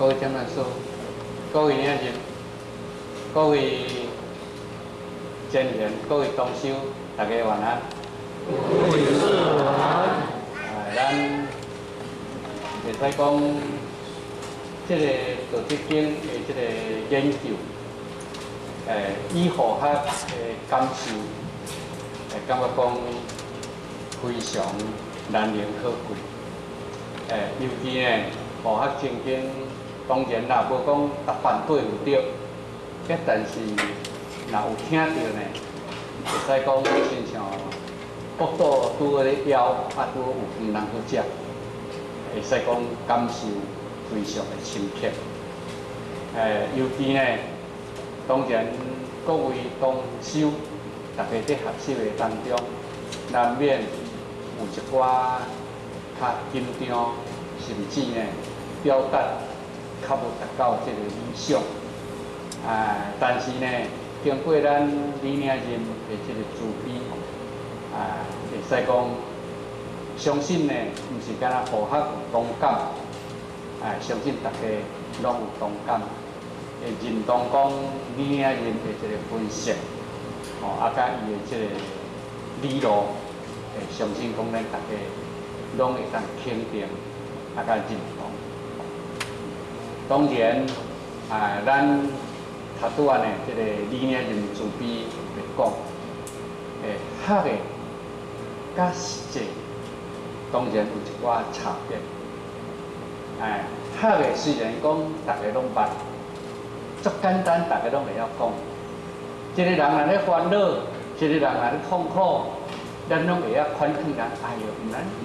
各位講師，各位領袖，各位前賢，各位同修，大家晚安。各位晚安。啊，咱會使講，這个《道德經》的這个研究，以佛學的感受，感覺講非常難能可貴。尤其呢，佛學曾經當然啦，無講逐擺對有著，啊，但是若有聽著呢，會使講親像腹肚拄好咧枵，啊，拄好有飯通好食，會使講感受非常的深刻。尤其呢，當然各位同修，大家佇學習的當中，難免有一寡較緊張，甚至呢表達較無達到這個理想。啊，但是呢，經過咱李領任的這個慈悲，啊，會使講相信呢，毋是干焦佛學有同感，啊，相信大家攏有同感，會認同講李領任的這個分析，吼，啊，佮伊的這個理路，會相信講咱大家攏會當肯定，啊，佮認同。當然，啊，咱頭拄仔呢，這個李領任慈悲來講，學的佮實際當然有一寡差別。哎，學的雖然講大家攏捌，足簡單，大家攏會曉講。一個人若咧煩惱，一個人若咧痛苦，咱攏會曉勸勸人。哎喲，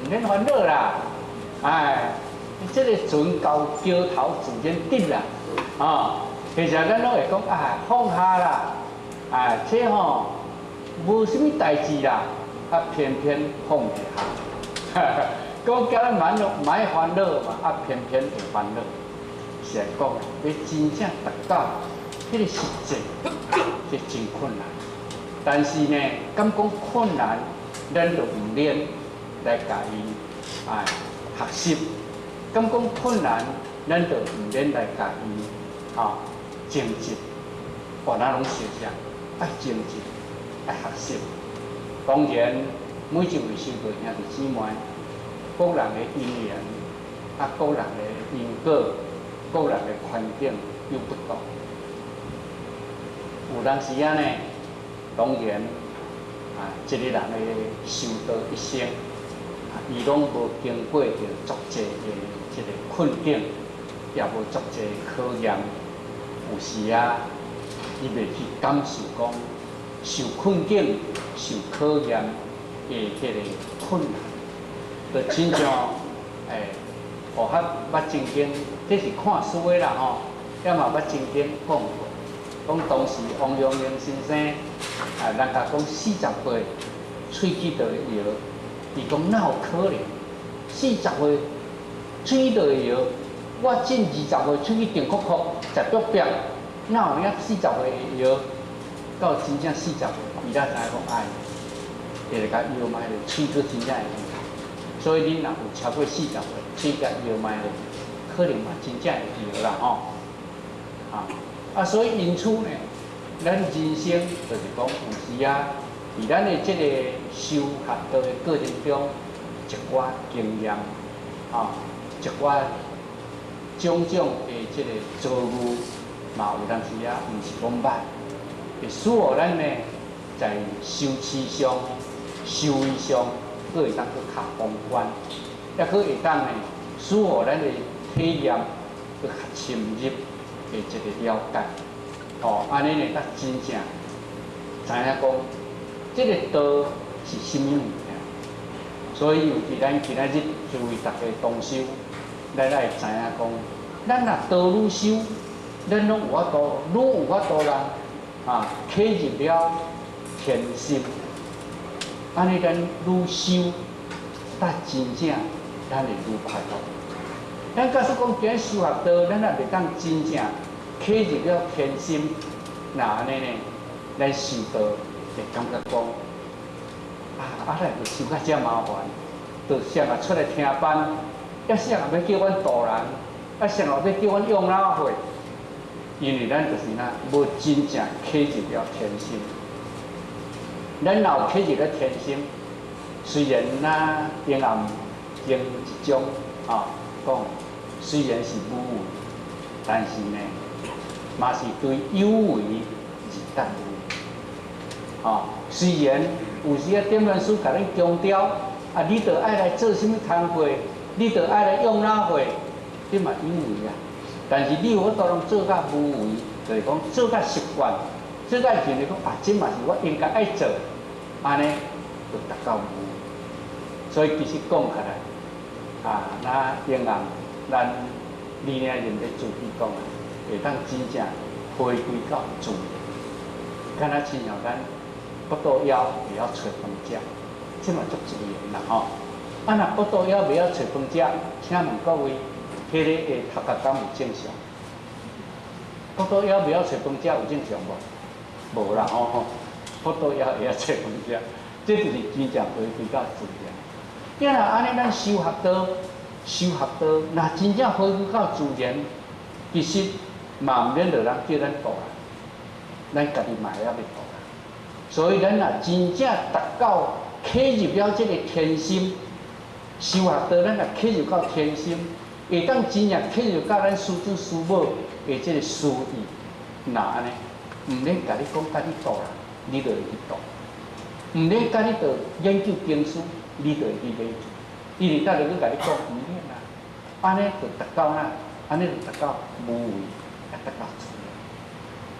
毋免煩惱啦，哎，這个船到橋頭自然直啦，啊，其實咱攏會講啊，放下啦，啊，這吼無啥物代誌啦，啊，偏偏放袂下。講叫咱莫莫煩惱嘛，啊，偏偏會煩惱。是來講，欲真正達到彼个實際，這真困難。但是呢，敢講困難，咱就毋免來共伊啊學習。敢講困難，咱就毋免來共伊啊爭執。原來攏是啥？愛精進，愛學習。當然，每一位修道兄弟姊妹，各人的因緣，啊，各人的因果，各人的環境又不同。有當時啊呢，當然啊，一個人的修道一生，啊，伊攏無經過著足濟的這个困境，也無足濟考驗。有時啊，伊袂去感受講受困境、受考驗的彼个困難，就親像佛學捌曾經，這是看書的啦吼，也嘛捌曾經講過，講當時王陽明先生啊，人共講40歲喙齒就會搖，伊講哪有可能？四十歲喙齒就會搖，我進20歲喙齒定確確，食竹煏，哪有影四十歲會搖？到真正四十歲，伊才知影講哎，會來共搖覓咧，喙閣真正會搖。所以恁若有超過四十歲，喙共搖覓咧，可能嘛真正會搖啦吼。啊啊，所以因此呢，咱人生就是講有時啊，佇咱的這個修學道的過程中，一寡經驗，啊，一寡種種的這個遭遇，嘛有當時啊，毋是講歹，會使予咱呢，在修持上、修為上，閣會當閣較宏觀，抑閣會當呢，使予咱的體驗閣較深入的一個了解。哦，按呢呢，才真正知影講，這个道是啥物物件。所以，尤其咱今仔日諸位大家同修，咱愛知影講，咱若道愈修，咱攏有法度，愈有法度啦，啊，契入了天心。按呢，咱愈修，才真正咱會愈快樂。咱假使講今日修學道，咱也袂當真正契入了天心，那按呢呢，咱修道會感覺講，啊啊，來會修甲遮麻煩，就誰會出來聽班，抑誰會欲叫阮度人，啊，啥人欲叫阮用腦會？因為咱就是那無真正契入了天心。咱若有契入了天心，雖然咱陰暗經一章啊講，雖然是無為，但是呢，嘛是對有為而得為。啊，雖然有時啊，點傳師共咱強調，啊，你著愛來做啥物工課，你著愛來用腦會，你嘛有為啊。但是你有法度攏做甲無為，就是講做甲習慣，做甲認為講啊，這嘛是我應該愛做，按呢就達到無為。所以其實講起來，啊，那應暗咱李領人咧自己講啊，會當真正回歸到自然，敢若親像咱腹肚枵會曉揣飯食，這嘛足自然啦吼。啊，若腹肚枵袂曉揣飯食，請問各位，彼个的頭殼敢有正常？腹肚枵袂曉揣飯食有正常無？無啦吼吼，腹肚枵會曉揣飯食，這就是真正回歸到自然。啊，若按呢，咱修學道，修學道，若真正回歸到自然，其實嘛毋免著人叫咱度啦，咱家己嘛會曉欲度啦。所以咱若真正達到契入了這个天心，修學道，咱若契入到天心，會當真正契入到咱師祖師母的這个師意，若按呢，毋免共你講共你度啦，你就會去度；毋免共你度研究經書，你就會去研究。伊會當就閣共你講，毋免啦，按呢就達到哪？按呢就達到無為，也達到自然。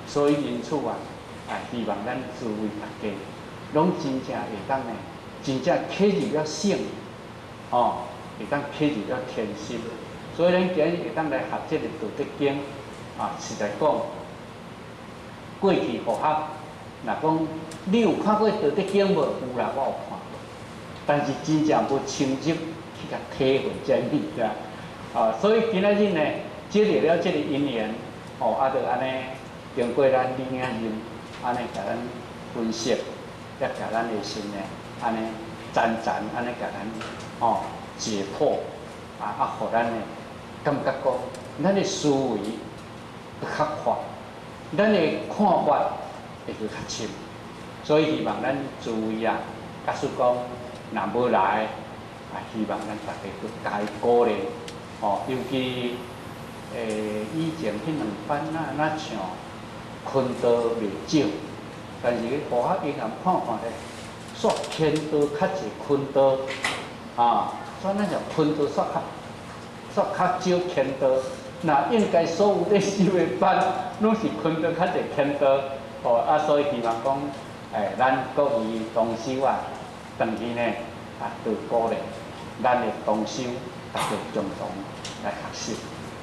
所以因此啊，啊，希望咱諸位大家攏真正會當呢，真正契入了聖，哦，會當契入了天心。所以咱今日會當來學這个《道德經》，啊，實在講，過去佛學，若講你有看過《道德經》無？有啦，我有看過，但是真正無深入去共體會這物件，啊，所以今仔日呢，藉著了這个因緣，哦，啊，就按呢，經過咱李領人按呢共咱分析，也共咱的心呢，按呢層層按呢共咱哦解剖，啊啊，予咱呢感覺講，咱的思維閣較闊，咱的看法會閣較深，所以希望咱諸位啊，假使講若無來，啊，希望咱大家閣加伊鼓勵，哦，尤其以前彼兩班啊，若像坤道袂少，但是佛學經驗看看咧，煞乾道較濟坤道，啊，所以咱就坤道煞較少乾道。那應該所有咧修的班，攏是坤道較濟乾道，哦啊，所以希望講，咱各位同修啊，轉去呢，啊，都鼓勵咱的同修，大家共同來學習，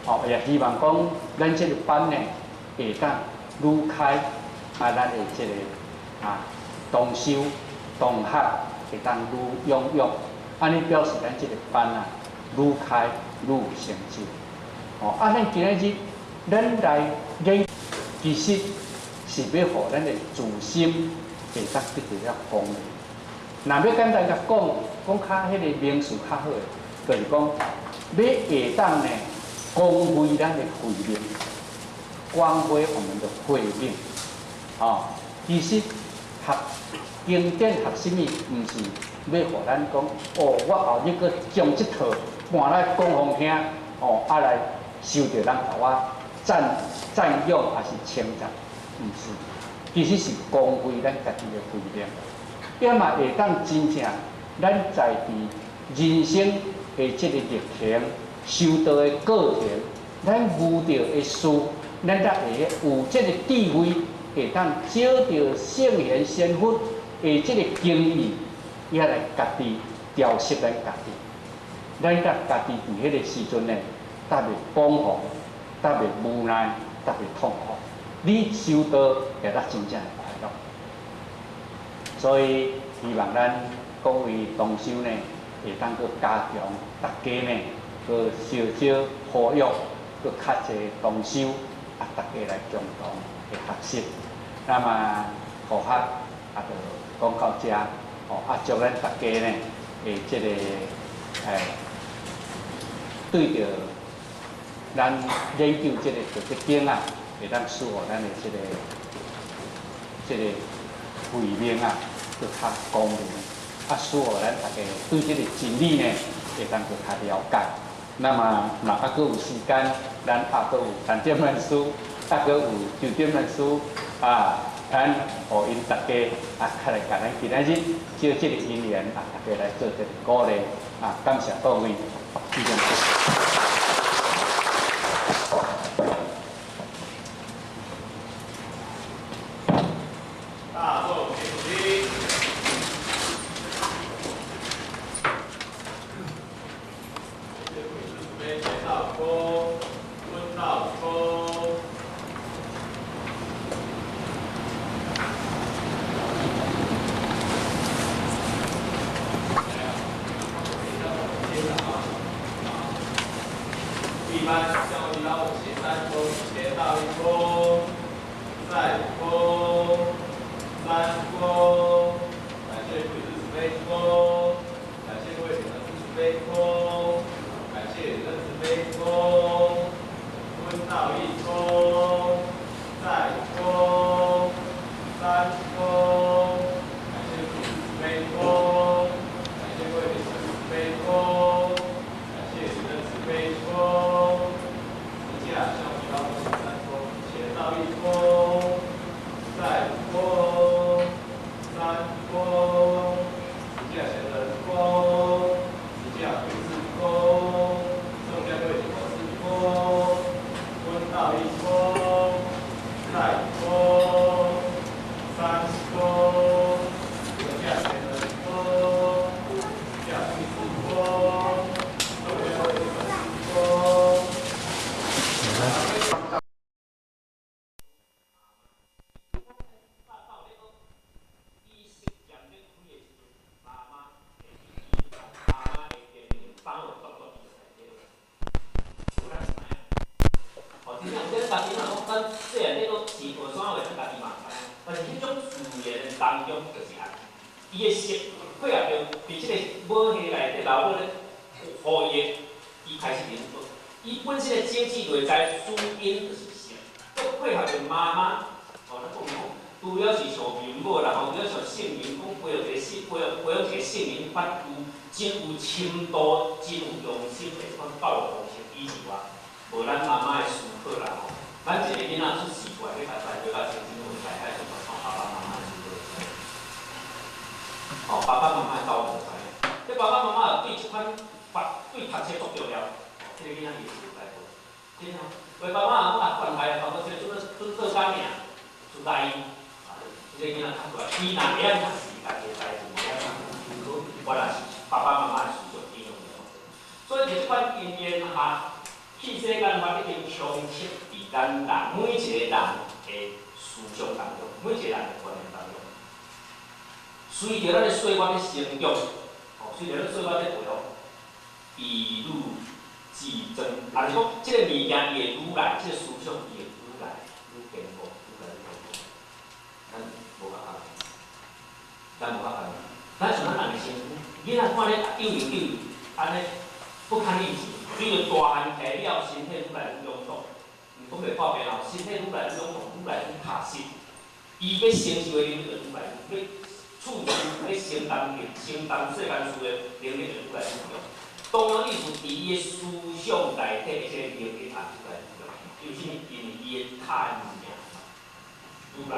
哦，也希望講，咱這个班呢，會當愈開，啊，咱的這个啊同修同學會當愈踴躍，按呢表示咱這个班啊，愈開愈有成就。哦，啊，咱今仔日咱來研，其實是欲予咱的自心會當得著了光明。若欲簡單共講，講較彼个名詞較好的，就是講欲會當呢光輝咱的慧命，光輝我們的慧命。哦，其實學經典學啥物，毋是欲予咱講，哦，我後日閣將這套搬來講予聽，哦，啊來受著人共我讚讚揚，抑是稱讚，毋是，其實是光輝咱家己的慧命，也嘛會當真正咱在佇人生的這个歷程、修道的過程，咱遇著的事，咱才會有這个智慧，會當找著聖賢仙佛的這个經義，也來家己調適咱家己。咱才家己佇彼个時陣呢，才袂彷徨，才袂無奈，才袂痛苦。你修道會得真正的快樂。所以希望咱各位同修呢，會當閣加強，大家呢，閣相相呼籲，閣較濟同修啊，大家來共同來學習。那麼佛學啊，就講到遮，哦，啊，祝咱大家呢，的這个對著咱研究這個道德經啊，會當使予咱的這個慧命啊，閣較光明，啊，使予咱大家對這個真理呢，會當閣較了解。那麼，若猶閣有時間，咱猶閣有陳點蘭師，猶閣有周點蘭師啊，咱予𪜶大家啊，較來共咱今仔日借這個因緣啊，大家來做一個鼓勵啊，感謝各位。大眾請起。一般向一老五行三躬，前道一躬，再躬，三躬，感謝貴子慈悲躬，感謝貴子慈悲躬，感謝人慈悲躬，溫道一躬，再躬，三躬，感謝貴子慈悲躬，感謝貴子慈悲躬，感謝人慈悲躬。前道一躬，再躬，三躬，十架贤人躬，十架鬼子躬，众家贵子佛师躬，温道一躬，再躬，三躬，十架贤人躬，十架鬼子躬，众家贵子佛师躬。當中就是按，伊的色配合著佇這個母系內底老母咧，予伊的，伊開始靈活。伊本身的經濟內在主因就是色，閣配合著媽媽，哦，咱講講，除了是像面母啦，吼，除了像聖人講培育一個聖，培養一個聖人法有真有深度、真有用心的這款教育方式以外，無咱媽媽的思考啦，吼，咱一個囡仔出世出來，欲共栽培到成真，有大概是靠爸爸媽媽的思考。哦，爸爸媽媽的教育就知影，這爸爸媽媽對這款法對讀冊足重要，哦，這個囡仔伊是有來無？真哦，為爸爸媽媽講啊，關懷啊，包括這個準準做啥物啊，出來，啊，這個囡仔讀出來，伊若會曉讀是家己的代誌，無曉讀，原來是爸爸媽媽的思想影響著。所以這款因緣下，氣世間法已經充斥佇咱人每一個人的思想當中，每一個人的觀念當中。隨著咱的歲月咧成長，哦，隨著咱歲月咧培養，以愈漸增，也就是講，這個物件伊會愈來，這個思想伊會愈來愈堅固，愈來愈堅固。咱無法度，咱無法度。咱像咱人的身軀，囡仔看咧幼幼幼，按呢不堪一擊。隨著大漢起了，身體愈來愈臃腫，毋講袂破病哦，身體愈來愈臃腫，愈來愈踏實。伊欲承受的能力就愈來愈，欲處事、欲承擔、承擔世間事的能力就愈來愈強。當然，意思佇伊的思想內底的這個能力也愈來愈強。因為啥物？因為伊的貪念愈來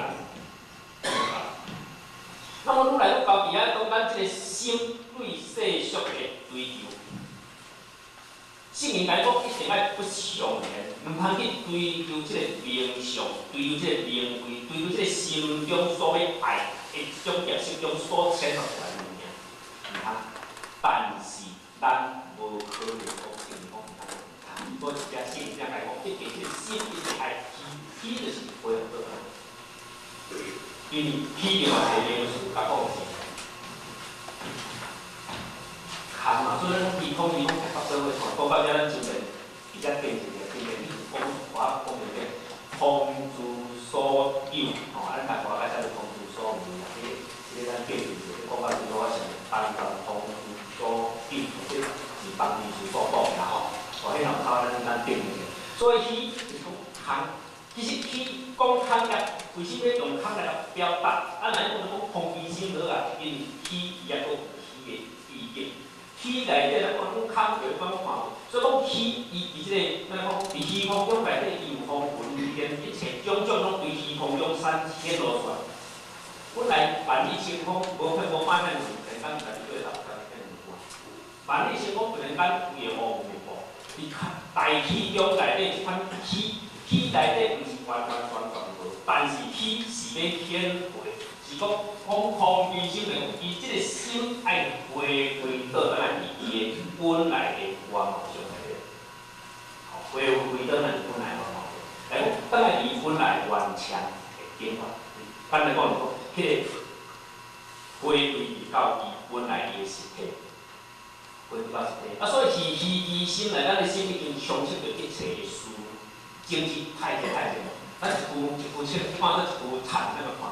愈大。那麼愈來愈高，佇遐講咱這個心對世俗的追求。聖人來講，一定愛不尚賢，毋通去追求這個名相，追求這個名位，追求這個心中所欲愛的這種業識中所牽出來的物件，毋通。但是咱無可能講聖人講毋通，所以這聖人才來講，一定這個心一定愛起，起就是回復倒來。因為起另外一個名詞，佮講是空嘛，所以咱講虛空，虛空結合社會，講到遮咱前面比較定一個，前面你講我講著個空之所有，吼，咱大家愛知空之所有啦，這個咱定一個，講到這我是單單空之所有，這是幫名詞所講啦吼，哦，彼後頭咱定一個，所以虛就是講空，其實虛講空業，為啥物用空來表達？啊，若講講空其心好啊，因為虛伊抑閣有虛的意境。虛內底咱講講空，就講看無，所以講虛伊佇這個，咱講佇虛空中內底，伊有風雲變，一切種種攏對虛空中產顯露出來。本來萬里晴空，無片無半片雲，突然間家己對頭家己變雲。萬里晴空突然間規个烏雲密布，佇大氣中內底這款虛，虛內底毋是完完全全無，但是虛是欲顯化，是講講空其心的，伊這個心愛回歸倒轉來佇伊的本來的原貌上內底，吼，回歸倒轉來本來原貌，來講轉來佇本來原腔的境界。簡單講就講，彼個回歸到伊本來伊的實體，回歸到實體。啊，所以是虛其心內，咱的心已經充斥著一切的事，種子太濟太濟。咱一嚿一嚿青，看做一嚿田咱就看。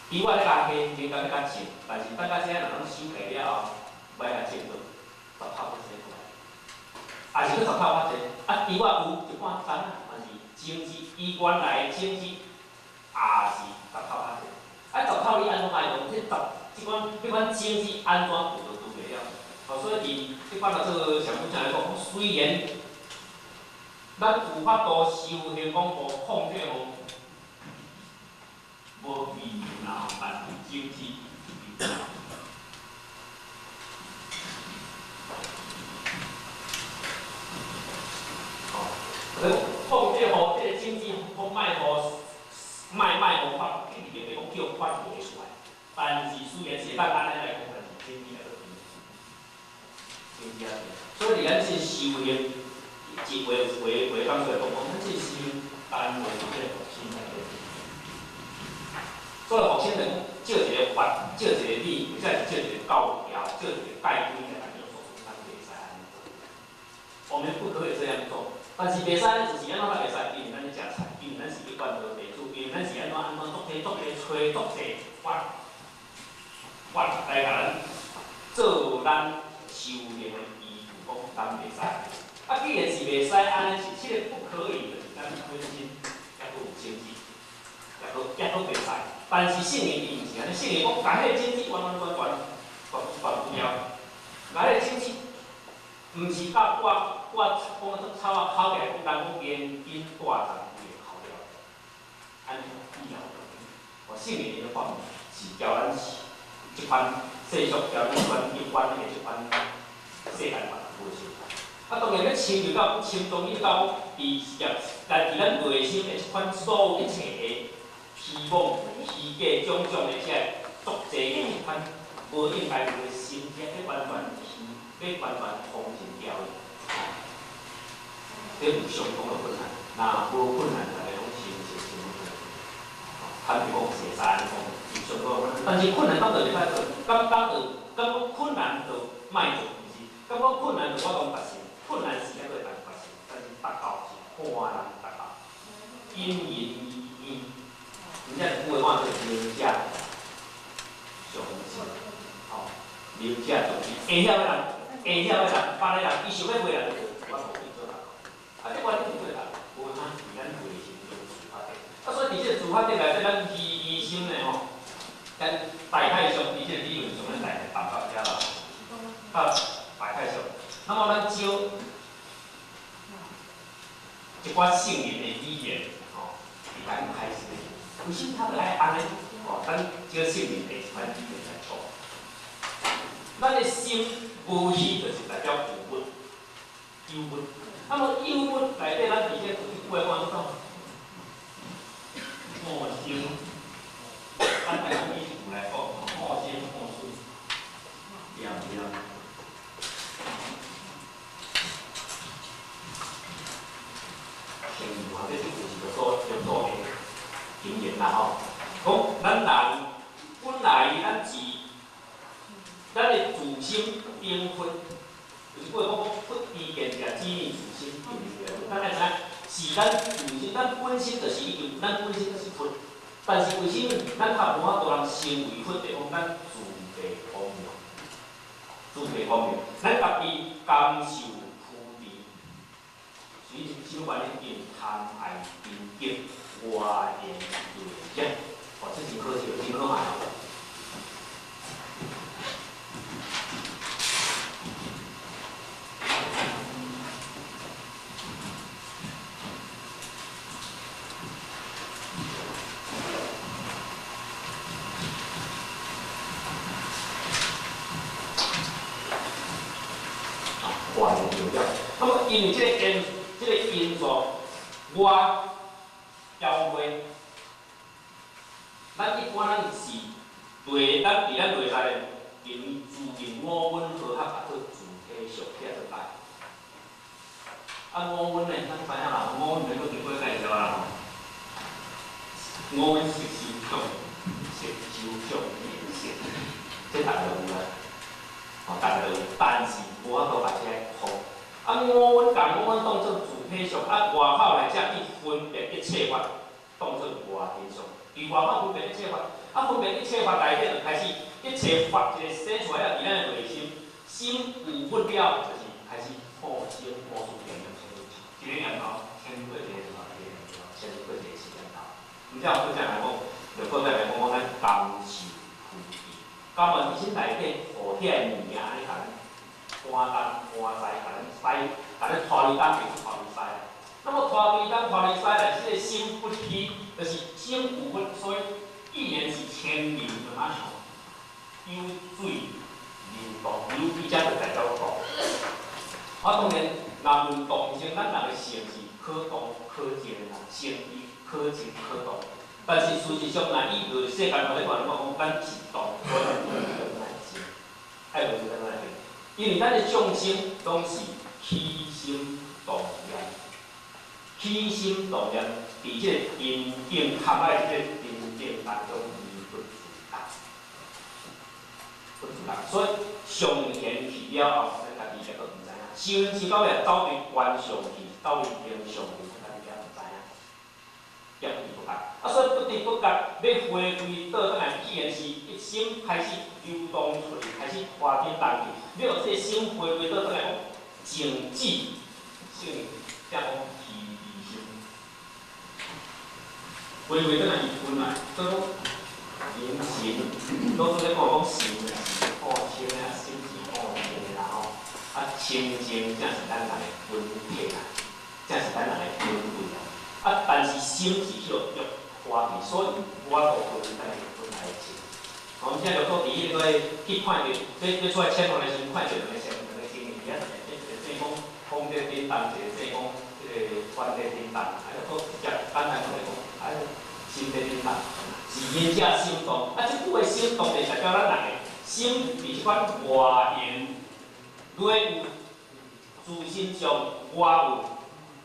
伊我咧共加，加甲咧共種，但是等到這若攏收起了後，欲共種落十頭較濟過來，也是閣十頭較濟。啊，伊我有一半棧仔，嘛是種子，伊原來的種子也是十頭較濟。啊，十頭你按怎愛用？這十這款這款種子按怎除都除袂了。哦，所以佇這款來做上古正來講，雖然咱有法度修行講無控制無無疑啦，但是種子。哦，控制予這個種子，講莫予莫莫予發，一直袂講叫發芽出來。但是雖然是會當按呢來講，但是種子來閣種子啊，所以佇咱這修行，一話話話講出來講，講咱這修行單位這個復興內底。所以復興就講借一個法，借一個理，或者是借一個教條，借一個戒規來來叫做咱袂使按呢做。我們不可以這樣做，但是袂使就是按怎袂使？因為咱咧食菜，因為咱是一貫道地主，因為咱是按怎按怎足濟足濟揣足濟法法來共咱做咱修行的依據，講咱袂使。啊，既然是袂使按呢，是這個不可以，就是咱本身抑閣有種子，抑閣抑閣袂使。但是聖人伊毋是按呢，聖人講，共彼個種子完完全全全全不要，共彼個種子，毋是甲掛掛講做草仔烤起來，講人講連根帶葉規個烤掉，按呢以後，哦，聖人的法門是教咱這款世俗，教咱這款一般的這款世間法無相仝。啊，當然欲深入到深當去到佇業，但佇咱內心的這款所有一切的虛妄、虛假種種的這個足濟的這款無應該有的心，欲完全虛，欲完全空淨掉去，這有相當的困難。若無困難，大家攏心是真困難。坦白講，會使按呢講，有相當的困難。但是困難到佗一擺做，感覺就感覺困難就莫做，毋是？感覺困難就我講達成，困難是抑閣會當達成，但是達到是看人達到，因人而異。真正有句話講做能者上智，吼，能者上智，會曉的人，會曉的人，捌的人，伊想欲賣人就我無去做達到。啊，這原因是做達，無啥是咱內心中自發的。啊，所以佇這個自發的內底，咱虛其心呢吼，咱大概上佇這個理論上，咱大概談到遮啦。啊，大概上，那麼咱招一寡聖人的語言，吼，佇咱開始。為啥他著愛按呢？吼，咱招聖人的一款語言來講，咱的心無虛，就是代表有物，有物。那麼有物內底，咱佇這有一句話講做五行，咱來講以句來講，五行五水，對毋對？先看這句是著做著做的經驗啦吼，講咱人本來咱是咱的自心頂佛，就是過講佛知見者只念自心頂佛。咱愛知影是咱自心，咱本身就是已經，咱本身就是佛。但是為啥物咱較無法度人成為佛？就講咱自地光明，自地光明，咱家己甘受苦悲，所以這心原因贪爱沉结外缘累积，哦，这真可惜，真可爱哦。那么，因为这个因素，我交会，咱一般咱是对咱伫咱内在咧，因为自然五蕴和合啊，做主体相起来做大。啊，五蕴呢，咱知影啦，五蕴咱阁经过介绍啦吼。五蕴色受想，色受想行识，这逐个都有啦，吼，逐个都有，但是无法度把这个破。啊，五蕴共五蕴当做主体相，啊，外口来才去分别一切法，当做外现相。伫外口分别一切法，啊，分别一切法内底就开始一切法一个生出来了，伫咱的内心，心有佛了，就是开始破生破死念念一个念头，牵过一个什么？一个念头，牵过一个时念头。毋才有阁再来讲，就阁再来讲讲咱感受菩提，感恩心内底予遐个物件安呢共咱搬东搬西，共咱西，共咱拖离东去拖离西。那么拖离东拖离西来，这个心不虚，就是心有佛，所以既然是清明，就若像有水流动，流水才就代表动。我当然，若论动静，咱人的性是可动可静的啦，性伊可静可动。但是事实上，若以个世间来讲，讲咱是动，所以咱来静，爱无是咱来静。因为咱的众生拢是起心动念，起心动念，伫这个阴境合在这个阴境当中，而不自觉，不自觉。所以上贤去了后，咱家己也阁毋知影，修修到尾走伫观相去，走伫形象去，咱家己也毋知影，也不知不觉。啊，所以不知不觉欲回归倒转来，既然是一心开始流动出去，开始拖紧动去，欲予这个心回归倒转来讲静止，性才讲慈悲心，回归转来伊本来，所以讲人心，老师咧讲讲心是破清啊，心是破净的啦吼，啊清净才是咱人的本体啦，才是咱人的本位啦。啊，但是心是去予欲拖去，所以我就回归咱的本来静。我们现在就做伫迄个去看著，你出来签约的时阵，看著两个两个经理伫遐，一个正讲风在振动，一个正讲这个风在振动，啊，就做直接简单讲来讲，啊，心在振动，是因者心动。啊，这句话心动就代表咱人的心伫这款外缘，如果有自心上外有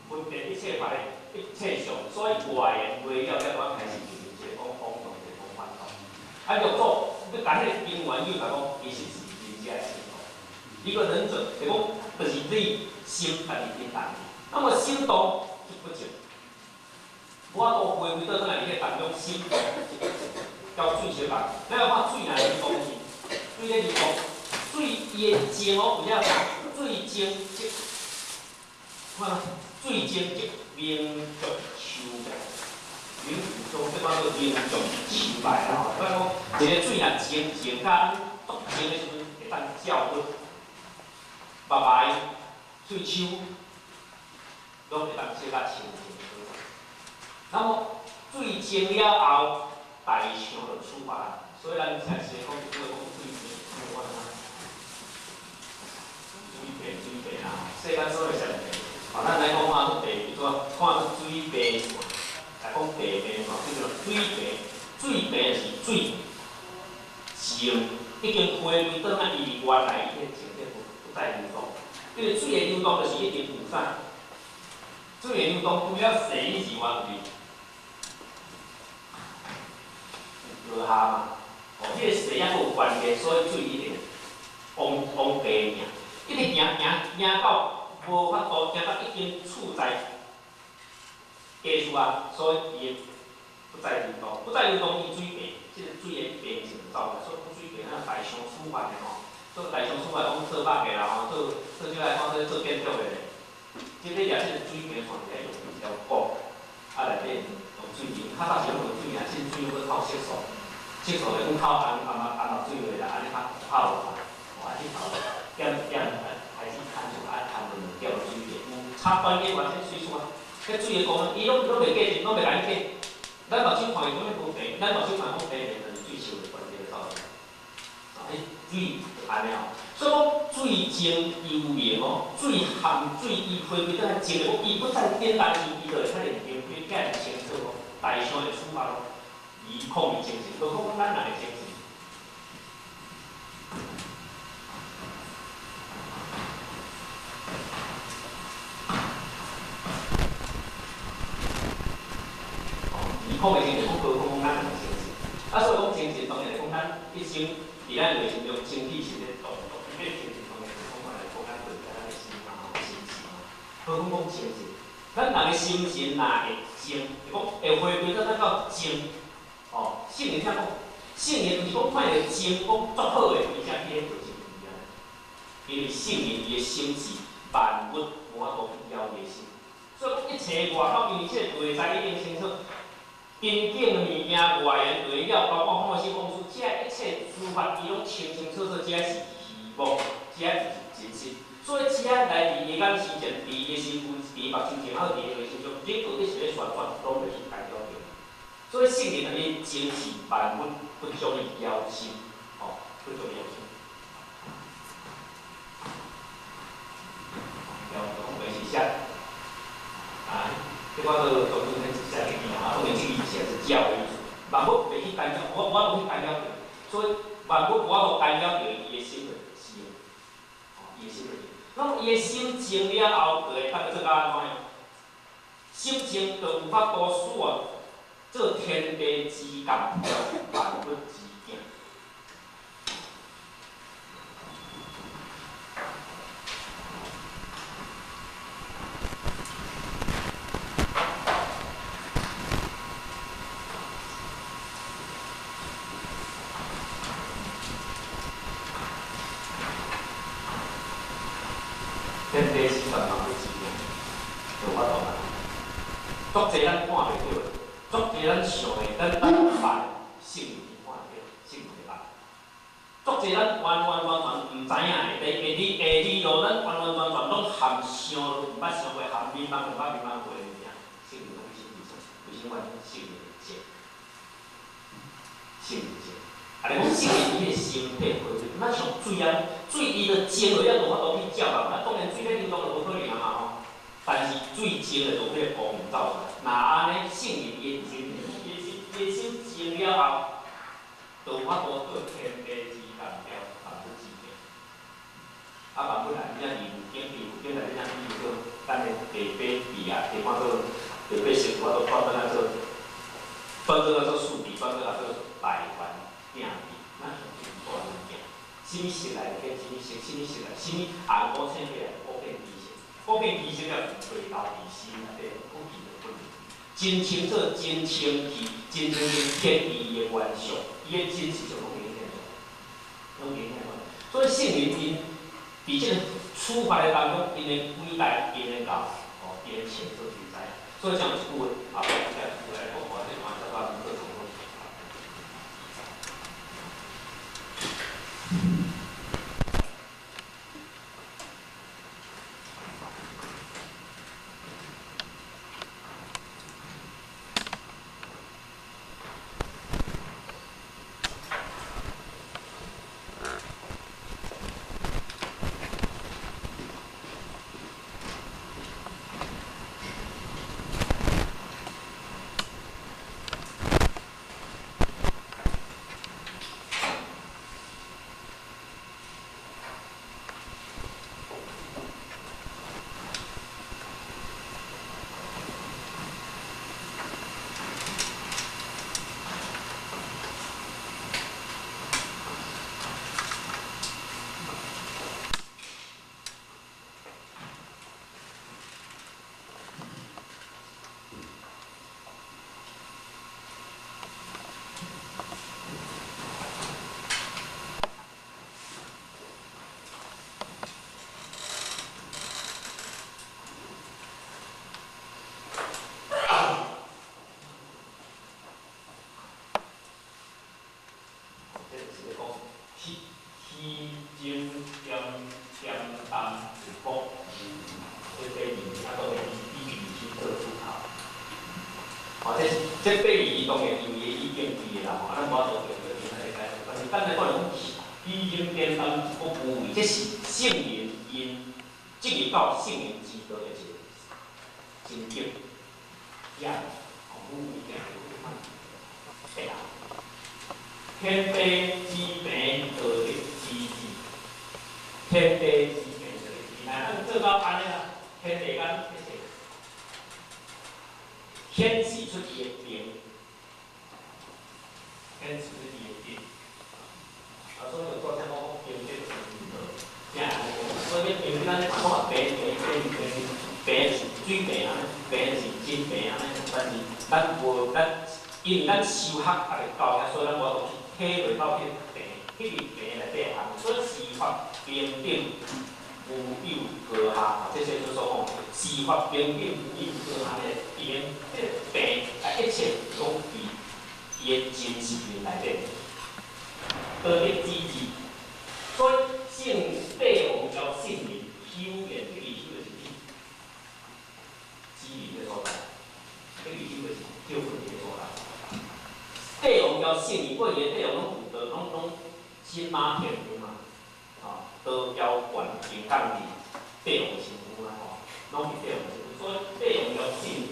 分别一切法的一切相，所以外缘围绕了，我开始就是一个讲风动，一个讲反动。啊，六祖欲共彼个因缘又共讲，其实是仁者心动。一个仁者，就讲就是你心家己振动。那么心动即不静，我都回归倒转来伫个当中，心动即不静，交水相共。咱来看水若流动去，水咧流动，水伊会静哦，有影水静则，看水静则明足秋白。明中这款叫明足秋白啦吼。咱讲一个水若静静甲足静的时阵，会当照骨、目眉、喙须，拢会当照甲清净。那么水静了后，大象就出发啦。所以咱才是讲一句话讲水平，水平水平啦，世间所有啥物，吼，咱来讲看出地，看出水平线，来讲地平线，叫做水平，水平是水静，已经回归倒来伊原来伊个静的不再流动。这个水的流动就是一定有啥？水的流动除了细雨之外，就是落下嘛。哦，这个细抑阁有关系，所以水一定往往地行，一直行行行到无法度，行到已经处在低处啊，所以伊会不再流动，不再流动，伊水平，这个水的平静就走来，所以水平啊大象处罚的吼，做大象处罚讲做百个啦吼，做做这来讲做做建筑的咧，这个也是水平线伫咧用色素就讲透红红目红目水落啦，按呢较较有啦，哦，啊，这头点点开始牵出啊，牵落两点水滴，有插管去完成水出啊，彼水的功能，伊拢拢袂过，拢袂来过。咱目睭看伊讲彼无白，咱目睭看讲白白，就是水受的关系走出来。啊，彼水就按呢哦。所以讲水静幽明哦，水含水伊回归倒来静的，伊不再简单时，伊就会较连明变更清楚哦，大象会出发咯，伊控伊精神，何况讲咱人的精神。控的精神，讲何况讲咱人的精神。啊，所以讲精神当然是讲咱一生伫咱内心中精气神咧动动，这个精神当然是讲来讲咱对咱的心嘛吼，心神嘛。何况讲精神，咱人的心神若会静，就讲会回归到咱到静，哦，圣人听讲，圣人毋是讲看著静，讲足好的，伊才去咧做静安尼。因为圣人伊的心是万物无法度去枵伊的心，所以讲一切外口因为这个大知已经清楚。边境的物件、外缘内了，包括放心公司，这一切诸法，伊拢清清楚楚，这是虚妄，这就是真实。所以这来伫伊眼视前，伫伊的身躯，伫伊目睭前，还有伫伊内心中，你到底是咧旋转，拢袂去干扰著。所以圣人伊真是万物不将伊枵心，吼，不将伊枵心。枵讲袂是啥？啊，这我都当阵咧写日记啊，当然这个写是教的意思，万物袂去干扰，我无去干扰著，所以万物无法度干扰著伊的心就静，吼，伊的心就静。那么伊的心静了后，就会当做安怎样？心静就有法度使做天地之感，万物之镜。天地之间，万物之镜，就有法度啦。足济咱看袂著的，足济咱想的，咱捌圣人看会著，圣人会捌。足济咱完完全全毋知影的，下下里下里路，咱完完全全拢含想都毋捌想过，含迷茫毋捌迷茫过的物件，圣人拢是为啥？为啥原因？圣人会静，圣人静。啊，你讲圣人伊的身体回归，咱像水啊，水伊就静落了，无法度去照人。啊，当然水咧流动就无可能啊嘛吼。但是水静了，就有彼个光明照出来。若按呢，圣人伊的心，伊的心静了后，就有法度做天地之间了，万物之镜。啊，万物内底啊，二经，二经内底啊，比如说咱的地八地啊，地看做地八色，有法度转转啊做，转转啊做四地，转转啊做大圆镜地，咱像这大物件，啥物色来变啥物色，啥物色来，啥物红乌青起来，乌变紫色，乌变紫色了，回流伫心内底，讲其就分真清楚、真清气、真清楚天地的原相，伊的真实就拢明显出来，拢明显出来。所以圣人𪜶伫这个处罚的当中，𪜶的伟大，𪜶的高，哦，𪜶的清楚就知。所以讲一句话，后壁再出来讲，话这款才话做成功。哦，這是這八字當然有伊的意境佇的啦，吼，啊，咱無法度叫做來解。但是簡單講來講，虛經顛倒一個無為，這是聖人𪜶進入到聖人之道的一個情景。呀，哦，無為行對啦。天地之平，道德之治。天地之平，道德之治。咱做到按呢啦，天地間一切顯示出伊的平，顯示出伊的平。啊，所以就做聽講平這個是道，正按呢講。所以平咱咧講啊，平平平平平是水平按呢，平是真平按呢。但是咱無咱，因為咱修學還袂到遐，所以咱無法度去體會到彼個平，彼個平內底含。所以是法平等，無有高下，這些就是說講，是法平等，無有高下的平，這個平啊，一切攏佇伊的真實面內底。道德之治，所以聖帝王交聖人修煉，這個修的是智理的所在，這個修的是叫困的所在。帝王交聖人，過去的帝王攏有道，攏攏新馬天父嘛，吼，道教權平降佇帝王身軀啦，吼，攏是帝王身軀，所以帝王交聖人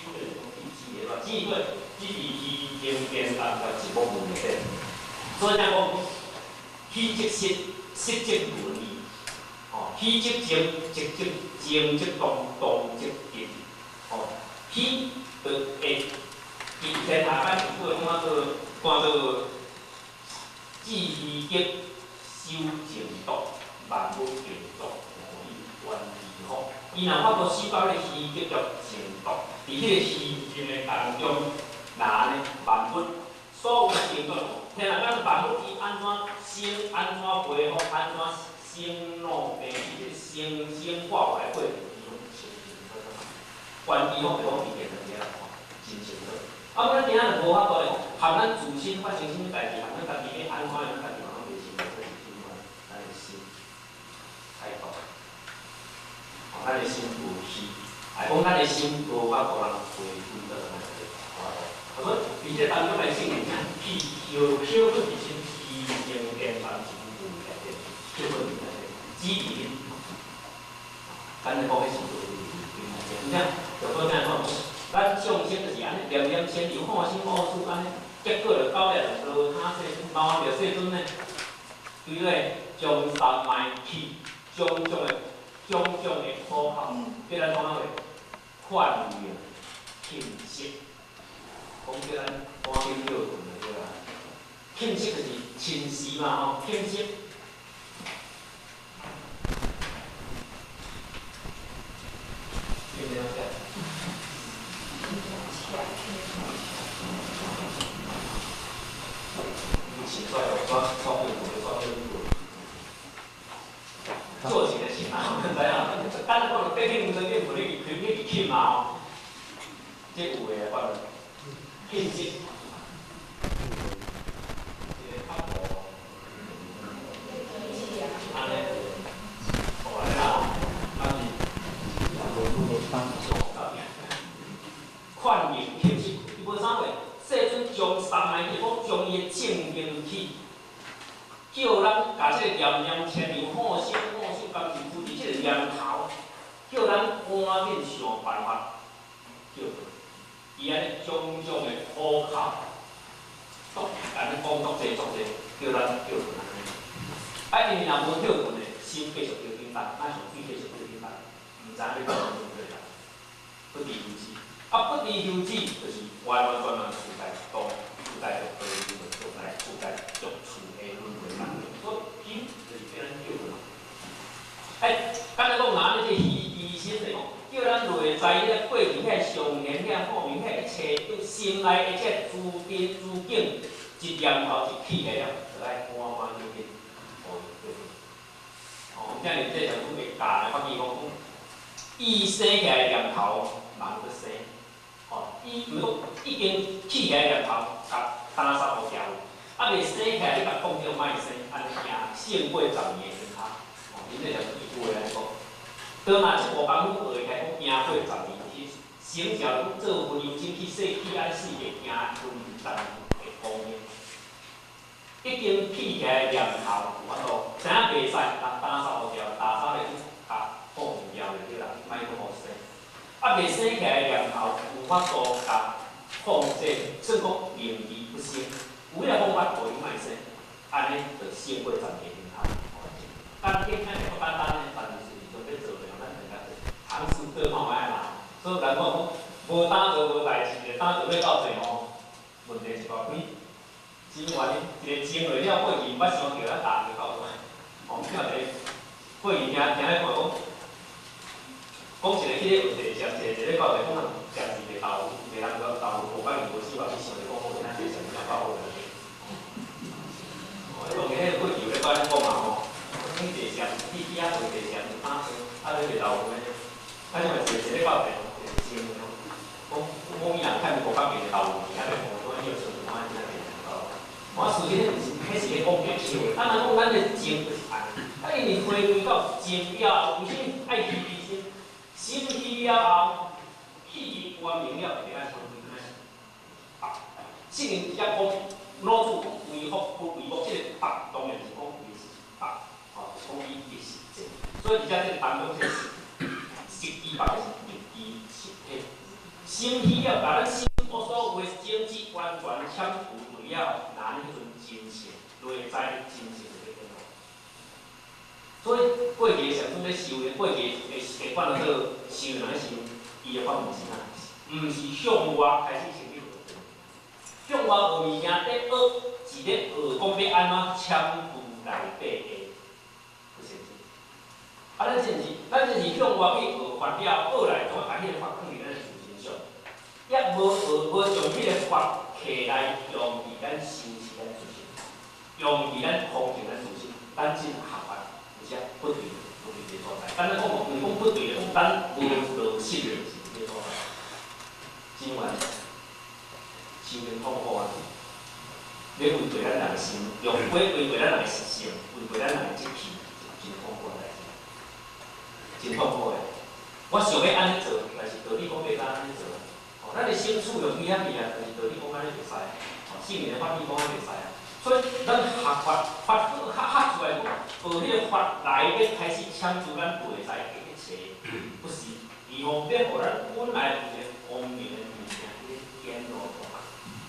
修煉攏佇智的，智慧只是虛經顛倒甲一部分內底。所以咱講，虛則實，實則論義。吼，虛則靜，靜則靜則動，動則靜。吼，虛就會佇天下間有句話講做，叫做智虛極，修靜篤，萬物競作，無有完其福。伊若法度修到彼個虛極叫靜篤，佇彼個虛靜的當中，若按呢萬物所有的競作。天下間萬物伊按怎生，按怎恢復，按怎生老病死，這個生生化壞過程，伊攏清清楚楚。關機福就講佇電腦遐看，真清楚。啊，咱今仔日無法度咧，含咱自身發生啥物代誌，含咱家己欲按怎，咱家己嘛攏袂清楚，這是因為咱的心太毒，哦，咱的心無虛，啊，講咱的心無法度人回歸倒來，無法度。啊，所以佇這個當中來聖人去休休困佇心虛靜顛倒是無內底，休困佇內底，只佇咱咧講彼是做佇內底，毋聽，就好聽講，咱眾生就是按呢，念念遷流，看心惡事按呢，結果就到尾就落他世尊，麻煩著世尊呢，對咧將三昧去，種種的種種的苦口，叫咱創啥貨？勸命慶息，講叫咱趕緊歇睏就對啦。慶息就是寝食嘛吼，慶息。聽沒有寫？做一個是嘛，毋知影。等下講到八點五十點，無你去開，你去慶嘛吼。這有的法，慶息。一個較無。按呢，哦，按呢啦，啊是。勸命慶息，伊無啥貨。世尊將三昧去，講將伊的正見去，叫咱共這個念念遷流、好生好生甘心菩提這個念頭，叫咱趕緊想辦法，叫伊按呢種種的苦口，都按呢講足濟足濟，叫咱叫睏按呢。啊，因為若無歇睏的，心繼續著緊動，愛像水繼續著緊動，毋知影欲到佗落來，不知休止。啊，不知休止，就是完完全全處在當，處在六道輪迴，處在處在六處的輪迴當中，所以心就是叫咱歇睏。哎，敢若講若按呢這虛機心來講，叫咱落在彼個過去遐上緣遐好明遐一切，對心內一切諸根諸境，一念頭一起來了，就愛趕趕緊緊，予伊歇睏。哦，這樣這就會教來發現講，伊生起來的念頭，人閣生。哦，伊毋過已經起起來念頭，共打殺予掉，啊未生起來，你共講叫莫生，按呢行勝過十年的關卡。哦，恁這條一句話來講，當若這五功夫學起來，講行過十年，其實成就讲做分油精去说去按四个行分站的方面，已经起起来念头有法度，知影袂使，人打扫掉，打扫咧去共放掉就对啦，莫阁予生。啊，袂生起来念头有法度共控制，算讲令伊不生。有彼个方法，予伊莫生，按呢就胜过十个念头。简听起来足简单的，但是实际上欲做的，咱大家尝试做看觅啦。所以人讲讲，无胆做无代志，胆做欲到济吼，问题一大堆。啥物原因？一个争落了，过去毋捌想著咱答就到出来。吼，听一个过去听听咧看讲，讲一个彼个问题，食一个一个到底讲人食是袂豆腐，袂人豆腐，无摆无死话去想着讲好，咱这食物件够好的。哦，当然彼个过去有咧讲讲嘛吼，讲你地食，你去遐做地食，胆做，啊你袂豆腐呢？啊，你嘛一个一个到底，一个争的吼。讲某人趁五百斤的豆腐，遐咧讲，讲伊有想看真正袂够。我事实毋是，彼是咧讲白话。啊，若讲咱的情就是按呢，啊，因为回归到情了后，为啥物爱虚其心？心虚了后，气质光明了，就会爱分开。啊，圣人直接讲老子为福不为恶，这个福当然是讲伊是福，吼，讲伊伊是正。所以伫遮这个当中，这个是实机法是实机实体。心虚了，共咱心所有的种子完全铲除除了，那呢彼阵真性内在的真性就欲显露。所以过去的禅宗咧修炼，过去的习惯了做修炼的时阵，伊的法门是啥？毋是向外开始先去学，向外学物件，咧学是咧学讲欲按怎铲除内底的不善心。啊，咱这毋是，咱这是向外去学法了，学来怎啊共彼个法放伫咱的自身上，抑无学无将彼个法摕来用伫咱修持咱自身，用伫咱空净咱自身，咱真学法有啥不对，不对的所在。咱咧讲毋是讲不对，讲咱无落实的是这个所在。真悬，修炼痛苦啊！咧违背咱人的心，用违背咱人的习性，违背咱人的志气，真痛苦的代志，真痛苦的。我想欲按呢做，但是道理讲袂当按呢做。哦，咱的心处就对遐去啊，但是道理讲按呢袂使。哦，圣人的法理讲按呢袂使啊。所以咱学法，法学学出来讲，学彼个法来欲开始铲除咱袂使的一切，不是，而方欲予咱本来有的光明的物件，去显露出来，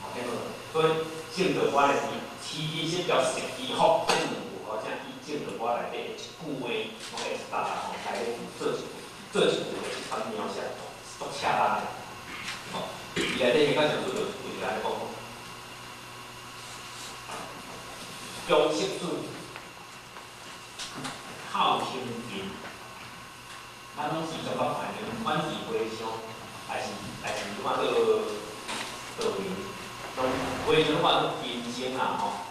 哦，显露。所以正道我咧伫起起释叫释其福这两句吼，才以正道我内底的一句话，拢会答啦吼，来咧做一句，做一句的一番描写，足恰当的。吼，伊内底先讲上出就为着按呢讲，强色水，靠清贫，咱拢时常捌看著，不管是和尚，抑是看做道人，拢和尚拢看做贫僧啦吼，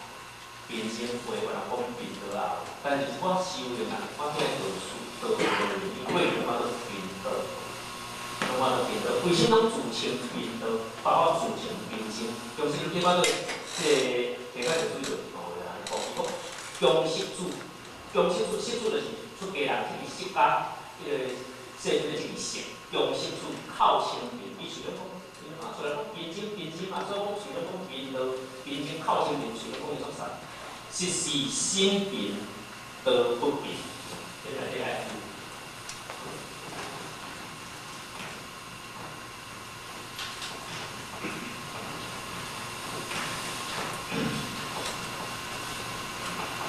贫僧话有人讲贫道啊，但是一寡修行人，看做道士、道道人，伊过去看做贫道，拢看做贫道，规身拢自称贫道，包括自称贫僧，强色你看做这个，这个就水就哦，按呢讲，伊讲强色主，强色主，色主就是出家人这个释迦，彼个世尊的这个色，强色主靠清贫，伊是咧讲，伊嘛出来讲贫僧贫僧嘛，所以讲是咧讲贫道，贫僧靠清贫，是咧讲伊作啥？实是心贫道不贫，这内底爱注意。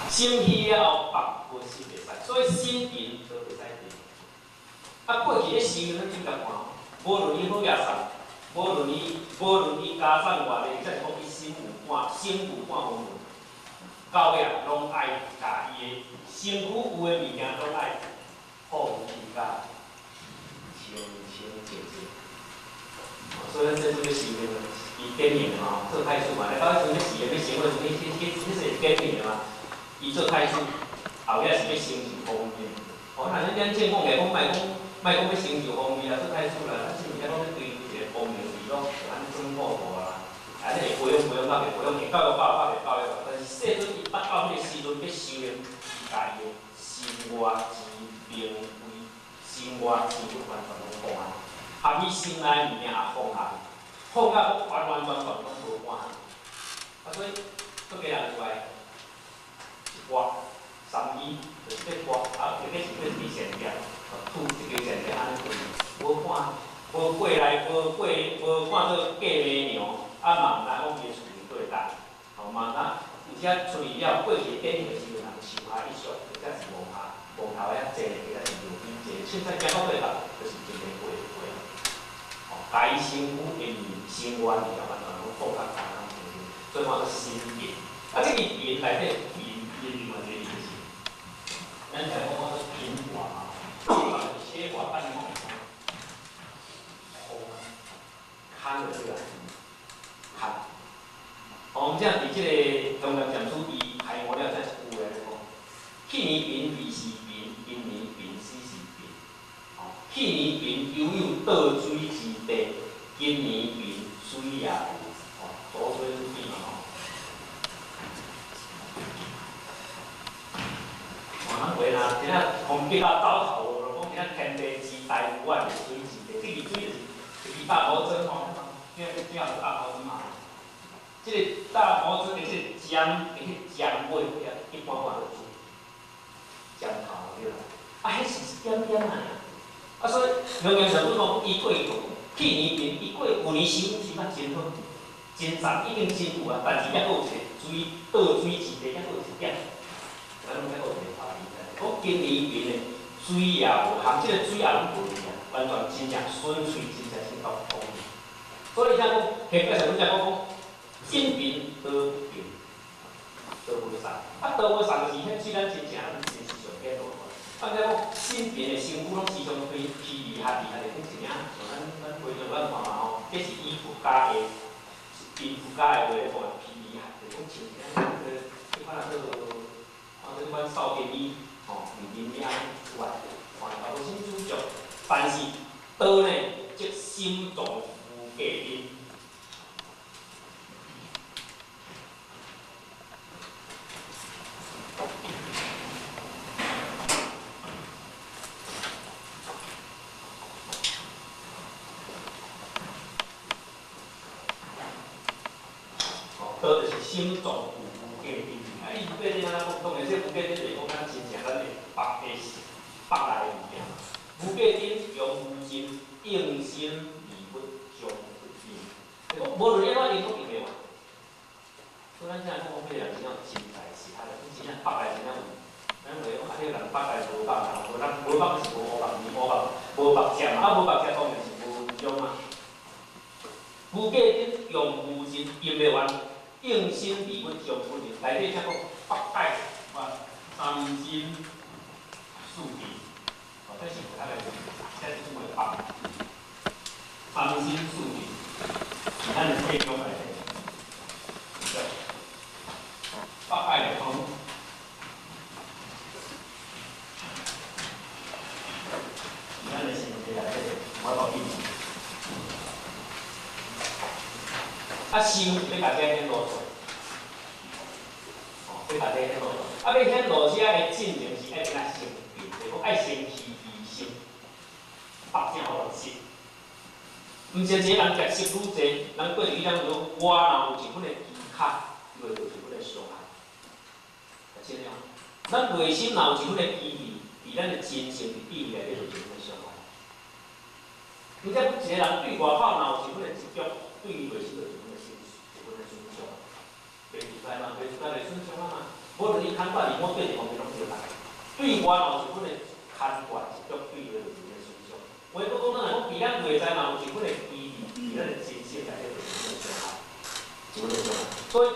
心虚了后，腹无心袂使，所以心贫都袂使贫。啊，过去咧修咱就共看，无论伊好额送，无论伊加送偌济，或者是讲伊身有半身有半分钱，到尾拢爱共伊的身躯有的物件拢爱放弃甲清清净净。所以咱这阵咧修炼，伊典型的嘛，做太子嘛，来到彼阵咧事业欲成的时阵，彼是典型的嘛。伊做太子，后尾是欲成就方便。哦，若咱咱正讲来讲，莫讲欲成就方便啊，做太子啦，咱是毋是拢咧追求一个光明利乐，按呢算好大啦。啊，你会培养培养到袂培养，会教育教育会教育，但是世尊伊达到彼个时阵，欲修炼，伊共伊的身外之名位、身外之物完全拢放啊。含伊心內物件也放下，放甲完完全全攏無關。啊，所以閣加人出來一割三衣，就是咧割，啊，這個是叫一支線條，吐一支線條按呢分，無看，無過來，無過，無看做過馬娘，啊嘛毋知講伊的厝裡對搭，吼嘛知有遮出去了過去典型是有人樹下一宿，或者是墓下，墓頭遐坐，或者是路邊坐，凊彩行到過頭，就是一个過過。吼，共伊身軀的面心願，就完全攏放甲空空清清，所以看做心貧。啊，這个貧內底貧，貧另外一個意思，咱常講講做貧乏嘛，貧乏就是缺乏半空，空啊，空就對啦，空。哦，這佇這个中南禪師伊開悟了，才一句話來講：去年貧，彼時貧，今年貧，死時貧。哦，去年貧猶有倒水之地，今年貧水也無。哦，濁水之地嘛吼。哦，咱話啦，今仔空逼啊走頭路，就講今仔天地之大有我的水之地，這个水就是一支大魔针吼，這個這個大魔针嘛。這個大拇指的這個尖，的彼尖尾，一般看做水，尖頭對啦。啊，彼是一點點爾。啊，所以龍岩上古講，伊過去，去年貧，伊過舊年收收啊真好，真讚，已經真有啊。但是抑閣有一個水倒水之地，抑閣有一點，咱攏抑閣有一個差別。講今年貧的水也無，含這個水也攏無去啊，完全真正純粹，真正是夠空。所以聽講，下個上古才講講。心貧道不貧，道無送。啊，道無送就是彼水咱真正咱真是上显露。啊，毋讲心貧的身躯攏時常疲疲厲害厲害的，講一領，像咱平常咱看嘛吼，這是以佛家的，因佛家的話咧講疲厲害，就講像一領這個，這款啊做，看這款掃便衣，吼，面面遐出來，看到無啥物主張，但是道呢，則心臟無價面。道就是心脏有無價面，啊，伊無價頂咱講，當然這無價頂就是講咱真正咱的腹的腹內的物件。無價頂用無盡，應心離不將不盡。就講無論按怎用，攏用袂完。所以咱現在講講，彼個人真正真材實料，真正腹內真正有。咱話講啊，彼個人腹內無肉，無咱無肉就是無肉，無肉無肉食嘛，啊無肉食當然是無營養啊。無價頂用無盡，用袂完。應心離不將不離，內底才講北海哇，三心四地，哦，這是較來，這是稱為北。三心四地，是咱的體中內底。對，北海的空，是咱的身體內底，我講意思。啊，心欲共這顯露出來，哦，欲共這顯露出來。啊，欲顯露這个進程是愛怎先變，就是講愛先虛其心，腹正予落實。毋是一個人食食愈濟，人過去咱講，我若有一分的飢渴，就會造一分的傷害。是真的。咱內心若有一分的機器，佇咱的真性佇智慧內底就一分的傷害。毋則一個人對外口若有一分的執著，對伊內心就一分的損，一分的損傷。袂自在嘛，袂自在就損傷啊嘛。無論伊牽掛佇某對一方面攏對啦。對外若有一分的牽掛執著，對伊就一分的損傷。話閣講咱若講，佇咱內在嘛有一分的機器，佇咱的真性內底就一分的傷害，一分的傷害。所以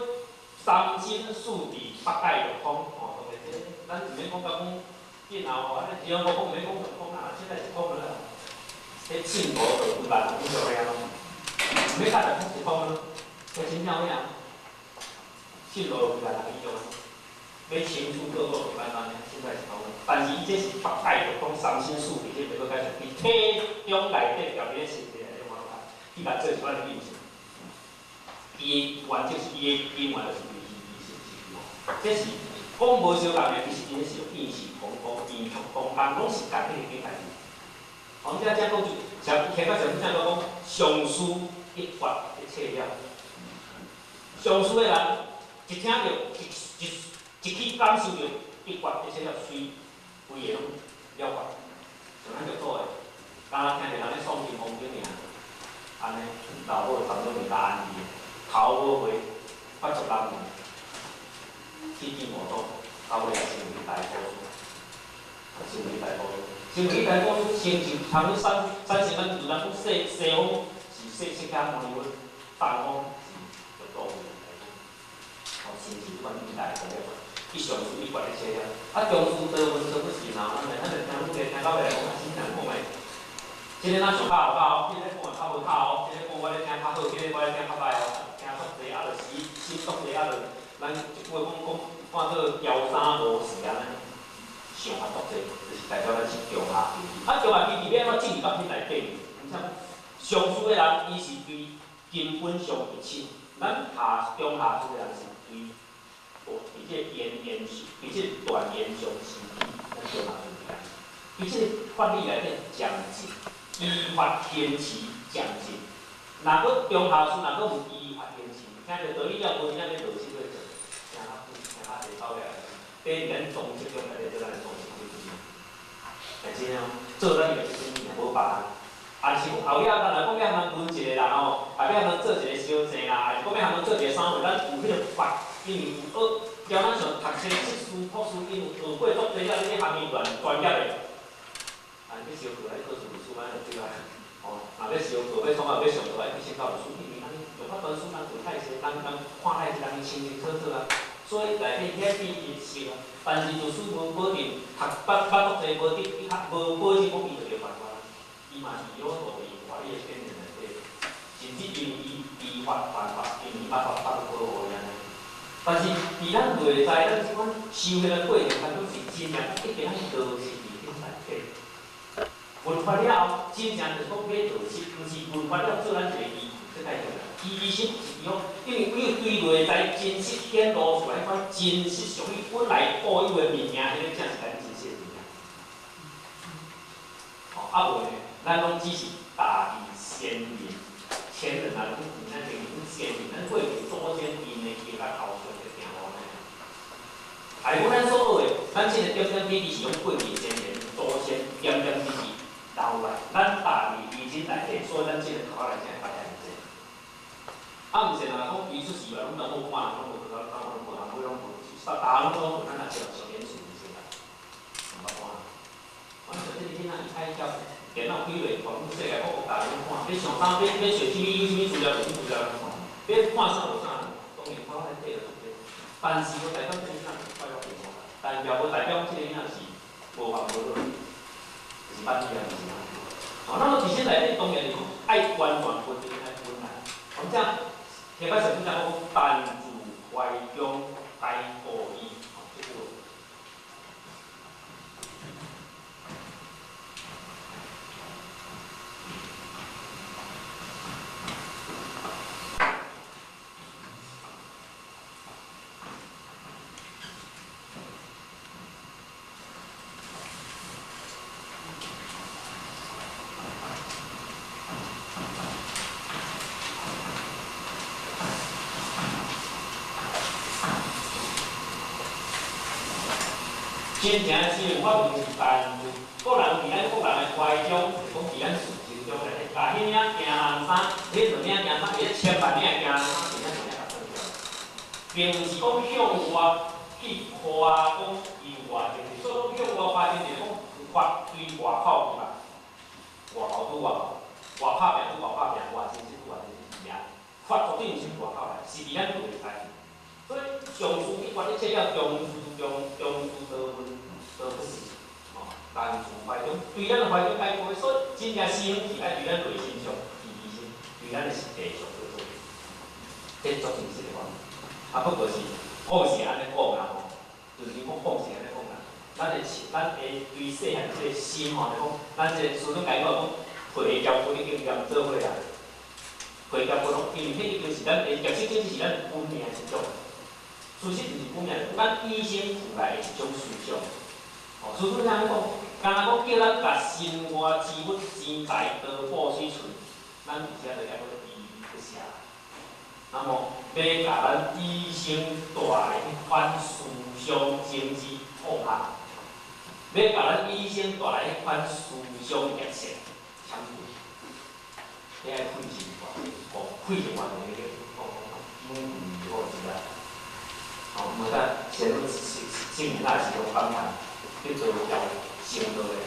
三心四智八界六通，吼，當然這咱毋免講甲講見後吼，安尼二五講毋免講就講啊，現在是通了啦。彼慶國就幾萬人以上的啊，毋免看就講是通了，彼真正有影，慶國有幾萬人以上啊，欲清楚各個簡單的，現在是通了。但是伊這是八界六通三心四智，這袂閣解釋。佇體中內底條咧身體內底，我拢去共做一款的印象。伊的原則是伊的根源就是伊伊是是這是講無相共的，其實真是有異曲同工、異曲同工，攏是共彼個代誌。我們遮遮講就像下摆上次讲讲，上师一发一切了。上师的人一听著，一一一去感受著，一发一切了，随规个拢了解。像咱就做的，敢若听著人咧诵经、诵经尔，按呢老母差不多就安去，头无回，发足人去见五祖，到尾也成为大祖师，成为大祖师，成为大祖师，成就差不多三三成咱就咱讲西西方是释释迦牟尼佛，东方是佛祖，哦，成就这款伟大的功德。伊上师一发一切了，啊，中师多闻多不是嘛？咱来，咱就听愈济，听到尾来讲，啊，真难讲的。这个若上较后较，这个讲的较无较哦，这个讲我咧听较好，这个我咧听较歹哦，听足济啊，就死心足济啊，就咱一句话讲讲，看做骄三无四按呢，想啊足济，就是代表咱是中下阶级。啊，中下阶级欲按怎进入到彼内底？而且上师的人，伊是对根本上一切，咱下中下师的人是对。伫这个缘缘，伫这个断缘上生起，咱中下士是按呢。伫这个法理内底渐进，依法行持渐进。若阁中下士，若阁有依法行持，听著道理了，无真正欲落实去做，听较久，听较济，到尾来，伫咱宗旨中内底做咱的宗旨规矩。但是哦，做咱个生意无别项。啊，是讲后尾咱若讲欲通问一个人哦，啊，欲通做一个小生啦，还是讲欲通做一个啥货，咱有彼个法，因为有学，交咱像读册、硕士、博士，因有学过足济了，你咧行业乱专业的。啊，你欲烧课，你考试律师，安尼对啊。哦，若欲烧课，欲创啊，欲上课，爱去先考律师，因为按呢，用法传书人做太济，人人看太济，人清清楚楚啊。所以内底遐比伊熟啊。但是律师无保证读捌捌足济，无得伊较无保证讲伊就会犯法。伊嘛是有所谓法律的边缘内底，甚至因为伊依法犯法，因为伊捌法法律保护伊按呢。但是伫咱内在，咱这款修炼的过程当中，是真正一定爱落实伫顶内底。闻法了后，真正就是讲欲落实，毋是闻法了做咱一个依据，这太重要。依据心是讲，因为唯有对内在真实显露出来，款真实属于本来固有的物件，彼个才是咱真实的物件。哦，啊无呢，咱拢只是大地先人、前人啊，拢毋咱等于先人，咱过去祖先𪜶的经甲头像在行路按呢。啊，讲咱所学的，咱这个点点滴滴是用过去先人、祖先点点滴滴留来，咱大地遗珍内底，所以咱这个头仔来才会发现这。啊，毋是若讲伊出事啊，拢拢无看，拢无看，拢无看，拢无，大家拢讲咱若上上演出是啦，毋捌看。我像这个囡仔伊爱晓电脑开落，全部世界各国大家拢看。欲上啥，欲欲找啥物有啥物资料，就啥物资料拢看。欲看啥无啥，当然看来底就足济。但是无代表这个囡仔是快乐幸福，但也无代表这个囡仔是无烦无恼，就是反起来就是按呢。哦，那么伫这内底当然是讲爱完全分别爱分来。我们这样，下摆上次讲讲，但自怀中该悟义，哦，这句话。真正是有法门是但自个人伫咱个人的怀中，就是讲伫咱事情中内底，共彼领行人衫，彼两领行衫，彼千万领行人衫，伫咱两领共做出来，并毋是讲向外去夸讲伊有偌精进，所以讲向外夸精进，讲法对外口去嘛，外口拄外口，外拍拼拄外拍拼，外真实拄外真实是啊，法绝对毋是外口来，是伫咱内在。所以上师一发一切了，中师中中师多闻多不是，吼，但自怀中对咱怀中解过，所以真正师父是爱对咱内心上慈悲心，对咱的实际上去做，这足真实的话，啊，不过是讲是按呢讲啦吼，就是讲讲是按呢讲啦，咱的对细汉这个心吼，就讲咱这个师尊教我讲，回交不已经念做伙啊，回交不拢，因为彼已经是咱的，其实这是咱本命的一种。事实毋是本命，咱以生出来的一种思想。哦，师尊按呢讲，敢若講叫咱共身外之物錢財多寶水喙，咱佇遮就抑閣依依去寫。那麼欲共咱以生帶來彼款思想情志放下，欲共咱以生帶來彼款思想結束，攕開，遐費時偌濟，哦，費時偌濟個，哦，每年好是啊，哦，無得前前那時候反彈，去做條成落的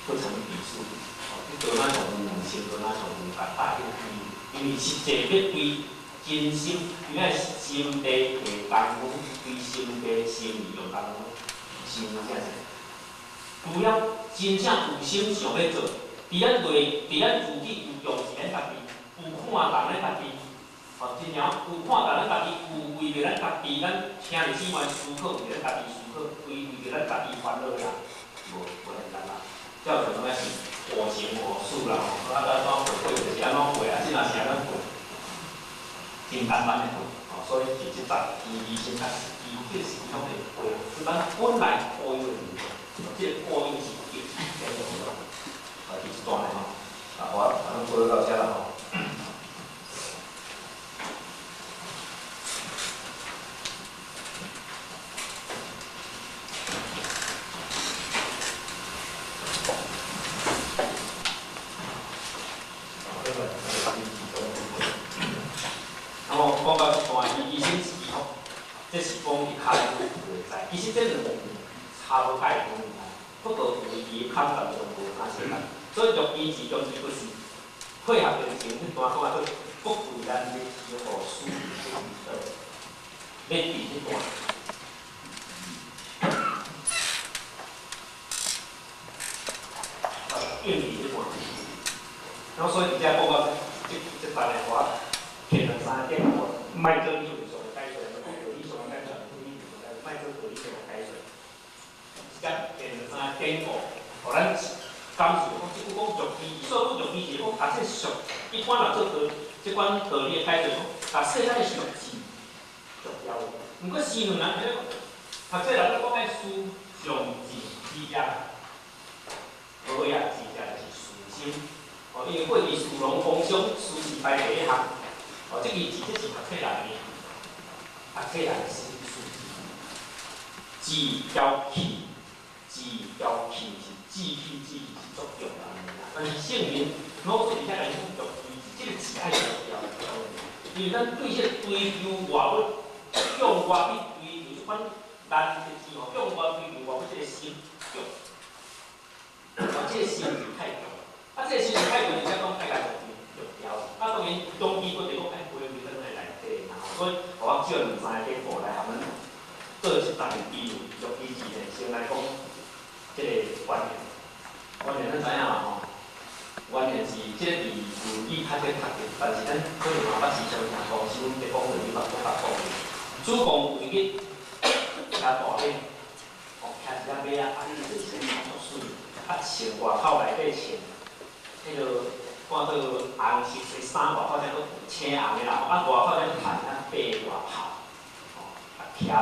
不成比數，哦，去做哪像有，成做哪像有，共拍去，因為實際欲對真心，因為心地下功夫，對心地心意用功夫，是有正濟。除了真正有心想欲做，佇咱內，佇咱自己有重視咱家己，有看重咱家己，哦，真正有看重咱家己，有為著咱家己，咱兄弟姊妹思考，為咱家己思考，為著咱家己煩惱啦，無無簡單啦。照常攏是我行我素啦，吼，啊，按怎過過就是按怎過，啊，這若是按怎過。真簡單的過，哦，所以佇這節伊先較實伊這個是講的過，是咱本來固有的物件，這個固有是極簡單的，啊，佇這段的吼，啊，我咱過到遮啦吼。講到這段，伊醫生是吼，這是講伊跤有會知，其實這兩個差無介多，不過有伊的坎段上無啥相仝，所以用醫治中醫不是配合病情彼段講啊，做不為咱的小可舒適的，欲治彼段。應治彼段，然後所以佇遮講到這段的話，摕兩三個典故。莫做理論上的解說，道理上的解說，理論上的解說，莫做道理上的解說。直接摕兩三個典故，予咱感受講，這句講俗語，所講俗語是講，假設俗，一般若做道，這款道理的解說，講，假設咱的俗字俗了，毋過思量人咧，讀冊人咧講愛思上進之業，好啊，之業就是思心，哦，因為過去士農工商，思是排第一項。哦，這個字這是讀冊人的，讀冊人的思思字，志氣，志氣是志氣，志氣是足重要的。但是聖人老師佇遐來講重視，這個字愛重要，因為咱對這個追求外物，向外去追求這款難的字吼，向外追求外物這個心重，啊，這個心是太重，啊，這個心是太重，才講愛共重調。啊，當然中醫佫就講愛歸為咱的內底嘛，所以，我借兩三個典故來予咱做這段比喻，用以字呢，先來講這個觀念。觀念咱知影嘛吼？觀念是這個佇論語較少讀著，但是咱可能嘛捌時常聽講，是阮咧講論語嘛，閣捌講。子貢有一日騎大馬，哦，騎一只馬仔，啊，伊這身足媠，啊，穿外口內底穿，彼個。看做紅色的衫，外口才閣青紅的啦，啊，外口才閣穿一白外袍，吼，啊，騎坐，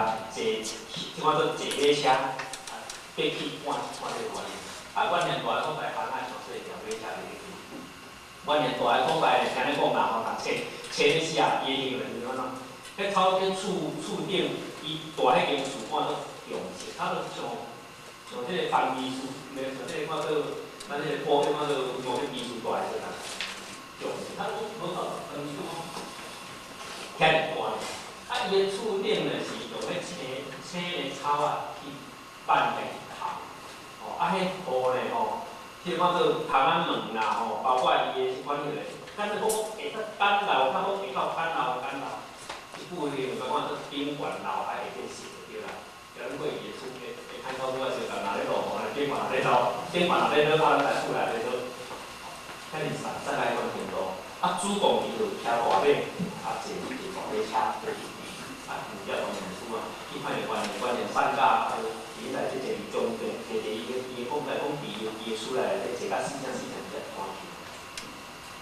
這款做坐馬車，啊，欲去趕趕這個原因。啊，原因大个所在，番仔上細條馬車袂去。原因大个所在，聽咧講啦吼，讀冊冊咧寫，伊的行為是按怎？彼頭彼厝厝頂，伊蹛彼間厝看做中式，他都像像這個番藝術，袂像這個看做。咱這個布，彼款做五個技術大的時陣，重視，他講無到分數，遐爾大。啊，伊的厝頂呢是用彼青青的草仔去挽起來頭，吼，啊，彼布呢吼，彼款做窗仔門啦吼，包括伊的這款彼個，敢若講會當簡陋，較講會夠簡陋簡陋，一句話就講做頂懸樓啊，會變成對啦。咱過伊的厝會會看到拄仔小甲若咧落雨，頂懸若咧落，頂懸若咧落，啊，咱來厝內咧落，遐爾散散來款程度。啊，子貢伊就騎大馬，啊，坐坐大馬車過去，啊，有了當然輸啊，去看著關鍵關鍵散架，伊來這坐中間，摕著伊個伊個講來講佇伊的書內底坐甲死正死正才看去。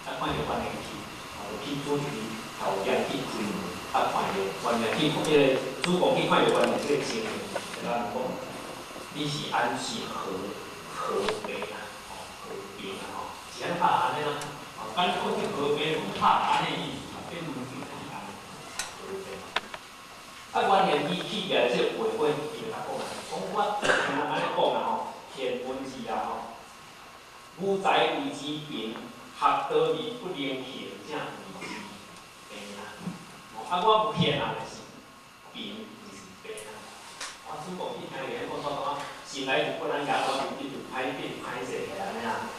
啊，看著關鍵去，啊，就去主持頭前去開門，啊，看著關鍵去彼個子貢去看著關鍵這個情形，就甲人講，你是安是何何和平啊，吼，和平啊，吼，是按拍按呢啦，吼，敢讲这和平，讲拍按呢意思，变文字是按呢，和平。啊，原先伊起来这个话，伊就甲讲啊，讲我听人按呢讲啦吼，天文字啊吼，无才谓之贫，学道而不能行者谓之病啊。啊，我无骗人的是贫，毋是病啊。我主讲去听伊咧讲说讲，心内就不能牙刷就就歹变歹势个按呢啊，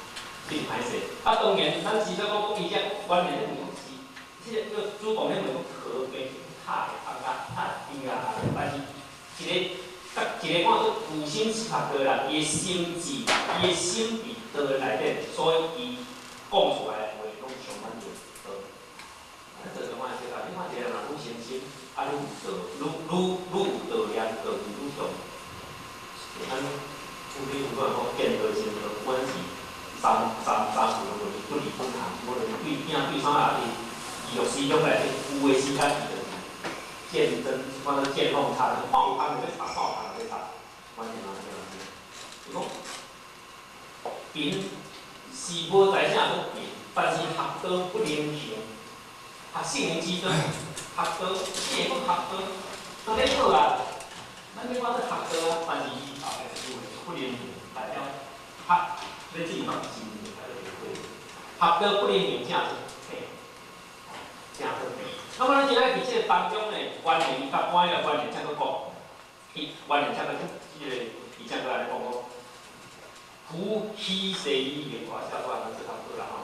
变歹势。啊，当然，咱是说讲讲伊遮原来咧问讲是，这个叫主讲咧问讲河边拍的放甲拍边啊，但是一个甲一个看做有心学的人，伊的心智，伊的心伫道内底，所以伊讲出来的话拢充满着道。啊，道就看这个，你看一个人若愈诚心，啊，愈有道，愈愈愈有道念，道就愈强。咱有理有讲讲见道成道，阮是三三三无论不离本行，无论对囝对啥人，伊伊欲思想内底有的时间，伊就是见真，看做见缝插针，看有空就欲插，看有空就欲插，完全嘛对啦。伊讲贫是无才啥讲贫，但是学道不能行，学圣人之道，学道，你会讲学道，当然好啊。咱咧看做学道啊，但是伊后壁一句话不能行，代表学欲进到真的，学道不能行，正做病，正做病。那么咱今仔伫这个当中呢，原来伊甲关了，原来才阁讲，伊原来才阁这个，伊才阁按呢讲讲，夫虚势以行，我写出来咱做差不多啦吼。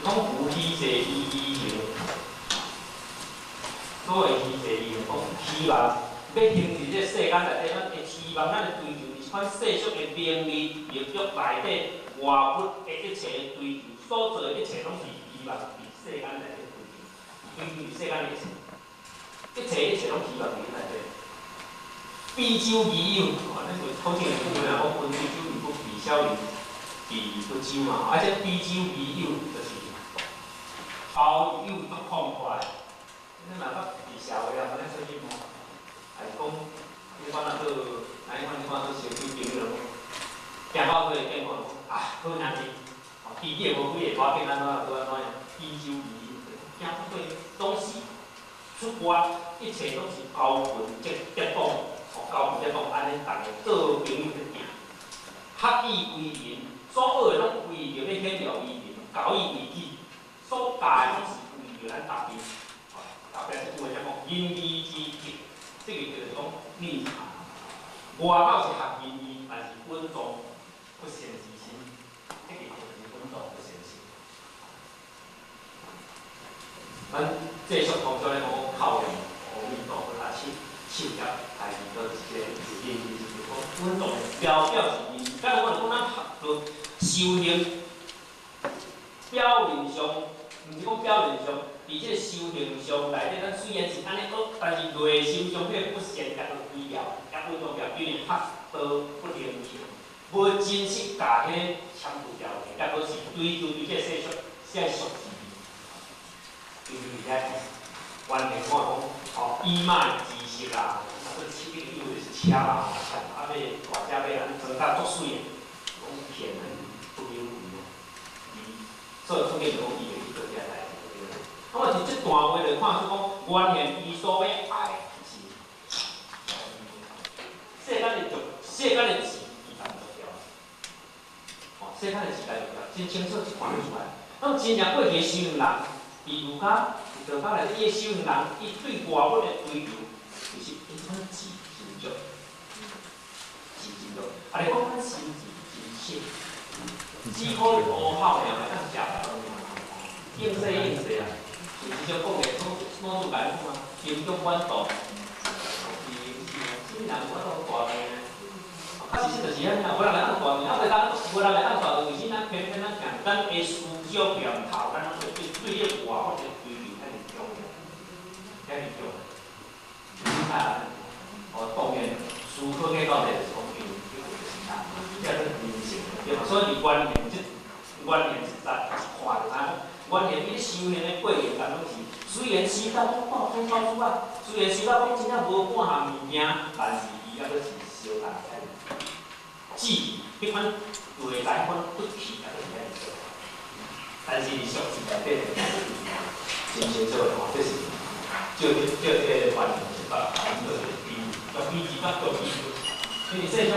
讲夫虚势以以行，所谓虚势以行，讲希望欲行伫这世间内底，咱会希望咱的追求伫这款世俗的名利、欲欲内底，外物的一切追求，所做的一切拢是希望伫世间内底追求，追求伫世间的一切，一切一切拢希望伫内底。比酒而友，咱就古前的句话讲，温水煮鱼，比小鱼，比不酒嘛。啊，这比酒而友就是交友足痛快。你若捌伫社会啊，安尼说起无？还是讲你看那做，哪一款你看做小酒朋友，行到伙见看啊，好难听，哦，知己无几个，我变按怎做按怎样，比酒而友，行到伙拢是出外，一切拢是交群结结党。交朋友按呢，逐家做朋友去行，学以为人，所学的拢为著欲显露于人，教以为己，所教的拢是为著咱家己。后壁这句话才讲仁义之德，这个就是讲内涵。外口是学仁义，但是稳重不善之心，这个就是稳重不善心。咱这俗通常咧讲口念阿弥陀佛啊，手手业还是做一个仁义之德，讲稳重表表是仁义。敢若讲咱学道修行，表面上，毋是讲表面上，伫这个修行上内底，咱虽然是按呢学，但是内心上迄个不善也都归了，也稳重了，因为学道不能行，无真实共彼个签除掉，抑阁是追求对这个世俗世俗之义，追求伫遐，完全看讲，吼，以卖知识啊，啊，阁七个有就是車啊，啊買大只馬，按呢裝甲足媠的，講騙人不有為啊。所以聖經就講伊會去做這代誌，對無？那麼佇這段話就看出講，原來伊所欲愛是世間的俗，世間的字伊就唔重要。哦，世間的字太重要，真清楚就看得出來。那麼真正過去的修行人，佇儒家、佇道家內底，伊的修行人，伊對外物的追求，其實伊種字真足，字真足。啊，你講咱心智真細，只可以烏口爾，會當食飽。應世應世啊，就是像講的，老子共你講啊，貧窮滿道，是是，啥物人無法度大病啊？啊，事實就是按呢，無人會當大病，啊，袂當無人會當大病，為啥咱偏偏咱行咱的思想念頭，咱攏會對對彼個外物的追求遐爾強烈，遐爾強烈。啊，哦，當然思考起到底就是講因為這個就是人，這是人性，對無？所以佇原型這原型一節一看就知影，原型伊咧修煉的過程當中是，雖然修到講半空高處啊，雖然修到講真正無半項物件，但是伊猶閣是相當遐爾志氣，彼款內在彼款骨氣猶閣是遐爾足。但是佇俗世內底，真清楚的吼，這是照這照這個原型一節，做一個比喻，比喻甲做比喻，因為說啥？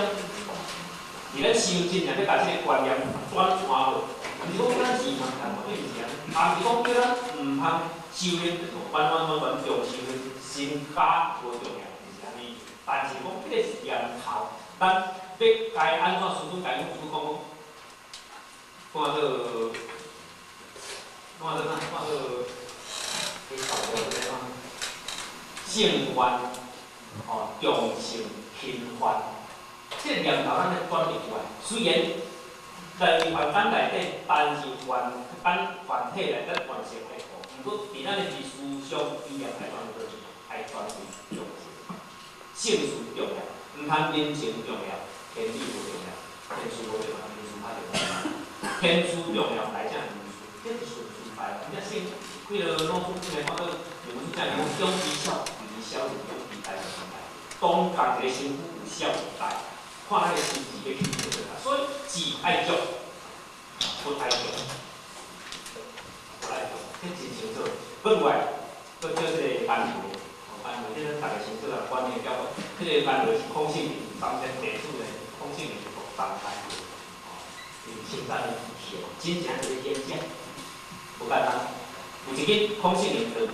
佇咱修真正欲共這個觀念轉換落，毋是講咱錢通趁，絕對毋是按呢，也毋是講叫咱毋通修煉，完完全全重修煉，身家無重要，毋是按呢。但是講這個是念頭，咱欲該按怎師尊共阮講講，講做，講做啥？講做，彼道叫做啥？聖願，哦，眾生貧乏。這個念頭咱欲轉會過來，雖然在凡間內底，但是凡咱凡體內底完成的好，毋過佇咱的佇思想意念來轉做，愛轉為眾生，聖事重要，毋通人情重要，天理無重要，天事無重要，人事較重要。天事重要來才人事，這是順序排。你若先，幾个老師這個看到，有本書講講勇於小，為小就勇於大就大，當共一個身軀有小有大。看咱的心智欲去佗佗所以志愛足，不愛足，不愛足，這真清楚。閣落來，閣叫這個班會，哦，班會，這咱逐个清楚啦，觀念交過。這個班會是孔聖林三千弟子的，孔聖林獨當班會，哦，是稱讚伊贤，真正一個賢者，無簡單。有一日，孔聖林就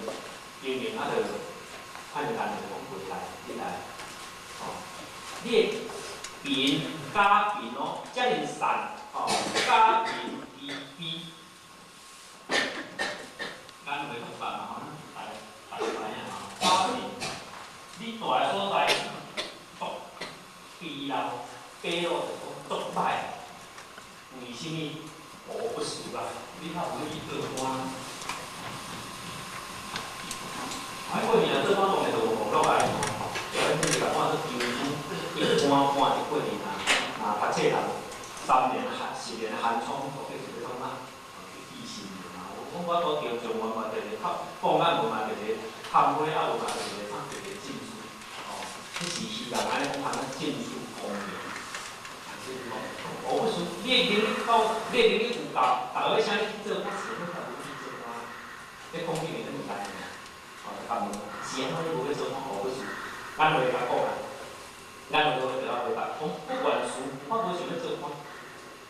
明明啊，就看著班會講回來，你來，哦，你的。貧家貧哦，遮爾善吼，家貧卑卑，咱會足捌嘛吼，咱大家知影吼。家貧，你住的所在足卑陋，卑陋就講足歹，為啥物我不熟啊？你較有去做官？啊，過年啊，做官當然就有娛樂啊，吼，就咱這個看做丟書，官官一過年啊，啊，讀冊人3年寒，10年寒窗，到底是欲創啥？去寄信嘛。我講我拄著狀元嘛，就是考榜眼無嘛，就是探花啊，無嘛就是啥，就是進士。哦，彼是希望按呢講，通進士功名。我不是，你的能力夠，你的能力有夠，逐个欲請你去做，我是你較無去做官。這講起來咱毋知影，哦，就甲問，是按怎你無欲做官，我不是，咱會共講啊。咱有會就回答，講不管事，我無想欲做官，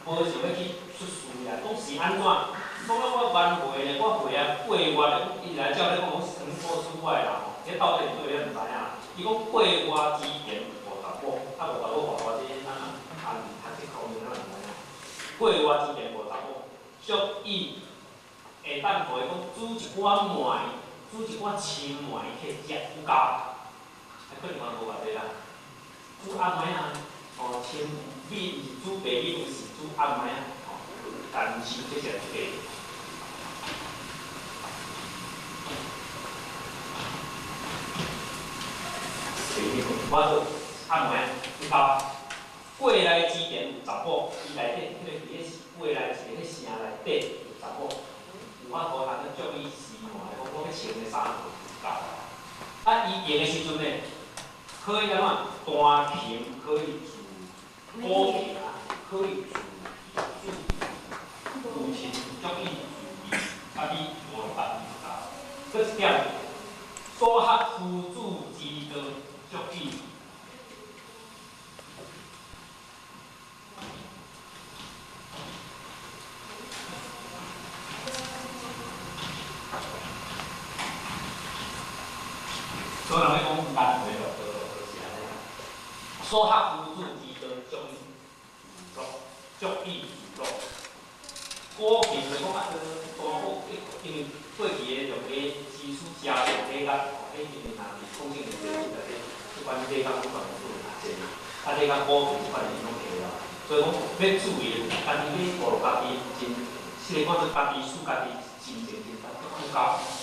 無想欲去出事啊。講是按怎？講啊，我冤回咧，我回啊過月咧，伊來照咧講，講是唐祖師我的人吼，這到底是對咱毋知影。伊講過外之田50畝，啊50畝偌大這咱啊讀冊方面咱毋知影。過外之田50畝，足以會當予伊講煮一寡糜，煮一寡青糜去食，有夠？啊，可能嘛無偌濟啦。煮暗暝啊，哦，青米毋是煮白米，有是煮暗暝啊，哦，但是這是一個。我做暗暝有夠。過來之田有十畝，伊內底彼個佇咧過來之田彼城內底有十畝，有法度通去足伊生活，講我欲穿的衫褲有夠。啊，伊閒的時陣呢，可以按怎？彈琴可以自古琴啊，可以自自古琴足以自娛，啊比五六百字有够。閣一點，所學夫子之道，足以。所以人咧講難題就就是按呢啦。所學夫子之道，足以自樂，足以自樂。古琴就講啊，大好，因為過去的用个知識加用禮樂，吼，彼因為若是講聖經內底，這款禮樂這款做較濟嘛，啊禮樂古琴這款伊攏會啦。所以講欲注意的，家己欲五六家己真，這个看做家己使家己真正真有夠，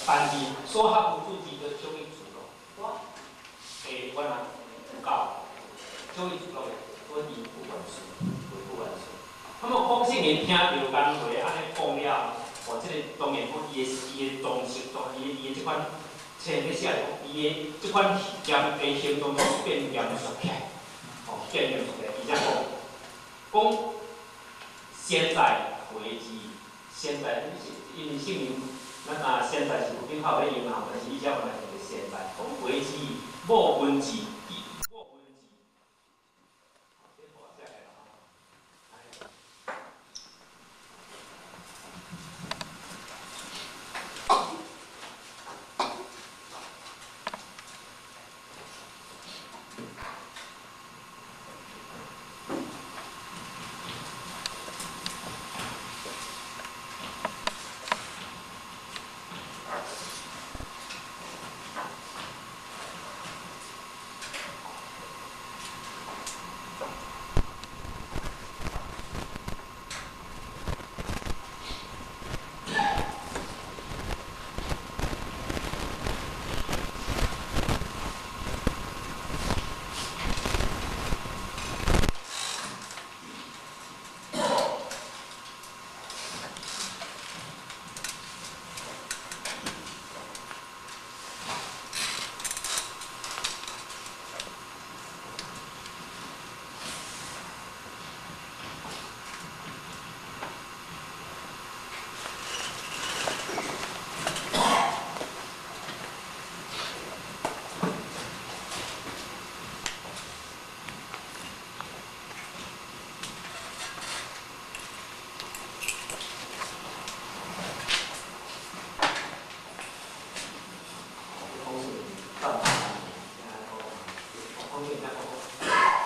但是所學夫子之道，足以自樂。我欸，我若有夠，足以自樂的，我伊不管事，不管事。那麼孔聖人聽著顏回按呢講了，哦，這個當然講伊的裝飾，當伊的這款，像咧寫講，伊的這款嚴的行動都變嚴肅起來，哦，變嚴肅起來。而且講，講先在回之，先在因為聖人，咱若先在是有頂口咧用啊，但是伊遮原來是先在，講回之，莫文字。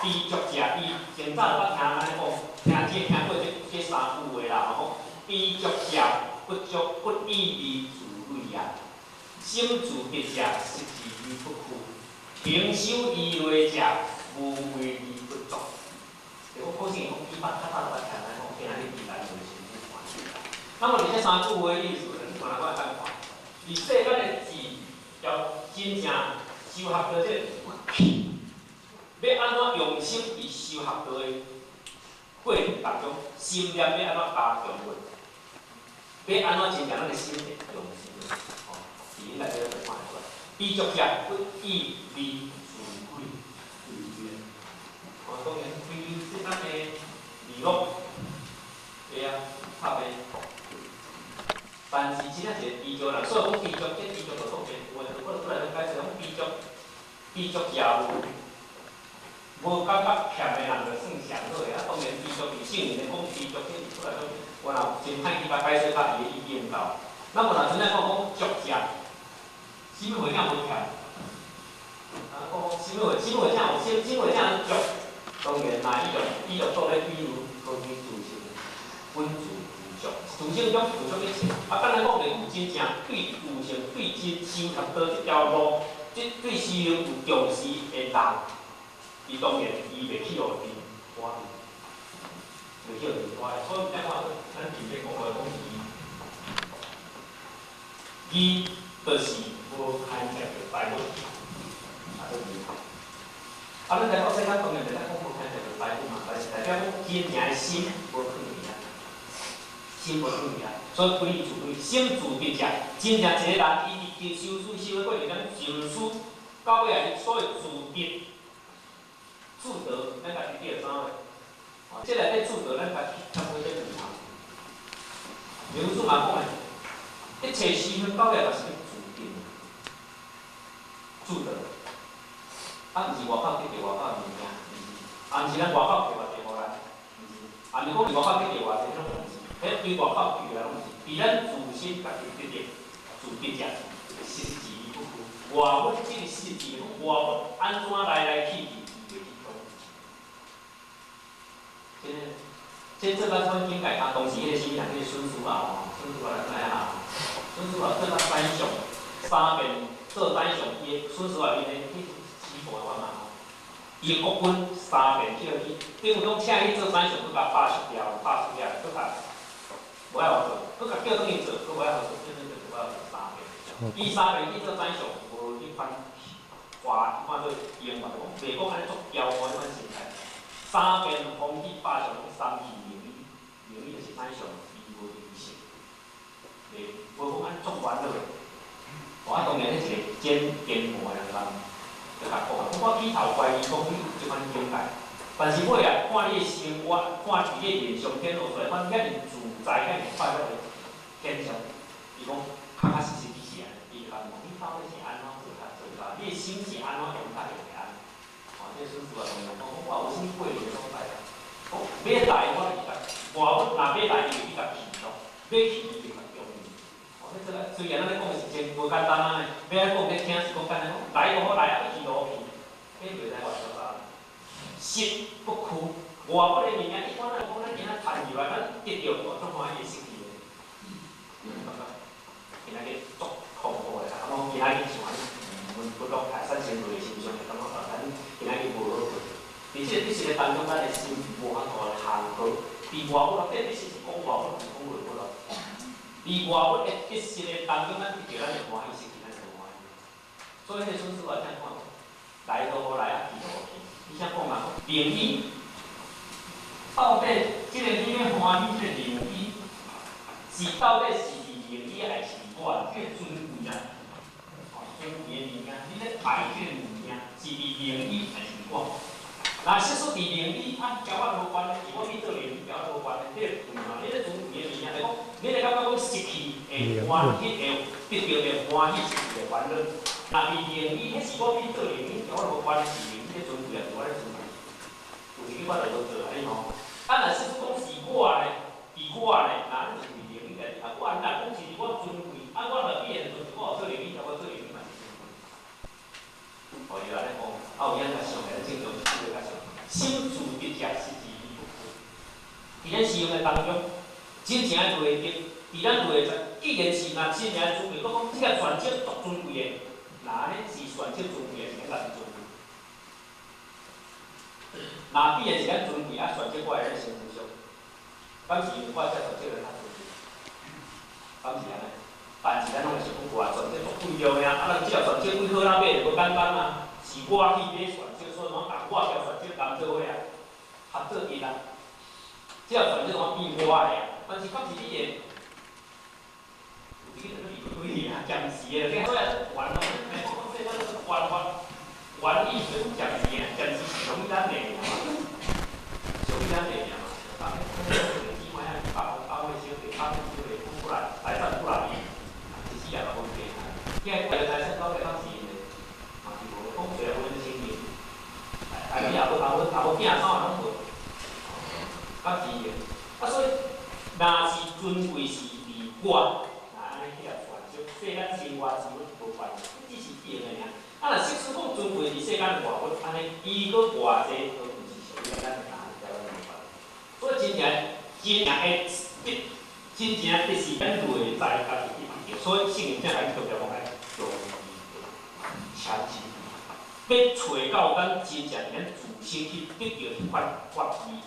知足者，伊前早捌聽按呢講，聽這聽過這三句話啦，吼，知足者不足不以而自累也，心自得者失之而不屈，平修於內者無為而不作。我可能講，伊捌較早捌聽按呢講，今仔日伊來就是看。那麼佇這三句話的意思，你看來我來看。佇世間的智，要真正修學到這個佛氣。欲按怎用心佇修學道的過程當中，心念欲按怎加強落？欲按怎真正咱的心會用心？吼，佇恁內底就看會出來。知足者不以利自貴，哦，當然追求這款的利樂，對啊，拍拼。但是真正一個知足人，所以講知足，這知足就講明，有的就過來解釋講知足，知足者有。無感覺欠的人就算上好的，啊，當然知足佇聖人咧講知足，這出來講，我若真歹去共解釋甲伊的意見到。那麼若真正講講足者，啥物貨囝無欠？啊，講啥物貨，啥物貨囝有，啥物貨囝足？當然，若伊就做咧比如，講去自性，本自具足，自性中具足一切。啊，簡單講就是真正對自性、對真修學道這條路，這對修行有重視的人。伊當然，伊袂去予人拖，袂去予人拖。所以，咱看，咱前面講話講伊，伊就是無牽涉著財物，啊，都是。啊，咱來講，世間當然袂使講無牽涉著財物嘛，但是代表講真正的心無囥佇遐，心無囥佇遐，所以不以自貴，心自得者，真正一個人伊佇修思修的過程中，尋思到尾啊，所謂自得。自得，咱家己得啥货？哦，這內底自得，咱家己差不多這兩項。劉祖嘛講的，一切西方教育嘛是欲自得，自得。啊，毋是外口得著外口的物件，毋是，啊，毋是咱外口摕偌濟予咱，毋是，啊，毋是講外口得著偌濟，攏毋是，彼對外口得來攏毋是，佇咱自身家己得著，自得者，實質不虛。外物這個實質，外物按怎來來去去，伊袂去動。這個，這做到這款境界，啊，當時彼個啥物人，彼個孫思邈吼，孫思邈咱知影哈，孫思邈做到宰相，三遍做宰相，伊孫思邈伊咧去起步的嘛吼，伊國軍三遍叫伊，等於講請伊做宰相，閣共罷黜掉，罷黜了，閣共無愛予做，閣共叫轉去做，閣無愛予做，叫轉去做，無愛予做三遍。伊三遍去做宰相，無彼款話，彼款做用法，講袂講按呢足驕傲彼款心態。三遍風起罷相，三去名醫，名醫就是宰相，伊無認識，袂無講按呢足煩惱的。我當然彼一個剪肩毛的人就共講啊，我起頭懷疑講你有這款境界，但是尾啊看你的生活，看佇你的面上顯露出來，款遐爾自在、遐爾快樂的現象，伊講確確實實你是按呢，伊就共問你到底是按怎做較做較，你的心是按怎用較用會按呢？哦，這個孫思邈當然講，我有啥物過人的所在啊？講欲來我就去共，外物若欲來伊就去共去咯，欲去伊就共用。哦，這個雖然咱咧講的是真無簡單啊，欲按講咧聽是講簡單，講來就好來啊，欲去就好去，彼袂使話說啥。實不虛，外物的物件，一般咱講咱今仔趁入來，咱得著我足歡喜失去的。感覺今仔日足恐怖的，感覺今仔日像按呢悶不樂，產生內心上會感覺咱今仔日無好過。佇這個得失的當中，咱的心無法度來降和。佇外物內底，得失是講外物，毋是講內物咯。佇外物的得失的當中，咱得著咱會歡喜，失去咱就無歡喜。所以，彼個孫思邈這樣看，來就好來，啊去就好去。伊啥講啊？名醫到底這個你欲歡喜這個名醫，是到底是佇名醫還是我？這個尊貴啊，哦，尊貴的物件，你咧愛這個物件，是佇名醫還是我？若實屬佇名醫，啊，佮我無關係，是我去做名醫，佮我無關係。這個貴嘛，你咧尊貴的物件，就講你咧感覺講失去會歡喜，會得著會歡喜，失去會煩惱。若佇名醫，彼是我去做名醫，佮我無關係，是名醫咧尊貴，還是我咧尊貴？有時我就無做啊，你吼。啊，若實屬講是我咧，佇我咧，那你就是佇名醫內底。啊，我若講是我尊貴，啊，我若變的時陣，我有做名醫，我做名醫嘛是尊貴。哦，伊按呢講，啊，有影較像來正常思維較像。心自得者，實之理不虛。佇咱生活當中，真正內得，佇咱內在，既然是若真正尊貴，閣講這個選擇足尊貴的，若按呢是選擇尊貴的，是咱家己尊貴。若既然是咱尊貴，啊，選擇我會咱身上，敢是因為我才選擇咱較尊貴？敢是按呢？但是咱攏會想講，哇，選擇足貴重的啊！啊，人這個選擇幾好哪買就無簡單啊！是我去買選擇，所以講共我共選擇共做伙啊，合做一啊。這個選擇攏變我的啊，但是敢是你的？有一個叫做對啊，暫時的，所以還哦，來講講這個還還還意就是暫時的，暫時是屬於咱的嘛，屬於咱的嘛。啊，姊妹啊，百百位小弟，百位小弟，不來，財產不來，一世人嘛無變啊。今日財產到底敢是𪜶的？嘛是無，講雖然無恁承認，但是也無也無也無囝孫攏無，敢是的。啊，所以若是尊貴是佇我，若按呢去來傳說，世間生活之物無關係，只是變的爾。啊，若實使講尊貴佇世間外物，按呢伊閣偌濟都毋是屬於咱的，咱無關。所以真正真正會得，真正得是咱內在家己去得。所以聖人才來強調講愛用力前進，欲揣到咱真正佇咱自身去得著彼款法義，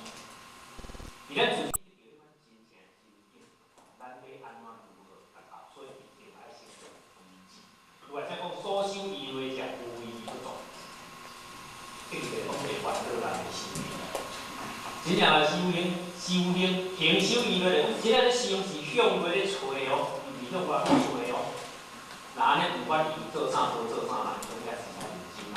佇咱自身得著彼款真正真境，咱欲按怎如何達到？所以一定愛先做依止。有來才講所修疑慮者，無疑不作，這個就是講會煩惱人的心。真正來修行，修行行修疑慮來講，真正咧修是向內咧揣哦，毋是向外去揣哦。若按呢，不管伊做啥無做啥，人總也是認真啊。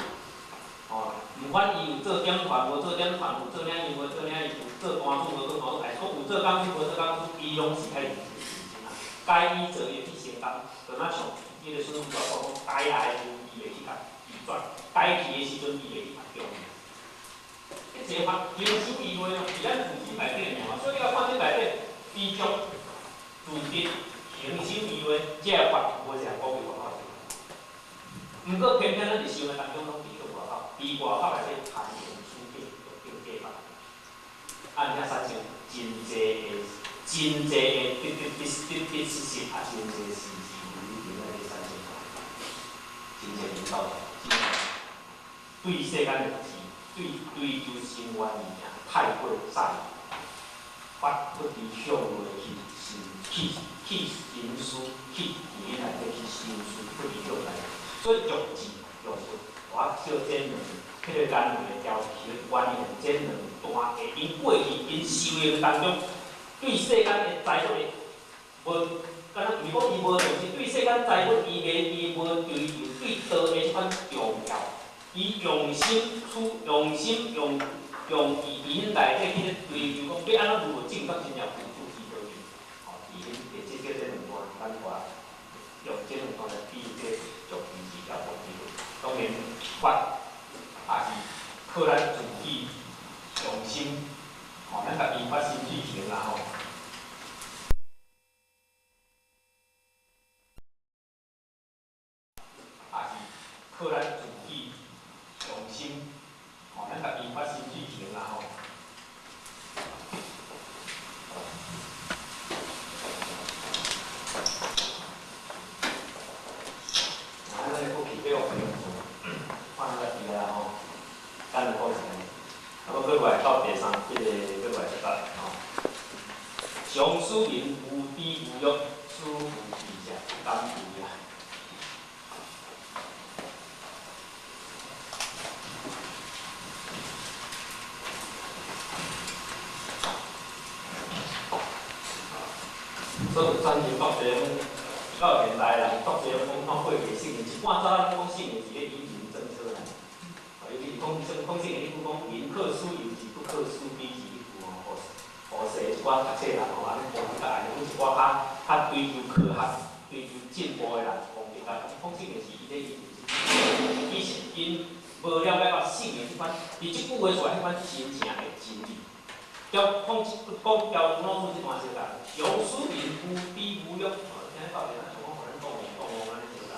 吼，吼，毋管伊有做点传，无做点传，有做领伊，无做领伊，有做单主，无做单主，还是讲有做讲师，无做讲师，伊拢是爱认真啊。该伊做伊会去承担，就若像伊个孙主讲，该来的伊会去共拒绝，该去的时阵伊会去共中。一切法行守义话哦，是咱自身内底尔，所以你来看这内底，知足、自得、行守义话，这个法无啥讲伫外口。毋过偏偏咱伫生活当中拢伫咧外口，伫外口内底贪言取见，就变假法。啊，尔产生真济的、真济的得得得得得失失，啊，真济是是非非内底产生出来，真济领导，真济对世间的事，对追求生活物件太过在意，发不知向内去心去去心思，去伫咧内底去心思，不知向内。所以用智用佛，我小这两，彼个单位的条件原因这两段的，𪜶过去𪜶修行当中，对世间的财物的无，敢若如果伊无重视对世间财物，伊袂伊无追求对道的这款重要，伊用心处用心用用意伫恁内底去咧追求，讲欲按怎如何证到真正付出之道去，吼，伫恁会这这两段，咱我用这两段来比喻这足智智甲无智。当然，法也是靠咱自己用心，吼，咱家己发心去行啦吼。也是靠咱自己用心，吼，咱家己发心去行啦吼。啊，咱个过去买互放咱家己啦吼，等下讲一下。啊，我过来到第三，这个过来这节吼。上师人无知无欲，师父智者不敢为啊。所以咱前国际到现代人，国际讲看过去圣人，一半早咱讲圣人是咧以仁政策啦。尤其是讲讲圣人彼句讲宁可使幼稚，不可使卑稚彼句吼，予予势一寡读册人吼，按呢讲较按呢，讲一寡较较追求科学、追求进步的人讲袂到。讲圣人是伊咧以其实𪜶无了解到圣人彼款，伫这句话出来彼款真正的真理。交讲讲交吴老师这段时间，上师人无知无欲，哦，听到底咱像讲予咱当王当王按呢相共，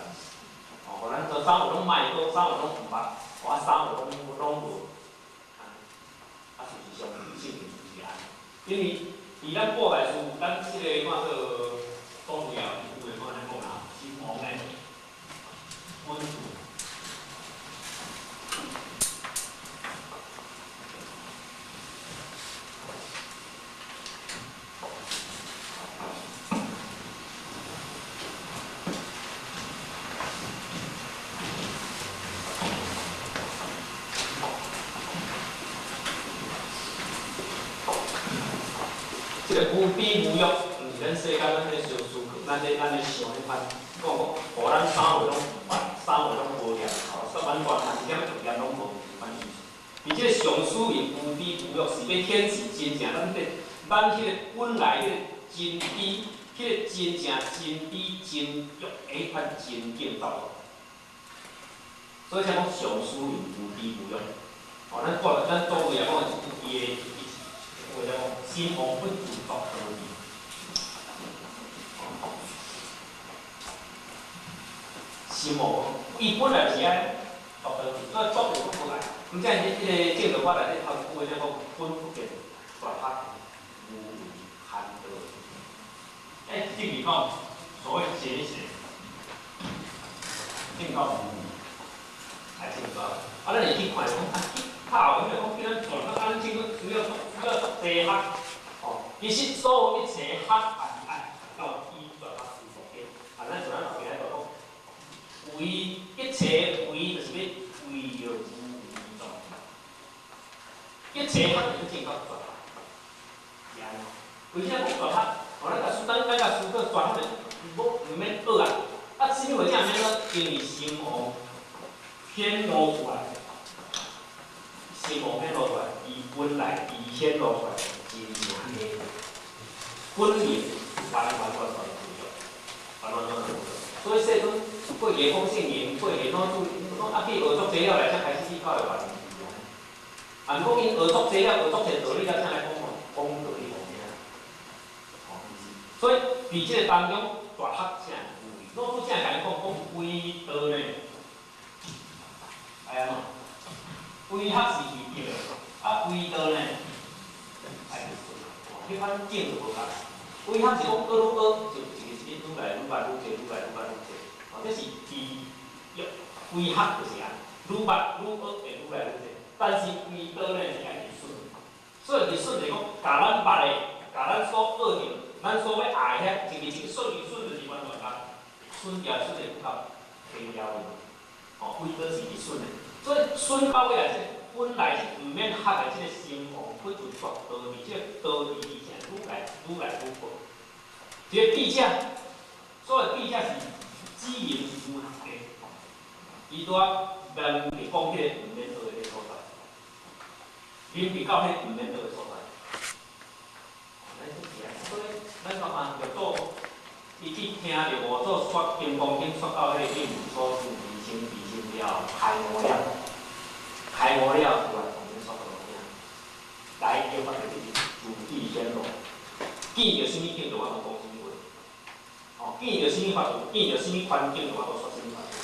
哦，予咱做啥物拢莫讲，啥物拢毋捌，我啥物拢拢无，啊，事实上圣人就是按呢，因为伫咱古代书，咱这个看做讲有一句话按呢讲啦，心王的本处。这个无知无欲，毋是咱世间咱咧相思，咱咧想彼款，讲讲，予咱啥物拢毋捌，啥物拢无念头，啥物管一点一念拢无，这款意思。而这个上师因无知无欲，是欲显示真正咱这，咱彼个本来彼个真知，彼个真正真知真欲的彼款真境走出来。所以才讲上师因无知无欲。哦，咱过咱祖辈也讲一句伊的。话讲，心王不自作何意？心王，伊本来是按作道理，所以作道拢无来。毋知伫彼个正道法内底头一句话讲，本不见绝学无为含道。哎，这里讲所谓结邪，正道无为，来正道。啊，咱会去看讲啊，去拍后迄个讲，叫咱做，啊，咱这个需要需要足济学，吼，其实所有一切学也是爱到以绝学为目的。啊，咱像咱后边来讲，为一切为就是欲为著无为状态，一切学就是正到绝学，是按呢。为啥讲绝学？哦，咱共咱咱共思考绝学就无毋免学啊。啊，啥物货才免学？因为心王显露出来，心王顯露出來，伊本來伊顯露出來真正的本領，完完全全不一樣，完完全全不一樣。所以世尊過夜講聖言，過夜老祖講啊去學足濟了來，才開始去教育別人。啊，毋過𪜶學足濟了，學足濟道理了，才來講吼，講道理予聽。吼，所以佇這個當中，大學正有味。老祖正共伊講，講為道呢，哎呀喏，為學是為德，啊為道呢，愛去順。彼款境就無仝。為學是講學愈學，就一个一个愈來愈捌愈濟，愈來愈捌愈濟。哦，這是佇為學就是按呢，愈捌愈學會愈來愈濟。但是為道呢是愛去順，所以去順就是講，共咱捌的，共咱所學著，咱所欲愛遐，一個一個順去順就是完全共順掉順的較平了去。哦，為道是去順的，所以順到尾啊，這本來是毋免學的這個心王，佢就絕道佇這個道義裡向愈來愈來愈高。這個智者，所謂智者是只言無學的，伊拄仔面佇講彼個毋免學的所在，面佇到彼個毋免學的所在。咱就是啊，所以咱看看六祖，伊去聽著五祖說金剛經，說到彼個應無所住，而生其心了後開悟了，開悟了出來，從恁說予聽，來叫法就是自己顯露，見著啥物境就有法度講啥物話，哦，見著啥物法度，見著啥物環境就有法度說啥物法度。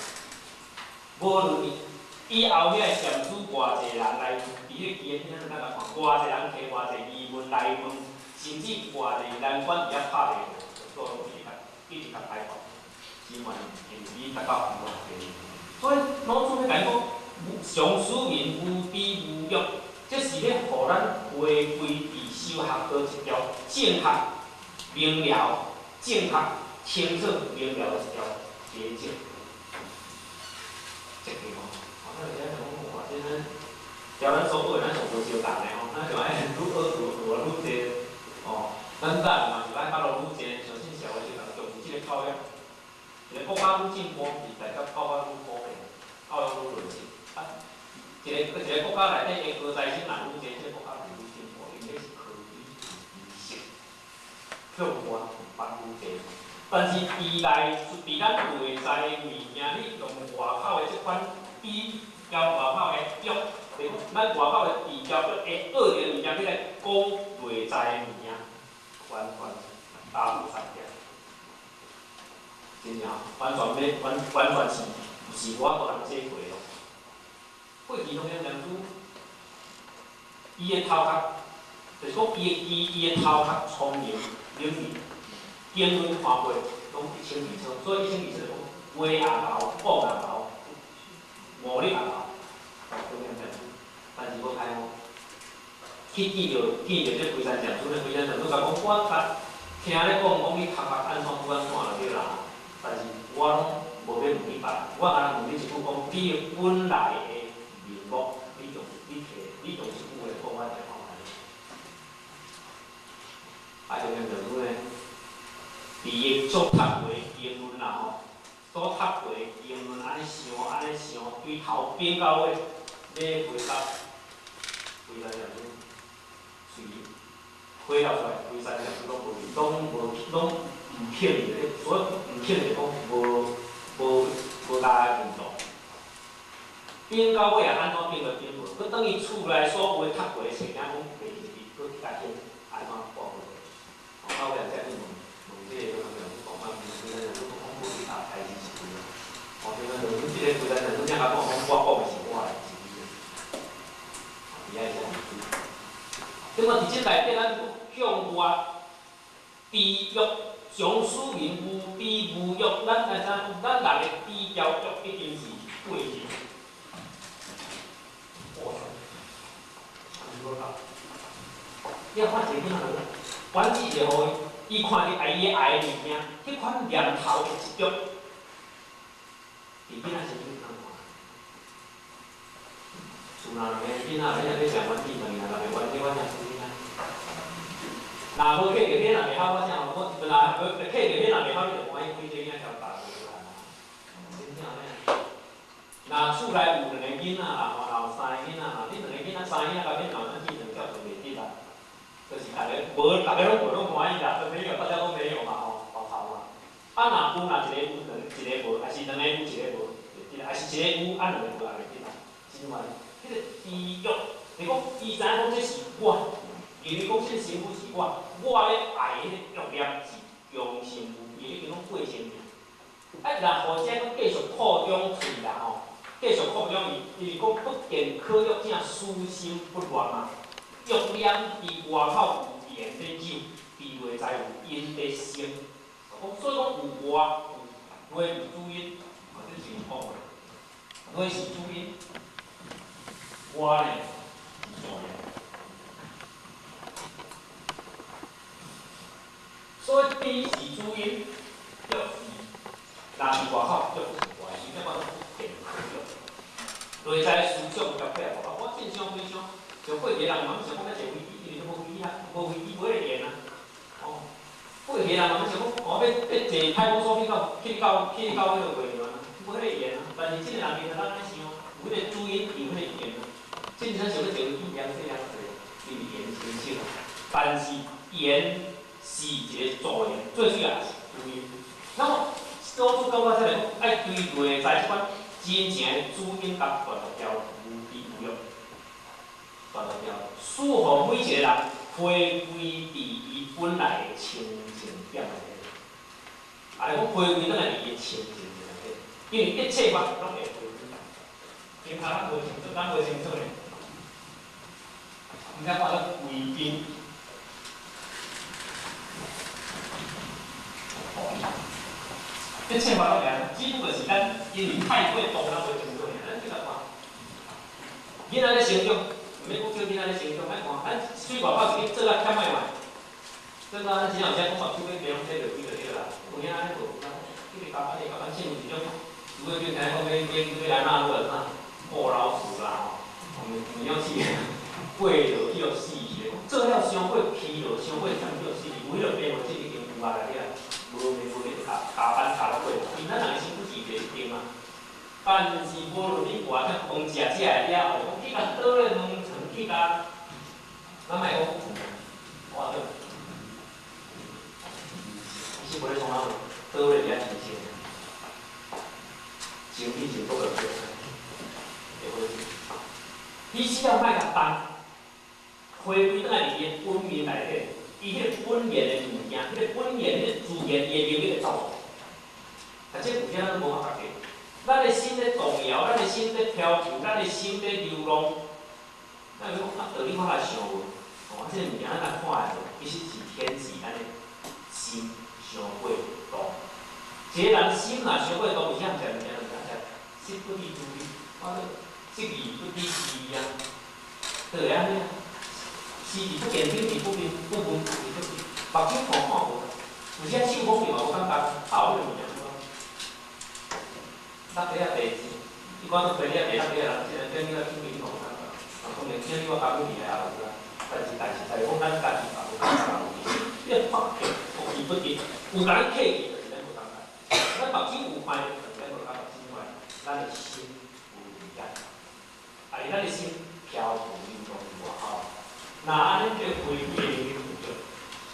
無論以後遐個禪師偌濟人來，佇彼個經咱來看，偌濟人提偌濟疑問來問，甚至偌濟難關佇遐拍袂過，做攏一直共一直共解決，只原因為伊達到無學的。所以老祖欲共伊講，常思眠無知無欲，這是咧予咱回歸佇修學道一條正確、明了、正確、清楚、明了的一條捷徑。這個吼，哦，咱會使講哇，這咱條咱所學，咱上無相仝的吼，咱就愛愈學愈學愈濟，哦，咱早嘛是咱較落愈濟，相信社會是重視這個教育。一個國家愈進步，是代表教育愈普遍，教育愈落實。啊，一個一個國家內底的高材生若愈濟，這個國家就愈進步，因為這是科技知識向外發愈濟。但是佇內佇咱內在的物件，你用外口的這款比較外口的欲，就是講咱外口的比較欲會學著物件，去來講內在的物件，完全大無差別。真正完全欲完完全是是無法度通解決咯。過去攏總念書，伊的頭殼，就是講伊的伊伊的頭殼聰明靈敏，經綸看過攏一清二楚，所以一清二楚就講話也𠢕，講也𠢕，悟力也𠢕，攏總念書，但是無開悟。去見著見著這龜山禪師咧，龜山禪師共講，我較聽咧講講你頭殼按怎怎按怎就對啦，但是我攏無欲問你別，我干焦問你一句講，你的本來的面目，你用你提，你用一句話講，我聽看覓。啊，就念禪師咧，佇伊所讀過的經綸啦吼，所讀過的經綸按呢想，按呢想，對頭變到尾，欲回答，龜山禪師喙回答出來，龜山禪師攏無攏無攏毋肯咧，所以毋肯就講無無無共認同。變到尾也按怎變就變無，閣轉去厝內所有的讀過的冊仔攏袂記得，閣共顯按怎掛過。哦，到尾才去問問這個講講啊，龜山禪師講講你答代誌是對啊。哦，對對對，阮這個龜山禪師才共講講，我講的是我的，是你的。哦，佇遐會遮爾對。對無？佇這內底，咱向外知欲，常思眠無知無欲，咱來知影講，咱人的知交欲已經是過時。過時，無夠。你看一個囡仔就，管子就予伊，伊看著愛伊愛的物件，彼款念頭的執著，佇囡仔時陣通看。厝內兩個囡仔，你若欲食丸子，問伊若袂丸子，我請輸囡仔。若無客著彼若袂曉，我請我若無客著彼若袂曉，你就歡喜規個囡仔交教就好啦。真正咧。若厝內有兩個囡仔啦，吼，若有三個囡仔啦，你兩個囡仔、三三个囡仔甲恁老咱继承教授袂得啦，就是逐个无，逐个拢无拢欢喜啦，都没有，大家都没有嘛吼，爆头嘛。啊，若有若一个有，两一个无，还是两个有一个无，袂得啦，还是一个有啊两个无也袂得啦，是嘛？彼个知欲，是讲伊知影讲这是我，因为讲这个身躯是我，我咧爱彼个欲念是终身无变，已经拢过身尔。啊，若或者阁继续扩张喙啦吼，继续扩张伊，伊是讲不见可欲者，思心不乱嘛。欲念伫外口有缘伫走，伫内在有因伫生。所以讲有外有内有主因，啊，这是有讲的。内是主因，外呢是助缘。所以知是主因，欲是若伫外口，欲是外因，这叫做不见可欲。内在思想夹起来，我正常非常，像过个人嘛，想讲欲坐飞机，因为都无飞机啊，无飞机无彼个缘啊。哦，过个人嘛，想讲哦，欲坐太空梭去到去到去到彼个月亮啊，无彼个缘啊。但是这个人其实咱按呢想，有彼个主因，有彼个缘啊。真正想欲坐飞机，凉说凉说，因为缘清晰啊。但是缘是一个助缘，最主要是主因。那么，老子感觉这个爱对内在这款真正的主因共断掉，无知无欲，断掉，使予每一个人回归伫伊本来的清净点内底。啊，讲回归转来伫伊的清净点内底，因为一切法拢会回归。平常咱无清楚，咱无清楚咧。毋知看做归根。一切法拢会按呢，只不过是咱因为太过动，咱无清楚尔。咱这个看，囡仔咧成长，毋免讲小囡仔咧成长，咱看，咱对外口是去做甲忝的嘛。做到咱真正有时讲目睭欲白拢洗袂开就对啦。有影按呢无？去加班的加班，像有一种，如果变听讲欲欲欲来纳入啥过劳死啦吼，毋晓死，过劳去予死去，做了伤过疲劳，伤过忝去予死去，有彼个病物质已经有啊内底啊。无袂无咧加加班加到过，因咱人的身躯是袂一定啊。但是无论你偌忝，饭食食的了后，讲去共倒咧门床去共，咱莫讲我倒，其实无咧创啥货，倒咧伫遐清醒，情理就倒落去，会好势。你只要莫共动，回归转来伫伊的本面内底。伊彼个本然的物件，彼个本然、彼个自然，伊的能力会走出来。啊，这有啥咱无法觉。咱的心咧动摇，咱的心咧飘浮，咱的心咧流浪。咱讲啊，道理我来想无，哦，这个物件咱来看的，其实是天时咱的心伤过动。一个人心若伤过动，有啥毋食物件就毋知食，食不知滋味，我说食而不知味啊，就会按呢。视而不见，听而不闻，不闻不知不觉，目睭看看无，有时手摸着嘛无感觉，泡彼个物件无。落地啊地，你讲做地啊地落地啊，人这个顶个手机你无感觉，啊当然这你我加起来也有啦，但是讲咱家己嘛无感觉有其实，你发觉不知不觉，有共咱客气就是咱无感觉，咱目睭有看著，就是咱无感觉之外，咱的心有离开，啊是咱的心飘浮流动伫外口。那按呢叫回归的能力对，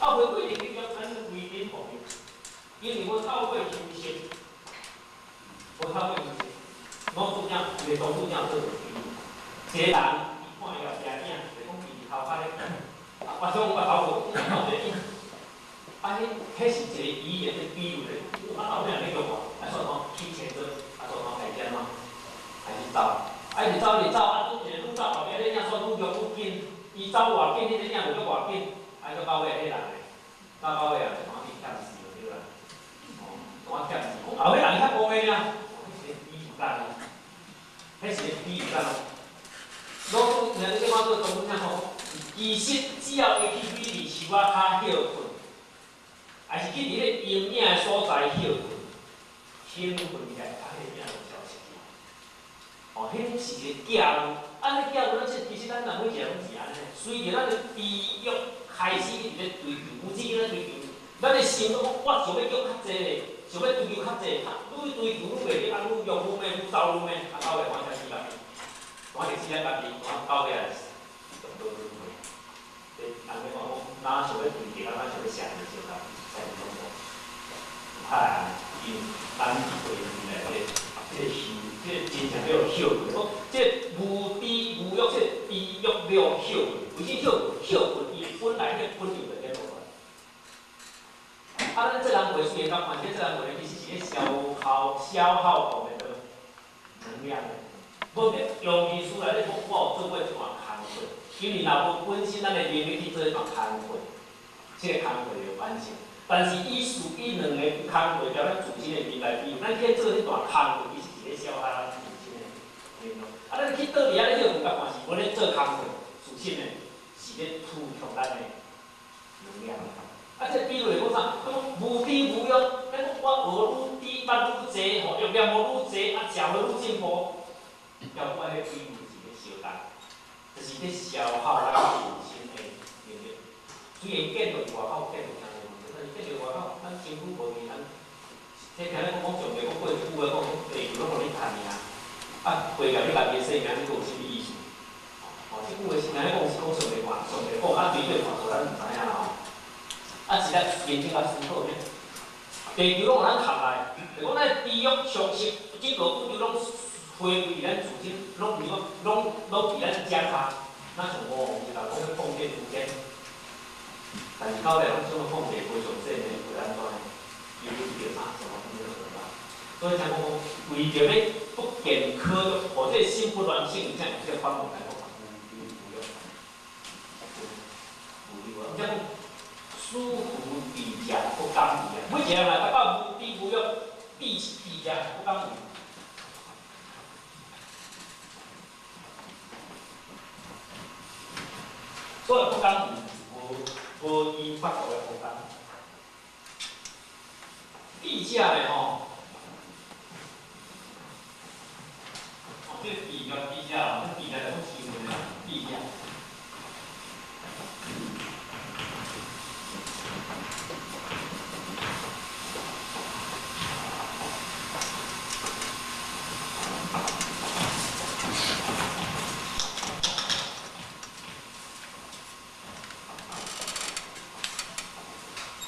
啊回归的能力，咱归根方面，因为无透过修习，无透过修习，老主讲，一个老主讲做比喻，一个人伊看伊后壁影，就讲伊伫头壳咧，啊，我想我头无，看一个影，啊，彼彼是一个语言的比喻咧，啊后壁咧叫我，啊煞怎去前做，啊煞怎开始按怎，开始走，啊伊就走伊就走，啊拄一个愈走后壁咧影煞愈强愈紧。伊走偌紧，彼个影就阁偌紧，啊，阁到尾彼人咧，走到尾啊，就看去欠死就对啦。哦，看欠死，讲后尾人较戆的尔，彼是个比喻咱哦，彼是个比喻咱哦。老子听你这讲做总讲吼，其实只要会去美丽树仔跤歇睏，还是去伫彼个阴影的所在歇睏，兴奋起来，啊，彼个影就消失去。哦，彼是一个假喻。按呢假喻，咱这其实咱人每一个拢是按呢。随著咱的知欲开始一直咧追求，有止境咧追求，咱的心拢讲，我想欲叫较济咧，想欲追求较济，愈追求愈袂得，啊，愈欲愈欲，愈走愈欲，啊，到尾看才死家己，看就死咱家己，看到尾也是讲，若想欲对著，若想欲写著小可，写伫拢无。较来按呢，因为咱伫过去内底，这个修，这个真正叫做歇困。讲这个无知无欲，这个猪欲了歇困，为啥歇困？歇困伊本来彼个本质就变落来。啊，咱这人话虽然讲看，这人话其实是咧消耗消耗我们的能量。无咧用意思来咧讲，我有做过一段工课，因为若无本身咱的能力去做彼段工课，这个工课就完成。但是以事以两个工课，交咱自身的面来比，咱去做彼段工课，其实是咧消耗咱自身的能量。啊，咱去倒伫遐咧歇睏，甲看是无咧做工课，事实呢是咧推动咱的能量。啊，这比如来讲啥？讲无知无欲，咱讲我学愈知，捌愈济，吼，欲念无愈济，啊，食无愈进步。要我彼比喻是咧相同，就是咧消耗咱自身的能力。虽然见到外口见到啥物问题，但是见到外口，咱身躯无去，咱这听咧讲讲上帝讲过句话讲地球拢予你趁尔，啊，过来你家己的生命，你阁有啥物意思？哦，这句话是听咧讲是讲上帝话，上帝讲啊，对对看无咱毋知影啦吼。啊，是咱认真甲思考咧。地球拢予咱含来，就讲咱的猪肉常识，整个宇宙拢回归咱自身，拢是讲拢拢伫咱掌下。咱像哦，是人讲欲放电时间，但是到尾拢将放电非常细呢，会按怎呢？尤其是啥什么什么什么。所以才讲讲，为著欲不健康，或者心不乱性，才有这个法门来讲，无无欲，无欲啊！才讲舒服伫遮不敢为啊！每一个人来达到无知无欲，伫伫遮不敢为。所以不敢为，无无依法度的空间。地下的吼，哦，这地下地下，这地下就讲新闻啦，地下。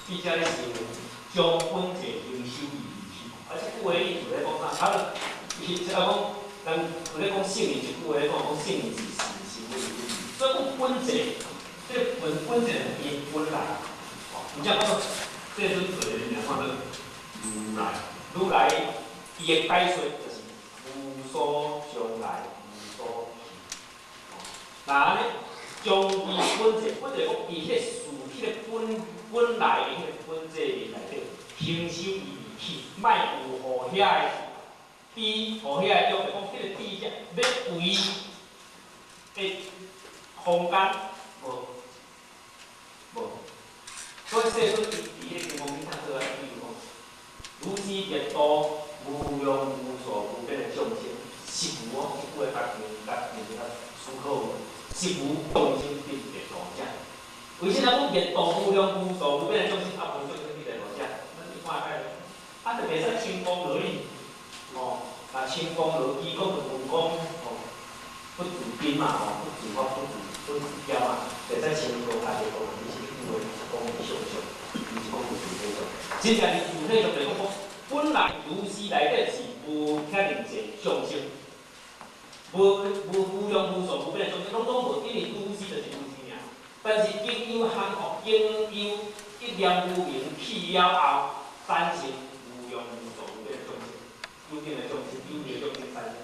地下咧是将本质应守义去，啊，这句话意思咧讲啥？啊，伊啊讲，人有咧讲圣人一句话咧讲，讲圣人是事是非，所以讲本质，这个本本质是伊本来，哦，毋则讲这阵做的名看做如来，如来伊的解说就是无所将来，无所去。哦，那按呢，将伊本质，本质讲伊迄个事，彼个本。本来的彼个本质内底，行守伊而去，莫有予遐个比，予遐个欲，就讲彼个比者欲为的空间无无。所以世尊伊伫彼个经文里头做来比喻讲，如是灭度无量无数无边的众生，实无哦，这句话家己家己较思考，实无众生必灭度者。为啥讲灭度无量无数无边的众生，啊无众生伫灭度者？咱一看解，啊，就袂使轻功落去，哦，啊轻功落去，讲就无讲，哦，不自根嘛，吼，不自发，不自不自雕嘛，袂使轻功啊，就讲其实这句话是讲相像，毋是讲自体上。真正是自体上，就讲讲本来如是内底是无遐尔济众生，无无无量无数无边的众生，拢拢无，因为如是就是如是。但是经由含哦，经由一念无明去了后，产生无量无数无边的众生，有情的众生，有情的众生产生。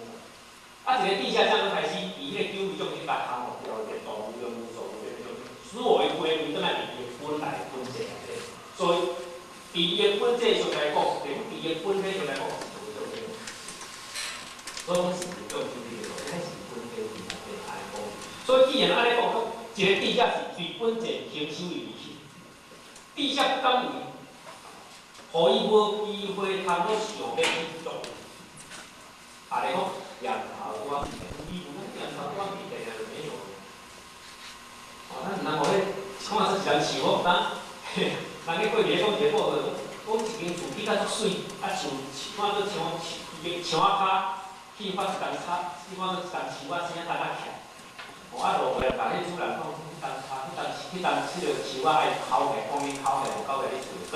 啊，一个地下这样开始，伫彼个九位众生把含哦掉，灭度无量无数无边的众生，所有的归位转来伫伊的本来本质内底。所以，伫伊的本质上来讲，伫伊的本体上来讲是无众生。所以讲是无众生伫个，彼是本体内底按呢讲。所以既然按呢讲，讲一个地下是对本质行守而去，地下不敢为，予伊无机会通阁想欲去做。啊，咧讲念头我，伊有咱念头我一点就没有。哦，咱毋通予彼看做一人树哦，咱人去过去讲一个故事，讲一间厝起甲足媠，啊树看做像伊个墙仔跤去发一丛草，去看做一丛树仔生啊，搭甲徛。哦，啊落来，共彼主人讲，彼丛草，彼當彼當彼个樹仔愛摳起，講你摳起，無摳起你厝會倒。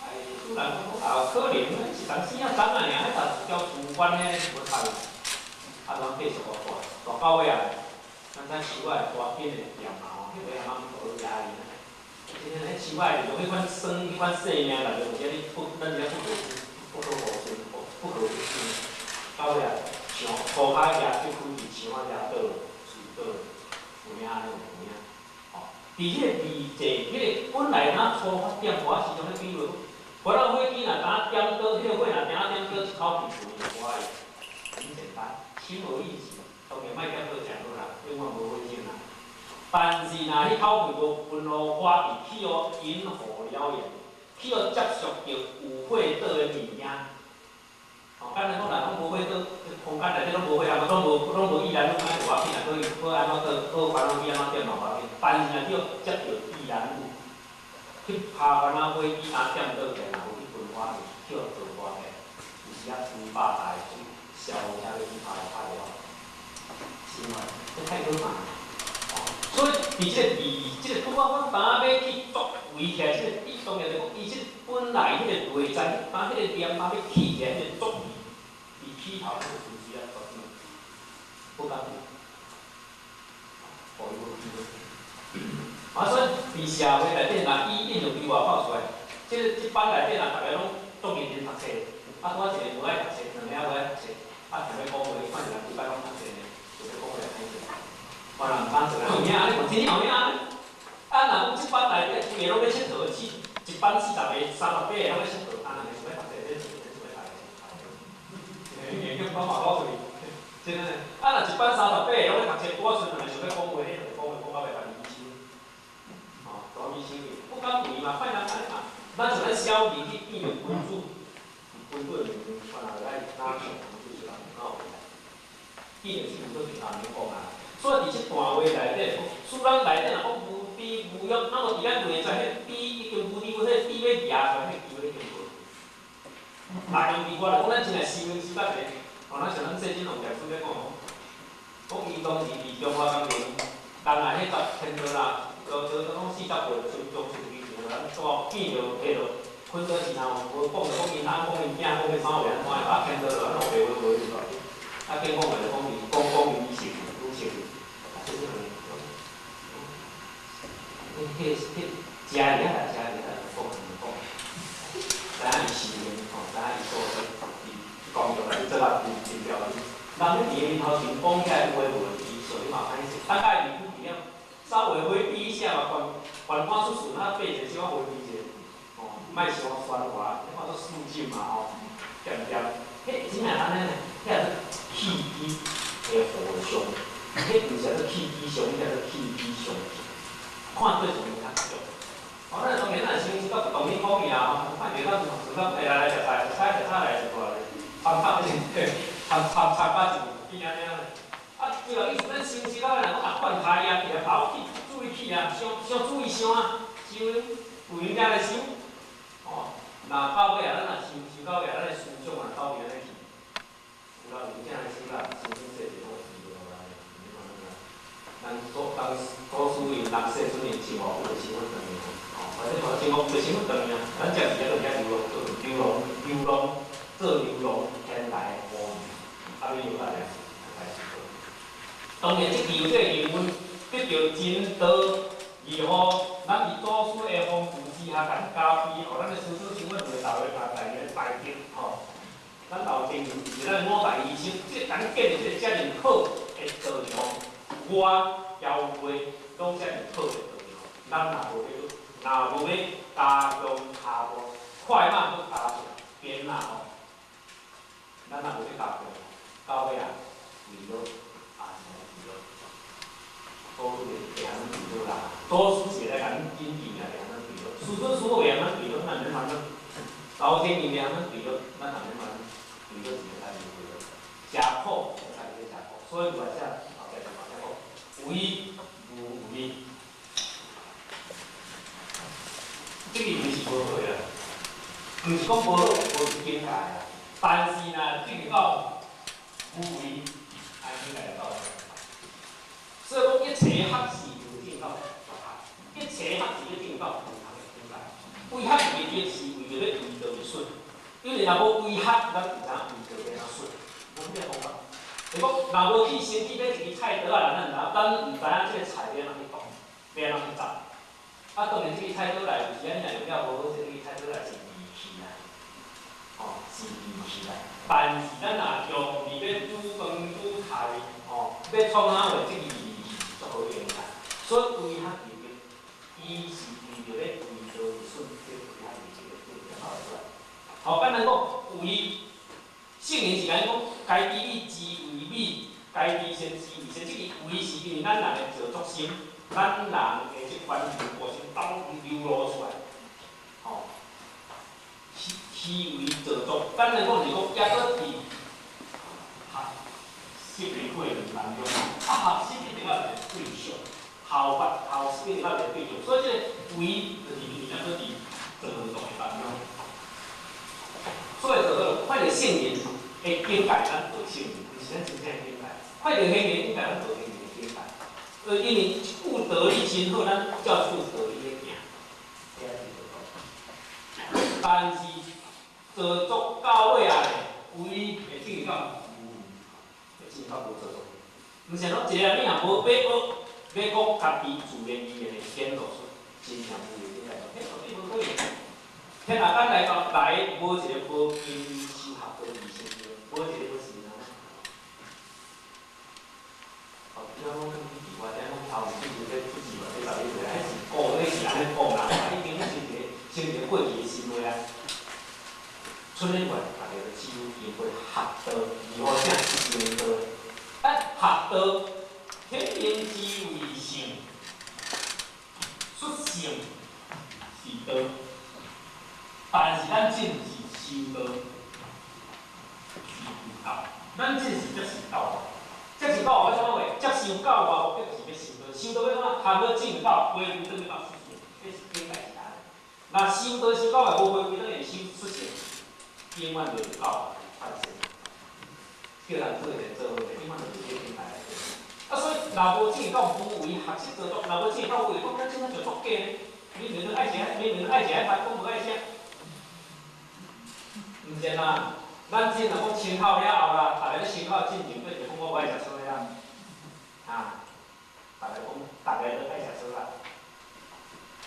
哎，主人講講也有可能，是當生仔長仔爾，彼當交厝管彼無插。啊，咱繼續互大，大到尾啊，咱知樹仔會大緊會掂嘛吼，彼个阿媽無壓力。真正彼樹仔用彼款酸、彼款性命來就有遮你不，咱遮不可不可忽視，不可忽視。到尾啊，牆塗跤壓這開去，牆仔壓倒，樹倒，有影按呢無？有影。吼，佇彼個二者，彼個本來若出發點，我時陣咧比喻，煩惱火機若敢點倒，彼個火若敢點倒一口氣，就無愛，很簡單，輕而易舉，當然莫點倒誠好啦，永遠無火警啦。但是若彼口氣無噴予火去，去予引火燎原，去予接觸著有火倒的物件。吼，簡單講，若講無火倒，空間內底攏無火啊，攏無易燃物，按呢無要緊啊，閣閣按怎倒，閣煩惱機按怎點嘛無要緊。但是若去予接著易燃物，去拍煩惱火機若點倒起來，若有去噴火去，去予著火起來，有時啊幾百台消防車欲去拍會拍會了，是嘛？這太可怕。所以佇這個二，這個拄仔阮當仔欲去作為起來，這個伊當然就講，伊這本來彼個內在，當彼個念仔欲起起來，彼個作為，伊起頭彼個時時啊，作啥？不敢，予伊無機會。啊，所以佇社會內底，若以應用佇外口出來，這個這班內底若逐个攏足認真讀冊，啊，拄仔一個無愛讀冊，兩个無愛讀冊，啊，定欲講話，看一人規班攏讀冊呢，就欲講話歹勢。我若毋敢做，有影按呢，真正有影按呢。啊，若講這班內底規个攏欲𨑨迌，四一班40個、38個攏欲𨑨迌，啊，兩個想欲讀冊，這想欲讀冊。研究講嘛講出去，真的。啊，若一班38個攏欲讀冊，拄仔剩兩個想欲講話，彼兩個講話講到袂家己起手。吼，大起手去，不敢為嘛，歹人按呢嘛。咱像咱小兒去見著君子，君子的面前，看人愛哪像君子是人吼。見著是君子就當面講啊。所以佇這段話內底，使咱內底若講無知無欲，咱無佇咱內在彼個知已經無知無，彼個知欲掠出來，彼個機會已經無。大量佇我來講，咱真係修行修到一個，吼，咱像咱世尊龍濟師咧講，講伊當時佇中華江邊，人啊彼十天道啦，就就講40歲出中出去時，咱拄見著彼落，困倒時候無講著講𪜶翁講𪜶囝講彼三位按怎的，啊天道就按怎白話無就啊見講話就講伊講講伊女性女性，啊這這個，彼彼彼食爾啦，食爾啦，講講，知影伊修行吼，知影伊做伊工作來做啊真真標準。人咧佇伊面頭前講起來有話無伊屬於嘛歹勢，大概離去了，稍微回避一下嘛，管管出事，那爬者小可回避者，吼，莫傷喧譁，你看做肃靜嘛吼，恬恬，彼真正按呢呢，彼叫做氣機的互相，彼毋是叫做氣機相，彼叫做氣機相，看對方較強。哦，咱當然咱先先到動力方面啊，吼，看著咱想講，來來食菜，食菜食菜來就過來，參拍一參參參拍一變按呢啊，對啊，意思咱先先到人講啊，管跤伊啊，直跑去注意去啊，傷傷注意傷啊，傷有閒才來想。哦，若到尾啊，咱若想想到尾啊，咱的思想嘛走佇按呢去。有啦，有正來想啦，生生世世攏是無啦，咱祖當祖師𪜶人世尊𪜶真偌久的身份轉去，吼，反正嘛真偌久的身份轉去啊。咱這時啊，就遐流浪做流浪流浪做流浪天來無魚，啊，欲摇來來是做。當然，這句有這個疑問，得著真道義吼，咱佇祖師的風度之下，共咱加被，予咱的師祖身份會大為大大個大德吼。咱老前是咱五大醫生，這個共建立這個遮爾好的道場，我教會攏遮爾好的道場，咱若無欲，若無欲加強跤步，快馬閣加速鞭仔吼，咱若無欲加強，到尾啊，跪落也是來跪落，祖師會予咱跪落啦，祖師是會來共咱緊記啊，會予咱跪落，師尊師母會予咱跪落，咱免煩惱；老天爺會予咱跪落，咱也免煩惱。跪落是會使跪落，食苦會使去食苦，所以有來寫後壁就嘛寫講，有依無為，這個毋是無好啦，毋是講無好無境界啦，但是若進入到無為，安境界就到。所以講一切學是究竟到。邪學是欲進入到無同的境界，為學目的是為著欲為道而順，因為若無為學，咱毋知影為道欲按怎順，無彼个方法。就講，若無去先去買一支菜刀仔，咱毋知影這个菜欲按怎去動，欲按怎去斬。啊，當然這支菜刀來，有時仔你若用了無好勢，這支菜刀來是利器啦，吼，是利器啦。但是咱若用佇欲煮飯煮菜，吼，欲創啥貨，這支利器是足好用啦。所以為學目的，伊是為著欲為道而順，這為學目的對跑出來。好，簡單講，為聖言是按呢講，家己以知為美，家己先知為善。這个為是因為咱人的造作心，咱人的這環境個性都流露出來，吼，虛虛為造作。簡單講是講，抑閣佇學習的過程當中，啊，學習一定要有一个對象。效法學習一定要有一個對象，所以這個為就是因為抑閣佇造作的當中。所以就說，看著聖人的境界，咱學聖人，毋是咱真正的境界。看著聖人境界，咱學聖人的境界。因為這句道理真好，咱照這句道理咧行，這是造作。但是造作到尾啊，為會進入到無，會進入到無造作。毋是講一個人你若無欲學，欲講家己自然而然會顯露出真正無的境界，彼絕對無可能。天若咱來講來，無一个無經修學道理先，無一个無是安怎？哦，你講講去我聽講頭前就咧出事嘛，這11歲，彼是講，彼是按呢講啦，已經是一个成一个過去的行為啊。出咧外，大家就只有經過學道，如何正是正道？啊，學道，天命之為性，出性是道。但是咱真是修道，是道。咱這是接受教，接受教欲創啥貨？接受教的目的是欲修道，修道欲創啥？含欲進到回歸轉去到出性，這是境界是按呢。若修道修到尾無回歸轉去修出性，永遠袂到反身。叫人做一个做好者，永遠就佇這境界內底。啊，所以若無進到無為學習造作，若無進到無為，講咱這怎就作假呢？明明愛食，明明愛食彼塊，講無愛食。毋是啦，咱這若講清口了後啦，逐个咧清口進前，對就講我無愛食素的啦，啊，逐个講，逐个都愛食素啦。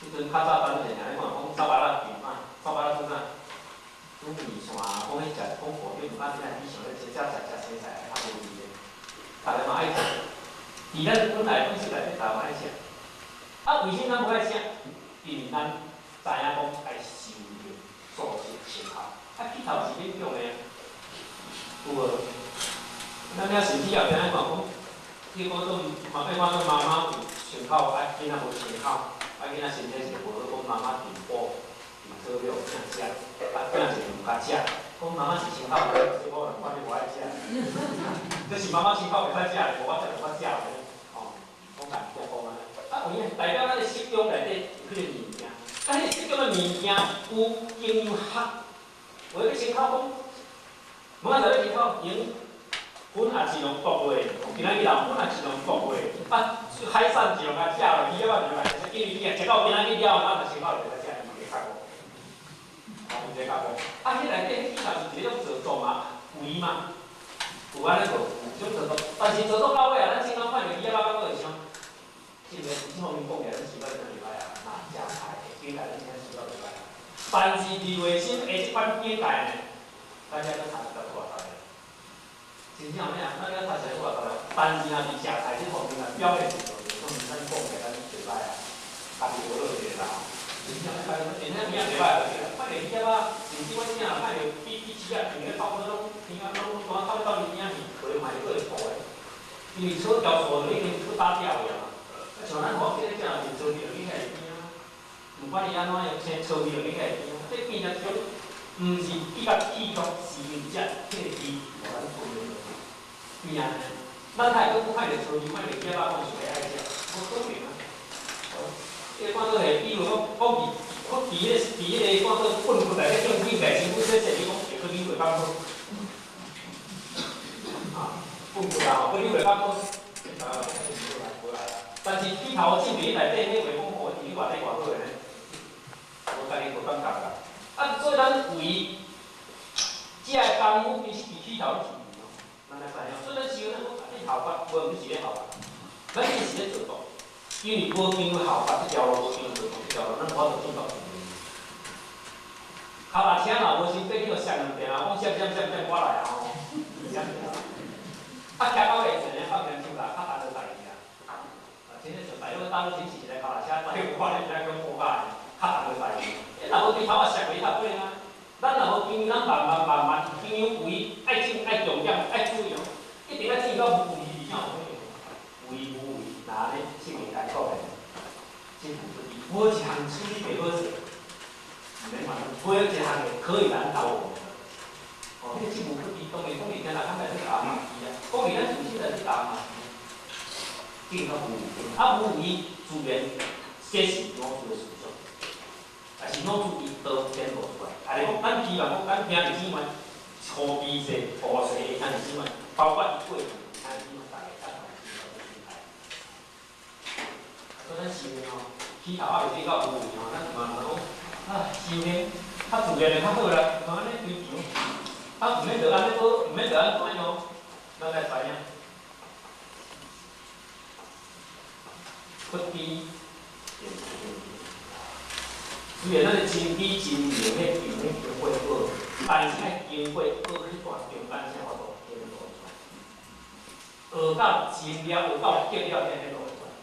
彼陣較早咱定定咧看講走巴仔煮啊，走巴仔煮啥？煮麵線，講彼食，講糊頂有咱囝以前咧食食食食生菜，較無味的，逐个嘛愛食。佇咱本來本質內底，逐个嘛愛食。啊，為啥咱無愛食？因為咱知影講愛修煉素食清口。啊，起頭是勉強的，有無？咱遐甚至也聽咱講講，結果做嘛，變看做媽媽有穿口，啊，囡仔無穿口，啊，囡仔身體是無好，講媽媽進補，進做了囝食，啊，囝是毋敢食，講媽媽是穿口，所以我管你無愛食。這是媽媽穿口袂使食，無我食就我食的，吼，講共聽講按呢。啊，有影代表咱的識中內底有彼個物件，啊，彼個識中的物件有經由學。有咧穿口講，無啊，就咧穿口，用粉也是用毒的，今仔日人粉也是用毒的，啊，海產是用來食的，魚仔是用來食，因為伊若食到今仔日了後，咱就穿口就袂使食，伊會較無，哦，伊會較無。啊，彼內底彼頭是一種造作嘛，為嘛，有按呢無？有種造作，但是造作到尾啊，咱正剛看著魚仔肉感覺會啥？這個這方面講起來，咱想到真袂歹啊，若食菜會境界，咱真正想到袂歹啊。但是佇內心的這款境界呢，咱遮閣差一條偌大个。真正有影，咱遮差一條偌大个。但是若佇食菜這方面啊，表現是說明咱講起來咱袂歹啊，家己學落一個啦。真正歹，真正物仔袂歹，看著魚仔肉，甚至阮囝看著比比鼠仔，因為差不多攏天啊，攏攏差不多伊囝去，可能嘛會閣會吐的。因為草雕塑已經去打掉去啊嘛。啊，像咱吼，這個正是草味落去，會甜啊。毋管伊按怎樣，生草味落去，會甜啊。這變成一種，毋是比較氣足，是因為這彼個味，予咱吞落去。變按呢，咱太閣看著草味，看著魚仔肉，講想欲愛食，無可能啊。這個看做係，比如講，講佇，講佇彼個看做糞骨內底種境界，身軀洗洗，你講會閣扭袂放好。啊，糞骨啊，吼，閣扭袂放好。無來無來啊。但是起頭進佇內底，彼話講吼，佇內底偌咱为這个功夫其實佇起頭是無哦，咱來知影。所以咱修咱講你效法，無毋是咧效法，咱這是咧做道。因為無經過效法這條路，無經過做道這條路，咱無法度進到。跤踏車若無心爬去予摔兩遍啊！講閃閃閃閃我來啊吼，閃啊！騎到會陣咧，放兩手啦，較重就代志啊。啊，真正做大陸大陸真是一个跤踏車，大有看你知影講破解，較重就代志。你若無對頭仔摔落去較尾啊！咱若無經咱慢慢慢慢經由為愛進愛重點愛注意哦，一定愛進到無為而才有可能。為無為，若按呢聖言來講的，真無不低，無一項處理袂好勢。毋免煩惱，無一項可以難倒我們的。哦，彼個真無不低，當然講伊聽人較來去打馬機啊，講伊咱自身來去打馬機，變到無為。啊，無為自然這是老子的思想，但是老子伊都顯露出來。啊，你講咱希望講咱兄弟姊妹，粗鄙者、粗細的兄弟姊妹，包括伊過去兄弟姊妹，大家共同心態。所以咱修煉吼，起頭仔袂變到無為吼，咱慢慢講。啊，修煉較自然的較好啦，毋通按呢追求。啊，毋免著按呢學，毋免著按怎樣，咱來知影。不低，雖然咱的真理真明咧，经咧經過好，但是愛經過學彼段中間才有法度顯露出來。學到真了，學到極了，才顯露出來。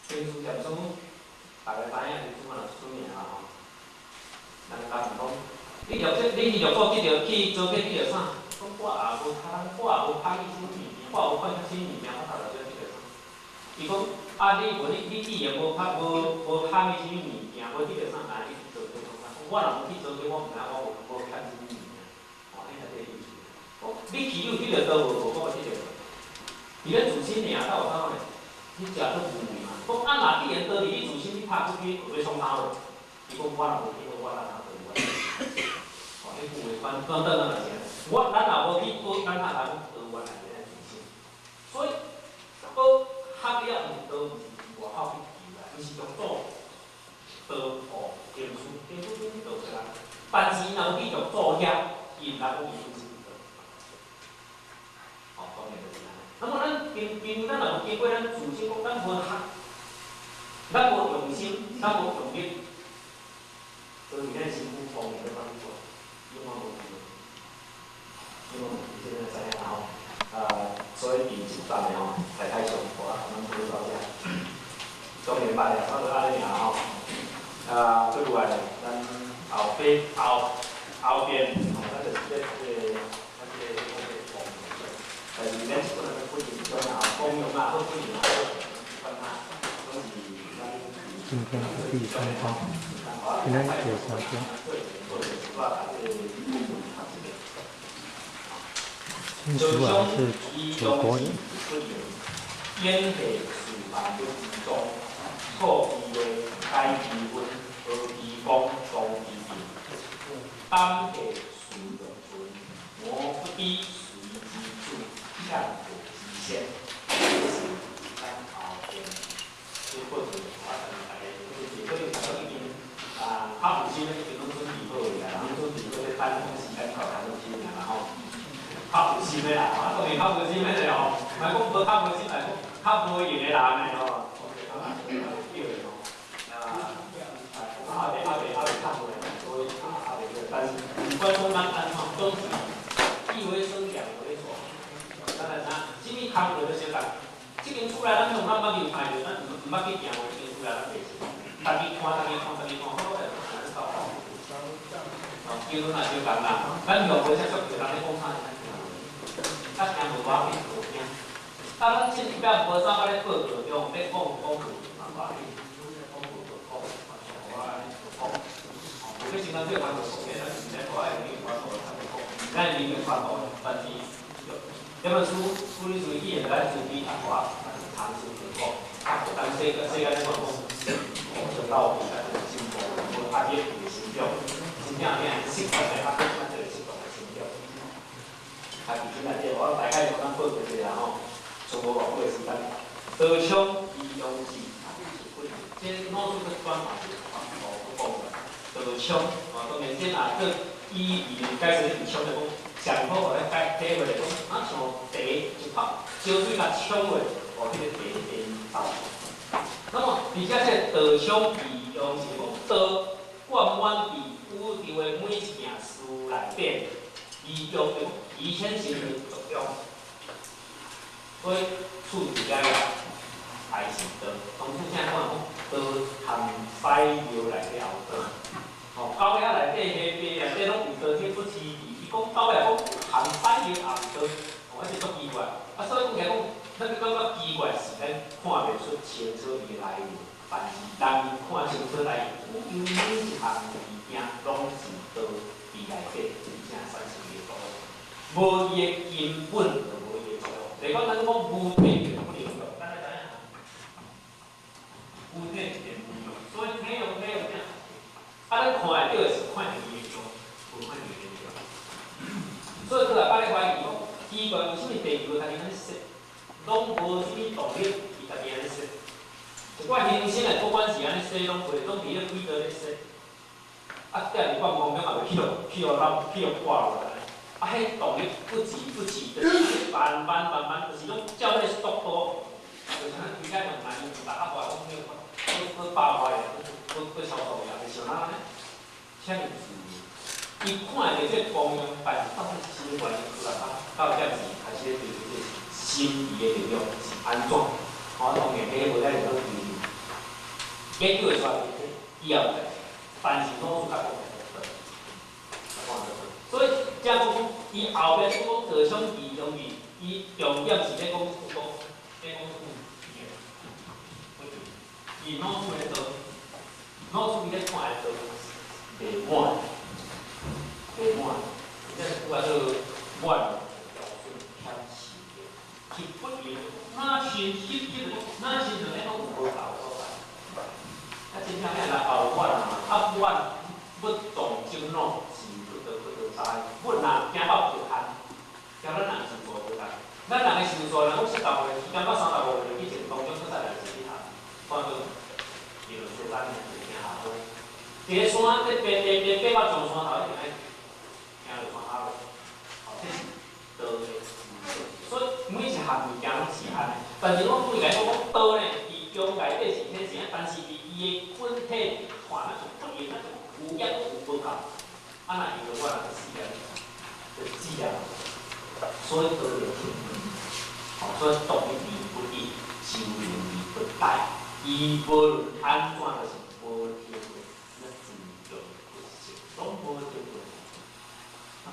經書念書，大家知影，經書嘛出名啦吼。人家講，你若這，你若做得著去做得得著啥？講我也無拍，我也無拍去啥物件，我也無看啥物件，我頭來做得著啥？伊講啊，你無你你既然無拍無無拍去啥物物件，無得著啥，那你去做這創啥？我若無去做這，我毋知影我無無欠啥物物件。哦，彼係這個意思。講你去有得著倒無，無講我得著。佇咱自身爾，才有感覺咧，你食做無為嘛。講啊，若既然倒佇你自身，你拍出去會欲創啥落？伊講我若無去，我哪通倒來？哦，彼句話反反轉轉就是，我咱若無去學，咱哪通講倒原來佇咱自身？所以學學了毋是倒，毋是佇外口去求來，毋是用做道哦，經書，經書頂去導出來。但是伊若無去用做遐，伊毋知講伊本身是倒。哦，當然就是按呢。那麼咱經經咱若無經過咱自身，講咱無學，咱無用心，咱無用力。所以咱身軀方面咧幫助，永遠無機會，永遠無機會，這個知影吼。所以佇這段的吼，大概上我咱講到遮。當然捌的，差不多按呢爾吼。啊，閣落來，咱後邊後後邊吼，咱就是咧這個，咱這個講這個方面。但是咱是本來不一定啊，公用啊，好不一定啊，管他，攏是咱。今天是第三章，今天第三章。新竹还是楚国人？演戏事万物之宗，错其话，解其分，何其功，终其定。胆气事用存，魔不低随之主，向古之先。这是咱后边这过程，我大家可能大家已经啊，较有心已经攏準備好啦，攏準備好咧等講時間到才攏心啦吼。較有心的啦，啊，當然較無心的吼，莫講無較無心，來講較無閒的人的吼，叫的吼，啊，啊，還袂還袂還袂較無的，所以啊，還袂但是不管講咱按怎，總是一為生，兩為所，咱來知影，啥物工課都相共。這間厝內咱攏咱捌去有看著，咱毋捌去行過這間厝內，咱袂識。家己看，家己看，家己看，好個，咱到。哦，叫阮也相共啦，咱用無啥足球，人咧講啥，咱聽無。啊，聽無無要緊，無驚。啊，咱前一擺無啥咧報告中咧講講嘛無要緊，講報告講，我按呢講。哦，無去先咱做工課講的，咱是咧我愛你我做，咱講，咱明明看到，但是這本書處理處理語言咱自己啊，我嘗試去講，啊，咱世世間咧講，就到底咱進步，無拍擊伊的成長，真正囝適合來拍擊咱這個適當的成長。啊，佇這內底，我大概用咱報告一下吼，剩無偌久的時間。道昌伊用智，這老師閣轉嘛是全部閣講啦。道昌，哦，當然這若做語義解釋是昌來講，上好予咱解體會來講，啊像茶一泡燒水共沖落，哦，彼個茶變走。那麼，而且這個道昌義用是講道貫滿佇宇宙的每一件事內底，義用就伊顯現的作用。所以處理了了，還是道。當初聽講講道含屎尿內底也有道，吼，狗仔內底、蝦白內底攏有道，這不稀奇。伊講狗仔講含屎尿也有道，哦，這足奇怪。啊，所以講起來講，咱感覺奇怪是咱看袂出清楚伊的來由，但是人看清楚來由，宇宙每一項物件攏是道佇內底，真正產生伊的作用。無伊的根本就無伊的作用。例如講，咱講無體就不能用，咱愛知影，無體就無用，所以體用體用啥？啊，咱看會著的是看著伊的用，無看著伊的用。所以閣來擺咧懷疑講，奇怪，為啥物地球家己按呢踅，攏無啥物動力，伊家己按呢踅？一寡行星的不管是按呢踅，攏袂，攏佇咧軌道咧踅。啊，踮佇半空中也袂去予去予咱去予掛落來。啊，彼動力不急不急的，慢慢慢慢，就是攏照彼個速度，就像咱規個用難用大啊，話講那個，閣爆發的，閣閣超速的，袂像咱按呢，遮爾自由。伊看著這個光亮，但是到底是啥物原因出來到到這時開始咧追求這個心儀的力量是按怎？我當然這個無遐爾好追求，研究會出來以後代誌，但是老師甲講所以，這講講，伊後壁講道昌義用義，伊重點是咧講講咧講伊腦子咧道，腦子咧看的道袂滿，袂滿，這拄仔做滿標準顯示的，是不用，哪像翕翕哪像像咧攏有無夠所在。啊，真正遐若後滿啊，啊滿不動精腦是不得不得知，阮若行到極限，行咱人受挫無共。咱人的受挫，若講45歲，行到35歲，以前當中閣再來一次下，看到伊就說咱就行下坡。佇个山咧爬爬爬爬到上山頭，一定愛行落山下落。吼，這是道的所以每一項物件攏是按呢。但是我對來講，講道呢，佇中內底是顯現，但是佇伊的本體看，咱就不用，咱就有影有無夠。啊，若用著我人就死啊，就死啊。所以道就天，吼，所以動力而不已，修能而不殆。伊無論按怎，就是無停過，那自動不息，攏無停過。啊，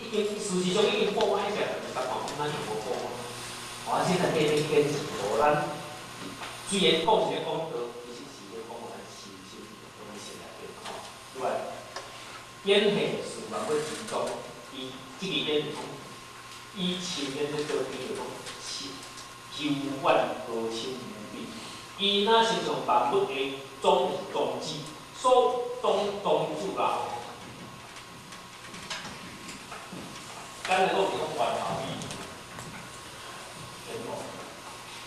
已經事實上已經破壞起來，但是咱就無破壞。我現在變咧堅持，無咱雖然講是咧講道，其實是咧講咱修心，講咱心內底吼。對外，演戲是萬物之宗，伊這個演講，以深淵咧做比喻講，是悠遠高深無比。伊若親像萬物的總宗旨，所總宗主啦。咱來講是講源頭比，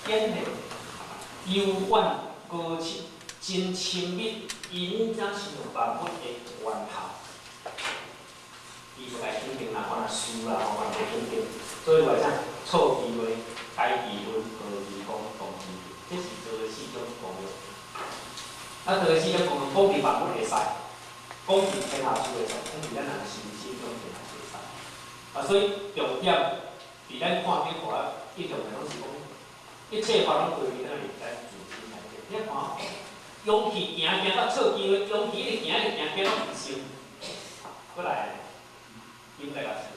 演戲悠遠高深，真親密，伊若親像萬物的源頭。伊就來肯定啦，我若輸啦，我嘛袂肯定。所以話啥，錯其話，改其文，何其講，動其這是道的四種功用。啊，道的四種功用，講佇萬物會使，講佇天下事會使，講佇咱人心心中天下事會使。啊，所以重點佇咱看經看一向來攏是講，一切法攏歸於咱咱自身內底。你看，勇氣行行到錯機會，勇氣一直行一直行，行到自性，過來，應來也是，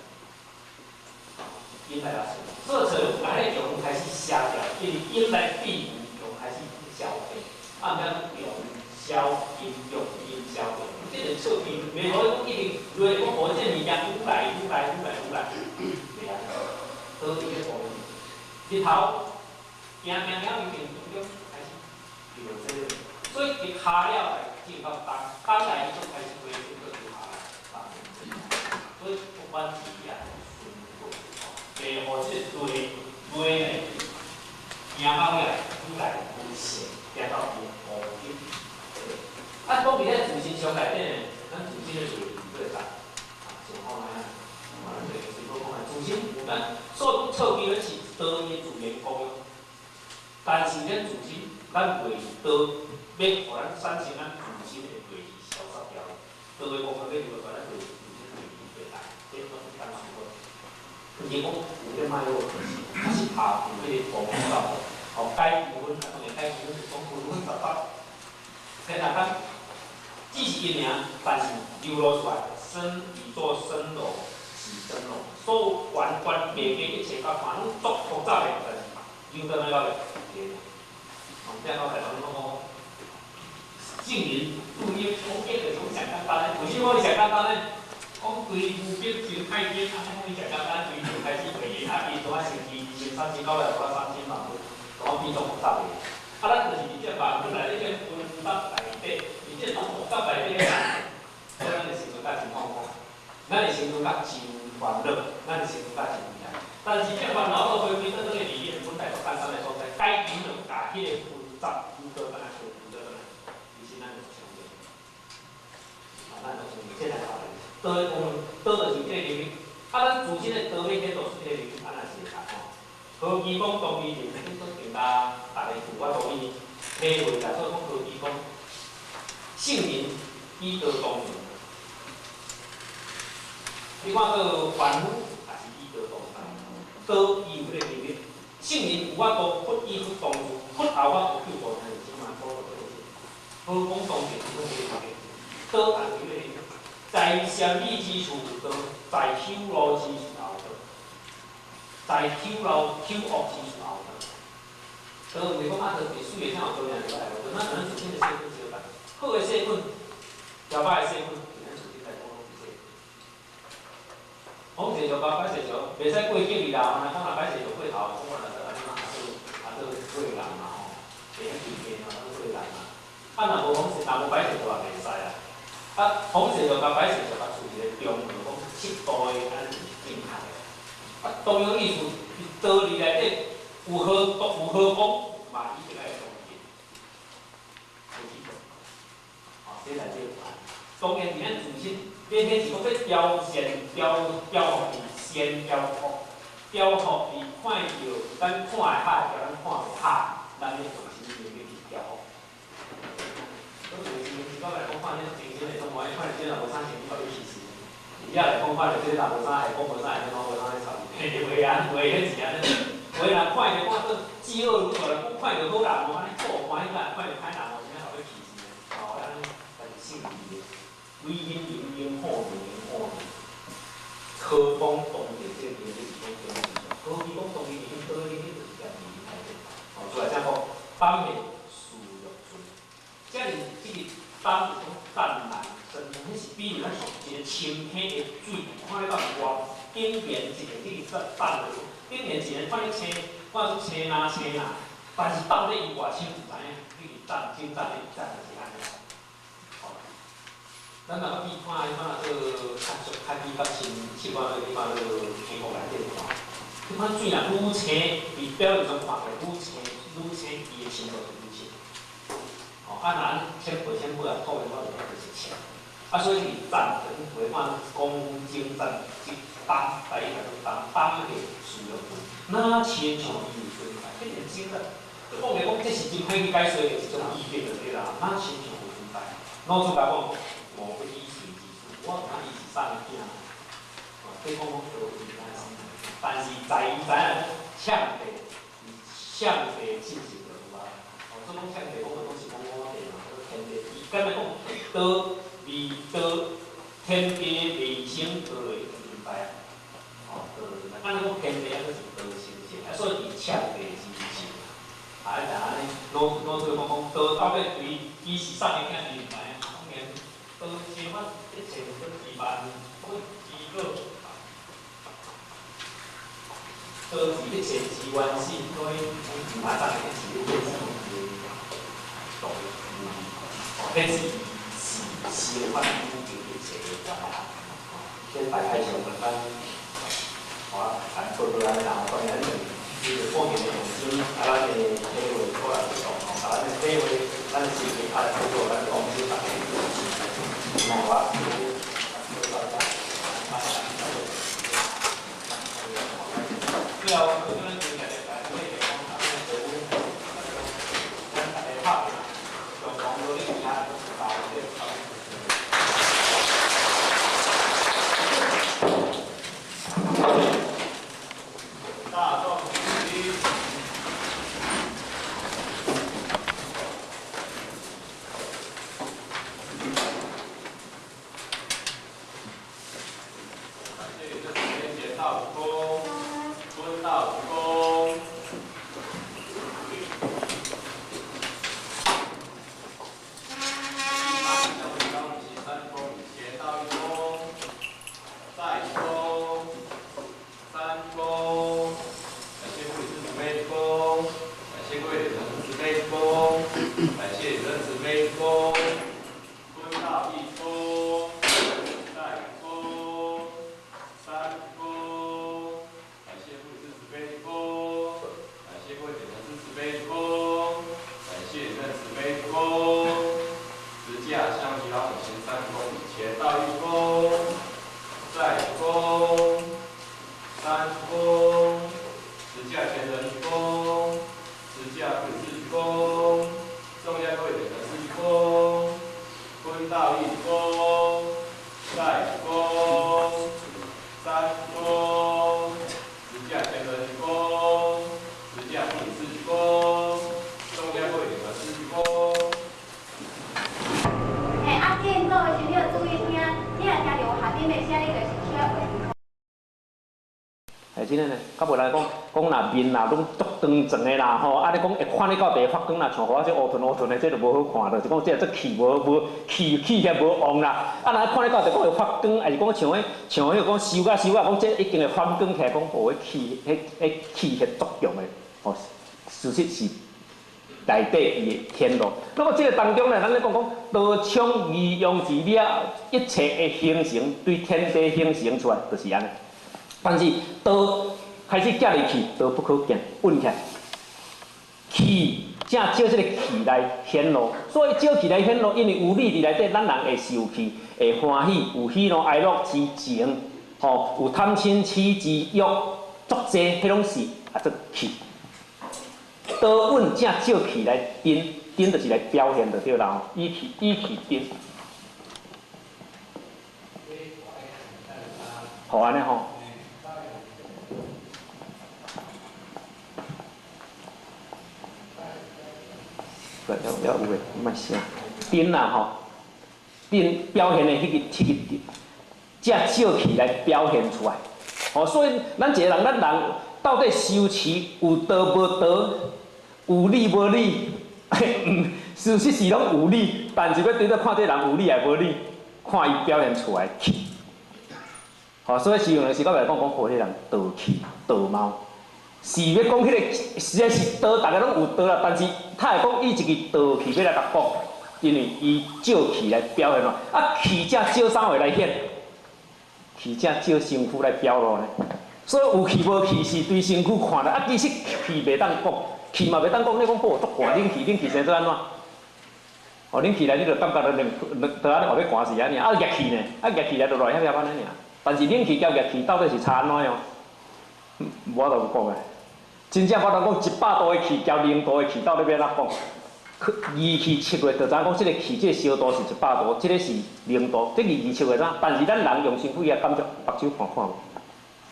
應來也是。所以找來迄強開始消掉，因為應來變強開始消退，啊，毋用消陰用陰消退，這個錯機袂好講一直落講，哦，這個物件愈來愈來愈來愈來，袂安尼，倒佇咧方面，日頭行行行已經中間開始就這個，所以伊下了來進到東，東來伊就開始回轉閣下來，所以不管是啊，順過，袂予這個累累呢，行到遐愈來愈順，行到伊烏頂。啊，講佇咧自身，常內底呢，咱自身的罪做會當，啊，想看覓啊？咱就隨講講啊，自身有咱，所以講錯機咱是道的自然功用，但是咱自身，咱袂道欲予咱產生咱自身的罪去消失掉，道的功用欲留咱就自身罪去做大，這攏是單數個。毋是講有點歹好，其實下有彼個功效。哦，解糾紛，啊，當然解糾紛是講糾紛十八，天下間只是一名，但是流露出來，身語作聲容，是真容，所有關關白白一切甲看攏足複雜的，但是流轉來到咧，對。哦，這樣我來講講，聖人注意講一個從上簡單，為什麼伊上簡單呢？講對無變成太監，啊，講伊上簡單，對就開始回應，啊，伊怎啊生氣，二千三千到尾怎啊三千萬分，怎啊變做複雜的？啊，咱就是佇這萬分內底這分雜內底，佇這種複雜內底，所以咱的生活較真痛苦，咱的生活較真煩惱，咱的生活較真厲害。但是這煩惱都回歸倒轉去佇彼個本來足簡單的所在，解經就共彼個紛雜引導轉來，引導轉來，其實咱就成功。啊，咱就成功，這來發現，道的功能，道就是這個能力。啊，咱自身的道欲顯露出這個能力，啊，若是會共吼。何其講當伊人，都更加逐个有法度去體會啦。所以講何其講，聖人以道當人。你看個凡夫也是以道當人，道伊有彼個能力。聖人有法度佛以佛當事，佛也有法度救度，但是這嘛講做這個。何講當人，講這個道也有彼個能力，在善利之處有道，在朽路之處也有道。在朽路朽惡之處也有道。道毋是講啊，道是水的，啥有道爾就來無道。咱可能自身的細菌相共，好的細菌，較歹的細菌，咱自身來講攏是細菌。講濟就甲歹勢就，袂使過激烈啦。若講若歹勢就過頭，講我若做按呢嘛，啊做過人嘛吼，袂曉規定嘛，做過人嘛。啊，若無講是，若無歹勢就也袂使啊。啊，講勢就共歹勢就共處一個中和，講適度的按呢是正確的。啊，同樣意思，道理內底有好有好講，嘛一定愛當真，有去做。哦，這內底有當然，佇咱自身，你彼是講欲調善調調予善調福，調予伊看著咱看會合，共咱看袂合，咱咧用啥物去調伏？所以有時陣來講，看這精神的狀況，看著這若無啥情，你予伊試試。而家來講，看著這若無啥會講無啥會，怎無啥咧吵伊？袂啊，袂彼是按呢。有的人看著看做嫉惡如仇，人講看著好人哦，按呢做歡喜甲，看著歹人哦，啥予伊氣死呢？哦，按呢，但是性味的，鬼阴阴阴好阴好阴，何講當地這個就是講中思想，何其講當地裡面倒裡面就是諜佇內底。哦，出來才講當面事欲盡，這裡這個當是講湛藍深，彼是比如咱像一個清溪的水，看咧到外頂邊一個這個湛藍，頂邊一個看咧青，看出青藍青藍，但是放咧伊外深有知影，這個湛真湛的湛就是按呢。哦，咱若比看彼款做較俗較比較深，習慣做彼款做天空內底看，彼款水若愈清，佇表面上看起來愈清，愈清，伊的深度就愈深。哦，啊，若咱淺薄淺薄啊，透明我就就是淺。啊，所以是湛，就是話看講精湛，即當台語叫做當當的使用。那親像伊有存在，彼個精湛，講來講，這是真歹去解說的一種意境就對啦。那親像有存在，老祖共我講，無非以隨之處，我毋知伊是啥物囝。哦，這講講都毋知但是在伊知影講，呛地，呛地進行就有啊。哦，所以講呛地講的攏是講我地嘛，天地，伊敢若講道味道天地未生道就已經存在啊。哦，道存在，按呢講天地啊，閣是道成性，啊，所以佇呛地之前，啊，就按呢，老老祖講講道到底對伊是啥物囝，伊毋知影。當然，道是法一切都之萬不之個，道是一切之原始，所以毋捌當然是變成道。哦，彼是是相反宇宙一切的原理。哦，這大概上咱，我咱做做按呢啦，當然咱就是個人的用心，啊，咱的體會過來不同，啊，咱的體會，咱的心情啊來做，咱講小大家。最后，咱就来来咱大家拍拼，共同努力下，达这个。大众起立。感谢这时间节道五躬，坤道五躬。三躬，斜道一躬，再一躬，三躬。感谢护理师姊妹一躬，感谢各位人慈悲一躬，感谢人慈悲一躬，坤道一躬，再一躬，三躬。感谢护理师慈悲一躬，感谢各位检察师慈悲一躬，感谢人慈悲一躬。十架相提老母行三躬，前道一躬，再一躬，三躬。十架前人一躬，十架护理师一躬，众家各位检察师一躬，坤道一躬，再一躬，三躬。十架前人一躬，十架护理师一躬，众家各位检察师一躬。嘿，啊，进做的时，你要注意听，你若听到有下顶的声，你就是需要画。哎，真个呢，较无来讲，讲若面若拢足长长的啦吼，啊，你讲会看你到底发光啦，像予我这乌吞乌吞的，这就无好看，就是讲这这气无无气气血无旺啦。啊，若看你到底讲会发光，还是讲像彼像彼个讲烧甲烧甲，讲这一定会发光起来，讲哦，彼气彼彼气血作用的，吼，事实是内底伊的显露。那么这个当中呢，咱咧讲讲道场义用之了，一切的形成对天地形成出来，就是按呢。但是道开始寄入去，道不可见，稳起来。气正照这个气来显露，所以照气来显露，因为有理伫内底，咱人会受气，会欢喜，有喜怒哀乐之情，吼，有贪嗔痴之欲，足济，彼拢是啊做气。道稳正照气来定，定就是来表现就对啦，以气以气定。好按呢吼。了了有诶，莫写。定啦吼，定表现的彼个七个定，才照气来表现出来。吼，所以咱一个人，咱人到底修持有道无道，有理无理？事实是拢有理，但是欲对咧看这人有理抑无理，看伊表现出来气。吼，所以是用的是我来讲讲，吼，彼人道气道貌。是欲讲彼个，实在是道，大家拢有道啦。但是他会讲以一个道气欲来共讲，因为伊照气来表现嘛。啊，气才照啥货来显？气才照身躯来表露呢。所以有气无气是对身躯看啦。啊，其实气袂当讲，气嘛袂当讲。你讲哦，足寒，冷气冷气生做按怎？哦，冷气来你就感觉到冷，就按呢后欲寒死按呢。啊，热气呢？啊，热气来就热遐遐按呢尔。但是冷气佮热气到底是差按怎样？无法度讲的。真正我当讲100度的气交0度的气，到底欲按怎讲？仪器测过，就知影讲这个气，这个烧度是100度，这个是0度，这仪器测过怎？但是咱人用身躯遐感觉，目睭看看无，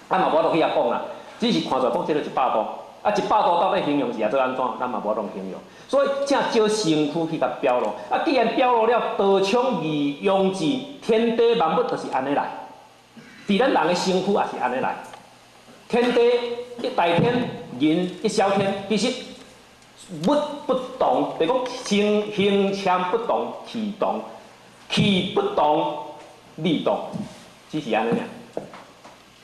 咱嘛无法度去遐讲啦，只是看出来讲这个100度，啊100度到底形容是做按怎？咱嘛无法度形容。所以正照身躯去共表露。啊，既然表露了，道场义用智，天地万物就是按呢来，伫咱人的身躯也是按呢来。天地一大天，人一小天，其实物不动，就讲形形象不动，气动，气不动，理动，只是按呢尔，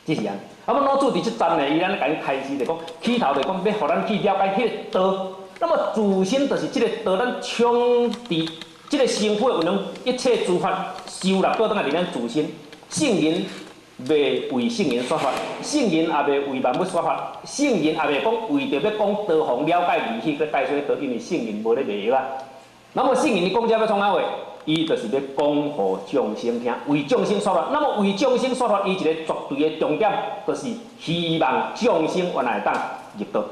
只是按呢。啊，我老子伫这站呢，伊按呢共你开示，就讲起头就讲欲予咱去了解彼个道。那么自身就是这个道，咱充伫这个身躯的运用，一切诸法收纳倒转来伫咱自身，圣人袂为圣人说法，圣人也袂为万物说法，圣人也袂讲为著欲讲道行了解义去去解说道，因为圣人无咧卖药啊。那么圣人伊讲这欲创啥货？伊就是欲讲予众生听，为众生说法。那么为众生说法，伊一个绝对的重点，就是希望众生原来会当入道，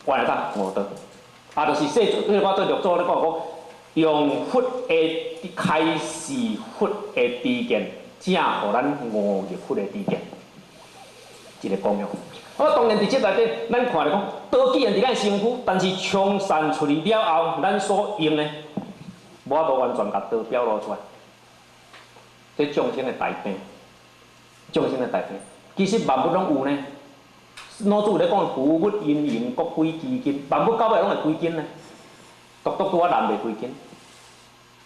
原来会当悟道。啊，就是世尊，因为我对六祖咧讲讲，用佛的开示佛的知见，正予咱悟入佛的知见，一个功用。我当然伫这内底，咱看咧讲，道既然伫咱身躯，但是充散出去了后，咱所用的，无法度完全共道表露出来。这众生的大病，众生的大病，其实万物拢有呢。老子咧讲，浮物阴阳各归其根，万物到尾拢会归根呢。独独拄仔人袂归根。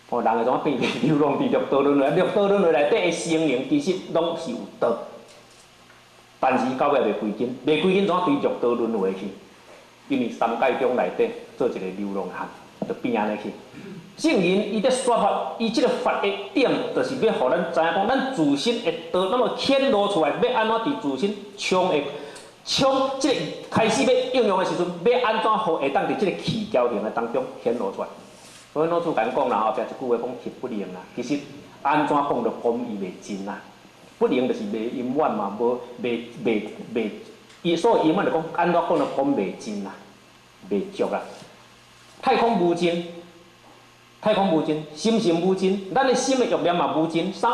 哦，人会怎啊变？流浪伫六道轮回，六道轮回内底的生灵其实拢是有道，但是到尾袂归根，袂归根怎啊对六道轮回去？因为三界中内底做一个流浪汉，就变按呢去。圣人伊咧说法，伊这个法的点，就是欲予咱知影讲，咱自身的道，那么显露出来，欲按怎伫自身冲的冲，这个开始欲应用的时阵，欲按怎予会当伫这个气交形的当中显露出来。所以老子共讲啦，后壁一句话讲气不灵啦，其实按怎讲都讲伊袂尽啦。不灵就是袂圆满嘛，无袂袂袂，伊所以圆满就讲按怎讲都讲袂尽啦，袂足啦。太空无尽。太空无尽，心性无尽，咱的心的欲念嘛无尽。三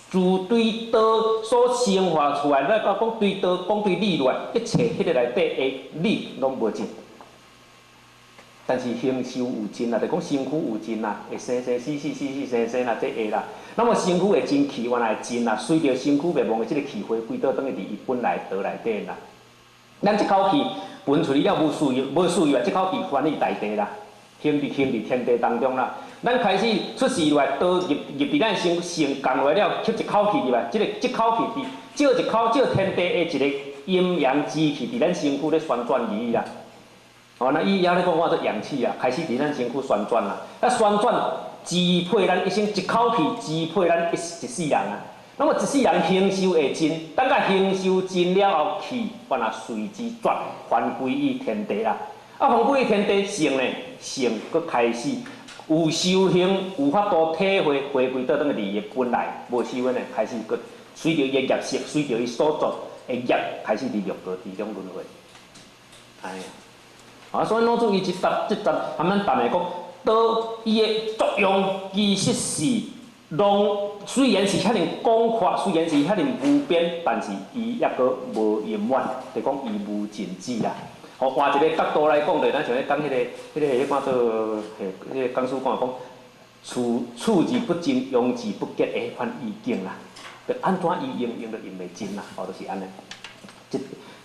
自对道所生化出来，咱讲对道，讲对理来，一切彼个内底的理拢无尽。但是形寿有尽啦，就讲身躯有尽啦，会生生死死，死死生生啦，这会啦。那么身躯会尽气，原来会尽啦，随著身躯灭亡的这个气回归倒转去伫伊本来道内底啦。咱这口气分出去了无事业，无事业啊，这口气翻去大地啦。行伫天地当中啦，咱开始出世来，道入入伫咱身性降落了，吸一口气入来，这口气伫借一口借天地的一个阴阳之气伫咱身躯咧旋转而已啦。哦，那伊遐咧讲我做阳气啊，开始伫咱身躯旋转啦，啊旋转支配咱一生，一口气支配咱一世人啊。那么一世人形寿会尽，等甲形寿尽了后，气原来随之绝，还归于天地啦。啊，还归于天地性呢？性阁开始有修行，有法度体会，回归倒转去伊的本来，无修行的开始阁随著伊的业色，随著伊所作的业，开始伫六道之中轮回。哎呀，啊，所以老子伊这节这节含咱谈的讲，道伊的作用其实是拢虽然是遐尔广阔，虽然是遐尔无边，但是伊抑阁无圆满，就讲伊无尽止啦。哦，换一个角度来讲，就咱像咧讲彼个，迄做，彼个讲师讲讲，处处之不尽，用之不竭的彼款意境啦。就按怎伊用用都用袂尽啦，哦，就是按呢。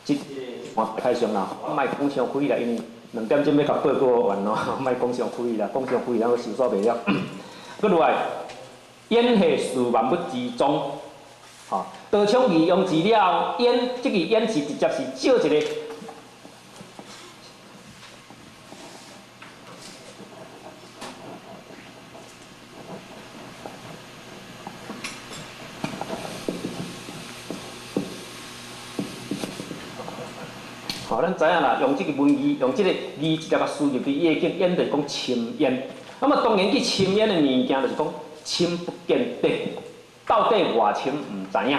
这换开上啦，莫讲伤开啦，因为2点钟欲共报告完咯，莫讲伤开啦，讲伤开咱阁收煞袂了。阁落来，烟火是万物之宗，吼，道场二用之了后，烟这个烟是直接是照一个。吼，咱知影啦，用这个文字，用这个字直接共输入伫伊的境，烟就是讲深烟。那么当然去深烟的物件，就是讲深不见底，到底偌深毋知影。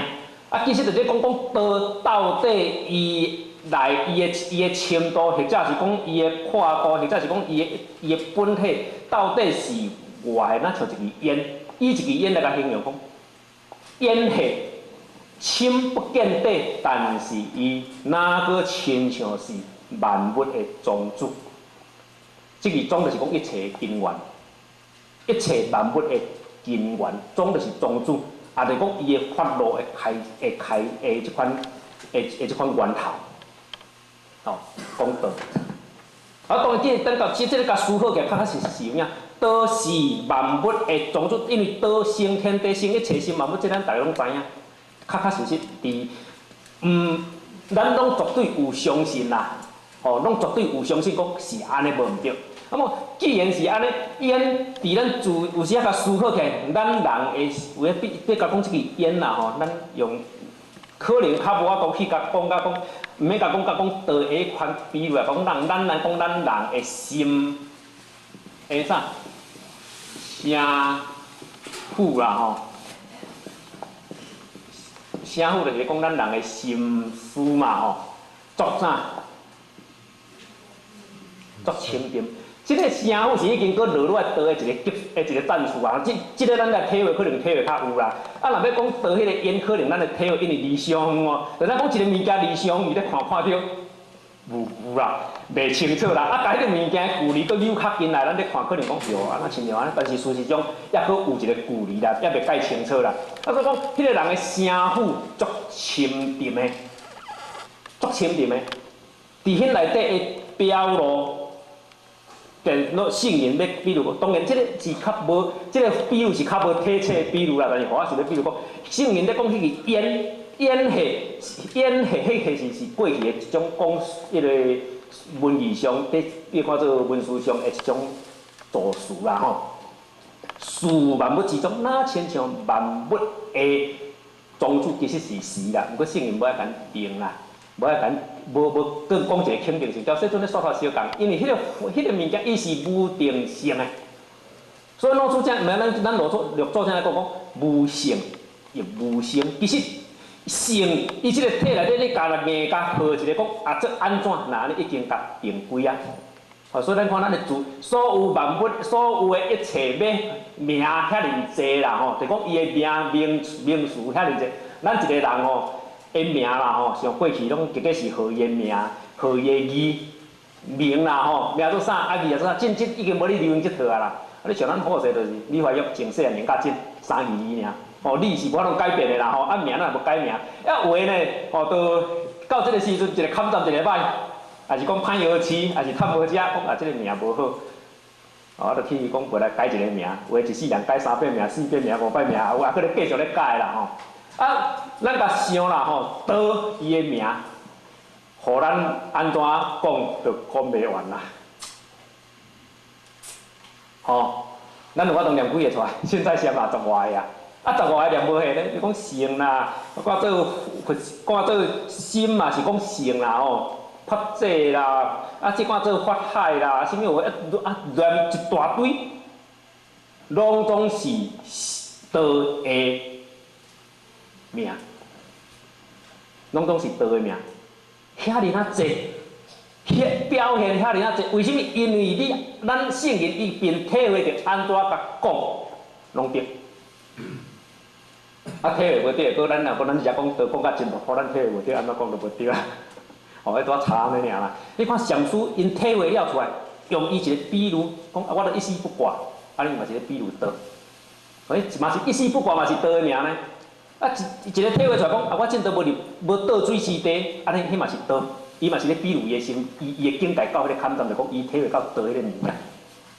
啊，其实就是讲讲道到底伊来伊的深度，或者是讲伊的阔度，或者是讲伊的本体到底是偌，咱像一支烟，以一支烟来共形容讲，烟火。深不见底，但是伊哪阁亲像是万物的宗主。这个宗就是讲一切的根源，一切万物的根源，宗就是宗主，也就是讲伊的发露会开会开的这款的这款源头。哦，讲道。啊，当然这个等到这个共思考起来，确确实实是有影。道是万物的宗主，因为道生天地生一切生万物，这咱大家拢知影。确确实实，伫咱拢绝对有相信啦，吼，拢绝对有相信讲是按呢无毋对。那么既然是按呢，烟伫咱自有时仔共思考起来，咱人会有咧比较讲这个烟啦吼，咱用可能较无法度去共讲甲讲，毋免共讲甲讲道的彼款比喻来讲，咱咱来讲咱人的心会啥？声府啦吼，城府就是讲咱人的心思嘛吼，足啥？足深沉。這个城府是已经阁落落来道的一个级的一个层次啊！這个咱来体会，可能体会较有啦。啊，若欲讲道彼个烟，可能咱的体会因为离伤远哦。就咱讲一个物件离伤远，你咧看看著无有啦，袂清楚啦。啊，共彼个物件距离阁扭较近来，咱咧看可能讲哟，啊，若亲像按呢，但是事实上犹阁有一个距离啦，犹袂介清楚啦。啊，所以讲，彼个人的城府足深沉的，足深沉的，伫彼内底会表露。电脑圣人欲比如讲，当然这个是较无，这个比喻是较无体切的比喻啦。但是予我想欲比如讲，圣人咧讲彼个演演戏，演戏，彼个是过去的一种讲，彼个文字上，咧变看做文书上的一种助词啦吼。事万物之宗，哪亲像万物的宗主其实是时啦，毋过圣人无爱共定啦。无爱共，无无阁讲一个肯定性，照世尊咧煞煞相仝，因为彼个物件伊是无定性的，所以老祖正，毋咱咱老祖六祖正来讲讲无性亦无生，其实性伊这个体内底你共来硬共号一个讲啊，这按怎，那按呢已经共定规啊。所以咱看咱的自所有万物，所有的一切欲名遐尔济啦吼，就讲伊的名名名词遐尔济，咱一个人吼。的名啦吼，像过去拢结果是号伊的名，号伊的字名啦吼，名做啥啊字做啥，真正已经无咧流行这套啊啦。啊，你像咱好势就是李怀玉从细汉名甲真三字二尔，吼字是无法度改变的啦吼，啊名咱也无改名，啊话呢吼，到到这个时阵一个坎站一个歹，也是讲歹药饲，也是趁无食，讲啊这个名无好，哦，啊就去讲过来改一个名，有的一世人改三摆名、四摆名、五摆名，有啊，阁咧继续咧改啦吼。啊，咱共想啦吼，道伊的名，予咱按怎讲都讲袂完啦。吼，咱有法度念几个出来？现在先嘛十外个啊，啊十外个念无下咧，你讲性啦，看做佛，看做心嘛是讲性啦吼，法界啦，啊这看做法海啦，啥物有啊念一大堆，拢总是道的名，拢总是道的名，遐尔啊济，遐表现遐尔啊济。为什物？因为你咱圣人伊便体会著按怎共讲，拢对。啊，体会无对，阁咱若讲咱直接讲道讲甲真无，咱体会无对，按怎讲都无对啊。哦，彼拄仔查按呢尔啦。你看禅师𪜶体会了出来，用伊一个比喻，讲啊，我都一丝不挂，啊，你嘛是咧比喻道，欸，嘛是一丝不挂，嘛是道的名呢。啊，一个体会出来讲，啊，我真都无入无倒水之地，按呢，彼嘛是道，伊嘛是咧比喻伊的心，伊伊的境界到彼个坎站，就讲伊体会到道彼个物件，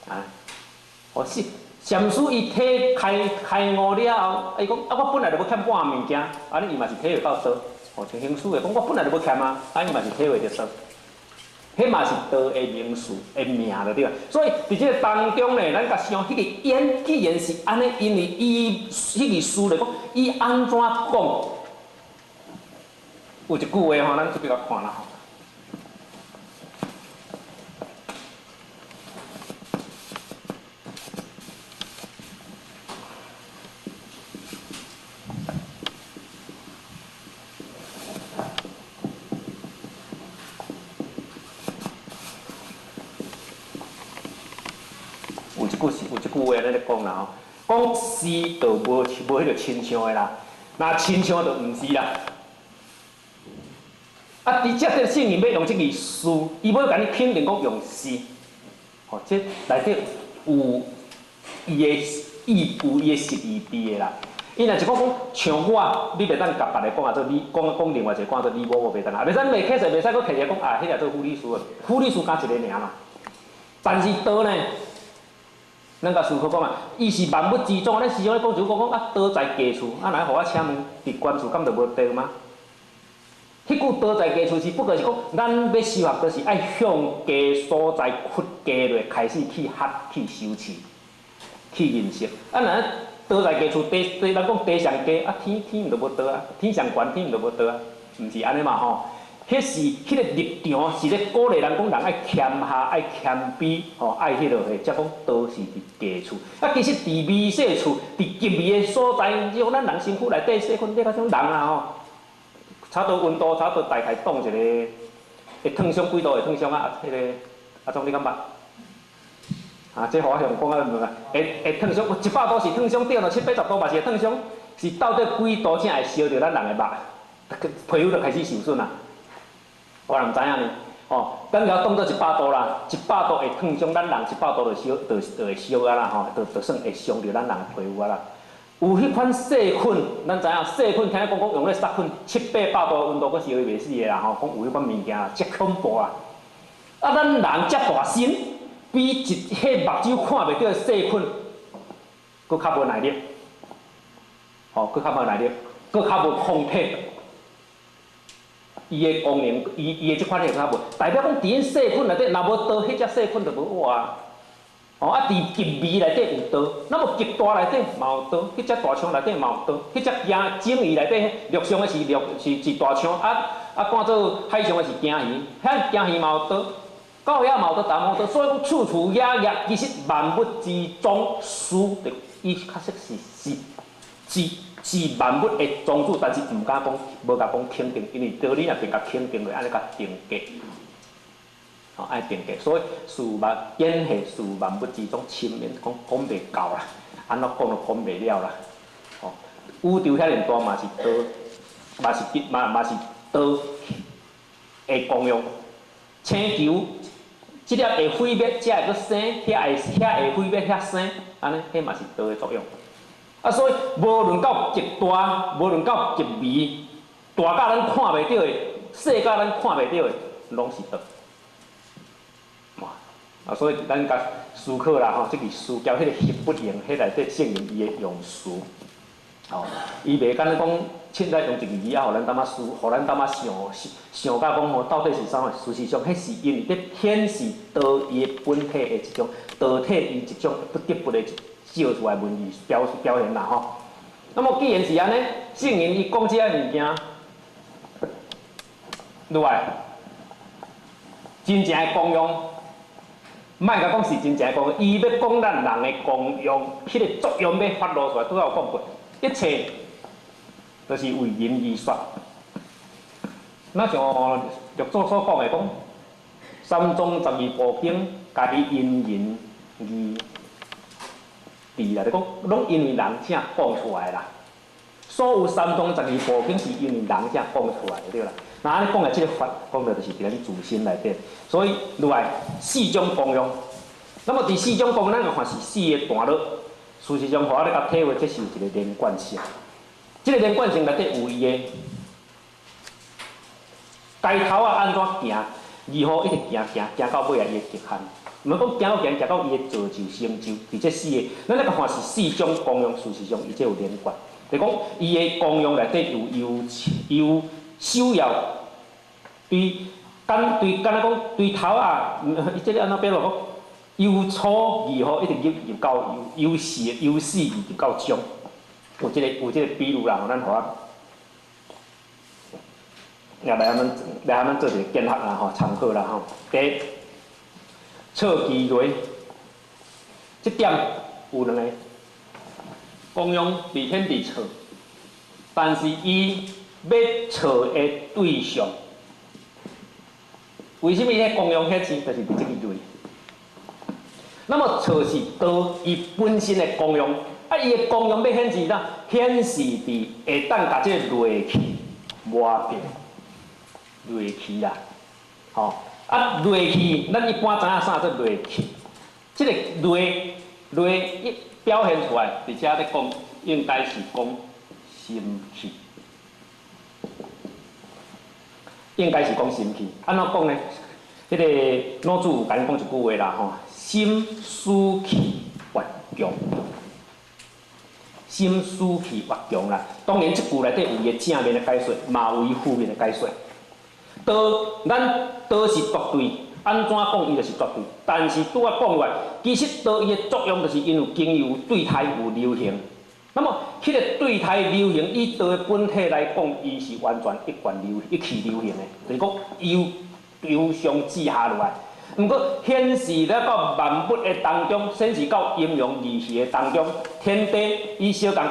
啊，哦是，禅师伊体开开悟了后，伊讲啊，我本来就无欠半物件，按呢伊嘛是体会到道，哦，像行师会讲，我本来就无欠啊，按呢伊嘛是体会著道，彼嘛是道的名词的名就对啦。所以伫这个当中呢，咱共想彼个因，既然是按呢，因为伊彼个书来讲，伊按怎讲？有一句话吼，咱出去共看啦吼。有一句是有一句话按呢咧讲啦吼，讲是就无无彼个亲像的啦，若亲像就毋是啦。啊，伫这个圣人欲用这个是，伊欲共你肯定讲用是，吼，这内底有伊的意，有伊的实义伫的啦。伊若是讲讲像我，你袂当共别个讲啊做你讲讲另外一个讲做你某，我袂当啊，袂使袂起势，袂使阁提起来讲啊，彼个做护理师的，护理师敢一个尔嘛。但是道呢？咱共思考讲啊，伊是万物之宗。咱时常咧讲就讲讲啊，道在低处，啊，若予我请问，伫悬处敢就无道吗？彼句道在低处是不过是讲，咱欲修学，就是爱向低所在屈低落，开始去学、去修持、去认识。啊，若道在低处，地地，咱讲地上低，啊，天天毋就无道啊，天上悬天毋就无道啊，毋是按呢嘛吼？彼是彼个立場是咧鼓勵人講人愛謙下、愛謙卑，吼，愛彼落去，才講道是佇低處。啊，其實佇微細處、佇極微的所在，像咱人身軀內底細菌，你較種人啊吼，差不多溫度差不多大概凍一个，會燙傷幾度會燙傷啊？彼个阿總你敢捌？啊，這予我向講啊問啊，會燙傷，100度是燙傷對咯，七八十度嘛是會燙傷，是到底幾度才會燒著咱人的肉，皮膚就開始受損啊？我人毋知影呢，吼，等下當做一百度啦，一百度會燙傷咱人，一百度就燒，就會燒啊啦，吼，就算會傷著咱人的皮膚啊啦。有彼款細菌，咱知影細菌聽講講用咧殺菌，七八百度的溫度閣燒伊袂死的啦，吼，講有彼款物件啦，遮恐怖啊！啊，咱人遮大身，比一彼目睭看袂著的細菌，閣較無耐力，吼，閣較無耐力，閣較無抗體。伊的功能，伊的這款的較無，代表講佇𪜶細菌內底，若無刀，彼隻細菌就無活啊。哦，啊，佇極微內底有刀，那麼極大內底嘛有刀，彼隻大象內底嘛有刀，彼隻鯨鯨魚內底，陸上的是陸是是大象，啊啊，看做海上的是鯨魚，遐鯨魚嘛有刀，到遐嘛有刀，嘛有刀，所以講處處野野，其實萬物之宗師，伊確實是是是。是萬物的宗主，但是毋敢講，無共講肯定，因為道理若變共肯定落，按呢共定格，吼，愛定格。所以事物演戲事萬物之宗，深遠講講袂夠啦，按怎講都講袂了啦。吼，宇宙遐爾大嘛是道，嘛是嘛嘛是道的功用。星球這粒會毀滅，才會閣生；遐會遐會毀滅，遐生，按呢，彼嘛是道的作用。啊，所以無論到極大，無論到極微，大甲咱看袂著的，細甲咱看袂著的，攏是道。哇！啊，所以咱共思考啦吼，這個思考彼个希不用，彼內底證明伊的用詞。吼，伊袂干焦講，凊彩用一个字仔，予咱淡仔思，予咱淡仔想，想甲講吼，到底是啥物？事實上，彼是因為咧顯示道伊的本體的一種，道體伊一種不得不的照出來文字表表現啦吼。那麼既然是按呢，聖人伊講這个物件，落來，真正的功用，莫共講是真正的功用，伊欲講咱人的功用，彼个作用欲發露出來，拄仔有講過，一切都是為人而說。那像六祖所講的講，三藏十二部經，家己因人而佇啦，就講攏因為人才講出來啦。所有三藏十二部經是因為人才講出來的，對啦。那按呢講來，這个法講的就是佇咱自身內底，所以落來四種功用。那麼佇四種功用，咱看是四个段落。事實上，予我咧共體會，這是有一個連貫性。這个連貫性內底有伊的開頭仔按怎行，如何一直行行行到尾仔伊的極限。毋是講行到行，行到伊的造就成就，佇這四个，咱咧共看是四種功用，事實上伊這有連貫。就講伊的功用內底有優有首要，對敢對敢若講對頭仔，伊這个按怎比如講，由初如何一直入入到由由始由始入到終，有這个比喻啦，咱予我也來按咱來按咱做一个簡學啦吼，參考啦吼。第一，錯其雷，這點有兩个功用佇顯佇錯，但是伊欲錯的對象，為啥物彼功用顯示？就是佇這个雷。那麼錯是道伊本身的功用，啊，伊的功用欲顯示啥？顯示佇會當共這个戾氣磨滅，戾氣啦，吼，啊，戾氣，咱一般知影啥做戾氣？這个戾戾一表現出來，佇遮咧講，應該是講心氣，應該是講心氣。按怎講呢？彼个老子有共咱講一句話啦，吼，心思氣越強，心思氣越強啦。當然，這句內底有伊的正面的解說，嘛有伊負面的解說。道，咱道是絕對，按怎講伊就是絕對。但是拄仔講落來，其實道伊的作用就是因為經由對待有流行，那麼，彼個對胎流行以道的本體來講，伊是完全一貫流一氣流行的，就是講由由上至下落來。毋過顯示咧到萬物的當中，顯示到陰陽二氣的當中，天地伊相共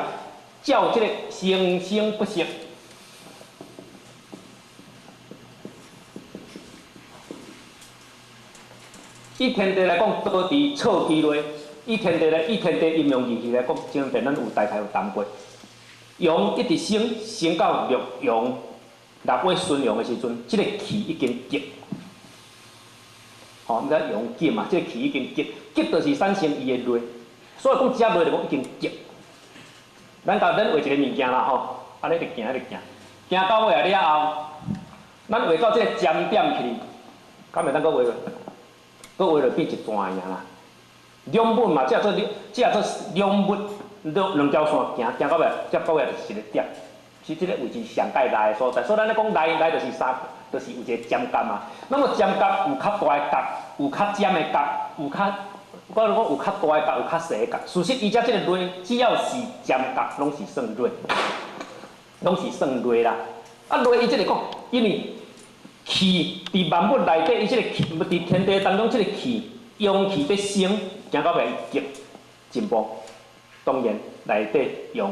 照這個生生不息。以天地來講，道佇錯期內。以天地來，以天地陰陽二氣來講，前面咱有大概有談過。陽一直升，升到六陽、六月順陽的時陣，這個氣已經極。吼，毋知陽極嘛？這個氣已經極，極就是產生伊的內。所以講，這內就講已經極。咱甲咱畫一個物件啦，吼，按呢一直行，一直行，行到尾啊了後，咱畫到這個尖點去，敢會當閣畫？閣畫就變一段爾啦。兩物嘛，這做這做兩物兩條線行，行到尾，接到尾就是一個點，是這個位置上界內的所在。所以咱咧講內內就是三，就是有一個尖角嘛。那麼尖角有較大的角，有較尖的角，有較我講有較大的角，有較細的角。事實伊遮這個螺，只要是尖角，攏是算螺，攏是算螺啦。啊，螺伊這個講，因為氣佇萬物內底，伊這個氣佇天地當中，這個氣陽氣欲升。行到尾極進步，當然內底陽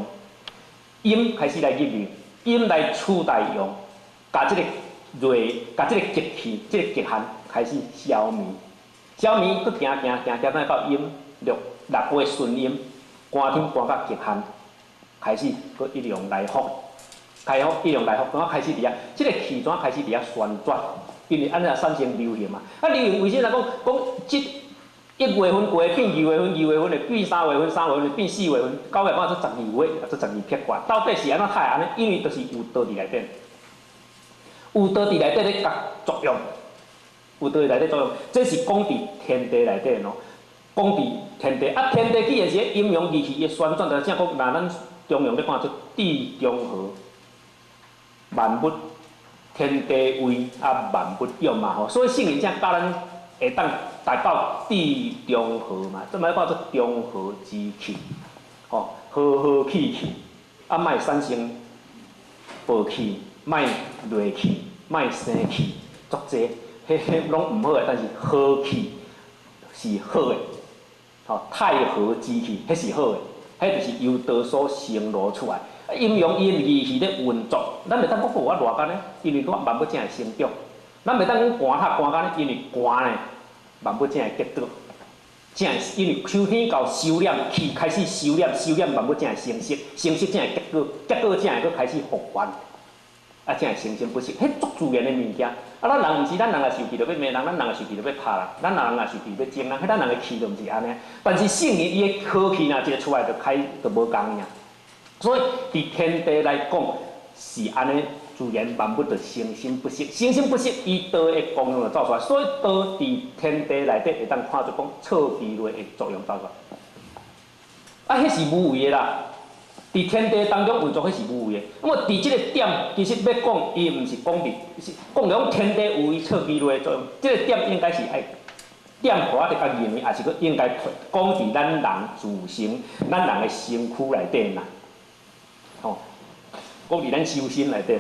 陰開始來入去，陰來取代陽，共這個熱，共這個極氣，這個極限開始消弭，消弭，閣行行行行到陰六六月順陰，寒天寒到極限，開始閣一陽來復，開復一陽來復，怎開始佇遐？這個氣怎開始佇遐旋轉？因為按呢產生流行嘛。啊，流行為啥來講？講這一月份過變二月份，二月份會變三月份，三月份會變四月份，九月半做12月，做十二撇卦，到底是按怎才會按呢？因為就是有道佇內底，有道佇內底咧共作用，有道佇內底作用，這是講佇天地內底喏，講佇天地啊，天地既然是陰陽二氣的旋轉，就正講，若咱中庸咧看做地中和，萬物天地位啊，萬物養嘛吼，所以聖人才教咱會當達到地中和嘛，這擺叫做中和之氣，吼，和和氣氣，啊，莫產生暴氣，莫戾氣，莫生氣，足濟，彼攏毋好的，但是和氣是好的，吼，太和之氣，彼是好的，彼就是由道所生露出來。陰陽伊二氣咧運作，咱袂當講有法熱干呢，因為講萬物才會生長。咱袂當講寒較寒干呢，因為寒呢，萬物才會結果，才會因為秋天到收斂，氣開始收斂，收斂萬物才會生息，生息才會結果，結果才會閣開始復原，啊，才會生生不息。彼足自然的物件。啊，咱人毋是，咱人若受氣就欲罵人，咱人若受氣就欲拍人，咱人若受氣欲爭人，彼咱人的氣就毋是按呢。但是聖人伊的好氣若一个出來就開就無仝爾。所以佇天地來講是按呢。自然萬物就生生不息，生生不息，伊道的功用就走出來。所以道佇天地內底會當看出講錯期內的作用走出來。啊，彼是無為的啦。佇天地當中運作，彼是無為的。那麼佇這個點，其實欲講，伊毋是講佇，是講講天地有伊錯期內的作用。這個點應該是愛點破我佇較認為，也是閣應該講佇咱人自身、咱人的身軀內底啦。吼，講佇咱修身內底。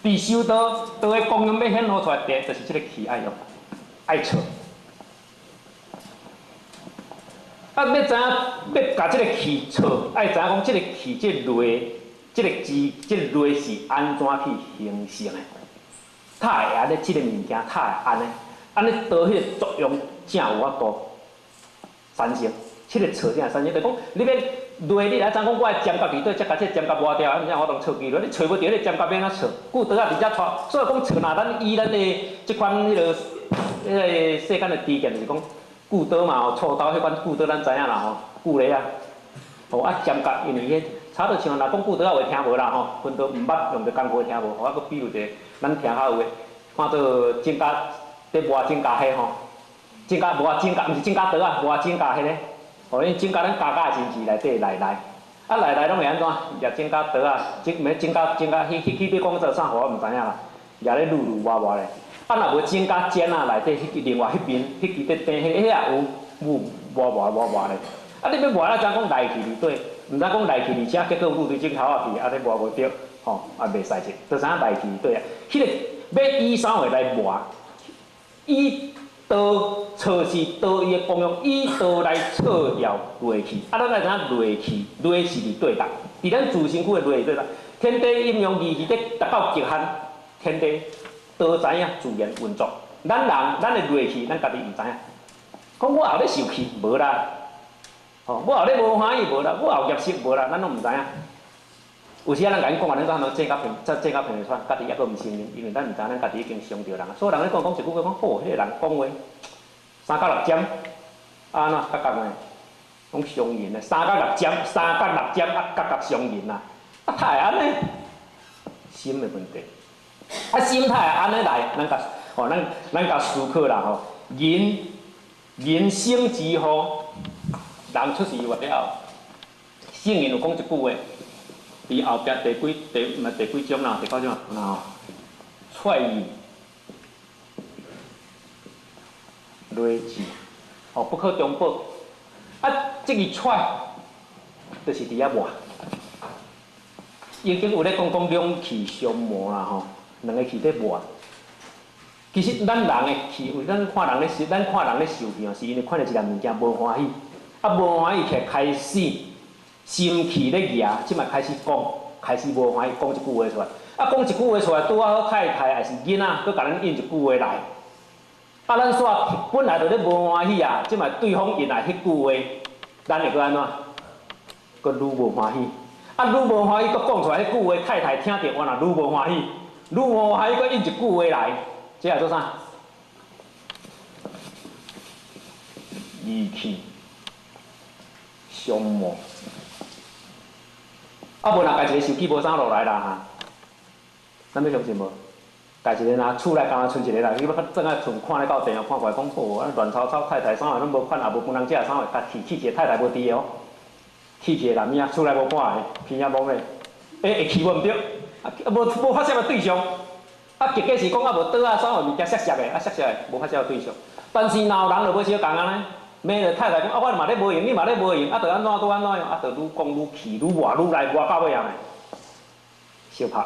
佇修道，道的功用欲顯露出來，第一就是這個氣愛用，愛操。啊，欲知影欲共這個氣操，愛知影講這個氣、這個螺、這個字、這個螺是按怎去形成的？才會按呢，這個物件才會按呢，按呢道彼個作用才有法度產生。這個操才會產生，就講你欲。螺，你來怎講？我的尖角佇佗，才共這个尖角磨掉，啊，毋才有法度操機螺。你揣無著，彼个尖角欲按怎操？久刀仔佇遮掣，所以講操，若咱以咱的這款彼个、彼个世間的知見，就是講久刀嘛吼，銼刀彼款久刀咱知影啦吼，久螺啊，吼啊尖角，因為彼差不多像若講久刀仔話聽無啦吼，分到毋捌用著工具聽無，我閣比喻一个，咱聽較有的，看做指甲佇磨指甲彼吼，指甲磨指甲，毋是指甲刀啊，磨指甲彼个。吼，因指甲咱加加的时阵是内底内内，啊内内攏會按怎？举指甲刀啊，指毋指甲指甲，彼彼彼欲講做啥货我毋知影啦，举咧擼擼磨磨咧。啊，若無指甲尖仔內底，彼支另外彼邊，彼支佇短，彼彼也有，磨磨磨磨咧。啊，你欲磨啊，怎講內去佇底？毋知講內氣佇遮，結果愈對種頭仔去，啊，咧磨無著，吼，啊，袂使者，就知影內氣對啊。彼个欲以啥話來磨？以刀測是刀伊的功用，以刀來測掉戾氣。啊，咱愛知影戾氣，戾是佇對䆀，佇咱自身軀的戾是對䆀。天地陰陽二氣咧達到極限，天地刀知影自然運作。咱人，咱的戾氣，咱家己毋知影。講我後咧受氣，無啦。吼，我後咧無歡喜，無啦；我後業色，無啦，咱攏毋知影。有時仔咱共𪜶講啊，咱講他們這甲騙，這這甲騙會出，家己猶閣毋承認，因為咱毋知咱家己已經傷著人。所以人咧講講一句話講，吼，彼個人講話三角六針，啊按怎角角呢？講傷人啊，三角六針，三角六針啊，角角傷人啊，啊，哪會按呢？心的問題，啊，心態按呢來，咱共吼，咱咱共思考啦吼，人人生之後，人出世完了後，聖人有講一句話。佇後壁第幾第毋是第幾章啦？第九章啦吼，揣意累智，哦，不可中保。啊，這个揣，就是佇遐磨。已經有咧講講兩氣相磨啦吼，兩个氣咧磨。其實咱人的氣，有咱看人咧受，咱看人咧受氣哦，是因為看著一項物件無歡喜，啊無歡喜起來開始。心氣咧揚，這擺開始講，開始無歡喜，講一句話出來。啊，講一句話出來，拄仔好太太還是囡仔，閣共咱應一句話來。啊，咱煞本來就咧無歡喜啊，這擺對方應來彼句話，咱會閣按怎？閣愈無歡喜。啊，愈無歡喜，閣講出來彼句話，太太聽著，原來愈無歡喜，愈無歡喜，閣應一句話來，這係做啥？二氣相磨。啊，無若家一个受氣無啥落來啦哈，咱欲相信無？家一个若厝內敢若賰一个啦，你欲轉來厝看咧到電視看過來講，哦，啊亂糟糟，太太啥話攏無款，也無分人食，啥話，家氣氣一个太太無佇的哦，氣一個男囝，厝內無半个，鼻仔摸咧，欸會氣無毋對，啊無無發洩的對象，啊結果是講啊無桌仔啥話物件摔摔的，啊摔摔的無發洩的對象，但是若有人就無相仝啊呢。罵著太太講啊，我嘛咧無閒，你嘛咧無閒，啊，著按怎拄按怎樣，啊，著愈講愈氣，愈磨愈來，磨到尾仔呢，相拍。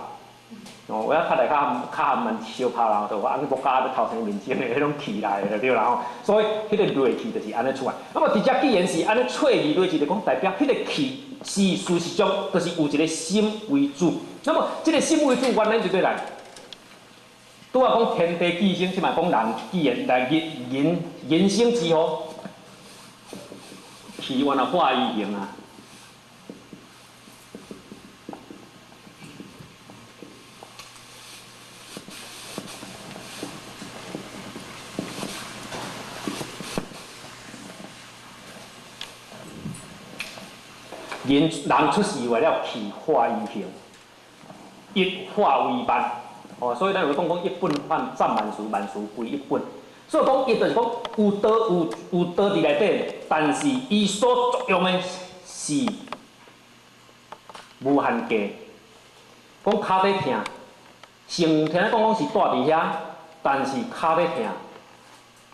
哦，我較來較較含慢相拍啦，就按呢木架頭前面前的，彼種氣來的，對啦吼。所以，彼个戾氣就是按呢出來。那麼，佇遮既然是按呢揣意戾氣，就講代表彼個氣是事實上，就是有一个心為主。那麼，這个心為主原來就佗來？拄仔講天地既生，這擺講人既然來人人人生之後。氣原來化於形啊！人人出世為了氣化於形，一化為萬，哦，所以咱有講講一本萬佔萬事，萬事歸一本。所以講，伊就是講有道有有道佇內底，但是伊所作用的是無限價。講跤咧疼，先聽講講是蹛佇遐，但是跤咧疼，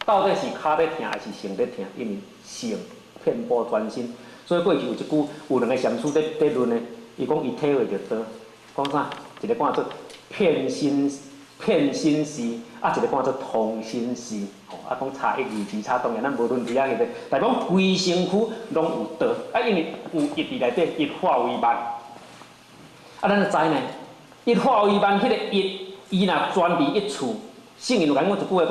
到底是跤咧疼還是腎咧疼？因為腎遍布全身，所以過去有一句有兩个禪師咧論的，伊講伊體會著道，講啥？一个叫做遍身。遍身事，啊，一个叫做通身事，吼，啊，講差一字之差，當然咱無論佇遐個，但講規身軀攏有道，啊，因為有一佇內底，一化為萬，啊，咱就知呢，一化為萬，彼个一，伊若專佇一處，聖人有共阮講一句話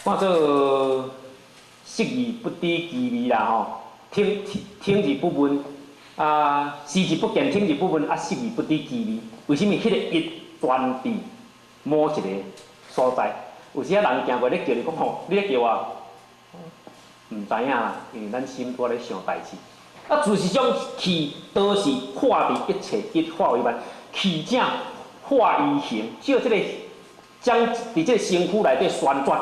講，叫做識而不知其味啦，吼，聽聽而不聞，啊，視而不見，聽而不聞，啊，識而不知其味，為啥物？彼個一專佇某一个所在，有時仔人行過咧叫你講吼，你咧叫我，毋知影啦，因為咱心拄仔咧想代誌。啊，事實上氣都是化佇一切，一化為萬，氣者化於形，照這个將佇這个身軀內底旋轉，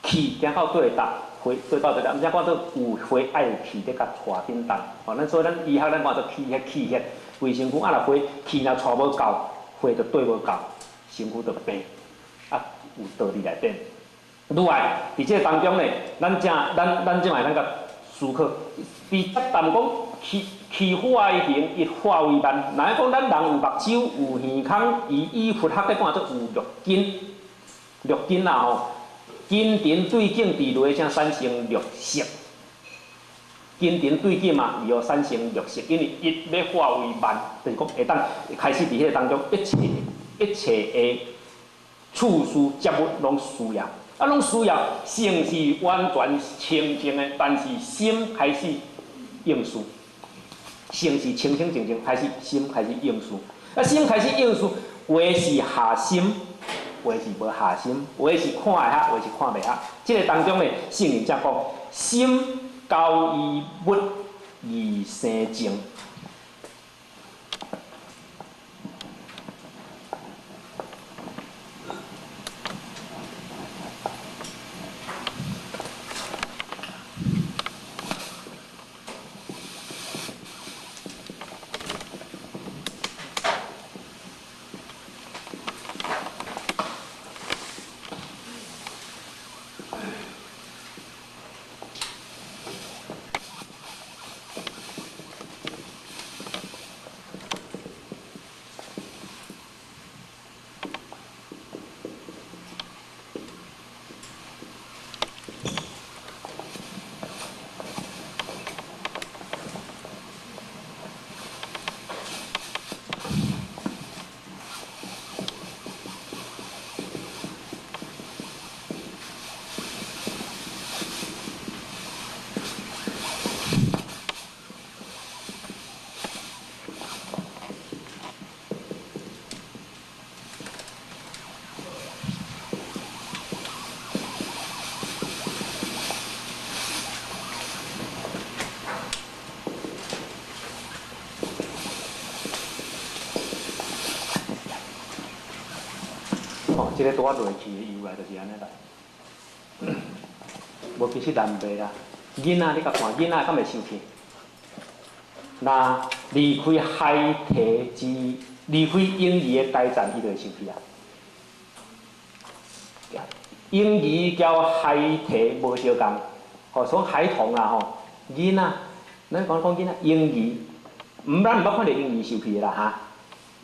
氣行到佗會搭，火對到佗搭，毋知講做有火愛氣咧共帶振動。吼，咱所以咱醫學咱講做氣血氣血，規身軀啊若火氣若帶無夠。火就對無夠，身軀就病，啊有道理內底。愈來佇這个當中呢，咱正咱咱這擺咱共思考，佇談講欺欺负爱行，一化为慢。若讲咱人有目睭、有耳孔，伊以佛学咧讲做有六根，六根啊吼，根尘对境伫内才产生六识。根尘对境嘛，伊有产生六识，因为一欲化为万，就是讲会当开始伫彼个当中，一切一切的处事接物拢需要，啊，拢需要，性是完全清净的，但是心开始应事，性是清清净净，开始心开始应事，啊，心开始应事，有的是下心，有的是无下心，有的是看会合，有的是看袂合。这个当中呢，圣人才讲心交于物而生情。这个拄仔落去的由来就是按呢来，无其实难袂啦。囡仔你共看，囡仔敢会生气？若离开孩提之，离开婴儿的阶层，伊就会生气啊。婴儿交孩提无相仝，吼，从孩童啊吼，囡仔，咱讲讲囡仔婴儿，毋咱毋捌看著婴儿生气的啦哈。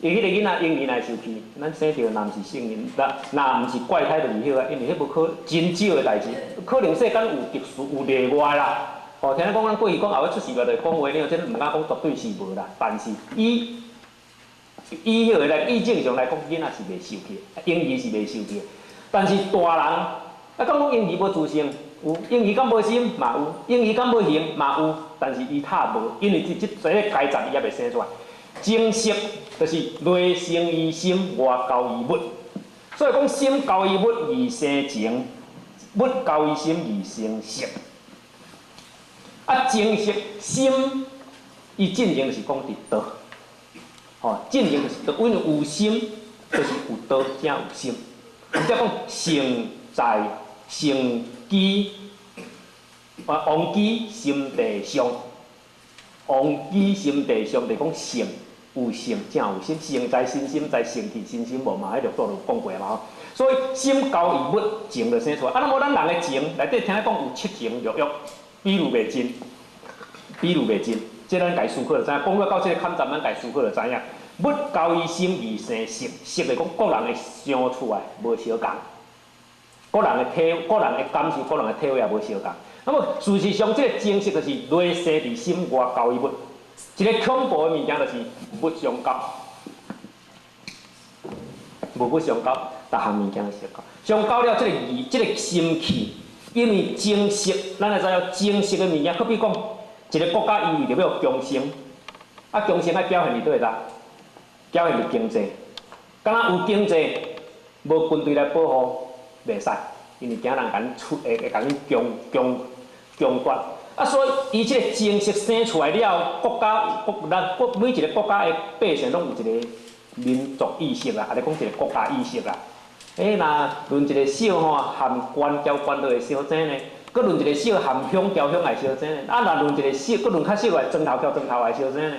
伊彼个囡仔婴儿若生气，咱生著若毋是圣人，若若毋是怪胎，就是彼个，因为彼无可真少的代志，可能世间有特殊有例外啦。吼，听咱讲，咱过去讲后尾出事了就讲话了，这毋敢讲绝对是无啦。但是以以彼个来，以正常来讲，囡仔是袂生气，婴儿是袂生气。但是大人，啊，敢讲婴儿无自性？有，婴儿敢无心？嘛有，婴儿敢无形？嘛有，但是伊塔无，因为这这个阶层伊犹未生出来。情色就是内生于心，外交于物。所以讲，心交于物而生情，物交于心而生色。啊，情色心，伊进前就是讲伫道，吼，进前就是道，因为有心就是有道，才有心。或者讲性在性机，啊，王机心地上，王机心地上就讲性。有性才有心，性在身，心在性去，身心无嘛，彼六祖就讲过嘛吼。所以心交于物，情就生出来。啊，那无咱人的情内底听咧讲有七情六欲，比如袂尽，比如袂尽。这咱家思考就知影，讲到到这个坎站，咱家思考就知影。物交于心而生色，色就讲各人的想出来无相仝，各人的体、各人的感受、各人的体会也无相仝。那么事实上，这个情色就是内生伫心，外交于物。一个恐怖的物件就是物相交，无物相交，逐项物件相交。相交了，这个意，这个心气，因为情色，咱会知影情色的物件，可比讲一个国家伊为著欲强盛，啊强盛爱表现伫佗位？表现伫经济，敢若有经济，无军队来保护，袂使，因为惊人共恁出会会共恁强强强夺。啊，所以伊这个情色生出来了，国家国咱国每一个国家的百姓拢有一个民族意识啦，抑是讲一个国家意识啦。欸，若论一个少吼，含悬交悬落会相争呢；阁论一个少含乡交乡会相争呢。啊，若论一个少，阁论较少来砖头交砖头会相争呢。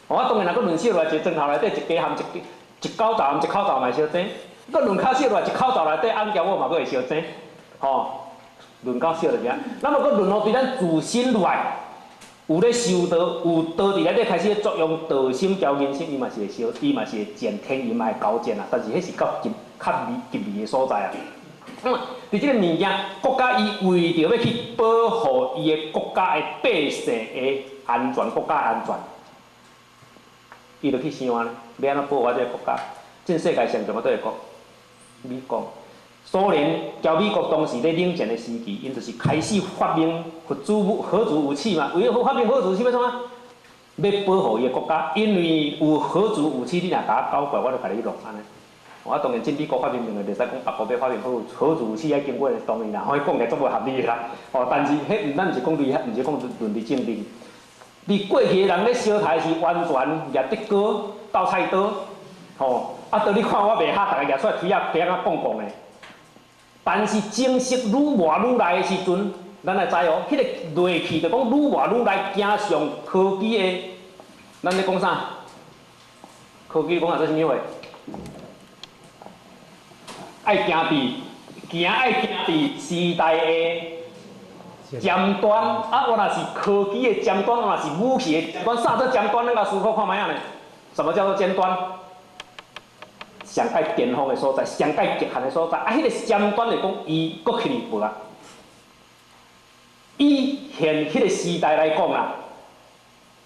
哦，啊，当然若阁论少来一个砖头内底一家含一家一口罩含一口罩嘛会相争；阁论较少来一口罩内底翁交某嘛阁会相争，吼。论到少就是安，那么阁论到对咱自身来，有咧修道，有道佇內底開始作用，道心交人心，伊嘛是會燒，伊嘛是會漸天，伊嘛會交戰啊。但是彼是較極較微極微的所在啊。咁啊，佇這個物件，國家伊為著欲去保護伊的國家的百姓的安全，國家安全，伊就去想啊，欲按怎保護這個國家？這世界上強的佗一個國？美國。蘇聯交美國當時咧冷戰的時期，𪜶就是開始發明核子武器嘛。為了發明核子武器欲創啥？欲保護伊的國家，因為有核子武器，你若共我搞過，我就共你弄按呢。我當然，這美國發明的，袂使講別國欲發明核子武器愛經過同意啦，吼，講起來足無合理的啦。哦，但是彼毋咱毋是講倫，毋是講倫理政治。佇過去的人咧相刣是完全舉竹篙鬥菜刀，吼，啊，當你看我袂合，逐个舉出來錘仔錘仔講講的。但是情勢愈磨愈來的時陣，咱來知哦，彼個落去就講愈磨愈來，行上科技的，咱咧講啥？科技講啥做啥物話？愛行佇行愛行佇時代的尖端，啊，我若是科技的尖端，我若是武器的尖端，啥做尖端？咱共思考看覓仔呢？什麼叫做尖端？上蓋巔峰的所在，上蓋極限的所在，啊，彼個尖端來講，伊閣去無啊？以現彼個時代來講啦，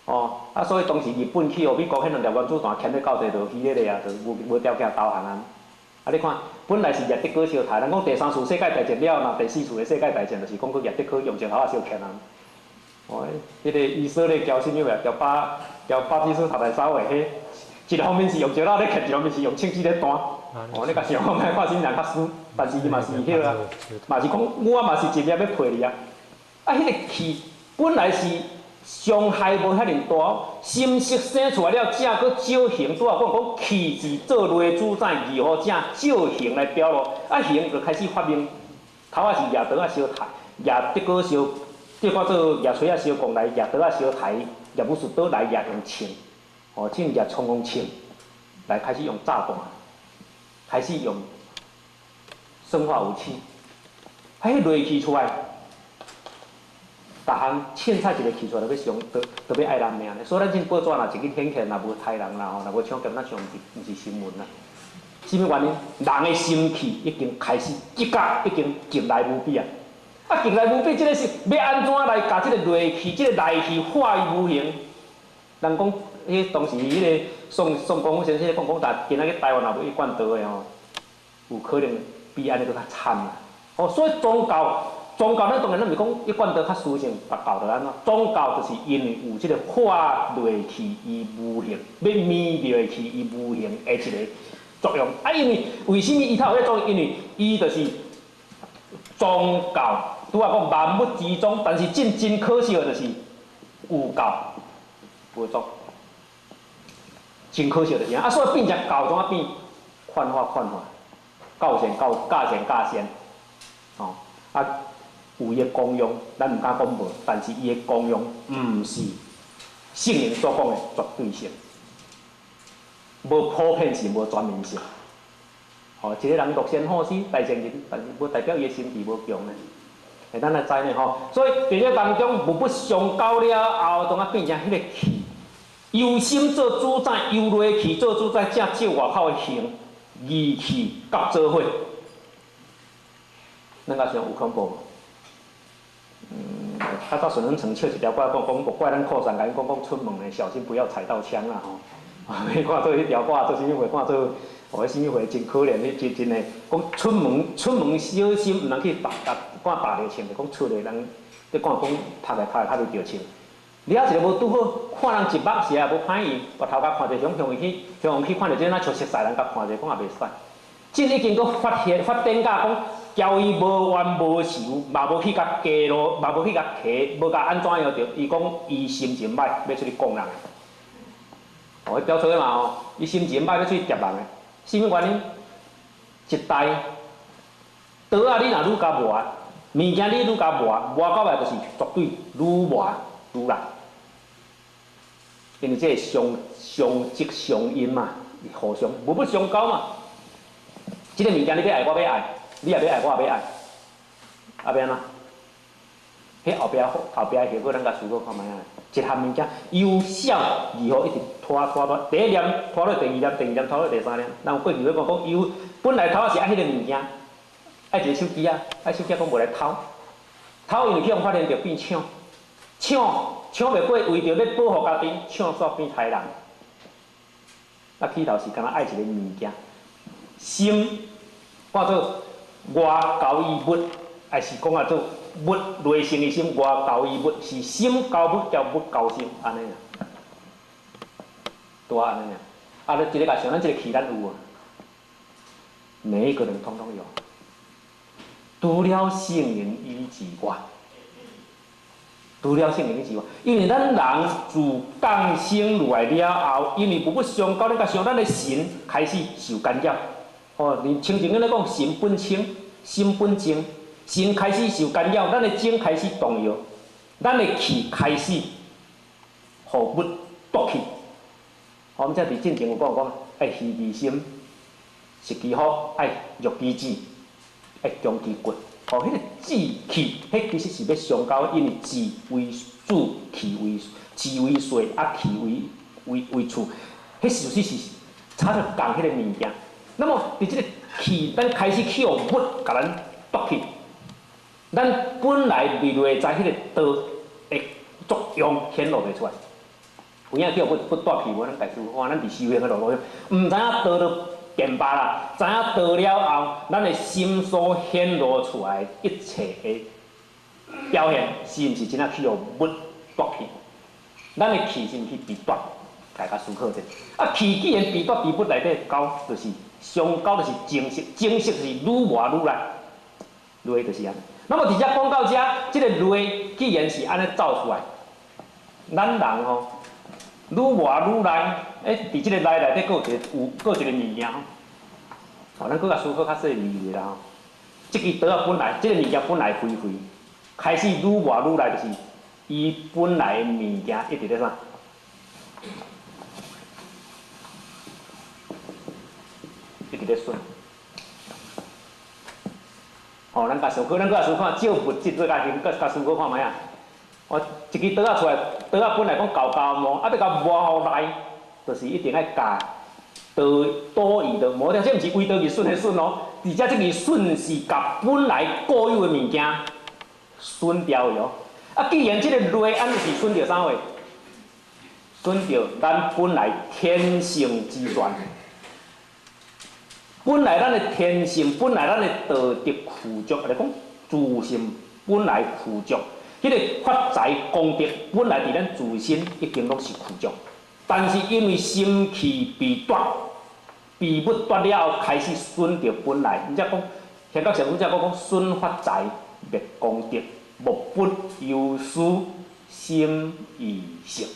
哦，啊，所以當時日本去予美國彼兩粒原子彈牽咧到地就去彼個啊，就無無條件投降啊。啊，你看，本來是舉竹篙相刣，人講第三次世界大戰了，若第四次的世界大戰就是講閣舉竹篙用石頭仔相牽啊。哦，彼個以色列交啥物話？交巴交巴基斯坦來走的彼。一方面是用石頭咧牽，一方面是用槍支咧彈。哦，你共想看覓，看啥人較輸？但是伊嘛是彼個啊，嘛是講我嘛是一粒欲配你啊。啊，彼個氣本來是傷害無遐爾大，心識生出來了，正閣少形。拄仔講講氣是做內主宰，義予正少形來表露。啊，形就開始發明，頭仔是舉刀仔相刣，舉竹篙相，這看做舉錘仔相摃來，舉刀仔相刣，舉武術刀來舉用槍。哦，進入衝鋒槍來開始用炸彈，開始用生化武器，彼落氣出來，逐項凊彩一个氣出來，就欲傷，都都欲愛人命咧。所以咱這報紙若一日顯現，若無刣人啦吼，若無搶劫，咱想毋是毋是新聞啦。啥物原因？人的心氣已經開始激甲已經極來無比啊！啊，極來無比，這个是欲按怎來共這个戾氣、這个內氣化於無形？人講，彼當時彼个宋宋光先生講講，但今仔日台灣若無一貫道的吼，有可能比按呢閣較慘啦。哦，所以宗教，宗教咱當然咱毋是講一貫道較殊勝，佛教就按怎？宗教就是因為有這个化戾氣於無形，欲滅戾氣於無形的一個作用。啊，因為為啥物伊才有彼作用？因為伊就是宗教，拄仔講萬物之宗，但是真真可惜的就是有教無宗，真可惜就是啊，所以變成教怎啊變？勸化勸化，教善教教善教善，吼啊，有伊的功用，咱毋敢講無，但是伊的功用毋是聖人所講的絕對性，無普遍性，無全面性。吼，一個人樂善好施，大善人，但是無代表伊的心智無強呢。會咱來知呢吼，所以佇這當中，物不相交了後，當啊變成彼個氣，由心做主宰，由內氣做主宰，才照外口的形，義氣甲做伙。咱敢想有恐怖無？較早孫文成唱一條歌講講，莫怪咱擴散，共𪜶講講出門的小心不要踩到槍啦吼。你看做彼條歌做啥物貨？看做哦，彼啥物貨真可憐，彼真真的講出門出門小心，毋通去打打看打著槍，就講出來人，你看講拍來拍來拍袂著槍。你抑一个無拄好，看人一目是也無歹意，回頭殼看者向向去向去看著這若像熟似人，共看者講也袂使。這已經閣發現發展到講，交伊無冤無仇，嘛無去共加路，嘛無去共提，無共按怎樣著，伊講伊心情歹，欲出去摃人。哦，彼表錯嘛吼，伊心情歹，欲出去劫人的，啥物原因？一代刀仔，你若愈共磨，物件你愈共磨，磨到尾就是絕對愈磨愈爛。因為這個相相積相因嘛，互相無不相交嘛。這個物件你欲愛，我欲愛；你也欲愛，我也欲愛。啊，欲按怎？彼後壁後壁的效果，咱共思考看覓啊？一項物件由小而後一直拖拖拖，第一念拖落第二念，第二念拖落第三念。咱有過去咧講講，由本來頭仔是愛彼个物件，愛一个手機仔，愛手機仔講無來偷，偷因為去予發現著變搶，搶搶袂過，為著欲保護家己，搶煞變刣人。啊，起頭是敢若愛一个物件，心看做外交於物，抑是講啊做物內性的心外交於物，是心交物，叫物交心，按呢爾，拄仔按呢爾。啊，你一个共想，咱這个氣咱有無？每一个人統統有。除了聖人以之外，除了聖人以之外，因為咱人自降生落來了後，因為無物相交，咱共想咱的神開始受干擾。哦，你清淨咧講，神本清，心本淨。神開始受干擾，咱的精開始動搖，咱的氣開始予物奪去。我們這佇進前有講講，愛虛其心，實其腹，愛弱其志，愛強其骨。哦，彼個志氣，彼其實是欲相交，因為志為主，氣為志為帥，啊氣為為為次，彼事實是差著仝彼個物件。那麼佇這个氣，咱開始去予物共咱奪去。咱本來佇內在彼个道的作用顯露袂出來，有影叫物物帶去無？咱家己看，咱佇修行的路路，毋知影道都變罷啦，知影道了後，咱的心所顯露出來一切的表現，是毋是真正去予物奪去？咱的氣是毋是被奪？大家思考者。啊，氣既然被奪佇物內底交，就是相交，就是精色，精色是愈磨愈力，內就是按呢。那麼佇遮講到遮，這个內既然是按呢走出來，咱人吼愈磨愈來，欸，佇這个內內底閣有一个有，閣有一个物件吼。哦，咱閣共思考較細膩者啦吼。這支刀仔本來，這个物件本來肥肥，開始愈磨愈來，就是伊本來的物件一直咧啥？一直咧損。哦，咱共想看，咱閣共思看，照物質做共形，閣共思考看覓啊？哦，一支刀仔出來，刀仔本來講厚厚磨，啊，欲共磨予來，就是一定愛共刀刀刃都磨掉。這毋是為刀去損的損哦，而且這个損是共本來固有的物件損掉去哦。啊，既然這个內按呢是損著啥貨？損著咱本來天性之善。本來咱的天性，本來咱的道德具足，來講自性本來具足，彼个發財功德本來佇咱自身已經攏是具足，但是因為心氣被奪，被物奪了後，開始損著本來。毋則講，現在上古則講講損發財滅功德，莫不由思心意識。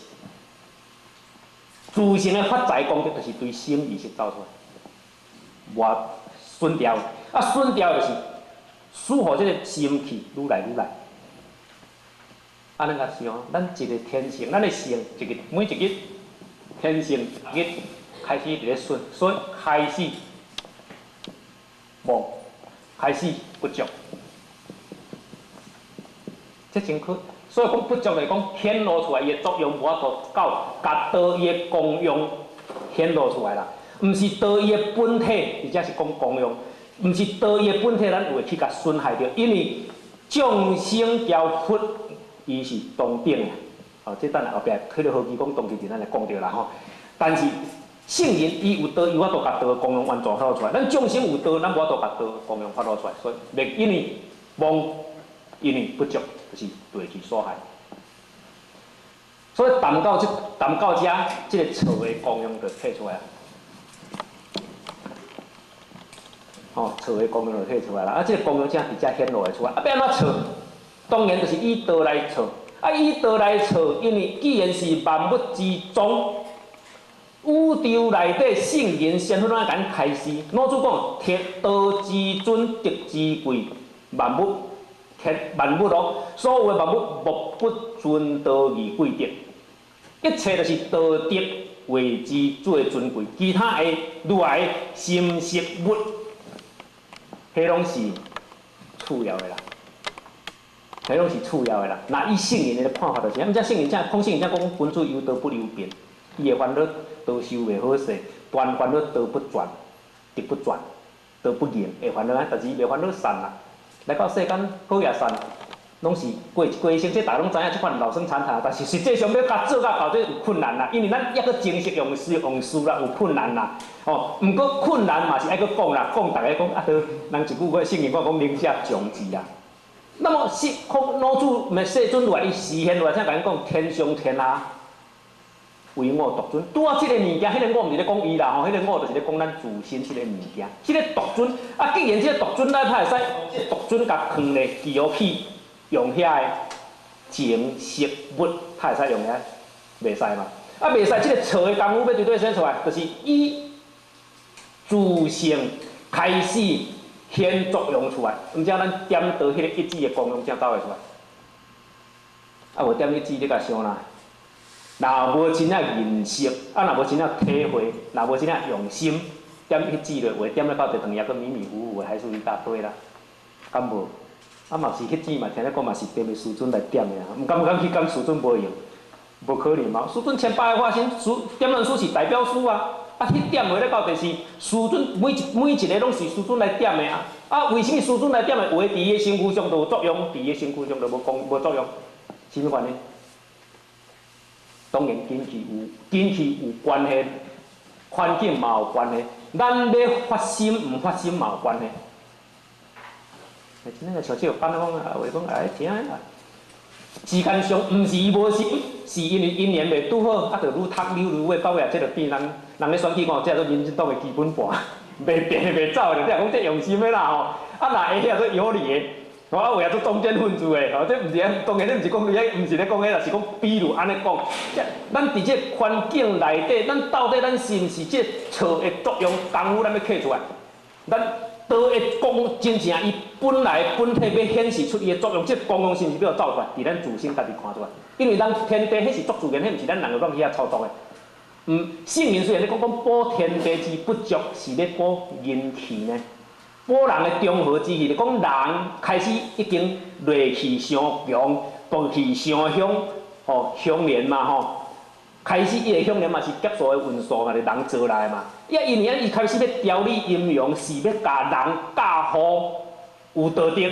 自性的發財功德，就是對心意識走出來。磨損掉，啊損掉就是使予這个心氣愈來愈來。啊，咱共想，咱一个天性，咱的性，一个每一日天性日開始佇咧損，所以開始無，開始不足。這真可，所以講不足來講，顯露出來伊的作用無法度到，共道伊的功用顯露出來啦。毋是道伊的本體，而且是講功用，毋是道伊的本體，咱有會去共損害著，因為眾生交佛，伊是同等的。哦，這等下後壁去到何其講同時陣，咱來講著啦吼。但是聖人伊有道，伊有法度共道的功用完全發露出來。咱眾生有道，咱無法度共道的功用發露出來，所以袂因為妄，因為不足，就是對其所害。所以談到這，談到遮，這个錯的功用就提出來。吼，錯的功用就提出來啦。啊，這个功用才佇遮顯露會出來。啊，欲按怎錯？當然就是以道來錯。啊，以道來錯，因為既然是萬物之宗，宇宙內底聖人仙佛攏愛共咱開示。老子講：天道之尊，德之貴，萬物天萬物咯，所有的萬物莫不尊道而貴德。一切就是道德為之最尊貴，其他的愈來心識物，彼攏是次要的啦。彼攏是次要的啦。若以聖人的看法就是，毋才聖人才講聖人才講君子憂道不憂貧，伊的煩惱道修袂好勢，斷煩惱道不斷，德不斷，道不言，會煩惱，但是伊袂煩惱善啦。來到世間好也善，攏是過過一生，這大家攏知影，這款老生常談。但是實際上欲共做到到這有困難啦，因為咱猶閣精識用事用事啦，有困難啦。哦，毋過困難嘛是愛閣講啦，講逐家講啊，都人一句話聖言我講寧下窮字啦。那麼是孔老子咪世尊來伊示現來，才共咱講天上天下唯我獨尊。拄仔這個物件，彼個我毋是咧講伊啦吼，彼個我就是咧講咱自身這個物件。這個獨尊啊，既然這個獨尊，咱才會使獨尊共囥咧，記號去用遐个情色物，才會使用遐，袂使嘛？啊，袂使，這個錯的功夫欲佇佗生出來，就是以自性開始顯作用出來，毋才咱點到彼個一指的功用才走會出來。啊，無點一指你共想啦，若無真正認識，啊，若無真正體會，若無真正用心，點彼指落話，點了到地堂抑閣迷迷糊糊的，還是一大堆啦，敢無？啊嘛是彼指嘛，聽咧講嘛是踮咧師尊來點的啊，毋敢敢去講師尊無用，無可能嘛。師尊千百個化身，師點傳師是代表師啊，啊，彼點話咧到底是師尊每一每一个攏是師尊來點的啊。啊，為啥物師尊來點的話，佇伊的身軀上就有作用，佇伊的身軀上就無功無作用？啥物原因？當然根器有根器有關係，環境嘛有關係，咱欲發心毋發心嘛有關係。真正像這個班講啊，話講哎聽啊，時間上毋是伊無心，是因為因緣袂拄好，啊，就愈讀愈愈尾到尾啊，這就變人人咧選舉講，這做民進黨的基本盤，袂變袂走的，你若講這用心的啦吼，啊，若會遐做有理的，吼啊有影做中間分子的，吼，這毋是當然，這毋是講你，毋是咧講彼啦，是講比如按呢講，這咱佇這環境內底，咱到底咱是毋是這錯的作用功夫，咱欲刻出來，咱。道的功真正伊本來本體欲顯示出伊的作用，這個功用是毋是欲走出來？佇咱自身家己看出來。因為咱天地彼是足自然，彼毋是咱人會當去遐操作的。嗯，聖人雖然咧講講補天地之不足，是咧補人氣呢，補人的中和之氣。就講人開始已經戾氣傷強，爆氣傷凶，吼凶年嘛吼。開始伊的凶年嘛是劫數的運數嘛，是人做來的嘛。伊因為伊開始欲調理陰陽，是欲共人教予有道德，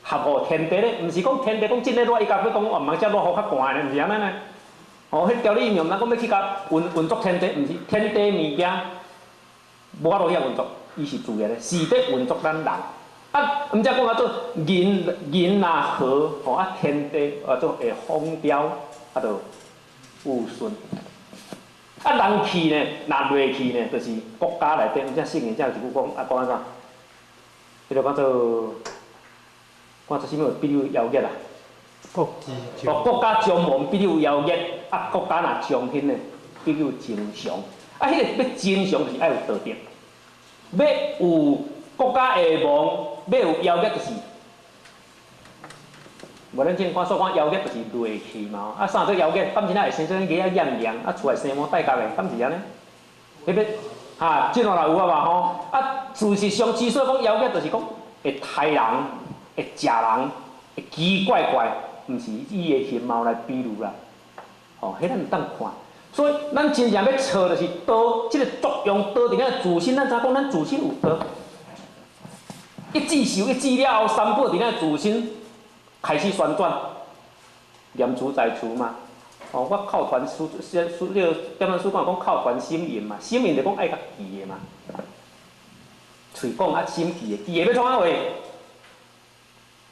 合乎天地咧。毋是講天地講真咧熱，伊家己講哦，毋通遮熱雨較寒咧，毋是按呢呢。哦，彼調理陰陽，咱講欲去共運運作天地，毋是天地物件無法度遐運作，伊是自然的，是咧運作咱人。啊，毋才講啊做人人若和，吼啊天地啊做會風調，啊就有順。啊，人氣呢，若落去呢，就是國家內底，毋才聖人才有一句講，啊講按怎？彼個講做講做啥物？比如妖孽啊。國之哦，國家將亡，必有妖孽；啊，國家若將興呢，必有真常。啊，彼個欲真常，就是愛有道德。欲有國家會亡，欲有妖孽，就是。無咱前看所講妖孽就是戾氣嘛，啊啥做妖孽？敢真正會生做額仔厭涼，啊厝內生毛帶角的，敢是按呢？彼個哈，這兩有啊嘛吼。啊，事實上之所以講妖孽，就是講會刣人、會食人、會奇怪怪，毋是以伊的形貌來比喻啦。吼，彼咱毋當看。所以咱真正欲錯，就是道這個作用，道佇咱自身，咱知影講咱自身有道。一指受一指了後，三寶佇咱自身。開始旋轉，念慈在慈嘛。哦，我口傳師師師，這個點傳師講講口傳心印嘛，心印就講愛共記的嘛。喙講啊，心記的，記的欲創啥貨？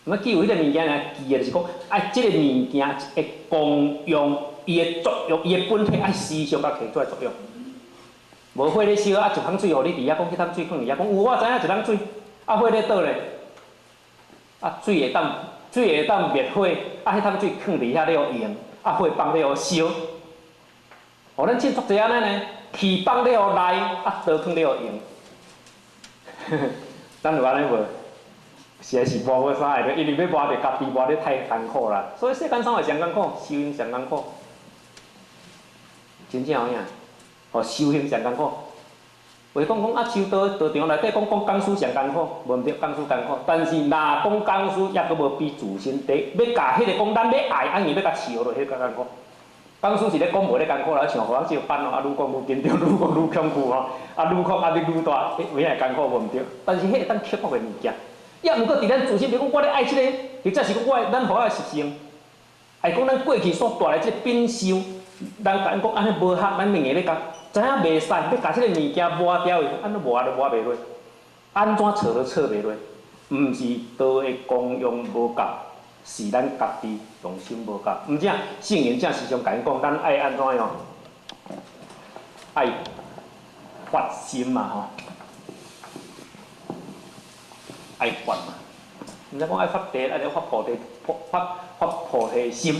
毋記有彼個物件爾，記的就是講，愛這個物件的功用，伊的作用，伊的本體愛時常共提出來作用。無火咧燒啊，一桶水予你佇遐講，彼桶水囥佇遐講，有我知影一桶水，啊火咧佗咧？啊水會當。水會當滅火，啊，彼桶水囥佇遐咧予用，啊，火放咧予燒。哦，咱真足濟按呢呢，氣放咧予內，啊，刀囥咧予用。咱有按呢無？實在是磨無啥個，因為欲磨著家己磨得太艱苦啦。所以世間啥話上艱苦，修行上艱苦。真正有影，哦，修行上艱苦。话讲讲啊，修道道场内底讲讲讲师上艰苦，无毋对，讲师艰苦。但是若讲讲师，抑阁无比自身第，欲共彼个讲咱欲爱，按伊欲共饲落，彼个较艰苦。讲师是咧讲无咧艰苦啦，像予我这个班哦，啊，愈讲愈紧张，愈讲愈恐惧吼，啊，愈讲压力愈大，彼有影会艰苦无毋对。但是彼会当克服的物件，抑毋过伫咱自身，比如讲我咧爱这个，或者是讲我咱予我的习性，爱讲咱过去所带来这个秉受，人共𪜶讲按呢无合，咱硬咧共，知影袂使，欲共这个物件抹掉的，按呢抹都抹袂落，按怎错都错袂落，毋是道的功用无够。是咱家己用心无够，毋正圣人正时常共𪜶讲，咱爱按怎样？爱发心嘛吼，爱发嘛。毋知讲爱发地，爱发菩提，发发菩提心。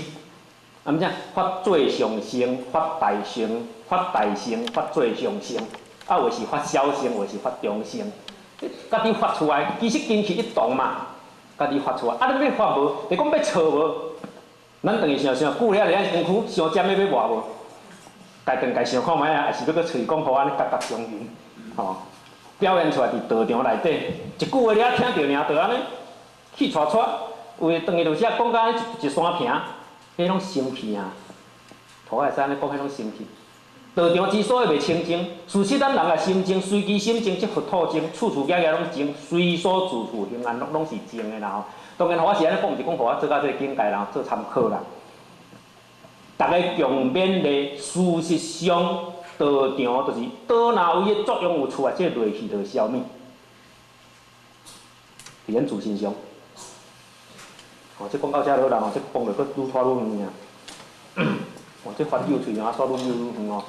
啊，毋正发最上乘，发大乘，发大乘，发最上乘。啊，有是发小乘，有是发中乘。家己发出来，其实根器一动嘛。家己发出来，啊！你欲发无？就讲欲错无？咱转去想想，久了伫咱身躯伤尖的欲抹无？家转家想看觅啊，抑是欲阁喙讲予按呢角角相形，吼，表现出来伫道场内底，一句话你仔听著尔，就按呢气喘喘，有的转去就是讲甲一山坪，彼拢生气啊！涂会使按呢讲，彼拢生气。道场之所以袂清净，事实咱人的心净，随机心净，即佛土净，处处业业拢净，随所住处行安乐拢是净的啦吼。当然，我是按呢讲，毋是讲予我做到这个境界啦，做参考啦。逐家共勉励，事实上，道场就是倒哪位的作用有出来，这个戾气就会消灭。伫咱自身上，哦，这讲到遮落啦吼，这讲落阁愈拖愈远啊。哦，这翻有喙啊，煞愈溜愈远哦。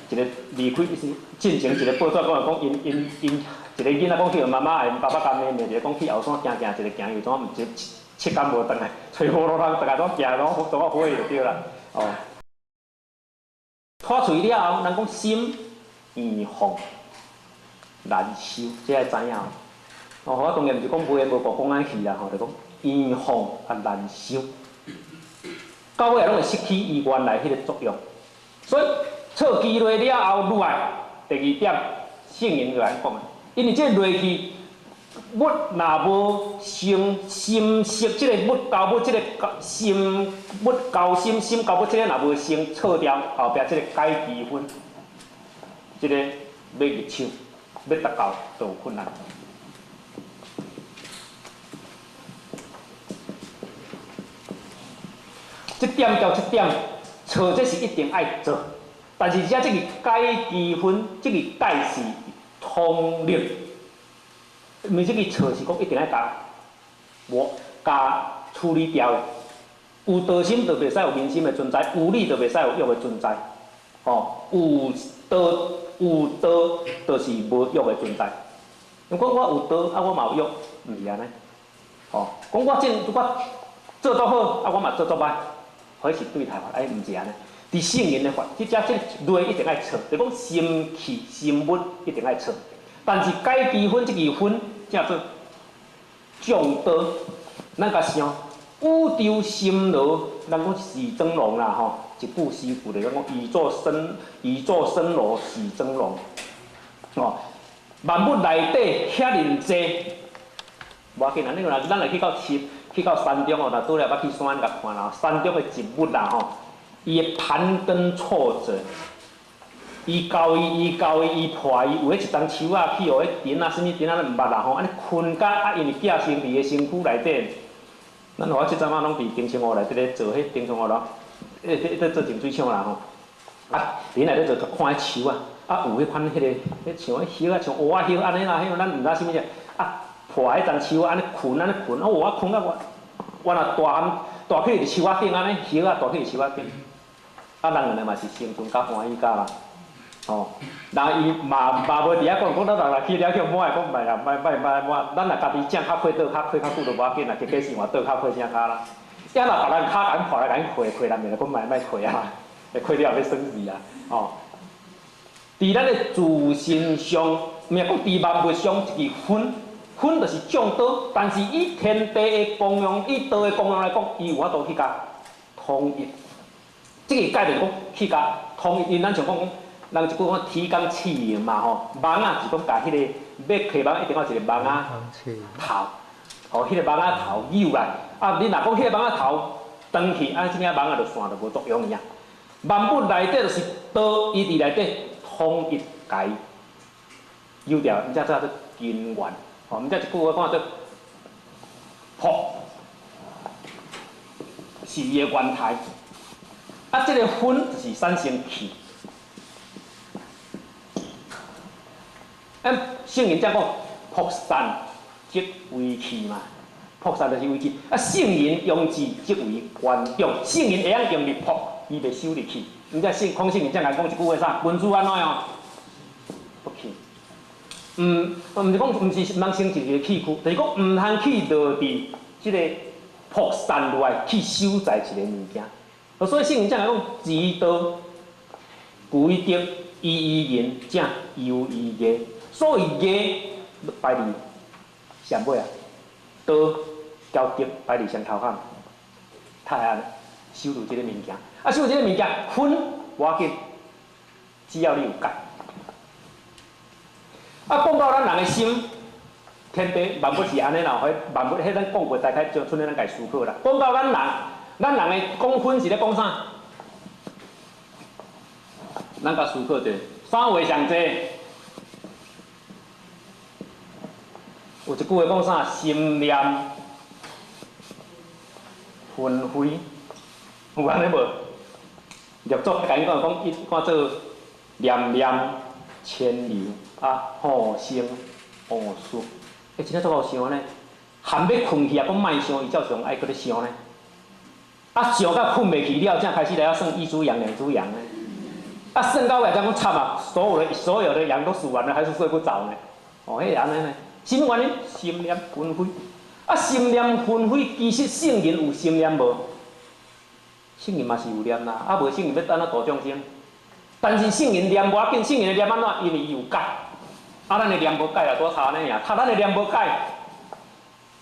一个离开是进前一个报纸讲的讲，𪜶𪜶𪜶一个囡仔讲去予妈妈的爸爸共骂骂，一个讲去后山行行，一个行又怎毋知七七工无转来，揣无路通，逐个拢行拢怎啊火就对啦。哦，吐喙了后，人讲心圆放难修，这爱知影。哦，我当然毋是讲无缘无故讲按去啦，吼，就讲圆放啊难修，到尾拢会失去伊原来彼个作用，所以。错机落了后落来，第二点，圣人就按讲啊，因为这个戾气，物若无生心色，这个物交物，这个心物交心，心交物，这个若无先错掉，后壁这个解机分，这个欲入手，欲达到都有困难。这点交这点，错这是一定爱做。但是遮这个解机分，这个解是通力，因为这个错是讲一定爱共无共处理掉的。有道心就袂使有民心的存在，有理就袂使有欲的存在。吼，有道有道就是无欲的存在。如果我有道，啊我嘛有欲，毋是按呢。吼，讲我正我做足好，啊我嘛做足歹，彼是对头，哎毋是按呢。伫圣人的法，这只这类一定爱错，就讲心气心物一定爱错。但是解机分这个分叫做众道，咱共想宇宙深罗，咱讲喜增龙啦吼，一句诗句咧，咱讲宇宙深宇宙深罗喜增龙，哦，万物内底遐尔济，无要紧啦，你若咱来去到市，去到山中哦，若拄了捌去山共看啦，山中的植物啦吼。伊的盘根错节，伊交伊，伊交伊，伊破伊，有彼一丛树仔去予彼藤啊，啥物藤仔咱毋捌啦吼，按呢困甲啊，因为寄生伫伊身躯内底。咱予我这阵仔拢伫丁香湖内底咧做彼丁香湖咯，咧咧做净水厂啦吼。啊，伫内底做看彼树仔，啊有彼款彼个，彼像彼叶仔像芋仔叶按呢啦，彼咱毋知啥物者，啊破彼丛树仔按呢困按呢困，哦我困甲我，我若大汉大起伫树仔顶按呢，叶仔大起伫树仔顶。啊，人原来嘛是生存较欢喜甲啦，吼，人伊嘛嘛无伫遐讲，讲咱人若去了去抹的，讲袂啦，莫莫莫抹，咱若家己正较快倒较快较久都无要紧啦，结果生活倒较快正较啦。抑若别人跤共破来共伊开开难免讲莫莫开啊，会开了欲耍死啊，吼。伫咱的自身上，毋是讲伫万物上一支分，分就是众多，但是以天地的功用，以道的功用来讲，伊有法度去共统一。这个概念讲去共统一，因咱像讲讲，人一句講提綱挈領嘛吼，網仔是講共彼个欲提網一定愛一个網仔頭，吼，彼个網仔頭扭來。啊，你若講彼个網仔頭斷去，啊，這領網仔就散就無作用去啊。萬物內底就是道，伊佇內底統一共伊扭掉，毋才叫做根源。吼，毋才一句話講做朴，是伊的原態。啊，這个薰就是產生氣。咱聖人才講朴散即為氣嘛，朴散就是為氣。啊，聖人用字即為觀用，聖人會曉用入朴，伊袂收入去。毋才聖孔聖人才共講一句話啥？君子按怎樣？不氣。毋，毋是講，毋是毋通成一个氣區，就是講毋通去落佇這个朴散落來去收在一个物件。所以聖人才共講，知道規德，依於仁，正優於義。所以義排佇上尾啊，道交德排佇上頭項，太按呢守住這个物件。啊，守住這个物件，薰無要緊，只要你有戒。啊，講到咱人的心，天地萬物是按呢啦，彼萬物彼咱講過，大概就剩咱家思考啦。講到咱人，咱人的講薰是咧講啥？咱共思考者，啥話上濟？有一句話講啥？心念紛飛，有按呢無？六祖共𪜶講講，伊看做念念遷流啊，雨聲烏事。欸，真正足𠢕想呢。含欲睏去啊，講莫想，伊照常愛閣咧想呢。啊，想到睏袂去了，才開始來算一株羊、兩株羊呢。啊，算到尾才講慘啊！所有的羊都數完了，還是睡不著呢。哦，彼會按呢呢。啥物原因？心念紛飛。啊，心念紛飛，其實聖人有心念無？聖人嘛是有念啦，啊，無聖人欲按怎度眾生？但是聖人念無要緊，聖人的念按怎？因為伊有解。啊，咱的念無解啊，拄差按呢爾。他咱的念無解，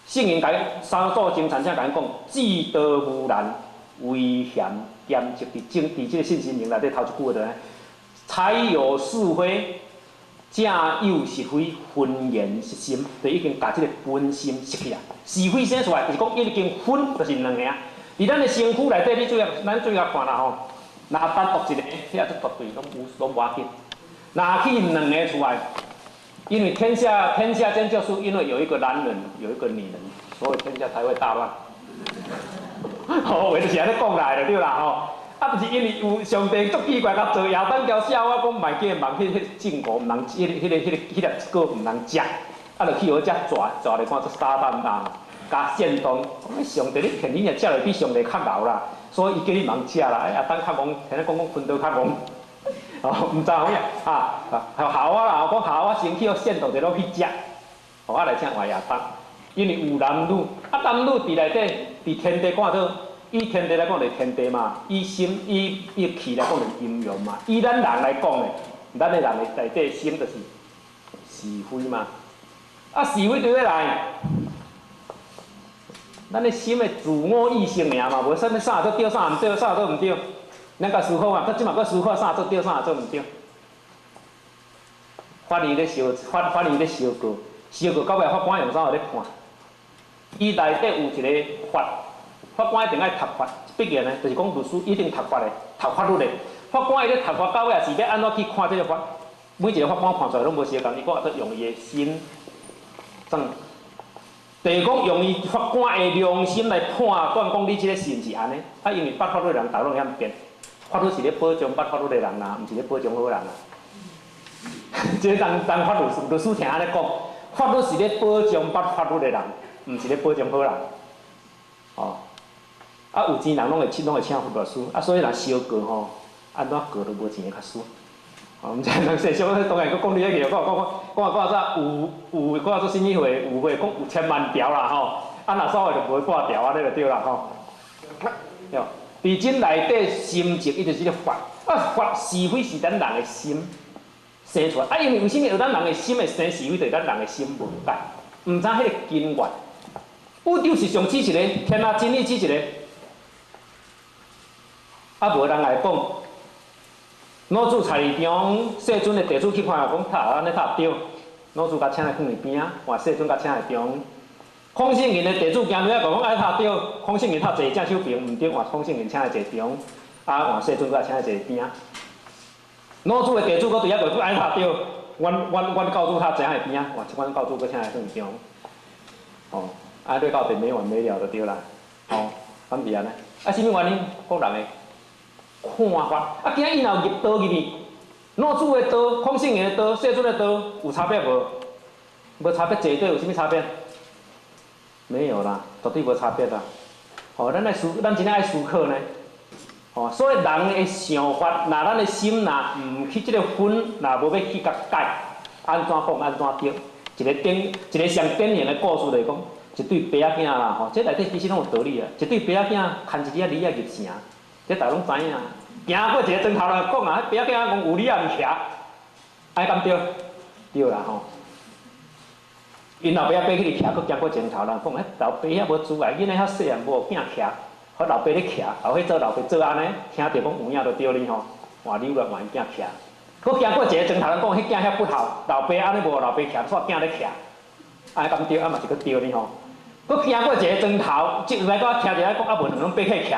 聖人共三祖真禪師共𪜶講：至道無難，唯嫌兼積。佇這个信心靈內底頭一句話就按呢：才有是非。正有是非，分言失心，就已經共這个分心失去啊。是非生出來，就是講已經分，就是兩个。佇咱的身軀內底，你注意，咱注意看啦吼。若單獨一个，遐足獨對，攏無攏無要緊。若去兩个出來，因為天下間就是因為有一個男人，有一個女人，所以天下才會大亂。吼，話就是按呢講來就對啦吼。啊，毋是因為有上帝足奇怪，共造亞當交夏娃講，莫去望彼正果，毋通彼粒果毋通食，啊，就去予遮蛇，蛇咧看做撒旦啊，共煽動，講上帝你騙你若食落比上帝較𠢕啦，所以伊叫你毋通食啦。亞當較戇，聽咧講講薰刀較戇，哦，毋知影啊，夏娃啦，講夏娃先去予煽動，就攏去食，哦，啊來請換亞當，因為有男女，啊男女佇內底，佇天地看做。以天地來講，就是天地嘛；以心、以氣來講，就是陰陽嘛；以咱人來講咧，咱的人的內底心就是是非嘛。啊，是非對佗來？咱的心的自我意識爾嘛，無啥物啥做對，啥毋對，啥做毋對。咱共思考嘛，閣這馬閣思考啥做對，啥做毋對。法院咧相法法院咧相告，相告到尾法官用啥物咧判？伊內底有一个法。法官一定愛讀法，必然的，就是講律師一定讀法的，讀法律的。法官伊咧讀法到尾是欲按怎去看這个法？每一个法官看出來攏無相仝，伊講做用伊的心算，就是講用伊法官的良心來判斷，講你這个是毋是按呢？啊，因為捌法律的人，逐个攏會曉辨。法律是咧保障捌法律的人啦，毋是咧保障好人啦。這个當法律律師聽按呢講，法律是咧保障捌法律的人，毋是咧保障好人。哦。啊，有錢人攏會請，攏會請律師，啊，所以若相告吼，按怎告都無錢會較輸。哦，毋知人世上當然閣講你彼個，講講講講講做有有講做啥物會有會講有千萬條啦吼，啊，若所謂就無會掛條按呢就對啦吼。對，佇真內底心靜，伊就是個法，啊，法是非是咱人的心生出來，啊，因為為啥物咱人的心會生是非，就是咱人的心無解，毋知彼个根源。宇宙是上只一个，天下真理只一个。啊，無人來講，老子菜市场，世尊的弟子去看，讲读按呢读著，老子共请来放伫边仔，换世尊共请来中。孔圣人的弟子行落来，讲爱读著，孔圣人读坐正手边，毋对，换孔圣人请来坐中，啊，换世尊阁请来坐边仔。老子的弟子阁伫遐过，爱读著，阮教主读坐伫边仔，换阮教主阁请来放中。吼，啊，你到底没完没了就对啦，吼，敢是按呢？啊，啥物原因？各人的看法，啊，今仔伊若有入道入去，老子的道、孔圣人的道、世尊的道有差别无？无差别，坐底有啥物差别？没有啦，绝对无差别啦。吼，咱爱思，咱真正爱思考呢。吼，所以人的想法，若咱的心若毋去這个分，若無欲去共改，按怎講按怎對？一个典，一个上典型的故事就是講，一對爸仔囝啦，吼，這內底其實攏有道理啊。一對爸仔囝牽一隻驴仔入城，這大家攏知影。行過一个磚頭來講啊，彼爸仔囝講有驴仔毋騎，按呢敢對？對啦吼。𪜶老爸仔爬起去騎，閣行過磚頭人講，彼老爸遐無自愛，囡仔遐細漢無囝騎，予老爸咧騎，後尾做老爸做按呢，聽著講有影就對哩吼，換溜來換𪜶囝騎。閣行過一個磚頭人講，彼囝遐不孝，老爸按呢無老爸騎，煞囝咧騎，按呢敢對？啊嘛是閣對哩吼。閣行過一個磚頭，這來閣聽著講啊無兩攏爬起騎。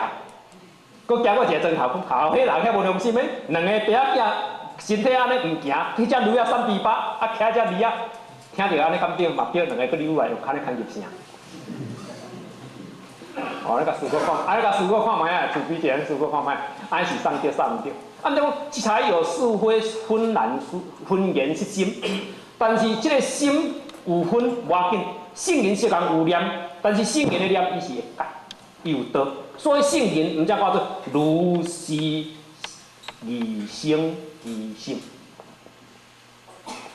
閣行過一個磚頭，講好，彼人遐無良心的，兩个爸仔囝身體按呢毋行，彼隻驢仔瘦豬巴，啊騎隻驢仔，聽著按呢敢對嘛對，兩个閣溜來又牽咧牽入城。哦，你共思考看，啊你共思考看覓啊？慈悲一下，思考看覓，按呢是送對送毋對？按怎講？才有是非紛然紛然之心，但是這个心有分無要緊，聖人世間有念，但是聖人的念伊是會改，伊有道，所以聖人毋才叫做如是義生其心。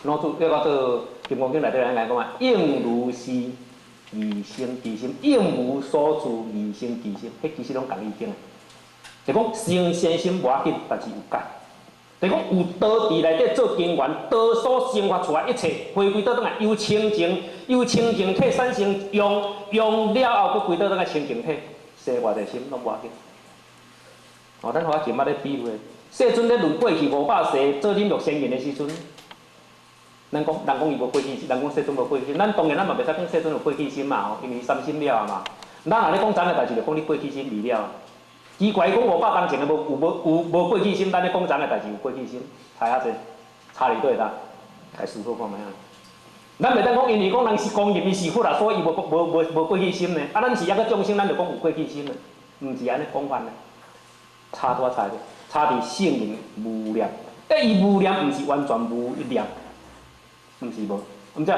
老子叫做《金剛經》內底咱來講啊，應如是義生其心，應無所住而生其心，彼其實攏仝意境的。就講生善心無要緊，但是有改。就講有道佇內底做根源，道所生發出來一切，回歸倒轉來，由清淨，由清淨體產生用，用了後，閣歸倒轉來清淨體，生偌濟心攏無要緊。哦，咱予我前捌咧比喻，世尊咧論過去500世做忍辱仙人的時陣，咱講人講伊無過去，人講世尊無過去心，咱當然咱嘛袂使講世尊有過去心嘛吼，因為三心了嘛。咱若咧講昨的代誌，就講你過去心未了。奇怪，伊講500冬前的無有無有無過去心，咱咧講昨的代誌有過去心，差遐濟，差佇佗位當？來思考看覓啊？咱袂當講，因為講人是公認伊是佛啊，所以伊無無無無過去心呢。啊，咱是抑閣眾生，咱就講有過去心的，毋是按呢講法呢。差多差佇，差佇聖人無念。欸，伊無念，毋是完全無一念，毋是無，毋則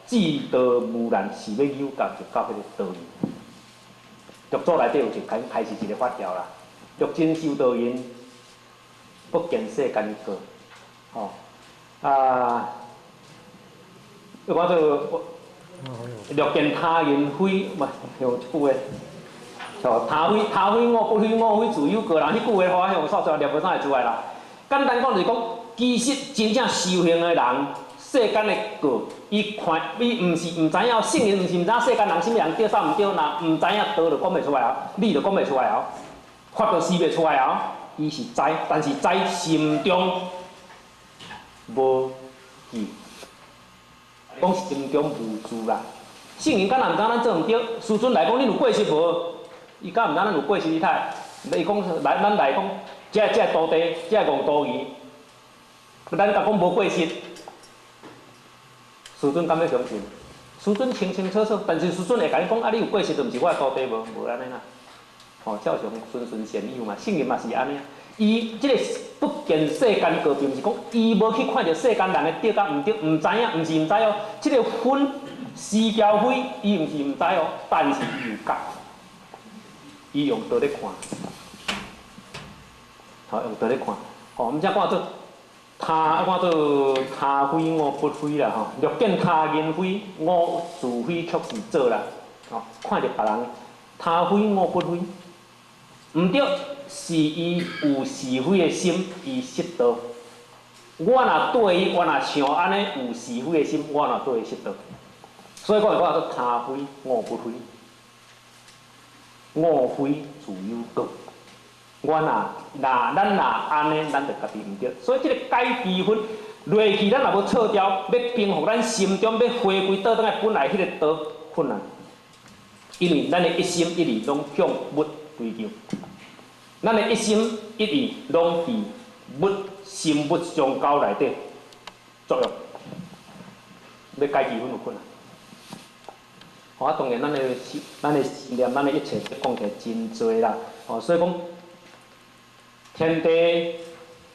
智道無難，是欲有到就到彼个道義。六祖內底有一開開始一个法條啦，六真修道人，不見世間過，吼啊，我做略見他人非，毋用這句話，吼他非他非我不非我非自有過人，彼句話我用數學念無啥會出來啦。簡單講就是講，其實真正修行的人，世間的過，伊看伊毋是毋知影，聖人毋是毋知影世間人啥物人對啥毋對，若毋知影道就講袂出來啊，理就講袂出來啊，法就思袂出來啊。伊是知，但是知心中無記，講心中無住啦。聖人敢若毋知咱做毋對，師尊來講，恁有過失無？伊敢毋知咱有過失？伊睇，伊講來，咱來講，這這徒弟，這戇徒兒，咱共講無過失，師尊敢欲相信？師尊清清楚楚，但是師尊會共你講啊，你有過失，就毋是我的徒弟無？無按呢啦。吼，照常循循善誘嘛，聖人嘛是按呢。伊這个不見世間過，並毋是講伊無去看著世間人的對佮毋對，毋知影，毋是毋知哦。這个分是交非，伊毋是毋知哦，但是伊有覺，伊用道咧看，吼，用道咧看，吼，毋才看做他，看做他非我不非啦，吼，若見他人非，我自非卻是做啦，吼，看著別人，他非我不非，毋對，是伊有是非的心，伊失道。我若對伊，我若像按呢有是非的心，我若對伊失道。所以講會講做他非我不非，我非自有過。我若若咱若按呢，咱就家己毋對。所以這個解機分落去，咱若無錯掉，欲平復咱心中，欲回歸倒轉來本來彼个道困難。因為咱的一心一意攏向物追求，咱的一心一意攏佇物心物相交內底作用，欲解機分有困難。吼啊，當然咱的心念，咱的一切講起來真濟啦。吼，所以講天地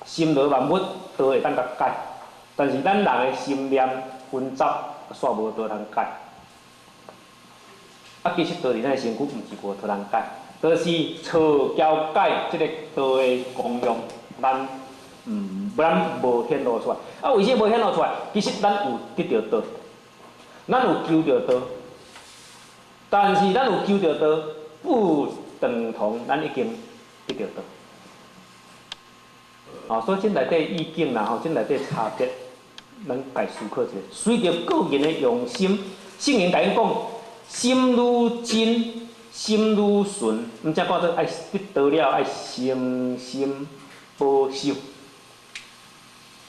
心羅萬物都會當共解，但是咱人的心念紛雜，煞無道通解。啊，其實道佇咱的身軀，毋是無通解，就是錯交解這个道的功用，咱無顯露出來。啊，為啥無顯露出來？其實咱有得著道，咱有求著道，但是咱有求著道，不等同咱已經得著道。哦，所以這內底意境啦，吼，這內底差別，咱家思考一下。隨著個人的用心，聖人共𪜶講。心愈真，心愈純，毋才講做愛得道了，愛誠心保守，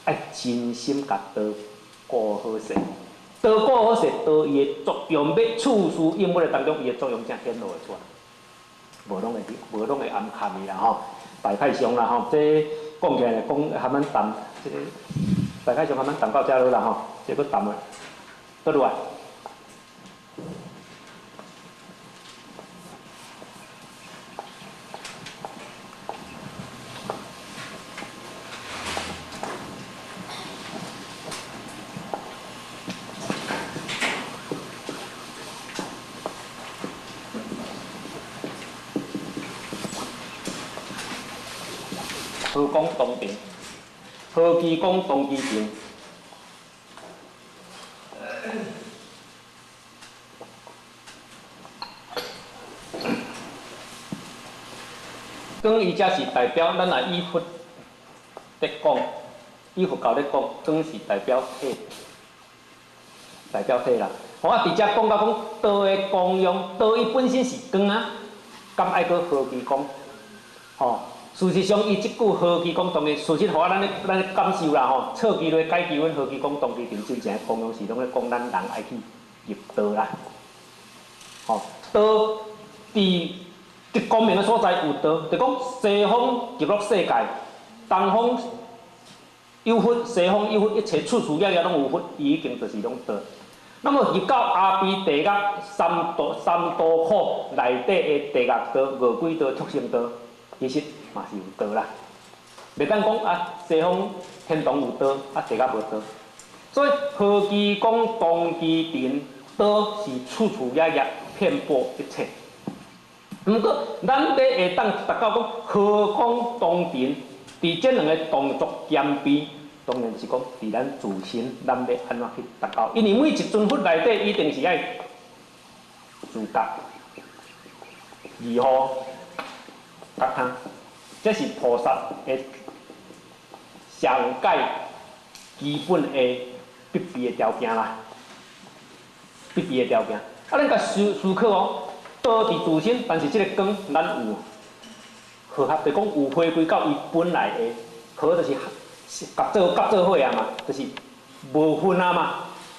愛真心共道顧好勢，道顧好勢，道伊的作用，欲處事應物的當中，伊的作用才顯露會出來。無攏會，無攏會暗藏伊啦吼，大概上啦吼，這講起來講含咱談，這个大概上含咱談到遮落啦吼，這閣談落，閣落來。何講當庭，何其講當其庭。光伊才是代表，咱若以佛咧講，以佛教咧講，光是代表體，代表體啦。吼啊，佇遮講到講道的功用，道伊本身是光啊，敢愛閣何其講？吼。事實上，伊這句何其講當然，事實予咱咧感受啦吼。錯記落解記阮何其講當其真正的功用是攏咧講咱人愛去入道啦。吼，道佇光明的所在有道，就講西方極樂世界，東方有佛，西方有佛，一切處處業業攏有佛，伊已經就是攏道。那麼入到阿鼻地獄三毒苦內底的地獄道、餓鬼道、畜生道，其實嘛是有道啦，袂當講啊，西方天堂有道，啊地獄無道。所以何其講當其庭，道是處處業業遍佈一切。毋過，咱欲會當達到講何講當庭，佇這兩个動作兼備，當然是講佇咱自身，咱欲按怎去達到？因為每一尊佛內底一定是愛自覺、義護、覺他。這是菩薩的上界基本的必備的條件啦，必備的條件。啊，咱共思考哦，道佇自身，但是這个光咱有和合，就講有回歸到伊本來的，和就是合做伙啊嘛，就是無分啊嘛，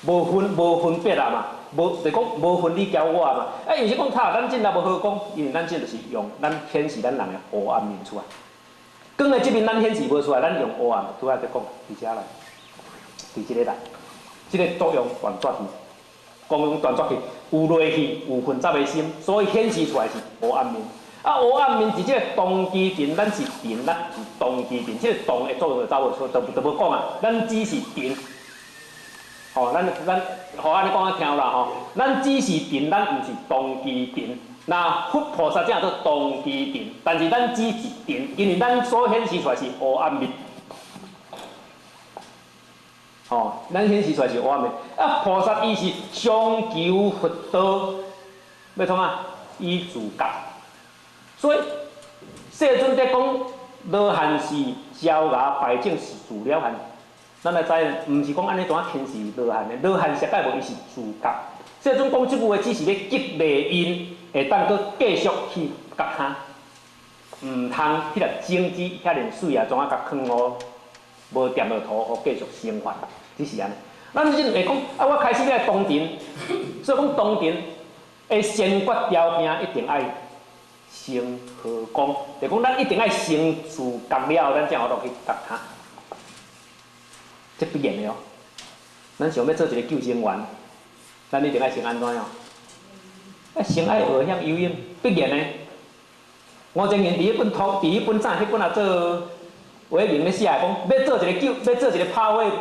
無分別啊嘛，無就講無分你交我嘛。啊，有時講他咱這若無好講，因為咱這就是用咱顯示咱人的黑暗面出來。光的這面咱顯示無出來，咱用黑暗拄仔在講，佇遮來，佇這个來，這个作用斷絕去，功用斷絕去，有落去有混雜的心，所以顯示出來是黑暗面。啊，黑暗面是這個動機定，咱是定，咱是動機定，這個動的作用就走無出，就無講啊，咱只是定。吼，咱予按呢講較聽啦吼，咱只是定，咱毋是動機定。那佛菩薩正做動機定，但是咱只是定，因為咱所顯示出來是黑暗面。吼，咱顯示出來是黑暗面。啊，菩薩伊是上求佛道，欲創啊？伊自覺。所以世尊在講羅漢是焦芽敗種是自了漢。咱來知，毋是講按呢怎輕視羅漢的，羅漢實在無，伊是自覺。世尊講這句話，只是欲激勵𪜶會當閣繼續去覺他。毋通彼粒種子遐爾媠啊，怎啊共囥予無掂著土，予繼續生發，只是按呢。咱這會講啊，我開始欲當陣，所以講當陣的先決條件一定愛先和光，就講咱一定愛先自覺了後，咱才有法度去覺他。這必然的哦。咱想欲做一个救生員，咱一定愛先按怎樣？啊，先愛學曉游泳，必然的。吳正言佇彼本圖，佇彼本早，彼本也做話明咧寫的，講欲做一个救，欲做一个跑火員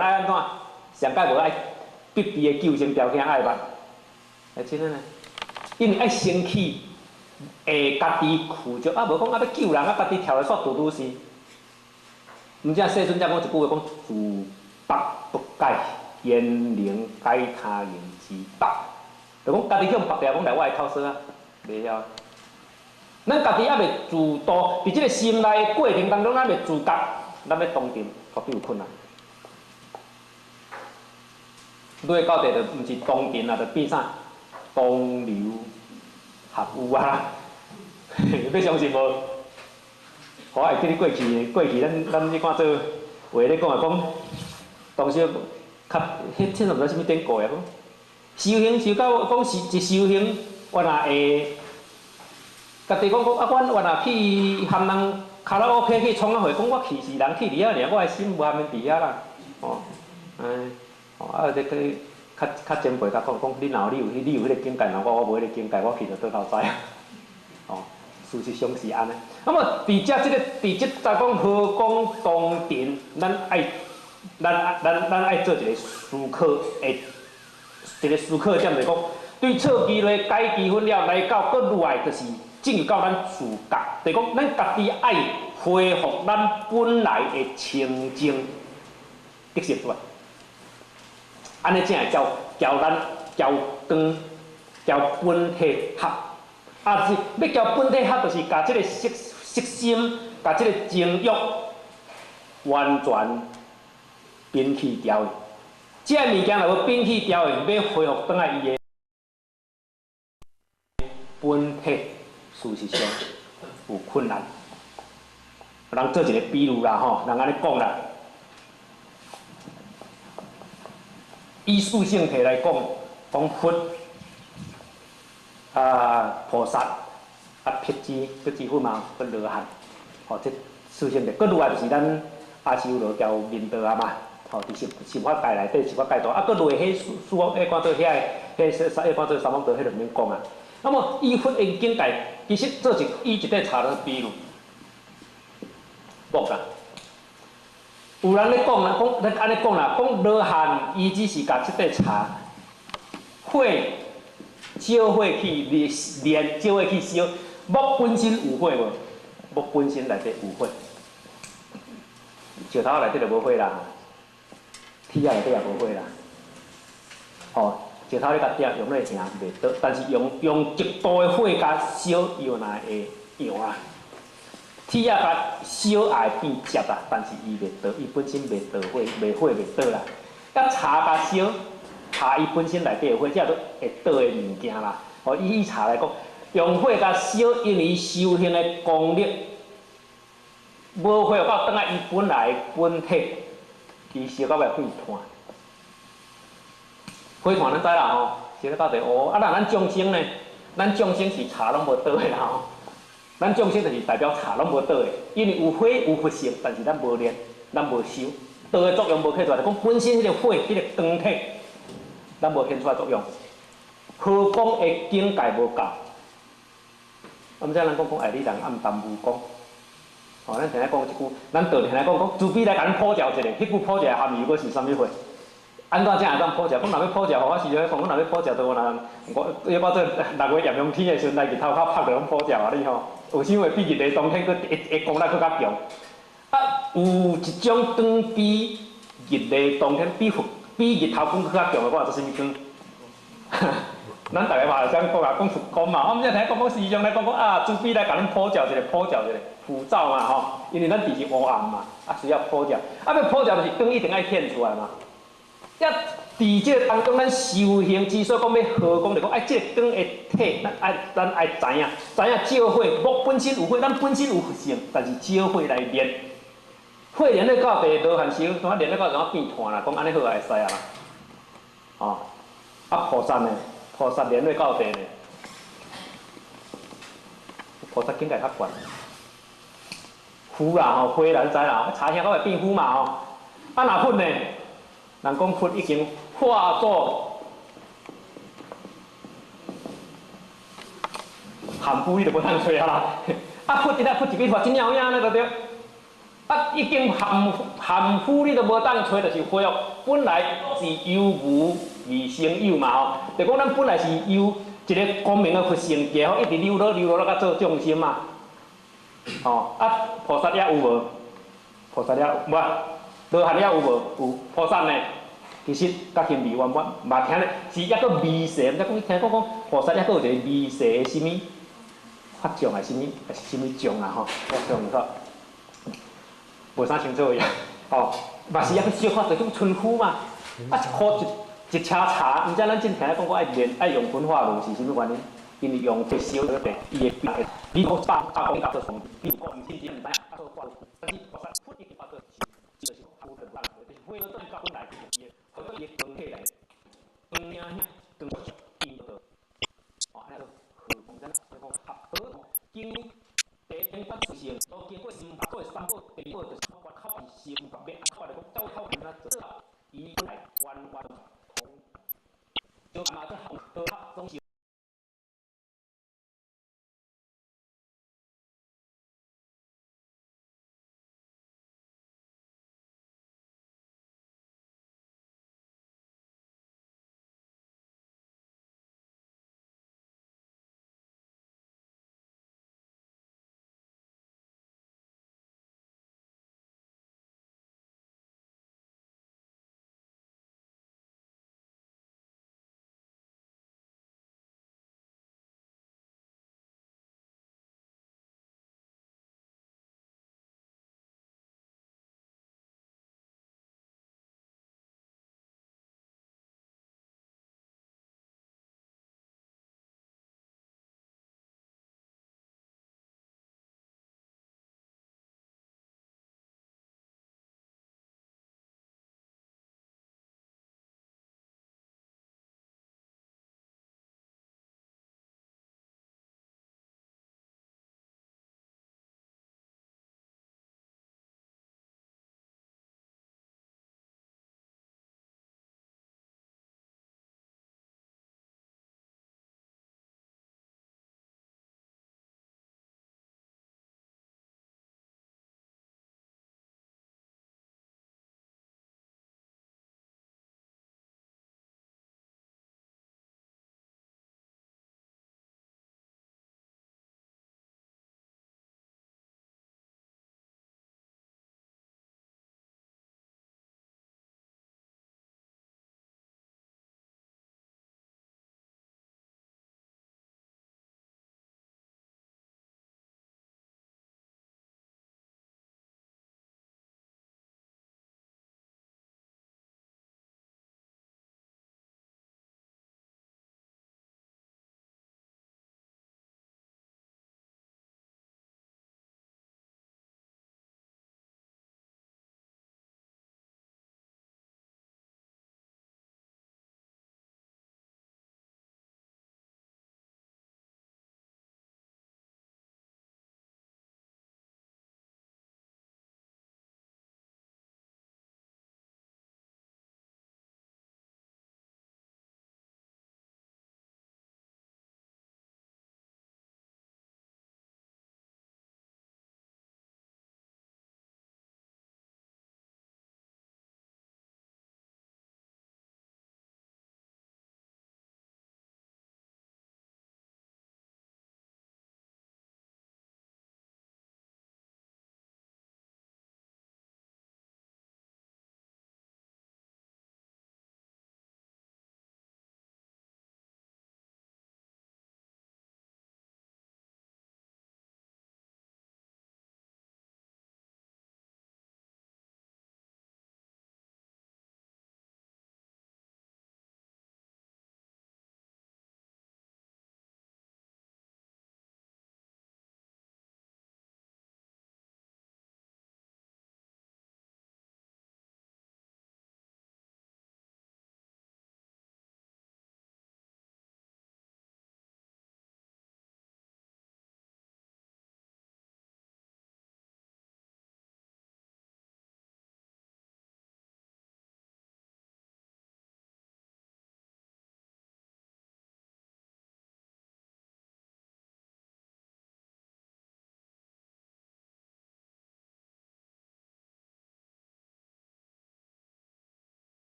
愛按怎？上蓋無愛必備的救生條件愛捌，會真的呢？因為愛先去會家己負責，啊無講啊欲救人啊，家己跳落煞拄拄死。毋才世尊才講一句話，講自縛不改，焉能解他人之縛？就講家己去予縛著，講來我的口說啊，袂曉。咱家己猶未自度，佇這个心內的過程當中，咱未自覺，咱欲當陣絕對有困難。落到底就毋是當陣啊，就變啥？同流合污啊！欲相信無？我會記得過去，過去咱彼看做話咧講啊，講當時較彼這毋知啥物典故啊，講修行修到講是一修行，原來會家己講講啊，阮原來去含人卡拉 OK 去創啥貨，講我去是人去佇遐爾，我的心無含𪜶佇遐啦，哦，哎，哦啊，這個較較前輩較講講，你若有你有彼个境界，若我無彼个境界，我去就倒頭知啊，哦，事實上是按呢。那麼佇遮這个佇這在講和光當陣，咱愛做一个思考的，一个思考點就是講，對錯機會解機分了，來到閣落來就是進入到咱自覺，就是講咱家己愛恢復咱本來的清淨德性出來，按呢才會交咱交光交本體合，啊是欲交本體合，就是共這个色色心，共這个情欲完全摒棄掉的。這个物件若無摒棄掉的，欲恢復轉來伊的本體，事實上有困難。人做一个比喻啦，吼，人按呢講啦，以四聖諦來講，講佛啊、菩薩啊、辟支、辟支佛嘛，閣羅漢，吼，這四聖諦，閣落來就是咱阿修羅交民道啊嘛，吼，佇十法界內底，十法界道，啊，閣落彼四四惡，彼看做遐个，彼彼看做三惡道，彼就毋免講啊。那麼以佛的境界，其實做一以一塊茶來比喻，木啦。有人咧講啦，講咧按呢講啦，講羅漢伊只是共這塊茶火燒火去煉，燒火去燒，木本身有火無？木本身內底有火，石頭內底就無火啦，鐵仔內底也無火啦，吼。石頭你共鼎用咧行袂倒，但是用極度的火共燒，伊有哪會溶啊？鐵仔共燒也會變汁啦，但是伊袂倒，伊本身袂倒火，袂火袂倒啦。啊茶共燒，茶伊本身內底有火，這都會倒的物件啦。哦，以茶來講，用火共燒，因為伊修行的功力無恢復到轉來伊本來的本體，伊燒到尾變炭。火炭咱知啦吼，燒到底烏。啊，若咱眾生呢？咱眾生是茶攏無倒的啦吼。咱眾生就是代表茶攏無倒的，因為有火有佛性，但是咱無練，咱無修，倒的作用無起出來。就講本身彼个火，彼个光體，咱無顯出來作用。和光的境界無夠。啊，毋知人講講，哎，你人暗淡無光。吼，咱聽來講一句，咱道理聽來講講，慈悲來共咱普照一下，彼句普照的含義閣是啥物貨？按怎才會當普照？講若欲普照，我時陣講，講若欲普照，就我若我，抑我做六月艷陽天的時陣來日頭較曬就攏普照啊！你吼，有啥會比日的當天閣會會光力閣較強？啊，有一種光比日的當天比佛比日頭光閣較強的，我做啥物光？咱逐个嘛會使講啊，講佛光嘛。我毋知聽講講時常來講講啊，慈悲來共恁普照一下，普照一下，普照嘛吼。因為咱佇是烏暗嘛，啊需要普照。啊，欲普照就是光一定愛顯出來嘛。遐佇這个當中，咱修行之所以講欲好講，就講愛這个光的體，咱愛知影，知影照火，木本身有火，咱本身有佛性，但是照火來煉，火煉咧到地羅漢燒，怎煉咧到怎變炭啦？講按呢好會使啊啦，哦，啊菩薩呢？菩薩煉咧到地呢？菩薩境界較懸，灰啦吼，灰咱知啦，柴燒到會變灰嘛吼，啊若佛呢？人講佛已經化作含夫，你就無通揣啊啦！啊，佛一下佛一筆畫真有影呢，就對。啊，已經含含夫，你都無當揣，就是火哦。本來是由無而生有嘛吼，就講咱本來是由一个光明的佛性，然後一直流落流落落到做眾生嘛。吼，啊，菩薩也有無？菩薩也無，羅漢也有無？有。菩薩呢？其實較輕微圓滿，嘛聽咧是抑閣微細，毋知講聽講講菩薩抑閣有一个微細的啥物法相還是啥物，還是啥物相啊吼？我想唔到，無啥清楚呀。吼，嘛是抑閣小可就種村夫嘛，啊一箍一一車茶，毋知咱真聽咧講講愛練愛用焚化爐是啥物原因？因為用火燒個地，伊會變，你講百百公做床，比如講毋是真毋知影，啊做化爐，但是菩薩佛已經發做就是有本來就是火爐轉到本來就是伊的。伊光起來，光領光變做，哦，按呢做好，咱講合合經第一關事情，都經過三寶、三寶、第二寶就是我靠心滅，靠來講走靠安怎做，伊本來完完同，就嘛做合合總是。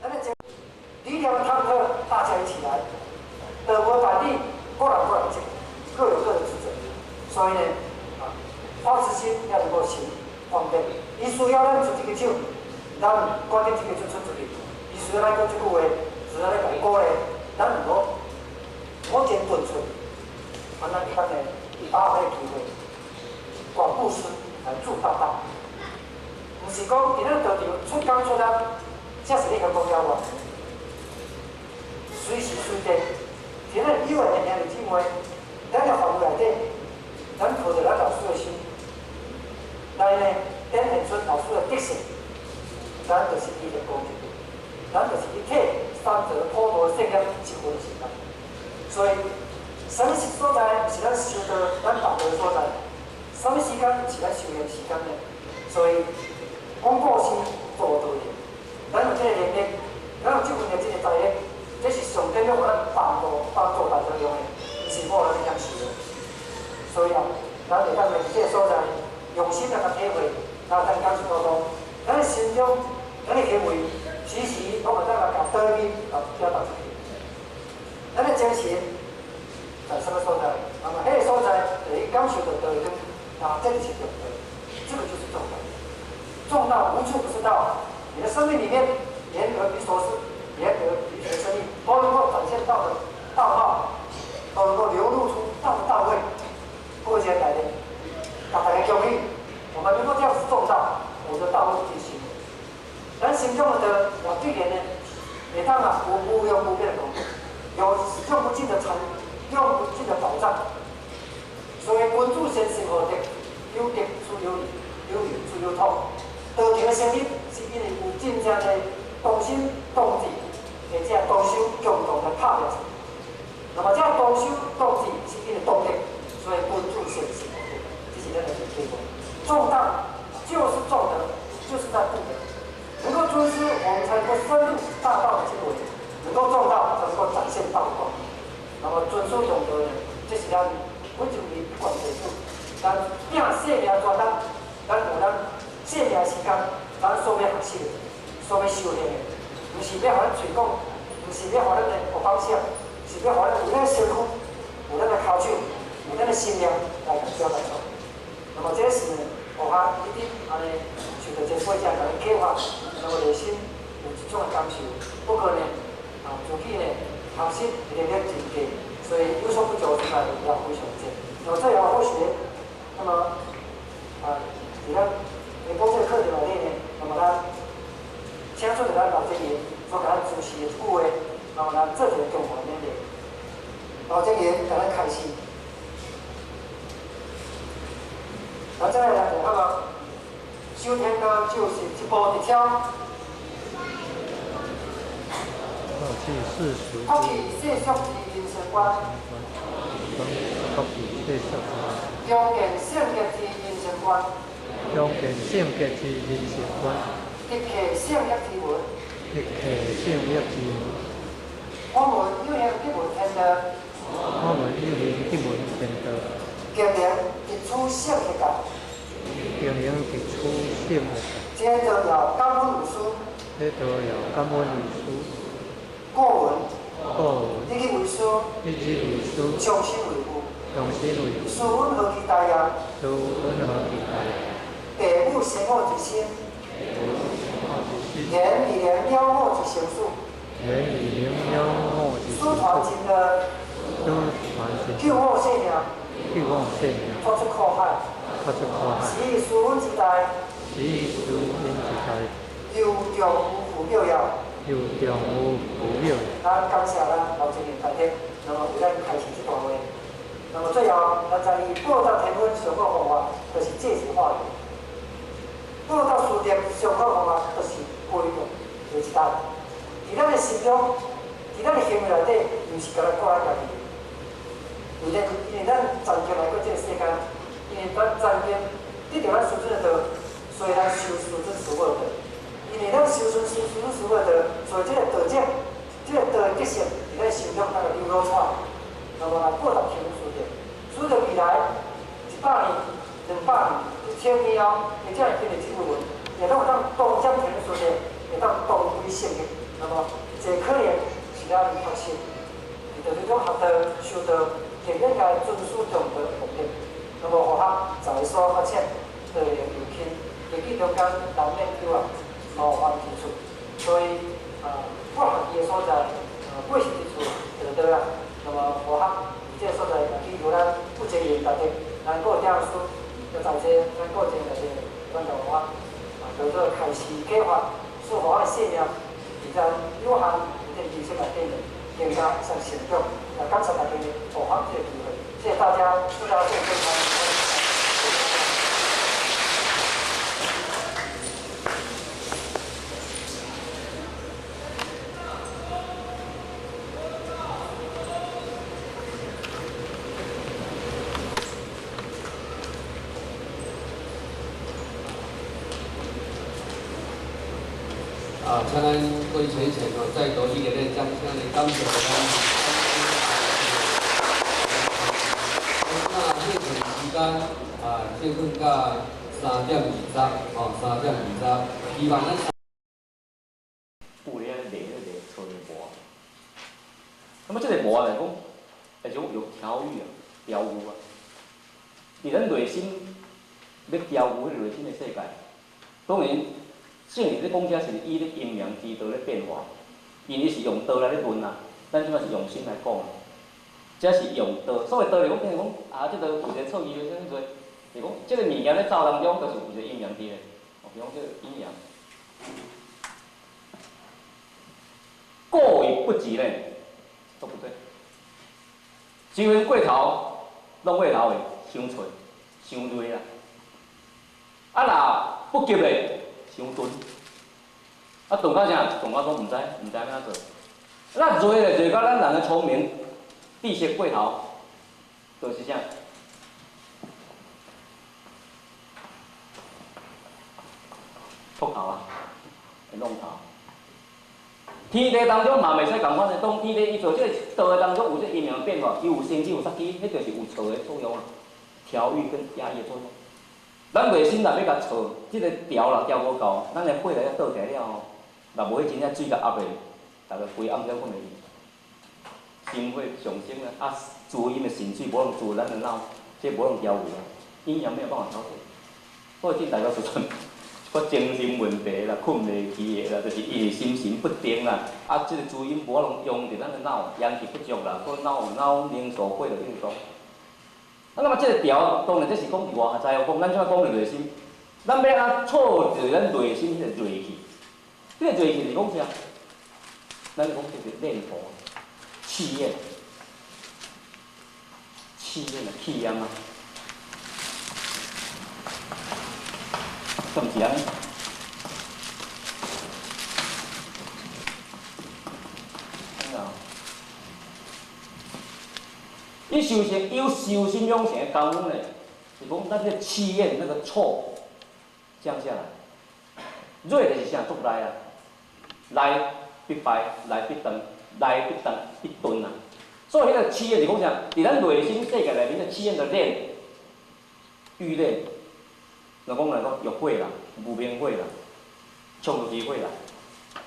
咱的理念的探讨，大家一起來。德國反例，各人各人職，各有各的職責。所以呢，啊，發慈心要能夠行方便。伊需要咱出一个手，咱趕緊這个手出出去。伊需要咱講這句話，需要咱共鼓勵，咱毋好毋好真頓出。啊，咱一般呢，把握彼个機會，廣布施來助大道。毋是講佇咱道場出工出力，才是咧共講了話。隨時隨地，佇咱以外的兄弟姊妹，咱的範圍內底，咱抱著咱老師的心，來呢展現出老師的德性，咱就是伊的功德，咱就是去替三澤普度聖業一分時間。所以，啥物所在是咱修道、咱達道的所在？啥物時間是咱修行時間呢？所以，講故事做道理，咱有這个能力，咱有這份的這个才力，這是上帝欲予咱幫助、幫助大家用的，毋是我咱享受的。所以啊，咱會當佇這个所在用心來共體會，咱會當感受到講，咱的心中、咱的行為，時時攏會當來共道義來表達出去。咱的精神在啥物所在？那麼彼个所在，就會感受到道義，那這就是重道，這個就是重道。重道無處不是道，你的生命裡面，言而必說是，言而必學生意，都能夠展現道的道貌，都能夠流露出道的道味。各位親愛的，大家恭喜，我們能夠這樣子重道，我的道路就行。咱心中的道，我對聯呢，會當啊有無量無邊的功德，有用不盡的財，用不盡的寶藏。所以君子先行何德，有德出有理，有理出有通。道場的成立，是因為有真正的同心同志，或者同修共同來拍拼。那麼這同修同志是因為動力，所以君子先行何德，這是咱的體會。重道就是重德，就是在布德。能夠尊師，我們才能夠深入大道的經緯；能夠重道，才能夠展現道光。那麼尊師重德呢？這是咱每一位不管弟子，咱拼生命全力，咱有咱生命的時間，咱所欲學習的，所欲修煉的，毋是欲予咱喙講，毋是欲予咱的學放聲，是欲予咱有咱的身軀，有咱的跤手，有咱的心念來共表達出來。那麼這是呢，學校一直按呢受到前輩者共咱啟發，那麼內心有一種的感受。不過呢，啊自己呢學習能力真低，所以有所不足之處也非常多。那麼最後後學，那麼啊，佇咱下晡這個課程內底呢，那麼咱請出咱老前人所共咱主持的一句話，那麼咱做一個共同勉勵。老前人共咱開示。那再來就那個修天道就是一步一超。脫去世俗之人生觀。強健性格之人生觀。強健性格之人生觀。得客性格之文。得客性格之文。我們有幸得聞天道。我們有幸得聞天道。經營一處聖學界。經營一處聖學界。這道了感恩有師。這道了感恩有師。過文。過文。日日為師。日日為師。終身為父。終身為父。師恩何其大也。師恩何其大。父母生我之心。言以能了我之生死。言以能了我之生死。師傳真道。師傳真道。救我性命。救我性命。脫出苦海。脫出苦海。是以師恩之大。是以師恩之大。猶重有父妙藥。猶重有父妙藥。咱感謝咱老前人大德，那麼為咱開示這段話。那麼最後，咱知伊報答天恩上好方法，就是借財化緣。報答師德上好方法，就是歸向第一代。佇咱的心中，佇咱的行為內底，毋是干焦顧咱家己。為了，因為咱曾經來過這個世間，因為咱曾經得著咱師尊的道，所以咱修師尊師母的道。因為咱修師師尊師母的道，所以這個道者，這個道的德性，佇咱心中那個流露出來。那麼來報答天恩師德，師德未來100年、200年、1000年後，或者會經歷這句話，也攏會當當接天恩師德，會會當同歸聖的。那麼，這可能是咱學習，佇這種學道、修道，更應該尊師重道的目的。那麼，佛學在所發展，道理求輕，日語中間難免有啊麻煩之處。所以，我學習的所在，80一處就對啦。那麼，佛學佇這個所在，祈求咱有這緣大德，咱各點書，在這咱各前大德，咱就我叫做開示解法，使佛的生命，佇咱有限這個知識內底呢，更加上成長。也感謝大家予我這個機會，謝謝大家，祝大家健康。啊，請咱各位前贤哦，再度熱烈的掌聲來感謝咱。那這段時間啊，接近到3:20，吼，3:20，希望咱。有咧咧咧咧搓个磨。那麼這個磨來講，就是講有調愈啊，調愈啊。佇咱內心欲調愈彼個內心的世界，當然。聖人咧講這是以咧陰陽之道咧變化，因為是用道來咧論啊，咱這擺是用心來講，這是用道。所謂道是講，譬如講啊，這個有一個錯字，啥物做？是講這個物件咧走當中，就是有一個陰陽佇咧。哦，比如講這個陰陽，過猶不及咧，都不對。傷分過頭，攏過頭的，傷脆，傷銳啦。啊，若不及咧。傷鈍，啊，鈍到啥？鈍到講毋知，毋知按怎做。咱銳咧，銳到咱人的聰明、知識過頭，就是啥？禿頭啊，會弄頭。天地當中嘛袂使仝款的，當天地伊做這個道的當中有這陰陽變化，伊有生機有殺機，彼就是有錯的作用啊，調御跟壓抑的作用。咱內心若欲共錯，這個調若調無夠，咱的火來倒起來了後，若無彼真正水共壓的，逐个規暗了困袂去，心火上升啊，啊，滋阴的腎水無能滋咱的腦，這無能調和啊，陰陽沒有辦法調節，所以這大家時陣，一寡精神問題啦，睏袂去的啦，就是因為心神不定啦，啊，這個滋陰無能用佇咱的腦，陽氣不足啦，所以腦腦凝縮火就運動。啊，那麼這個調，當然這是講伫外在哦，講咱這擺講的內心，咱欲按怎挫著咱內心彼個銳氣，這個銳氣是講啥？咱講叫做念頭、氣焰、氣焰啊，氣焰啊，敢是按呢？伊修行有修心養成的功夫呢，是講咱這個氣焰那個臭降下來，銳就是啥？足內啊，內必敗，內必斷，內必斷必鈍啊。所以彼個氣焰是講啥？佇咱內心世界內面，個氣焰的練、欲練，若講來講欲火啦、無明火啦、衝動火啦，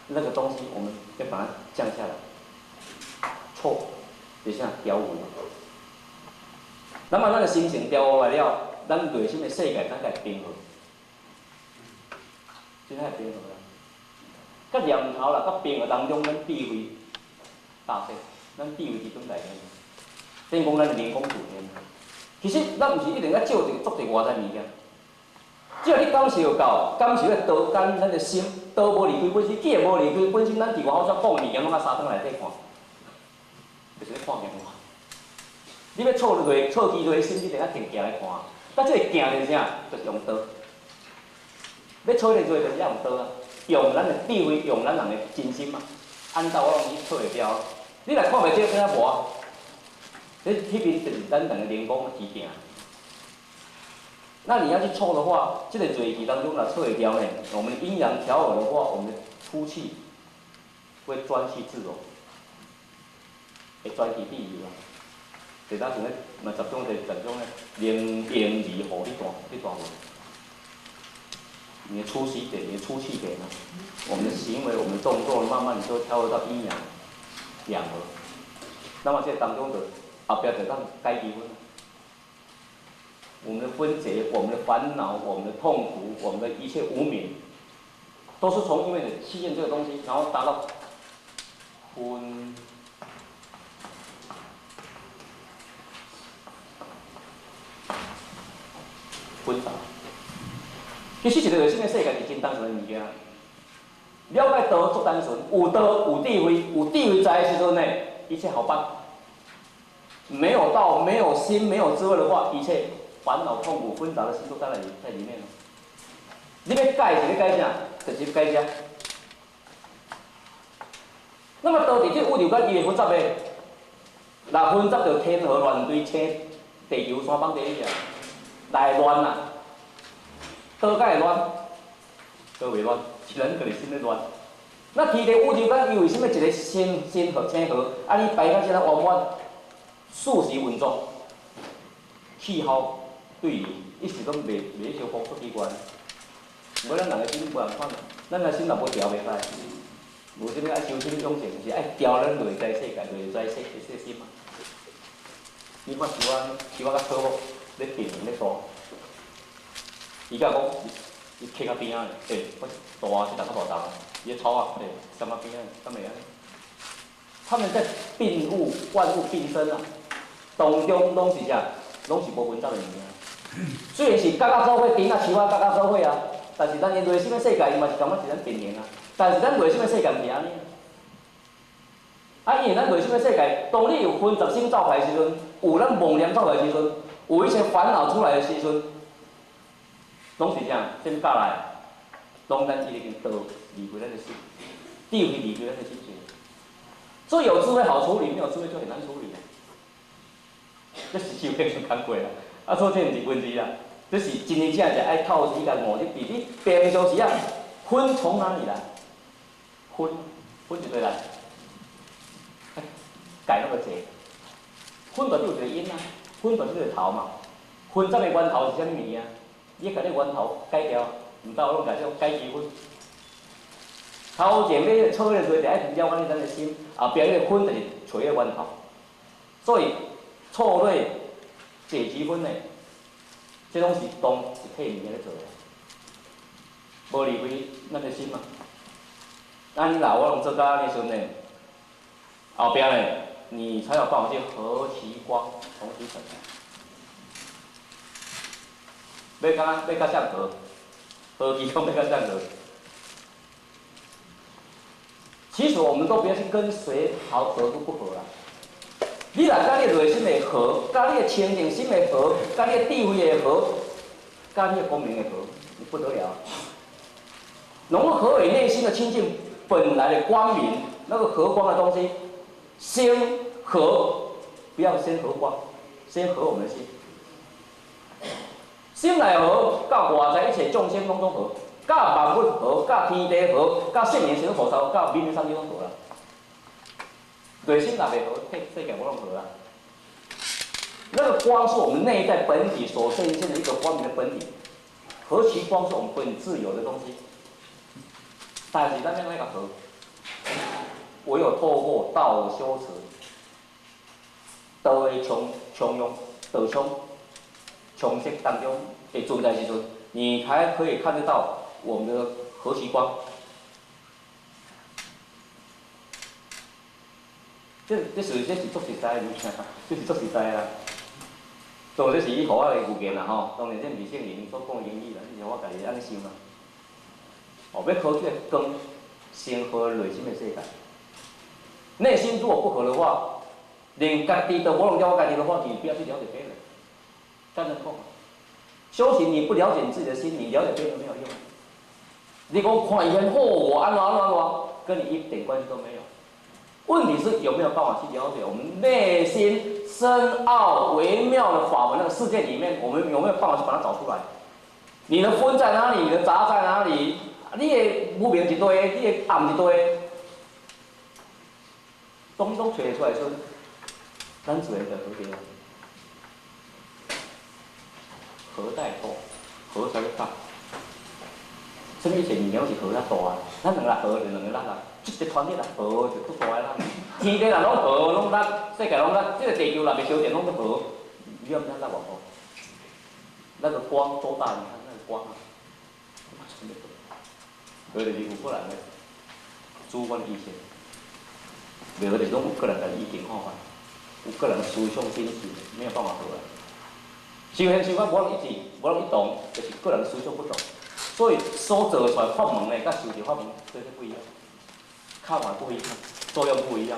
那個東西我們要把它降下來，臭就是啥？調和。那麼咱的心情調和來了，咱內心的世界才會平和，真會平和啦。佮念頭啦，佮平和當中，咱智慧大小，咱智慧佇倒來的？等於講咱靈光自現。其實咱毋是一定愛照一個做一個外在物件，只要你感受到，感受個道間咱的心，道無離開本身，既然無離開本身，咱佇外口所講的物件，攏愛三湯內底看，就是咧看鏡看。你欲挫落挫機內心，你得愛定鏡來看。但這個鏡就是啥？就是用刀。欲挫個锐，就是愛用刀啊，用咱的智慧，用咱人的真心嘛。按照我攏去挫會掉。你若看袂到，怎啊磨？這彼邊就是咱人的靈光之鏡。那你要去挫的話，這個銳氣當中若挫會掉呢？我們陰陽調和的話，我們的出氣會專氣自如，會專氣自由啊。第當時咧，嘛集中第十種咧，靈嬰兒雨彼段彼段話，你的出息點，你的出氣點啊，我們的行為，我們的動作，慢慢你就會跳入到陰陽兩合。那麼這當中的後壁就當解離分。我們的分結，我們的煩惱，我們的痛苦，我們的一切無明，都是從因為你氣焰這個東西，然後達到分分雜。其實一個內心的世界是真單純的物件。了解道足單純，有道有智慧，有智慧在的時陣呢，一切好辦。沒有道，沒有心，沒有智慧的話，一切煩惱、痛苦、紛雜的心都在在裡面。你欲改是欲改啥？就是欲改這。那麼道佇這宇宙間，伊會紛雜的，若紛雜就天河亂堆，星地球山崩地裂，來亂啊！道敢會亂？道袂亂，是咱家己心咧亂。那天地宇宙間，伊為啥物一個星星河星河，啊你排到這爾圓滿，四時運作，氣候對流，一時攏袂袂受風速機關。無咱人的心無仝款，咱的心若無調袂使。無啥物愛修心養性，是愛調咱內在世界、內在世世心嘛。你看樹仔，樹仔較粗無，咧變咧大。伊甲講，伊企較邊仔咧，欸，我大啊，這逐較大重，伊咧草啊，欸，踮較邊仔，敢會按呢？他們在並物、萬物並生啊，當中攏是啥？攏是無紛雜的物件。雖然是甲甲做伙，頂啊樹仔甲甲做伙啊，但是咱的內心的世界，伊嘛是感覺是咱平衡啊。但是咱內心的世界毋是按呢。啊，因為咱內心的世界，當你有紛雜心走來的時陣，有咱妄念走來的時陣，有一些煩惱出來的時陣，攏是啥？啥物教來？攏咱已經道離開咱的心，智慧離開咱的心性。所以有智慧好處理，沒有智慧就很難處理。這是修煉就工課啦，啊，所以這毋是問題啦，這是真真正正愛透視共悟。你比你平常時啊，分從哪裡來？分分一個來，改那麼濟，分到底有一個因啊，分到底一個頭嘛，紛雜的源頭是啥物物件？你共這源頭改掉，毋知我攏共這種解積分。頭前咧錯迄個就愛了解咱的心，後壁迄個分就是找彼個源頭。所以錯對解積分的，這攏是當一體物件咧做的，無離開咱的心嘛。按呢老我攏做到按呢時陣呢，後壁呢，你才有辦法去何其光，同其塵。欲佮欲佮誰合？何其光欲佮誰合？其實我們都不要去跟誰好合都不合啦。你若佮你內心會合，佮你的清淨心會合，佮你的智慧會合，佮你的光明會合，你不得了。能夠合為內心的清淨本來的光明，那個和光的東西，先合，不要先和光，先合我們的心。心內合，佮外在一切眾生攏總合，佮萬物合，佮天地合，佮聖人神菩薩，佮冥冥三界攏合啦。內心若袂合，世界無攏合啦。那個光是我們內在本體所呈現的一個光明的本體，何其光是我們本自有的東西。但是咱欲按怎合，唯有透過道修持，道的充充用，道充充實當中的存在時陣，你才可以看得到我們的何其光。這是足實在的物件，這是足實在的啦。當然這是伊予我的預言啦吼，當然這毋是聖人所講的言語啦，這是我家己按呢想啦。哦，欲考這個光，先合內心的世界。內心如果不合的話，連家己都無攏了解家己的話，你不要去了解別人。當然講，修行你不了解你自己的心，你了解別人沒有用。你講看伊很好，我按怎按怎按怎，跟你一點關係都沒有。問題是有沒有辦法去了解我們內心深奧微妙的法門那個世界裡面，我們有沒有辦法去把它找出來？你的分在哪裡？你的雜在哪裡？你的無明一堆，你的暗一堆，攏總揣出來時，咱自然就和平了。合帶透，合才會大。啥物一切物件拢是合较大，咱两个合就两个力啦，這個團體若合就足大个啦。天地若攏合，攏力，世界攏力，這個地球內面小點攏合，你要毋知力偌大？那個光多大？你看那個光啊，合就是有個人的主觀意識，袂合就是攏有個人的意見看法，有個人思想秉性，沒有辦法合啊。修行修到無人一致，無人一同，就是個人思想不同，所以所做出來法門呢，佮修持法門絕對不一樣，看法不一樣，作用不一樣。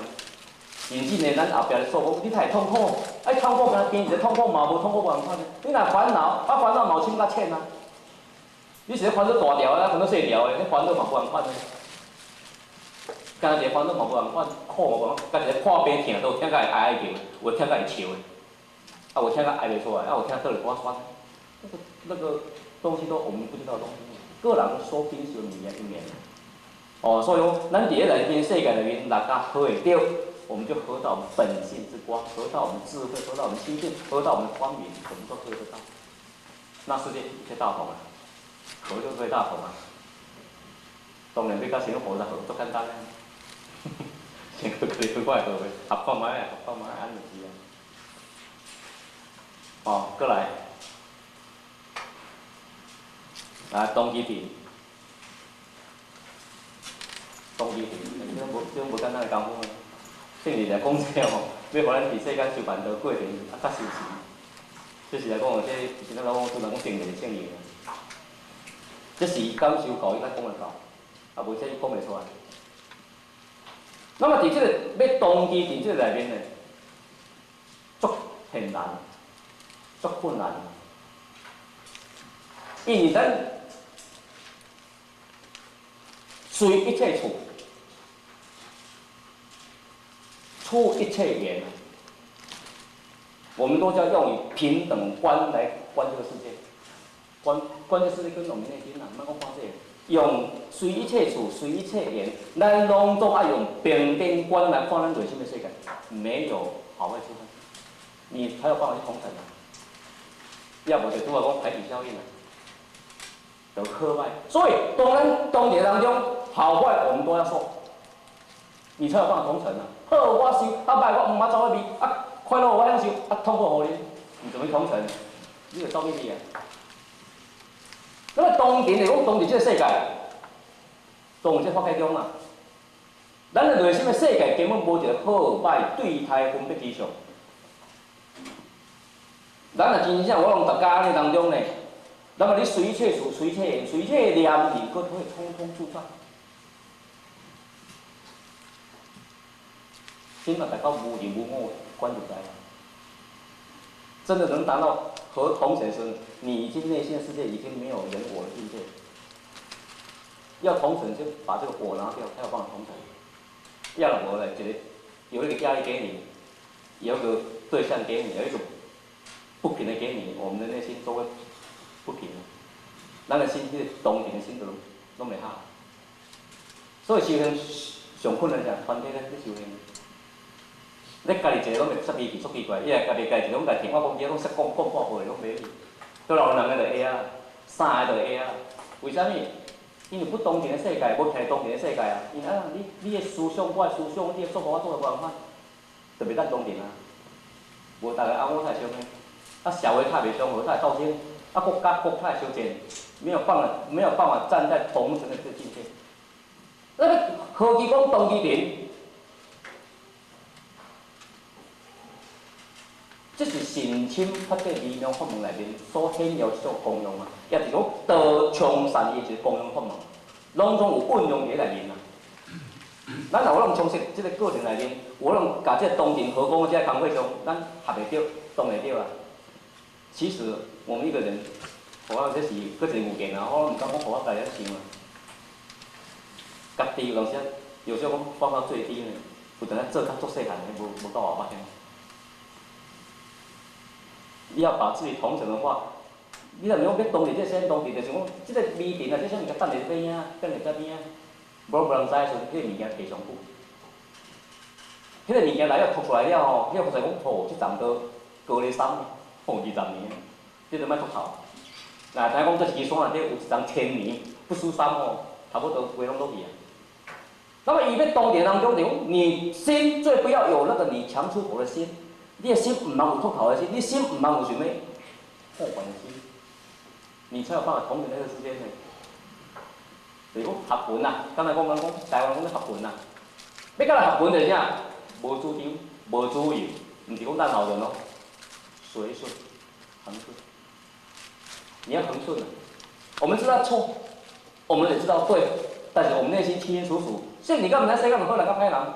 甚至呢，咱後壁咧說講，你太痛苦，哎，痛苦敢變一個痛苦嘛，無痛苦無仝款呢。你若煩惱，啊煩惱嘛有深佮淺啊。你是咧煩惱大條的，煩惱細條的，你煩惱嘛無仝款呢。敢若一個煩惱嘛無仝款，苦嘛無仝款，敢一個破病疼都有疼甲會哀哀叫，有疼甲會笑的，啊有疼甲哀袂出來，啊有疼倒來我酸。那個東西都我們不知道的東西，個人所秉受的物件因緣。哦，所以講，咱佇咧內面世界內面，若共合會著，我們就合到我們本性之光，合到我們智慧，合到我們心性，合到我們光明，我們都合得到。那世界一切大同啊，合就會大同啊。當然，欲佮神佛合足簡單啊。先去可以快合的，合看覓，合看覓，按呢就是啊。哦，過來，來動機定，動機定，這種無簡單的功夫啊。聖人來講這吼，欲予咱佇世間修辦道過程啊較修持。這是來講，這是咱老講，主人講聖人聖言啊。這是感受夠，伊才講會到，啊無這伊講袂出來。那麼佇這個欲動機佇這個內面呢，足困難，足困難。因為咱隨一切處，出一切緣，我們都叫用以平等觀來觀這個世界，觀觀這世界跟我們內心啊，莫講看這個，用隨一切處，隨一切緣，咱攏總愛用平等觀來看咱內心的世界，沒有好壞之分，你才有辦法去同成啊。要無就拄仔講排擠效應啊，就好壞。所以當咱當地當中，好壞我們都要受，你才有辦法同成啊。好我受，啊歹我毋捌走去味，啊快樂我享受，啊痛苦予你，你怎麼同成？你就走去味啊。那麼當前來講，當佇這個世界，當佇這個法界中啊，咱的內心的世界根本無一個好歹對待分別之相。咱若真正我攏逐家按呢當中呢，那麼你隨一切處、隨一切緣、隨一切念，你閣會通通自在。起碼達到無人無我觀就知啦。真的能達到和同塵時，你已經內心的世界已經沒有人我的境界。要同塵，就把這個我拿掉，才有辦法同塵。要我來覺得有一個壓力給你，有一個對象給你，有一種不平的給你，我們的內心都會不平。咱的心，這個同頻的心都攏袂合。所以修行上困難是團體咧咧修行。你家己一個攏會出脾氣，足奇怪。伊若家己家己一個攏來聽我講，伊攏識講講半句攏袂去。倒來有兩個就會啊，三個就會啊。為啥物？因為不同頻的世界，無徛同頻的世界啊。因啊，你的思想，我的思想，你的做法，我做法無仝款，就袂當同頻啊。無逐个翁某才會相罵，啊社會較袂相合，才會鬥爭，啊國家國態相戰，沒有辦法站在同層的這個境界。那個何其講同機頻？這是甚深法界微妙法門內面所顯耀一種功用啊，也就是講道充善伊一個功用法門，攏總有運用佇內面啊。咱若有攏充實這個過程內面，有攏共這個同頻合光的這個工課上，咱合會著，動會著啊。其實我們一個人，我這是閣一個物件啊，我毋敢講予我家己想啊。家己有當時，有時候講放到最低呢，有當時做較足細漢的，無夠外捌。你要把自己同成的話，你若毋講欲當佇這個世間當佇，就是講這個微塵啊，這啥物件等佇邊仔，等佇這邊仔，無人知的時陣，彼個物件提上久。彼個物件來了吐出來了吼，彼個佛才講吼，這層都高咧三，吼20年，這都莫禿頭。若知影講這一支山內底有一層千年，不输三哦，差不多规拢落去啊。那麼伊欲當地當中，就講你心最不要有那個你強出頭的心，你的心毋通有出頭的心，你心毋通有啥物破壞的心，你才有辦法統領那個世間呢。就是講合群啊，剛才講講講，台灣講咧合群啊，欲佮人合群就是啥？無主張，無主意，毋是講咱後人哦，隨順，恆順，你要恆順啊。我們知道錯，我們也知道對，但是我們內心清清楚楚。聖人敢毋知世間有好人佮歹人，啊，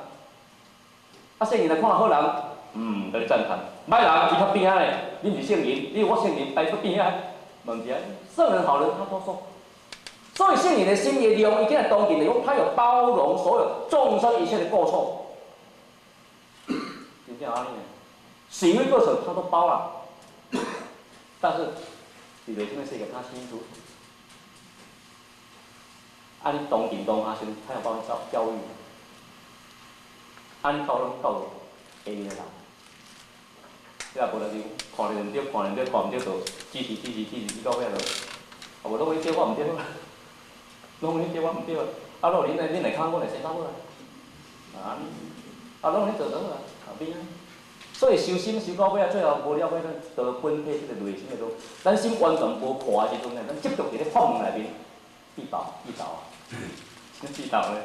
聖人來看好人，共你讚嘆；歹人伊較邊仔咧，你毋是聖人，你有我聖人排出邊仔，嘛毋是按呢。聖人好人他都說。所以聖人的心的量，伊竟然當然來講，他有包容所有眾生一切的過錯。真正按呢，是非過錯他都包了，但是佇內心的世界，他清清楚楚。按呢當庭當下時，他要幫你教教育。按呢教攏教下面的人，你若無就是看著毋對，看著毋對，看毋對，就支持支持支持，到尾就，啊無攏你對我毋對，攏你對我毋對，啊攏恁來看我來生到好啊，啊，啊攏你做倒啊，後邊啊。所以修心修到尾啊，最後無了尾咱道本體這個內心的路，咱心完全無破的時陣呢，咱執著佇咧法門內面，必倒必倒啊，必倒咧，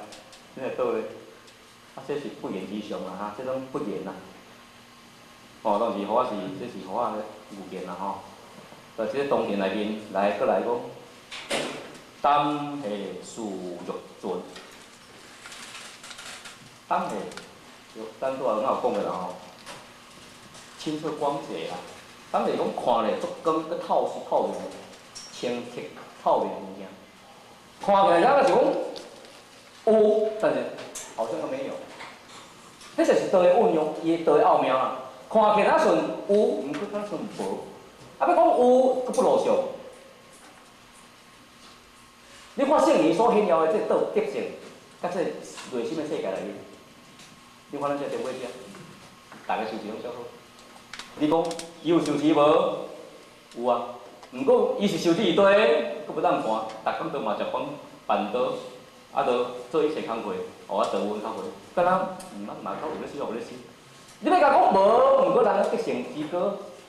真會倒咧。啊，這是不言之相啦，哈，這種不言啦。哦，當時我是，這是我預見啦，吼。在這個當田內面來，閣來講，膽下事欲盡，膽下，咱拄仔有講過啦吼。清澈光澤啦，當是講看咧足光，閣透是透明的，清澈透明的物件，看起來敢若是講有，但是好像都沒有。彼就是道的運用，伊的道的奧妙啦。看起來像有，毋過敢像無。啊，欲講有，閣不露相。你看聖人所顯耀的這道德性，佮這內心的世界內面，你看咱這定位者，逐个修持攏足好。你講伊有受持無？有啊，毋過伊是受持佇佗，閣不當看，逐工都嘛食飯辦桌，啊，著做一切工課，予我做阮較會，敢若毋嘛較有咧修，有咧修。你欲共講無，毋過人德性之高；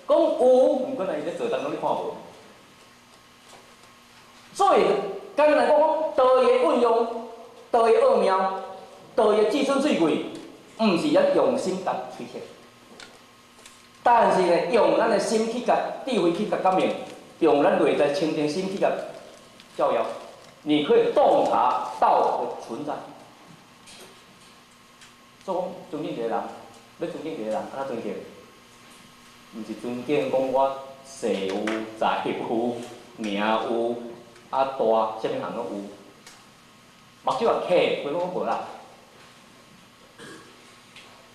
講有，毋過人伊咧做當中你看無。所以簡單來講，講道的運用，道的奧妙，道的至尊最貴，毋是咱用心共推測。但是呢，用咱的心去共智慧去共感應，用咱內在清淨心去共照耀，你可以洞察道的存在。所以講，尊敬一個人，欲尊敬一個人，按怎尊敬？毋是尊敬講我勢有、財有、名有、啊大，啥物項攏有。目睭也瞌，規攏無啦。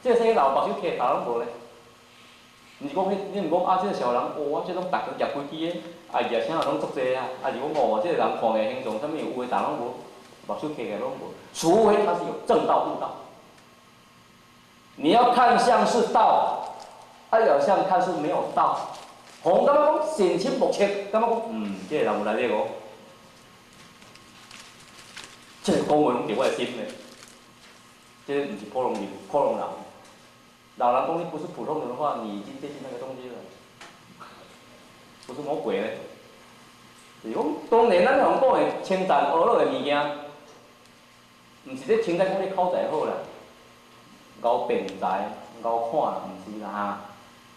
這個世界老目睭瞌，大攏無咧。毋是講彼，你毋講啊，這個小人，哦，啊，這攏逐工舉飛機的，啊，舉啥攏足濟啊，啊是講哦，這個人看起來形象啥物有的，逐攏無，目睭瞌起來攏無。除非他是有證道悟道。你要看相是道，啊，要相看是沒有道。予人感覺講神深莫測，感覺講這個人有來歷哦。這個講話攏佇我的心咧，這個毋是普通人，普通人。老人講你不是普通人的話，你已經接近那個東西了，不是魔鬼咧。是講當然咱講的稱讚阿訛的物件，毋是咧稱讚講你口才好啦，𠢕辯才、𠢕看啦，毋是啦，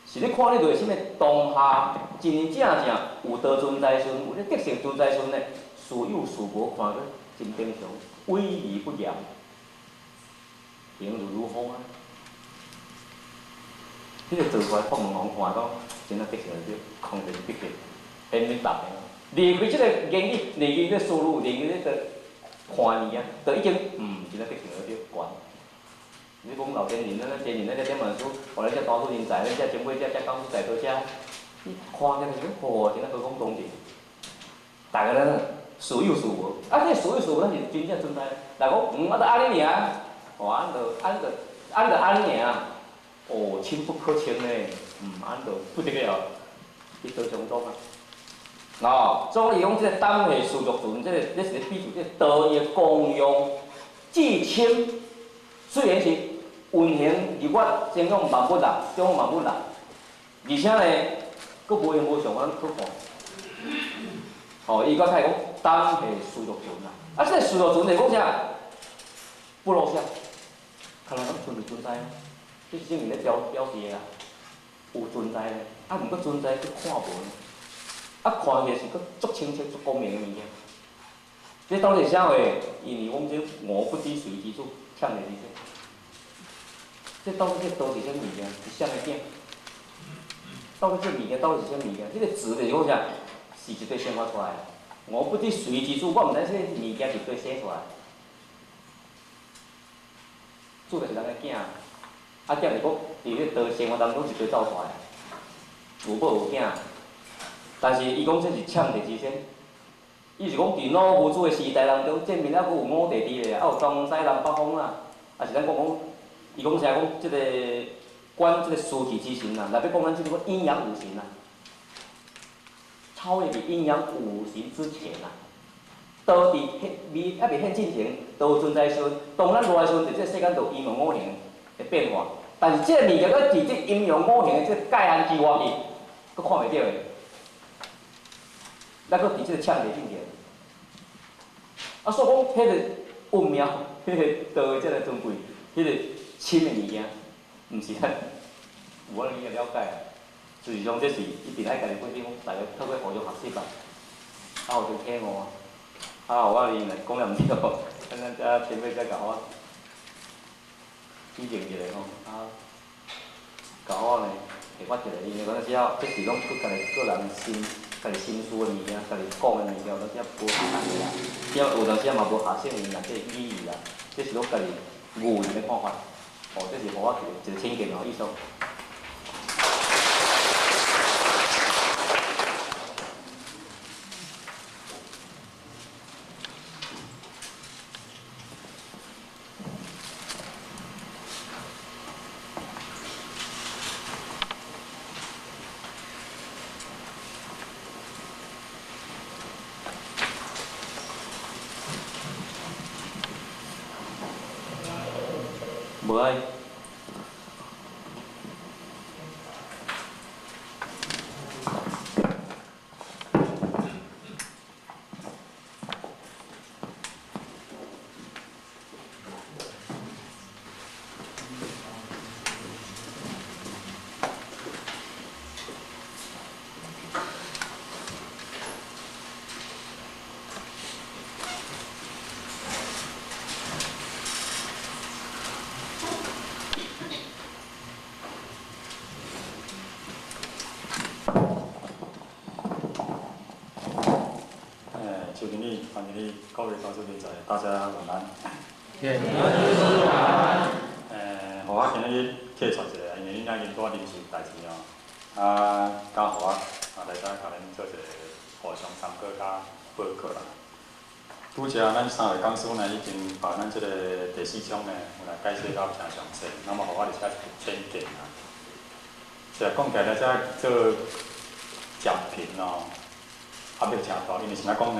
是咧看你內心的當下，真真正正有道存在時陣，有咧德性存在時陣咧，似有似無，看咧真平常，威儀不嚴，行如如風啊。彼個做出來，法門予看講，真正德性對，空就是德性，顯明白的。離開這個言語，離開這思路，離開這個看物件，就已經真正德性對，懸。你講老天人，咱天人，咱這點文書，予咱這大師人才，咱這前輩這這講師在座遮，你看起來就是講，哦，真正高講當地。逐个人似有似無，啊，這似有似無，咱是真正存在。若講，啊，就按呢爾，哦，按就按就按就按呢爾。哦，深不可測呢，按就不得了，去倒相當啊。哦，所以讲這個膽系氏族船，這個這是咧比喻這個道伊的功用至深，雖然是運行日月增長萬物啦，長萬物啦，而且呢，閣無形無相咱去看。哦，伊閣開講膽系氏族船啦，啊，這個氏族船是講啥？不落相，可能講存存在，這是證明咧表示的啦，有存在咧，啊，毋過存在閣看無呢。啊，看起來是閣足清晰、足光明的物件。這到底是啥話？因為阮這我不知誰之主，欠的是這。這到底這到底是啥物件？是啥个囝？到底這物件到底是啥物件？這個字就是講啥？是一對生活出來的。我不知誰之主，我毋知這物件是對生出來。主就是人的囝，啊，囝是講佇咧道生活當中一對走出來，有母有囝。但是伊講這是搶地之先，伊是講佇老夫子的時代當中，證明了閣有五帝佇咧，啊有東西南北風啦，啊是咱講講，伊講啥講這個觀這個四體之神啦，若欲講咱這個陰陽五行啦，超越佇陰陽五行之前啦，道佇現未猶未現進前，道存在時陣，當咱落來時陣，佇這個世間就陰陽五行的變化，但是這個物件閣佇這陰陽五行的這個界限之外去，閣看袂著的。咱閣佇這個搶地進前，啊，所以講，彼個奧妙，彼個道的這個尊貴，彼個深的物件，毋是咱有法度去了解。事實上，這是一定愛家己本身講，大家透過互相學習吧，啊，互相體悟啊。啊，我哩講了毋對，咱遮前輩才共我指正一下吼，啊，共我呢提拔一下，因為嗰陣時候，這是攏閣家己個人心。家己心思的物件，家己講的物件，有當時無合的啦，有當時嘛無合性因內底意義啦，這是攏家己悟人的看法，哦，這是予我一個淺見哦，以上。無愛。邱經理、潘經理，各位投資者，大家晚安。晚安。予我今日客串一下，因為恁遐因拄仔臨時代誌哦，啊，敢予我啊來遮共恁做一個互相參考佮報告啦。拄才咱三位講師呢，已經把咱這個第四章呢，有來解釋到誠詳細，那麼予我佇遮一個淺見啦。是啊，講起來遮做講評哦。壓力誠大，因為是按怎講呢？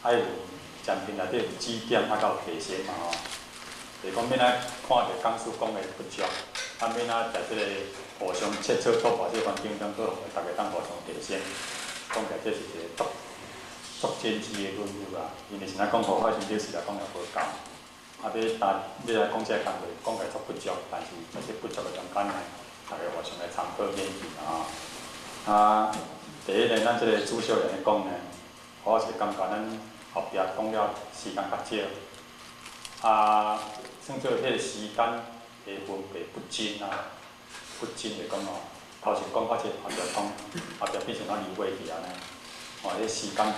愛有講評內底有指點，啊，閣有提升嘛吼。就是講免啊看著講師講的不足，啊免啊在這個互相切磋琢磨這個環境中，閣予大家當互相提升。講起來這是一個足足真摯的論語啊。因為是按怎講，佛法身體實在講也無夠，啊欲答欲來講這個工課，講起來足不足，但是在這不足的中間呢，大家互相來參考研究啊。啊。第一呢，咱這個主少年咧講呢，我是感覺咱後壁講了時間較少，啊，算做彼個時間的分配不均啊，不均來講哦，頭前講到這個，後壁講，後壁變成咱離過去按呢，哦，彼時間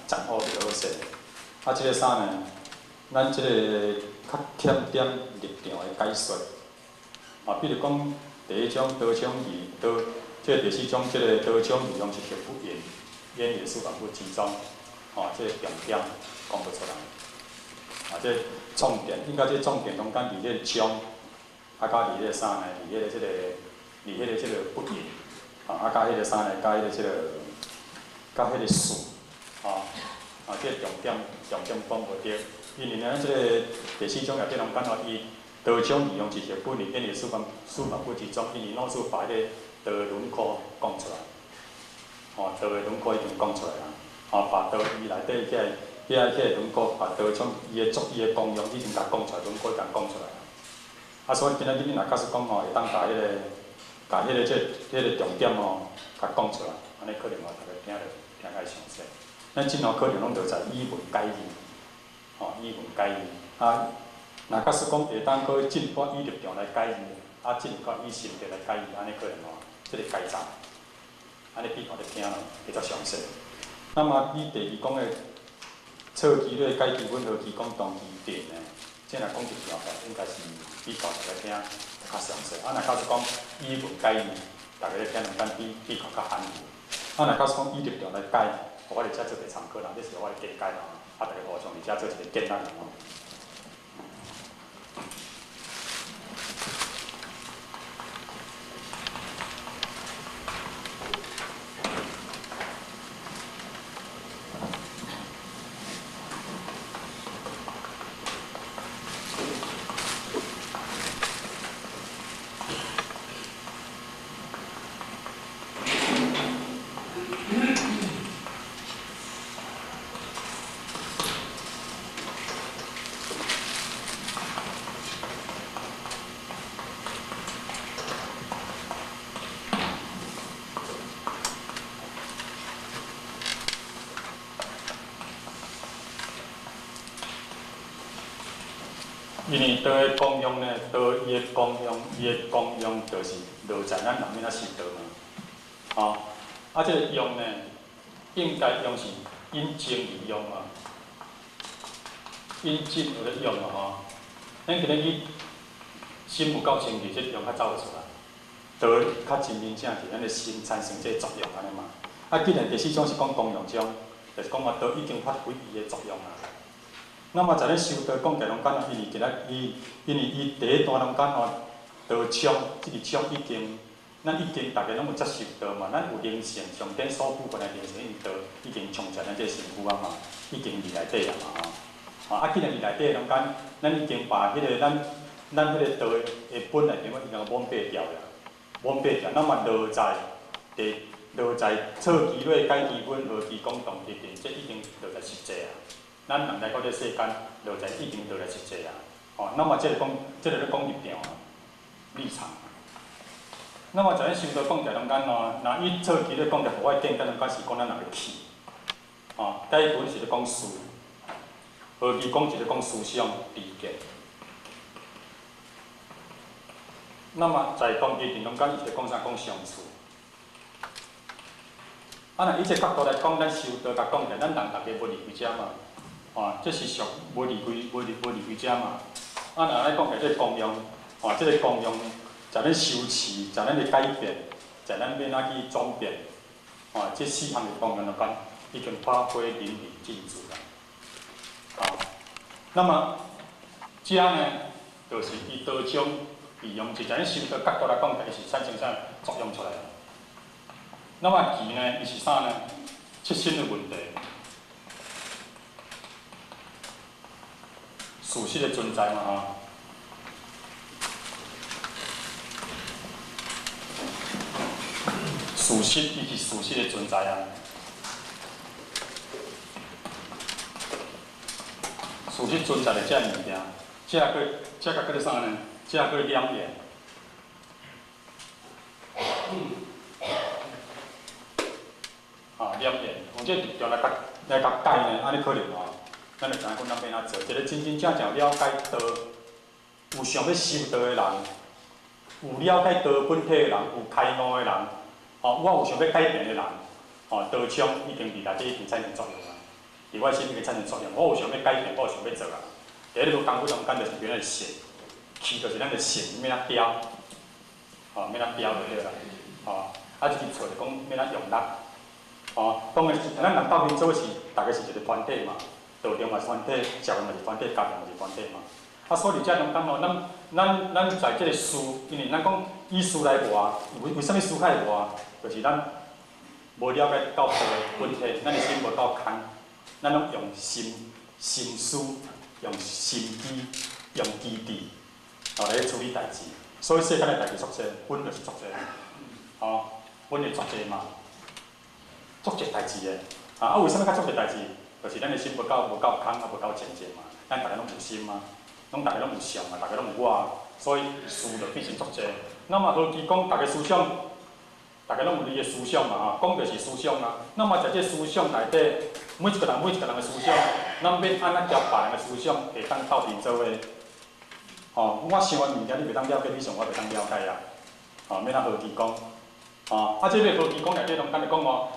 掌握袂好勢。啊，這個啥呢？咱這個較欠點立場的解說，啊，比如講第一章刀槍義刀。這個第四章，這個刀槍義用是極不言，演繹四萬物之中，吼，這個重點講不出來。啊，這個重點應該這個重點中間佇這個章，啊，佮佇這個啥呢？佇彼個這個，佇彼個這個不言，啊，佮彼個啥呢？佮彼個這個，佮彼个事，吼，啊，这个重点重点讲无著，因为呢，这个第四章内底拢讲到伊道场利用知识本于演绎四万四万不之中，因为老师把彼个道的轮廓讲出来，吼，道的轮廓已经讲出来啦，吼，把道伊内底遐遐遐轮廓，把道场伊的作伊的功用已经共讲出来，轮廓已经讲出来啦。啊，所以今仔日你若假使讲吼，会当共彼个共彼个这彼个重点吼，共讲出来，按呢可能吼，逐家听著听较会详细。咱这两可能拢著在以文解义，吼，以文解义。啊，若假使讲会当阁进步以立场来解义，啊，进步以心得来解义，按呢可能吼，这个解答，按呢比较咧听咯，比较详细。那么你第二讲的错机咧解基本何其讲动机定呢？这若讲一条应该是比较大家听较详细。啊，若假使讲以文解义，大家咧听两间比比较较含糊。啊，若假使讲以立场来解，我伫遮做一个参考啦，这是我的见解啦，啊，大家互相伫遮做一个建立啦吼。因为道的功用呢，道伊的功用，伊的功用就是落在咱人欲怎修道嘛。吼，啊，这个用呢，应该用是因情而用嘛，因情而咧用嘛吼。咱今日去心有够清气，这用较走会出来。道较真真正正咱的心产生这个作用按呢嘛。啊，既然第四章是讲功用章，就是讲啊，道已经发挥伊的作用啊。那么在咧修道讲起来，拢讲因为今仔伊，因为伊第一段拢讲吼，道场，这个场已经，咱已经逐家拢有接受道嘛，咱有灵性，上顶所部分的灵性，因为道已经充在咱这个身躯啊嘛，已经伫内底啊嘛吼。啊，既然伫内底拢讲，咱已经把彼个咱咱彼个道的本来面目已经罔变掉啦，罔变掉。那么落在伫落在错机落解基本何其讲动一定，这已经落在实际啊。咱人来到这世间，落在已经落来实际啊！吼，那么这个讲，这个咧讲立场啊，立场。那么在咱修道讲起来中间吼，若以错机咧讲起来，予我见解中间是讲咱人的气，吼，解本是咧讲思，何其讲是咧讲思想、知见。那么在当地中间，伊是咧讲啥？讲相处。啊，若以这角度来讲，咱修道共讲起来，咱人逐家无离开遮嘛。啊，这是属无离开、无离、无离开遮嘛。啊，若来讲起这个功用，啊，这个功用，在咱修持，在咱的改变，在咱欲怎去转变，啊，这四项的功用中间，已经发挥淋漓尽致啦。啊，那么这呢，就是伊道场利用，是在咱修道角度来讲，伊是产生啥作用出来。那么其呢，伊是啥呢？切身的问题。事实的存在嘛吼，事实伊是事实的存在啊。事实存在的这个物件，这个这个叫做啥呢？这个叫两面。啊，两面，用这个立场来共来共解呢，按呢可能吼。咱就知影讲咱欲按怎做。一个真真正正了解道、有想欲修道的人，有了解道本体的人，有开悟的人，吼，我有想欲改变的人，吼，道场已经伫内底已经产生作用啊，伫我心已经产生作用。我有想欲改变，我有想欲做啊。第一个工夫中间就是变咱的性，气就是咱的性，欲按怎雕，吼，欲按怎雕就对啦，吼，啊，这个错就讲欲按怎用力，吼，当然咱人斗阵做事，逐家是一个团体嘛。道场嘛是团体，社会嘛是团体，家庭嘛是团体嘛。啊，所以伫遮中间吼，咱咱咱在这个事，因为咱讲以事来活，为为啥物事较会活？就是咱無了解到道的本體，咱的心無夠空，咱攏用心心思、用心機、用機智，來處理代誌。所以世間的代誌足濟，本就是足濟，吼，本會足濟嘛，足濟代誌的。啊，為啥物較足濟代誌？就是咱的心無夠空，啊無夠清淨嘛。咱逐家攏有心啊，攏逐家攏有相啊，逐家攏有我，所以事就變成足濟。那麼何其講，逐家思想，逐家攏有你的思想嘛吼，講就是思想啊。那麼在這思想內底，每一個人每一個人的思想，咱欲按怎夾別人的思想會當鬥陣做伙？吼，我想的物件你袂當了解，你想我袂當了解啊。吼，欲按怎何其講？吼，啊，這个何其講內底攏敢若講哦，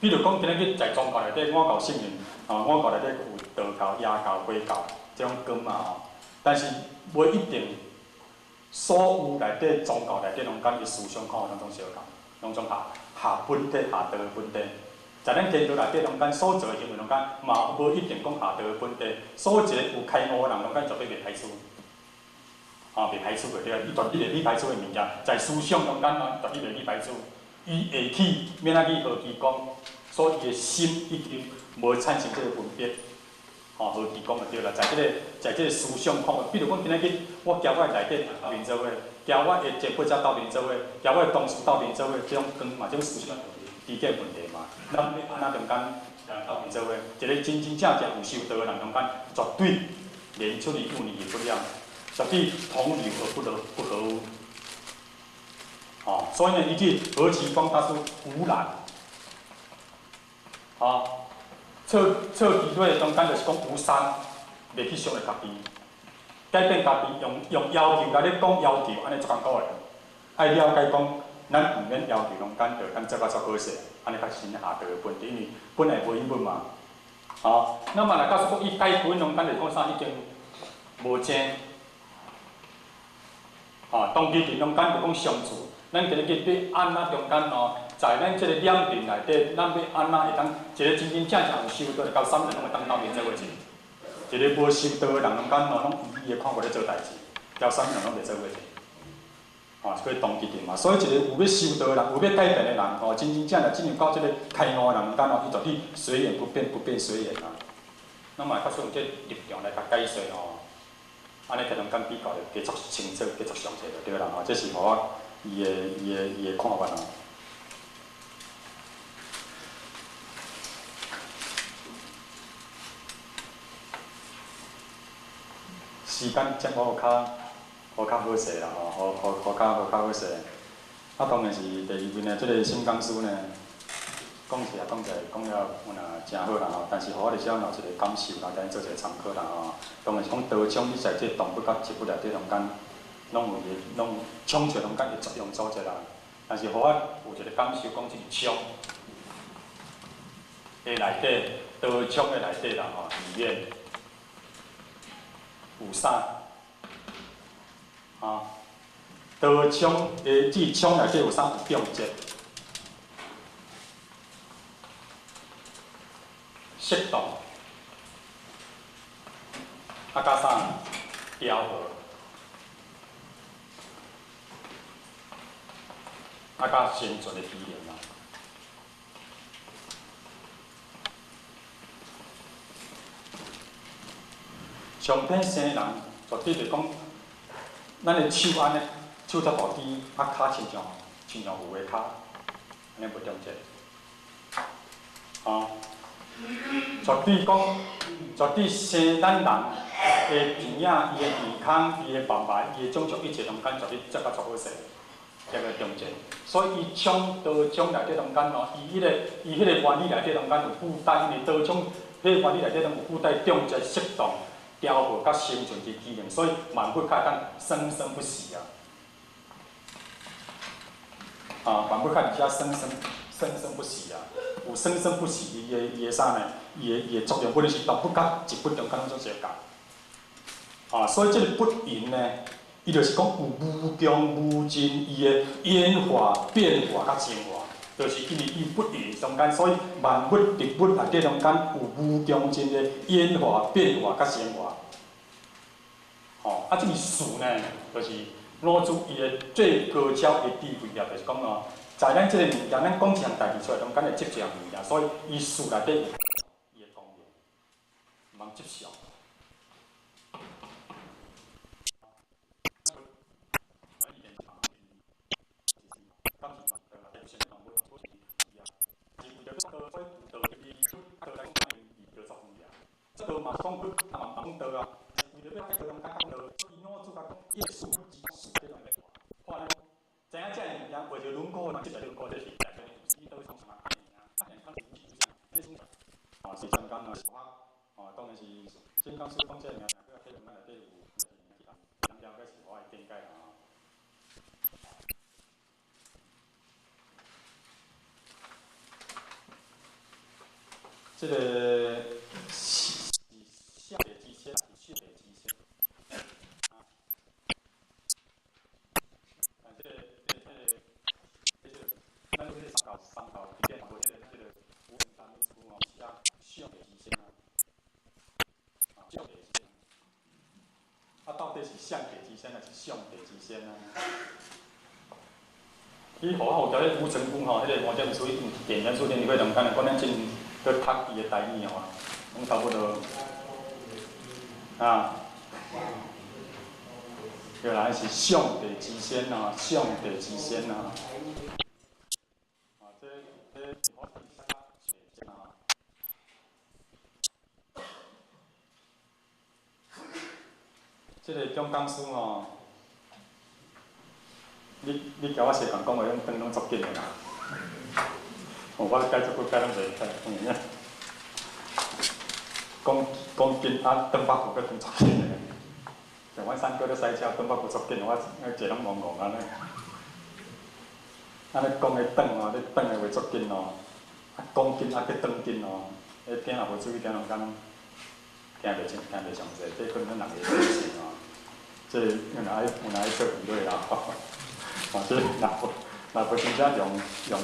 比如講今仔日在宗教內底，我教聖人，吼，我教內底有道教、耶教、回教這種光嘛吼，但是袂一定所有內底宗教內底攏敢伊思想看法攏總相仝，攏總合合本體、合道的本體。在咱天道內底中間所做的行為中間，嘛無一定講下道的本體。所以一個有開悟的人中間絕對袂排除，吼，袂排除的對啊，伊絕對袂去排除的物件，在思想中間哦，絕對袂去排除。伊會去免仔去何其講，所以伊的心已經無產生這個分別，吼，何其講就對啦。在這個思想看法，比如講今仔日我交我的內底鬥陣做伙，交我的前輩者鬥陣做伙，交我的同事鬥陣做伙，這種光嘛，這種思想。理解問題嘛，咱欲按怎中間人鬥陣做伙，一個真真正正有修道的人中間，絕對連出離污泥也不了，絕對同流而不合污。哦，所以呢，伊這何其講他是無染。哦，錯錯機會中間就是講無三，袂去傷害家己，改變家己，用要求來咧講要求，按呢足艱苦的，愛了解講。咱毋免要求攏間就當做甲足好勢，按呢較先下道的本體，因為本來無彼物嘛。吼，那麼若假使講伊改本攏間就講啥已經無正。吼，當其時攏間就講相處，咱今日去欲按怎中間哦，在咱這個兩面內底，咱欲按怎會當一個真真正正有修道的，到啥物人攏會當鬥陣做伙去。一個無修道的人攏間哦，攏以伊的看法咧做代誌，交啥物人攏袂做伙去。吼，是叫同一點嘛，所以一個有欲修道的人，有欲改變的人，吼，真真正正進入到這個開悟的人間哦，伊絕對隨緣不變，不變隨緣啊。咱嘛較使用這立場來共解說吼，按呢中間比較就加足清楚，加足詳細就對啦吼。這是予我伊的看法啊。時間掌握較。好較好勢啦吼，好較好勢。啊，當然是第二位呢，這個沈講師呢，講起來講了有若誠好啦吼，但是予我就是有一個感受啦，共𪜶做一個參考啦吼。當然是講道場，你在這動物佮植物內底中間，攏有伊，攏衝出中間的作用所在啦。但是予我有一個感受，講這個槍的內底，道場的內底啦吼，裡面有啥？啊，道槍的這槍內底有啥？有重節、適當，啊，佮啥？調和，啊，佮生存的機能啊。上天生人，絕對就講。咱的手按呢，手遮大支，啊，跤親像牛的跤，按呢無中節。吼，絕對講，絕對生咱人的鼻仔、伊的耳孔、伊的目眉、伊的種種一切中間，絕對遮較足好勢，這個中節。所以伊槍刀槍內底中間哦，伊彼個原理內底中間有附帶，因為刀槍彼個原理內底攏有附帶中節適當。調和佮生存之機能，所以萬物較會當生生不息啊！啊，萬物較而且生生不息啊！有生生不息，伊的啥呢？伊的作用，無論是動物佮植物中間攏總相仝。啊，所以這個不淫呢，伊就是講有無窮無盡伊的演化、變化佮進化，就是因為伊不淫中間，所以萬物植物內底中間有無窮盡的演化、變化佮生化。吼，啊，這個事呢，就是老子伊的最高超的智慧啊，就是講哦，在咱這個物件，咱講一項代誌出來，中間會執一項物件，所以伊事內底有伊的功用，毋通執相。知影這个物件，畫一個輪廓，這個輪廓就是哦，是真講啊，哦，當然是金剛師講這個物件，閣體會咱內底有，強調這是我的見解啦吼。這個是相地之先，是相地之先。啊，這個，咱這個三教經典，無這個五蘊三昧吼，寫相地之先啊，啊，相地之先。啊，到底是相地之先，還是相地之先啊？去予我有條咧吳成功吼，彼個黃建書電電書頂入去中間，講咱真閣讀伊的台語吼，攏差不多。啊，對啦，是上帝之先啊，上帝之先啊。啊，這啊。這個總講師吼，你共我相共講話，攏轉攏足緊的啦。哦，我改足久改攏袂改，有影。講講緊啊，轉北湖閣轉足緊的。像阮三哥咧驶車轉北湖足緊，我坐攏戆戆按呢。按呢講的轉哦，你轉的話足緊哦，啊講緊啊閣轉緊哦，彼聽若無注意聽，攏敢聽袂清，聽袂詳細，這可能咱人的個性哦。這有哪愛有哪愛做比對啦，哦，這若無真正用力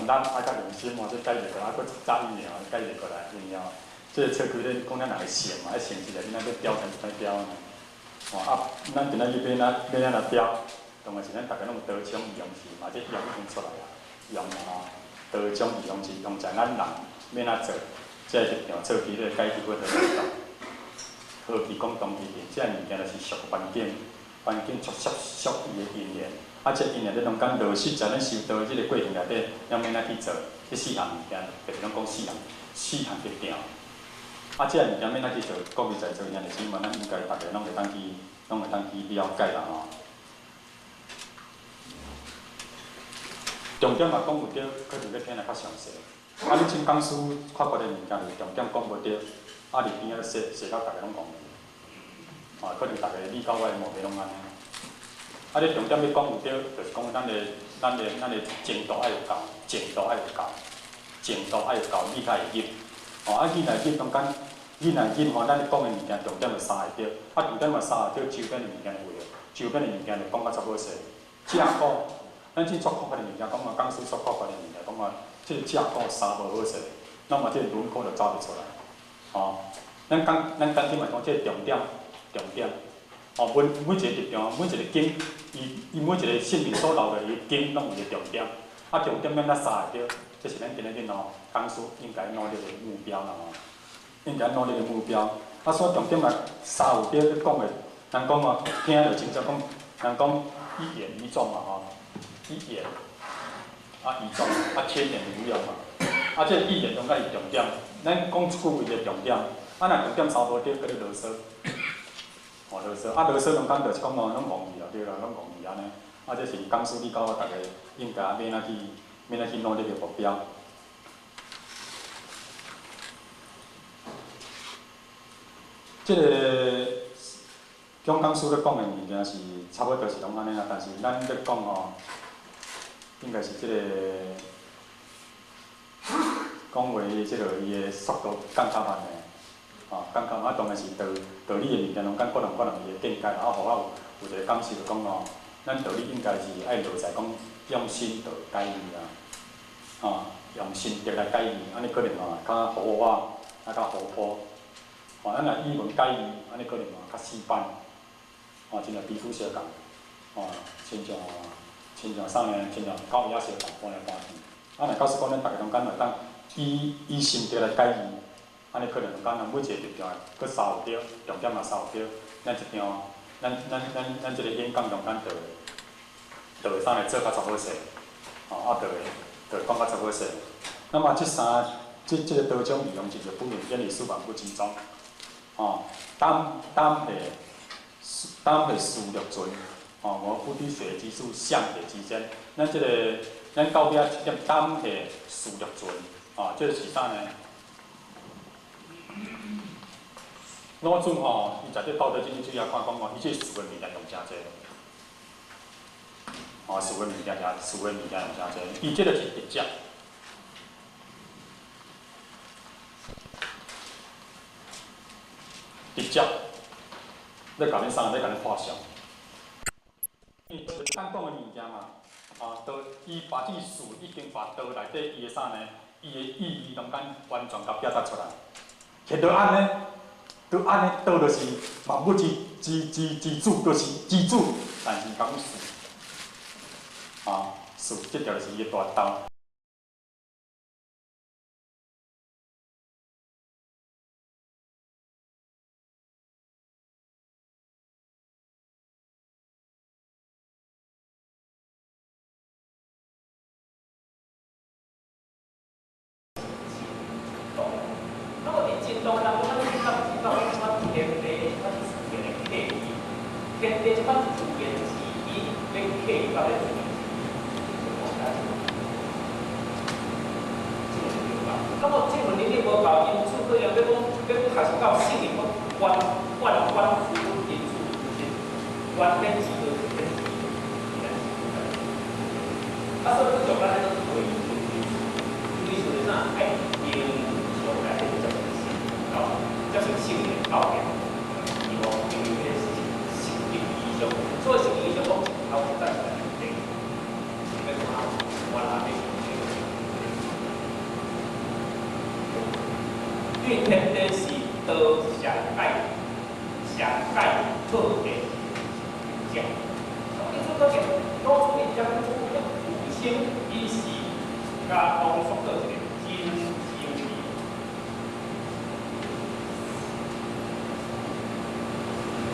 啊，較用心哦，這解袂過來，啊，閣早伊爾解袂過來，因為哦，這個錯開咧講咱人的性嘛，性質內面咱欲雕成怎雕呢？哦啊，咱今仔日欲按怎欲按怎雕，當然是咱逐家攏有刀槍用器嘛，這用已經出來啊，用吼，刀槍用器用在咱人欲按怎做，這個立場做起咧解決好就何其講當地的，這个物件就是屬環境，環境足適適宜的因緣。啊，這因緣咧中間落實在咱修道的這個過程內底，咱欲按怎去做？這四項物件，就是攏講四項，四項立場。啊，這个物件欲按怎去做？各位在座兄弟姊妹，咱應該逐个攏會當去，攏會當去了解啦吼。重點嘛講有對，可能欲聽得較詳細。啊，你請講師較懸的物件，就是重點講無對，啊，佇邊仔咧說說到逐家攏戇去。啊，可能逐家你佮我的毛病攏按呢。啊，你重點欲講有對，就是講咱的程度愛有夠，程度愛有夠，程度愛有夠，你才會入。哦，啊，你若入中間，你若入吼，咱咧講的物件重點就三會對，啊，重點嘛三會對，周邊的物件就有，周邊的物件就講甲足好勢。正果，咱這足苦的物件，講啊，講師足苦的物件，講啊，這個正果三無好勢，那麼這個輪廓就走袂出來。哦，咱講，咱簡單嘛講，這個重點，重點。哦，每一個立場，每一個經，伊每一個性命所留落伊經，攏有伊個重點。啊，重點欲按怎三會對，這是咱今仔日吼講師應該努力的目標啦吼，應該努力的目標。啊，所以重點嘛三有對，你講的，人講哦，聽著清楚講，人講一言一中嘛吼，一言啊一中，啊千言無用嘛。啊，這個一言中間是重點，咱講一句話的重點，啊，若重點三無對，閣咧囉嗦。哦，囉嗦，啊，囉嗦中間就是講哦，攏戇去啦，對啦，攏戇去按呢。啊，這是講師你佮我逐家應該欲按怎去，欲按怎去努力的目標。這個總講師咧講的物件是差不多是攏按呢啦，但是咱咧講吼，應該是這個講話這個伊的速度降較慢的。哦，感覺啊，當然是道理的物件，攏講各人各人伊的見解，啊，予我有一個感受，就講哦，咱道理應該是愛落在講用心道解義啦，哦，用心得來解義，按呢可能哦較活潑，啊較活潑，哦，咱若語文解義，按呢可能哦較死板，哦，親像比丘相仝，哦，親像親像啥呢？親像狗仔相共搬來搬去。啊，若假使講咱逐家中間會當依心得來解義，按呢可能中間每一個立場閣捎有著，重點嘛捎有著，咱一場，咱這個演講中間就會啥呢？做較煞好勢，吼，啊，就會講較煞好勢。那麼這三，這個道種利用一個本源演繹四萬物之宗，吼，膽會思略盡，吼，我不滴水之術，相鐵之間，咱這個，咱到尾仔這點膽會思略盡，吼，這個是啥呢？老子吼，伊在這《道德經》主要看講吼，伊這思的物件用誠濟，吼，思的物件誠，思的物件用誠濟，伊這個是直接。直接，咧共恁啥？咧共恁画像。伊咱講的物件嘛，啊，道伊把這事已經把道內底伊的啥呢？伊的意義中間完全共表達出來。其實按呢，都按呢，道就是萬物之主，就是之主，但是講事，啊，事，這條就是伊的大道。天地這款自然之意，要契到咧自然之意，這個那麼這份能力無夠，因此可能欲講欲講學習到聖人，講觀觀觀夫因此其實觀天之道是天之道，啊，所以講咱咧做推推是啥？愛平常來接受聖教，接受聖人教育，伊無因為彼個是實際意義上，所以實際意義上講，一頭一站出來對，欲講啊，我拉的。因為天地是道上界上界好的正，因此講起，老子伊只講不自性，伊是共濃縮做一個真心理。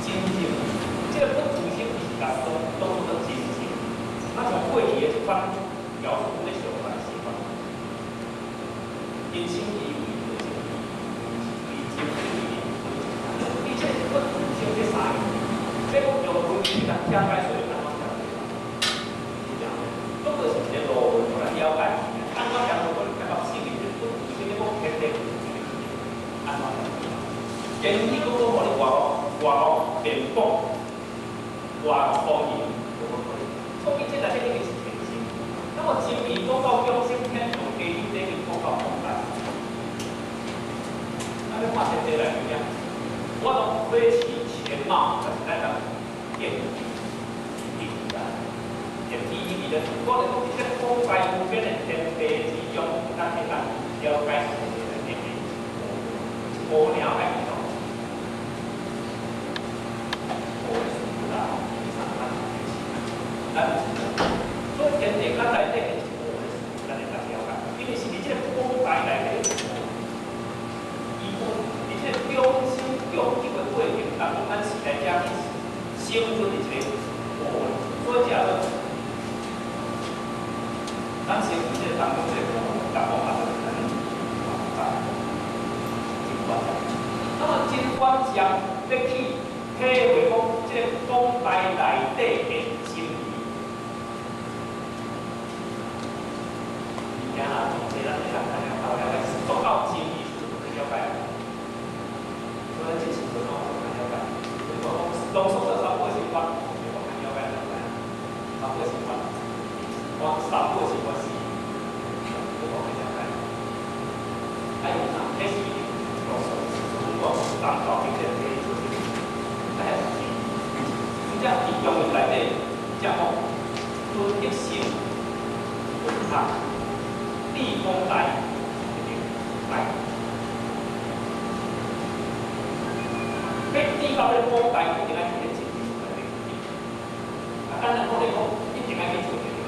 真心，這個不自性伊是共當做真心，啊像過去的這款描述咧相反是款，人生以為為真理，為真理，伊這不自性這三個，這講用文字來拆解說按怎拆解？是這樣，不過是一個路來了解，按怎拆路來到聖人不自性，你講天地按怎？建議講講，予你外外面講，外方言，所以這內底已經是天性。那麼真理講到中心天堂，地頂底講到廣大。啊，你看天地內面，我攏窺其全貌，但是咱人見見啊，見意義咧。我咧講這個廣大無邊的天地之中，咱會當了解天地內底無了解。所以天地咱內底是無的，咱會當了解，因為是佇這個廣大內底，伊講佇這個中心中極的過程當中，咱是來遮去生存佇這個無的，所以這個咱生存這個當中這個無，講法就是咱真觀。那麼真觀將欲去體會講這個廣大內底的真理。物件啊，總之咱會當了解，做到真理是不去了解。所以咱這時陣吼，較了解。所以講，濃縮做三個習慣，就講較了解了解。三個習慣，講三個習慣是，我講較了解。還有啥？這是濃縮，就是講三道經濟第一做這個，哎，是。真正佇中文內底，才講尊德性文學。地方大，大，欲地到咧广大，一定愛去咧真理內底。啊，簡單講來講，一定愛去做這個。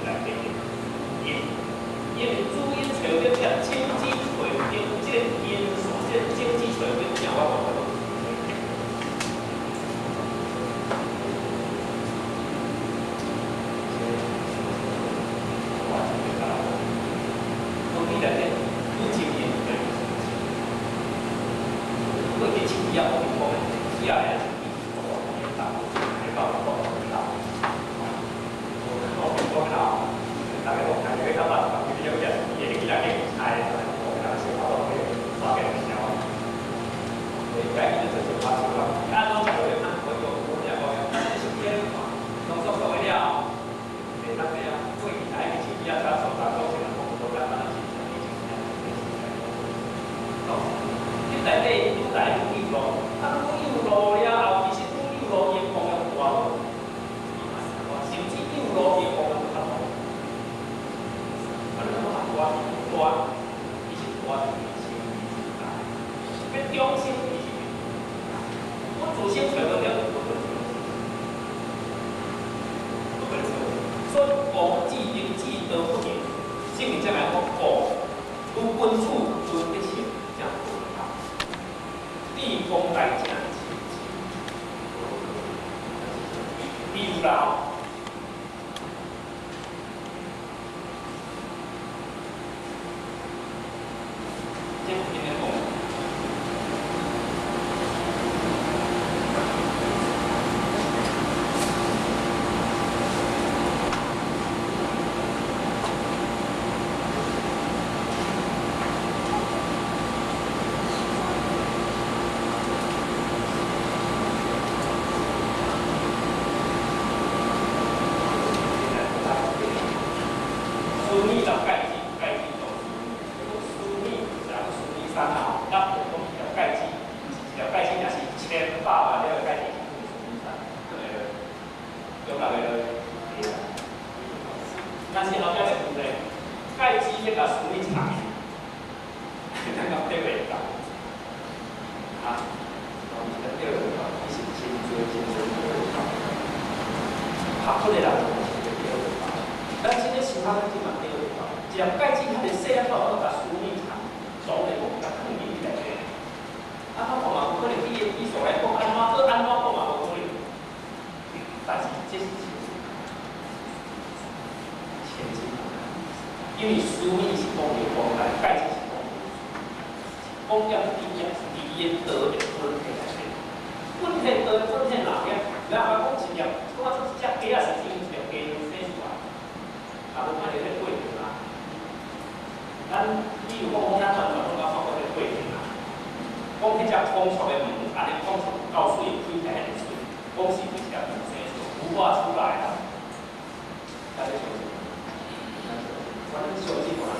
過去手機仔講講的，起來啊，手機做啊，來到講到。我講到，大家講大家感覺有有人伊會記來去猜，講到小可去刷個小。對，家己就做做小可。啊，攏做的，啊，我用我聽講，咱這手機咧看，攏縮縮的了，袂當咩啊？過去來個手機仔，早數早講起來，講無簡單，是以前哦，你內底愈來愈幼路，啊，愈幼路了後，其實愈幼路伊的功能大無？甚至幼路伊的功能較大。啊，你感覺較大大，其實大是心大，要中心其實，我自身揣無了，無可能。無可能。所以講至定至道不行，聖人才來講講，如君子尊德性，才無效。地方大正比如啦，這有點講。但是後壁一句咧，芥子彼共須米藏，咱敢對袂到？啊，哦，是咱對袂到，伊是真濟真濟對袂到。學佛的人是會對袂到，咱這個修學咱這嘛對袂到。一粒芥子遐爾細仔，都共須米藏，總會講共囥入去內底。啊，我看嘛有可能去伊的意思來講，安怎閣安怎講嘛無可能。但是這是。因為須米是講著講來，芥子是講著講點滴啊，是佇伊的道的本體內底。本體道本體哪個？咱講一粒，講啊，這一隻雞仔是用一粒雞生出來，啊，無看著彼個過程啊。咱比如講，講咱傳傳講到法國彼個過程啊，講彼隻孔雀的毛，按呢孔雀夠媠，開起來遐爾媠，講是對一粒毛生出，孵化出來啦。大家相信？反正相信無啦，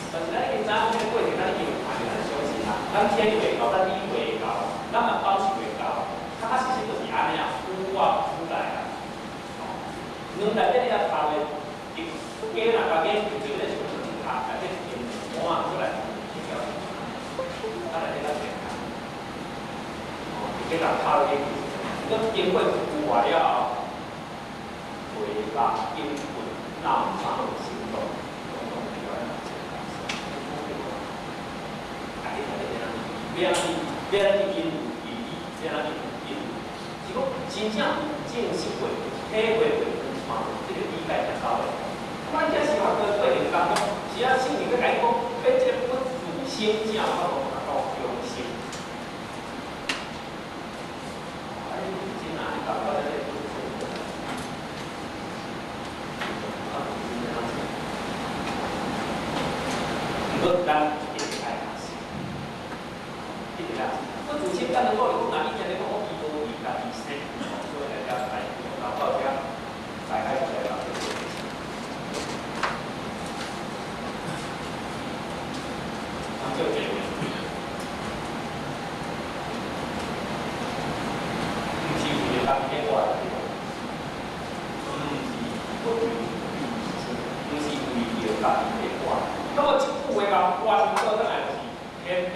但是咱已經知影講，彼個過程，咱已經有看著，咱相信啦。咱體會到，咱理會到，咱嘛感受會到，確確實實就是按呢啊，孵化出來啦。哦，卵內底你若頭的，雞若共雞就咧像卵殼，內底一間膜出來，啊內底較健康。哦，雞人敲落去，佮經過孵化了後，回肉、經骨、腦、三行動。要安怎要安怎因因理，要安怎因因，是講真正有正式過、體會過、有看過，這個理解才到位。我遮修學的過程當中，是啊，聖人閣共你講，欲這個不自生正有法度達到中心。啊，你真啊，你到到這個不自生，啊，毋過咱一定愛學習。我自身敢若講，伊講若以前咧講，我伊無伊家己生，所以來遮來到遮，大概就來到這個。啊，這個毋是為了家己咧掛，毋是不為，毋是為著家己咧掛。那麼這句話共掛成做轉來就是天地。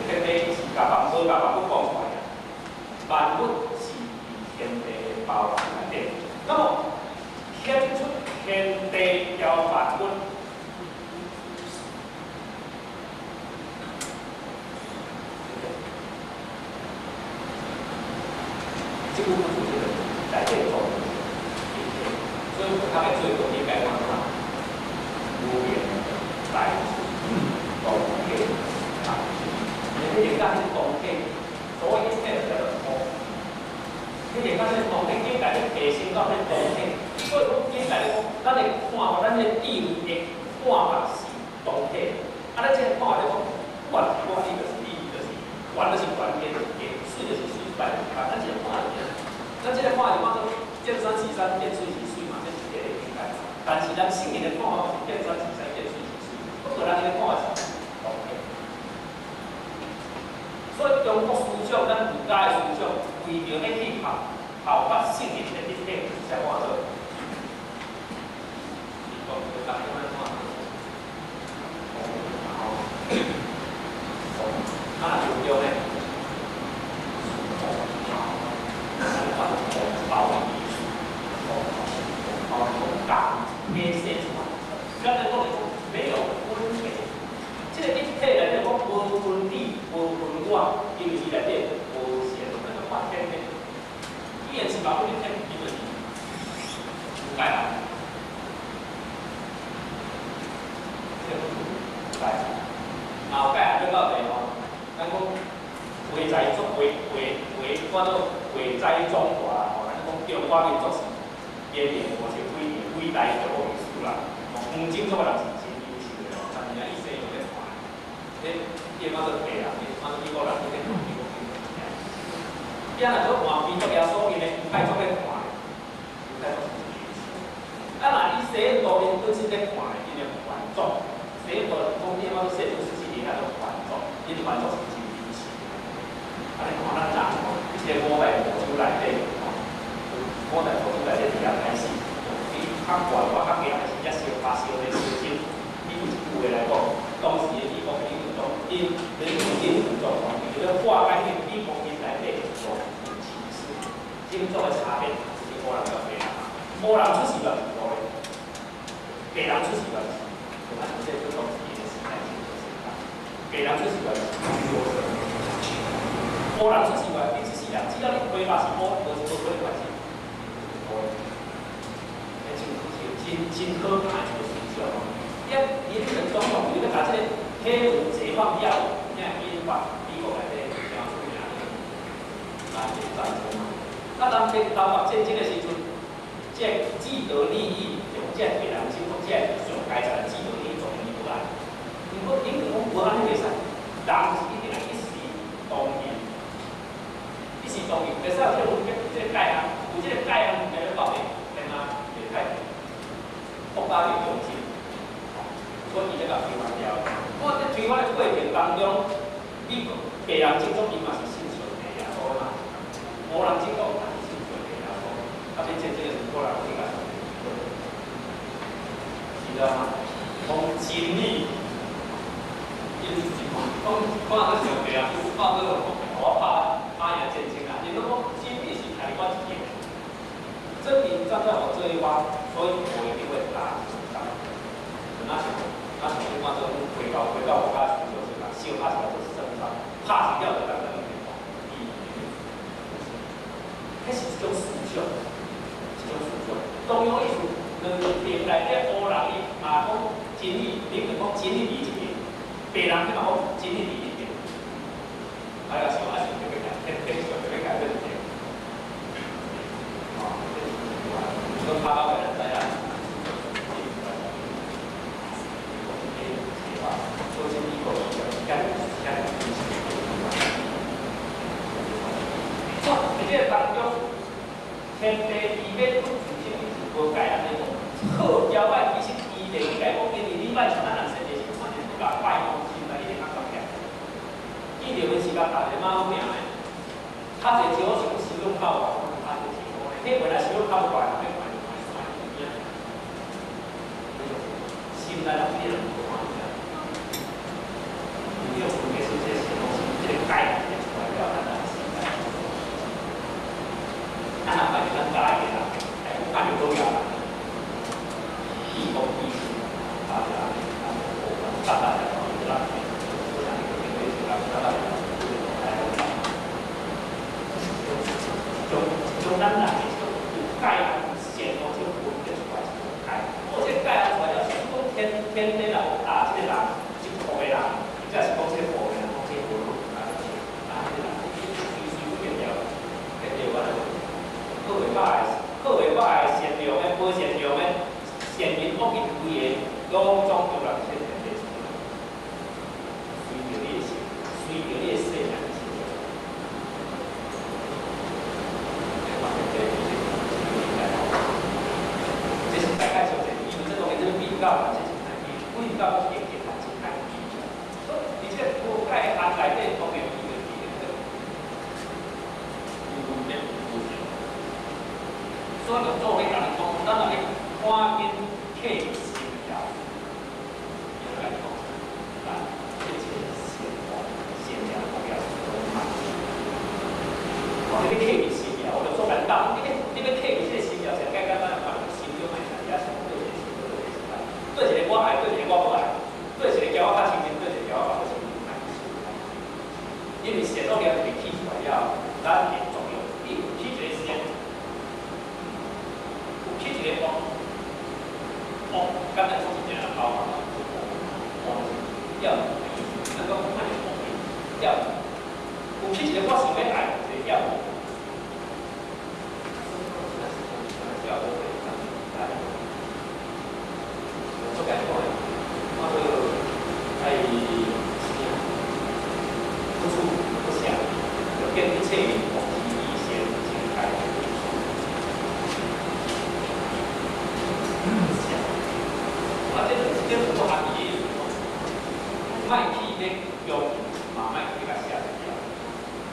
天地是共萬無共萬物講出來的，萬物是佇天地的包容內底。那麼顯出天地交萬物，這句話就是內底做，所以較欲做理解看看，無言。來自同體啊，你連甲迄同體，所謂一體就叫做同。你連甲這個同體境界咧提升到彼同體，所以講境界咧講，咱的看法，咱的智慧的看法是同體。啊，咱這個看法咧講，我我你就是你，就是懸就是懸，加就是加，水就是水，白就是白。咱這個看法是，咱這個看法是講做見山是山，見水是水嘛，這是一個境界。但是咱聖人的看法是見山是山，見水是水，不過咱這個看法是同體。所以中國思想，咱儒家的思想，為著欲去效法聖人的一體，才看做。伊講這個按怎？啊，若就對呢？包包教加寫出來，咱來講來講，沒有分別。這個一體內底講無分你，無分我，因為伊內底無限，那個看天的。伊若是把分天，伊就是有界限。這個有界限，若有界限就到底吼，咱講畫在中畫畫畫，叫做畫在中華吼，咱講中華民族是延綿5000幾年偉大的國歷史啦。黃種族的人是真優秀的吼，但是啊，伊西洋咧看，咧伊叫做白人，伊叫做美國人，伊咧看美國人。伊啊若閣換基督耶穌，伊咧猶太族咧看，猶太族是真優秀。啊，若伊西印度人本身咧看，伊咧原族，西印度人講伊叫做西部世紀，叫做原族，𪜶原族是真優秀。啊，你看咱人吼，這個五代五洲內底吼，五代五洲內底伫遐開始，比較懸，我較驚的是遮燒拍燒的燒焦。以一句話來講，當時的美國林肯總因林肯林肯總統，伊就欲化解彼個美國𪜶內底一種歧視、種族的差別，是烏人佮白人。烏人出世嘛是烏的，白人出世嘛是，啊，這個當時的時代真就是白人出世嘛是優勝。烏人出世嘛，你一世人，只要你皮肉是烏，無無可能關係。烏的，欸，真真真可怕一個思想哦。伊林肯總統為著欲共這個黑奴解放了，才引發美國內底誠出名的南北戰爭嘛。啊，南北南北戰爭的時陣，這個既得利益，就這個白人種族，這個上階層的既得利益總伊無愛。因講林肯講無按呢袂使，人是一定愛一視同仁。一視同仁，袂使有這個分別，這個界限，有這個界限，來咧到底，天啊，袂太平，國家袂強盛，所以伊才共推翻掉。我佇推翻的過程當中，美國白人種族伊嘛是信上帝耶穌嘛，烏人種族嘛是信上帝耶穌，啊，欲戰爭的時陣，烏人去共上帝是知道嗎？講真理，因是講講做上帝啊，講做我拍拍贏戰爭啊，𪜶攏講真理是徛佇我這邊的，真理站在我這一方，所以我一定會打勝仗。那像那像你看這種回到回到我家時就是講，燒拍起來就是勝仗，拍一了就當當去講，彼是一種思想，一種思想。同樣意思，兩邊內底烏人伊嘛講真理，你就講真理佇這邊，白人伊嘛講真理佇這邊。哎呀，想啊想特別特別想特別改變一下。哦，這是講拍到個人知影。所以，佇這個當中，天地伊欲出自什物是無界按呢講，好交歹其實伊會去共講，因為你莫像咱人生的時陣，你共拜公神來，一定較強。見著阮時間打電話好命的，較濟招是講收入較懸，較濟招，彼原來收入較無懸，欲看就看山邊。心內人你人無看見，有分別是這是東西，這個概念出來了，咱人心內。咱若發現咱家己的人，來講較就好啦。義工義士，大家，大家來講，咱將咱人的這種有界限線哦，這種分別出來是有界。我這個界限出來了，是講天天地若有打這個這人，這國的人，或者是講這個國的人，講這個國啊，啊，這人，你隨隨變掉，變掉完了，好袂歹，好袂歹，善良的、無善良的，善因惡因規個，攏總都來這天地之中。隨著你的心，隨著你的生命去做。這是大概上濟，因為這當然這比較，這是比較經濟較真較比較。所以，而且無解涵內底當然伊就伊個有變有變。所以，做咧共你講，咱若咧趕緊客心了，伊就來講，咱一切善惡、善良惡業攏歹。你要客心了，我就做簡單。你要客這個心了，上簡單的講，心中的也是對一個心，對一個心。對一個我愛，對一個我無愛，對一個交我較親近，對一個交我較無親近，莫去想。因為善惡業被起出來了，咱的作用，你有起一個善，有起一個惡，惡簡單講是正後嘛，惡要的意思，咱講莫是惡要有起一個我想欲愛，一個要。做解講的，我做愛不出不想，就見一切惡之以善境界。想，啊，這這有含義的意思，莫去咧用，嘛莫去共寫掉，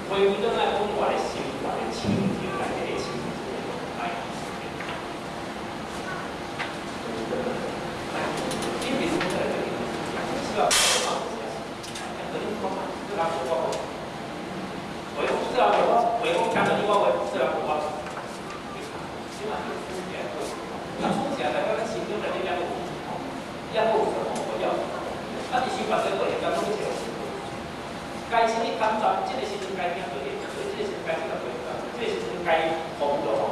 回歸轉來阮原的心，原的清淨內底的清淨，莫去你別說出來這個，需要講嘛？你講嘛，這個我講，我講這個我，我講講到你我話，這個我，起碼你出起來，那出起來代表咱心中內底抑閣有，抑閣有什麼我要？啊，你想發生過會當攏找。該啥物感覺？這個時陣該聽就聽，這個時陣該這個就這個時陣該紅就紅。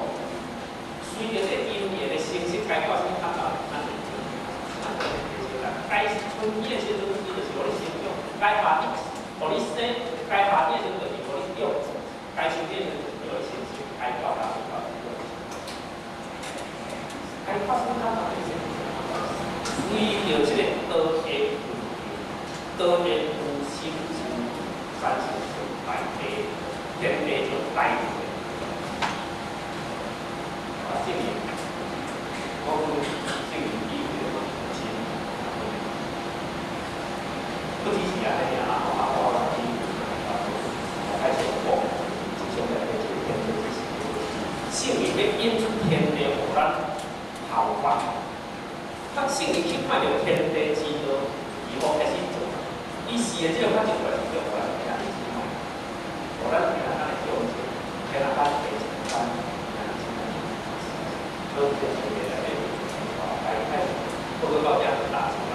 隨著這個音樂的形式，該掛啥物感覺，咱就該春天的時陣，伊就是予你成長；該夏天，予你生；該夏天的時陣，就是予你長；該秋天的時陣，就是予你成熟；該到達到。該發生感覺的時陣，隨著這個道的道的有心之產生大地，天地就大地。啊，聖人，我講聖人以為真。不只是按呢爾啊，啊，我去開始講，上面的這個天地之時，聖人欲引出天地予咱效法。當聖人去看著天地之道，伊好開始做。伊是的這個較正確是叫予咱聽的之外，予咱聽咱會叫做天咱地一般，所以這個內底，開開始，報告到遮就打住啦。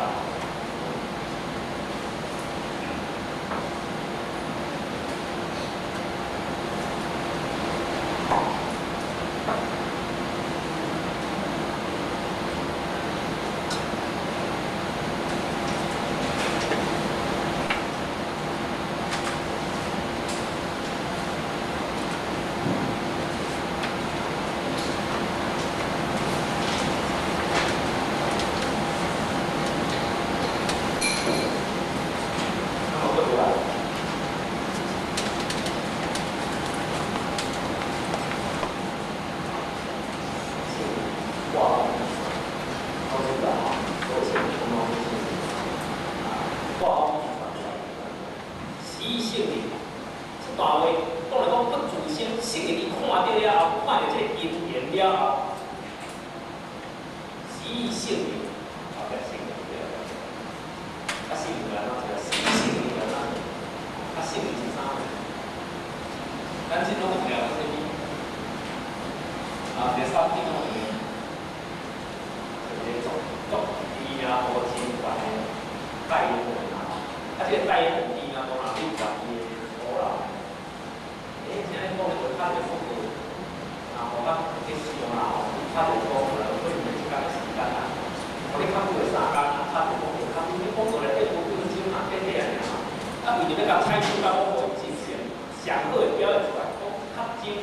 共采取到讲互伊真上好的表现出来，讲較真，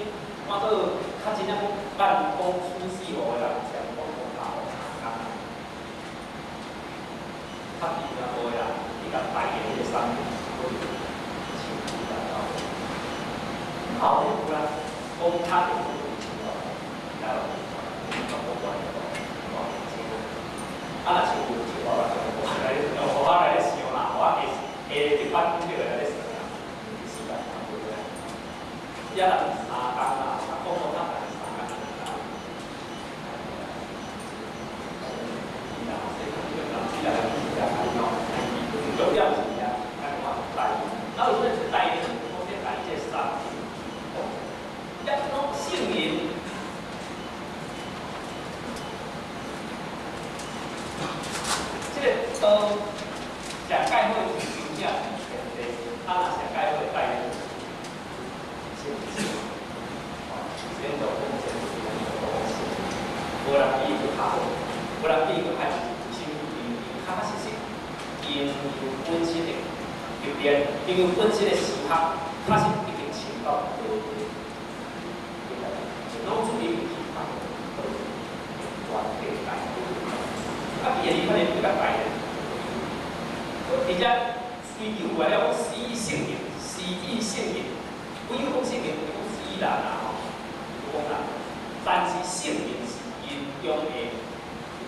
看做較真正講慢工出細活的人，上講講較好三工。較低較好的人，伊共排的彼個三年，可能1000幾萬。好，有啦，講較會來，啊，若像有像我來，我來咧想啦，我下下一班這個來咧想啦，4萬差不多。一人3工啦，啊，講講較大3工啦。重點是啥？看台，啊，有啥是台呢？講這台這三，一講聖人。這個道上蓋好的是真正是天地，啊，若上蓋好的代是是，先做講先無人比伊閣較好，無人比伊閣較真因確確實實，因有本身的特點，因有本身的時刻，確實已經穿到道，攏出於其他全體大。啊，伊會可能比較大咧。而且追求過來了，講死以聖人，死以聖人，不有講聖人，就是講死人啦吼，有講人。但是聖人是因中的一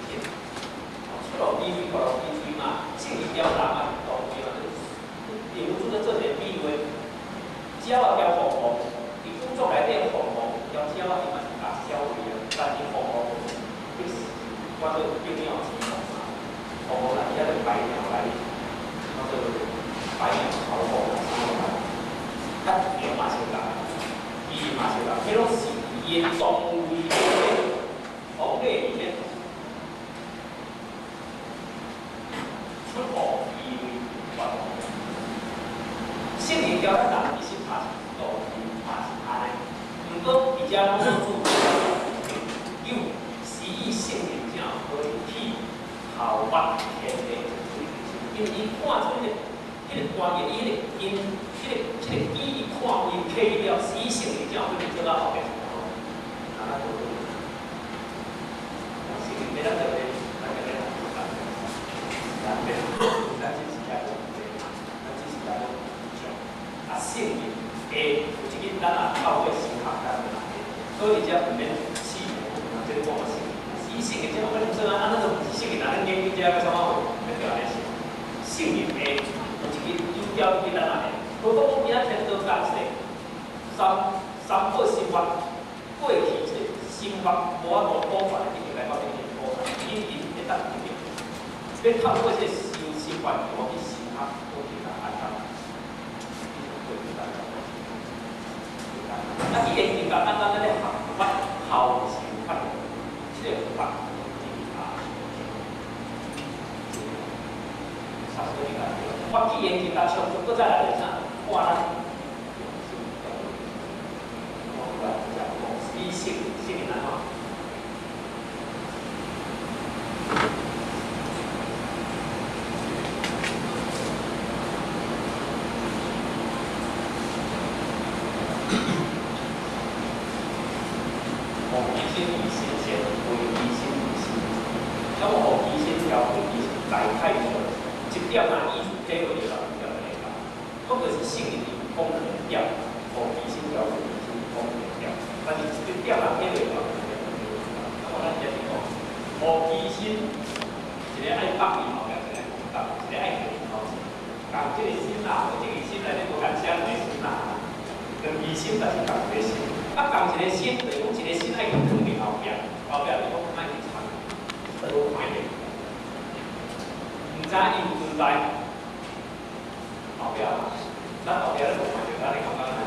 天，出落比對，落比對嘛，聖人雕人嘛是同對嘛，因為做做一個比喻，鳥仔雕鳳凰，佇古作內底鳳凰雕鳥仔，伊嘛是共小位啊，但是鳳凰就是叫做百鳥之王嘛，鳳凰啦，伊遐個百鳥來，叫做百鳥朝鳳啊，啥物啊，較鳥嘛是共，伊嘛是共，彼攏是伊的當位的王禮裡面出乎意外。聖人教咱人其實嘛是道理，嘛是按呢。毋過佇遮攏總注有時以聖人才有可能去效法天地，因為伊看出彼個關鍵，伊彼個因，彼個記憶看伊體了，時以聖人才有可能做到後壁。啊，咱做聖人欲咱做咧，咱就欲咱咱咱只是來講，咱只是來講啊，聖人會有一日咱若透過修學，咱就來。所以遮毋免試，這個講聖人，以聖人這我們說啊，咱就毋是聖人，咱研究這個啥物話，咱就按呢想。聖人會有一日有朝一日咱來，如果講今仔天道降世，三三寶心法過去這個心法無法度普傳，一定來到這個普傳，因因會當得到。欲透過這個修心法，我去修學，我去共安當。啊，既然伊共按咱咧學法孝心法，這個法啊，差不多你講我既然真甲充足，閣再來就啥？看咱用心我來講，理性，性安怎？其心以心先，為其心以心。那麼，予其心調，予其心大概上，一點仔意思體會著啦，一點會到。嗰個是聖人講兩點，予其心調，予其心講兩點。但是一點仔體會著，那麼咱這是講，予其心，一個愛放伊後壁，一個愛放，一個愛徛伊頭前。共這個心啦，這個心內底無共啥兩個心啦，兩支心但是仝一個心。啊，仝一個心，就是講一個心愛去囥佇後壁，後壁就是講莫去藏，無看著，毋知影伊有存在。後壁，咱後壁咧無看著，咱會感覺按怎？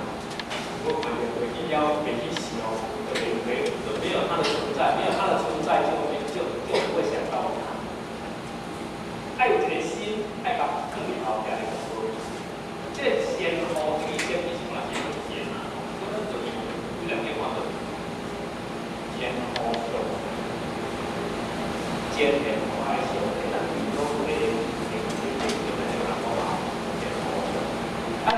無看著，袂去了，袂去想，就袂袂就沒有它的存在，沒有它的存在就沒就就不會想到它。愛有一個心，愛共囥佇後壁，就無意思。這個先予，這個先其實嘛是一個先啊，這個就是有兩個看做先予相，先然予愛相，咱比如講會會會會會會人講話，先予相。啊，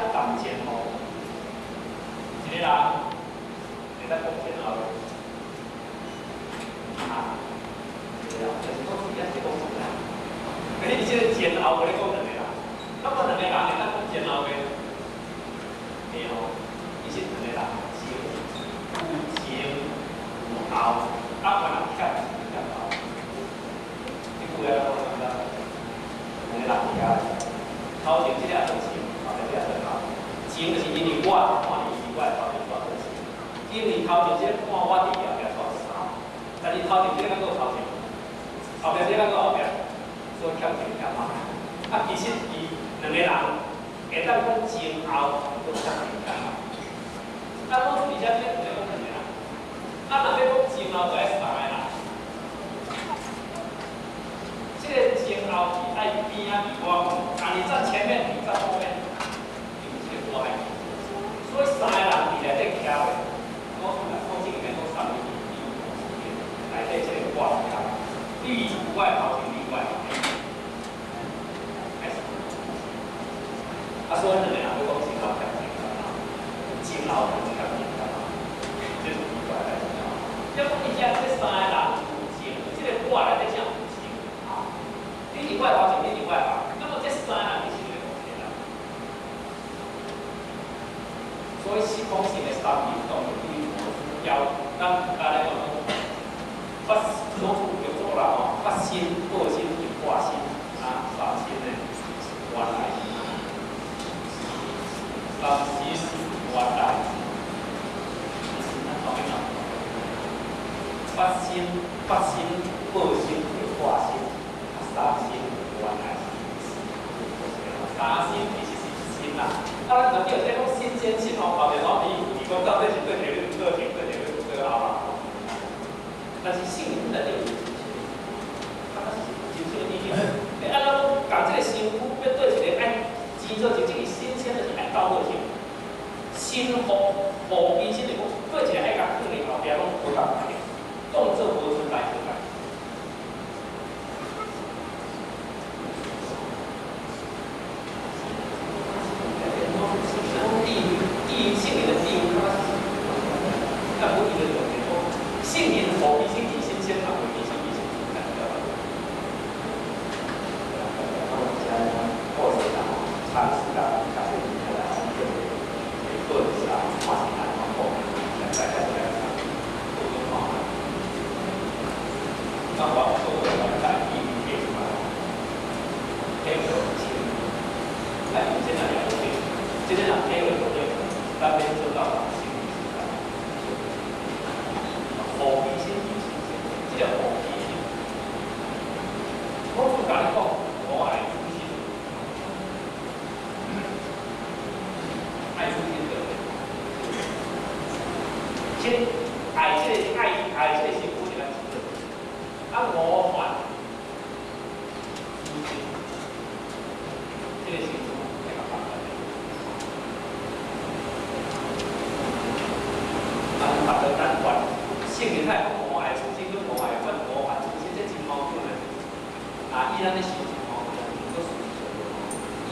後無咧講兩个人，那麼兩个人會當講前後袂？會哦，其實兩個人前有前有後，啊，原來欠欠後。這句話我感覺兩個人徛，頭前這个做前，後壁這个做後。前就是因為我看伊是我的頭前煞做前，因為頭前這個看我佇後壁煞三，但是頭前這個閣有頭前，後壁這個閣有後壁，所以欠前欠後。啊，其實伊兩個人會當講前後，閣欠前欠後。啊，我而且這個講兩個人，啊，若欲講前後就愛三個人。這個前後是愛邊仔佇我，啊，你站前面，你站後面，因為這個我愛。所以三個人佇內底徛的，我講這個講三個字，內底這個我徛，你有我的頭前，你有我的後面。啊，所以兩個人欲講前後欠前欠後，前後欠前欠後，這是奇怪代誌。要講伊遮這三個人有前，這個我內底才有前。你佇我的頭前，你佇我的後，那麼這三個人其實就是講一個人。所以時空性的三維動對要咱家來講，發老師叫做啦吼，發心、報身、應化身啊，三身的原來，三身原來，咱後面講，發心、發心、報身、應化身，三身原來，三身其實是一身啦。啊，咱就叫這講新鮮心吼，後面講伊伊講到底是對一個做前，對一個做後啦。但是聖人內底有真相，啊，是真相的意義。你按怎講，共這個身軀欲對一個愛真做真正新鮮，就是愛鬥好勢。新好好醫生就講，對一個愛共放佇後壁攏無共款的，動作無存在存在。地聖人的地位，那無伊的重點講，聖人好醫生伊新鮮，啊，無醫生伊是存在的。那我做的来伊提出来，体会清，啊，因这若了解，这个人体會到了，咱免做到心理時代。好奇心伊新鮮，這個好奇心，我只共你講，我愛出心，愛出心對不對？其實愛這個愛愛這個辛苦是咱自己。啊，我還出心，這個辛苦會較簡單。啊，別個咱還，聖人愛講我愛出心，跟我愛還我還出心，這真矛盾的。啊，伊咱咧想真矛盾，毋過事實上，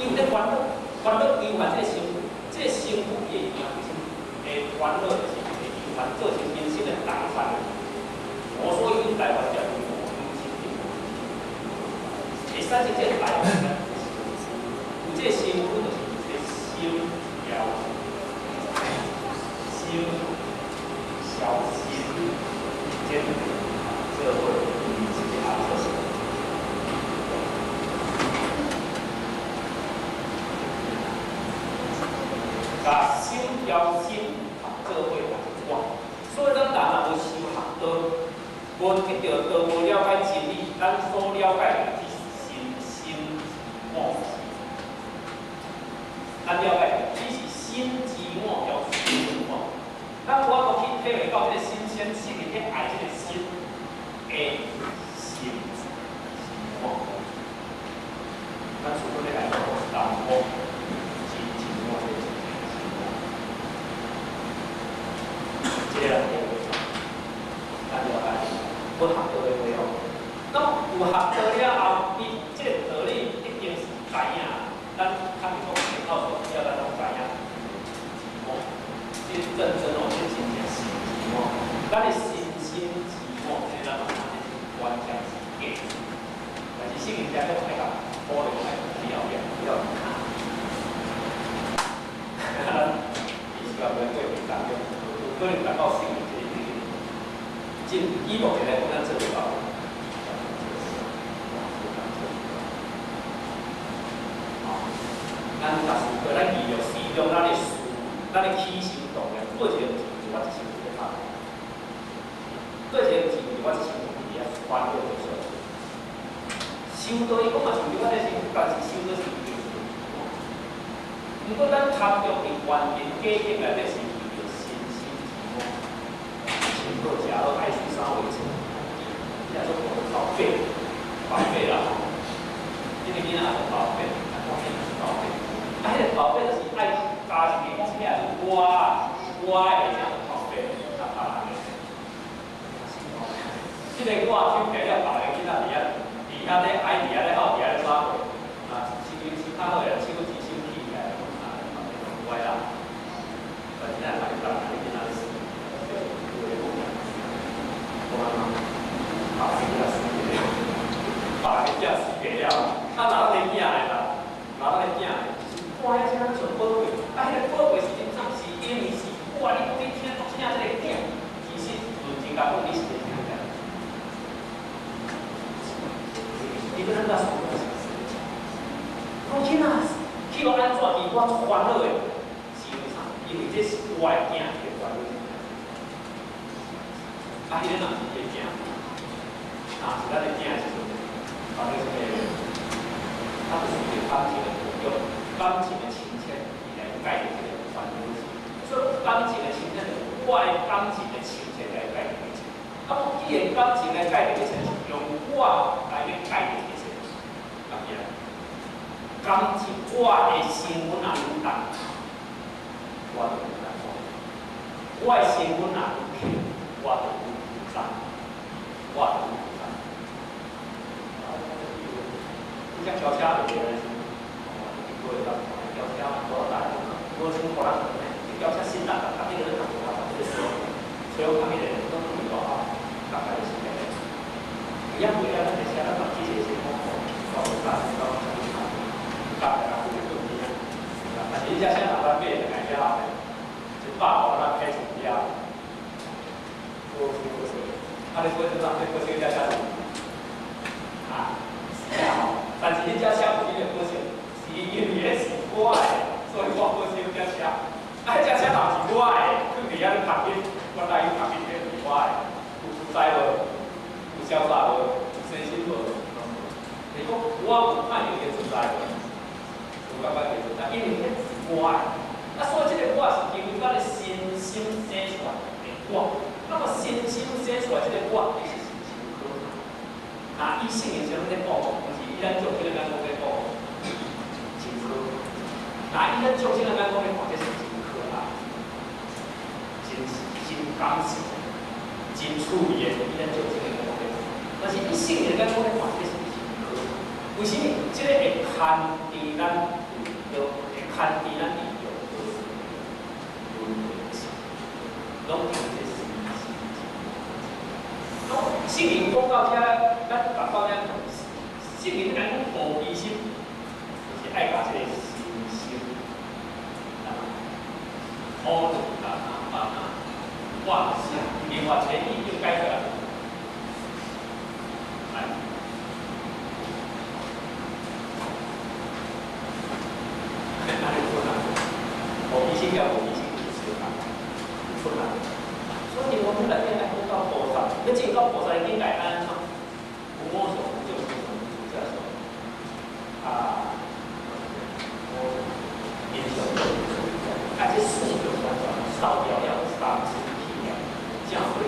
伊有咧煩惱，煩惱伊有還這個辛苦，這個辛苦伊會影響，會煩惱就是會憂煩，造成人生的大煩。我所以大煩叫做會產生這個大煩，有這個辛苦就是這個心調，心消心，這做伙是合作。甲心調心合做伙來我，所以咱人若無修學道，無得到道，無了解真理，咱所了解的只是心心我。咱了解的只是心之我，叫心我。咱無法度去體會到這個新鮮心裡去愛這個心的心心我。咱除非來講人我，真真我這個真心我，這個人體會到，咱了解。無學道的話哦，那麼有學道了後，伊這個道理已經是知影。咱較袂講前後所了咱攏知影。哦，這真真哦，這真正是哦。咱的心心之我，這咱嘛是完全是假。但是聖人家講愛共保留愛。了卡。咱伊是讲过程当中，有可能达到圣人这个境界。真以目前来讲，咱做袂到。咱若是过，咱利用使用咱的思，咱的起心动念，过一个毋是为我一身躯咧拍，过一个毋是为我一身躯伫遐烦恼着。修道伊讲嘛是为我这身，但是修道是为着自毋过咱贪著伫环境假境内底是为着身心之恶，穿好食好，爱水衫袂穿，这做老废，白费啦吼。这个囡仔也是老废，啊，讲囡仔是老废。啊，彼个宝贝就是爱加一个讲起来是我，我的这样宝贝，啊，别人的。这个我抽起来了，别个囡仔伫遐，伫遐咧爱，伫遐咧哭，伫遐咧抓过，啊，手手较好个，手一手起来，啊，乖啦。但是咱别人的囡仔是，有的讲，我嘛，别个囡仔死了，别个囝死了，啊，哪咱的囝的啦，哪咱的囝的。哇！遐车上宝贵，啊，彼个宝贵是真正是因为是，哇！你讲你听足听这个囝，其实论真甲讲，你是咧听啥？你要怎说？讲囡仔去予安怎？伊我足烦恼的，是因为啥？因为这是我的囝的烦恼。啊，彼个若是伊的囝，若是咱的囝的时阵，烦恼啥物？他就是一个感情的作用。感情的深浅，伊来界定这个烦恼。所以感情的深浅，就是我的感情的深浅来界定一切。啊，无既然感情来界定一切，是用我来去界定一切。啊，对啊。感情，我的身份若愈重，我就愈难过；我的身份若愈轻，我就愈负担，我就愈负担。你遮轿车就袂。轿车无大，无像别人呢，你轿车新大，逐日咧读读读，这个书，所以我看彼个拢对大后，大概是安尼。伊也袂晓咱的车，咱嘛只是讲吼，我无大，我无啥物差，大概也有个问题啊。但是你这车若咱买就来遐咧，100箍咱开出去啊，无无无，啊你过阵啊，你过这车是？啊，是啊吼，但是你这车有你的个性。因为彼是我的，所以我好少这车。啊，彼车若是我的，放伫遐咧读紧，我来去读紧，彼是我的，有自在无？有潇洒无？有身心无？你讲我有看见伊存在无？有感觉伊存在，因为彼是我的。啊，所以这个我是经由咱的身心生出来的我。那么身心生出来这个我，其实是真可怕。啊，以圣人啥物咧讲，毋是以咱众生的眼光咧讲。那以咱众生的眼光咧看，这是真可爱、真真感性、真趣味的。以咱众生的眼光咧看，但是以圣人的眼光咧看，这是真可爱。为什物？这个会牵伫咱为着，会牵伫咱伫着轮回心，拢伫这心心。拢圣人讲到遮，咱达到遮，圣人讲菩提心，就是爱共这个。好，啊啊啊！放下，另外一个意境解出来。来，哪里出来？无疑心叫无疑心，就是相出来。所以我们内底来讲到菩萨，要进到菩萨的境界，安怎？无我所，无众生所，无自在所。啊，因上。啊，这四个完全扫掉了，三出去了，正会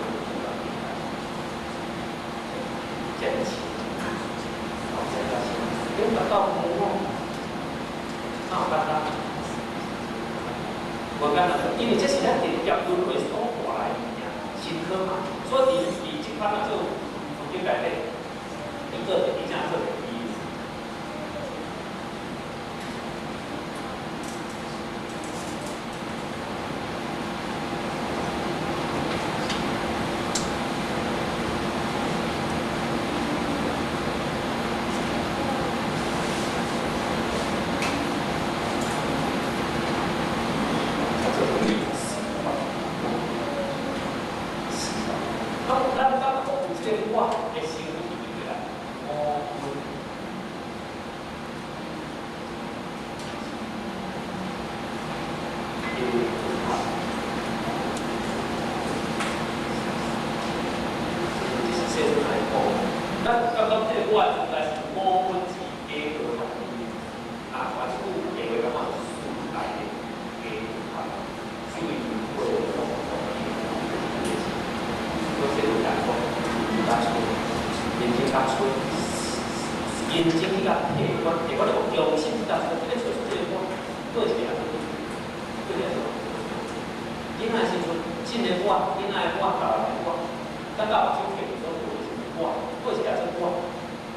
坚持，好，这个是，你达到无我，哪有简单？无简单，因为这是咱伫业轮回所带来的物件，深刻嘛。所以伫这款啊做佛经内底，伊做伊正做个比喻。中心一搭就咧找出這个我，過一个也做，過一个做。囡仔時陣，真的我，囡仔的我，大人的我，等到目睭閉所無的時陣，我，過一个做我，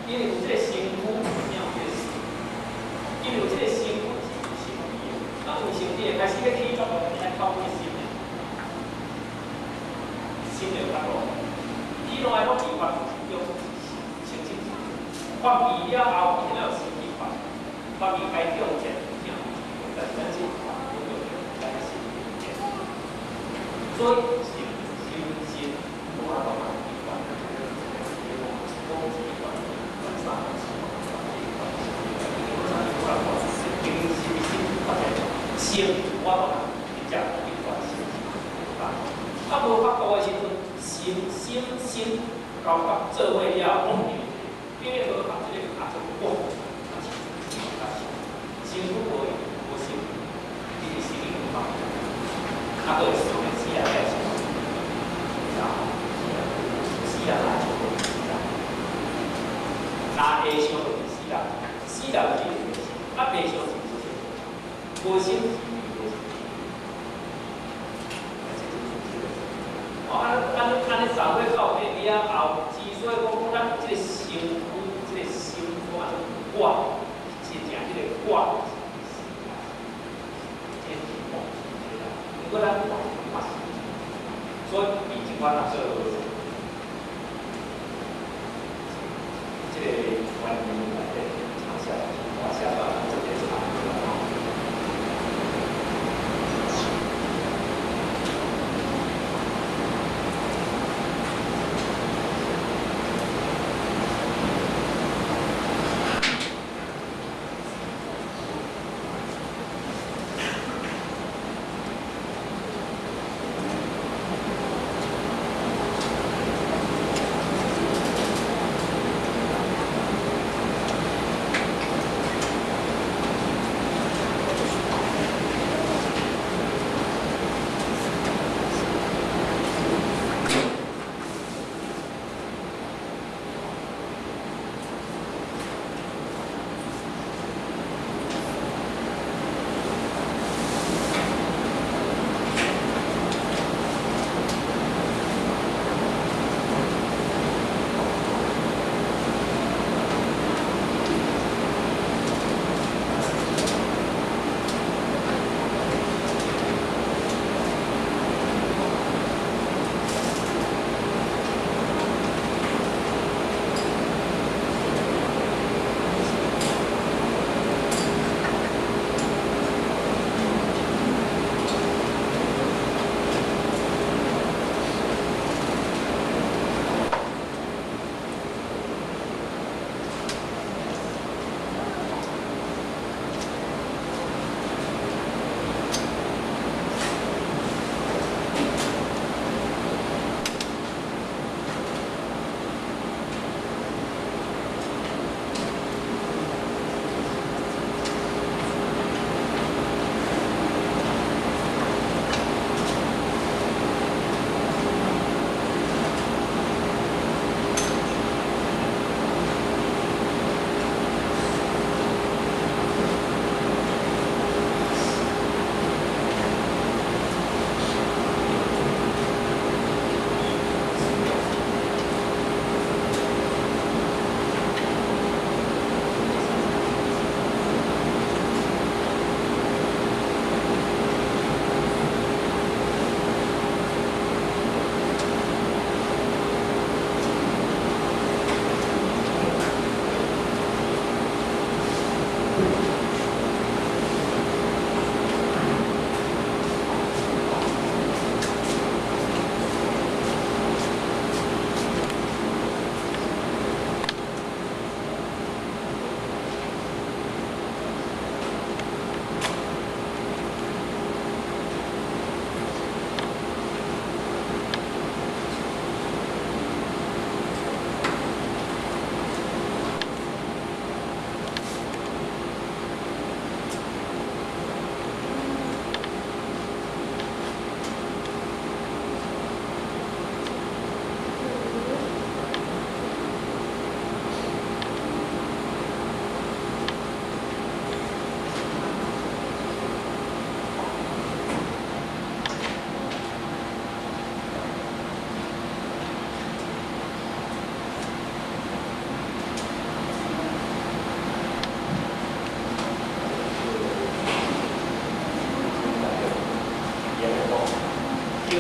因為有這個身軀，才有這個心，因為有這個身軀是有心智的，當有心智的開始欲起作用，你愛靠阮心的，心就有法度。伊落來攏依法就是叫清清楚楚，發起了後，伊才有心去發，發起該中正，才有但是咱這阮就咱心變，所以心心心無法度嘛，依法，講一法，三四心無法度直接去發心，啊無法度的時陣，心心心交合做伙了，攏變變無合這個合做我，身軀無無心，伊是心無法，啊，閣會想死人來想，死人來想，若下想就是死人，死人是啊，白想是無心，無心是無心。哦，按按按呢，三歲到底了後，之所以講講咱這個身軀，這個身軀啊，我真正這個我，這是夢，如果咱我嘛是，所以伊這款啊做這個原因內底，查下查下吧，這個查。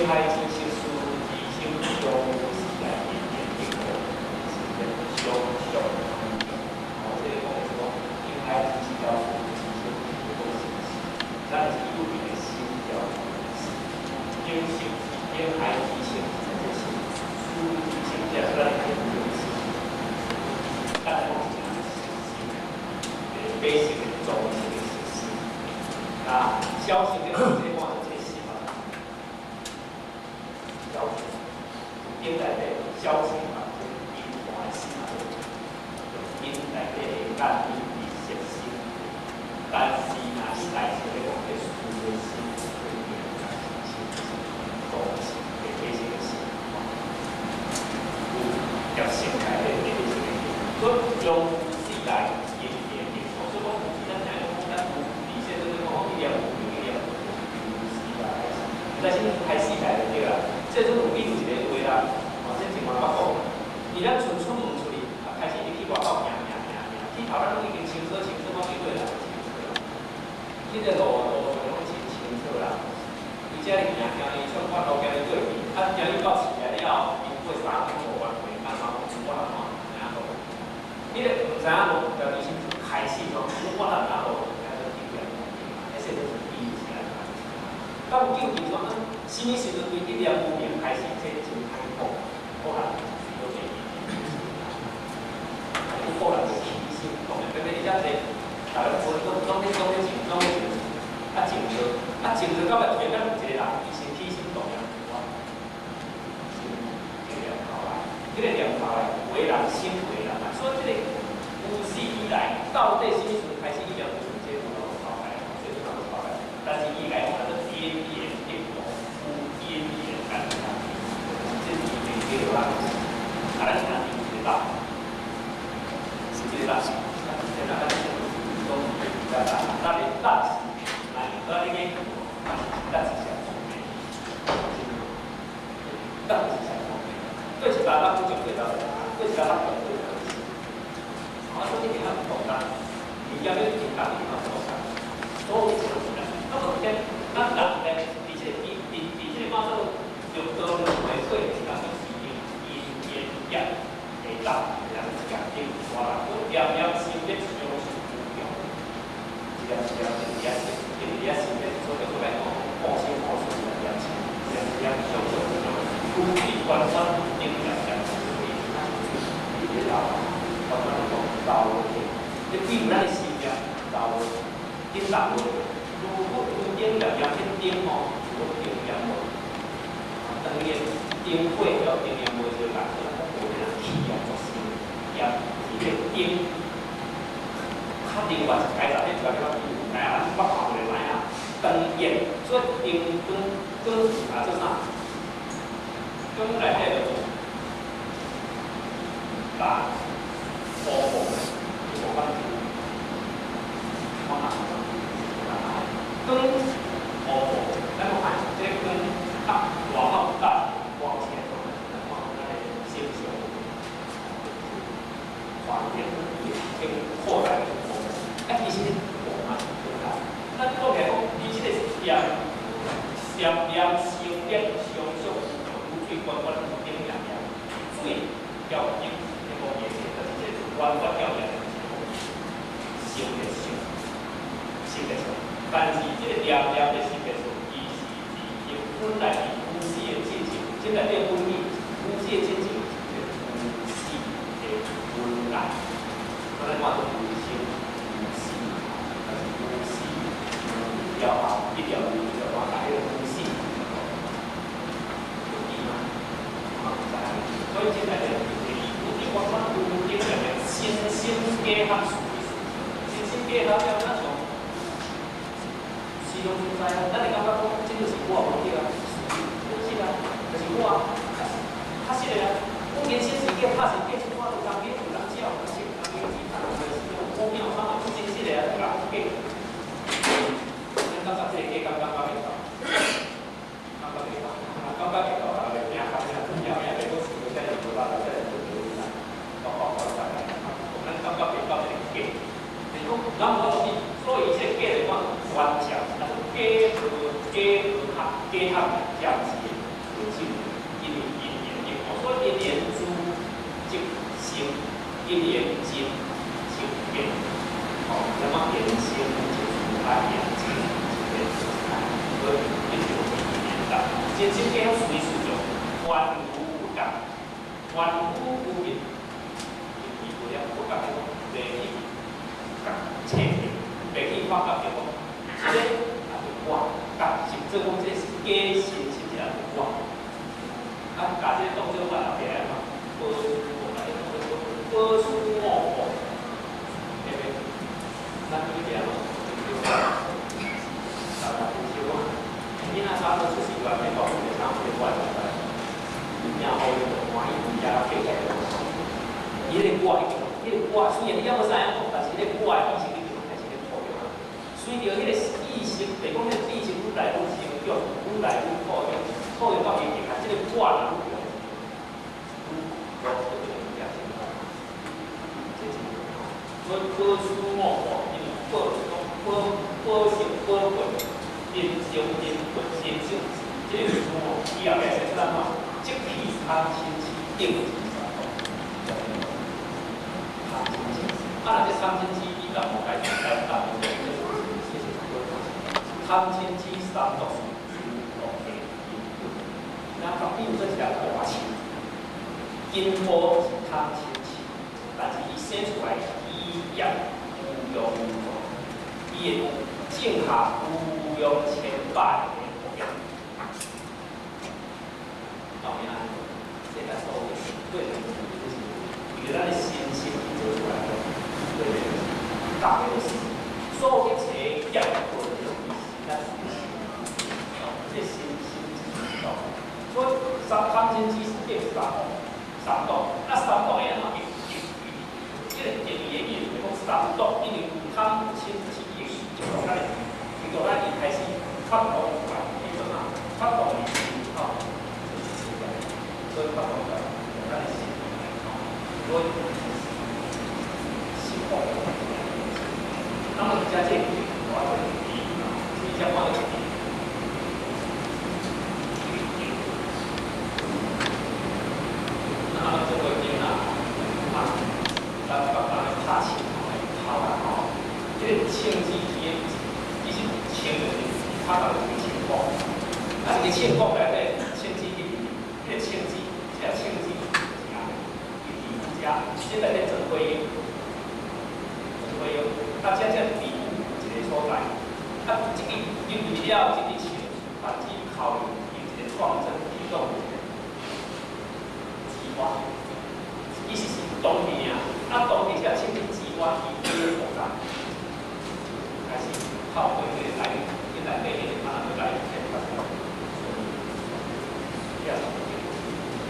海之色思之心将有时来因缘得果，是相续。哦，这个讲的是讲境海之色了思之心，讲是是，咱是有名的心了是，境色境海之色是这心，思之心这是咱的研究是，咱来讲是啥？是白色的棕色的是心，啊，小乘的这看就这心啊，小乘，顶内底小乘啊，这因看的心啊，因内底的眼因是色心，但是若你大乘咧讲这思的心，是动心的白色的心，有条性内底白色的心，所以从有始来因缘得果，所以讲咱听讲咱有底线就是讲一念无明，一念无有始来开始，但是开始来就对啦。这阵有比如一个话啦，哦，这前嘛捌讲，伊咱从出门出去，啊，开始入去外口行行行行，去头咱拢已经清楚清楚，讲伊对啦清楚啦。这个路路上拢真清楚啦。伊遮里行行伊创法路行伊过去，啊，行伊到市内了后，伊过3更5万回，啊，3更我人看毋知影路。你咧毋知影路，家己心开始讲，我人知影路，开始经验，迄说就是比喻起来。到究竟讲，啥物时阵对一念无明开始，这真歹讲，可能是都袂记。有可能是起心动念，特别你遮济，大家拢拢咧拢咧静，拢咧静，啊静坐，啊静坐到尾突然间有一个人，伊先起心动念，我先这个念头来，这个念头来为人心为人啊，所以这个有始以来，到底啥物时阵开始一念无明，这有拢头来，这有拢头来，但是伊来讲，叫做因缘得果，有因缘感得，这是伊的叫做啊，啊，咱听有一个道，是这个道，现在咱讲咱咱的咱是来，咱那个咱是啥出名？咱是啥出名？对一个咱不讲对到，对一个咱讲对到。啊，所以你较简单，物件要简单，你较简单。所有一切都是咱，那么今咱人呢，伫这个伫伫伫这个讲做六道轮回过程当中是因因缘业会当，人一个顶大人，我念念心咧相续无掉，一念一念一念一念心咧，所以所以讲，报心报心念念心，念念相续无掉，有水源源顶念念，所以伊咧流，我讲讲流落去，你比如咱的心念流落，顶流落，如果有顶念念去顶吼，有顶念无，当伊的灯火了顶念无就人，无人起啊作心，业是咧灯。较另外一解释，你就甲比如知影，咱捌看过就知影，灯焰，所以灯光光啊做啥？光内底就做蓝、乌红，无法度，我看光乌红，咱看这个光啊，外口有大光线，咱看咱的星象，环境已经扩大。啊，其实无嘛，对啦。咱讲起来讲，伊这个念念念心念相续，有水源源有顶念念，水交顶是无颜色，但是这源源交念是性的性，性的性。但是这个念念的性的性，伊是伫本来是无始的进程，这内底本意无始的进程是无始的本来，咱来看做无生无死，但是无始了后，一条路就往来个无始，有意吗？啊，知。所以这内底有啲我看有点两个心心结合事的事情，心心结合了，咱像时常存在啊。咱会感觉讲，这就是我无对啊，是是啊，就是我，确实的啊。我人生是假，拍是假，这我有人买，有人食，有人食，有人买钱，就是我庙啥嘛，真实的啊，有人假。咱感觉这个假，感觉袂到，感觉袂到，感觉袂到，啊，袂惊，惊惊惊，袂讲想这是无啦，这是无啦，包括我大概，咱感觉袂到这个假，就是讲，咱无法度去，所以这个假就讲完全，啊，假和假和合，假合暂时，眼睛，所以一直年代，真正讲随顺着凡夫有觉，凡夫有明，伊无了不觉讲，袂去觉彻底，袂去发觉着讲，这个也是我觉，甚至讲这是假心，甚至也是我。啊，共这个当做我后壁嘛，保持我，保持我我，对不对？咱这边咯，大家听清楚。囡仔差不多出世完，免讲就差不多我就来，然后伊就欢喜回家爬起来。伊个我已经，彼个我虽然你犹阁知影讲，但是彼个我的意识已经开始咧土育。随著彼个意識，就是講彼個意識愈來愈成長，愈來愈土育，土育到伊下，這個我若愈來愈多，就變成變成這真所以保守五過，因為保講保保守保護，人生人佛人生，這個書吼，伊後壁寫出來怎？即彼貪嗔痴定之三毒。貪嗔痴，啊，若這貪嗔痴伊甲無該該答貪嗔痴三毒是諸惡的因本。咱比如說一條大樹，根部是貪嗔痴，但是伊生出來枝葉無量無數，伊會種下無量千百個福業。有影？這個所謂對人就是為咱的身心去做出來的，對對，大家都是所有一切業報就是咱哦，這身心之道。所以三貪嗔痴是變三毒，三毒，啊三毒會按怎會？這個定義的意思就是講三毒，因為貪嗔痴意識就從咱的，就從咱一開始發動出來，叫做啥？發動的心吼，所以發動出來，從咱的心吼，所以心放。那麼遮這個我這個你遮看到。那這個囡仔，啊，咱別人咧拍槍來頭啦吼，這個槍支伊的其實槍就是拍到一個槍管，啊，這個槍管內底槍支一這個槍支，這個槍支是安尼，伊佇遮，這內底裝火藥，裝火藥，啊，這這地一個所在，啊，這個入去了，這個槍反之靠用一個創真啟動一個機關，其實是當地啊，啊當地這槍支機關伊第個國家開始透過這個來，伊內底迄個啊，來開發出來，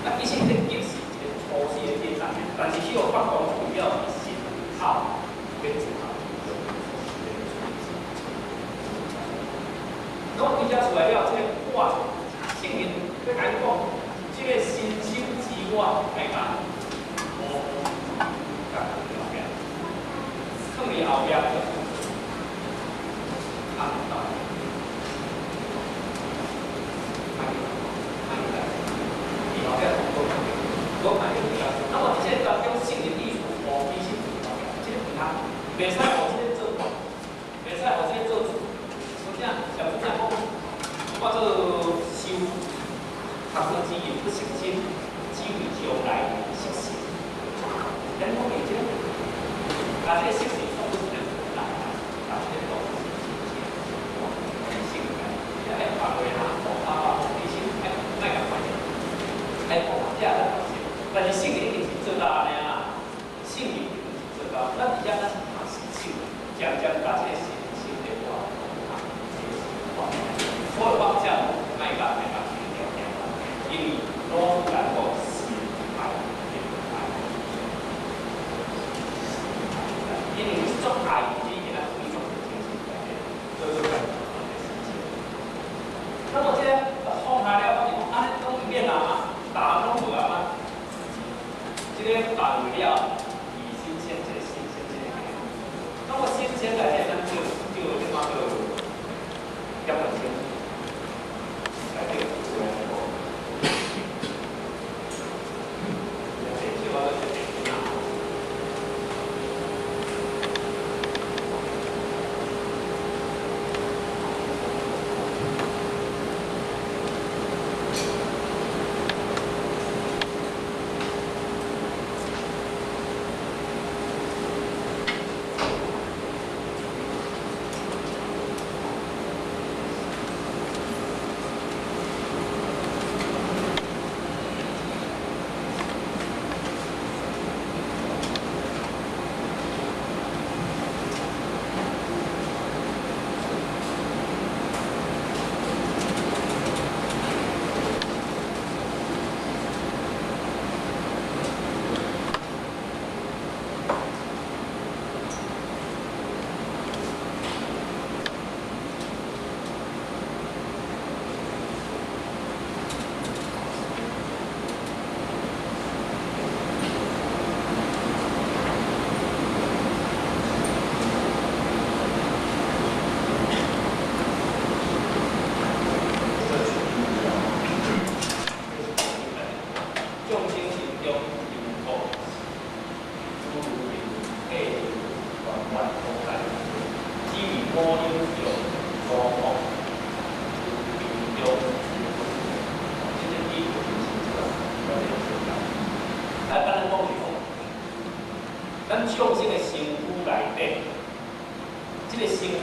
啊，其實這個是一個初始的進展，但是去予發光出了，伊心口變做。講伊遮出來了，這個我聖人欲共𪜶講，這個身心之我愛共無共囥佇後壁，囥佇後壁就是看唔到，賣來，佇後壁無看著，無看著對啊。那麼這個當中聖人意思，無其實佇後壁，這個毋通，袂使予這個做，袂使予這個做主。像這樣講，我做修學生之業不識心，只為將來識心。咱講會這個，啊，這個識心當做是咱來，啊，這個當做是真正性格，這愛發揮哈，啊，其實愛愛共看者，愛講這咱是，但是聖人已經是做到按呢啦，聖人已經是做到，咱佇遮咱是拍實手，漸漸共這個心心的話。所以放下莫共莫共去條件，因為老師來講心愛愛，因為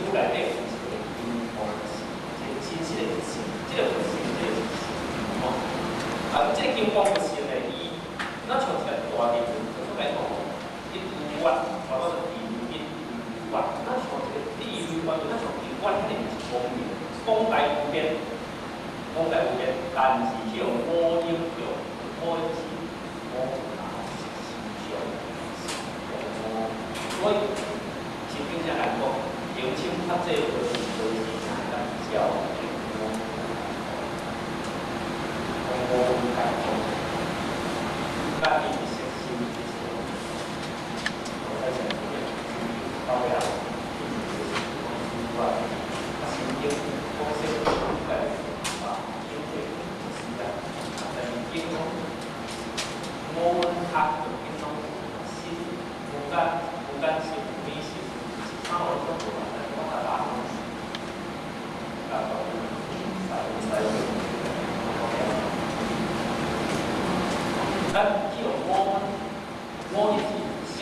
府內底有一个金光寺，一个真實的佛性，這个佛性，這个是吼。啊，這个金光佛性呢，伊咱像一个大日子，就出來講，一如月，或者說一如一如月，咱像一个地如月，咱像一月，彼个是光明，廣大無邊，廣大無邊，但是去予五陰叫五陰是五想所以，聖經上來講，迎親較濟就是啥甲照五五解脫，甲伊實心就是，我在想這個到尾啊，就是講啊，心經講說在啊，經濟是啊，但是經講五蘊較就經講心無間無間心無明心，三個攏無啊，但是講較大啊，咱去予五蘊，五陰是色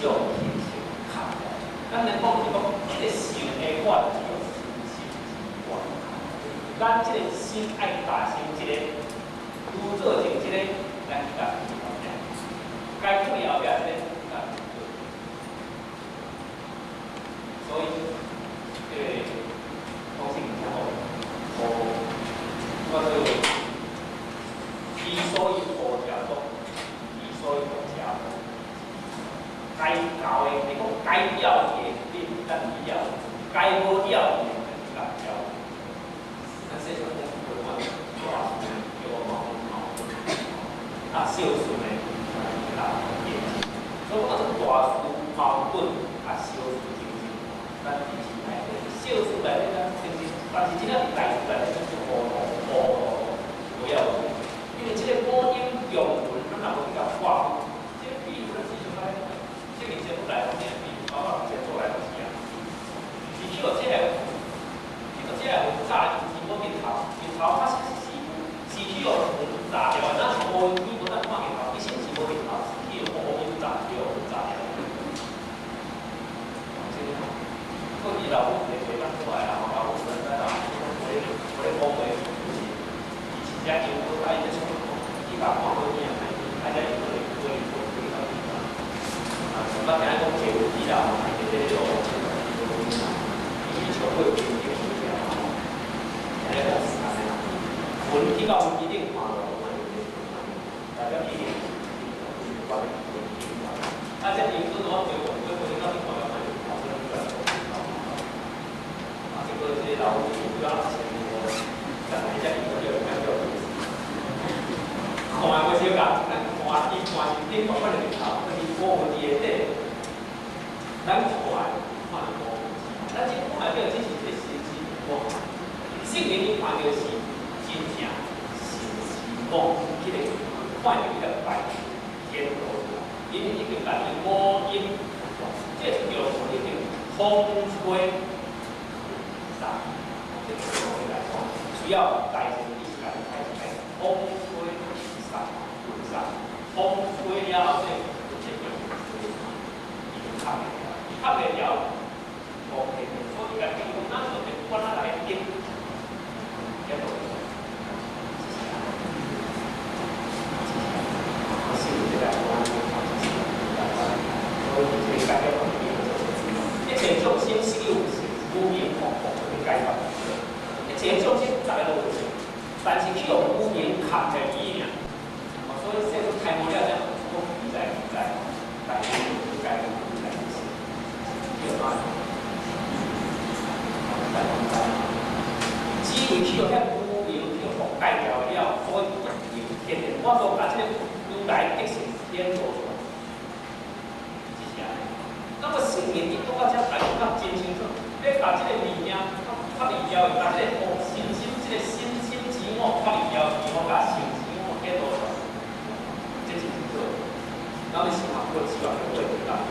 受想行識合起來。咱來講是講，這個性的我就是用心心之我。咱這個心愛達成這個，如做成這個，咱去共去後壁，該去後壁這個，咱去。所以，這個講聖經吼，哦，我做伊所以何者講，伊所以何者講，該教的，你講該了的，你毋但去了；該無了的，你共了。咱世上講話大事叫矛盾矛盾，啊，小事呢，啊，研究。所以講這大事矛盾，啊，小事精進，咱佇心內底，小事內底咱精進，但是真正佇大事內底，咱就糊塗糊塗，不要緊。因為這個五陰共存，咱若無去共破除，這個比如咱時常來講，這個節目來講，這個比如包括前做來就是啊，是去予這個，去予這個雲炸，是無日頭，日頭確實是有，是去予雲炸掉的。咱是烏雲，無咱看日頭，其實是無日頭，是去予烏雲炸，去予雲炸掉。這個吼，過去老母袂袂當出來啦，吼，老母咱咱啦，無咧無咧講話，就是伊真正因果，啊伊咧創。伊甲看好囝，啊才伊過來過來過來過來啊，我聽講坐飛機啦，吼，伊伫咧路，伊去笑過飛機飛機吼，聽咧講是按呢啦。雲去到飛機頂看落，代表一定是關啊，這因果我坐飛機到頂看落，啊，這個這個老母不要錢哦，但是這因果叫叫叫。看無相共，咱看伊看是頂悬看著日頭，但是烏雲佇下底，咱看看著烏雲，咱這看著只是這個心之我，聖人伊看著是真正心之我，彼個看著彼個白天落出來，因已經共伊五陰，這是叫做已經風吹雲散，這個來講，需要大乘意識來開始來風吹。散，雲散，風吹了後，這這叫吹散，伊就吸袂牢，吸袂牢，無可能，所以家己講，咱就得管啊來頂，結果，是這個所以這個解決問題一切眾生實有無明惑去解決，一切眾生逐个都有，但是去予無明卡在伊爾。所以這個開悟了，才講自在自在，大家就解自在是，對吧？只為去予遐無明去覆蓋掉了，所以有天然。我說把這個如來德性顯露出來，只是按呢。那麼聖人伊講到遮，大家較真清楚。欲共這個物件脫離掉，共這個心心這個心心之我脫離掉，伊好共性之我顯露出來。這是真好。咱欲修學佛，修學過程當中，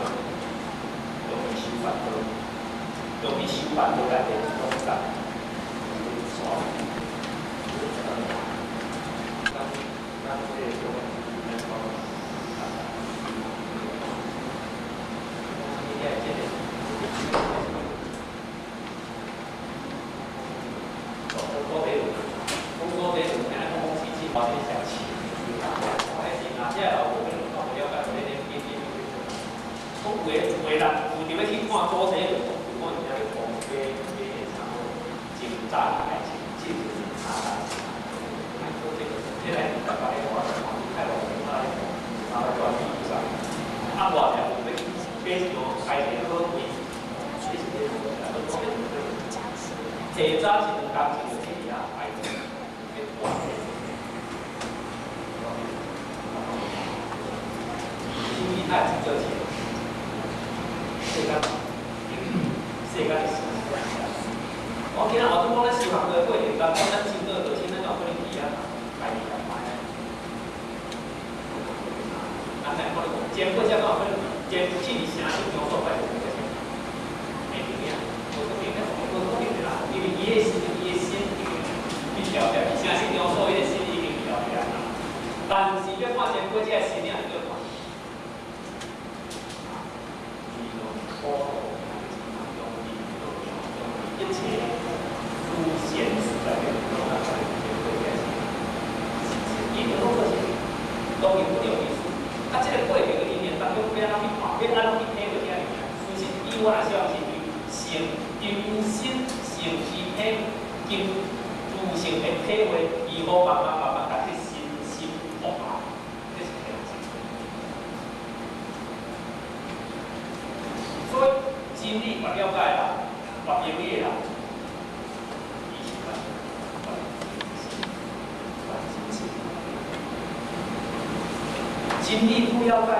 容易修煩惱，容易修煩惱內底一種感。咱這個中咱講，看這個市，迄是若這老母可能較無了解，咧咧變變變。講有的有的人有伫欲去看祖先，就講有可能遐咧講買買演唱會，真早的代誌，真真早代誌。莫做這個，這來逐家咧看，看太路邊仔咧看，啊，轉比賽，啊，偌濟有欲去買一個開一個好位，這是咧下早是兩工前就去遐排隊，去看。因為太真少錢，世間世間的事。我今仔後陣講咱修學的過程當中，咱真過就先，咱有可能去遐排隊來排。咱來可能講，前過才有可能前去佇城市中所排隊才袂定影，無可能，無可能的啦，因為伊的心，伊的心已經去調節，城市中所伊的心已經調節啦。但是欲看前過這個心影，就看。一切諸現實內面，攏來看前過這個一定攏做是當然不了意思。啊，這個過程的裡面當中，欲按怎去看，欲按怎去體會這個物件？事實以我來相信，成真心誠意體經自性的體會，伊好慢慢慢慢共這身心放下，這是天性。所以真理越了解啦，越明理啦，伊是越真真理愈了解，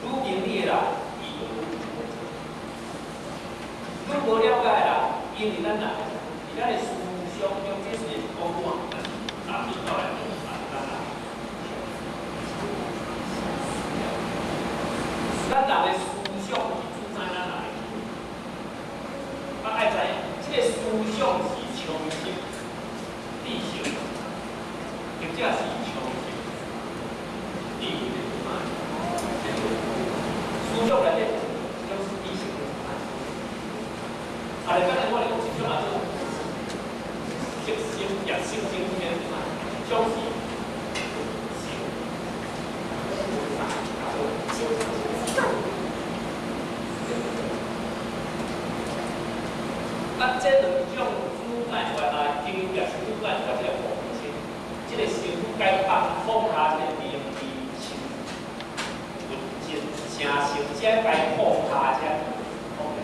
愈明理的人，伊就愈愈無了解的人，因為咱人，佇咱的思想中，這雖然是講我，但是到來講，咱人，咱人的思想是主宰咱人的。啊，愛知影，這個思想是衝擊知識，或者是衝擊智慧的主宰。思想內底就是知識的主宰。啊，你剛才我咧講一種啊，做色心、業色境的主宰，一種是心。啊，這兩種主宰原來經驗是主宰出來這個方式，這個師傅該放放下這個名利情物質成成，這該放下這放下。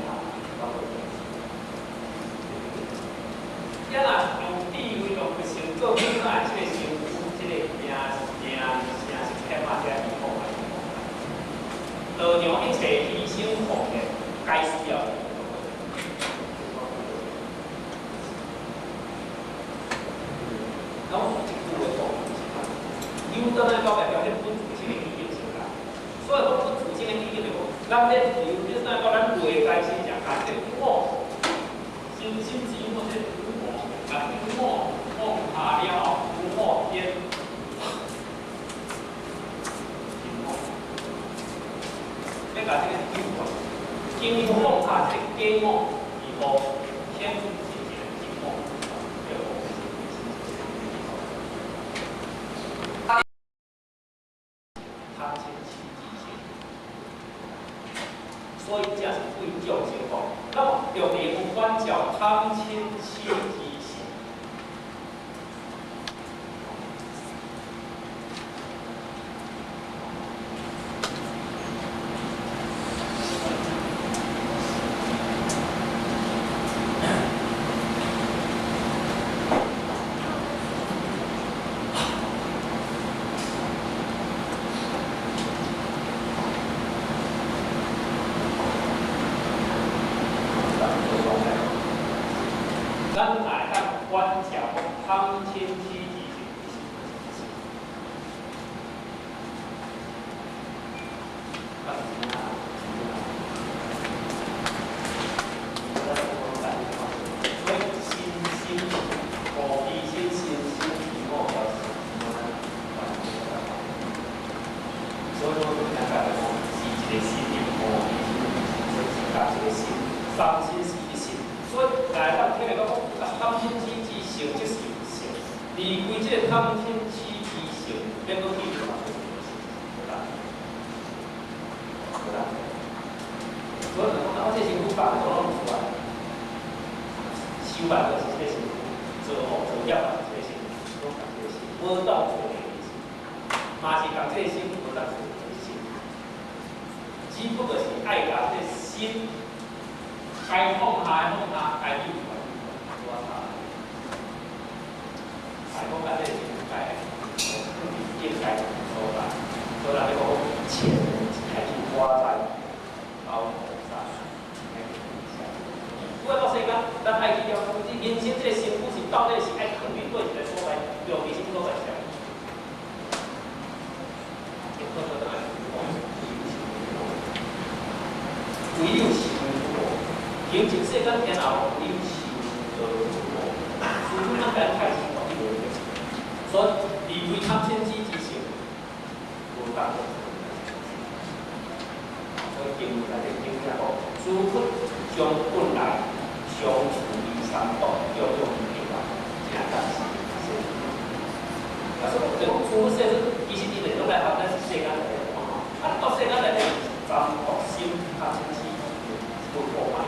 遐若用智慧用成做主宰，這個師傅這個名名成是天馬這地方來。道場一切犧牲奉獻，該需要的。然後一句話講，有當來到來表現本自性的意境相同。所以講本自性的意境就講，咱咧求，你當講咱內在心上，啊，這個我，心心之我，這個我，啊，我放下了後，我天，要共這個丟掉，經由放下這個假我，以後天主是一個真我。所以這是對眾生講，那麼著靈關照貪嗔癡之心。咱來當關照貪嗔癡之心，所以心心菩提心，心心自我表示，所以我就聽講是一個心的菩提心，是甲一個心，三心是一心。所以來當聽來講，貪嗔癡之性，即是有性。離開這個貪嗔癡之性，免阁去就嘛做是无当，无当。所以讲，我这身躯放做拢出来，修办就是这个身躯，做恶做业嘛是这个身躯，拢共这个心，无当做第二心，嘛是共这个心，无当做第二心。只不过是爱共这个心，该放下的放下，该丢的丢，无差。该讲甲这个身该放伫境界所在，所以人咧讲浅还是我在包菩萨，不过到世间，咱爱去了解，人生这个身躯是到底是爱囥伫佗一个所在，用伫啥物所在上？唯有修佛，行尽世间天后，唯有修道佛。师尊咱甲太师讲，你无对。所以离开贪嗔痴之性，无当。所以经内底经遐讲，诸佛将本来相处于三毒，种种变化，正当是世尊。啊，所以就讲诸佛世尊，其实伊就拢来学咱世间内底看吼，啊，到世间内底三毒心贪嗔痴，无破坏。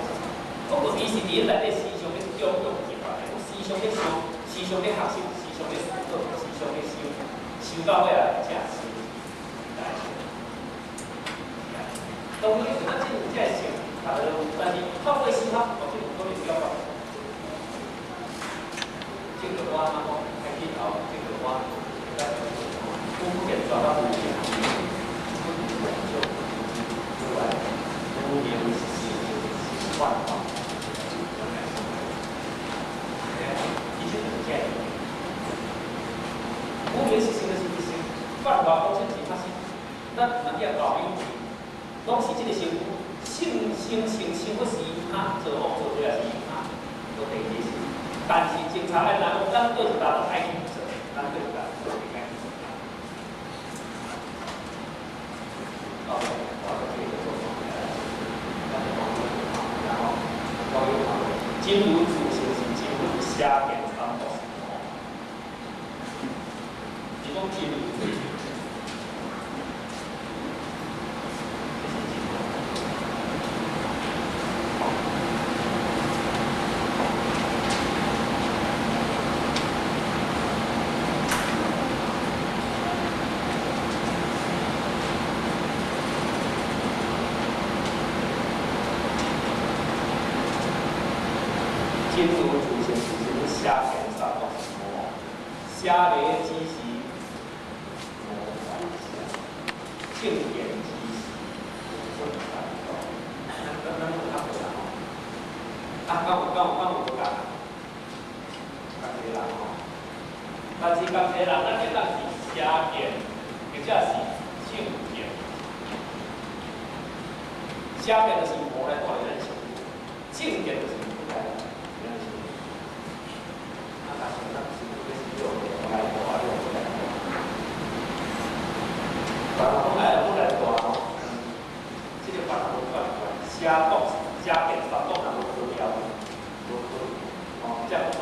不过伊是伫内底思想咧种种变化，思想咧想，思想咧学习，思想咧思考，思想咧修，修到尾啊，正是来。当然，咱这有这个性，啊，但是透过修学，哦，这有可能了解。这个我嘛讲，开始后，这个我，我不见抓到无明，不就出来，无明是是幻化。其实就是这样。无明是性的是一性，幻化本身是发生。咱嘛叫老友记，拢是这个身躯，性性性生不是他做恶做罪也是他，做第二是。但是警察来讲，咱对一人爱去做，咱对一人做应该去做。哦，我这个做咱就讲然后讲真如自性是真如邪见三毒是魔。是讲真如自性。真如自性是邪见三毒是魔，邪迷之时魔反邪，正见之时无分三毒。咱有较无啦吼？啊，敢有无共？共一个人吼，但是共一个人，咱会当是邪见，或者是正见。邪见就是魔来带咱身躯，正见就是佛来。邪毒、邪见、三毒，若无除掉，无除，哦，才看。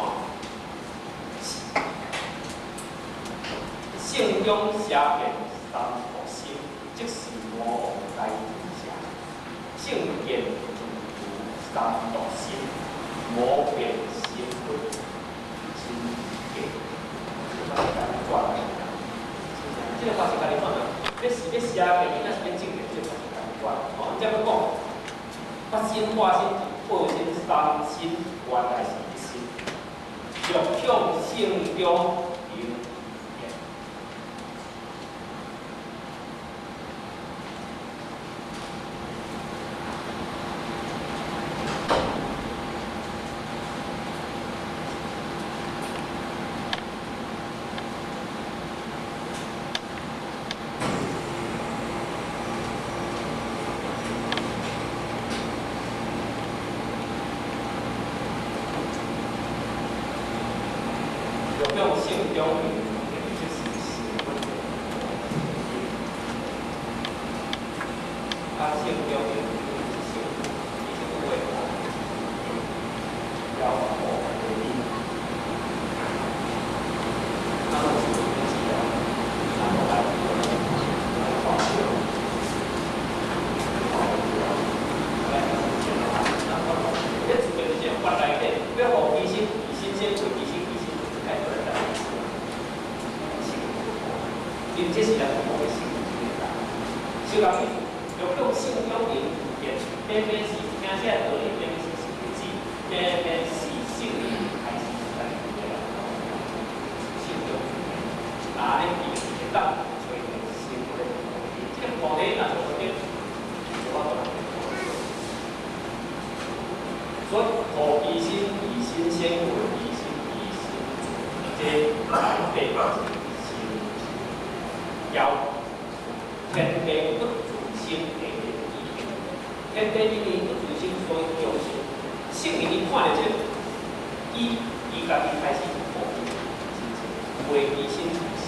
性中邪见三毒心，即是魔王来邪。正见自除三毒心，魔变心佛真假。这个法是家己转的，要是要邪见，那是要正见，这个法是家己转。哦，才阁讲。发心、化身、报身、三身，原来是一心。欲向性中明见。性中明见，这是心佛的。啊，性中明是性，伊是有的，了无的因。啊，拢是有因。小甲比若向信仰人见，偏偏是听这道理，偏偏是圣子，偏偏是圣灵开始来信仰。啊，恁伊会当找著生活的菩提，这个菩提若做到，无法度。所以，菩提心以心先，以心以心，这来对心要天地不自生的意境，天地因为不自生，所以众生。圣人伊看著这，伊伊家己开始菩提心，菩提心以心，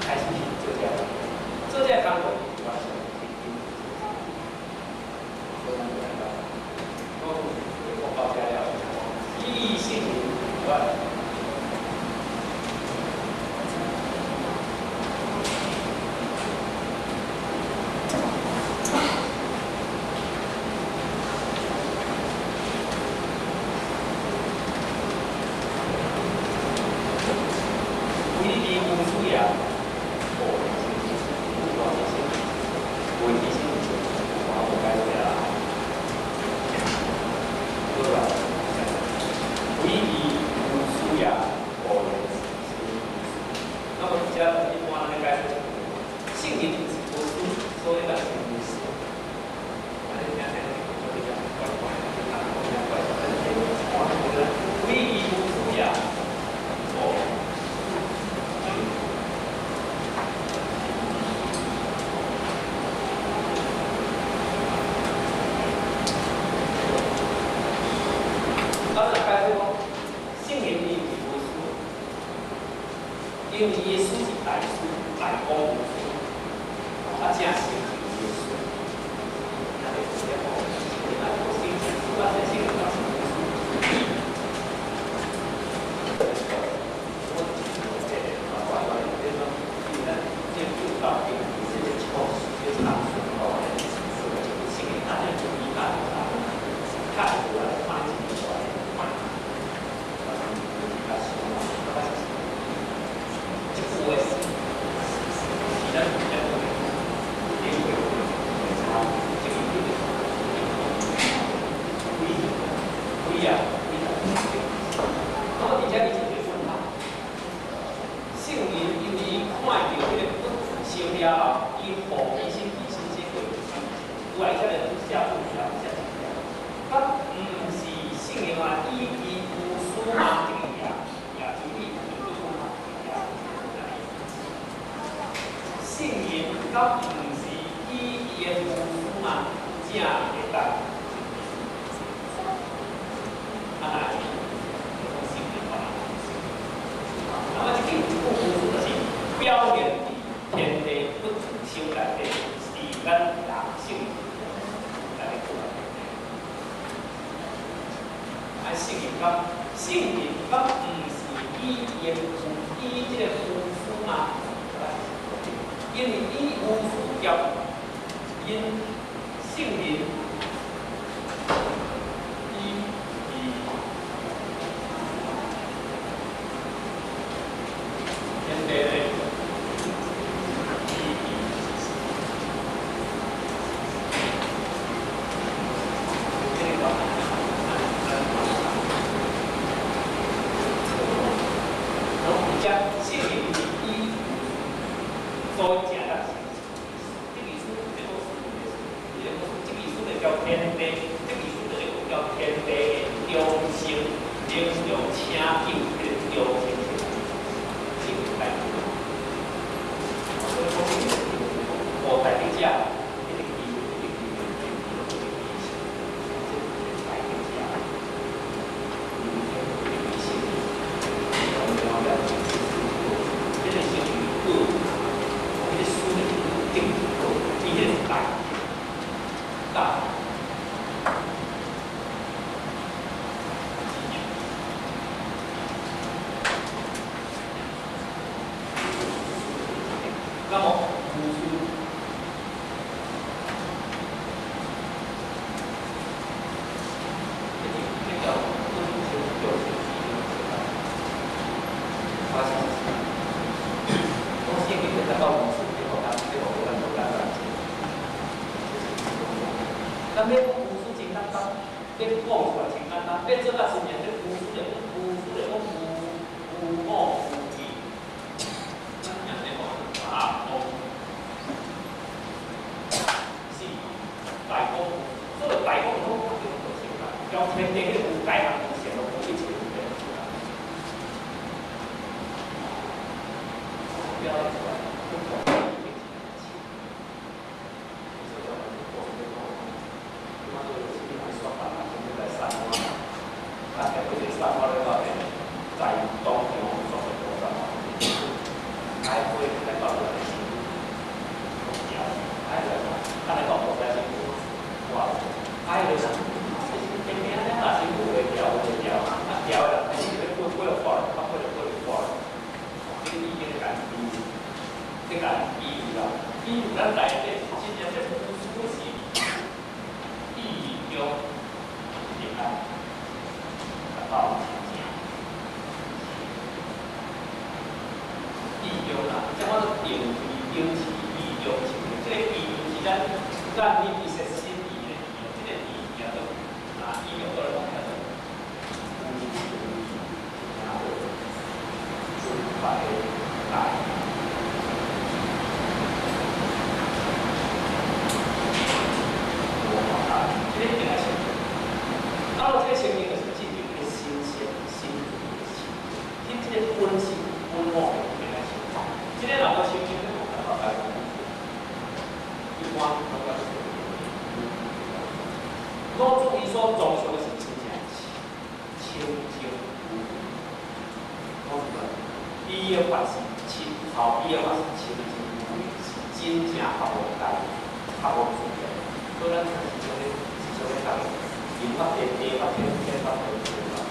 开始去做这个，做这个工作，我是天经。所以咱就来讲，讲到这了，以圣人我。因为耶稣是大师、大公无私，啊，正是耶稣。啊，你讲哦，你啊，我先讲，我先先讲是耶稣。我这个我我这个，因为咱这六道经，这个错这个参数哦，是大家注意大家，较有来看一个看，较少，较少。这句话是咱咱领会差，这个这个规规啊，规啊。那么伫遮伊就问他，圣人因为伊看著彼个不自生了后，伊护其心以心先过，有来遮个写不写写写，啊，毋是圣人啊，以伊无私嘛，这个也也就以不出嘛，也。圣人敢毋是以伊的无私嘛，正会当。啊，那是圣人嘛。那么这句一句无私就是表现伫天地不自生内底，是咱人性来讲。啊，圣人敢圣人敢毋是以伊的以这个无私嘛？因为以无私业，因圣人以以天地的以以这个，然后而且圣人是以。所以正当是，这意思这个是，这个这意思就叫天地，这意思就是叫天地的中性，能用请救这个中性是来。所以讲，五大德者，一直记，一直记，一直记，这大德者，这个是过。伊这是大大。那么无私，这这叫不求救发生，我先给大家无私，这个咱这个咱无简单。才过一个散发了到在当场所做菩萨，爱会来到来辛苦，调，爱来讲，来讲菩萨辛苦，哇，爱就是，偏偏安尼若辛苦袂调袂调，啊调的人，你是要过过了过了，啊过了过了过了，这个已经咧共比喻，咧共比喻啦，比喻咱内底真正这无私是意义中平安，达到真正。意中啦，这我都定义定义意中情，这个意是咱咱你一些心意的意，这个意叫做啊，意中过来讲叫做无叫做纯白的爱。这个一定爱承认。啊，这个承认就是进入这个新鲜、新的心，这个本性、本我一定爱承认。这个人无承认，你无办法改变。一般拢讲是。老子伊所崇尚的是真正清净无为。老子讲，伊的法是清，后伊的法是清净无为，是真正合乎道，合乎自然。所以咱是将咧，是将咧讲，人法地，地法天，天法地，地法。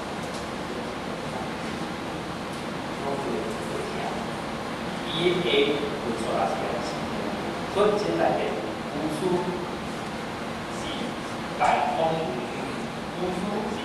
老子的做听，伊的论述也是安尼。所以真内底无私是大通无私是。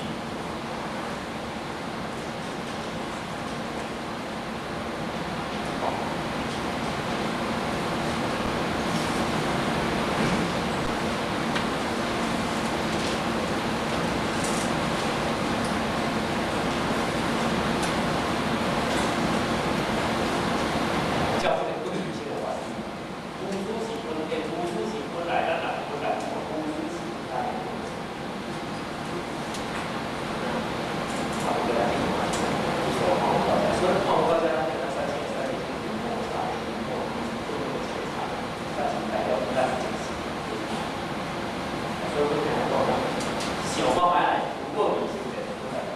照这个本性的原理，无私是本的，无私是本来咱人本来无私是咱的本性。啊，我来听嘛，所以看有到这，咱就三千三千莫差，莫不能切差，但是代表咱的是。所以我听讲，想看觅来，有个性的本来就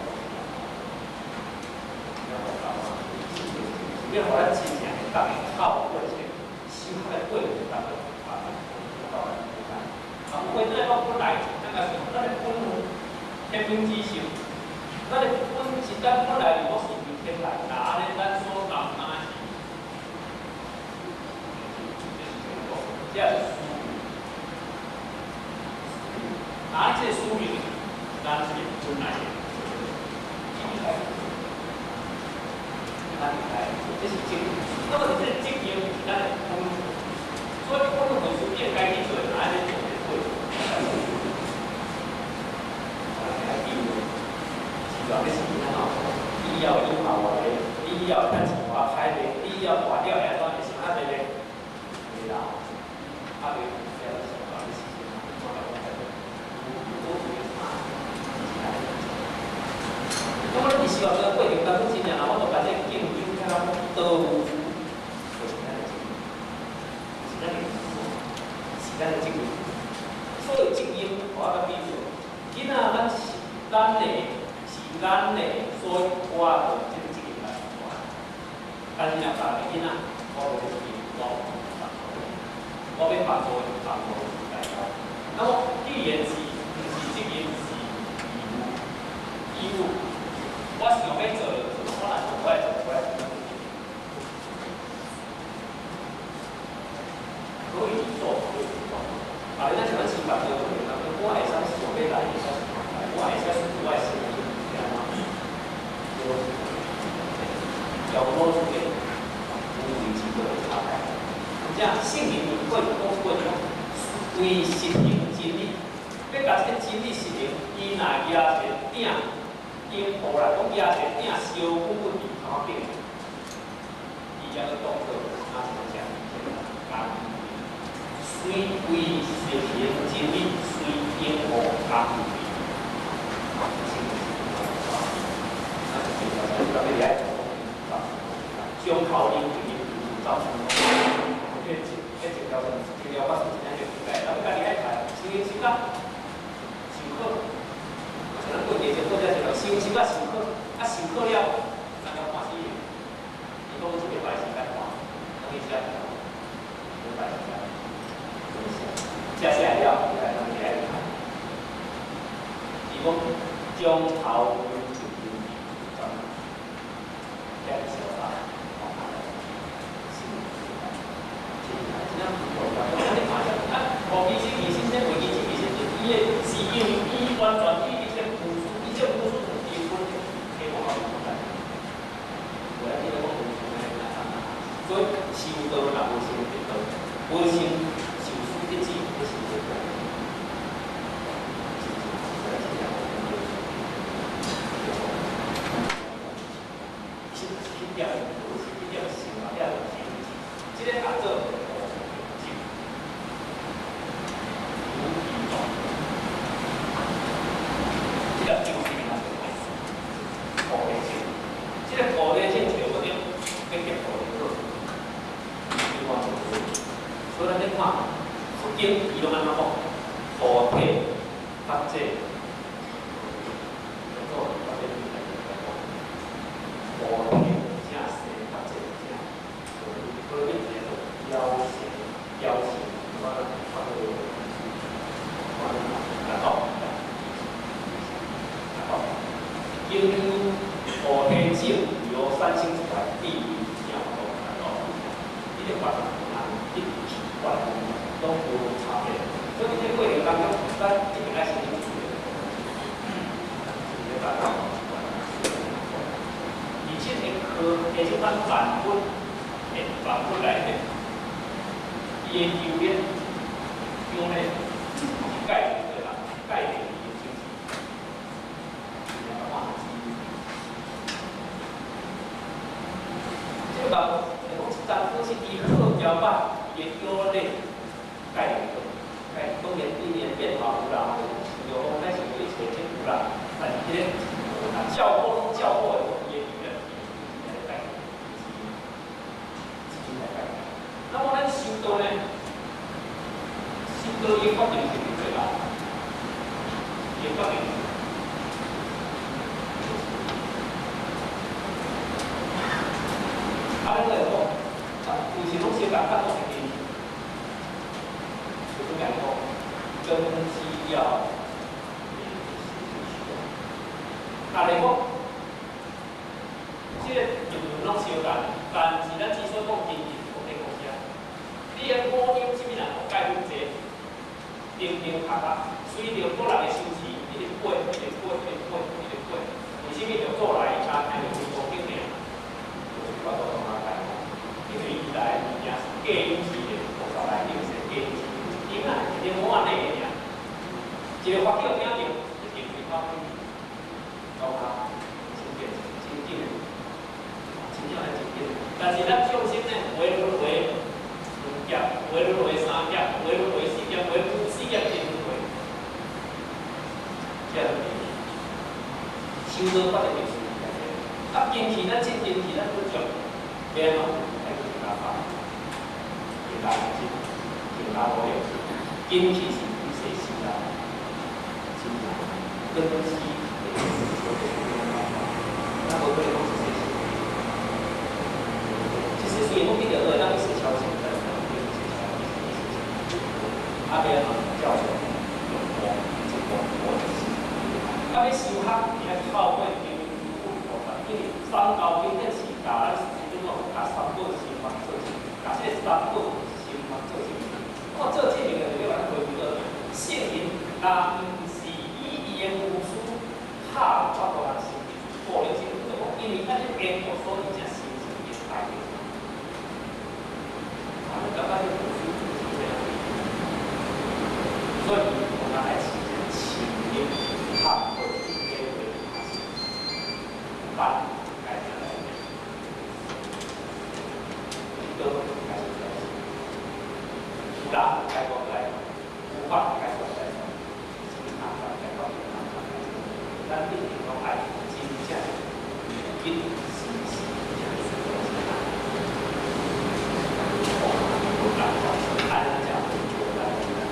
要互咱真正会当透过这个修学的过程当中，啊，到咱啊，有话咱讲本来，咱个想，咱的本天命之性，咱的本是咱本来就是为天来，那按呢咱所担当的是，这是怎讲？这是使命。啊，这个使命，咱是本来的，咱来，这是责任。那么这个责任是咱的本分，所以本分是应该去做，哪咧做这过程？啊，义务，是话你是安怎？你以后会愈后偌济，你以后会趁钱偌歹咧，你以后大了会安怎会想较济咧？袂啦，啊袂，这是想法你是我讲有有啥？那么你希望这个过程当中，真正我都把这个敬酒听到多无私，就是咱的责任，是咱的是咱的责任。所以责任，我甲比如，囡仔咱是咱的，是咱的，所以我就这个责任来负。但是若别个囡仔，我无这责任，我无帮助，我欲帮助帮助大家。那么既然是毋是责任，是义务，义务。我想欲做，我若做，我会做，我会做。可以做，可以做。啊，你咱像咱吃饭的过程当中，我会使想欲来，会使想来，我会使选择我的生命，是按怎？对无？要老出的无为之道的差别。真正圣人过讲过讲，为实行真理，欲共这个真理实行，伊若举一个鼎。顶部啦，讲举一个鼎烧滚滚伫头壳顶，伊才阁当做啊真正甘虽为实行真理，虽应无甘为。胸口凝结，走出迄迄一条一条我是真正就来，咱家己爱看，修行修到上好，像咱过年前过这一条，修行修到上課，啊授課了，三更半死伊講這禮拜時間看，等伊寫，禮拜時間，寫寫了，伊來當起來看。伊講將頭就就遐小法，啊，無其實其實這袂其實其實伊的是因為伊完全伊一個無數，伊這無數有基本提供予伊。無咱這個講無數的所以修道若無先得道，無先受師得指，要修得道。是一點無是一點想啊，一點心這個叫做。經伊攏按怎講？土體發展，做發展來講，土體正生發展正，所以變成做夭壽，夭壽，我我我來講，來講，經土體種由三星出來，地名正多來講，你咧發人一起發。攏無差別，所以佇這個過程當中，咱一定愛先去注意，而且會科，會這款萬物，會萬物內底，伊的優劣，優劣是概念對啦，概念伊的精神，這個萬物，講一層可是伊好交歹，伊的優劣。概念，概念當然今年變化有啦，有講咱是對找這有啦，但是彼個啊照顧照顧的，伊的理論是來概念，是來概念。那麼咱修道呢？修道伊決定是對啦，伊決定。啊，咱來講，啊，有時攏小共款攏會記。根基要，啊來講，這個入門攏相共，但是咱之所以講根基是講咧講啥？你的五陰啥物人蓋分濟，定定卡卡，隨著個人的修持，一直過，一直過，一直過，一直過。為啥物就做來伊才聽著真高興爾？就是我都感覺來，因為伊來的物件是假有時的，菩薩來頂是假有時，一點仔一點無按呢個爾。一個法叫聽著，一定會發揮，高卡，真緊，真緊的，真正來真緊。但是咱眾生呢，有的輪迴兩劫，有的輪迴三劫，有的輪迴四劫，有的四劫真輪迴，這樣子。修道法的就是啊，堅持咱真堅持，咱不足，變喏，愛去加法，更加認真，更加努力，堅持是一世事啦。根基那無可能講一世事。其實雖然講比較多，咱一時超前，但是咱不一時超前，一時超。啊，變喏，教授用功，這功我就是。啊，欲修學，伊愛透過經文菩薩，因為三教經典是教咱是怎講，教三寶心法做證，教這三寶心法做證。哦，做證明的就叫咱回歸到聖人，若毋是以伊的無私拍法度來修，可能是就講，因為咱這緣故，所以才形成伊的大業。啊，咱感覺這無私就是這樣，所以我們來起情念拍過一個月辦改變來，都開始開始，有人開講來，有法開講來。咱一定攏愛真正緊時時正做按照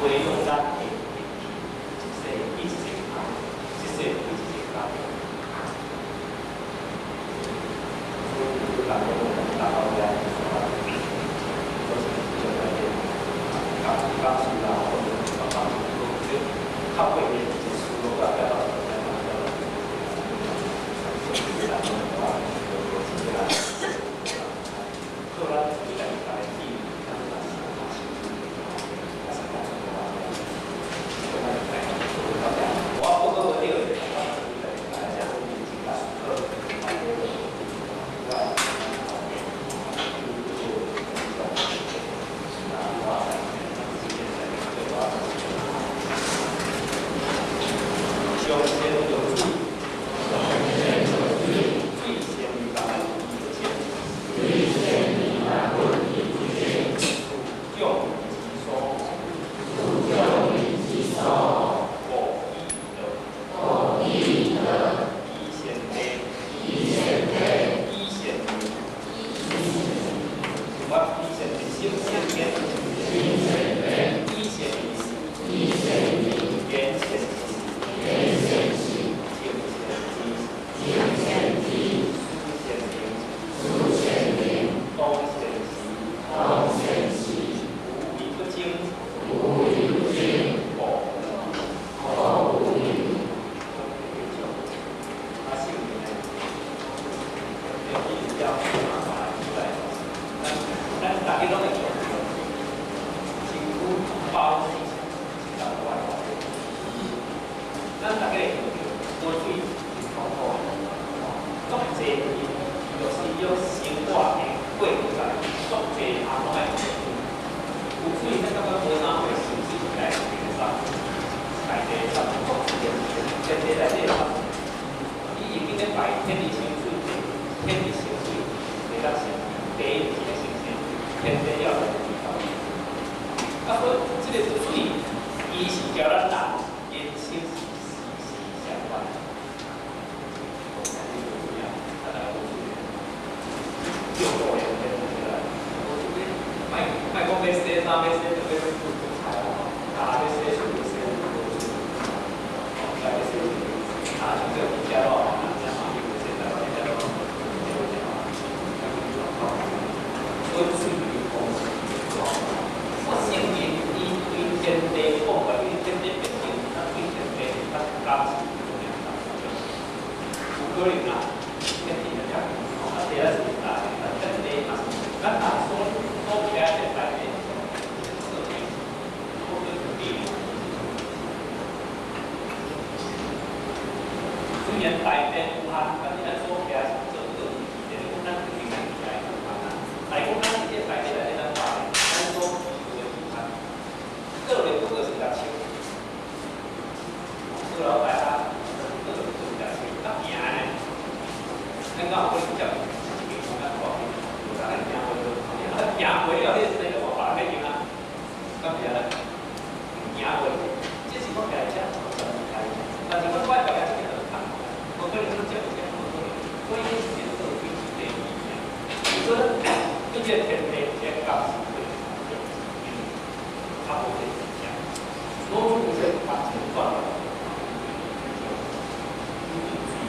培養咱的一世比一世較，一世比一世較。用伊有了，马上来出来。咱大家攏會用身軀包水，是大怪。咱大家會用無水是痛苦的，足濟就是用生活的過程內，足濟項攏愛用水。有水，咱感覺無啥會受水來會使，大地差不多天地內底差不多。伊已經咧白天地生水，天地生水，袂當生，地是咧生生，天地了就水到。啊，所以這個水，伊是交咱人人生是息息相關。莫講欲洗衫，欲洗就欲煮菜啊，欲洗就欲洗，欲洗啊，像這個食咯，食嘛又洗，台灣食咯，所以水是講，我聖經伊對天地講來，對天地變成，咱對天地較感受有可能啊，天地來講，啊，地啊是大，天地嘛是，咱人所徛這大地，設定，我們地。雖然大地有限，但是咱所徛是做做就是講咱肯定咱徛有限啊。但講咱佇這大地內底，咱大，咱所居住的有限，做咧不過是六尺，做老大啊，做做六尺，啊行呢，咱敢有可能接一間空間大，有當咱行過就，啊行過了，迄個生就無別人要用啊，敢是安尼？行過，這是我徛遮，但是我怪大家這個就較，無可能講接一個，無可能，所以這是做對天地物件。所以對這個天地這個感受會較無這個現象。老子這個完全轉了，水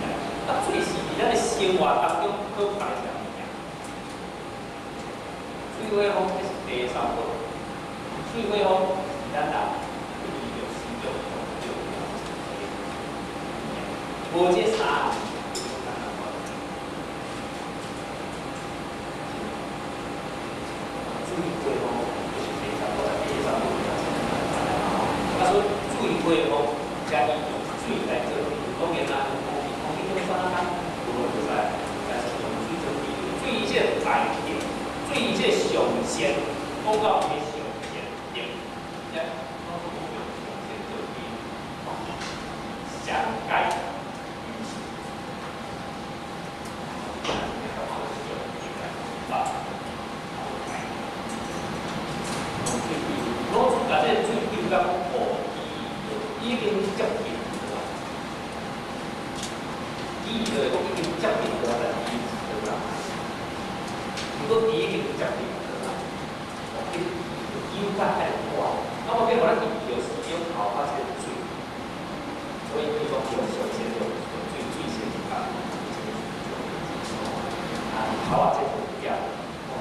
來，啊水是佇咱的生活當中可排的物件。水火風這是第三寶，水火風是咱人對着時中重要。無這三項，水火風就是第三寶，第三寶就是啊，所以水火風才以用水來做比喻，當然啦，空氣空氣中啥物無會使，但是用水做比喻，水這個大德，水這個上善，講到伊上善德，遮講用上善做比喻，上蓋。老子把這個水丟到無已經接近了，伊就是講已經接近了，但是伊是對啦。如果伊已經接近了啦，伊有感太大，啊，我變互咱伊就是用頭髮這個水，所以伊講用上先用水水先較，啊，頭髮這個掉，哦，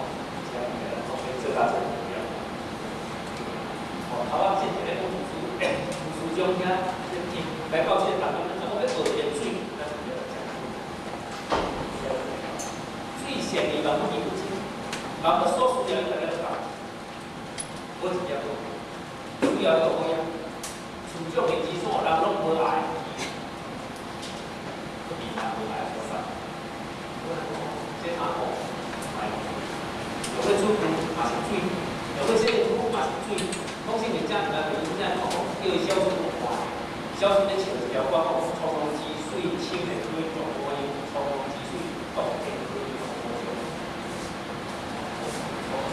這樣講做到這個掉。哦，頭仔之前咧，講吳師長遐，來到這個當中，咱講欲學一個水，咱就要食水。水善利萬物之母親，萬物所需要，大家都講，無一件無。主要一個好呀，樹長的基礎，人攏無愛，比人無愛所在。這啥講？用咧煮飯嘛是水，用咧洗身軀嘛是水。講真認真，咱就是真講講叫伊小水看，小水咧唱一條歌，講蒼蒼之水清的水，全部用蒼蒼之水當天水，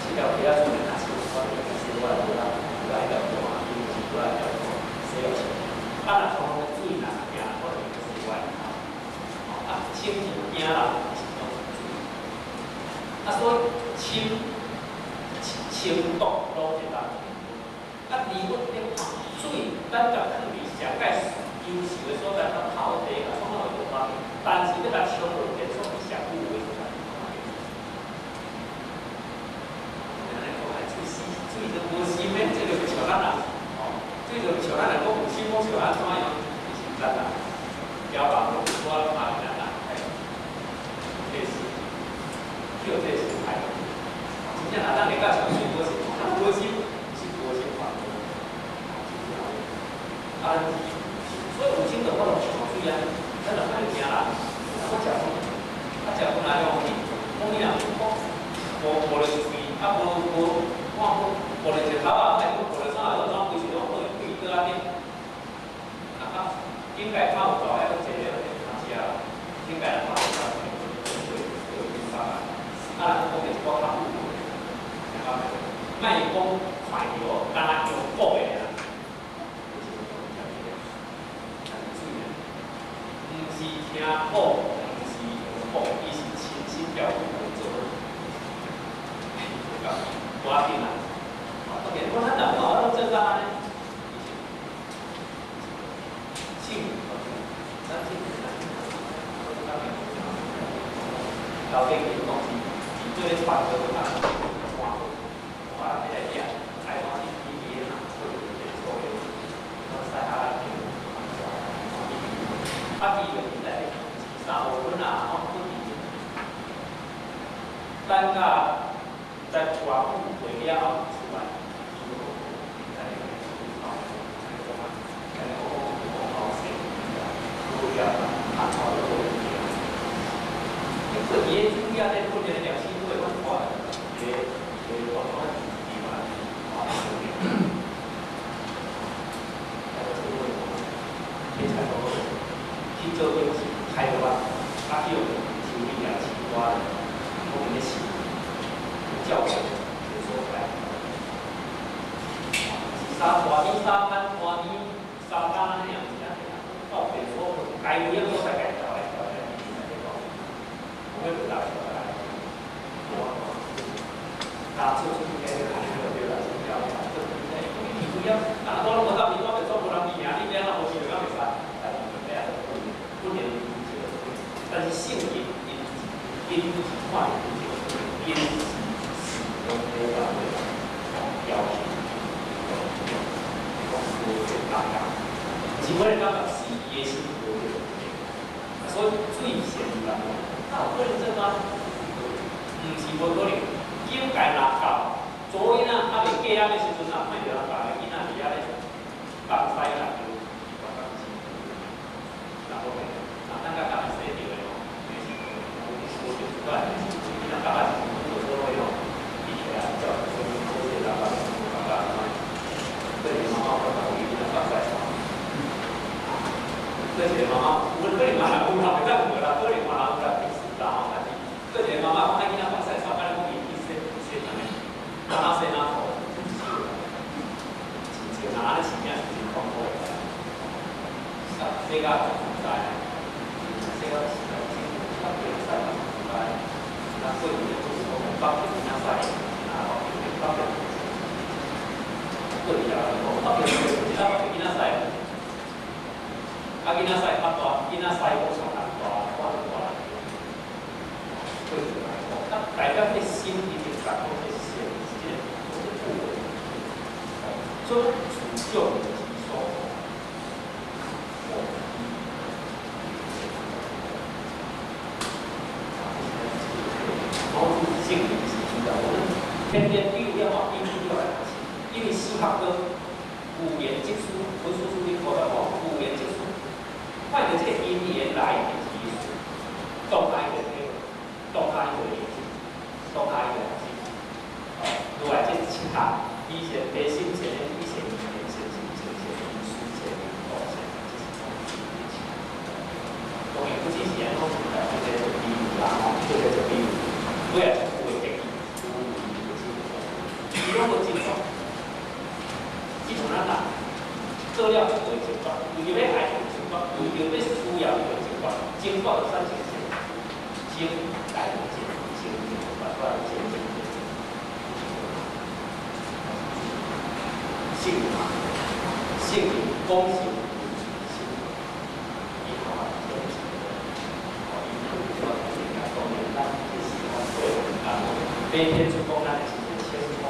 這條街仔出來，若是我洗我來無啦，無來條歌，伊是無來條歌，洗了穿。啊，若蒼蒼的水若行，我就洗我來。啊，清是驚人，是講水。啊，所以清清濁攏會當。啊，離阮咧看水，咱共囥佇上蓋優秀的所在，較透地，較創造會無但是欲共沖落去，創上有的所在。安尼講來，水死，水就無心的，這個就像咱人，哦，水就像咱人講有心，講像安怎樣，其實毋知啦。交人我嘛咱人，嘿，確實。去予這個心態。真正若咱會甲像水無心，無心是無心煩惱。啊，所以有情就我攏像水安尼，咱就愛驚人，我食飯，啊食飯來吼，講伊若講無無咧喙，啊無無看無咧一個頭啊，愛講無咧啥，攏怎規時攏對對倒仔頂。啊，應該較有道愛閣坐咧較食，應該較有道對對對啥啊？啊，人講的一寡較有，聽到袂？莫講快著，敢若用講的爾。毋是聽講，毋是用講，伊是親身調度來做。無要緊啦，當然我咱人講我攏做到按呢，性咱這老家己講是，是做咧傳道啊，看好，我來來愛看是伊伊的嘛，做一個錯的，我使下來啊，伊就伫內底三五分啊，吼，不伫。等甲毋知偌久過了後出來，伊就在咧吼，在咧講講好勢，好了，啊，好了，好了。伊个主要咧訓練兩師傅會阮看，伊個伊個講講伊嘛，去做東西開發，啊去予抽你啊、饲我，我們咧試教學有所在。是三大年三班，大年三班安尼樣子啊，到別所該有樣所在該調來調來，我們來調來，大做出應該就看到對啦，是了，這因為不要，啊，我攏無搭伊，我袂做無人伊爾，你變啊無想到袂使，但是但是聖人因因是看因是用這個要求，講無這大家，是我的感覺是伊的心無這個，所以最善人，哪有可能這麼？毋是無可能，境界若到，查某囡仔猶未嫁的時陣啊，看著人家的囡仔佇遐咧，東西啦，就伊感覺是，人講的，啊，咱甲家己生著的吼，是無無就出來，伊若感覺是做做落吼，伊起來照做做這個感覺，感覺什麼？對你媽媽我講伊囡仔放在床，對一個媽媽，有可能嘛有啦，袂當無啦，可能嘛有啦，平時啦吼，但是對一個媽媽講，囡仔放在床，敢若講伊去洗洗啥物，敢若洗哪套，真少啦，真少，若按呢真正是真痛苦的。洗甲自在，洗甲自在，較袂使較自在。啊，過去咧就是講北京囝洗，啊，北京北京，過去啊，講北京是啊，北京囝洗，啊，囡仔洗較大，囡仔洗講上較大，我就大。過去來講，啊，代表這個心已經達到這個線，這個這個部位，所以主救己所。性是知道，我們天天比如要往因要來學習，因為四學科語言技術，文書書的課的吼，語言技術，看著這個因緣來的技術，當下伊就體會，當下伊就理解，當下伊就學習。哦，落來這七項，以前低心前的以前語言、前前前前書前哦前，這是講這七項。當然不只是按講這個做比喻啦，吼，這個做比喻，尾仔。伊攏無真確，只像咱人做了就會正確，為著欲愛就正確，為著欲需要就正確，正確就產生啥？正來正正正發出來正正正。性嘛，性講性性，伊好啊，正正。哦，伊有這個當然咱這是講過啊，白天出講咱是千空。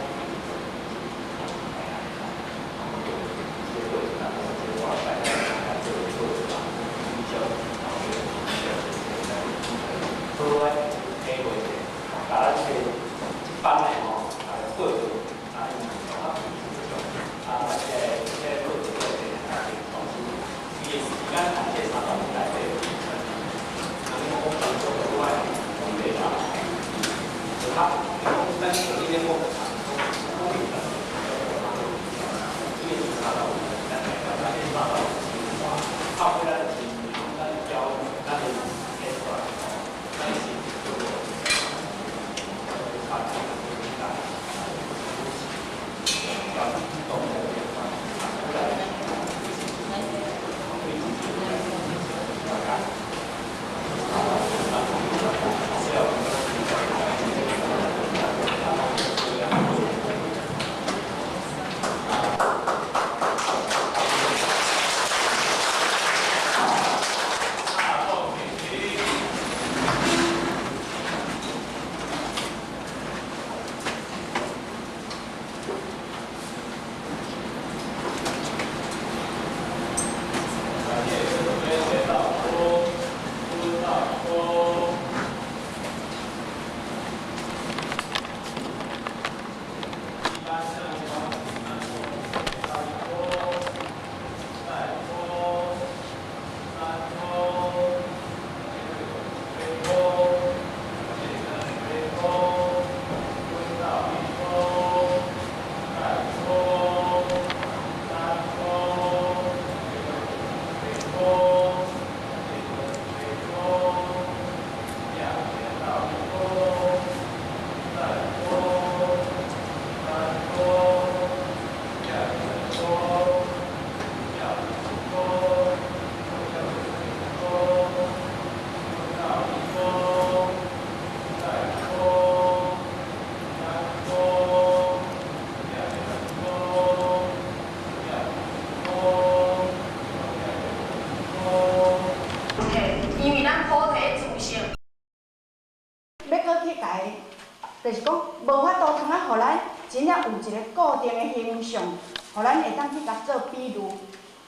欲閣去共伊，就是講無法度通啊，予咱真正有一個固定的形象，予咱會當去共做比喻。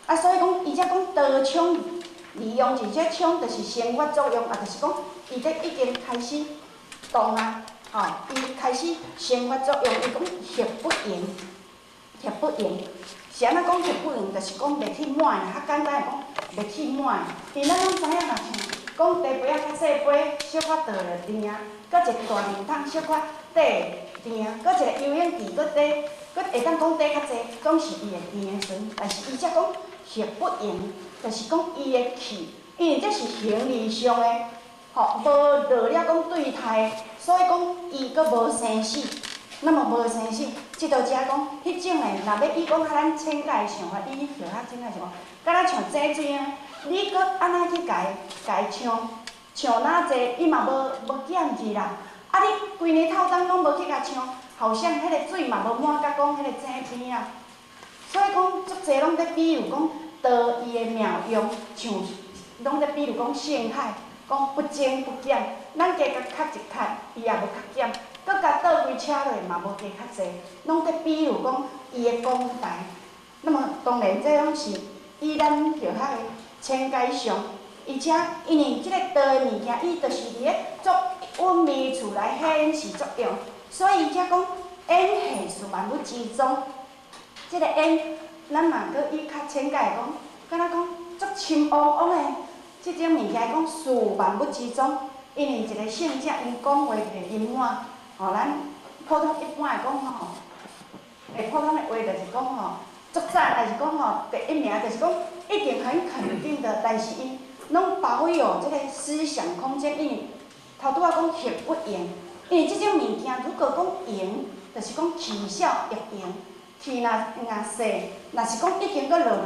啊，所以講，伊才講刀槍利用，而且槍就是生發作用，啊，就是講伊咧已經開始動啊，吼，伊開始生發作用，伊講血不凝，血不凝，是按怎講血不凝？就是講袂去滿，較簡單的講，袂去滿。因為咱攏知影，若像講茶杯仔較細杯，小可倒咧甜，閣一個大麵桶小可底甜，閣一個游泳池閣底，閣會當講底較濟，總是伊會甜的時陣。但是伊才講血不凝，就是講伊的氣，因為這是形而上的，吼，無落了講對待，所以講伊閣無生死。那麼無生死，這就遮講，彼種的，若欲以講較咱淺解的想法，以學較淺解想法，敢若像井水按呢，你閣按怎去共伊共伊搶，搶哪濟，伊嘛無減去啦。啊，你規年透冬攏無去共搶，好像彼個水嘛無滿甲講彼個井邊啊。所以講，足濟攏咧比喻講道伊的妙用，像攏咧比喻講聖海，講不增不減，咱加共較一較，伊也無較減。閣共倒規車落嘛無加較濟，攏咧比喻講伊的廣大。那麼當然，這攏是以咱學學的淺解上，而且因為這個道的物件，伊就是佇咧做隱微處來顯示作用，所以才講演現事萬物之宗。這個演，咱嘛閣以較淺解講，敢若講足深汪汪的這種物件，講事萬物之宗，因為一個聖者𪜶講話袂音滿。吼，咱普通一般的講吼，普通的話就是講吼，足讚，還是講吼第一名，就是講一定很肯定的，但是伊攏保有這個思想空間，因為頭拄仔講血不凝，因為這種物件如果講凝，就是講起效欲凝，氣若若細，若是講已經閣落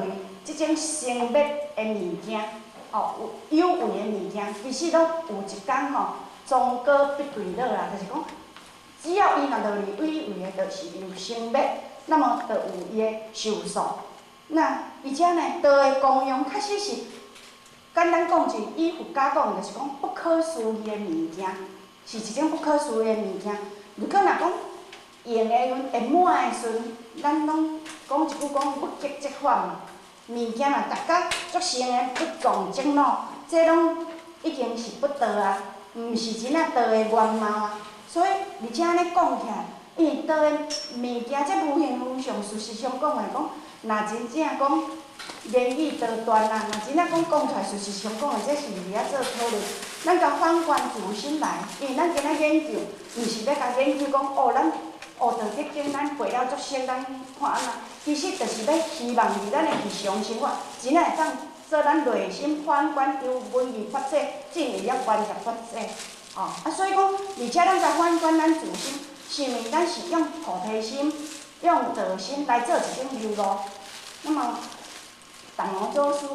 去，這種生滅的物件，哦，有有為的物件，其實攏有一工吼，終果必墜落啦，就是講。只要伊若落去，有為的，就是有生滅，那麼就有伊的壽數。那而且呢，道的功用確實是簡單講一，以佛家講，就是講不可思議的物件，是一種不可思議的物件。如果若講用的時陣會滿的時陣，咱攏講一句講物極則反嘛。物件若逐甲足成的不動則惱，這攏已經是不道啊，毋是真正道的原貌啊。所以，而且按呢講起來，因為道的物件，這無形無相，事實上講來講，若真正講言語道斷啊，若真正講講出來，事實上講的，這是佇遐做討論。咱共反觀自心來，因為咱今仔研究，毋是欲共研究講哦，咱學道德經，咱背了足熟，咱看按怎，其實就是欲希望佇咱的日常生活，真正會當做咱內心反觀，由文字發展，進入了觀察發展。哦，啊，所以講，而且咱共反觀咱自心，是毋咱是用菩提心、用道心來做一種流露。那麼，達摩祖師，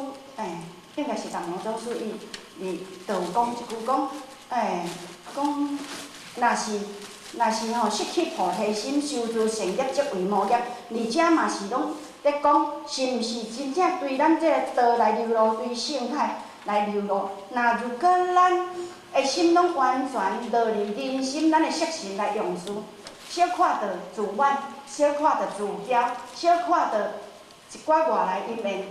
應該是達摩祖師，伊伊就有講一句講，講若是若是吼失去菩提心，修諸善業則為魔業。而且嘛是攏咧講，是毋是真正對咱這個道來流露，對聖海來流露？若如果咱的心攏完全落入人心，咱的色心來用事，小看著自滿，小看著自驕，小看著一寡外來因緣，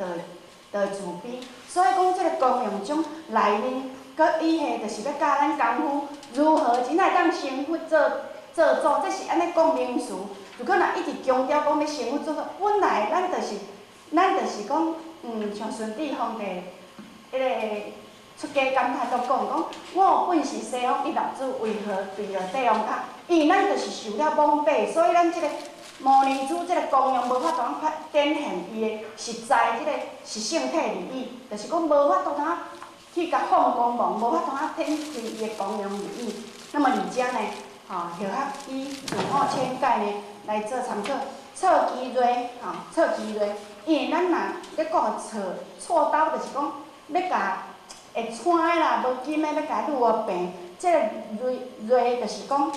就會自卑。所以講，這個功用中內面，閣以下就是欲教咱功夫如何真正會當成佛做做主，這是按呢講名詞。如果若一直強調講欲成佛做主，本來咱就是講，像順治皇帝彼個。出家感嘆都講講，我本是西方一老子，為何墜落帝王腳？因為咱就是受了蒙蔽，所以咱這個牟尼珠這個功用無法度發展現伊的實在這個實性體利益，就是講無法度通去共放光芒，無法度通展開伊的功用利益。那麼而遮呢，吼，學學以自我淺解呢來做參考。錯機銳，吼，錯機銳，因為咱若咧講錯錯刀，就是講欲共。會穿的啦，無金的欲共愈予平，這個銳銳就是講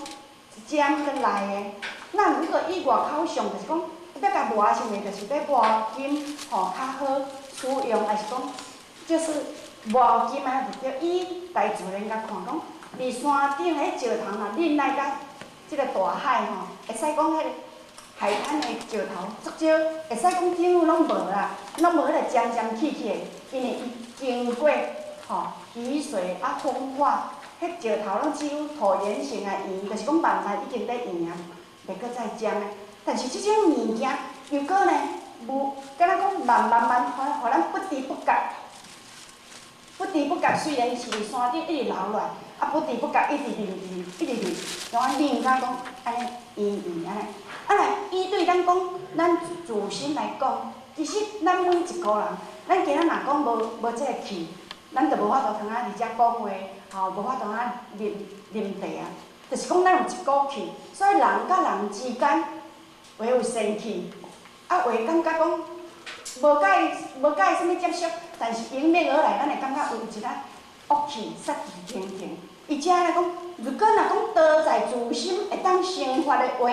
尖閣內的。那如果以外口上，就是講欲共磨成的，就是欲磨金，吼較好使用，還是講就是磨金的就對。以大自然共看講，佇山頂彼石頭若忍來甲這个大海吼，會使講彼个海灘的石頭足少，會使講幾乎攏無啦，攏無彼个尖尖起起的，因為伊經過吼雨水啊風化，彼石頭攏只有橢圓形的圓，就是講慢慢已經咧圓啊，袂閣再尖的。但是這種物件又閣呢，無，敢若講慢慢慢，予咱不知不覺，不知不覺雖然是佇山頂一直流落來，啊不知不覺一直啉一直啉，像啊啉甲講按呢圓圓按呢。啊來，伊對咱講，咱自身來講，其實咱每一個人，咱今仔若講無這个氣，咱就無法度通啊佇遮講話，吼，無法度通啊啉啉茶啊。就是講咱有一股氣，所以人佮人之間會有仙氣，啊會感覺講無佮伊無佮伊啥物接觸，但是迎面而來，咱會感覺有一寡惡氣殺氣騰騰。伊遮來講，如果若講道在自心會當生發的話，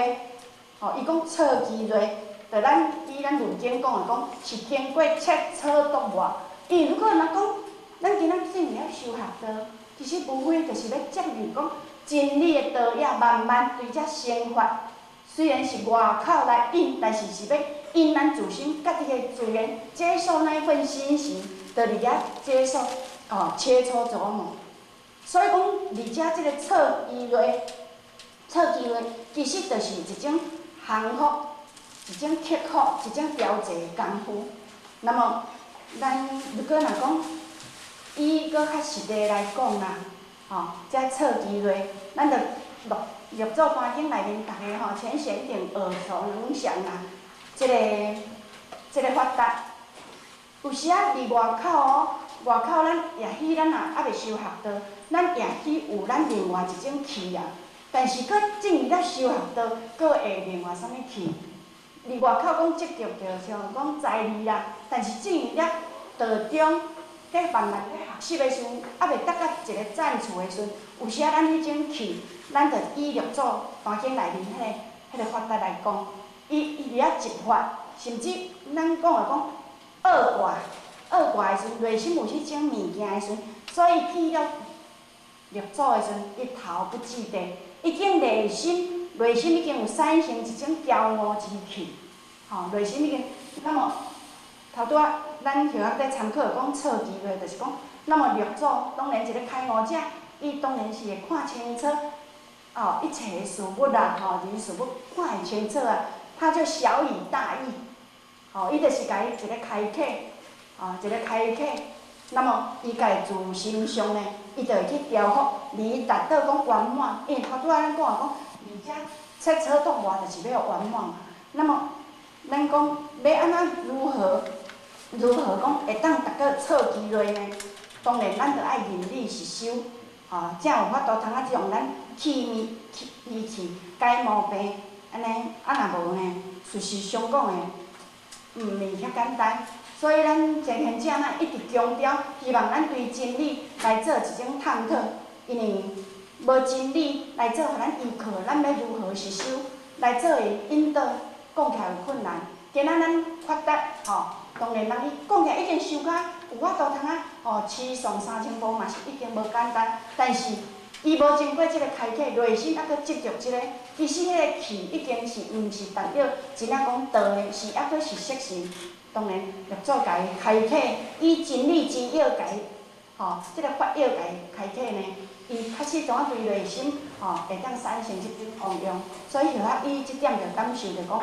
吼，伊講錯機類，就咱以咱論經講的講，是經過切磋琢磨。因為如果若講，咱今仔進入修學道，其實無非就是欲接近講真理的道也慢慢隨遮生發。雖然是外口來引，但是是欲引咱自身家己的自然接受那一份心情，就佇遐接受哦，切磋琢磨。所以講，佇遮這个錯機類，錯機類其實就是一種降服，一種克服，一種調節的功夫。那麼，咱如果若講以閣較實際來講啦，吼，這錯機類，咱就六六祖壇經內面，逐家吼淺顯定耳熟能詳啦。這个法達，有時仔佇外口哦，外口咱也許咱若猶未修學道，咱也許有咱另外一種氣啊。但是閣進入了修學道，閣會另外啥物氣？佇外口講執著著像講財利啦，但是進入了道中，佇慢慢咧學習的時陣，猶未達到一個層次的時陣，有時仔咱彼種氣，咱就以六祖壇經內面彼个法達來講，伊佇遐執法，甚至咱講的講惡掛，惡掛的時陣，內心有彼種物件的時陣，所以去了六祖的時陣，伊頭不記得，已經內心已經有產生一種驕傲之氣，吼，內心已經。那麼頭拄仔咱許學咧參考講錯機會，就是講，那麼六祖當然一個開悟者，伊當然是會看清楚，哦，一切的事物啦，吼，人事物看會清楚啊，他就曉以大義，吼，伊就是共伊一个開啟，哦，一个開啟，那麼伊家己自心上呢，伊就會去調伏，而達到講圓滿。因為頭拄仔咱講的講，而且切磋琢磨就是欲予圓滿嘛。那麼，咱講欲按怎如何如何講會當達到錯機類呢？當然，咱著愛認理實修，吼，才有法度通啊將咱氣物氣儀器改毛病，按呢，啊若無呢，事實上講的，毋是遐簡單。所以咱前賢者咱一直強調，希望咱對真理來做一種探討，因為無真理來做，予咱依靠，咱欲如何實修來做的引導，講起來有困難。今仔咱發達吼，當然人伊講起來已經修甲有法度通啊，吼，持誦3000部嘛是已經無簡單，但是伊無經過這个開啟，內心猶閣執著這个，其實彼个氣已經是毋是代表真正講道的，是猶閣是色心。當然，六祖共伊開啟，以真理之藥共伊，吼，這个法藥共伊開啟呢，伊確實怎對內心，吼，會當產生這種功用。所以，許學以這點就感受著講，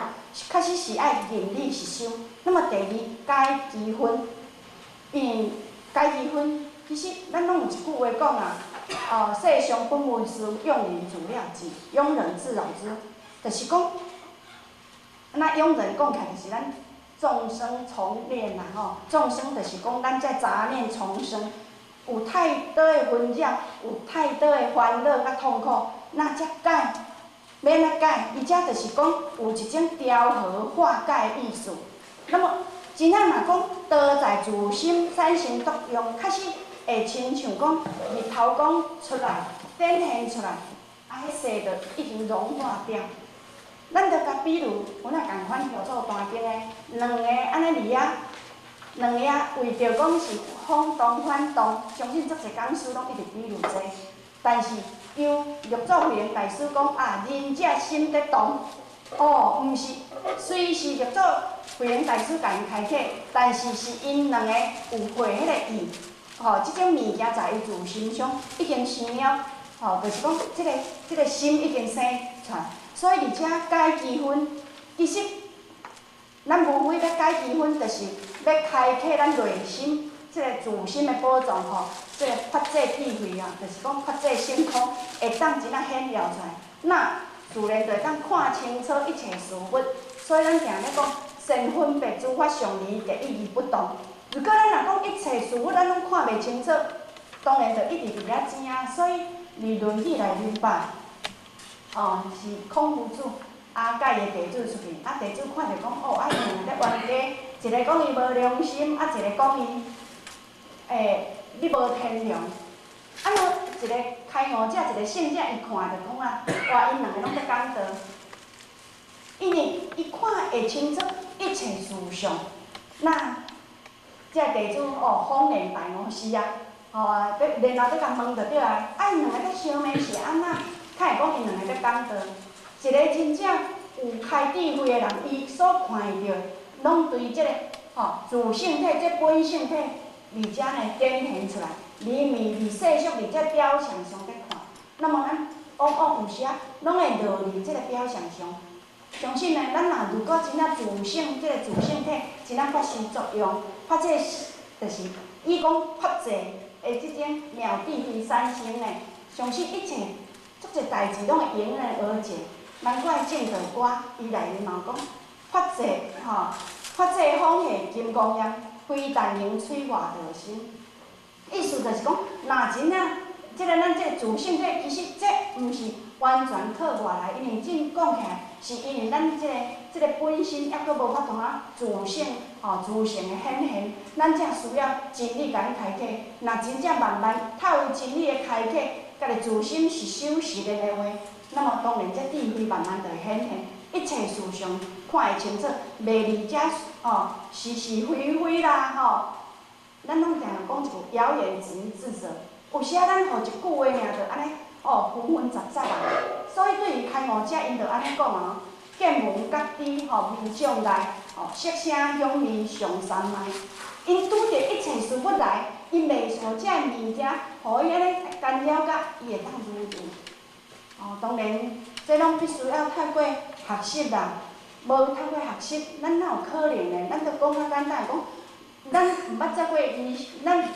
確實是愛認理實修。那麼第二，解機分，因為解機分，其實咱攏有一句話講啊，哦，世上本無事，庸人自擾之，庸人自擾之，就是講，那庸人講起來就是咱。眾生重念啦，吼！眾生就是講咱這雜念叢生，有太多的紛擾，有太多的煩惱佮痛苦，那才解，欲按怎解？伊遮就是講有一種調和化解的意思。那麼，真正若講道在自心產生作用，確實會親像講日頭光出來，展現出來，啊，彼世就已經融化掉。咱就共比如，阮也仝款六祖壇經的，兩个按呢佇遐，兩个啊為著講是風動反動，相信足濟講師攏一直比喻這個。但是由六祖慧能大师讲啊，仁者心得动，哦，毋是，虽是六祖慧能大师共𪜶开启，但是是𪜶两个有会彼个意，吼，这种物件在伊自心上已经生了，吼，就是讲这个心已经生出来，所以伫遮解机分，其实咱无非欲解机分，就是欲开启咱内心这个自心的宝藏吼，这个法界智慧啊，就是讲法界性空会当真正显耀出来，那自然就会当看清楚一切事物。所以咱定咧讲，善分别诸法相离，第一义不动。如果咱若讲一切事物咱拢看袂清楚，当然就一直伫遐争啊。所以伫《论语》内面吧，哦，是孔夫子啊，佮伊的弟子出去，啊，弟子看著讲，哦，啊，𪜶两个咧冤家，一个讲伊无良心，啊，一个讲伊，你无天良。啊，那一个开悟者，一个圣者，伊看著讲啊，哇，𪜶两个拢咧讲道，因为伊看会清楚一切事相，那这个弟子哦，恍然大悟是啊，吼啊，欲然后欲共问就对啊，啊，𪜶两个咧相骂是按怎？较会讲𪜶两个咧讲道，一个真正有开智慧的人，伊所看著，拢对这个吼自性体、这本性体，伫遮呢展现出来，离迷伫世俗伫这表象上咧看。那么咱往往有时仔拢会落伫这个表象上。相信呢，咱若如果真正自性，这个自性体真正发生作用，发这就是伊讲法界的这种妙智慧产生呢，相信一切足济代志拢会迎刃而解。难怪证道歌伊内面嘛有讲，法界吼，法界风起金刚焰，非但能摧外道心。意思就是讲，若真正这个咱这个自性体，其实这毋是完全靠外来，因为真讲起来，是因为咱这个本身犹阁无法度啊自性吼自性的显现，咱才需要真理共咱开启。若真正慢慢透过真理的开启，家己自心是修习的话，那么当然这智慧慢慢就会显现，一切事相看会清楚，袂离遮哦是是非非啦吼。咱拢定定讲一句谣言止于智者，有时仔咱予一句话尔就按呢哦纷纷杂杂啊。所以对于开悟者，𪜶就按呢讲啊，见闻觉知吼无障碍，哦色声香味上三昧。𪜶拄著一切事物来，𪜶袂受这物件，予伊按呢干扰甲伊会当如如。哦，当然，这拢必须要透过学习啦，无透过学习，咱哪有可能呢？咱就讲较简单，讲，咱毋捌做过医，咱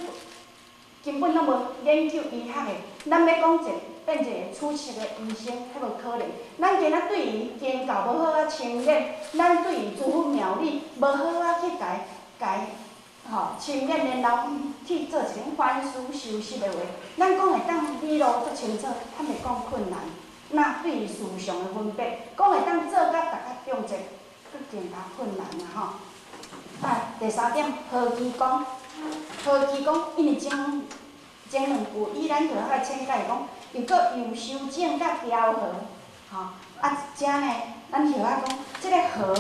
根本拢无研究医学的，咱欲讲一变一个出色的医生，彼无可能。咱今仔对伊经教无好仔清练，咱对伊诸佛妙理无好仔去共共吼清练，然后去做一种反思修习的话，咱讲会当理路足清楚，坦白讲困难。那对于事相的分别，讲会当做甲逐个中者，阁更加困难啊吼。啊，第三点，何其讲，何其讲，因为前前两句以咱就爱浅解讲，又阁又修正佮调和，吼啊，遮呢，咱晓仔讲，这个和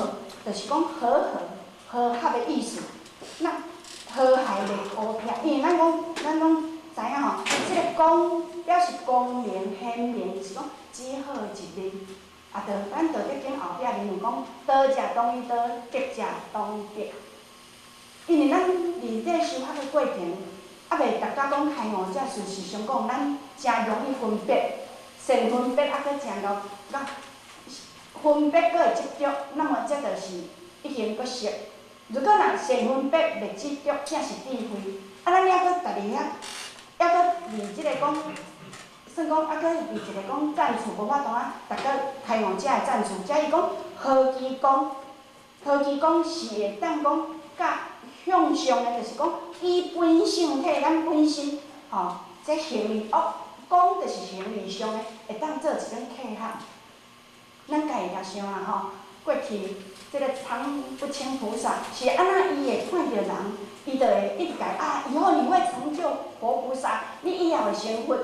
就是讲和合、和合的意思。那和谐袂乌撇，因为咱讲，咱拢知影吼，这个光表示光明显明，就是讲只好的一面。啊，就咱道德经后壁面有讲，道者当于道，德者当于德。因为咱伫这修学的过程，犹未达到讲开悟者，事实上讲，咱诚容易分别，善分别，犹阁诚够，甲分别阁会执著，那么这就是已经阁熟。如果若善分别袂执著，才是智慧。啊，咱犹阁家己遐，犹阁伫这个讲，算讲犹阁伫一个讲层次无法度啊，达到开悟者的层次。遮伊讲何其讲，何其讲是会当讲佮向上的，就是讲以本性体，咱本身吼，这形而恶讲就是形而上的，会当做一种契合。咱家己也想啦吼，过去这个常不轻菩萨是按怎伊会看著人，伊就会一直共啊，以后你会成就佛菩萨，你以后会成佛。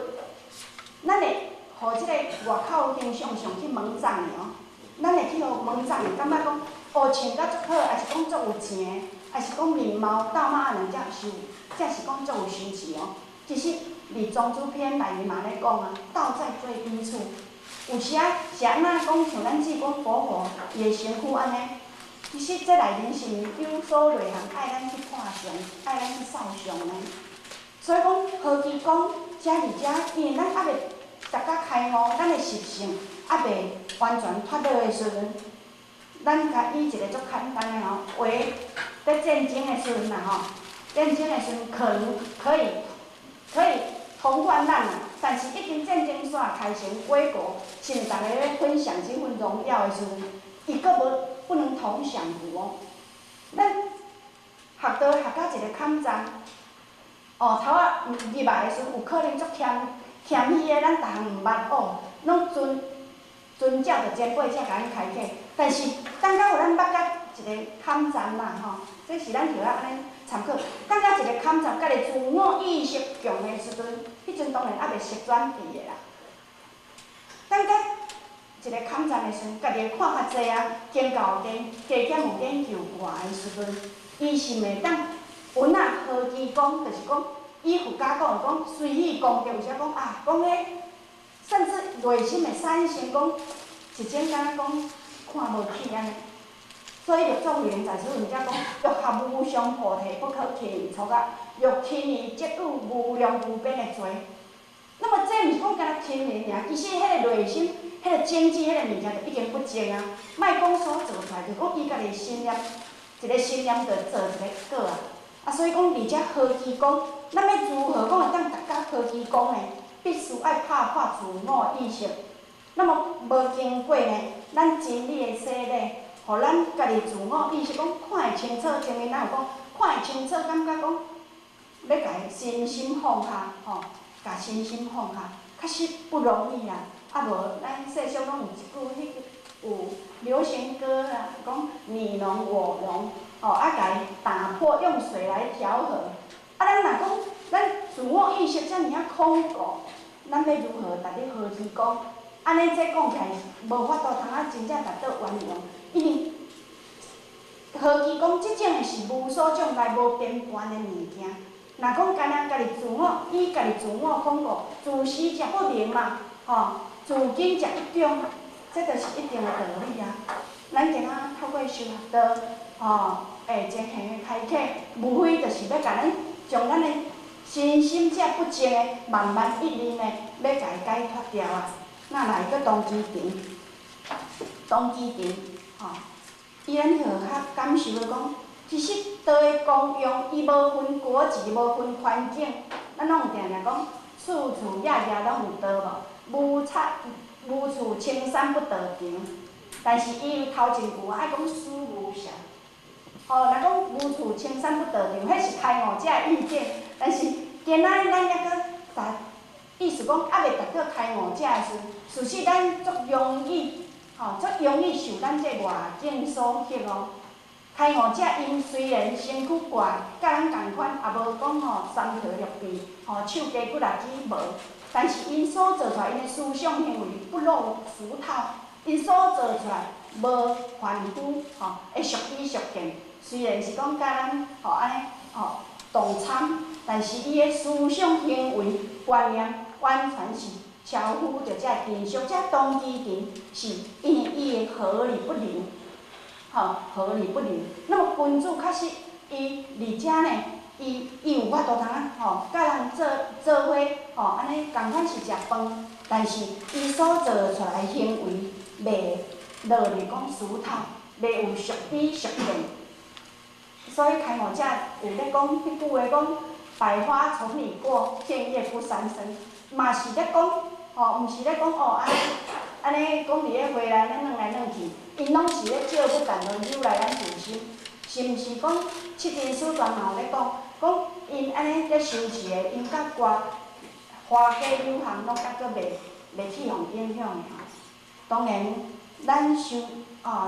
咱会予这个外口形象上去蒙障的哦，咱会去予蒙障的，感觉讲哦穿甲足好，抑是讲足有钱，抑是讲面貌道貌岸然，才是才是讲足有修持哦。其实伫庄子篇内面嘛咧讲啊，道在最低处。有时啊是按怎讲，像咱济公活佛伊的身躯按呢，其实这内面是毋有所内涵，爱咱去破相，爱咱去扫相呢。所以讲，何其讲，遮伫遮，因为咱犹未达到开悟，咱的习性犹未完全脱落的时阵，咱共以一个足简单的吼话，伫战争的时阵啦吼，战争的时阵可能可以同患难啦，但是已经战争煞开成归国，是毋逐个咧分享这份荣耀的时阵，伊阁无不能同享福哦。咱学道学到一个坎站，哦，头仔入来的时阵有可能足谦谦虚的，咱逐项毋捌哦，拢遵遵照著前辈才共咱开启。但是等到有咱捌到一个坎站啦吼，这是咱著爱按呢参考。等到一个坎站，家己自我意识强的时阵，彼阵当然犹未识转智的啦。等到一个坎站的时阵，家己看较济啊，经教加加减有研究过的时阵，伊是袂当有那何其讲，就是讲以佛家讲讲随意功德，有时讲啊，讲彼甚至内心会产生讲一种敢若讲看无起按呢。所以六祖慧能大师毋才讲，欲学无上菩提，不可轻易初学；欲轻易则有无量无边的罪。那么这毋是讲敢若轻易尔，其实彼个内心、彼个种子、彼个物件就已经不净啊。莫讲所做出来，就讲伊家己心念，一个心念就做一个果啊。啊，所以讲伫遮何其讲，咱欲如何讲会当达到何其讲呢？必须爱拍破自我意识。那么无经过呢，咱真理的洗礼，予咱家己自我意识讲看会清楚，前面咱有讲看会清楚，感觉讲欲共身心放下，吼，共身心放下，确实不容易啦。啊无，咱世俗拢有一句，彼个有流行歌啦，讲你侬我侬，吼，啊，共伊打破，用水来调和。啊，咱若讲咱自我意识遮尔仔恐怖，咱欲如何达到何其讲？按呢，这讲起来无法度通啊，真正达到圆融，因为何其讲，这种的是无所障碍、无边关的物件。若讲干焦家己自我，以家己自我恐怖，自始者不明嘛，吼，自根者不中，这就是一定的道理啊。咱今仔透过修学道，吼，前行的开启，无非就是欲共咱将咱的身心这不净的，慢慢一念的，欲共伊解脱掉啊。那来阁同居禅，同居禅，吼，伊按呢较感受的讲，其实道的功用，伊无分国籍，无分环境，咱拢有定定讲，处处夜夜拢有道无？无差无处青山不道场。但是伊有头前句爱讲思无邪，吼，若讲无处青山不道场，彼是开悟者的意见。但是今仔日咱犹阁达，意思讲犹未达到开悟者的时，事实咱足容易，吼，足容易受咱这外境所惑哦。开悟者𪜶虽然身躯怪，佮咱仝款，也无讲吼三头六臂，吼手加几若指无，但是𪜶所做出来，𪜶的思想行为不落俗套，𪜶所做出来无凡夫，吼会俗语俗见。虽然是讲佮咱吼按呢吼同参，但是伊的思想行为观念完全是超乎著这尘俗，这同居禅是因为伊的合理不灵。吼，合理不灵。那么君子确实，伊伫遮呢，伊有法度通啊，吼，佮人做做伙，吼，按呢仝款是食饭，但是伊所做出来行为，袂落入讲俗套，袂有俗语俗见。所以开悟者有咧讲彼句话讲，百花丛里过，片叶不沾身，嘛是咧讲，吼，毋是咧讲哦，按呢按呢讲伫咧花内咧转来转去。𪜶拢是咧照不但轮流来咱自心，是毋是讲七真师传嘛有咧讲，讲𪜶按呢咧修持的，𪜶佮挂花家有行，拢犹阁袂去予影响的吼。当然，咱修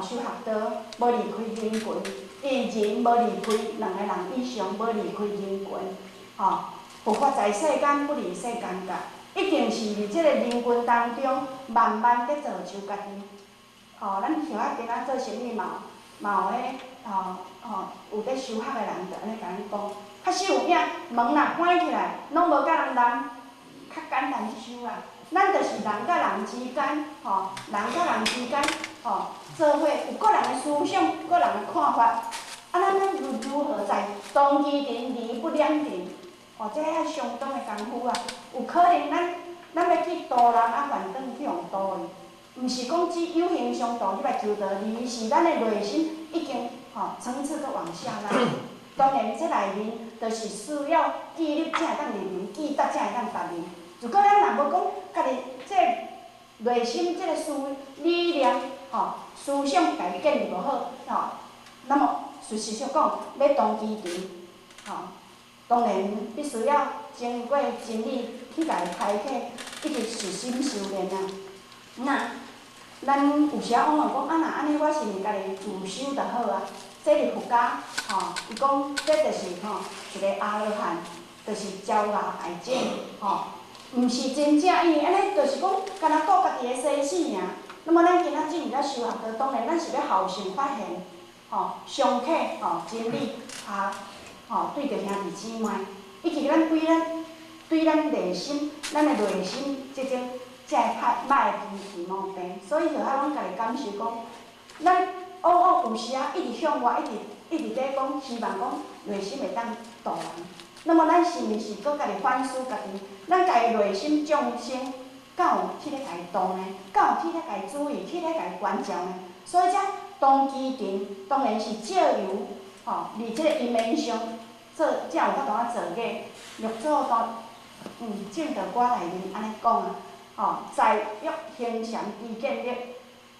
修学道无离开人群，因为人无离开两个人以上，无离开人群，吼。佛法在世间，不离世间觉，一定是伫这个人群当中，慢慢伫造就家己。吼，咱小可今仔做生意嘛，嘛有彼吼吼有伫修学的人，就按呢共咱讲，确实有影，门若关起来，拢无佮人谈，簡單修啊。咱就是人佮人之間，吼，人佮人之間，吼，做伙有個人的思想，個人的看法。啊，咱如何在同其塵而不兩庭？哦，這愛相當的功夫啊！有可能咱欲去度人，啊，反轉去予度去，毋是講只有形象度入來求道，而是咱的內心已經吼層次閣往下拉。當然，這內面就是需要記錄才會當入門，記得才會當達門。如果咱若無講家己這內心這个思理念吼思想家己建立無好吼，那麼事實上講，欲同其塵吼，當然必須要經過真理去共伊開啟，一直實心修煉啊。那咱有時仔往往講啊，若按呢，我是毋是家己自修就好啊？這是佛家吼，伊講這就是吼一个阿羅漢，就是招樂愛證吼，毋是真正，因為按呢就是講，干焦顧家己的生死爾。那麼咱今仔進入咧修學道，當然咱是欲後生發現，吼，相契吼真理啊，吼對著兄弟姊妹，以及咱對咱對咱內心，咱的內心這種才會歹歹的脾氣毛病，所以就愛攏家己感受講，咱往往有時啊一直向外，一直一直咧講，希望講內心會當度人。那麼咱是毋是閣家己反思家己？咱家己內心眾生，敢有去咧共伊度呢？敢有去咧共伊注意，去咧共伊關照呢？所以遮同其塵當然是借由吼，佇這个因緣上做，才有法度仔做假。六祖當證道歌內面按呢講啊，吼，在欲行禪知見力，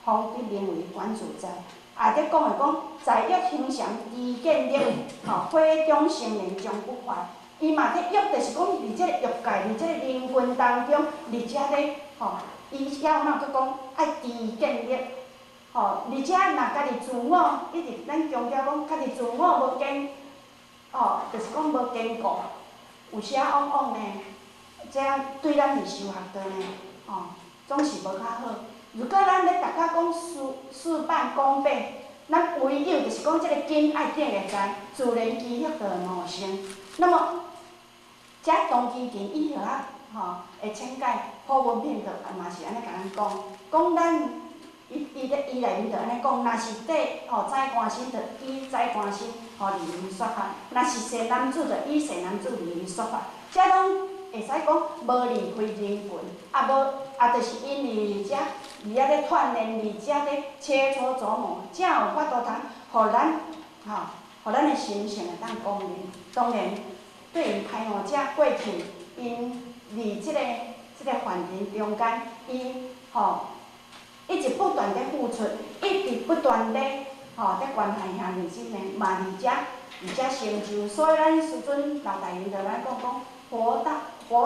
方得名為觀自在。也佇講的講，在欲行禪知見力，吼，火中生蓮終不壞。伊嘛佇欲，就是講佇這個欲界，佇這個人群當中，佇遮咧，吼，伊遐有哪閣講愛知見力，吼，而且若家己自我，一直咱強調講，家己自我無堅，吼，就是講無堅固，有時仔往往呢，這對咱佇修學道呢，吼，總是無較好。如果咱咧逐工講事事半功倍，咱唯有就是講這个根愛定會知，自然機業就會茂盛。那麼，遮同其塵以後啊，吼，會請解普門品就嘛是按呢共咱講，講咱伊伊咧伊內面就按呢講，若是對吼宰官身，就以宰官身吼離言說法；若是善男子，就以善男子離言說法。遮攏會使講無離開人群，啊無啊，就是因為遮佇遐咧鍛鍊，佇遮咧切磋琢磨，才有法度通，予咱吼，予咱的心性會當光明。當然，對於開悟者過去，𪜶佇這个環境中間，伊吼一直不斷咧付出，一直不斷咧吼咧關懷兄弟姊妹，嘛佇遮成就。所以咱師尊老大人就來講講，佛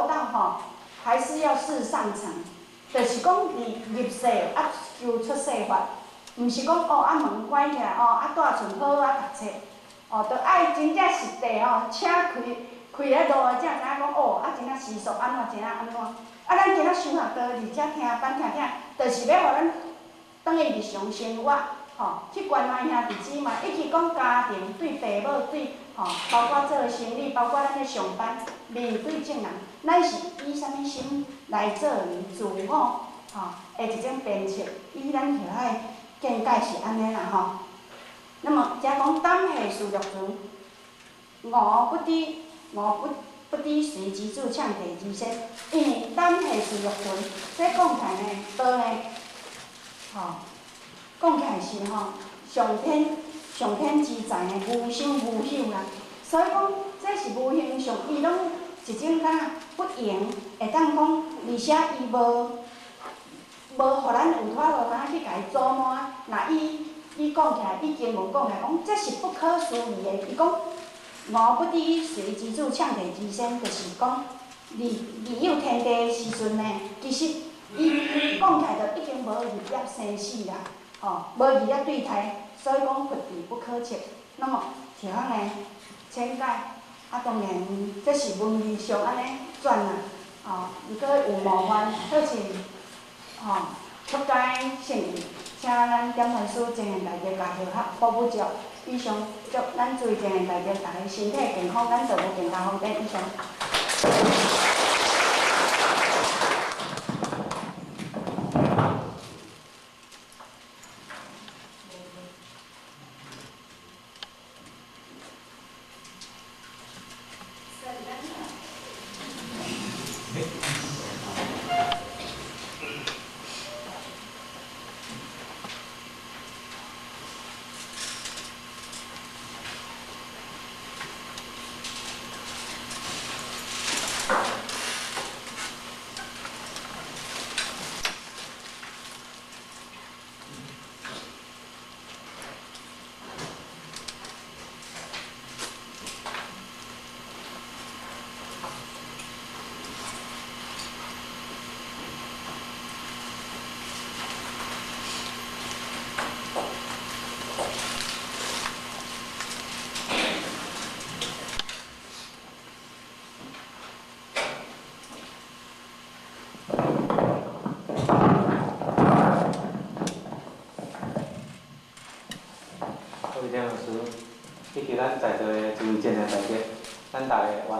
道吼，還是要事上乘，就是講佇入世啊求出世法，毋是講哦啊門關起來哦啊蹛厝好啊讀冊，哦，著愛真正實地吼，車開開咧路的才知影講哦啊真正時速按怎，真正按怎。啊，咱今仔修學道佇遮聽班聽聽，就是欲予咱轉去日常生活，吼，去關懷兄弟姊妹，以及講家庭對爸母對吼，包括做生意，包括咱咧上班，面對眾人，咱是以啥物心來做自我吼的一種鞭策，以咱學的見解是按呢啦吼。那麼遮講膽下事六尊，吾不知，吾不知誰之子唱第二先，因為膽下事六尊，這講起來呢，道呢，吼，講起來是吼上天之才呢，無生無有啦。所以講，這是無形象，伊攏一種敢若不言，會當講，而且伊無予咱有法度通去共伊琢磨。若伊講起來，伊經文講起來，講這是不可思議的。伊講，吾不知誰之子唱第二先，就是講，佇有天地的時陣呢，其實伊講起來就已經無入劫生死啦，吼，無入劫對胎，所以講佛智不可測。那麼像按呢，請解，啊，當然這是文字上按呢轉啦，吼，如果有冒犯，好似吼曲解聖義，請咱點傳師證嚴大德共學學保不足。以上祝咱諸位證嚴大德逐家身體健康，咱道務更加方便。以上。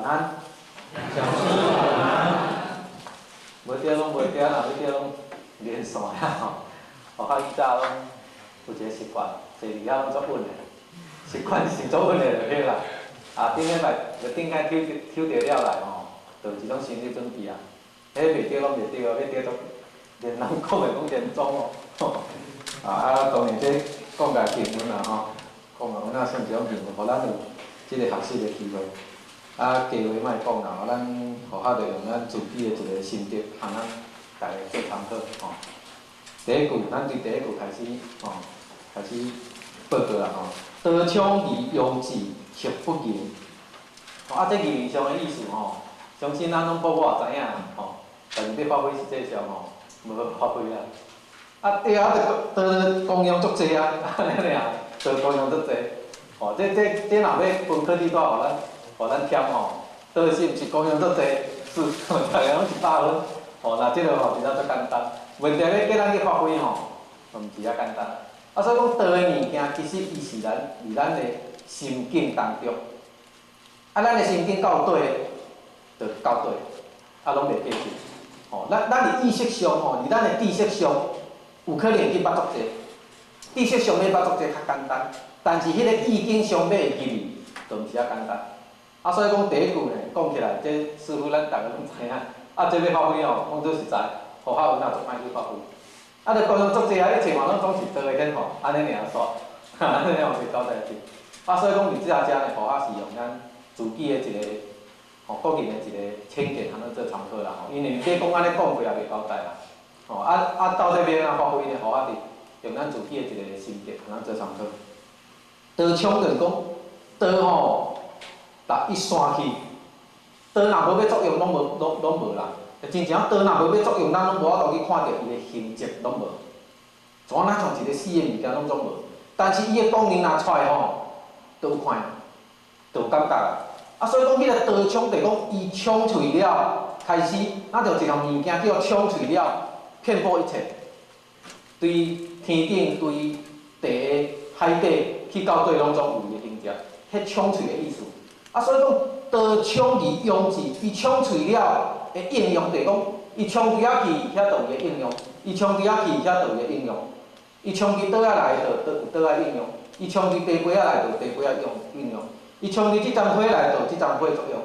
安。老師晚安。無對攏無對啦，無對攏連線啊吼。我較以早攏有一個習慣，坐佇遐攏足穩的，習慣性足穩的就好啦。啊，頂禮拜就頂擺抽抽著了來吼，就有一種心理準備啊。彼袂對攏袂對啊，欲對足連人講的攏連裝哦。啊，當然這講來幸運啦吼，講來阮也算一種幸運，予咱有這個學習的機會。啊，加話莫講啦，咱學校就用咱自己的一個心得，通咱大家做參考吼。第一句，咱對第一句開始吼，開始報告啦吼。道昌而庸志，學不言。啊，這字面上的意思吼，相信咱攏某某也知影吼，但是欲發揮實際上吼，無發揮啊。啊，對啊，道功用足濟啊，按呢爾，道功用足濟。吼，這若欲分科技大，予咱添吼，道是毋是功用足濟？是，逐个攏100分。吼，那這個吼，真正足簡單。問題欲叫咱去發揮吼，毋是遐簡單。啊，所以講道的物件，其實伊是咱佇咱的心境當中。啊，咱的心境到底，就到底，啊，攏袂過去。吼，咱佇意識上吼，佇咱的知識上，有可能去捌足濟。知識上欲捌足濟較簡單，但是彼個意境上欲會入去，就毋是遐簡單。啊，所以講第一句呢，講起來，這似乎咱逐個攏知影。啊，這欲發揮吼，講做實在，學校有哪足歹去發揮。啊，著功用足濟啊，一切嘛攏總是道的顯化，按呢爾煞，按呢爾袂交代去。啊，所以講佇這遮呢，學校是用咱自己的一個吼個人的一個淺見，通咱做參考啦吼。因為你講按呢講過也袂交代啦。吼，到這欲按怎發揮呢？學校佇用咱自己的一個心得，通咱做參考。道昌就是講道吼，逐一散去，道若無欲作用，攏無，攏無啦。真正道若無欲作用，咱攏無法度去看著伊的形跡，攏無。怎啊像一個死的物件，攏總無。但是伊的功能若出來吼，就有看，就有感覺啊。啊，所以講彼個道衝，就是講伊衝出去了，開始，咱就一項物件叫衝出去了，遍布一切，對天頂、對地、海底去到底攏總有伊的形跡，彼衝出的意思。啊，所以講道衝而用之，伊衝出了的應用，就是講伊衝佇遐去，遐就有伊的應用；伊衝佇遐去，遐就有伊的應用。伊衝佇倒仔來，就有倒仔應用；伊衝佇地杯仔來，就有地杯仔用應用。伊衝佇這層火來，就有這層火作用。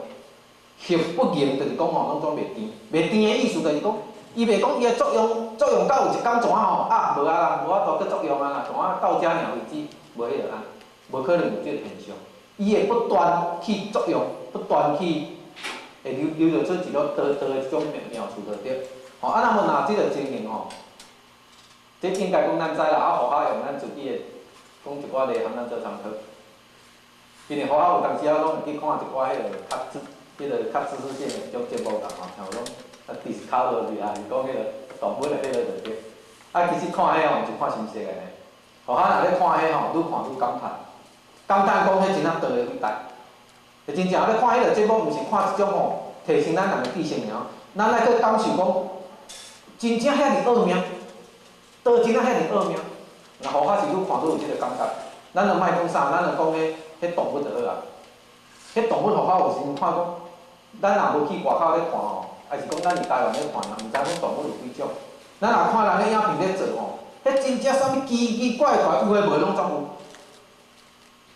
核不凝就是講吼，攏總袂甜。袂甜的意思就是講，伊袂講伊的作用，作用到有一工怎啊吼，啊無啊啦，無法度閣作用啊啦，怎啊到遮爾為止，無彼個啊，無可能有這個現象。伊會不斷去作用，不斷去會流流出一個道道的這種妙處就對。吼，啊，那麼若這個情形吼，這應該講咱知啦，啊，學校用咱自己的講一寡例，通咱做參考。因為學校有當時仔攏會去看一寡彼個較知、彼個較知識性的種節目啦吼，像講啊 Discovery 啊，是講彼個動物的彼個就對。啊，其實看彼吼，毋是看新鮮的呢。學校若咧看彼吼，愈看愈感嘆，感嘆講彼真正道的偉大。真正咧看彼個節目，毋是看這種吼，提升咱人的知識爾，咱愛閣感受講，真正遐爾奧妙，道真正遐爾奧妙。若學校是愈看愈有這個感覺。咱就莫講啥，咱就講彼動物就好啊。彼動物學校有時陣看講，咱若無去外口咧看吼，還是講咱佇台灣咧看，毋知講動物有幾種。咱若看人咧影片咧做吼，彼真正啥物奇奇怪怪，有的無的攏總有。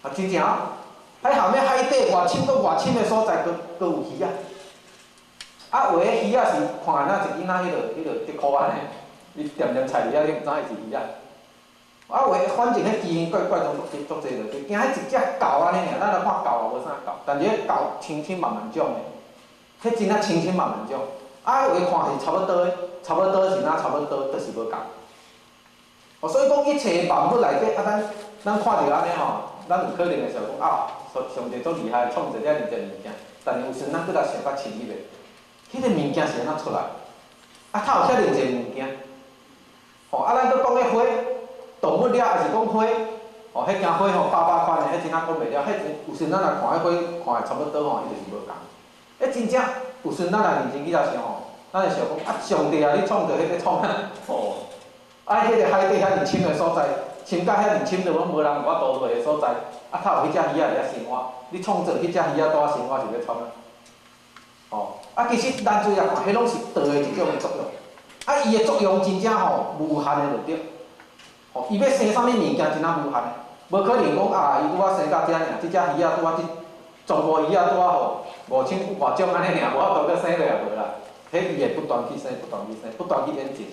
啊，真正，彼下面海底偌深閣偌深的所在，閣閣有魚仔。啊，有的魚仔是看若一囡仔彼個竹箍按呢，伊恬恬踩佇遐，你毋知伊是魚仔。啊，有的反正彼奇形怪怪種足濟就對，驚彼一隻狗按呢爾，咱來看狗也無啥狗，但是彼狗千千萬萬種的，彼真正千千萬萬種。啊，有的看是差不多的，差不多是哪差不多，就是無仝。哦，所以講一切萬物內底，啊，咱看著按呢吼，咱有可能會想講啊，上帝足厲害，創造遮爾濟物件，但是有時咱閣來想較深入的，彼個物件是按怎出來？啊，透有遐爾濟物件，吼，啊，咱閣講彼花。動物了，抑是講花，吼，彼件花吼，百百款的，彼真正講袂了。彼有時咱若看彼花，看會差不多吼，伊就是無仝。彼真正有時咱若認真去來想吼，咱會想講啊，上帝啊，你創造彼個創啥？吼，啊，彼個海底遐爾深的所在，深到遐爾深，都攏無人有法度落的所在，啊，透有彼隻魚仔佇遐生活，你創造彼隻魚仔蹛生活是欲創啥？吼，啊，其實咱做來看，彼攏是道的一種的作用。啊，伊的作用真正吼無限的就對。吼，伊欲生啥物物件，真正無限的，無可能講啊，伊拄仔生到遮爾，這隻魚仔拄仔這全部魚仔拄仔吼5000外種按呢爾，無法度閣生落也無啦。彼伊會不斷去生，不斷去生，不斷去演進。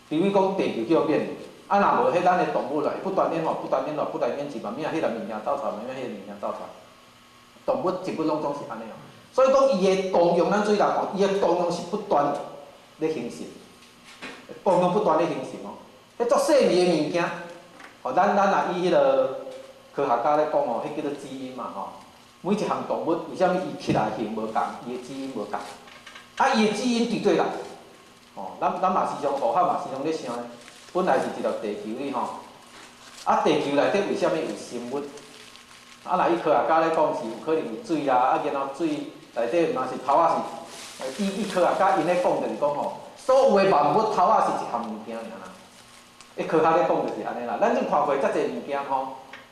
除非講地球去予變，啊若無，彼咱的動物啦，會不斷演化，不斷演化，不斷演進，慢慢仔彼個物件走出來，慢慢彼個物件走出來。動物植物攏總是按呢哦。所以講，伊的功用，咱做來看，伊的功用是不斷咧形成，功用不斷咧形成哦。彼足細微的物件，吼，咱若以彼个科學家咧講哦，彼叫做基因嘛吼。每一項動物為啥物伊起來形無仝，伊的基因無仝？啊，伊的基因佇佗來？吼，咱嘛時常學校嘛時常咧想咧，本來是一粒地球哩吼，啊，地球內底為啥物有生物？啊，若以科學家咧講是有可能有水啦，啊，然後水內底若是頭仔是，以科學家𪜶咧講就是講吼，所有的萬物頭仔是一項物件爾啦。彼科學咧講就是按呢啦。咱這看過遮濟物件吼，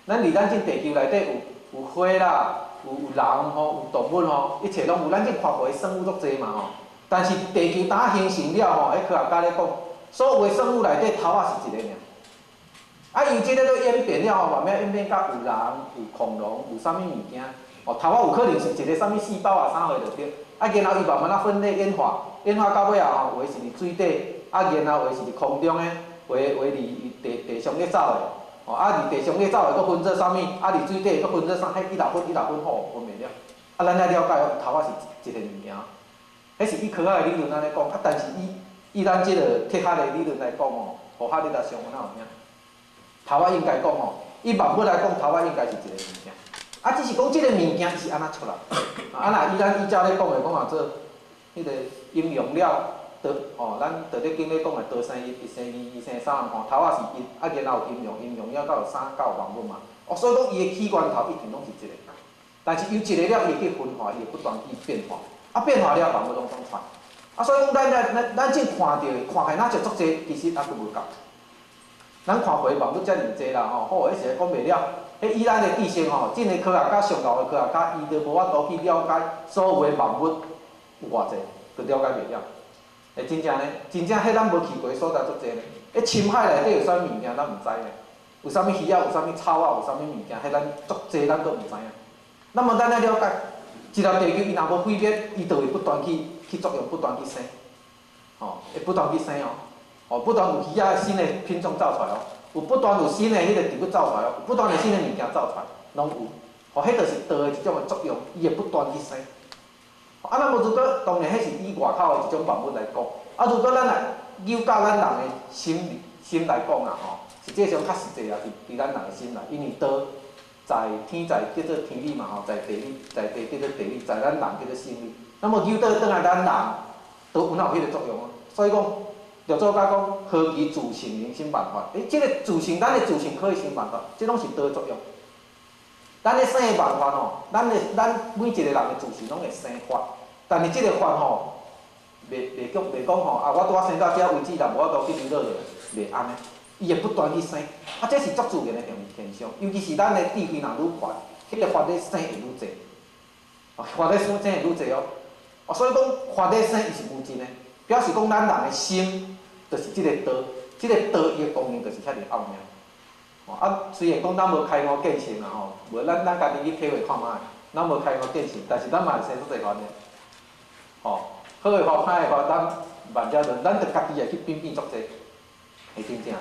咱佇咱這地球內底有花啦，有人吼，有動物吼，一切攏有。咱這看過的生物足濟嘛吼。但是地球當形成了吼，彼科學家咧講，所有的生物內底頭仔是一個爾。啊，由這个都演變了吼，慢慢演變到有人、有恐龍、有啥物物件，哦，頭仔有可能是一個啥物細胞啊，啥貨就對。啊，然後伊慢慢仔分類演化，演化到尾後吼，有的是佇水底，啊，然後有的是佇空中的，有的佇地上咧走的，哦，啊，佇地上咧走的，閣分做啥物？啊，佇水底閣分做啥？彼一直分，一直分，吼，分袂了。啊，咱愛了解哦，頭仔是一個物件，彼是以科學的理論按呢講，啊，但是以咱這个哲學的理論來講哦，科學你若想有哪有影？頭仔應該講吼，以萬物來講，頭仔應該是一個物件。啊，只是講這個物件是按怎出來？啊，若以咱以前咧講的講啊，做彼个陰陽了，道吼，咱道德經咧講的道生一，一生二，二生三吼，頭仔是一，啊，然後有陰陽，陰陽了才有三有萬物嘛。哦，所以講伊的起源頭一定攏是一個，但是由一個了，伊會去分化，伊會不斷去變化。啊，變化了，萬物攏總出來。啊，所以講咱這看著的，看起來若像足濟，其實猶閣無夠。咱看過萬物遮爾濟啦吼，好，彼時講袂了。彼以咱的知識吼，真的科學家上老的科學家，伊都無法度去了解所有的萬物有偌濟，都了解袂了。欸，真正呢，真正彼咱無去過的所在足濟呢。彼深海內底有啥物物件，咱毋知呢。有啥物魚仔，有啥物草仔，有啥物物件，彼咱足濟，咱閣毋知影。那麼咱愛了解，一粒地球伊若無毀滅，伊就會不斷去作用，不斷去生，吼，會不斷去生哦。哦，不斷有魚仔新的品種走出來哦，有不斷有新的彼個植物走出來哦，有不斷的新的物件走出來，攏有。哦，彼就是道的一種的作用，伊會不斷去生。啊，咱無如果當然彼是以外口的一種萬物來講，啊，如果咱來扭到咱人的心來講啊，吼，實際上較實際啊，佇咱人的心內，因為道在天在叫做天理嘛，吼，在地理，在地叫做地理，在咱人叫做心理。那麼扭倒轉來咱人，都有哪有彼個作用啊？所以講。六祖教講，何其自性能生萬法？欸，這个自性，咱的自性可以生萬法，這攏是道的作用。咱咧生的萬法吼，咱每一個人的自性攏會生法，但是這个法吼，袂講吼，啊，我拄仔生到這為止啦，無法度去離了落，袂按呢，伊會不斷去生，啊，這是足自然的現象，尤其是咱的智慧若愈懸，彼个法咧生會愈濟，法咧生會愈濟哦，哦，所以講法咧生伊是無盡的，表示講咱人的心。就是這個道，這個道伊的功能就是遐爾奧妙。哦，啊，雖然講咱無開悟見性啦吼，無咱家己去體會看覓，咱無開悟見性，但是咱嘛會生足濟煩惱。吼，好的法、歹的法，咱萬遮論，咱著家己會去品辨足濟，會真正。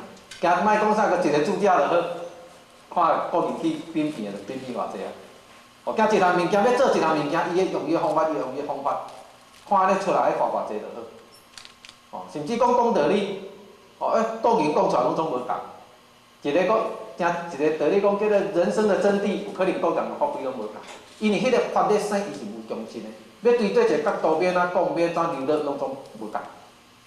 驚莫講啥個一個主者就好，看個人去品辨的，就品辨偌濟啊。哦，驚一項物件欲做一項物件，伊會用伊的方法，伊會用伊的方法，看咧出來咧發偌濟就好。哦，甚至講講道理，哦，欸，個人講出來攏總無仝。一个講，聽一个道理講叫做人生的真諦，有可能個人的發揮攏無仝。因為彼个法咧生，伊是無窮盡的，欲對這一个角度欲按怎講，欲按怎流落，攏總無仝。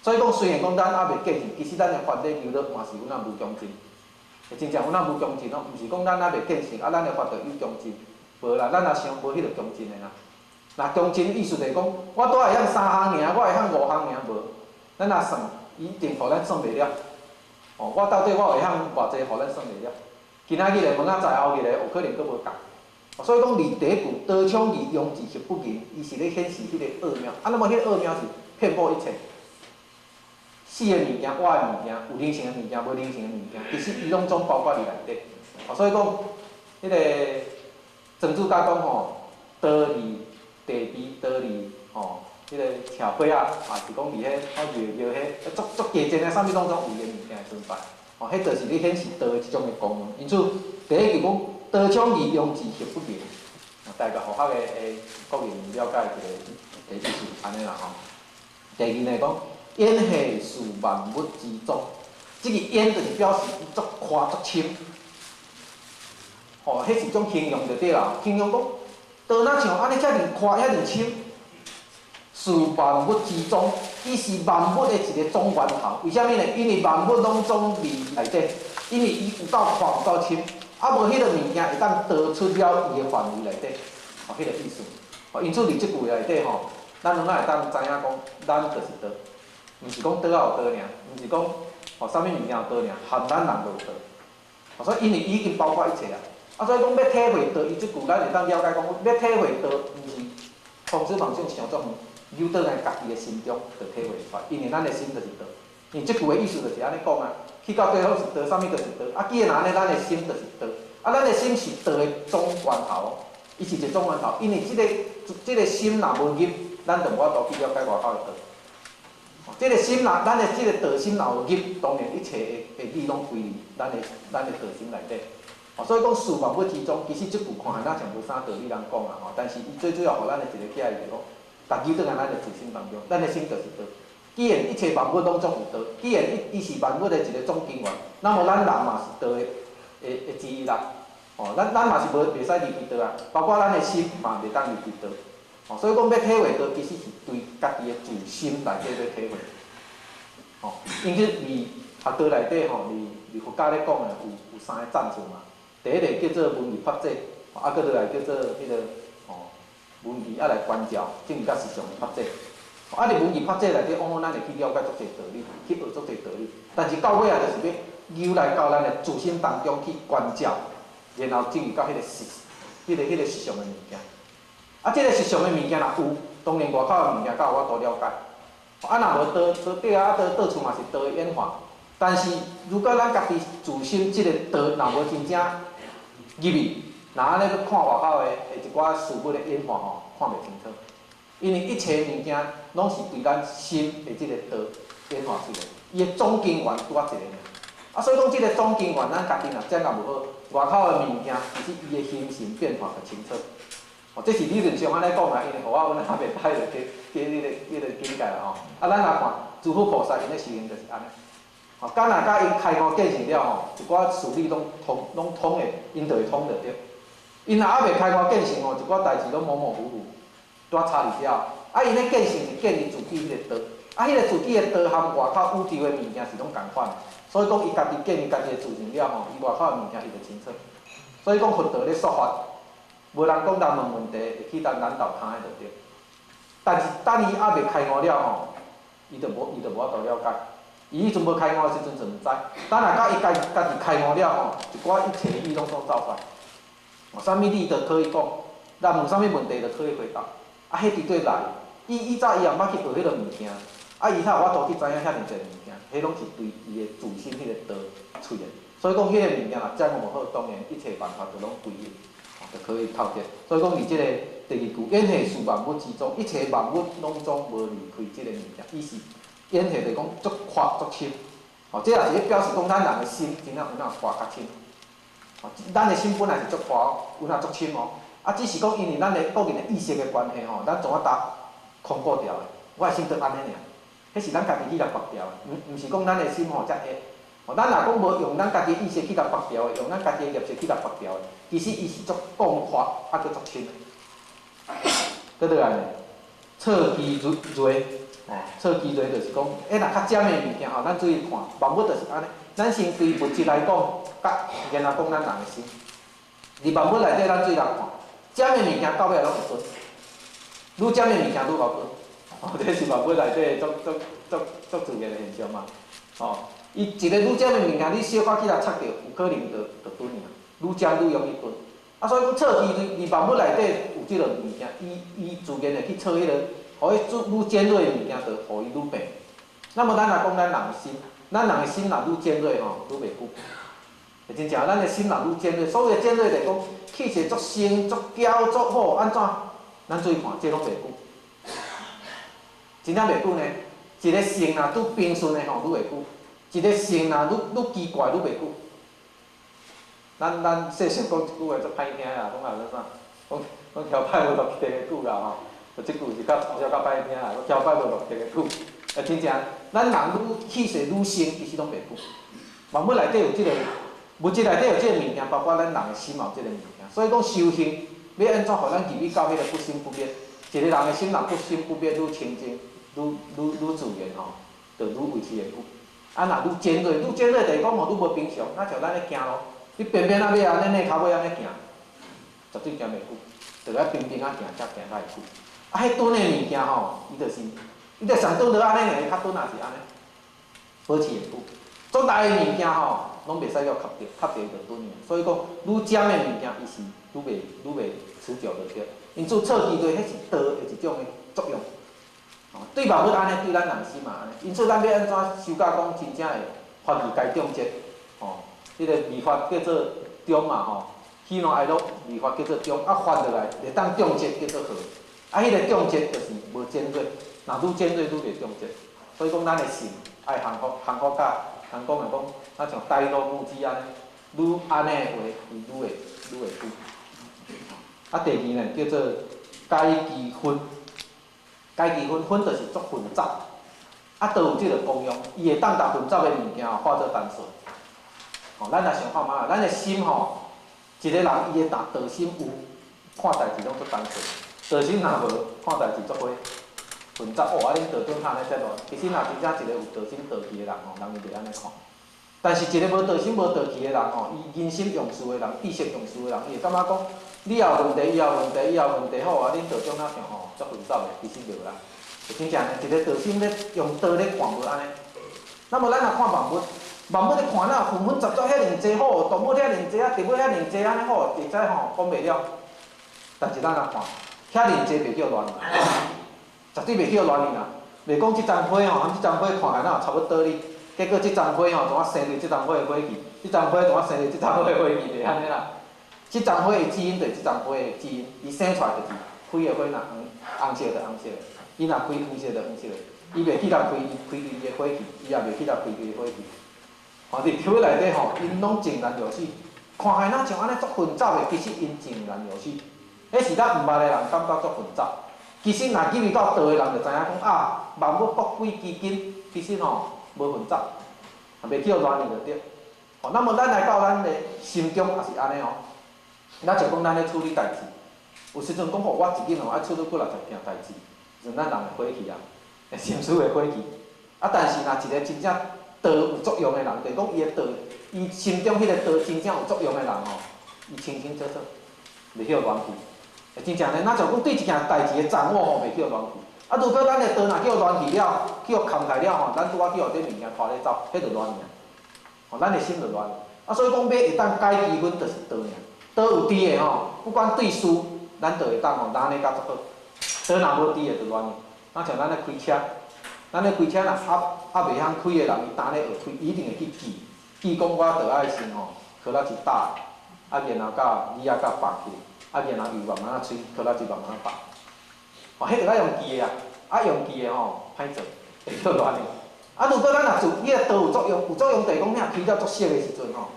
所以講，雖然講咱猶未見性，其實咱的法咧流落嘛是有那無窮盡。真正有那無窮盡哦，毋是講咱猶未見性，啊，咱的法就有窮盡，無啦，咱若想無彼个窮盡的啦。若窮盡意思就是講，我拄會曉三項爾，我會曉五項爾，無。咱若算，伊一定予咱算袂了。哦，我到底我會曉偌濟，予咱算袂了。今仔日的問仔在後日的，有可能閣無仝。所以講，佇第一句“道場義庸智合不仁”，伊是咧顯示彼个奧妙。啊，那麼彼个奧妙是遍布一切，死的物件、活的物件、有靈性的物件、無靈性的物件，其實伊攏總包括佇內底。所以講，彼个莊子甲講吼，道佇地邊，道佇吼，彼个斜坡仔，也是講佇彼吼廟廟彼，足足加濟的，啥物攏總有伊的物件的存在。吼，彼就是咧顯示道的這種的功能。因此，第一句講。道場義庸智合不仁，大概予學的的國人了解一個的意思，按呢啦吼。第二呢講，演戲是萬物之宗，這个演就是表示伊足寬足深，吼，彼是一種形容就對啦。形容講，道若像按呢遮爾寬遐爾深，是萬物之宗，伊是萬物的一個總源頭。為啥物呢？因為萬物攏總佇內底，因為伊有夠寬有夠深。啊，無彼个物件會當逃出了伊的範圍內底，吼，彼个意思。吼，因此佇這句內底吼，咱攏會當知影講，咱就是道，毋是講桌仔有道爾，毋是講吼啥物物件有道爾，含咱人都有道。吼，所以因為已經包括一切啊。啊，所以講欲體會道，伊這句咱會當了解講，欲體會道，毋是空思妄想想足遠，由倒來家己的心中就體會出來，因為咱的心就是道。因為這句的意思就是按呢講啊。去到最後是道，啥物就是道。啊，既然按呢，咱的心就是道。啊，咱的心是道的總源頭，伊是一個總源頭。因為這个心若無入，咱就無法度去了解外口的道。這个心若，咱的這个道心若有入，當然一切的的理攏歸佇咱的道心內底。所以講事萬物之宗，其實這句看起來若像無啥道理通講啊吼，但是伊最主要予咱的一個建議就是講，逐日轉來咱的自心當中，咱的心就是道。既然一切萬物攏總有道，既然伊是萬物的一個總根源，那麼咱人嘛是道的之一啦。哦，咱嘛是無袂使離開道啊，包括咱的心嘛袂當離開道。哦，所以講欲體會道，其實是對家己的自心內底咧體會。哦，因此佇學道內底吼，佇佛教咧講的有三個層次嘛。第一个叫做聞義法者，啊，閣落來叫做彼个吼聞義啊來觀照，進入到實相的法者。啊！佇聞義法者內底，往往咱會去了解足濟道理，去學足濟道理。但是到尾啊，就是欲由來到咱的自心當中去觀照，然後進入到彼个實、彼个實相的物件。啊，這个實相的物件若有，當然外口的物件才有法度了解。啊，若無道，道對啊，道到處嘛是道的演化。但是，如果咱家己自心這个道若無真正入去，若按呢去看外口的一寡事物的演化吼，看袂清楚。因為一切物件攏是對咱心的這个道演化出來，伊的總根源拄仔一個爾。啊，所以講這个總根源，咱家己若掌握無好，外口的物件其實伊的形成變化就清楚。哦，這是理論上按呢講啦，因為予我阮還袂歹就加彼个境界啦吼。啊，咱來看諸佛菩薩𪜶咧修行就是按呢。吼，敢若佮𪜶開悟見性了吼，一寡事理攏通，攏通的，𪜶就會通著對。𪜶若猶未開悟見性吼，一寡代誌攏模模糊糊。拄仔差佇遐，啊，𪜶咧見性是建立自己彼个道，啊，彼个自己的道含外口宇宙的物件是攏仝款的，所以講伊家己建立家己的自性了吼，伊外口的物件伊就清楚。所以講佛道咧說法，無人講人問問題會去當難倒他的就對。但是等伊猶未開悟了吼，伊就無法度了解。伊彼陣無開悟的時陣就毋知，等若到伊家己開悟了吼，一寡一切理攏總走出來，哦，啥物理都可以講，人問啥物問題都可以回答。啊，彼佇對內，伊以早伊也毋捌去學彼个物件，啊，伊才有法度去知影遐爾濟物件，彼攏是對伊的自心彼个道出的。所以講，彼个物件若掌握無好，當然一切萬法就攏歸一，就可以透徹。所以講，佇這个第二句，演戲是萬物之宗，一切萬物攏總無離開這个物件。伊是演戲就是講足闊足深，哦，這也是咧表示講咱人的心真正有哪闊較深。哦，咱的心本來是足闊，有哪足深哦。啊，只是講因為咱的個人的意識的關係吼，咱總啊搭空過掉的。我的心就按呢爾，彼是咱家己去共縛掉的，毋是講咱的心吼才會。哦，咱若講無用咱家己的意識去共縛掉的，用咱家己的業識去共縛掉的，其實伊是足廣闊，啊，閣足深的。閣落來呢，錯機如銳，哦，錯機銳就是講，欸，若較尖的物件吼，咱注意看，萬物就是按呢。咱先對物質來講，佮然後講咱人的心。佇萬物內底，咱注意來看。尖的物件到尾攏會鈍，愈尖的物件愈厚鈍，哦，這是萬物內底足足足足自然的現象嘛。哦，伊一个愈尖的物件，你小可去共插著，有可能就鈍去啊。愈尖愈容易鈍。啊，所以講錯氣佇萬物內底有這個物件，伊伊自然會去錯彼個，予彼愈尖銳的物件，就予伊愈病。那麼咱來講咱人的心，咱人的心若愈尖銳吼，愈袂久。真正，咱的心若愈尖銳，所謂的尖銳就是講氣勢足盛、足驕、足好，按怎？咱注意看，這攏袂久。真正袂久呢。一个性若愈平順的吼，愈會久；一个性若愈愈奇怪，愈袂久。咱咱細細講一句話足歹聽啦，講啊啥？講講橋擺無落地的久啦吼，就這句是較小較歹聽啦。講橋擺無落地的久，啊真正，咱人愈氣勢愈盛，其實攏袂久。萬物內底有這個物質內底有這個物件，包括咱人的心嘛有這個物件。所以講修行欲按怎予咱入去到彼個不生不滅？一個人的心若不生不滅，愈清淨。愈愈愈自然吼，就愈維持會久。啊，若愈尖銳，愈尖銳就是講吼，愈無平常。若像咱咧行路，你偏偏仔欲按呢，躡跤尾按呢行，絕對行袂久。就愛平平仔行，才行較會久。啊，彼鈍的物件吼，伊就是，伊就上鈍就按呢爾，較鈍也是按呢，保持會久。足大的物件吼，攏袂使予磕著，磕著伊就鈍去。所以講，愈尖的物件，伊是愈袂愈袂持久的對。因此，錯機會，彼是道的一種的作用。對萬物按呢，對咱人心嘛按呢。因此，咱欲按怎修到講真正會發而該終結，吼，這個未發叫做中嘛吼，喜怒哀樂未發叫做中，啊發落來會當終結叫做和，啊，彼個終結就是無尖銳，若愈尖銳愈袂終結。所以講，咱的心愛降服，降服甲人講的講，若像呆若木雞按呢，愈按呢的話，伊愈會愈會久。啊，第二呢叫做解機分。解機分，分就是足混雜，啊，道有這個功用，伊會當共混雜的物件吼化做單純。吼，咱來想看覓啦，咱的心吼，一個人伊的道心有，看代誌攏足單純；道心若無，看代誌足火混雜。哦，啊，恁道長哪按呢遮亂？其實若真正一個有道心道氣的人吼，人伊袂按呢看。但是一個無道心無道氣的人吼，伊人心用事的人，知識用事的人，伊會感覺講。你也有問題，伊也有問題，伊也有問題，好啊！恁道長哪像吼，足混雜的，其實無啦。真正呢，一個道心咧用道咧看無按呢。那麼咱若看萬物，萬物咧看哪紛紛雜雜遐爾濟好，動物遐爾濟啊，植物遐爾濟按呢好，會使吼講袂了。但是咱若看，遐爾濟袂叫亂，絕對袂叫亂去啦。袂講這叢花吼，含這叢花看起來若有差不多哩，結果這叢花吼，怎啊生對這叢花的花去？這叢花怎啊生對這叢花的花去？袂按呢啦。這叢花的基因就是這叢花的基因，伊生出來就是開的花若黃紅色就紅色的，伊若開黃色就黃色的，伊袂去共開伊開伊的花去，伊也袂去共開伊的花去。吼，佇植物內底吼，𪜶攏井然有序，看起來若像按呢足混雜的，其實𪜶井然有序。彼是咱毋捌的人感覺足混雜，其實若入去到道的人就知影講啊，萬物各歸其根，其實吼無混雜，袂去予亂去就對。吼，那麼咱來到咱的心中也是按呢哦。咱就講咱咧處理代誌，有時陣講吼，我一日吼愛處理幾若十件代誌，是咱人的火氣啊，心思的火氣。啊，但是若一個真正道有作用的人，就是講伊的道，伊心中彼個道真正有作用的人吼，伊清清楚楚，袂去予亂去。真正呢，若像講對一件代誌的掌握吼，袂去予亂去。啊，如果咱的道若去予亂去了，去予崁開了吼，咱拄仔去予這物件拖咧走，彼就亂去啊。吼，咱的心就亂。啊，所以講欲會當解機分，就是道爾。道有佇的吼，不管對事，咱就會當吼拿捏甲足好。道若無佇的就亂去。若像咱咧開車，咱咧開車若猶袂曉開的人，伊當咧學開，伊一定會去記，記講我著愛先吼，苦力一踏，啊然後佮尾仔佮放去，啊然後油慢慢仔吹，苦力一慢慢放。吼，彼著愛用記的啊，啊用記的吼歹做，會去亂的。啊，如果咱若做，彼個道有作用，有作用就是講，你若開了足熟的時陣吼，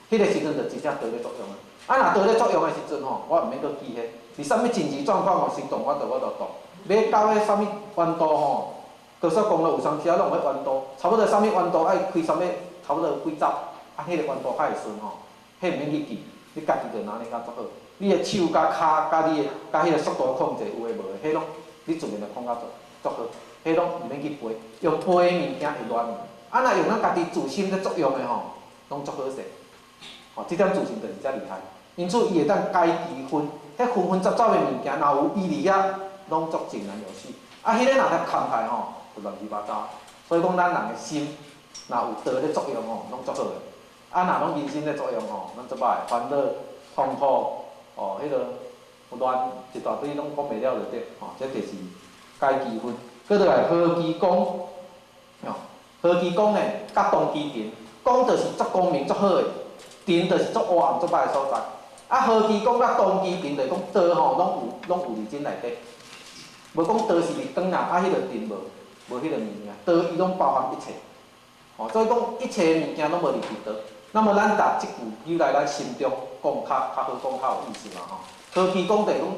彼個時陣就真正道咧作用啊。啊，若道咧作用的時陣吼，我毋免閣記彼，佇啥物緊急狀況吼，先動我就我就動。欲到彼啥物彎道吼，高速公路有當時仔攏有彼彎道，差不多啥物彎道愛開啥物，差不多幾走，啊，彼個彎道較會順吼，彼毋免去記，你家己就拿捏甲足好。你的手佮跤佮你的佮彼個速度控制有的無的，彼攏你自然就控甲足足好，彼攏毋免去背，用背的物件會亂。啊，若用咱家己自身咧作用的吼，攏足好勢。吼，這點自信就是遮厲害。因此，伊會當解機分，彼紛紛雜雜的物件，若有伊佇遐，攏足井然有序。啊，彼個若來崁開吼，就亂七八糟。所以講，咱人的心，若有道咧作用吼，攏足好的。啊，若攏人心咧作用吼，攏足歹，煩惱、痛苦、哦，彼个乱一大堆拢讲袂了就对，吼，这就是解机分。阁落来何其光，哦，何其光呢？佮动机尘，光就是足光明足好的，尘就是足黑暗足歹的所在。啊，何其光佮动机尘，就是讲道吼，拢有伫真内底，无讲道是伫光啊，啊，彼个尘无，无彼个物件，道伊拢包含一切，吼，所以讲一切的物件拢无离开道。那么咱逐这句扭来咱心中讲较好讲较有意思嘛吼。何其讲就是讲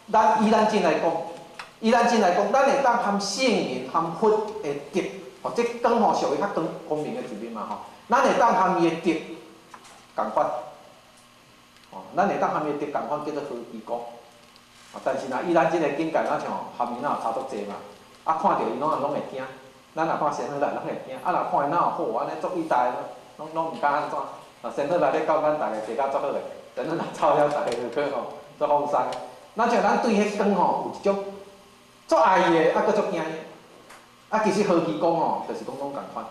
咱以咱真来讲，以咱真来讲，咱会当含圣人含佛的德，吼，这光吼属于较光光明的一面嘛吼。咱会当含伊的德仝款，吼，咱会当含伊的德仝款叫做何其光。啊，但是若以咱这个境界，咱像含伊若有差足济嘛，啊，看著伊拢会惊，咱若看仙鹤来拢会惊，啊，若看伊若有好安呢足伟大的。拢毋敢按怎，啊，仙鹤来咧教咱逐个坐甲足好个，仙鹤若走了，逐个就去吼足放松。咱像咱对彼光吼有一种足爱伊的，啊，阁足惊伊。啊，其实何其讲吼，就是讲拢仝款。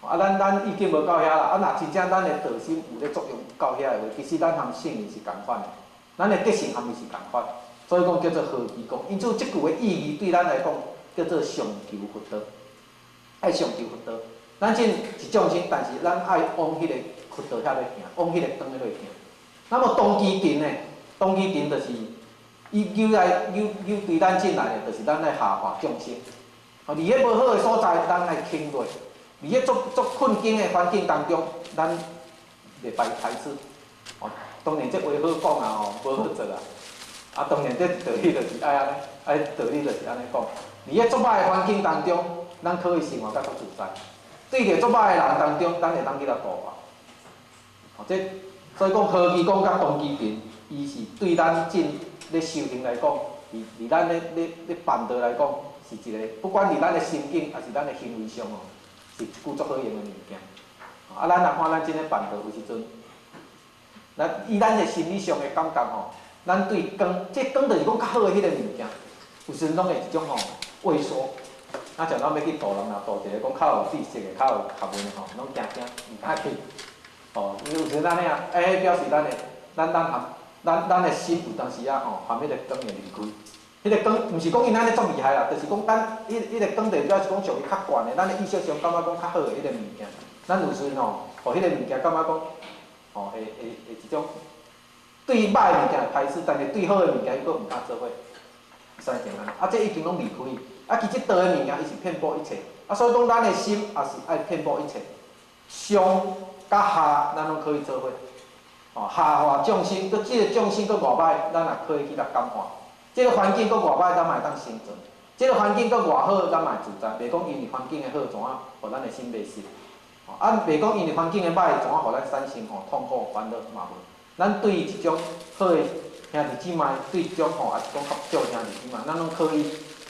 啊，咱已经无到遐啦。啊，若真正咱的道心有咧作用到遐的话，其实咱含圣人是仝款的，咱的德性含伊是仝款。所以讲叫做何其讲。因此，这句的意义对咱来讲叫做上求佛道，爱上求佛道。咱这是众生，但是咱爱往彼个佛道遐咧行，往彼个光咧行。那么动机尘呢？动机尘就是伊扭来扭扭对咱进来的，就是咱来下化众生。哦，伫彼无好的所在，咱爱轻落；伫彼足困境的环境当中，咱袂排斥。哦，当然这话好讲啊，吼，无好做啊。啊，当然这道理就是爱按呢，爱道理就是按呢讲。伫彼足歹的环境当中，咱可以生活甲足自在。对著足歹的人当中，咱会当去来度化。哦，这所以讲何其讲佮动机尘，伊是对咱进咧修行来讲，伫咱咧办道来讲，是一个不管伫咱的心境，抑是咱的行为上哦，是一句足好用的物件。啊，咱若看咱真咧办道，有时阵，咱以咱的心理上的感觉吼，咱对光，这光就是讲较好的彼个物件，有时阵拢会一种吼畏缩。啊，像咱欲去度人，若度一个讲较有知识的、较有学问的吼，拢惊惊，毋敢去。吼，有时阵按呢啊，欸，表示咱的、咱咱含、咱咱的心有当时啊吼，含彼个光会离开。彼个光，毋是讲𪜶按呢足厉害啦，就是讲咱彼个光就表示讲属于较悬的，咱的意识上感觉讲较好的彼个物件。咱有时阵吼，予彼个物件感觉讲，吼，会一种对歹的物件会排斥，但是对好的物件伊阁毋敢做伙，使成按呢。啊，这已经拢离开。啊，其实道的物件，伊是遍布一切。啊，所以讲咱的心也是爱遍布一切，上佮下，咱拢可以做伙。哦，下化众生，阁这个众生阁偌歹，咱也可以去共感化。这个环境阁偌歹，咱嘛会当生存。这个环境阁偌好，咱嘛会自在。袂讲因为环境的好，怎啊，予咱的心袂实。啊，袂讲因为环境的歹，怎啊，予咱产生吼痛苦烦恼嘛无。咱对一种好的兄弟姊妹，对一种吼，也是讲较少兄弟姊妹，咱拢可以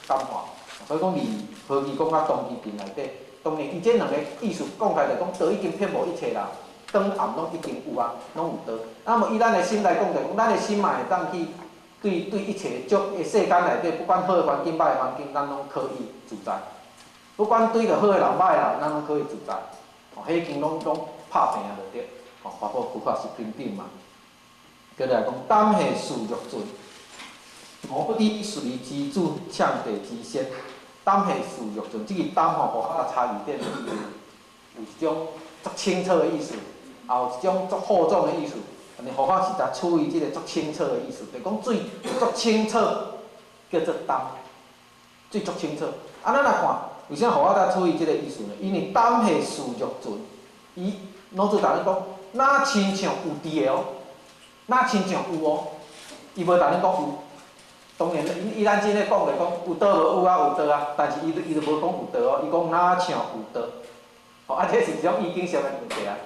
感化。所以讲，伫何其讲佮动机尘内底，当然伊这两个意思讲起来，就讲道已经遍布一切啦，光暗拢已经有啊，拢有道。那么以咱的心来讲，就讲咱的心嘛会当去对一切足的世间内底，不管好的环境、歹的环境，咱拢可以自在。不管对著好的人、歹的人，咱拢可以自在。哦，彼已经拢拍平啊，就对。哦，佛法菩萨是平等嘛。接来讲，胆下事欲尽，无不知随之主，呛地之仙。胆下事欲尽，这个胆吼，和较差异点，有一种足清澈的意思，也有一种足厚重的意思。但是佛法是在处于这个足清澈的意思，就讲水足清澈，叫做胆，水足清澈。啊，咱来看，为啥佛法在处于这个意思呢？因为胆下事欲尽，伊老子逐咱讲，若亲像有伫的哦，若亲像有哦，伊无逐咱讲有。当然，伊咱真咧讲就讲有道无有啊，有道啊，但是伊就无讲有道哦，伊讲若像有道，哦，啊，这是一种意境上的问题啊。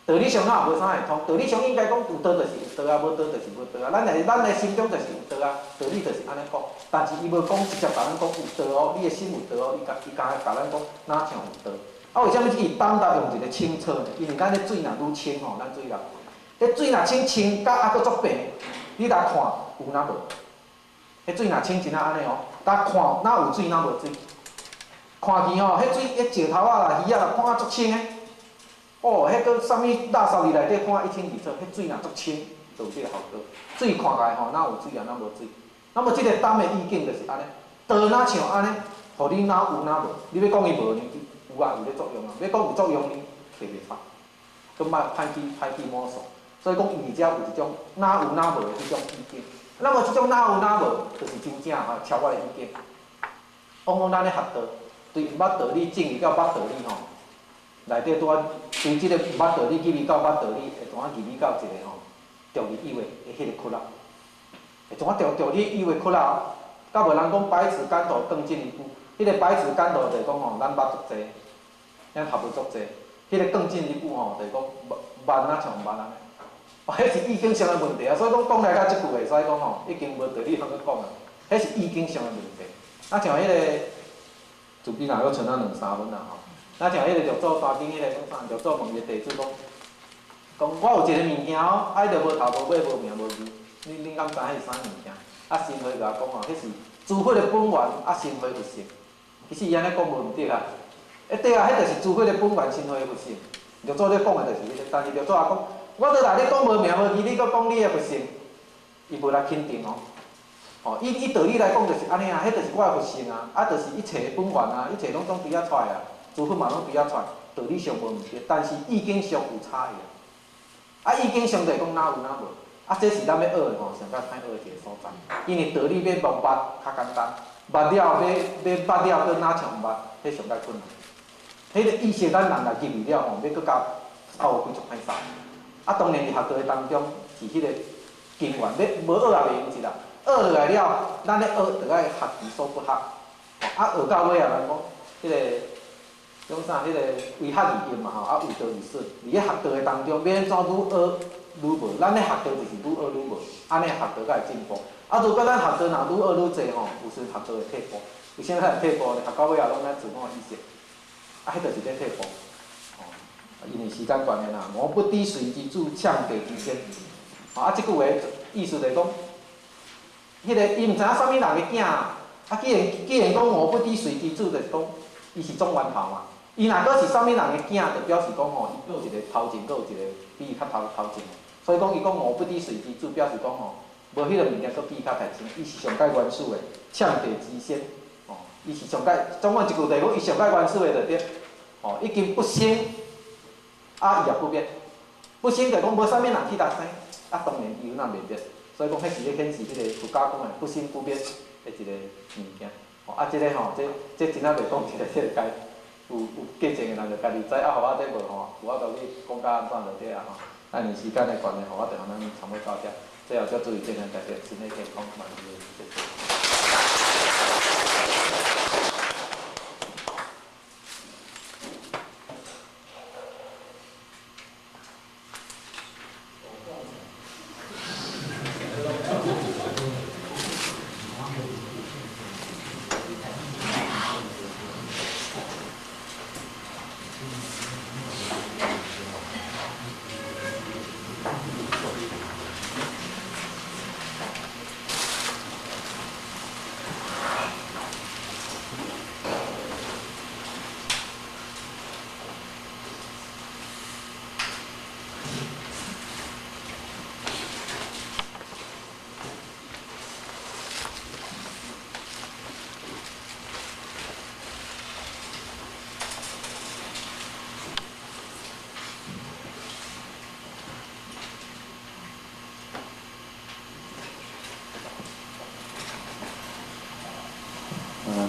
道理上哪有无啥会通？道理上应该讲有道就是有道啊，无道就是无道啊。咱的心中就是有道啊，道理就是按呢讲。但是伊无讲直接共咱讲有道哦，你的心有道哦，伊敢共咱讲若像有道。啊，为啥物这个胆搭用一个清澈呢？因为咱的水若愈清吼，咱水啦，这水若清清甲犹阁足白，你来看有若无？彼水若清真啊按呢哦，搭看哪有水哪无水？看见吼，彼水，彼石头仔啦、鱼仔啦，看啊足清的。哦，彼阁啥物垃圾伫内底看一清二楚，彼水若足清，就有這个效果。水看起来吼，若有水啊，若無水。那麼這个胆的意境就是按呢，道若像按呢，予你若有若無，你欲講伊無呢？有啊，有咧作用啊。欲講有作用呢，摕袂出，閣歹歹去歹去摸索。所以講，伊遮有一種若有若無的彼種意境。那麼這種若有若無，就是真正吼超越的意境。往往咱咧學道，對毋捌道理進入到捌道理吼，內底拄仔對這个毋捌道理入去到捌道理，會怎啊入去到一个吼著入以為的彼个窟仔，會怎啊著著你以為窟仔？甲無人講百尺竿頭更進一步，彼个百尺竿頭就是講吼，咱捌足濟，咱學無足濟，彼个更進一步吼，就是講慢啊像毋慢按呢。哦，彼是意境上的問題啊，所以講講來到這句會使講吼，已經無道理通去講啊。彼是意境上的問題。啊，像彼个自己若閣剩啊兩三分啊吼。啊，像彼个六祖壇經彼個講啥？六祖問伊个弟子講，講我有一個物件哦，啊，伊就無頭無尾無名無字，恁敢知彼是啥物件？啊，神會共伊講吼，彼是諸佛的本源，啊，神會佛性。其實伊按呢講無毋對啊。欸對啊，彼就是諸佛的本源，神會佛性。六祖咧講的就是彼個，但是六祖也講，我都來咧講無名無字，你閣講你的佛性，伊無來肯定哦。吼，以道理來講就是按呢啊，彼就是我的佛性啊，啊，就是一切的本源啊，一切攏總佇遐出來啊。諸佛嘛攏佇遐出來，道理上無毋對，但是意境上有差異啊。啊，意境上就是講哪有哪無，啊，這是咱欲學的吼，上較歹學的一個所在。因為道理欲摸捌較簡單，捌了欲捌了，閣哪像毋捌，彼上較困難。彼個意識咱人來入去了吼，欲閣共拗開足歹勢。啊，當然佇學道的當中是彼個根源，欲無學也袂用一啦。學落來了，咱咧學就愛學其所不學。啊，學到尾啊，人講彼個。講啥？彼个為學而用嘛吼，啊為道而損。佇咧學道的當中，欲按怎愈學愈無？咱咧學道就是愈學愈無，按呢學道才會進步。啊，如果咱學道若愈學愈濟吼，有時學道會退步。為啥物會退步呢？學到尾仔攏愛自我意識，啊，彼就是咧退步。吼，因為時間關係啦，吾不挃隨之主，嗆地之先。吼，啊，這句話意思就是講，彼个伊毋知影啥物人的囝，啊，既然講吾不挃隨之主，就是講伊是總源頭嘛。伊若閣是啥物人的囝，就表示講吼，伊閣有一個頭前，閣有一個比伊較頭前的。所以講，伊講吾不挃隨之主，表示講吼，無彼個物件閣比伊較大清。伊是上蓋原始的，嗆地之先，吼，伊是上蓋，總講一句就是講，伊上蓋原始的就對，吼，已經不生，啊，伊也不滅，不生就講無啥物人替他生，啊，當然伊有哪袂滅。所以講，彼是咧顯示彼個佛家講的不生不滅的一個物件。吼，啊，這個吼，這真正袂講一個這個解。有過程的人就家己知，啊，予我這無吼，有法度去講甲按怎就對啊吼。啊，因為時間的關係，予我就予咱差不多到這。最後，祝注意健康，大家身體健康，萬事如意。謝謝。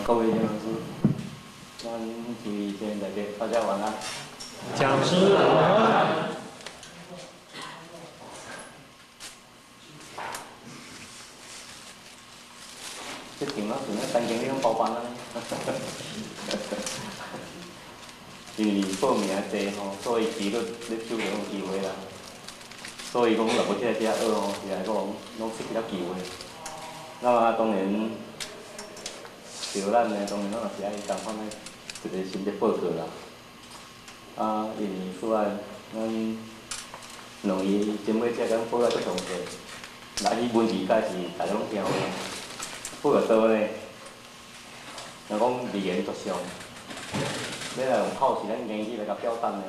各位讲师，咱注意今天大家晚安。讲师晚安。這場啊，像咧三更咧包班按呢。因為報名濟吼，所以紀律咧手就有機會啦。所以講，若無這遮學吼，是來講攏失去了機會。那麼當然。對咱呢，當然咱也是愛共款的一個心得報告啦。啊，因為主要咱兩伊前尾這講報告足詳細，來伊文字解是大家攏聽有啦。報告多呢，若講語言作上，欲來用口舌咱言語來共表達呢，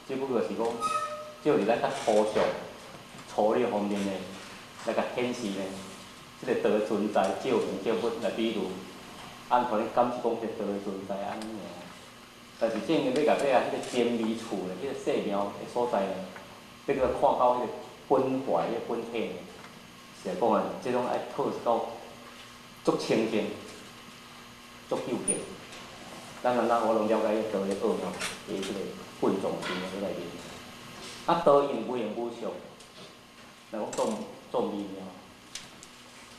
只不過是講，借佇咱較抽象、抽粗略方面呢，來共顯示呢，這个道的存在，照形照物來比喻，按予恁感受講這个道的存在按呢爾。但是正欲到尾仔，彼个精微處呢，彼个細妙的所在呢，欲閣看到彼个本懷、彼个本體呢，實在講啊，這種愛透到足清淨、足究竟。咱咱咱我攏了解道的奧妙，佇這个本藏經的內面。啊，道因無形無相，若講做做微妙，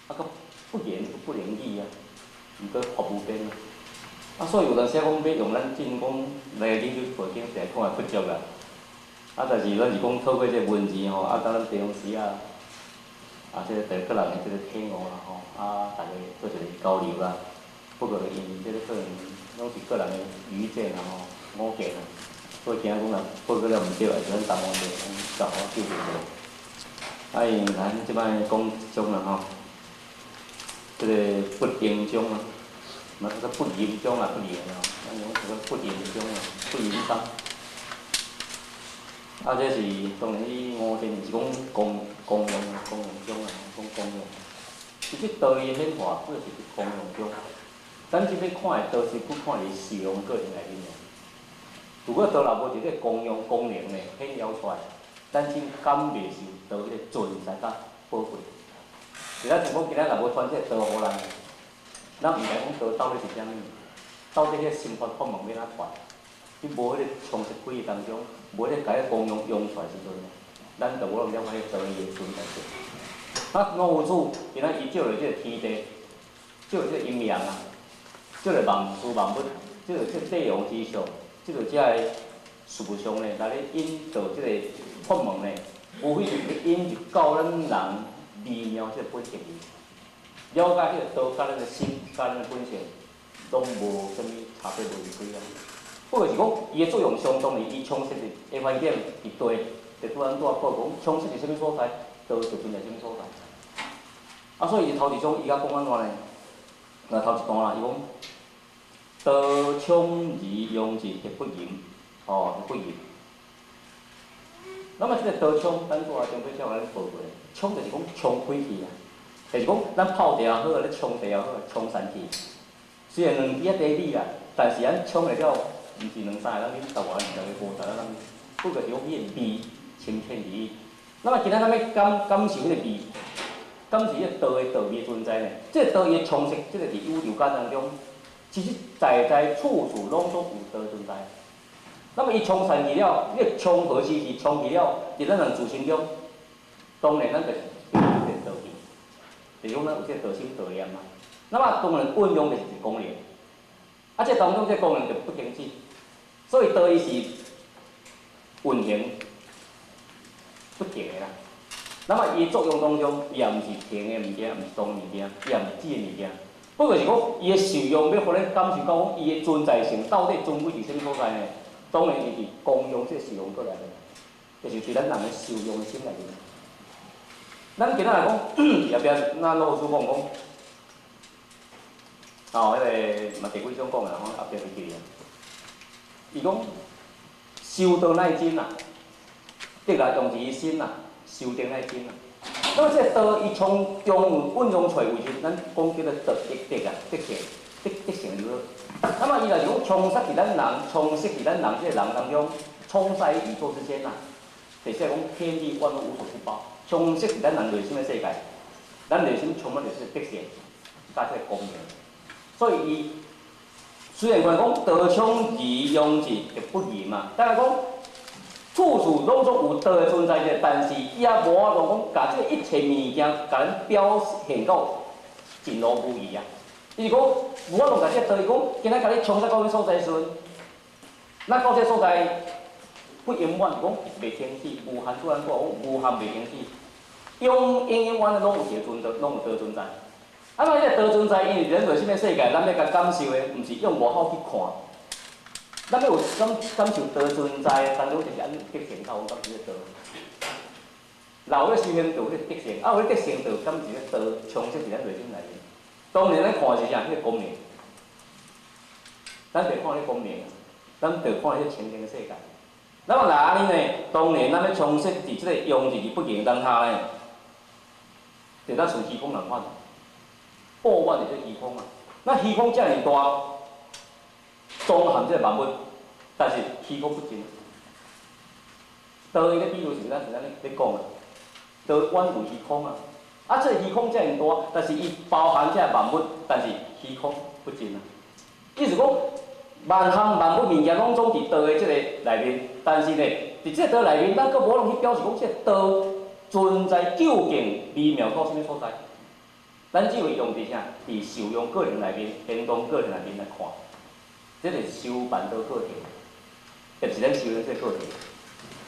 啊，閣不言不能語啊，毋過法無邊啊。啊，所以有當時講欲用咱進講來研究佛經，實在講也不足啦。啊，但是咱是講透過這個文字吼，啊，佮咱平常時啊，啊，這個對個人的這個體悟啦吼，啊，大家做一個交流啦。不過因為這個可能攏是個人的愚見啦吼，我見啦，所以驚講若報告了毋對，還是咱耽誤者，咱較好糾正者。啊，因為咱這擺講一種啦吼，這個不應章啊，嘛叫做不應章啊，不應啊，咱講叫做不應章啊，不應章。啊，這是當然，伊五殿是講功功用啊，功用章啊，講功用。其實道伊顯化，主要是佇功用中。咱這欲看的道是不看佇使用過程內面的。如果道若無佇這個功用功能呢顯耀出來，咱真感袂受道彼個存在佮寶貴。是咱像講今仔若無傳這個道予咱，咱毋知講道到底是啥物，到底彼個心法法門欲按怎傳？你無彼個充實規當中，無彼個共彼個功用用出來時陣，咱就無了解彼個道伊的存在性。啊，老子今仔伊照著這個天地，照著這個陰陽啊，照著萬事萬物，照著這個帝王之相，照著這个事物上呢，來咧引導這個法門呢，無非是欲引入到咱人微妙這個本性裡，了解這個道佮咱的心、佮咱的本性，攏無啥物差別，無離開啊。不過是講，伊的作用相當於伊充實的環境佇地，就拄咱拄仔報講，充實佇啥物所在，道就存在啥物所在。啊，所以伊頭一章伊甲講按怎呢？若頭一段啦，伊講道充而用之，亦不淫，哦，亦不淫。那麼這個道充，咱拄仔上尾才共咱報過，充就是講充開去啊，就是講咱泡茶也好，咧沖茶也好，沖散去。雖然兩支仔茶米啦，但是咱沖會了，毋是兩三個人啉，十外個、二十個、五十個人，不過是講彼个味深淺而已。那麼今仔咱欲感感受彼个味，感受彼个道的道味存在呢？這個道伊的充實，這個佇宇宙間當中，其實在在處處攏總有道存在。那麼伊沖散去了，彼個沖和時期沖去了，佇咱人自身中，當然咱就是有這個道氣，就是講咱有這個道心道念啊。那麼當然運用就是一個功能，啊，這當中這個功能就不停止，所以道伊是運行不停的啦。那麼伊作用當中，伊也毋是停的物件，毋是動的物件，伊也毋是止的物件。不過是講伊的受用，欲予咱感受到講伊的存在性到底尊貴佇啥物所在呢？當然伊是功用這個受用過來的，就是佇咱人的受用的心內面。咱今仔來講，後壁咱老師講講，哦，彼个嘛第幾章講的啦，吼，後壁袂記哩啊。伊講修道乃真啊，得來用於心啊，修定乃真啊。那麼這個道，伊從中運用出來為時，咱講叫做道德德啊，德性，德德性如何？那麼伊若是講充實佇咱人，充實佇咱人這個人當中，充塞宇宙之間啊，就是講天地萬物無所不包，充實佇咱人內心的世界，咱內心充滿就是德性，佮這個光明。所以伊雖然講道充而用之，就不疑嘛，但是講處處攏總有道的存在者，但是伊也無法度講，共這一切物件共咱表現到盡露無遺啊。伊是講無法度共這個道，伊講今仔共你充塞到彼所在時陣，咱到這所在不圓滿，講袂停止，無限主咱講無限袂停止，永永永遠遠攏有一個存在，攏有道存在。啊，那彼個道存在，因為人內心的世界，咱欲共感受的，毋是用外口去看。咱欲有感感受道存在，當中就是按呢德性，較有感受這個道。若有咧修行，就有彼個德性；啊，有彼個德性，就有感受這個道充斥佇咱內心內面。當然，咱看的是啥？彼個光明。咱就看彼個光明，咱就看彼個清淨的世界。那麼若按呢呢，當然咱欲充實佇這个用日不行當下呢，就當像虛空仝款，布滿佇這虛空啊。那虛空遮爾大，總含這个萬物，但是虛空不真。道伊咧比喻是咱是咱咧咧講啊，道遠有虛空啊。啊，這个虛空遮爾大，但是伊包含這萬物，但是虛空不真啊。意思講，萬項萬物物件攏總佇道的這个內面，但是呢，佇這个道內面，咱閣無通去表示講這個道存在究竟微妙到啥物所在。咱只會用佇啥？佇受用過程內面、行動過程內面來看，這就是修辦道過程，就是咱修行這個過程。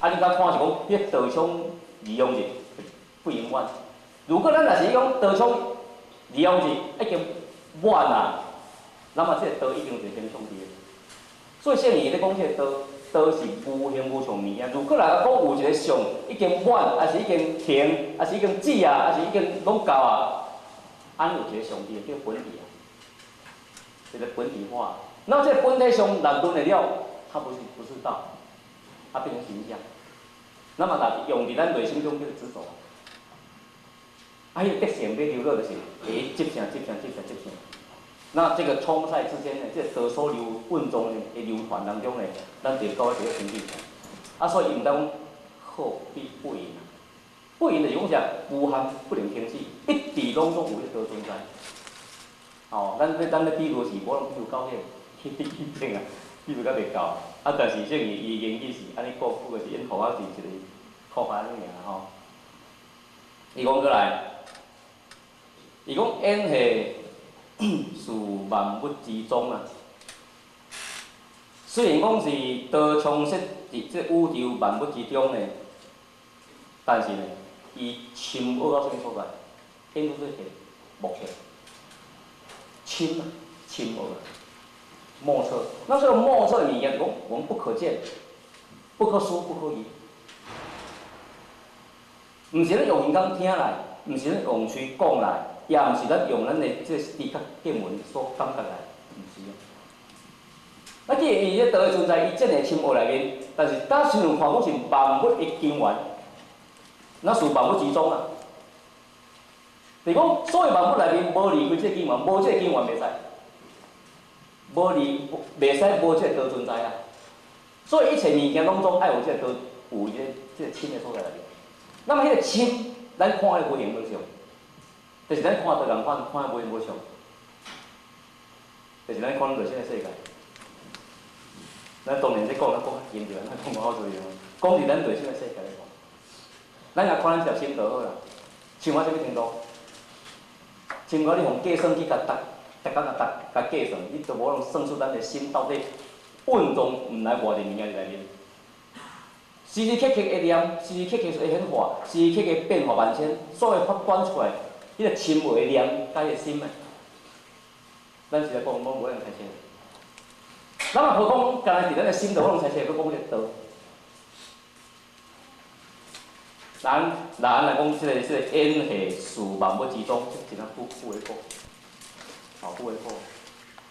啊，你敢看是講，彼個道場利用日不永遠。如果咱若是講道場利用日已經滿啊，那麼這個道已經是形象佇個。所以聖義咧講這個道，道是無形無相物件。如果若講有一個相已經滿，還是已經停，還是已經止啊，還是已經攏夠啊？按有一個上帝叫本體啊，一個本體化。那這個本體上若論得了，它不是道，它變成形象。那麼若用佇咱內心中叫做執著。啊，彼個德性欲流落就是會執性、執性、執性、執性。那這個沖賽之間呢，這個道所流運動的流傳當中呢，咱就到一個瓶頸。啊，所以伊毋當講好比不贏，不贏就是講啥，無限不能停止，一直攏總有彼個道存在。哦，咱咧比喻是無攏比喻到彼個去去啊，比喻到袂到。啊，但是這個伊言語是按呢講，不過是因予我是一個看法按呢爾吼。伊講過來，伊講演戲是萬物之宗啊。雖然講是道充實佇這宇宙萬物之中呢，但是呢，伊深奧到啥物所在？演做做莫測，深啊，深奧啊，莫測。那這個莫測的物件，就講我們不可見、不可思、不可議。毋是咱用耳孔聽來，毋是咱用喙講來，也毋是咱用咱的這個知覺見聞所感覺來，毋是啊。啊，既然伊這道的存在，伊這爾深奧內面，但是當親像看講是萬物的根源，那屬萬物之宗啊。就是講，所有萬物內面無離開這個根源，無這個根源袂使，無離袂使無這個道存在啊。所以一切物件攏總愛有這個道，有這個深的所在內面。那麼彼個深，咱看彼個無形無相，就是咱看道仝款，看無形無相，就是咱看內心的世界。咱當然這講，咱講較近著，咱講無好多哦。講佇咱內心的世界來講，咱若看咱一條心就好啦。像我啥物程度？像我你用計算機共逐逐工共逐共計算，你都無法算出咱的心到底蘊藏毋來偌濟物件佇內面。時時刻刻會念，時時刻刻會顯化，時時刻刻變化萬千，所以發展出來，彼個深奧的念佮彼個心啊，咱實在講，攏無人猜測。咱嘛何講，干焦佇咱的心度，攏猜測，閣講這個道。咱咱來講，這個演戲是萬物之宗，這真正久話講，哦，久話講。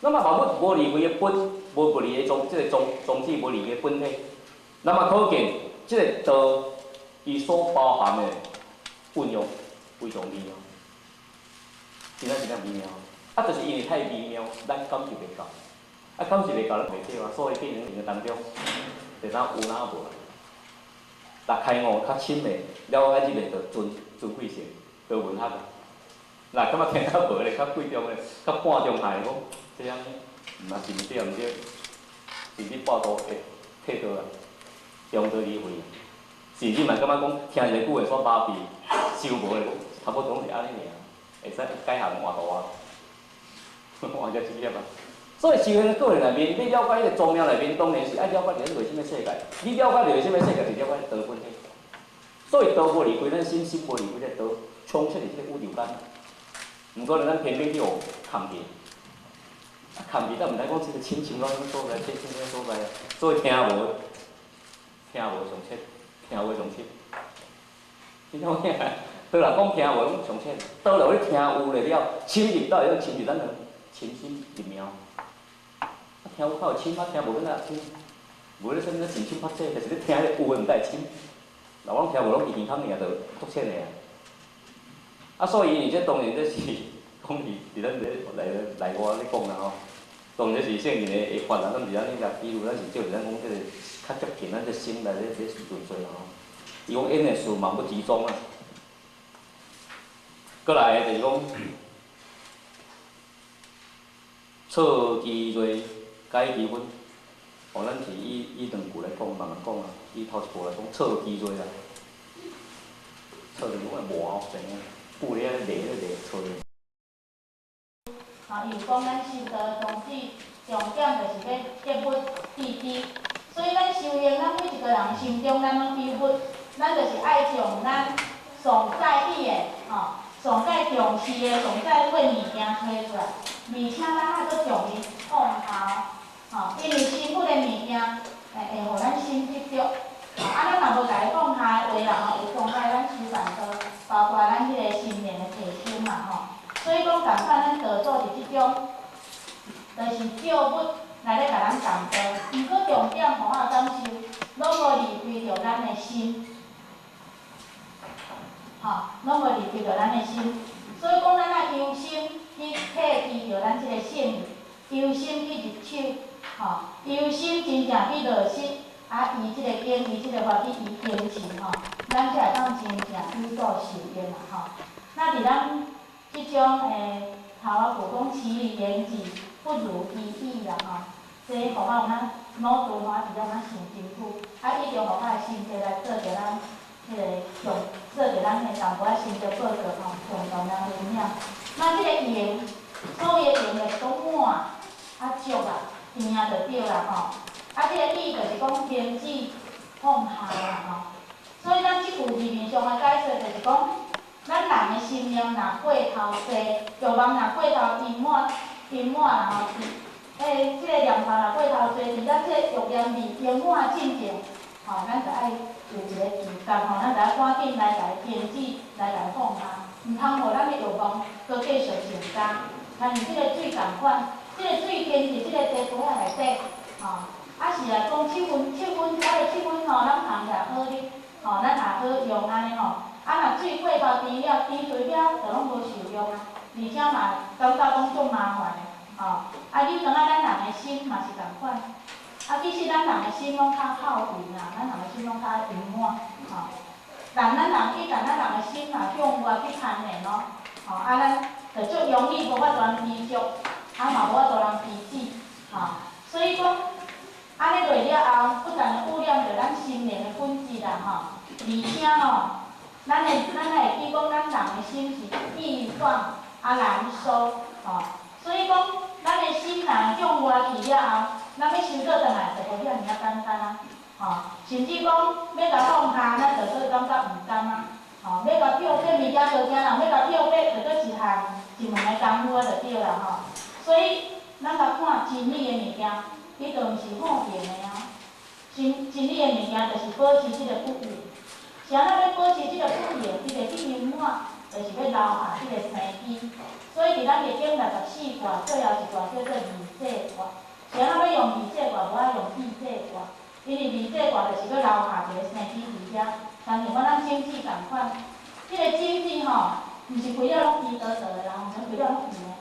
那麼萬物無離開的本，無離的宗，這個宗宗旨無離開本體。那麼可見，這個道，伊所包含的運用非常微妙，真正真正微妙。啊，就是因為太微妙，咱感受袂到。啊，感受袂到，咱袂對啊，所以變成人當中，就當有哪無。若開悟較深的，了解這個就尊尊貴性，就文學。若感覺聽較無咧，較貴重的，較半中海的講，這樣毋也是毋對毋對，甚至半途會退倒啊，中途而廢。甚至嘛感覺講，聽一個句話煞巴閉，收無的，差不多攏是按呢爾，會使改行換路啊，換只職業啊。所以修行的過程內面，你了解彼個宗廟內面，當然是愛了解佇咱內心的世界。你了解內心的世界，就了解道本體。所以道無離開咱心，心無離開這個道，充斥佇這個宇宙間。毋過咱偏偏去予崁去，啊崁去，咱毋知講這個深深到啥物所在，淺深到啥物所在啊。所以聽無，聽無上淺，聽有上深。真有影，倒來講聽無攏上淺，倒來你聽有咧了，深入到會當深入咱的深心入妙。聽有較有深，啊聽無阮也深。無咧啥物真深法濟，但是你聽咧有的毋知會深。若我攏聽無，攏耳耳孔爾就足淺的啊。啊，所以這當然這是講佇咱咧內內外咧講啦吼。當然這是聖人的法啦，咱毋是按呢共比喻，咱是照咱講這個較接近咱這心來咧咧論說啦吼。伊講因的事萬不集中啊。閣來就是講，錯其罪，解其分。哦，咱是以兩句來講，慢慢講啊。以頭一步來講，錯其罪啊。錯就是講磨成啊，布咧咧咧咧錯。啊，伊有講咱修道的宗旨，重點就是欲得物致知。所以咱修行，咱每一個人心中，咱攏有物，咱就是愛將咱上在意的，吼，上蓋重視的、上在意的物件提出來，而且咱愛閣將伊放下，吼，因為辛苦的物件會予咱心執著。啊，咱若無共伊放下的話啦吼，會妨礙咱修辦道，包括咱彼個心靈的提升嘛吼。所以講，仝款咱道祖佇這種，就是借物來咧共咱講道。毋過重點，予我感受，攏無離開著咱的心，吼，攏無離開著咱的心。所以講，咱愛由心去體知著咱這個性欲，由心去入手，吼，由心真正去落實，啊，依這個經，依這個法去依行持，吼，咱才會當真正有所受用啦，吼。那佇咱這種頭仔句講，其理言之，不如其意啦，吼。這予我有哪腦袋吼，一直咧想真久，啊，一直予我的心得來做著咱彼个共，做著咱的淡薄仔心得報告吼，共同來分享。那這個閒，所謂的閒就是講滿啊足啊，甜啊就對啦吼。啊，這個意就是講停止放下啦吼。所以咱這句字面上的解說就是講，咱人的心念若過頭濟，欲望若過頭盈滿，盈滿啦吼。這個念頭若過頭濟，佇咱這個欲念未圓滿進前，吼，咱就愛有一個自覺吼，咱就愛趕緊來共伊停止，來共伊放下，毋通予咱的欲望閣繼續增加。親像這個水仝款，這個水停佇這個茶杯仔內底，吼，啊是來講七分，七分，啊個七分吼，咱烘起來好啉，吼，咱也好用按呢吼。啊，若水過頭甜了，甜出了就攏無受用啊，而且嘛感覺講足麻煩的，吼。啊，你感覺咱人的心嘛是仝款，啊，其實咱人的心攏較好運啦，咱人的心攏較圓滿，吼。但咱人一旦咱人的心若向外去攀緣咯，吼，啊，咱就足容易無法度通知足，啊嘛無法度通知止，吼。所以講，按呢落了後，不但污染著咱心靈的本質啦，吼，而且吼，咱會記講，咱人的心是易放啊難收，吼。所以講，咱的心若向外去了後，咱欲收倒轉來就無遐爾仔簡單啊，吼。甚至講欲共放下，咱就閣感覺毋甘啊，吼。欲共漂泊物件無驚人，欲共漂泊就閣一項一門的功夫啊，就對啦，吼。所以，咱共看真理的物件，伊就毋是否定的啊。真理的物件就是保持這個不移。是按怎欲保持這個不移，伊就去圓滿，就是欲留下這個生機。所以佇咱易經64卦最後一卦叫做二世卦。是按怎欲用二世卦，無愛用四世卦，因為二世卦就是欲留下一個生機佇遐。親像講咱種子仝款，這個種子吼，毋是規了攏圓倒倒的啦，毋是規了攏圓的，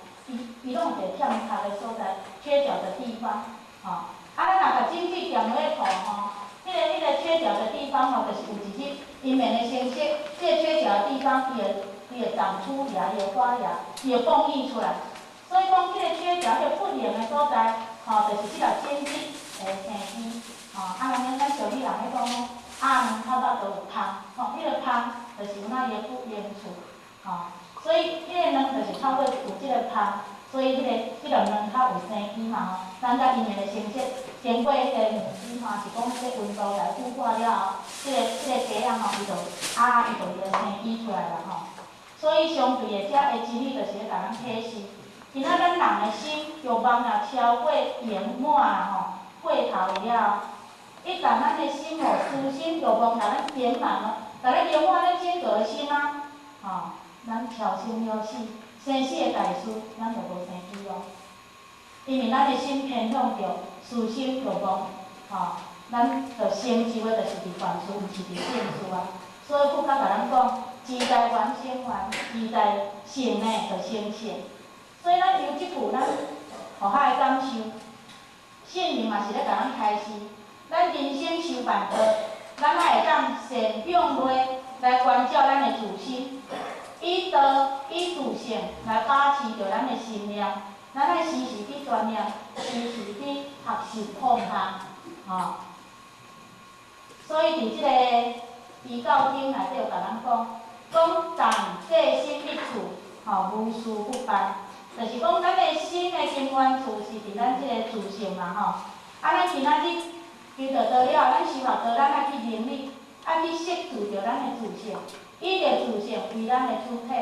伊攏有一個欠缺的所在，缺角的地方，吼。啊，咱若共種子踮落去土吼，彼個缺角的地方吼，就是有一日陰面的形式，這個缺角的地方，伊會長出芽，伊會發芽，伊會蹦溢出來。所以講，這個缺角、這個不靈的所在，吼，就是這粒種子會生機，吼。啊，咱俗語人咧講，鴨卵頭殼都有蜂，吼，彼個蜂就是有哪伊的不靈處，吼。所以，彼個卵就是透過有這個蜂，所以彼粒卵較有生機嘛吼。咱佮陰面的形式，經過彼個母雞吼，是講這個溫度來孵化了後，這個雞仔吼，伊就啊，伊就伊就生機出來啦吼。所以相對的，這个真理就是咧共咱啟示。今仔咱人的心欲望若超過圓滿啦吼，過頭了後，一旦咱的心吼，私心欲望共咱填滿咯，共咱填滿咱整個的心啊，吼，咱超生了死，生死的大事，咱就無生機咯。因為咱的心偏向著私心欲望，吼，咱著成就的，就是佇凡事，毋是佇聖事啊。所以佛教共咱講，自在凡成凡，自在聖呢就成聖。所以咱由這句，咱予較會感受，聖人嘛是咧共咱開示，咱人生修辦道，咱愛會當善用內來關照咱的自心，以道以自性來把持著咱的心念，咱愛時時去專念，時時去學習放下，吼。所以佇這个遺教經內底有共咱講，講但這心一處，吼，無事不辦，就是講咱的心的根源處是佇咱這个自性嘛，吼。啊，咱今仔日求著道了，咱修學道，咱愛去明理，愛去攝住著咱的自性，以著自性為咱的主體，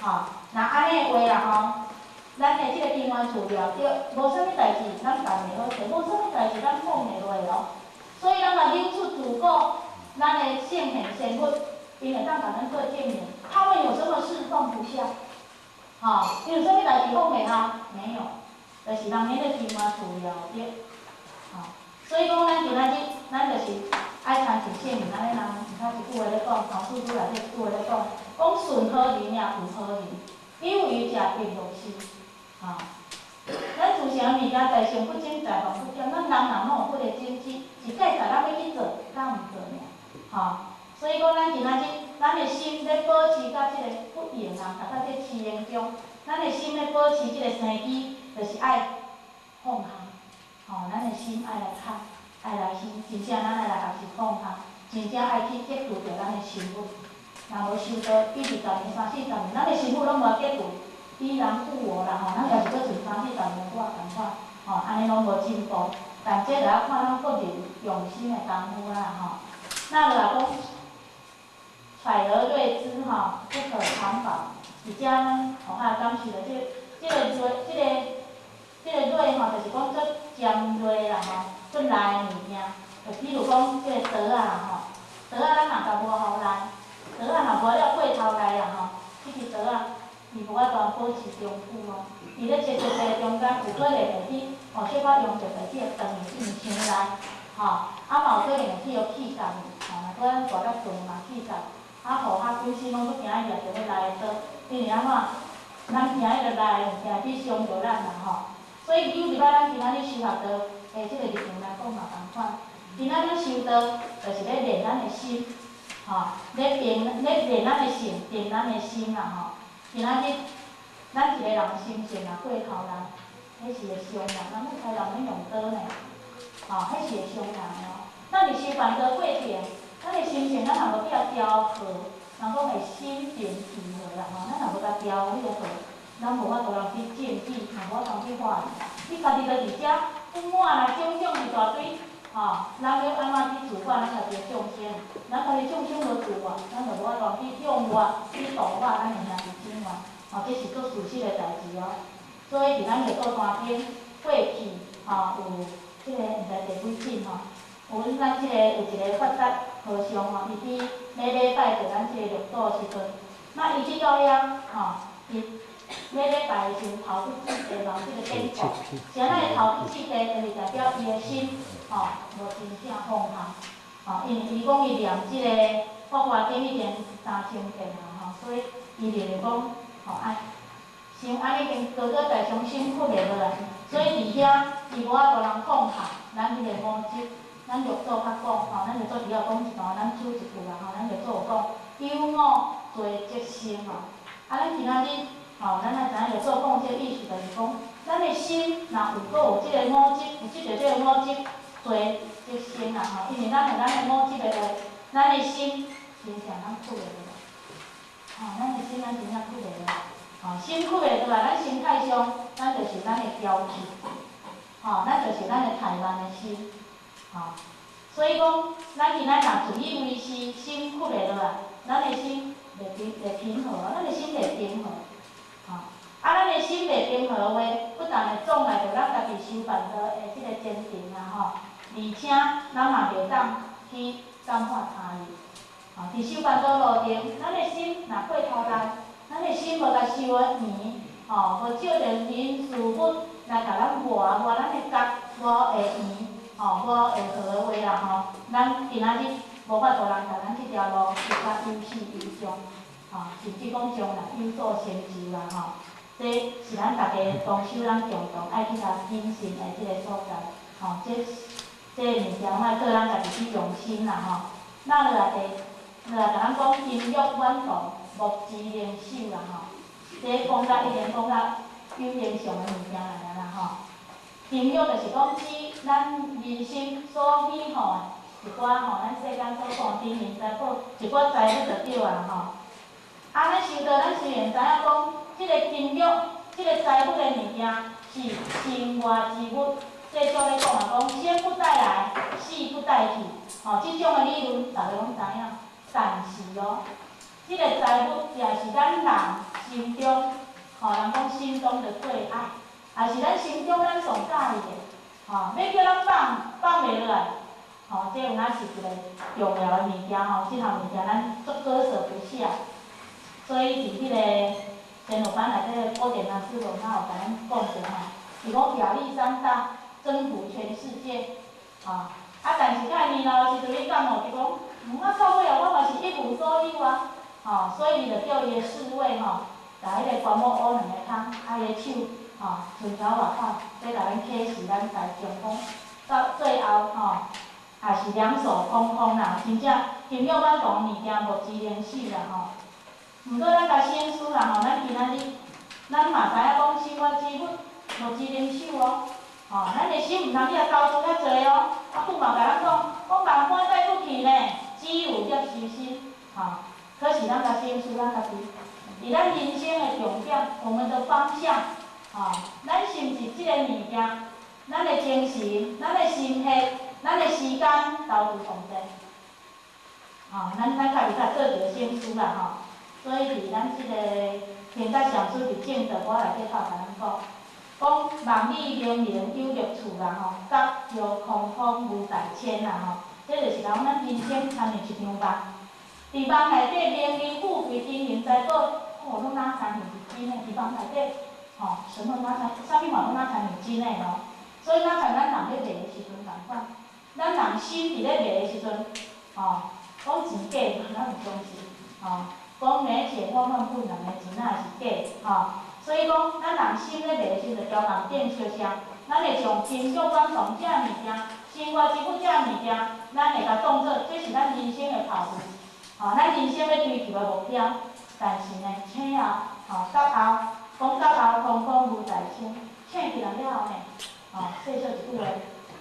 吼。若按呢的話啦吼，咱的這个根源處了著，無啥物代誌咱辦袂好勢，無啥物代誌咱放袂落哦。所以咱若扭出自古，咱的聖賢聖佛，𪜶會當共咱做證明。他們有什麼事放不下？吼，有啥物代誌放袂下？沒有，就是人彼個根源處了著。吼，所以講咱今仔日，咱就是愛參像聖人按呢人，較一句話咧講，吼，書書內底一句話咧講，講順何人也有何人，有為者亦若是，吼。咱自性的物件，在性不增，在凡不減，咱人人攏有佛的種子，是計在咱欲去做，佮毋做爾，吼。所以講，咱今仔日，咱的心咧保持佮這個不用啊，佮這個痴用中，咱的心咧保持這個生機，就是愛放下，吼，咱的心愛來空，愛來心，真正咱愛來學習放下，真正愛去克制著咱的心物。若無修道，一二十年、三四十年，咱的心物攏無克制。依然故我啦吼，咱也是閣剩三四十年拄仔仝款，吼，按呢攏無進步。但這就愛看咱個人用心的功夫啦吼。那若講揣而銳之吼，不可藏寶。佇遮咱予較感受著這這个銳，這個銳吼，就是講足尖銳啦吼，足利的物件。就比如講這個刀仔啦吼，刀仔咱若共磨予利，刀仔若磨了過頭利啦吼，這支刀仔。伊無法度保持中久哦，伊咧切切切中間有可能會去，哦，小可用著會去會斷去，因為傷利，吼，啊嘛有可能會去予氣甲去，吼，若講咱大甲鈍嘛氣甲，啊，予較本身攏閣驚伊掠著欲利的刀，因為按怎，咱驚彼个利的物件去傷著咱啦吼，所以有入來咱今仔日修學道的這个立場來講嘛仝款，今仔咱修道就是咧練咱的心，吼，咧練咧練咱的性，定咱的心啦吼。今仔日，咱一個人心性若過頭利，彼是會傷人。人欲殺人免用刀呢，吼，彼是會傷人的哦。咱佇修辦道過程，咱的心性咱若無去共調和，人講會心平氣和啦吼，咱若無共調彼個和，咱無法度通去證智，嘛無法度去化緣。你家己就佇遮不滿啦，種種一大堆，吼，咱欲按怎去自化咱家己的眾生？咱家己眾生無自我，咱就無法度去向外去度化咱的兄弟姊妹，吼，這是足事實的代誌哦。所以佇咱六祖壇經過去，吼，有這个毋知第幾品吼，有咱這个有一个法達和尚吼，伊去咧禮拜著咱這个六祖的時陣，那伊去到遐，吼，伊咧禮拜的時陣頭拄起地，望這个典故，是按怎伊頭拄起地，就是代表伊的心，吼，無真正放下，吼，因為伊講伊念這个法華經已經3000遍啊，吼，所以伊認為講，吼，按心按呢已經高高在上，心屈袂落來，所以佇遐伊無法度通放下咱彼個五執，咱六祖較講，吼，咱六祖除了講一段，咱舉一句啦，吼，咱六祖有講，有我做則生吼，啊，咱今仔日，吼，咱愛知影六祖講這個意思，就是講，咱的心若有閣有這个五執，有執著這个五執，做則生啦，吼，因為咱有咱的五執的話，咱的心真正咱屈袂落來，吼，咱的心咱真正屈袂落來，吼，心屈袂落來，咱心態上，咱就是咱的驕氣，吼，咱就是咱的怠慢的心，吼，所以講，咱今仔若自以為是，心屈袂落來，咱的心袂平袂平和，咱的心袂平和，吼，啊，咱的心袂平和的話，不但會阻礙著咱家己修辦道的這个前程啦，吼，而且咱嘛袂當去感化他人，吼，佇修辦道路程，咱的心若過頭利，咱的心無共修的緣，吼，無借著人事物來共咱磨磨咱的覺，磨會圓，吼，无会好的话啦吼，咱今仔日无法度人共咱这条路走甲有始有终，吼，甚至讲将来有所成就啦吼。这是咱大家同修，咱共同爱去共谨慎的这个所在，吼，这物件莫靠咱家己去用心啦吼。那落来第，落来共咱讲金玉满堂，木之灵手啦吼。这讲甲已经讲甲有形象的物件来啊啦吼。金玉就是讲指咱人生所喜好的一寡吼，咱世间所讲金银财宝，一寡财物就对啊吼。啊，咱修道，咱虽然知影讲，这个金玉，这个财物的物件是身外之物。这种咧讲啊，讲生不带来，死不带去，吼，这种的理论大家拢知影。但是哦，这个财物也是咱人心中，吼，人讲心中的最爱，也是咱心中咱上喜欢的，吼，欲叫咱放放袂落来，吼，这有影是一个重要的物件吼，这项物件咱足割舍不下。所以伫彼个前后班内底，古典老师论哪有共咱讲著吼，伊讲亚历山大征服全世界，吼，啊，但是到年老的时阵，伊感悟就讲，啊，到尾啊，我嘛是一无所有啊，吼，所以伊就叫伊的侍卫吼，共彼个棺木挖两个空，啊，伊的手吼，伸到外口，这共咱启示咱大众讲，到最后吼，也是两手空空啦，真正金玉满堂物件无之灵死啦吼。毋过咱共省思啦吼，咱今仔日，咱嘛知影讲身外之物无之灵手哦，吼，咱的心毋通去共投资遐济哦。啊，佛嘛共咱讲，讲万般带不去呢，只有业修心，吼。可是咱共省思咱家己，伫咱人生的重点，我们的方向，吼，咱是毋是这个物件，咱的精神、咱的心血、咱的时间投资上济，吼，咱家己较做一个省思啦吼。所以伫咱这个现在上师伫正道歌内底头共咱讲，讲万里明明有乐处啦吼，甲摇空空无大千啦吼，这就是讲咱人生亲像一场梦。伫梦内底名利富贵金银财宝，哦，拢哪亲像是真的？伫梦内底，吼，什么哪亲，啥物嘛拢哪亲像真的吼。所以哪像咱人咧卖的时阵仝款，咱人心伫咧卖的时阵，吼，讲钱假，咱有相信，吼。讲没钱万万不能的钱，那是假，吼。所以讲，咱人心咧卖的时阵，就交人顶相像，咱会将金玉满堂这物件，身外之物这物件，咱会共当做这是咱人生的炮灰，吼，咱人生欲追求的目标。但是呢，醒后，吼，觉后，讲觉后空空无大千，醒起来了后呢，吼，细说一句话，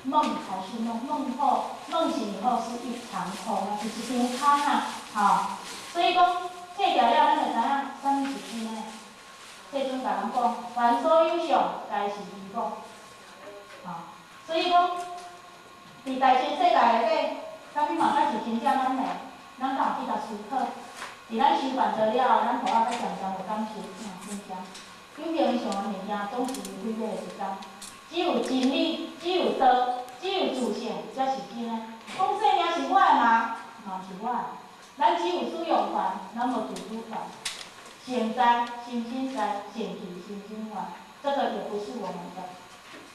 梦还是梦，梦后梦醒以后是一场空啊，是一场空啊，吼。所以讲。醒起来了，咱就知影啥物是真的。世尊共咱讲，凡所有相，皆是虚妄。吼，所以讲，伫大千世界内底，啥物嘛才是真正咱的，咱敢有去共思考？伫咱修办道了后，咱互仔才渐渐有感受，真正有形上的物件，总是有毁灭的一天。只有真理，只有道，只有自性，才是真的。讲生命是我的吗？嘛毋是我的。咱只有使用权，咱无自主权。性在，心心在，性去，心心还，这个也不是我们的，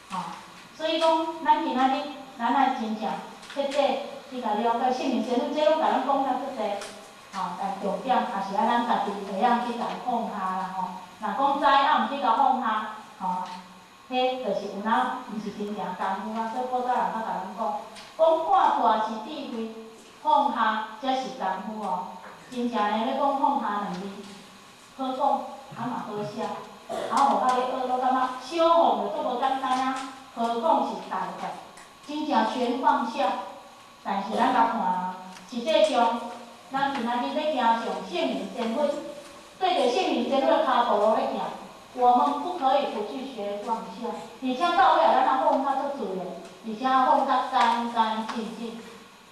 吼。所以讲，咱今仔日，咱爱真正彻底去共了解圣人仙女，这拢共咱讲甲足济，吼。但重点也是爱咱家己会晓去共放下啦，吼。若讲知啊，毋去共放下，吼，彼就是有影毋是真正功夫啊。所以古早人较共咱讲，讲看破是智慧。放下才是功夫哦，真正的欲讲放下两字，好讲，啊嘛好写，啊予较咧学，拢感觉小放就足无简单啊，何况是大放，真正全放下。但是咱共看啊，实际上，咱今仔日欲行上圣人仙佛，对著圣人仙佛的跤步路咧行，我们不可以不去学放下，而且到尾啊，咱若放较足自然，而且放较干干净净。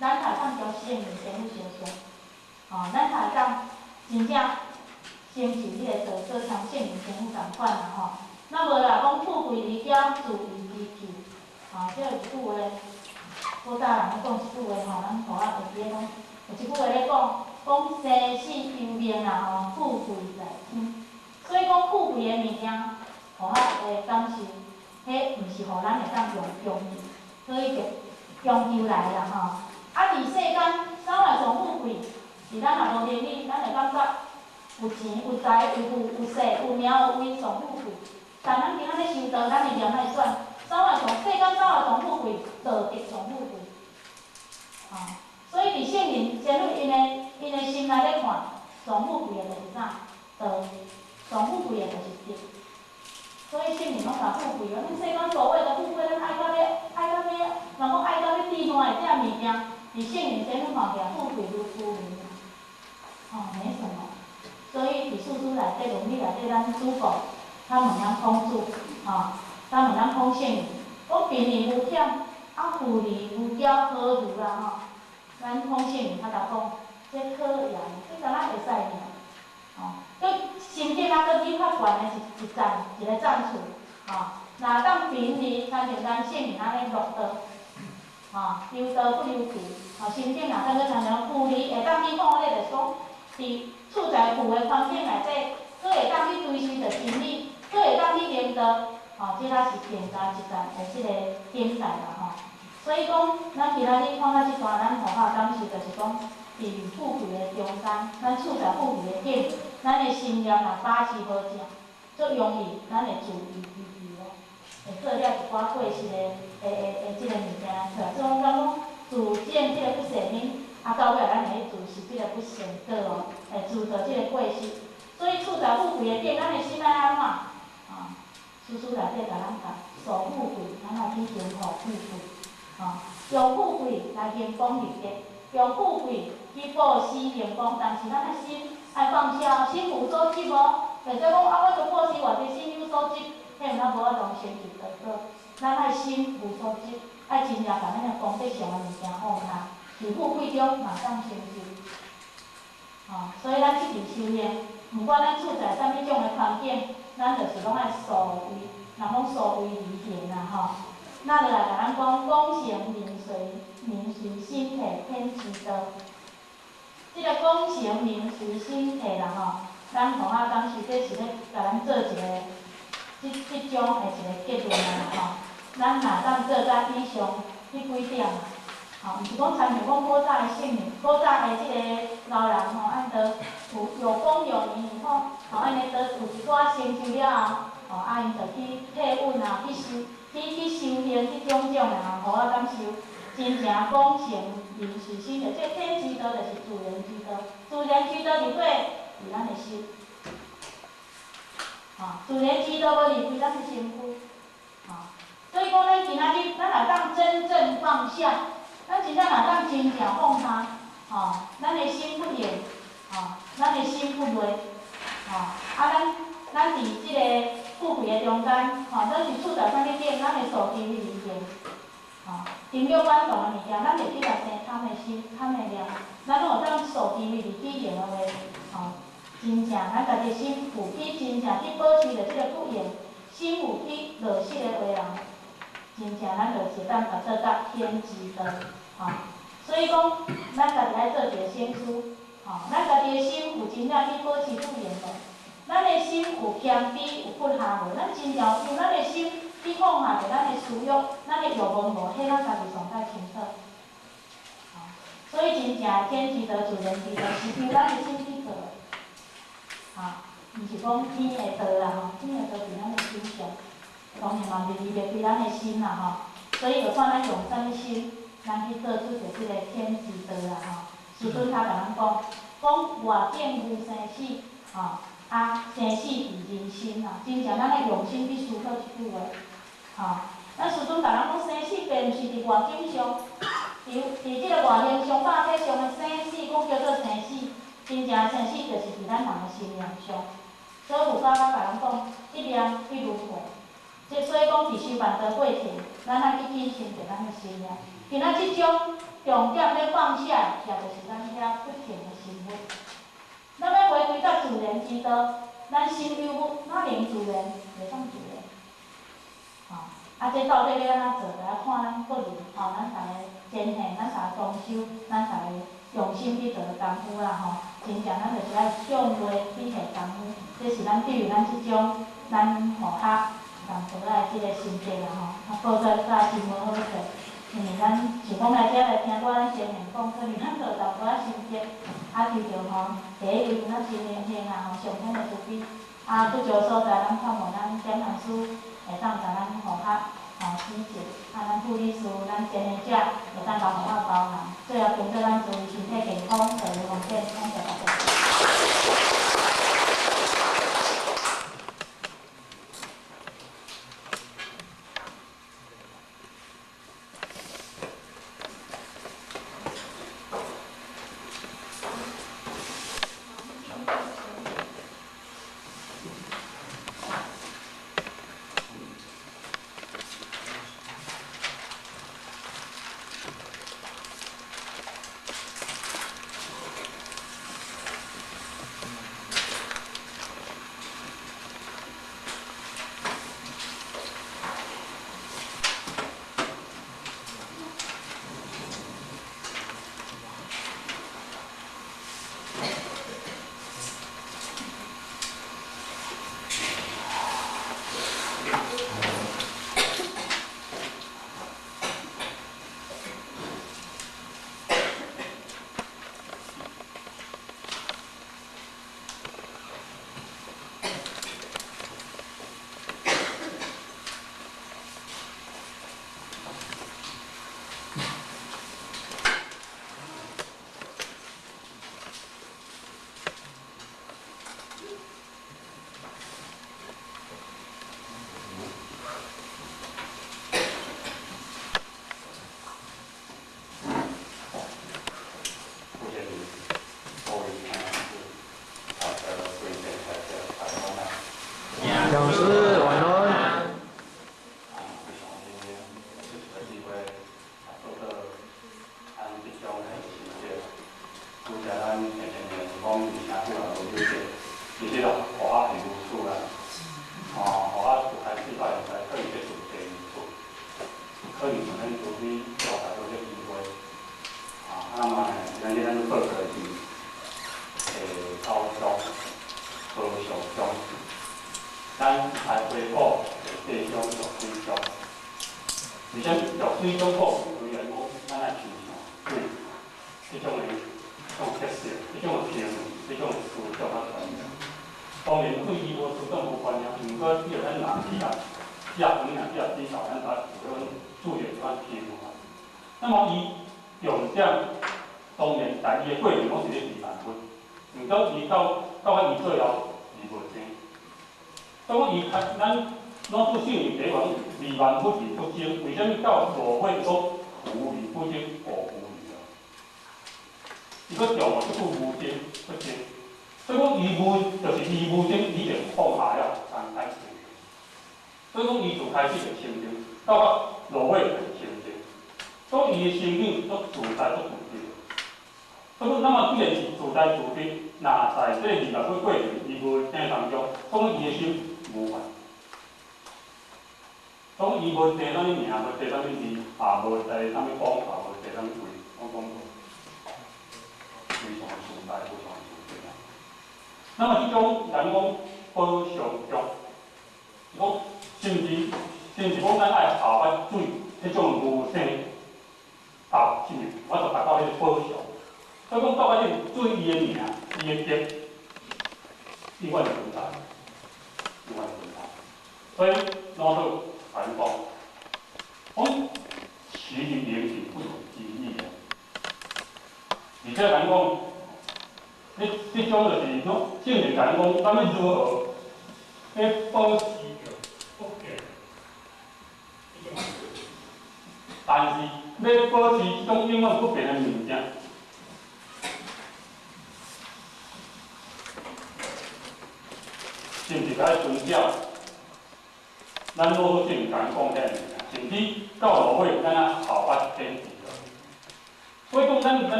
咱才会当将圣人仙佛相像，吼，咱才会当真正成就彼个道，做像圣人仙佛仝款啦吼。那无啦，讲富贵离家，自由之去，吼，这有一句话，古早人咧讲一句话吼，咱互仔会记得讲，有一句话咧讲，讲生死由命啦吼，富贵在天。所以讲富贵的物件，予仔会感受，彼毋是予咱会当用用去，所以就强求来啦吼。啊，伫世间啥物上富贵，是咱若无能力，咱会感觉有钱、有财、有富、有势、有名、有位上富贵。但咱今仔日修道，咱的念爱转，啥物上世间啥物上富贵，道德上富贵。吼，所以伫圣人仙女𪜶的心内咧看，上富贵的就是啥？道，上富贵的就是德。所以圣人拢讲富贵哦，咱世间所谓的富贵，咱爱到欲，爱到欲，若讲爱到欲地烂的这物件，伫圣人仙女看起来富贵如浮云，吼，没什么。所以伫四书内底、论语内底，咱主讲，他问咱孔子，吼，他问咱孔圣人，讲贫而无俭，啊富而无骄，何如啦吼？咱孔圣人较甲讲，这可言，这敢若会使尔，吼。佮心境啊，阁入较悬的是一层，一个层次，吼。若当贫而，亲像咱圣人按呢乐道，吼，留道不留贫，吼，心境若当阁亲像富而会当去讲咧，就是讲，伫处在富的环境内底，阁会当去追寻著真理，阁会当去明道，吼，这才是更加一层的这个境界啦，吼。所以讲，咱今仔日看到这段，咱互我感受就是讲，伫富贵的中间，咱处在富贵的境，咱的心念若把持无正，足容易咱会自娱自娱咯，会做了一寡过失的这个物件出来。所以讲讲自证这个不善因，啊到尾咱会去自食这个不善果哦，会自造这个过失。所以处在富贵的境，咱的心爱按怎？啊，书书内底共咱讲，所富贵，咱爱去行护富贵，啊，用富贵来行广利德，用富贵去布施行光，但是咱的心爱放下，心无所执哦。或者讲啊，我做布施偌济，心有所执，彼毋咱无法度成就道果。咱爱心无所执，爱真正共咱的功德上的物件放下，伫富贵中嘛当成就。吼，所以咱这条修行，毋管咱处在啥物种的环境，咱就是拢爱素为，人讲素为而行啦吼。那就来共咱讲，功成名随，名随身体天之道。这个功成名随身体啦吼，咱同学感受这是咧共咱做一个这这种的一个结论啦吼。咱若当做到以上彼几点啊，吼，毋是讲亲像讲古早的圣人，古早的这个老人吼，按都有有功有名以后，吼，按呢都有一寡成就了后，吼，啊，𪜶就去退隐啊，去修，去修行，去种种啦吼，予我感受，真正功成名随身体，这天之道就是自然之道，自然之道伫佗？伫咱的心，吼，自然之道无离开咱的身躯，吼，所以讲咱今仔日，咱若当真正放下，咱真正若当真正放下，吼，咱的心不用，吼，咱的心不累，吼，啊，咱伫这个富贵的中间，吼，咱是处在啥物境，咱会素求而行，吼，情欲反动的物件，咱袂去共生贪的心、贪的念，咱拢有当素求而去行的话，吼，真正咱家己心有去真正去保持著这个不用，心有去落实的话人，真正咱就是会当共做到天之道，吼。所以讲，咱家己爱做一个省思，吼，咱家己的心有真正去保持不用无？咱的心有谦卑、有不下无？咱真正用咱的心去放下著咱的私欲、咱的欲望无？彼咱家己上较清楚。吼，所以真正天之道、自然之道，是由咱的心去做的。吼，毋是讲天的道啦吼，天的道伫咱的心上，当然嘛是离袂开咱的心啦吼。所以就看咱用啥物心，咱去做出著这个天之道啦吼。师尊他共咱讲，讲外境无生死，吼。啊，生死伫人心啦，真正咱爱用心去思考这句话，吼。咱师尊共咱讲，生死并毋是伫外境上，伫这个外形上、肉体上的生死，讲叫做生死，真正生死就是伫咱人的心念上。所以佛教才共咱讲，一念一轮回。这所以讲，伫修办道过程，咱爱去谨慎著咱的心念。今仔这种重点咧放下，也就是咱遐不停的心法。咱欲回归到自然之道，咱心有物，哪能自然？袂当自然。吼，啊，这到底欲按怎做？就爱看咱个人，吼，咱逐个前行，咱逐个同修，咱逐个用心去做的功夫啦，吼。真正咱就是爱向内去下功夫，这是咱对于咱这种咱护学同学的这个心得啦，吼。啊，报告甲真无好势。因為咱想講來遮來聽我咱先賢講，可能咱就有淡薄仔心得，啊，求著吼，第一位咱新年興啊吼，上天的慈悲，啊，拄著所在，咱盼望咱點香師會當共咱護學吼指示，啊，咱護理師、咱前行者會當共護學包涵，最後恭祝咱諸位身體健康，事業方便，感謝大家。講師晚安。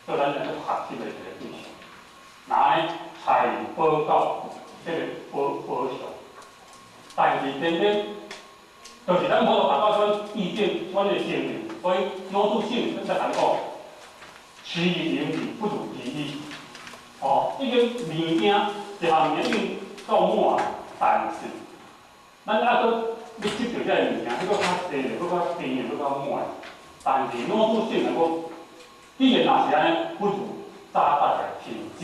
做咱來學習的一個對象，拿財寶到这个无无相，但是偏偏就是咱无达到这意境、这的境界，所以老祖先才讲讲，其义灵智不如其意。哦，已经物件一项物件已经够满，但是咱犹阁欲执著这个物件，彼阁较济的，阁较甜的，阁较满。但是老祖先来讲，既然若是按呢，不如早早来停止。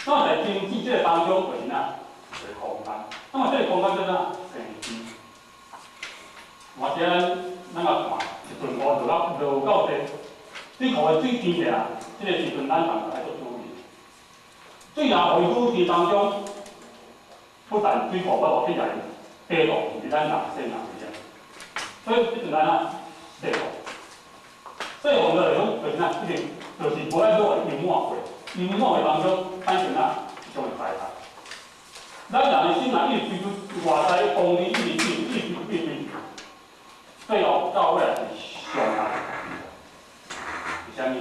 那么在停止这个当中，就是哪一个空间。那么这个空间叫啥？生机。嘛是咱咱来看，一阵雨落到落到地，水库的水甜起来，这个时阵咱人就爱做注意。水若雨雨天当中，不但水库我落起来，地落毋是咱人生人去啊。所以这阵咱啊，细雨，细雨落来讲就是哪，一定就是无爱落淹满过，淹满过当中产生哪一种灾害。咱人的心啊，一直追求外在功利，一直追，一直追，一直追，最后到尾是上难。为啥物？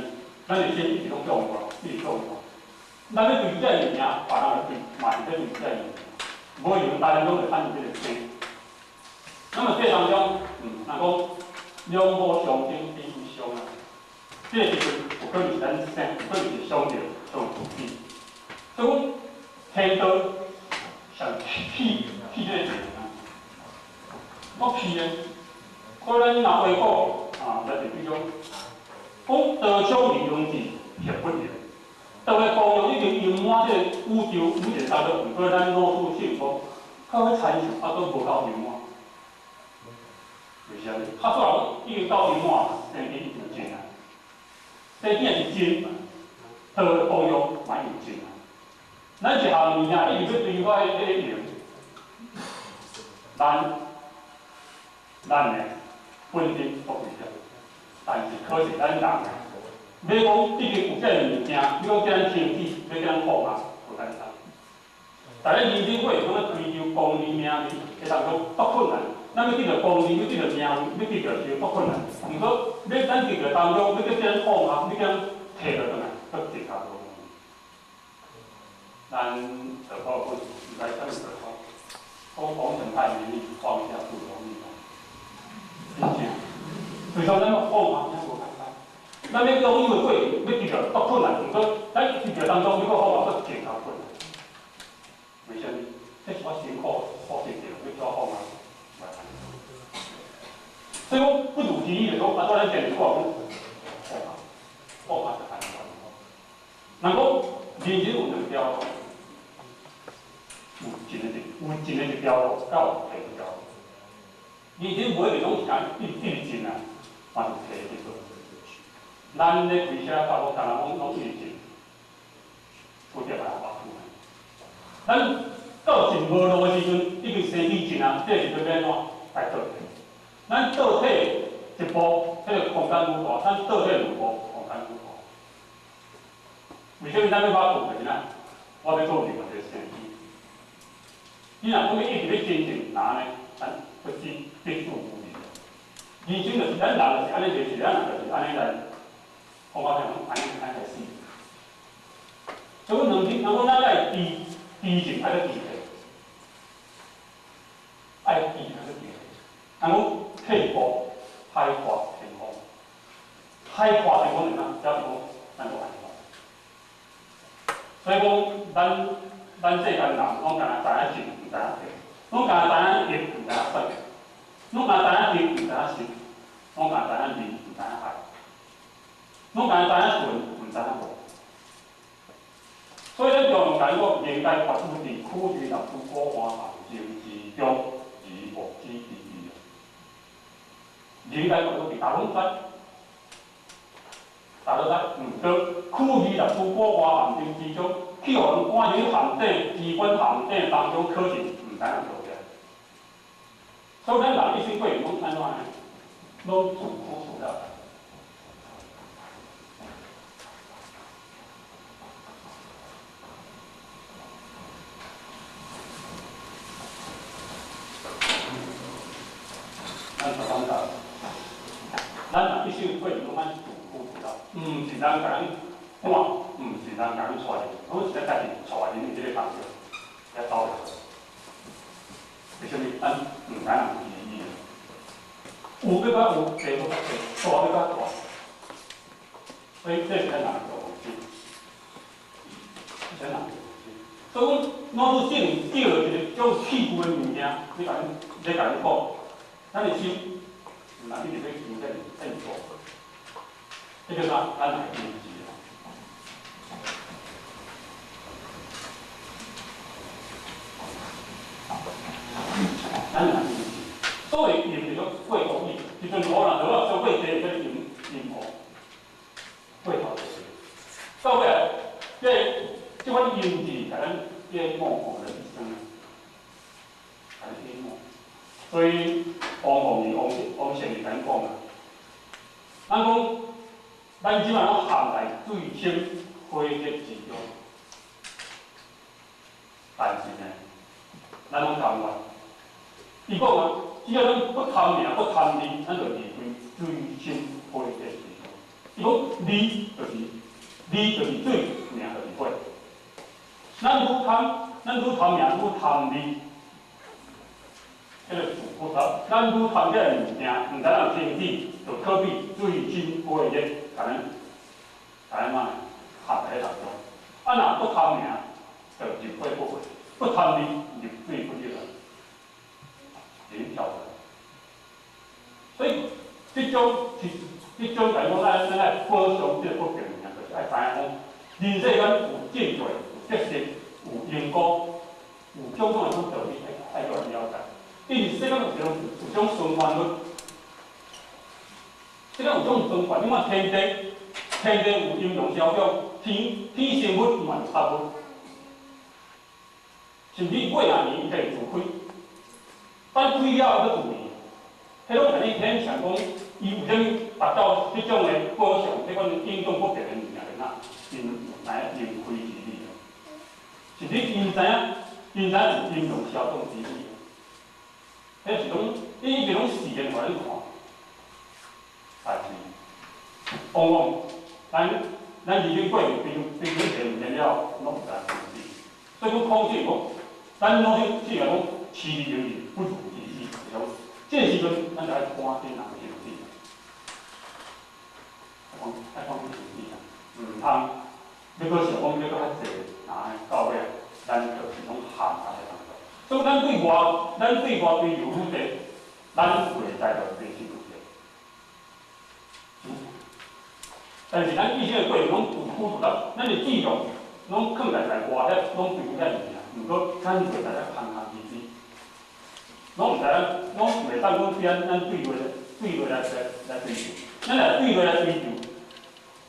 咱的心一直拢向外，一直向外。咱欲追这个物件，别人来追，嘛是咧追这个物件。无用，大家拢会产生这个争。那么这当中，若讲两好相争必有伤啊。这个时阵有可能是咱生，有可能是伤著伤自己。所以讲天道上气气这个字啊，我气呢，可咱若话讲啊，来就比如讲，讲道场利用智是不行。道的功用已经圆满这个宇宙每一个当中，毋过咱老祖先讲，较要参像，犹阁无够圆满。为啥物？较早人已经到圆满，生机已经尽啊。生机若是尽，道的功用嘛有尽啊。咱一项物件一直欲追我彼个用，咱呢本身不会了，但是可是咱人欲讲已经有这个物件，欲讲叫咱停止，欲叫咱放下，无简单。在咱人生过程中，追求功利名利，会当讲足困难。咱欲得著功利，欲得著名利，欲得著是足困难。毋过，欲咱得著当中，欲叫咱放下，欲叫咱提落转来，阁更加无容易。咱就讲讲，毋知啥物就讲，讲红尘太美丽，放下不容易啊。真正，所以讲咱要放下，真无简单。咱欲拥有的过程，欲得著足困难，毋过咱得著当中，欲阁放下，阁更加困难。为啥物？这是我辛苦所得著，欲怎放下？所以讲不如其意就讲，啊，咱前面讲，放下，放下就简单。人讲人生有两条路，有一个一条路，佮有第二条路。人生无一定拢是按一直进啊，嘛是提一个。咱咧开车到我，敢若拢拢一直进，有点仔白富。咱到进无路的时阵，已经生起进啊，这时阵欲按怎？来倒退。咱倒退一步，彼个空间愈大；咱倒退两步，空间愈大。为啥物咱欲把步就是哪？我欲做另外一个生意。你若讲欲一直欲前进，哪呢？咱不知必处无疑。人生就是咱人就是按呢就是，咱人就是按呢来，讲我听按呢按呢来死。所以，两日，若讲咱爱低低进，爱阁低退，爱低爱阁低退。人讲退步，海阔天空，海阔天空是啥？表示讲咱无安怎。所以讲，咱世间人拢干焦知影进，毋知影退；拢干焦知影赢，毋知影输；拢干焦知影得，毋知影失；拢干焦知影仁，毋知影爱；拢干焦知影存，毋知影无。所以咱常常讲，应该发出伫苦于六处苦患陷阱之中，而无知其义。应该发出伫大拢知，大拢知，毋过苦于六处苦患陷阱之中，去予人赶入陷阱、机关陷阱当中，可是毋知影做啥。所以咱人一生过程拢按怎呢？拢自苦自乐。咱就讲到，咱人一生过程拢按自苦自乐，毋是人共咱赶，毋是人共咱带入，拢是咱家己带入这个当中。遐走来。为啥物？咱毋知影有意义。有欲较有，济阁较济，大欲较大。所以这是咱人的方式，咱人的方式。所以讲，老子圣叫一个种器具的物件，你共你共你讲，咱的心毋通一直欲求这这大。这叫啥？咱来认知。咱来认知。所谓阴就是讲过度意，时阵雨若落啊伤过济，叫阴阴雨，过头济。到尾啊，这款阴字，共咱淹没了一生，共咱淹没。所以王凤仪、王王贤伊共咱讲啊，咱讲，咱这摆拢陷在水深火热之中，但是呢，咱拢甘愿。伊讲啊，只要咱不贪名、不贪利，咱就离开水深火热之中。伊讲利就是利，就是水，名就是火。咱愈贪，咱愈贪名，愈贪利，彼个不头，咱愈贪这个物件，毋知影停止，就可比水深火热，共咱共咱嘛陷在当中。啊，若不贪名，就入火不悔；不贪利，入水不热。会跳出来。所以这种是这种来讲，咱爱保障这个不平物件，就是爱知影讲，人世间有正罪、有得失、有因果、有种种的种道理，爱爱来了解。因为世间有种有种循环律，世间有种循环，你看天地，天地有阴阳消长，天天生物嘛有差物，甚至过若年伊会自开。咱开了阁自然，彼拢共你天想讲，伊有啥物达到这种的保障，彼款运动不变的物件怎？𪜶知影盈亏之理，甚至𪜶知影，𪜶知影有阴阳消长之理。彼是讲，伊一直拢试验予咱看，但是往往咱人生过程非常非常济物件了，拢毋知道。所以讲，孔子讲，咱拢是只讲痴迷而不如其意，就是讲，这个时阵，咱就爱赶紧人停止，爱赶紧停止啊，毋通欲阁想讲欲阁较济，若到尾，咱就是拢陷在彼当中。所以咱对外，咱对外追求愈济，咱袂知道追求愈济。但是咱一生的过程拢有付出力，咱的志向拢囥在内外遐，拢追求遐物件，毋过咱袂知影空空之之。拢毋知影，拢袂当讲对咱咱对内对内来来来追求，咱若对内来追求，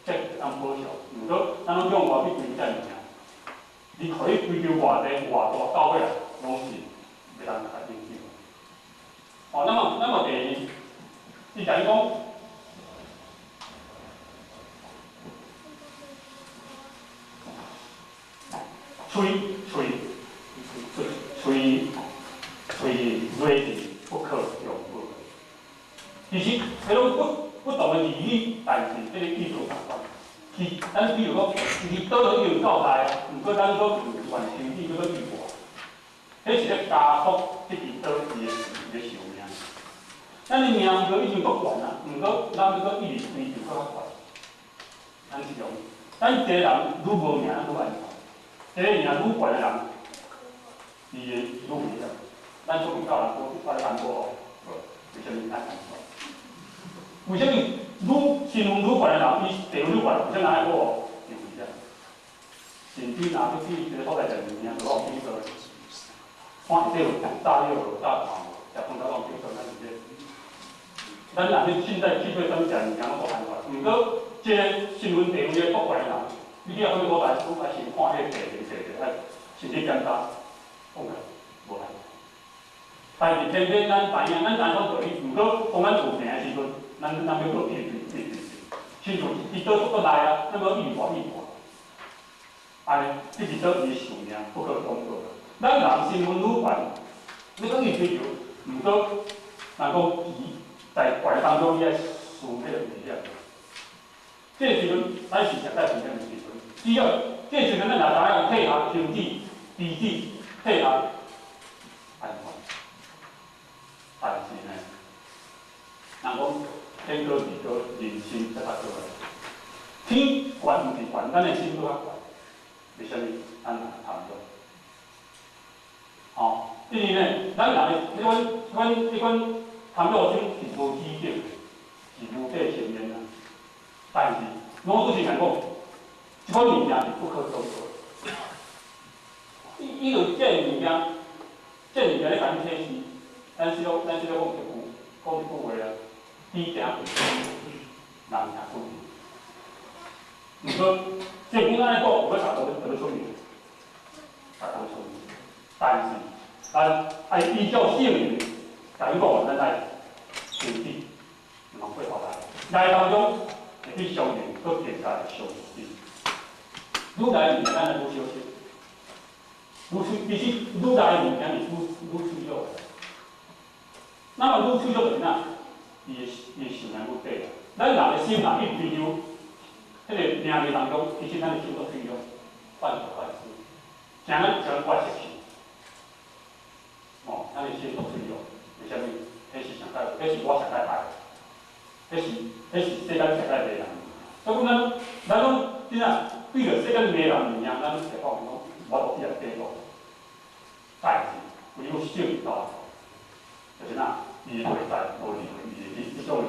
才会当保障。毋过咱拢向外去追求这物件，你可以追求偌济偌大，到尾啊，拢是袂当来影响。哦，那么第二，伊共你讲，喙喙喙喙锐利不可用武。其实，彼种不同的字语，但是这个意思仝款。是，咱比如讲，伊刀已经够大啊，毋过咱阁毋愿停止，阁阁越大。彼是咧加速这支刀伊的伊的寿命。咱的命都已经足悬啊，毋过咱欲阁一直追求阁较悬。咱是讲，咱一个人愈无名，愈安全。一个名愈悬的人，伊会愈危险。咱出门到人无，我咧办无哦，为啥物咱安全？为啥物愈身份愈悬的人，伊地位愈悬，为啥物爱好哦？就危险。甚至若欲去一个所在食物件，就往去倒，看下底有炸药无、炸弹无，食饭才往去倒，咱是咧。咱若去凊彩去做啥物食物件，拢无安全。毋过，这个身份地位咧足悬的人，你去遐啥物所在，拢爱先看彼个地形地势，爱甚至检查，讲来无安全。但是偏偏咱知影，咱知影讲道理，毋过当咱有病的时阵，咱欲阁一直一直，亲像一支刀足来啊，咱阁愈大愈大。按呢，这支刀伊寿命不可挡过。咱人身份愈悬，欲阁愈追求，毋过人讲伊在悬当中伊爱输彼个危险。这个时阵，咱是实在危险的时阵。只要这个时阵，咱若知影退下停止、停止，退下安全。但是呢，人讲天高地高，人心才较高。天悬毋是悬，咱的心阁较悬。为啥物？咱人贪欲。吼，因为呢，咱人的彼款贪欲心是无止境的，是无底深渊啊。但是，老师是讲，这款物件是不可多得。伊就这物件，这物件咧共你提示，咱是咧讲一句话啊，猪行人行骨。毋过，这讲按呢讲，有欲共特别出名，逐个出名。但是，咱爱依照圣言，共伊讲，咱爱停止，毋通过头来。来当中会去相认，阁更加会相信。愈来物件，咱会愈小心。愈脆，其实愈来物件是愈脆弱的。那么愈脆弱就是哪？伊的寿命愈短啊。咱人的心若一追求，彼个名利当中，其实咱的心都脆弱，患得患失，诚咱诚我习气。哦，咱的心都脆弱，为啥物？彼是上界，彼是我上界爱，彼是世间上界迷人。所以讲咱拢怎啊？对著世间迷人物件，咱会发现讲，我都去来抵挡。但是唯有圣道，就是哪？伊会在无离开，伊的彼种，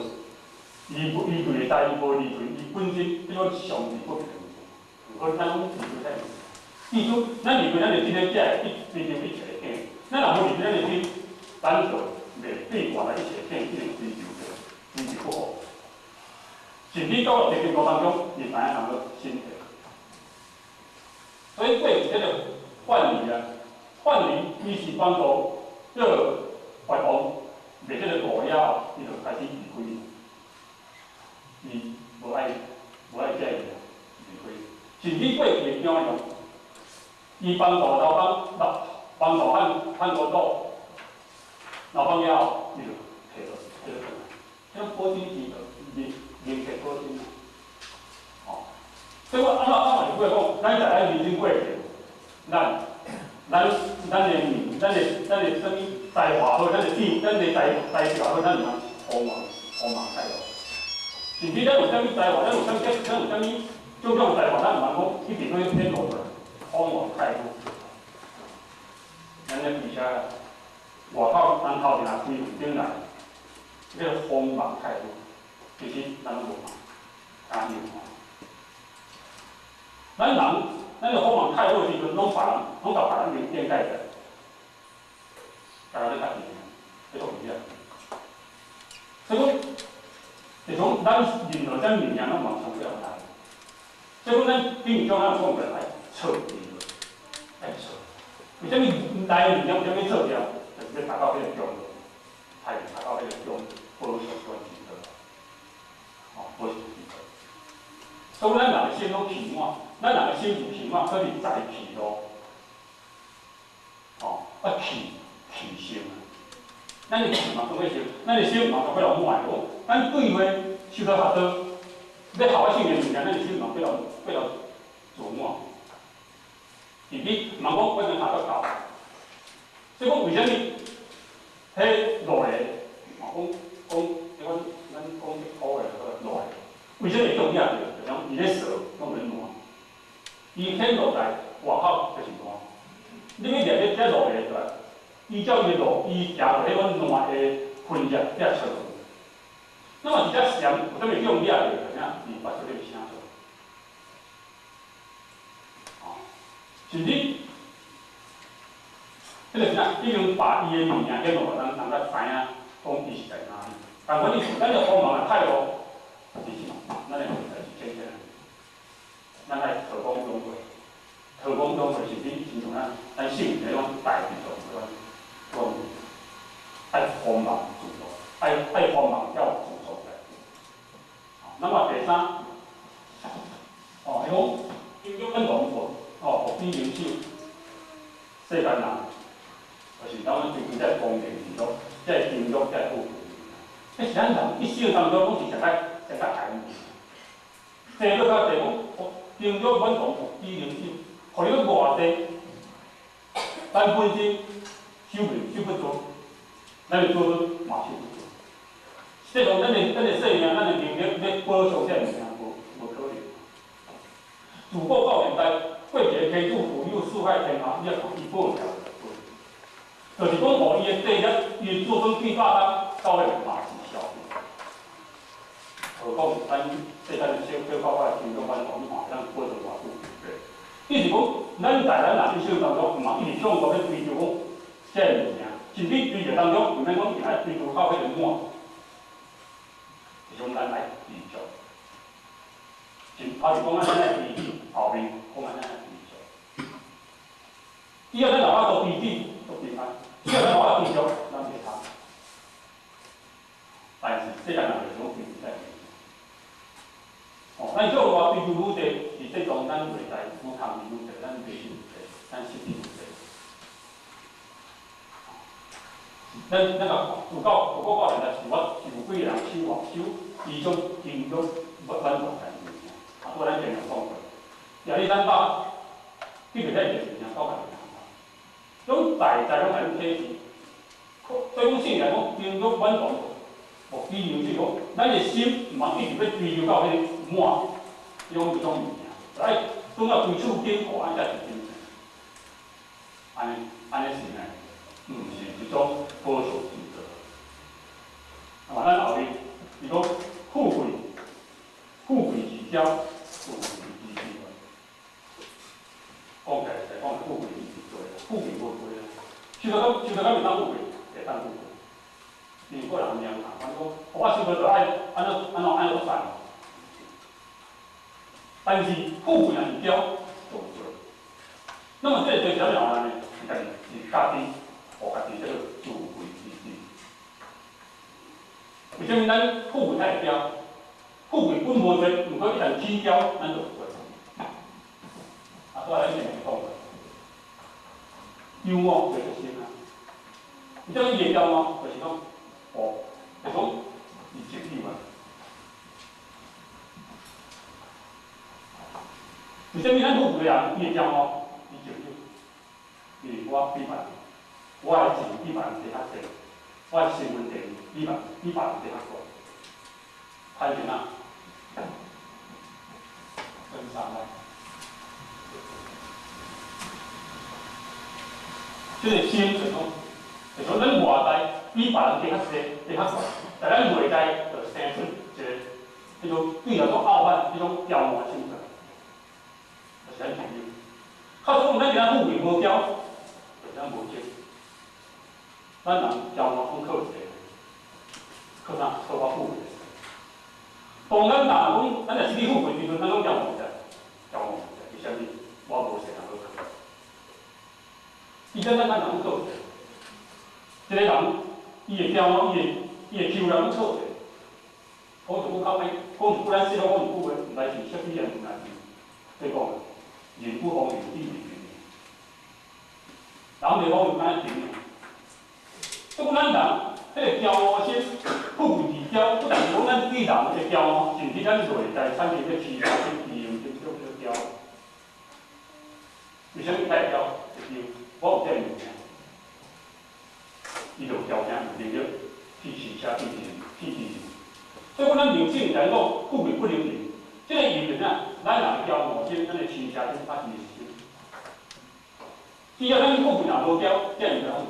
伊内在伊无离开，伊本身彼种上帝不平。毋过咱拢离开咱，记住，咱离开咱的心，才会去追求一切的境。咱若无离开咱的心，咱就袂对外来一切境一定追求著，追求不好。甚至到了地步当中，你知影人个心态。所以过去这个范蠡啊，范蠡伊是帮助这个越王卖这个路了后，伊就开始离开。伊无爱这个离开。甚至过去的怎样？伊帮助刘邦，帮助汉国祖，刘邦了后，伊就提落转来。这保真是人格保真啊。哦，所以我按怎按嘛是过讲，咱在咱人生过程，咱的啥物才华好，咱的智，咱的才华好，咱毋通锋芒太露。甚至咱有啥物才华，咱有啥物种种才华，咱毋通讲一直去显露出来，锋芒太露。咱咧开车，外口人头前开红灯来，这个锋芒太露，其实咱拢无看，敢有看。咱人，咱个锋芒太露的时阵，拢别人，拢共别人面掩盖起来，大家咧家己，彼个有影。所以讲，是讲咱任何啥物件拢嘛从过来。所以讲，咱顶将咱讲过爱撤离，爱撤。为啥物来的物件为啥物撤掉？就是欲达到彼个中，爱达到彼个中，保守关系的，哦，保守之道。所以咱人的心拢气满，咱人的心是气满，可是财气路，哦，啊气气性啊。咱的气嘛总要想，咱的心嘛总要来满的。咱对话受到较多，欲学我圣言物件，咱的心嘛要来自满。甚至嘛讲我能学到够。所以讲为啥物？彼落来，哦，讲讲，彼款咱讲这古的落来，为啥会中遐着？就讲伊咧踅，拢咧烂。伊显落来外口就是烂。你欲掠咧遮落来出来，依照伊路，伊行过彼款烂的痕迹，才出。那么伫遮禅，有啥物中掠着？就啥？伊发出彼个声出来。哦，甚至，彼个啥，已经把伊的物件显露，咱人才知影讲伊是在哪里。但阮伊咱的锋芒若太露，其实咱的问题是浅浅。咱爱韬光养晦，韬光养晦是比亲像咱圣人彼种大智度彼款讲，爱锋芒自露，爱锋芒要自露来。那么第三，哦，伊讲金玉满堂，哦，福比灵修，世间人，就是当咱追求这光明日落，这金玉，这富贵。这是咱人一生当中拢是上较爱的物件。济阁较济讲，金玉满堂，福比灵修，予你偌济，咱本身修袂修不足，咱的祖孙嘛修不足。实际上，咱的生命、咱的能力欲保障这个物件，无可能。自古到现代，过一个天主护佑四海天下，你也看伊保障，就是讲，予伊的地业、伊的子孙几百代到尾嘛是消灭。何况咱世间的小小可可的听众观众，你看咱保存偌久？对。意思讲，咱在咱若一生当中，毋通一直想讲欲追求讲这个物件，甚至追求当中，毋免讲一直爱追求到彼个满，是讲咱爱知足。头是讲咱爱知己，后面讲咱爱知足。以后咱若法度知己，足平安；只要咱无法知足，咱袂通。但是世间人就是拢追求这个。哦，咱叫我追求愈济，实际上咱内在愈空虚愈济，咱迷信愈济，咱失去愈济。咱若有够有够到现在是我是有几个人手握手，伊种经历满足家己物件，啊，拄咱前面讲过，亚历山大得著遐济物件，到家己拢代代拢共恁体示。所以讲，圣来讲，经历满足，哦，比如是讲，咱的心毋通一直欲追求到彼个满，彼种彼种物件，来转到归处顶，哦，按呢才是真正。按呢是呢，毋是一种保守之道。啊，咱后面伊讲富贵，富贵是骄，富贵是知。讲起来是讲富贵是罪，富贵无罪啊。收得到，收得到会当富贵，会当富贵。因为个人命啊，反正讲，我收得就爱按怎按怎按怎散。但是富贵若是骄，就有罪。那么这个就是啥物呢？是家己，是家己，予家己这个自肥之心。为啥物咱富贵才会骄？富贵本无罪，毋过一旦起骄，咱就有罪。啊，拄仔咱前面讲过，骄傲就是心啊。为啥物伊会骄傲？就是讲，哦，就是讲伊执有啊。为啥物咱富贵的人伊会骄傲？伊执有，因为我比别人，我的钱比别人加较济，我的身份地位比别人加较悬。歹囡仔，分散来。这个心就是讲，就是讲咱外在比别人加较济、加较悬，但咱内在就生出一个彼种对人讲傲慢、彼种骄傲的心态，就是咱朋友。假使讲咱今仔富贵无骄，就是咱无情。咱人骄傲拢靠一个，靠啥？靠我富贵。当咱人讲，咱若失去富贵时阵，咱拢骄傲者，骄傲者，为啥物？我无势通好靠。伊咱咱人拢靠一个，这个人伊会骄傲，伊会求人拢靠一个。讲一句较歹，讲一句咱细汉讲一句话，毋知是啥物人，毋知是。对讲，人不逢人，地为人。人袂讲有敢若情。不过咱人，彼个骄傲心，富贵自骄，不但是讲咱对人的骄傲，甚至咱内在产生个欺诈心、虚荣心，叫做骄傲。为啥物太骄？就是我有这个物件，伊就骄傲，有能力去施舍、去施、去施。所以讲，咱人性来讲，富贵不能淫。这个淫是啥？咱人的骄傲心，咱的施舍心，啊是心。只要咱富贵若无骄，这样就安怎？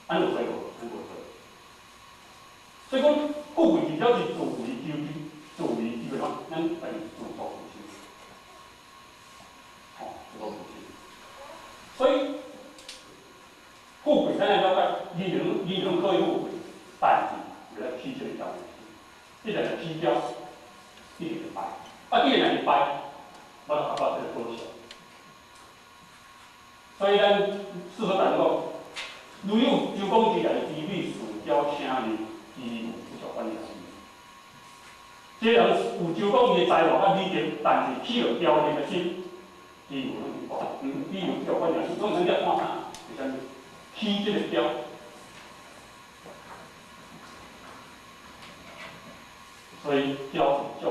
按怎做无？按无做。所以讲，富贵至少是自为求之，自为求的话，咱家己自作自受。吼，自作自受。所以，富贵咱来了解，人人可以富贵，但是为了起这个骄，一旦起骄，一定会败。啊，既然是败，我就合到这个保障。所以咱四书大讲，如有周公之来，知美事骄声名，其有不足反而死。这个人有周公伊的才华佮美德，但是起了骄念的心，伊有拢无，伊有不足反而死。总是咧看啥？是啥物？起这个骄。所以骄是众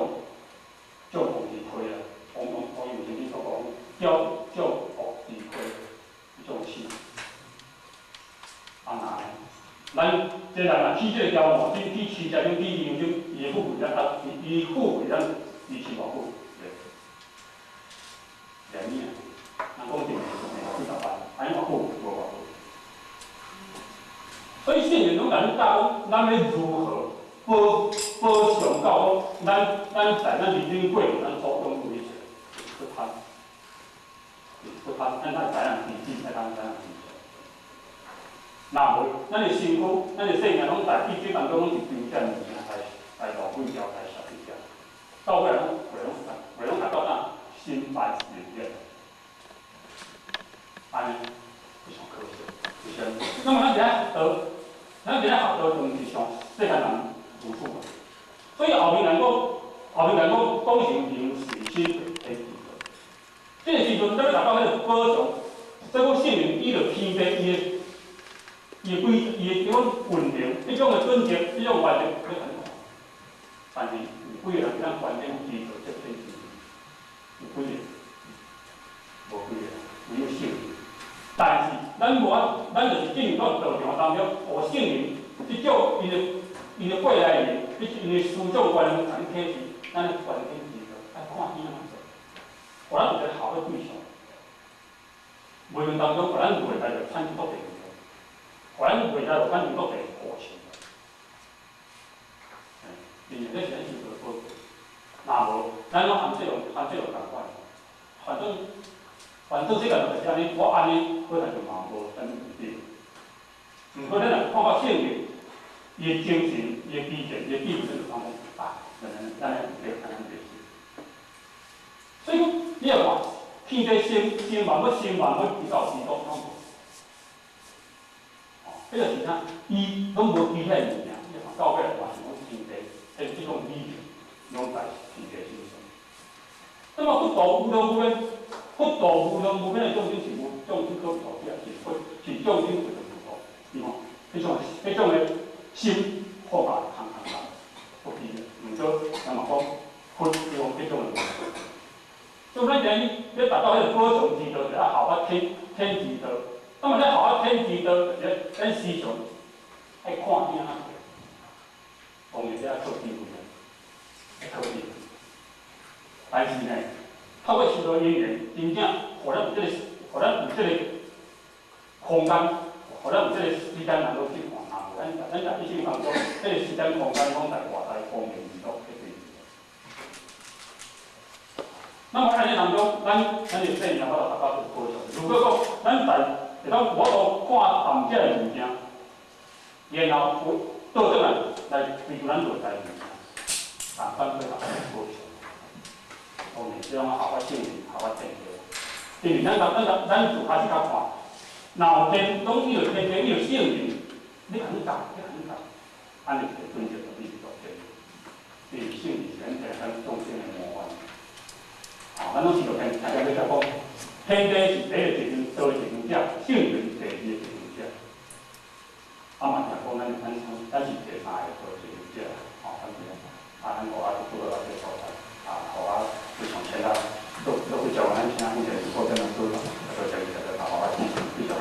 众恶之亏啊！王王王有先生所讲，骄众恶之亏。這種心。啊那呢？咱這人若起這個驕傲心，起痴心，起貪心，伊的富貴咱啊，伊富貴咱伊是偌久？兩年，人講一年幾十萬，按呢偌久？無偌久。所以聖人攏共恁教講，咱欲如何保保障到講，咱在咱人生過程，咱所擁有一切，不貪，不貪，咱愛知影自己，愛當知影自己。若無，咱的身軀，咱的生命攏在一直當中攏是丟遮物件來浪費掉，來消費掉。到尾來攏袂攏袂攏達到啥心煩意亂，按呢非常可惜。就是那麼咱佇遐學，咱佇遐學道當是上世間人如此。所以後面人講，後面人講講成名隨心天地。這個時陣，咱欲達到彼個保障，所以講聖人依著天地伊的。伊的規，伊的這種運能，這種的準則，這種原則，欲按怎看？但是有幾个人會當完全知道這天地？有幾个？無幾个，唯有聖人。但是咱無法，咱就是進入到道場當中，予聖人這種伊的過來人，這伊的思想觀念，共你啟示，咱完全知道，愛看伊按怎做，予咱有一個好的對象。無形當中，予咱未來就產生國際。予咱未來就產生國際過程。因為這是咱修道的寶貴。若無，咱攏含這種含這種共款，反正這個就是按呢，我按呢，可能就嘛無啥物毋對。毋過咱若看到聖人，伊的精神、伊的基見、伊的智慧，咱就感覺啊，原來咱按呢毋對，按呢毋對。所以講，你若看天地生生萬物，生萬物，伊到時都攏無。彼個是啥？伊攏無其他物件，你看到尾嘛是攏天地，彼這種理念攏在天地身上。那麼佛道無量無邊，佛道無量無邊的眾生是無眾生可度者，是佛是眾生為着度，對無？彼種的心放下空空空，不變的。毋過，人嘛講佛用彼種的。所以咱今日欲達到彼個寶藏之道，就愛效法天之道。那麼咧，效法天之道，就是咱思想愛看伊按怎做，當然這愛靠智慧啊，愛靠智慧。但是呢，透過修道因緣，真正予咱有這個，予咱有這個空間，予咱有這個時間來去看。啊，咱在一生當中，這個時間空間攏在外在方面娛樂去對。那麼按呢當中，咱的生命法度達到這個保障。如果講咱在會當無法度看淡這个物件，然後有倒轉來來追求咱內在物件，共款會達到保障。當然，這種效法聖人，效法天地。因為咱自開始較看，若有天，攏伊有天地，伊有聖人，你共你教，你共你教，按呢一個準則就你是做天。因為聖人是咱天咱眾生的模範。啊，咱攏是著聽，大家咧講，天地是第一個責任，道的責任者，聖人是第二個責任者。啊嘛，聽講咱是第三個做責任者，吼，咱是啊，咱予我拄到這個所在，啊，予我非常請啊，都去教咱請，以前是過真的做，做這個這個，予我繼續繼續。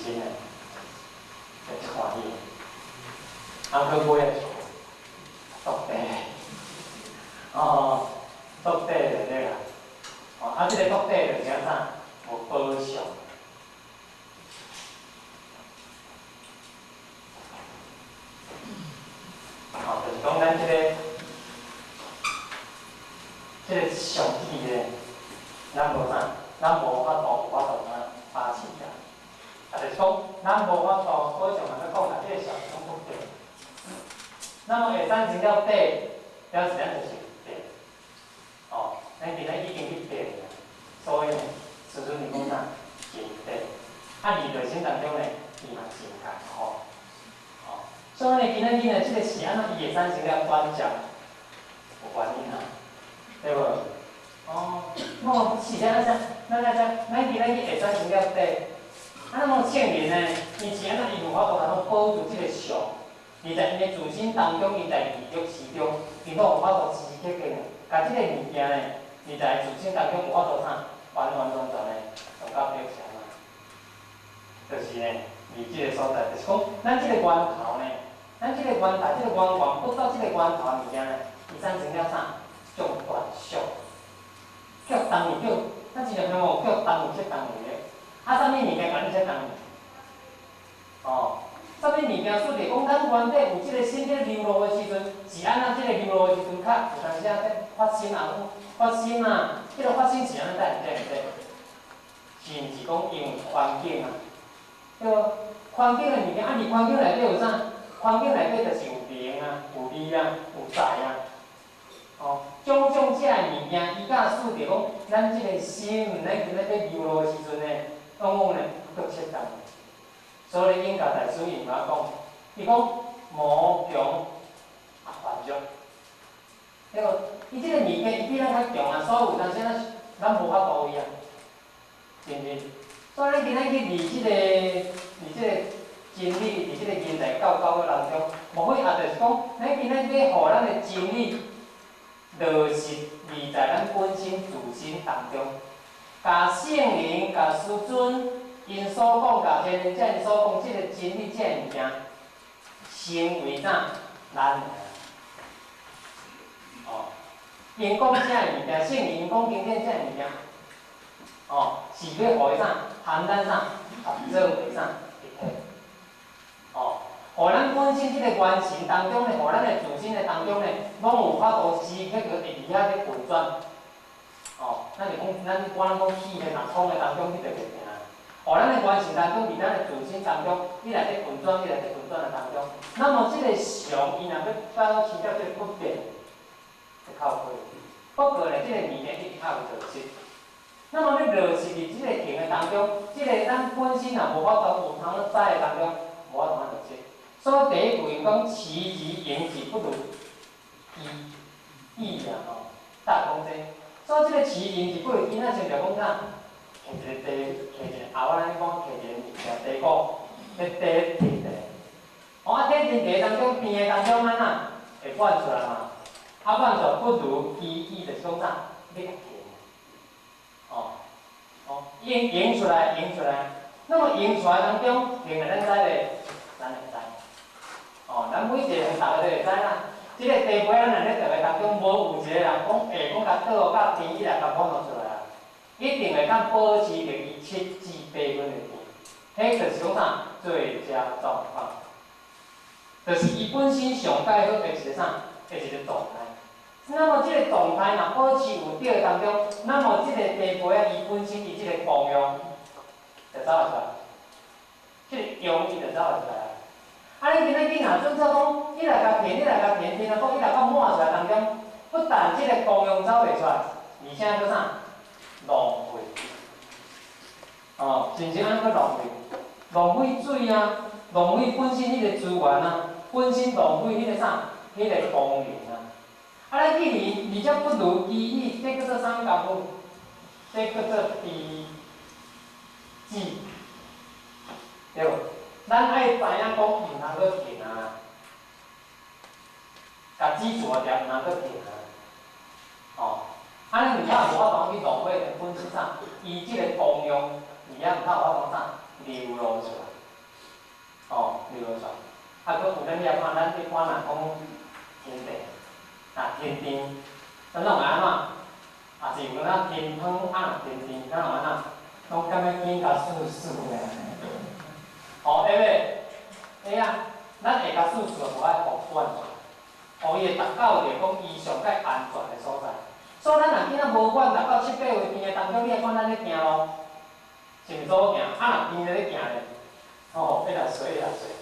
心呢，会足欢喜。啊，毋过尾仔是足短，哦，足短就对啦。哦，啊，这个足短就是按怎？无保障。哦，就是讲咱这个上帝咧，咱无啥，咱无法度有法度啥把持啊。啊，就是讲，咱无法度，保障嘛，阁讲啦，这个相拢不对。那么会产生了短，表示咱就是变。哦，咱今仔已经去变啦，所以呢，师尊伊讲啥？真短。啊，伫内心当中呢，伊嘛真艰苦。哦，所以呢，今仔日呢，这个是按怎伊会产生了短暂，有原因啊，对无？哦，我是安怎？咱来讲，咱今仔日会产生了短。啊，那么圣人呢，伊是按怎？伊有法度通保住这个相，伊在伊的自身当中，伊在二欲时中，伊拢有法度时时刻刻呢，共这个物件呢，伊在自身当中有法度啥？完完全全的上到底是按怎？就是呢，伫这个所在，就是讲，咱这个源头呢，咱这个源头，这个源源不到这个源头的物件呢，伊产生了啥？一种断续，叫动去叫，咱真正听无叫动去切动去的，啊，啥物物件共你切动去？哦，啥物物件说是讲咱原底有这个心咧流露的时阵，是按怎这个流露的时阵较有当时啊发生啊，发生啊，这个发生是按怎代志？对毋对？是毋是讲因为环境啊？对无？环境的物件，啊，伫环境内底有啥？环境内底就是有名啊，有利啊，有财啊。哦，种种这个物件，伊甲使着讲，咱这个心，咱今仔咧流露的时阵呢，往往呢阁切动。所以永嘉大师伊嘛讲，伊讲魔强啊繁弱，对无？伊这个物件伊比咱较强啊，所以有当时咱无法度伊啊，是毋是？所以咱今仔去伫这个伫这个真理，伫这个人才教导的当中，无非也就是讲，咱今仔欲予咱的真理落实伫在咱本身自身当中，共圣灵、共师尊𪜶所讲、共天人者𪜶所讲，这个真理、这个物件，成为啥？咱的。哦，𪜶讲这个物件，圣灵讲经典这个物件，哦，是欲予伊啥？含咱啥？合做为啥？一体。哦，予咱本身这个元神当中呢，予咱的自身的当中呢，拢有法度时刻阁会伫遐咧运转。哦，咱是讲，咱一般咱讲气的若冲的当中，去就袂行。予咱的元神当中，伫咱的自身当中，伊内底运转，伊内底运转的当中，那么这个常，伊若欲保持到这个不变，就较有可能。不过呢，这个物件一定较有落实。那么欲落实伫这个行的当中，这个咱本身若无法度有通知的当中，无法度落实。所以第一句讲，其而盈之不如其意啊吼，大讲这。所以这个其盈之不如意，咱亲像讲啥？摕一个茶，摕一个后仔咱讲摕一个物件茶果，咧茶甜茶。哦，啊，甜茶当中，甜的当中按怎会放出来嘛？啊，放出来不如其意，就是讲啥？欲共甜。哦，哦，盈盈出来，盈出来。那么盈出来当中，甜的咱知袂？咱会知。哦，咱每一个人逐个都会知啦。这个茶杯咱若咧踱的当中，无有一个人讲会讲共倒甲甜，伊来共放出来啊。一定会当保持著伊7至8分的甜，彼就是讲啥？最佳状况，就是伊本身上盖好的一个啥？的一个状态。那么这个状态若保持有对当中，那么这个茶杯啊，伊本身伊这个功用就走会出来，这个用伊就走会出来。啊，你今仔日若准则讲，你来共填，你来共填，填啊，讲你来共满出来当中，不但这个功用走袂出来，而且阁啥？浪费。哦，是毋是按呢阁浪费？浪费水啊，浪费本身彼个资源啊，本身浪费彼个啥？彼个功能啊。啊，咱既然而且不如其意，这叫做啥物功夫？这叫做悲智，对无？咱爱知影讲，毋通阁停啊，共止住啊，毋通阁停啊，哦，按呢毋才无法度去浪费本身啥？伊这个功用，而且毋才有法度啥流露出来。哦，流落煞。啊，閣有咱你来看，咱一般若講天地，啊天甜，咱攏會按怎？也是有咱天湯，啊若天甜，咱攏按怎？攏感覺緊共欶欶的。哦，會袂？會啊，咱會共欶欶，無愛予管，予伊會達到著講伊上蓋安全的所在。所以咱若囝仔無管達到七八位邊的當中，你來看咱咧行路，是毋是做好行？啊，若邊咧咧行咧，哦，會來水，會來水，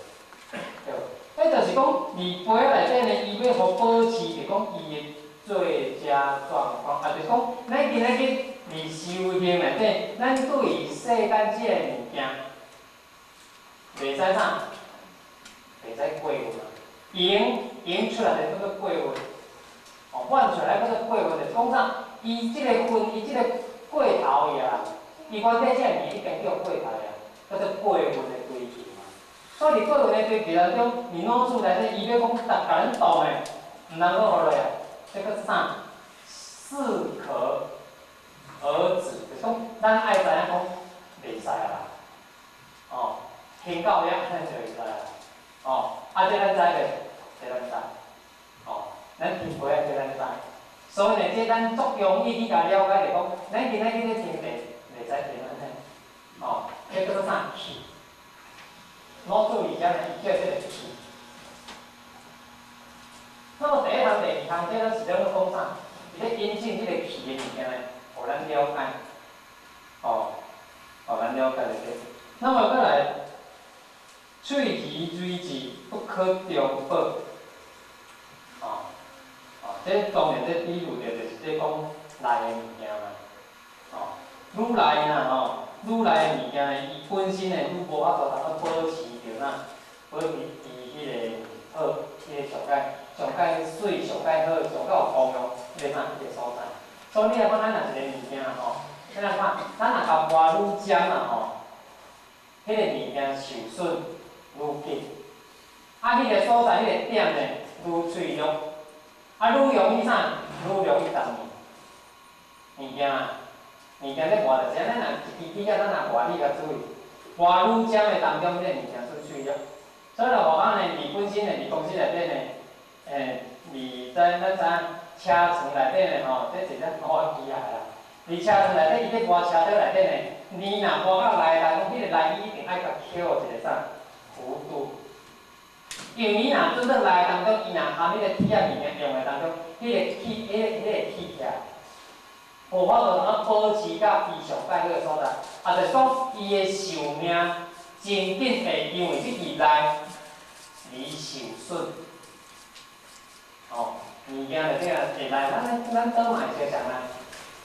對。彼就是講，伫杯仔內底呢，伊欲保持著講伊的最佳狀況，啊，就是講，咱今仔日佇修行內底，咱對於世間這个物件，袂使啥，袂使過分啊。用用出來就叫做過分，哦，換出來叫做過分，就是講啥？伊這个分，伊這个過頭去啊，伊原底這个物件已經叫過頭啊，叫做過分的追求嘛。所以佇過分的追求當中，佇老子內底，伊欲講逐共咱當的，毋通閣予落啊，這叫啥？適可而止，就是講咱愛知影講袂使啊啦，哦，停到遐咱就會使啊，哦，啊這咱知袂？這咱知，哦，咱聽過啊，這咱知。所以呢，這咱足容易去共了解，就講，咱今仔日咧聽茶，袂使聽按呢，哦，這叫做啥？氣。老子佇遮呢，伊叫這个氣。那麼第一項、第二項，這攏是咧講啥？伊咧引進這個氣的物件呢，予咱了解，哦，予咱了解就對。那麼閣來，喙齒蕊舌不可中拔，哦，哦，這當然這比喻著就是這講內的物件嘛，哦，愈內啦吼，愈內的物件呢，伊本身呢，愈無法度通去保持著哪，保持伊彼个好，彼个上蓋上蓋媠、上蓋好、上蓋有功用，彼个啥，彼个所在。所以你來看，咱若一个物件吼，你來看，咱若共磨愈尖啊吼，彼个物件受損愈緊，啊，彼个所在，彼个點呢，愈脆弱，啊，愈容易啥？愈容易動物件啊，物件咧磨就是按呢，咱若一支筆仔，咱若磨你較注意，磨愈尖的當中，彼个物件愈脆弱。所以就予咱呢，佇本身呢，佇公司內底呢，佇在咱知影車床內底呢，吼，這一隻我機械啦。佇車床內底，伊咧磨車底內底呢，你若磨到內內，講彼個內伊一定愛共抾一个啥弧度。因為你若做做內當中，伊若含彼個鐵仔物件用的當中，彼個氣，彼個氣起來，無法度通啊保持甲伊上蓋彼個所在，啊，就是講伊的壽命真緊會因為這支內而受損。哦，物件就這樣會來，咱倒嘛會相像啊。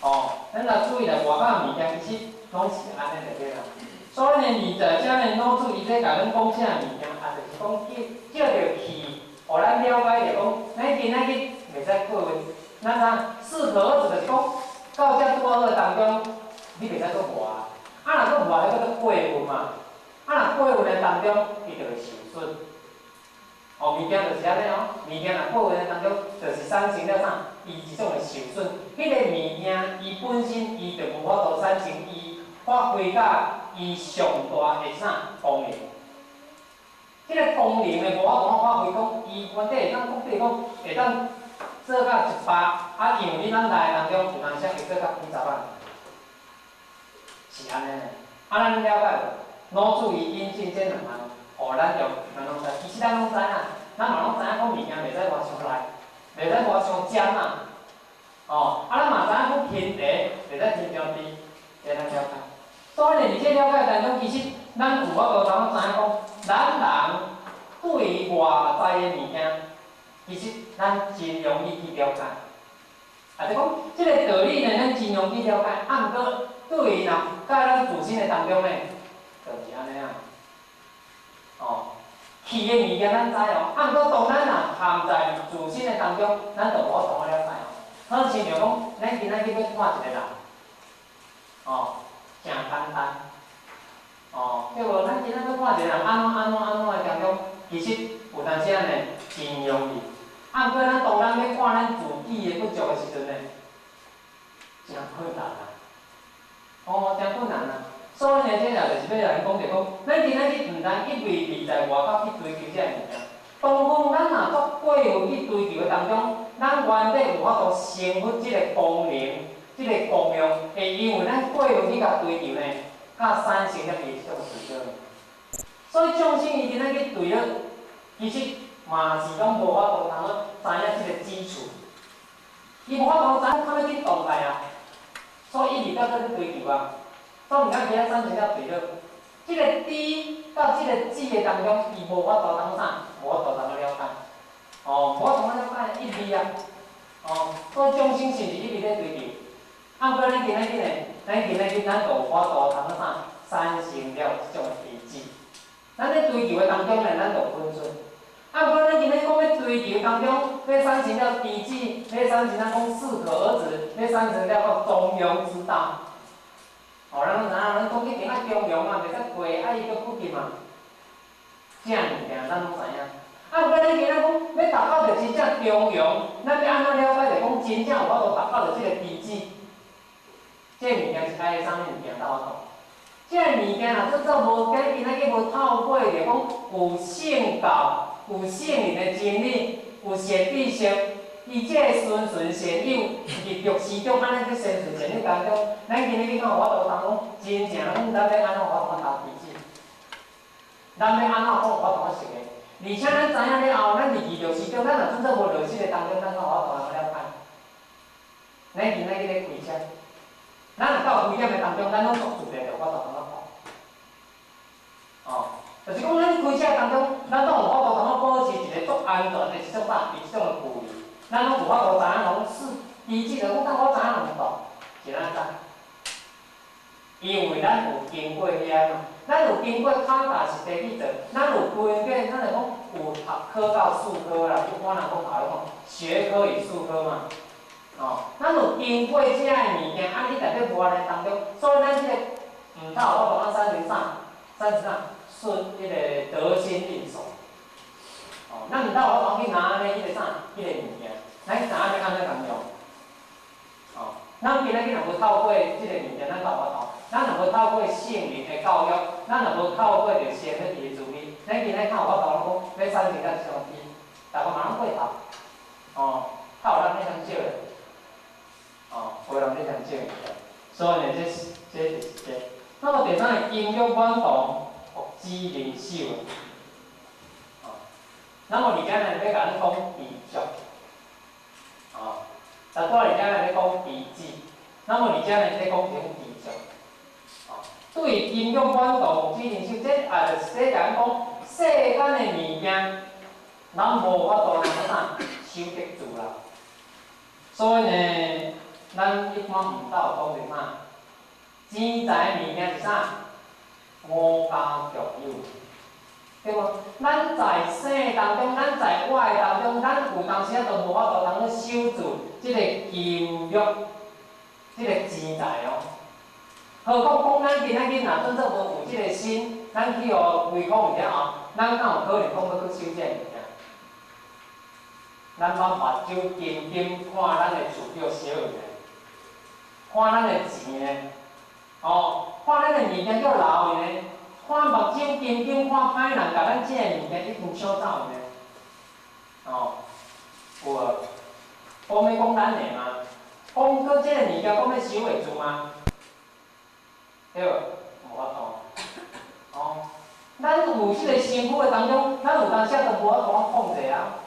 哦，咱若注意來外口物件，其實攏是按呢就對啦。所以呢，佇在遮呢，老子伊咧共咱講啥物件，啊，就是講借借著氣，予咱了解著講，咱今仔日袂使過分，咱啥適可而止，就是講到遮拄仔好當中，你袂使閣磨啊。啊，若閣磨，彼叫做過分嘛。啊，若過分的當中，伊就會受損。哦，物件就是按呢哦，物件若過分的當中，就是產生了啥？伊一種的受損。彼個物件，伊本身伊就無法度產生伊發揮甲伊上大的啥功能。這個功能呢，無法度發揮，講伊原底會當講，比如講會當做到100，啊，因為你咱內當中有當時會做到幾十萬，是按呢。啊，咱了解無？老子伊引進這兩項，予咱用，咱攏知。其實咱攏知影，咱嘛攏知影講物件袂使偌傷內，袂使偌傷尖啊。哦，啊，咱嘛知影講天茶袂使天傷甜，這咱了解。所以呢，佇這了解當中，其實咱有法度通知影講，咱人對於外在的物件，其實咱真容易去了解。啊，就講這個道理呢，咱真容易了解。啊，毋過對於若佮咱自身的當中呢，就是按呢啊。哦，氣的物件咱知哦，啊，毋過當咱若含在自身的當中，咱就無法度了解哦。好親像講，咱今仔日欲看一個人，哦，誠簡單，哦，對無？咱今仔日欲看一個人按怎按怎按怎的當中，其實有當時呢真容易。啊，毋過咱當咱欲看咱自己的不足的時陣呢，誠困難啊！哦，誠困難啊！所以呢，這也就是欲來講著講，咱今仔日毋單一味佇在外口去追求這个物件，當講咱若做過分去追求的當中，咱原底有法度成佛這个功能、這个功用，會因為咱過分去共追求呢，較產生了伊這種思想。所以眾生伊今仔去對了，其實嘛是攏無法度通知影這个基礎，伊無法度知影啥物去動態啊，所以一直到做咧追求啊。所以毋敢去遐產生了對了，這个知到這个智的當中，伊無法度通啥，無法度通了解，哦，無法度通了解一味啊，哦，所以眾生是毋是一直咧追求？啊，毋過咱今仔日呢，咱今仔日咱就有法度通啥，產生了這種知智。咱咧追求的當中呢，咱就有分寸。啊，毋過咱今日講欲追求當中，欲產生了知智，欲產生咱講適可而止，欲產生了個中庸之道。哦，咱攏知影，咱講一定愛中庸嘛，袂使過，啊伊閣不及嘛。這物件咱攏知影。啊，毋過咱今仔講欲達到著真正中庸，咱欲按怎了解？就講真正有法度達到著這个知智，這个物件是愛啥物物件才有法度？這个物件若做做無，今今仔日無透過著講有聖教、有聖人的真理、有善知識，伊這个循循善誘，佇著時中按呢去循循善誘當中，咱今日去敢有法度通講真正講，咱欲按怎有法度達知智？咱欲按怎講有法度識的？而且咱知影了後，咱佇遇著時中，咱若準做無落實的當中，咱敢有法度通了解？咱今仔日咧開車，咱若到危險的當中，咱攏足自然就有法度通看。哦，就是講咱開車當中，咱攏有法度通保持一个足安全的一種啥，一種的距離。咱攏有法度知影講是，機制就講當我知影兩度，是按怎？因為咱有經過遐嘛，咱有經過腳踏實地去做，咱有經過，咱就講有學科到術科啦，一般人講學講學科與術科嘛。哦，咱有經過這个物件，啊，你在咧磨練當中，所以咱這个毋透我講咱產生啥？產生啥？順彼个得心應手。哦，咱毋透我講去拿咧彼个啥？彼个物件，咱知影欲按怎共用。哦，咱今仔日若無透過這个物件，咱敢有法度？咱若無透過聖人的教育，咱若無透過著先佛的慈悲，咱今仔敢有法度講欲產生甲相知？逐个嘛攏過頭。哦，較有人咧嫌少的。哦，無人咧嫌少的。所以呢，這就是這。那麼第三个金玉滿堂，福祉人手。哦，那麼佇遮呢，欲共咱講知足。哦，頭拄仔佇遮呢咧講知止，那麼佇遮呢咧講種知足。哦，對金玉滿堂，福祉人手，這也就是這共咱講世間的物件，咱無法度通啥守得住啦。所以呢，咱一般毋捌有講著啥？錢財物件是啥？五家共有，對無？咱在生當中，咱在活的當中，咱有當時仔都無法度通去守住這个金玉，這个錢財哦。何況講咱今仔日若準做無有這个心，咱去予虧空了後，咱敢有可能講欲閣守這个物件？咱捌目睭金金看咱的厝叫燒去呢？看咱的錢呢？哦，看咱的物件叫留去呢？看目睭金金看歹人，共咱這个物件已經搶走去呢？哦，有無？講欲講咱的嘛？講閣這个物件講欲守會住嗎？對無？無法度。哦，咱有這个身軀的當中，咱有當時都無法度控制啊。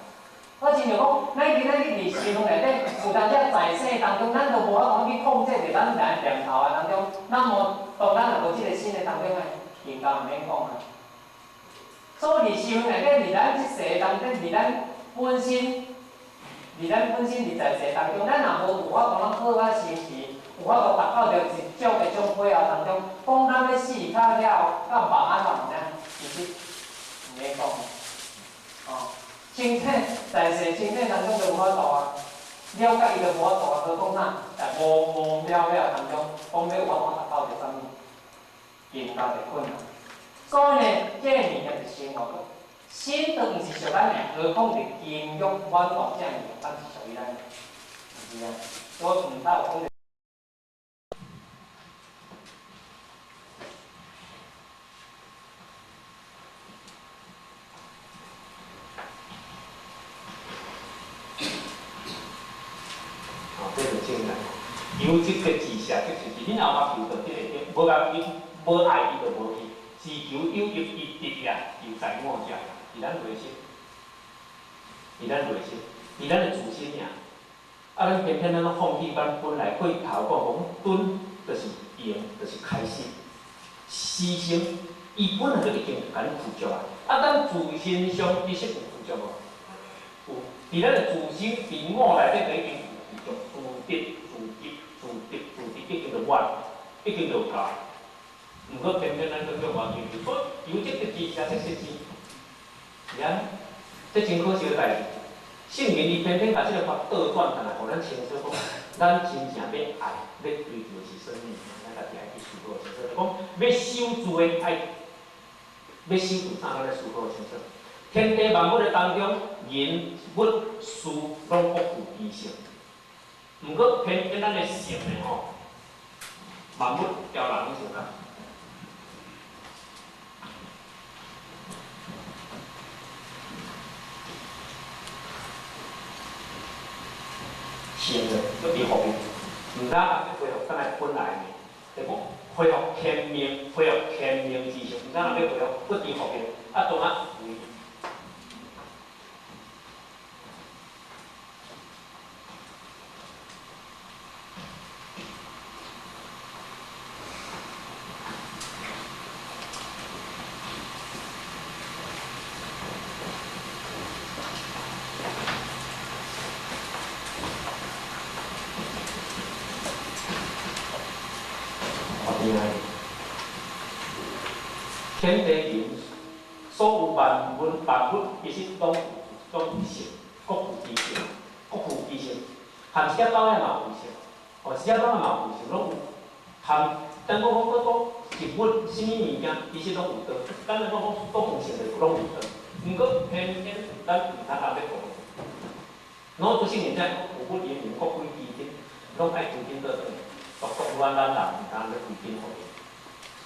我親像講，咱今仔日佇身軀內底，有當時在生當中，咱都無法度去控制著咱來念頭的當中，咱無當咱若無這个心的當中呢，更加毋免講啊。所以佇身軀內底，佇咱這世當中，佇咱本身，佇咱本身佇在世當中，咱若無有法度通好啊生持，有法度達到著一種一種火候當中，講咱欲死較了，甲目按怎毋知，其實毋免講。哦。身體在世身體當中就無法度啊，了解伊就無法度啊，何講啥？在無無了了當中，講欲有法度達到著啥物，更加著困難。所以呢，這个物件是生活，心都毋是屬咱的，何況是金玉滿堂這物件，咱是屬於咱的，毋是啊？所以毋通有講。清来，求這個知識，就是你若有求著這個，無共伊無愛伊就無去。是求有益伊得也，求在我者，佇咱內心，佇咱內心，佇咱的自身爾。啊，咱偏偏咱攏放棄咱本來過頭講講，頓就是用，就是開始，思想，伊本來就已經共咱具足啊。啊，咱自身上其實有具足無？有，佇咱的自身佇我內底就已經有具足，自得、自得、自得、自得，已經就滿，已經就有夠。毋過偏偏咱閣叫我追求，所以求這個知識，這是是安，這真可惜个代誌。聖人伊偏偏共這个法倒轉轉來，予咱清楚講，咱真正欲愛、欲追求的是啥物？咱家己愛去思考清楚。就講欲守住的愛，欲守住啥？咱來思考清楚。天地萬物的當中，人、物、事攏各有其性。毋過偏偏咱的性呢吼，萬物交人攏相仝。性的，搁伫后面，毋知影欲恢復轉來本來呢？就講恢復天命，恢復天命之性，毋知影欲恢復搁佇後面，啊，當啊有。天地人，所有萬物萬物，其實攏有性，各有其性，各有其性。含一隻狗仔嘛有性，哦，一隻狗仔嘛有性，攏有。含咱講講講講植物，啥物物件，其實攏有道。咱來講講講有性就攏有道。毋過偏偏咱毋通通欲講。老祖先人才有物因緣，各歸其根，攏愛歸根倒轉。獨獨阮咱人毋通欲歸根予伊。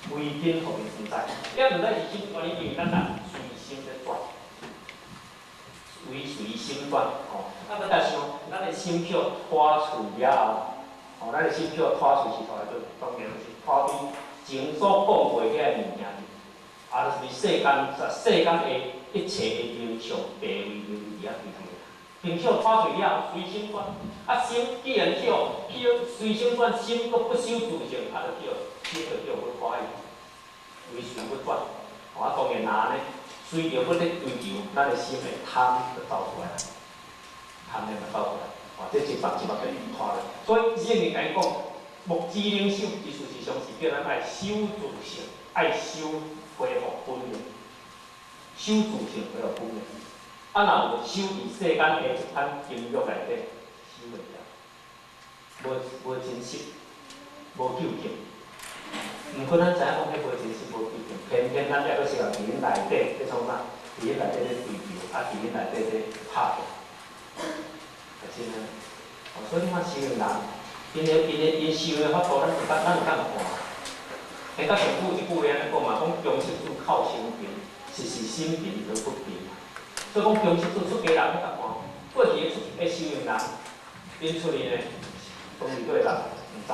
歸根予伊毋知，也毋知是啥原因，因為咱人隨心咧轉，隨隨心轉吼。啊，閣加上咱的心票拖喙了後，吼，咱的心票拖喙是拖來倒，當然是拖佇前所講過遐個物件去，啊，就是世間世間的一切的形象、地位、名利啊，規項。並且拖喙了後，隨心轉，啊心既然叫隨心轉，心閣不守自性，啊，就叫心就叫欲拖去，隨隨欲轉。啊，當然若按呢，隨著欲咧追求，咱的心的貪就走出來，貪念就走出來，啊，這一目一目就拖落。所以聖人共伊講，目之能守，意思是上是叫咱愛守自性，愛守恢復本源，守自性恢復本源。啊，若無守佇世間的這款情欲內底，守袂牢，無真實，無究竟。毋過咱知影講，彼無真實、無究竟，偏偏咱抑閣是共佇𪜶內底咧創啥？佇𪜶內底咧追求，啊，佇𪜶內底咧拍拼，係真啊！哦，所以你看修行人，𪜶修的法度，咱會當看。彼甲上古一句話按呢講嘛，講中式主靠心平，是心平而不平。所以講中式主出家人欲共看，過去的修行人，𪜶出去呢，當時對人毋知。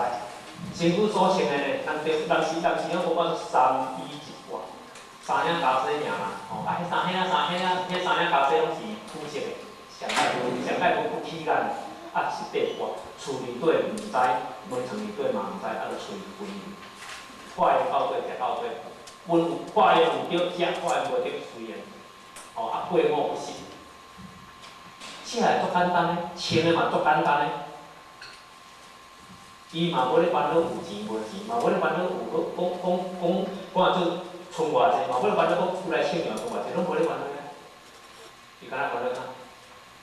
身軀所穿的呢，人當時攏無法三衣一褂，三領加西爾啦，吼，啊，彼三彼三彼彼三領加西攏是膚色的，上蓋無不起眼，啊是八卦，厝內底毋知，門床內底嘛毋知，啊就隨分，看會到底，食到底，分有看會有著食，看會無著隨緣，吼，啊過午不食，食的足簡單的，穿的嘛足簡單的。伊嘛無咧煩惱有錢無錢，嘛無咧煩惱有閣講講講講做存偌濟，嘛無咧煩惱講厝內生養存偌濟，攏無咧煩惱遐。伊敢若煩惱啥？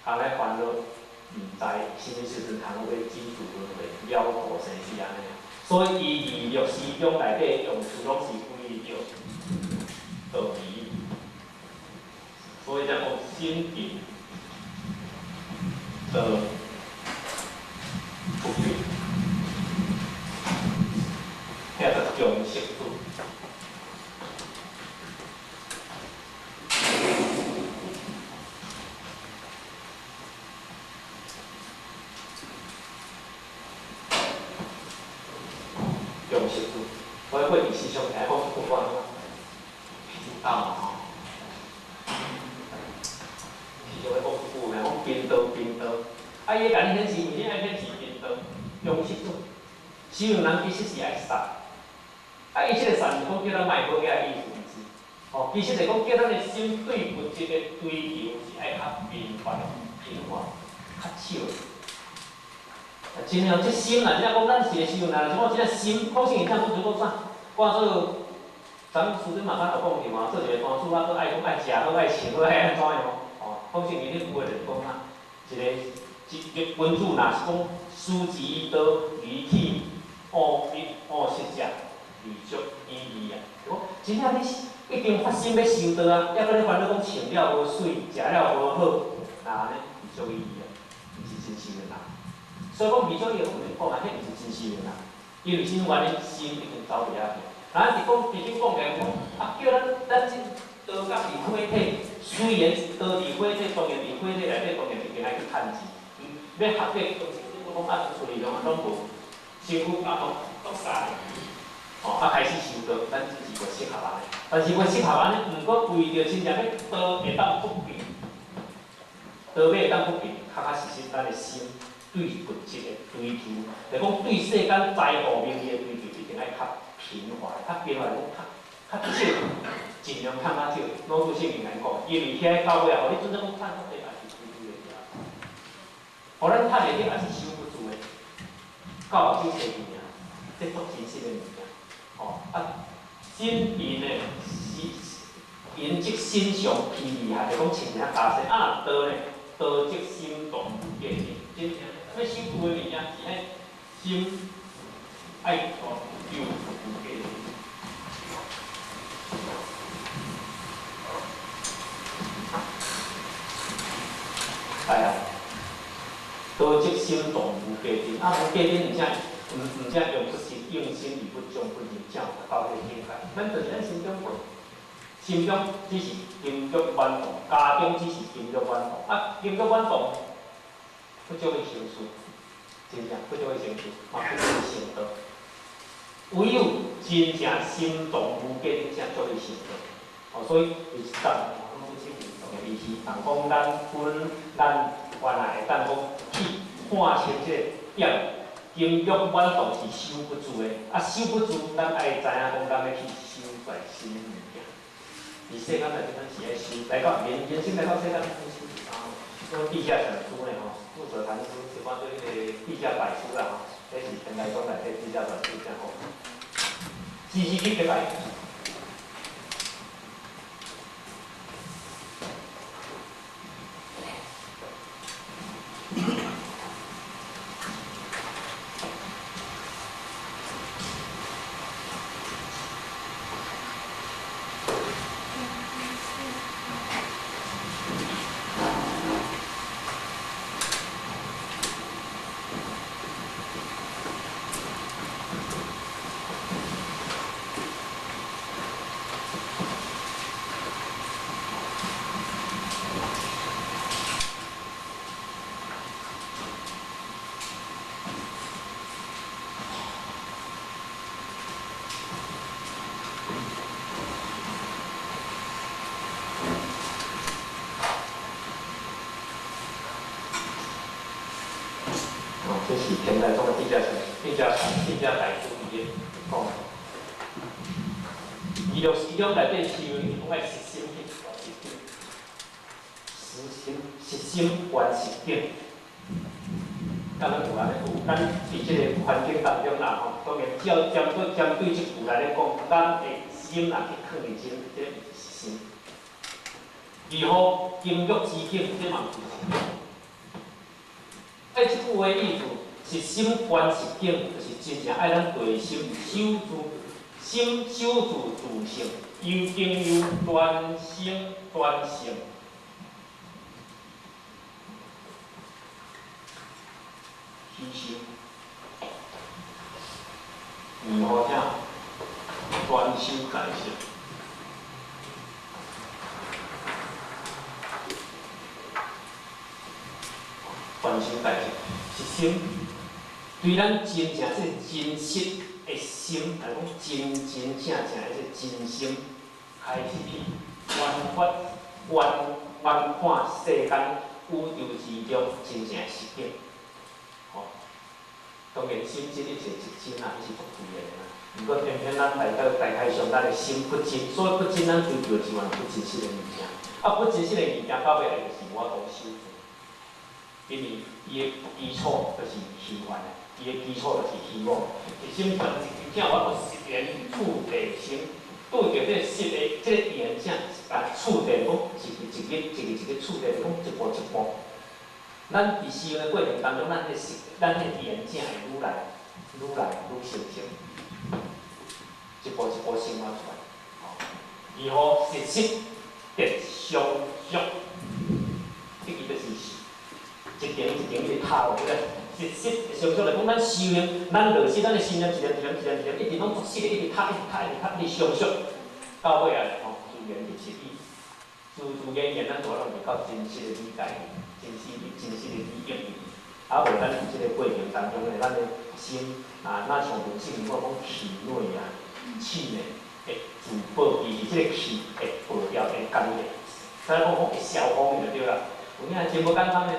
敢若煩惱毋知啥物時陣通欲濟度輪迴，了度生死按呢。所以伊二六時中內底用詞攏是為著道理，所以才講心平道不平。遐個中式主。定讲这句话，知道嘛吼？时常咧讲这句话，讲贫道贫道，啊，伊会共你显示，为啥爱显示贫道？中式做，修行人其实是爱杀，啊，伊这个杀是讲叫咱莫好额的意思，毋是？吼，其实是讲叫咱的心对物质的追求是爱较贫乏、贫乏、较少。啊，真哦，这心啊，真正讲咱是个修行人，是讲这个心，讲圣义讲讲就讲啥？我做，咱师尊嘛较有讲着嘛，做一个单主啊，阁爱讲爱食好、爱穿好、爱按怎样吼？讲圣义迄句话就是讲啥？一个一个君子若是讲思其道，离去恶欲恶食者，履足以义啊。就讲真正你已经发心欲修道啊，犹阁咧烦恼讲穿了无媠，食了无好，那按呢履足以义啊，毋是真实的人。所以讲履足以义，我们讲啊，彼毋是真实的人，因为啥物原因？心已经走伫遐去。咱是讲，直接讲起来讲，啊，叫咱咱这道甲伫火体，虽然道伫火体，当然伫火体内底，当然一定爱去趁钱。欲学的，讲啊，厝里拢拢无，身躯啊拢拢啥咧？哦，啊开始修道，咱这是袂适合按呢。但是袂适合按呢，毋过为著真正欲道会当复变，道欲会当复变，确确实实咱的心对物质的追求，就讲对世间财富名利的追求，一定爱较贫乏，较贫乏讲较较少，尽量趁较少。老祖圣经来讲，因为遐到尾啊，予你准做讲趁较济，也是追求的尔。予咱趁会着也是守不住的，到目睭生去尔，这足真实的物件。吼啊，心因的是因则身上披厉害，就讲穿一下加细。啊，道呢，道则心动无价值。真正欲守住的物件是爱心爱哦有无价值。哎呀，道则心动无价值，啊无价值，毋才毋毋才用不是用心而不忠不仁，才有达到彼个境界。咱就是咱心中过，心中只是金玉满堂，家中只是金玉满堂。啊，金玉满堂，不足以成事，真正不足以成事，嘛不足以成道。唯有真正心动无价值，才足以成道。哦，所以伊是当讲这个伊是当讲咱本咱原来会当讲去看清这个点。金玉满堂是守不住的，啊，守不住，咱爱知影讲，咱欲去守在啥物物件。伫世间内底，咱是爱守，来到人人生来到世间，咱守是啥？讲地下禅师呢吼，负责禅师，就讲做彼个地下百师啦吼，彼是天台宗内底地下百师正好。时时刻刻爱。这是天台宗的地下地下地下大师伊咧讲，伊六时中内底修，伊讲爱实心去观实境，实心实心观实境。咱有安尼有，咱伫这个环境当中啦吼，当然照针对针对这句来咧讲，咱的心若去囥伫这，这毋是实心。如何金玉之境，这嘛毋是实境。哎，这句话意思是心观实境，就是真正爱咱内心守住，心守住自性，由经由专心专性，去修，如何听？专修在性。专修在性，是心对咱真正这真实的心心，来讲真真正正的这个真心，开始去观发、观观看世间宇宙之中真正的实境。吼，当然心真一切一真啊，彼是足自然的啦。毋过偏偏咱来到大开上，咱的心不真，所以不真，咱追求一万不真实的物件。啊，不真实的物件到尾来就是我讲修做，因为伊的基础就是虚幻的，伊的基础就是虚妄。一心存一正，我讲实缘触地心，拄著这个实的这个缘正，啊，触地讲一日一日一日一日触地，讲一步一步。咱伫修的过程当中，咱彼实，咱彼缘正会愈来愈来愈成熟。一步一步生活出来，吼，如何实实得相续？这个就是一层一层去拍落去。实实相续来讲，咱修行，咱落实咱的心念一念一念一念一念，一直拢作实的，一直拍，一直拍，一直拍，一直相续，到尾啊，吼，自然就实义，自自然然，咱就拢会到真实的理解，真实真实的理应用。啊，无咱伫这个过程当中呢，咱的心啊，若像文圣我讲气馁啊。气呢会自爆，其实这个气会爆掉，会家己会，所以讲讲会消风就对啦。有影真无简单的，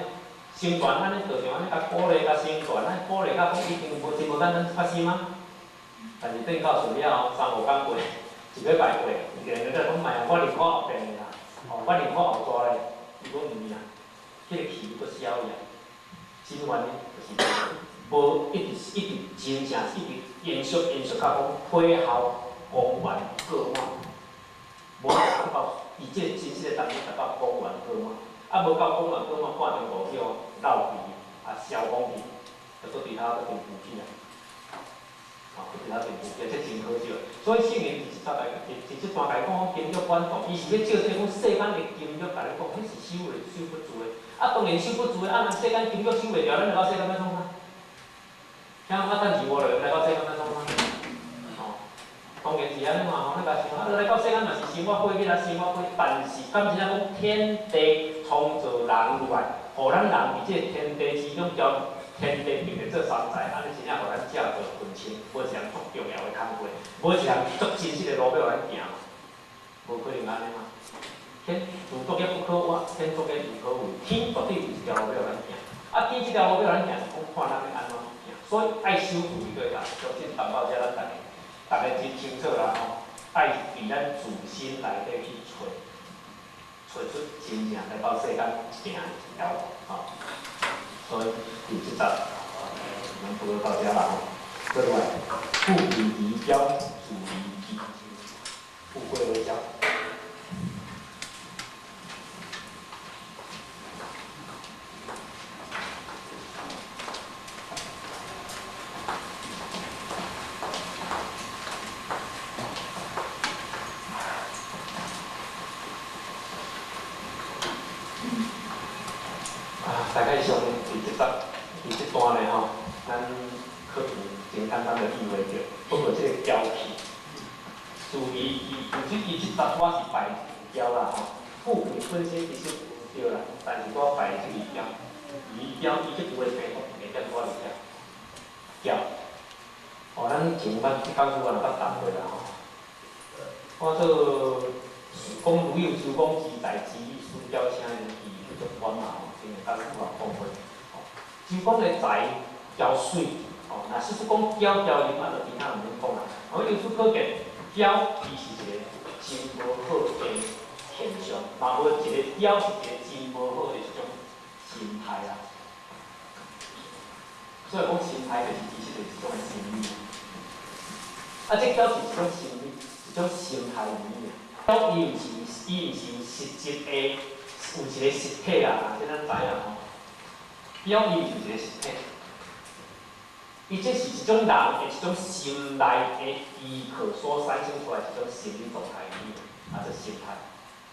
成传按呢道场按呢共鼓励，共成传，咱鼓励甲讲已经无真无简单发生吗？但是等到事了后，三五工过，一礼拜过，伊个人就讲卖啊，我宁可后变的啦，哦，我宁可后逝咧，伊讲毋是啊，彼个气阁消去啊，真原因就是无一直一直真正一直。延续延续到讲火候光源过满，无达到伫这个真实的当中达到光源过满，啊无到光源过满，半中路叫漏气啊消风去，啊阁对他阁真浮起啊，啊阁对他真浮起，这真可惜。所以圣人伫这来伫伫这段来讲，金玉反动，伊是欲照这讲世间的金玉，共你讲，彼是守袂守不住的。啊当然守不住的，啊若世间金玉守袂牢，咱来到世间欲创啥？听讲啊，趁钱无落，来到世间欲创啥？吼，当然是按呢嘛吼，咱共想啊，来到世间嘛是生活过去啦，生活过，但是敢真正讲天地创造人入来，予咱人伫这个天地之中，交天地并列做三才，按呢真正予咱照做分清，无一项足重要的工课，无一项足真实的路欲予咱行嘛，无可能按呢嘛。天自作业不可挖，天作业犹可为，天绝对有一条路欲予咱行。啊，天这条路欲予咱行是讲看咱欲按怎。所以爱守住伊对啦，相信谈到遮，咱逐家逐家真清楚啦吼。爱伫咱自身内底去揣，揣出真正来到世间行的一条路吼。所以伫这节，咱报告到遮啦吼。过来，富贵离骄，自离己，富贵为骄。大概上伫这节伫这段咧吼，咱可能真简单就意会著。不过这个骄气，自伊伊，其实伊这节我是排骄啦吼，富贵本身其实有对啦，但是我排这个骄，伊骄伊这句话题目袂点我伫遮骄。哦，咱前捌这讲师我若捌谈过啦吼。我做讲如有周公之代之意，孙骄请人去去做官嘛吼。前个讲师我讲过，吼，周公的才骄水，吼，若是讲骄骄伊嘛，就其他毋免讲啦。哦，由此可见，骄伊是一个真无好的现象，嘛无一个骄是一个真无好的一种心态啦。所以讲心态就是其实就是一种心理。啊，这骄是一种心理，一种心态而已啊。骄伊毋是，伊毋是有实质的。有一个实体啦，这咱知影吼。骄伊毋是一个实体，伊这是一种人的一种心内的依靠所产生出来一种心理状态而已，啊，这心态。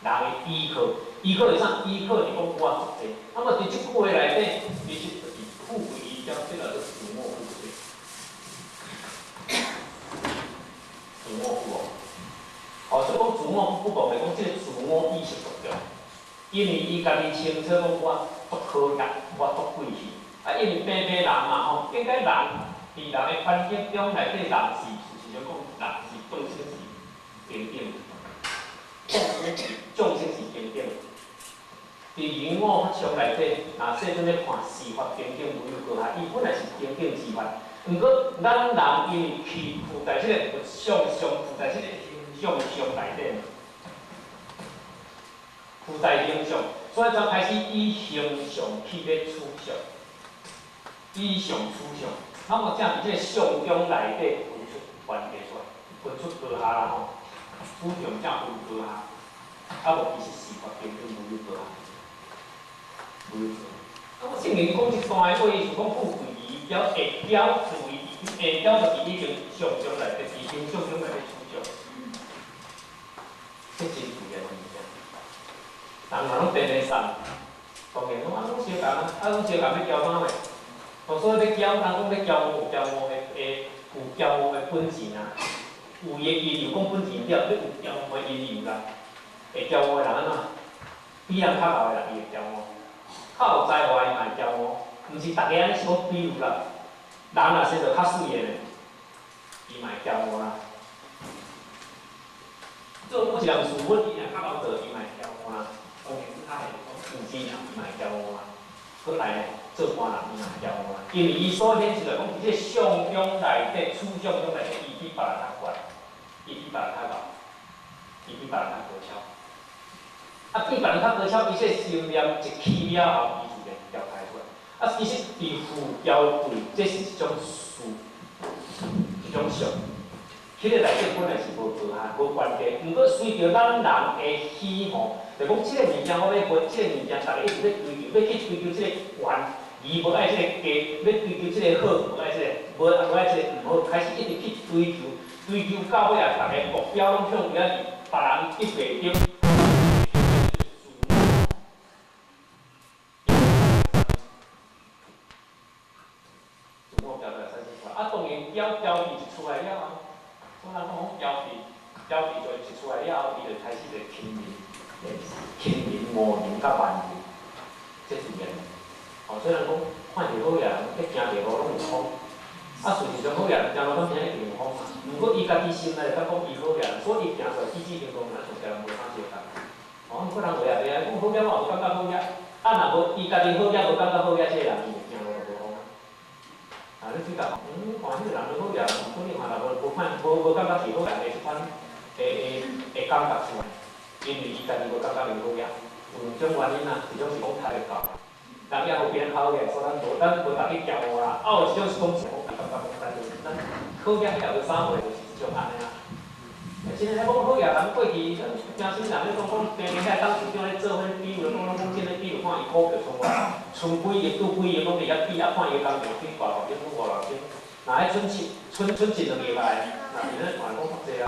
人的依靠，依靠是啥？依靠是讲我足济。啊，么伫这句话内底，其实就是富贵骄，这叫做自我富贵。自我富哦。哦，所以讲自我富贵，讲这个自我意识足重。因为伊家己清楚讲，我足好额，我足贵气。啊，因为平平人嘛吼，应该人伫人的环境中内底，人是事实上眾生是平等。佇人我法相內底，若世尊咧看四法平等無有高下，伊本來是平等之法。毋過咱人因為去附在這個物相上，附在這個形象上內底，附在形象，所以才開始以形象去咧取相，以相取相。那麼正佇這個相中內底分出關係出來，分出高下啦吼，取相正分高下，啊無其實四法平等無有高下，無有高下。啊，我聖人講這段話，伊是講富貴儀表下表富貴，下表就是已經相中內底，已經相中內底取相，這真自然的物件。人若攏定定送，當然講啊，攏相共啊，啊攏相共欲驕啥貨？哦，所以欲驕，人講欲驕傲有驕傲的，會有驕傲的本錢啊，有伊的因由，講本錢了，欲有驕傲的因由啦。會驕傲的人按怎？比人較老的人，伊會驕傲；較有才華的嘛會驕傲。毋是逐个按呢是講比如啦，人若生著較媠的呢，伊嘛會驕傲啦。做每一項事物，伊若較𠢕做，伊嘛會驕傲啦。當然，較會有錢人，伊嘛會驕傲啦。閣來呢，做官人伊嘛會驕傲啦。因為伊所顯示來講，佇這個相中內底，取相中內底，伊比別人較懸，伊比別人較𠢕，伊比別人較高超。啊，比別人較高超，伊這個心念一起了後，伊自然驕開出來。啊，其實佇富驕貴，這是一種事，一種相。彼個內底本來是無高下、無關係，毋過隨著咱人的喜吼，就講這個物件我欲買，這個物件逐家一直欲追求，欲去追求這個懸，伊無愛這個低，欲追求這個好，無愛這個，無愛這個毋好，開始一直去追求，追求到尾啊，逐家目標攏向遐是別人得袂著。自我交代產生出來，啊，當然驕驕氣一出來了後，所以人講講驕氣，驕氣就一出來了後，伊就開始就輕人，輕人、誤人佮慢人，這自然。哦，所以人講看著好額人，咧行著路攏有風。啊，事實上好額人行路敢聽一定有風嘛。毋過伊家己心內就感覺講伊好額人，所以伊行出來舉止行動，若像別人無啥相仝。哦，毋過人話也袂啊，講好額我也無感覺好額。啊，若無伊家己好額無感覺好額，這個人伊就行路就無風啊。啊，你比較，看彼個人都好額，毋過你看若無無看無無感覺是好人的這款的的感覺出來，因為伊家己無感覺伊好額，有兩種原因啊，一種是講讀會到，人也無比咱較好額，所以咱無值去驕傲啦。啊，有一種是講是講感覺講咱就咱好額也無啥貨，就是一種按呢啦。真的，講好額人過去，咱聽啥物人咧講講，平平遐董事長咧做彼比如講攏講這个比如看伊股票賰偌，賰幾億拄幾億攏佇遐比，啊看伊的工廠比偌偌間，偌偌間，若彼賰七賰賰一兩億來，若是咧看講足濟啊。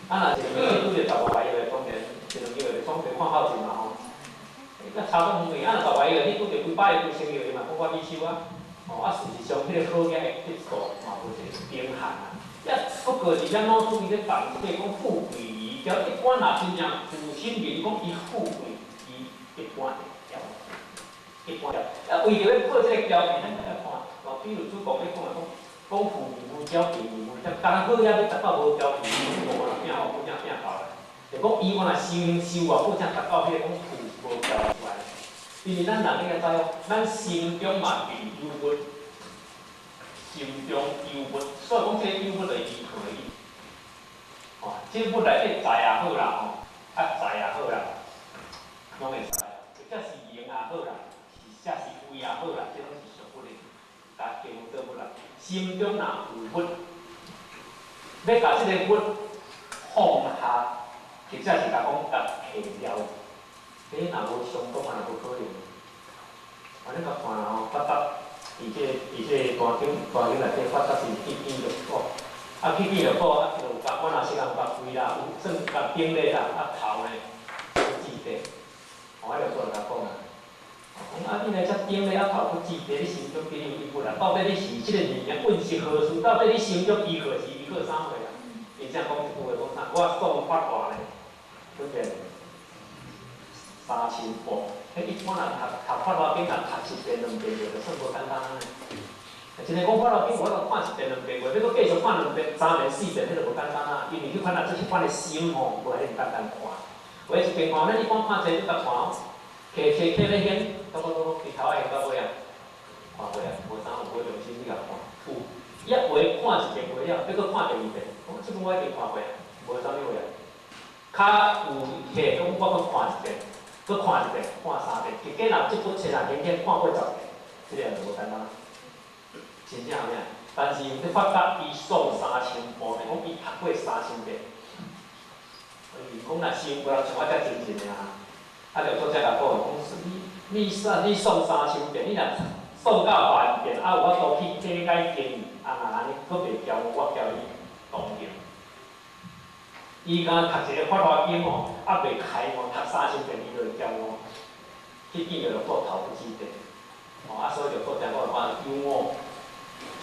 啊，若一兩億拄著十外億的，當然一兩億就總袂看孝順嘛吼。那差足遠去，啊若十外億你拄著幾百億、幾千億的嘛，講我比手啊。哦，啊事實上，彼個好額的得度嘛無一個頂限啊。也不過是咱老祖伊咧講，這個講富貴儀，只一般若真正有心人講伊富貴，伊一般會驕，一般會。啊，為著欲破這個驕氣，咱來看，哦，比如主公咧講來講，講富貴無驕，貧無驕，當然好額欲達到無驕氣，無可能拼哦，真正拼到啦。就講伊原來修行修偌久，才達到彼個講富無驕出來。因為咱人應該知哦，咱心中嘛是有物。心中有物，所以講這個有物就是依靠的意思。哦，這個物內底財也好啦，吼，啊財也好啦，攏會使。或者是名也好啦，或者是位也好啦，這攏是屬物的，共形容做物啦。心中若有物，欲共這个物放下，或者是共講共提掉，這若無相當嘛，無可能。啊，你共看啦吼，發達。佇這個大間內底發達是去見著苦，啊去見著苦，啊就有共我若是人共開啦，有算共頂禮啦，啊頭呢，去置地，哦，彼個做人共講啊，講啊你來遮頂禮啊頭去置地，你心中敢有一物啦？到底你是這個物件運是何事？到底你心中依靠是依靠啥貨啦？伊才講一句話講啥？我送法華呢，本遍3000部。彼一般人讀讀法華經，若讀一遍兩遍就算無簡單啊。真的講法華經，我都看一遍兩遍過，欲閣繼續看兩遍、三遍、四遍，彼就無簡單啊。因為彼款啊，這彼款的心吼，無遐爾簡單看。画一边看，咱一般看册你捌看哦，摕册摕咧掀，到到到伫头仔掀到尾啊，看过啊，无啥有无用心去共看。有，伊啊画看一遍画了，欲阁看第二遍，讲这本我已经看过啊，无啥物画啊。较有摕讲我阁看一遍，阁看一遍，看三遍，结果若这本册若连连看过10遍，这个就无简单。真正有影，但是你发觉伊诵3000部，就讲伊读过三千遍。伊讲若伤过人像我遮精进的啊，啊，就做遮甲讲，讲你诵三千遍，你若诵到万遍，啊有法度去理解经义，啊若按呢，阁袂骄傲，我交你同行。伊敢读一个《法华经》哦，啊袂开悟，读三千遍伊就会骄傲，去见著六祖头不记得，哦啊所以就做听讲讲有我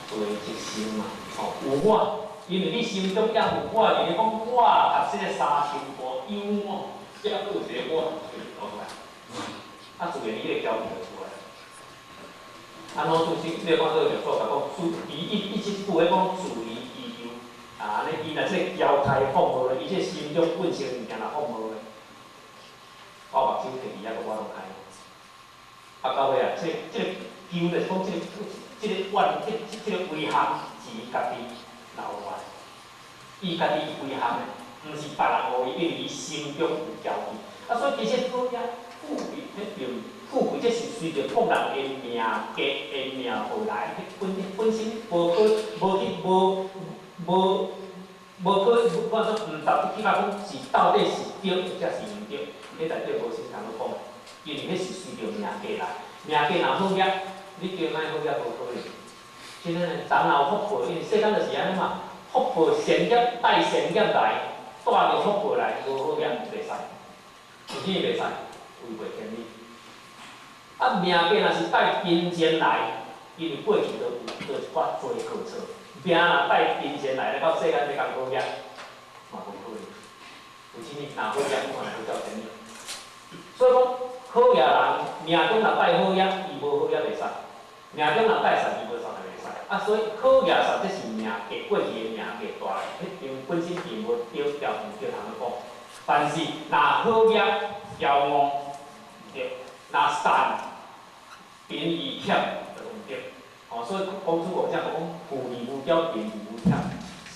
随即心嘛，哦有我，因为你心中也有我，就是讲我读这个三千部有我，才阁有一个我就出来，啊自然伊个骄傲就出来。啊，老祖先，你看这个六祖甲讲，自伊一一这句话讲自疑其忧，啊，按呢伊若这个骄态放无咧，伊这心中本性物件若放无咧，我目睭摕伊抑阁我拢开。啊，到尾啊，这个忧就是讲这个怨，这个遗憾是伊家己留落来，伊家己遗憾的，毋是别人予伊，因为伊心中有骄傲。啊，所以其实好呀，富贵彼并。富贵这是随着各人的命格的命报来，彼本身无去无去无无无去，我说毋值去甲讲是到底是对或者是毋对，彼内底无啥通好讲，因为彼是随著命格来，命格若好业，你叫莫好业无可能。真的呢，人若有福报，因为世间就是按呢嘛，福报善业带善业来，带著福报来，无好业袂使，为啥袂使？违背天理。啊，命格若是带金钱来，因为过去都有做一寡罪过错。命若带金钱来，来到世间欲共好业，嘛无可能。为啥物？若好业，你看会照天理。所以讲，好业人命中若带好业，伊无好业袂使；命中若带善，伊无善也袂使。啊，所以好业善，这是命格过去的命格带来，彼边本身并无对调毋对通去讲。但是若好业骄傲，毋对；若善贫义俭就毋对。哦，所以孔子讲讲，富而无骄，贫而无俭。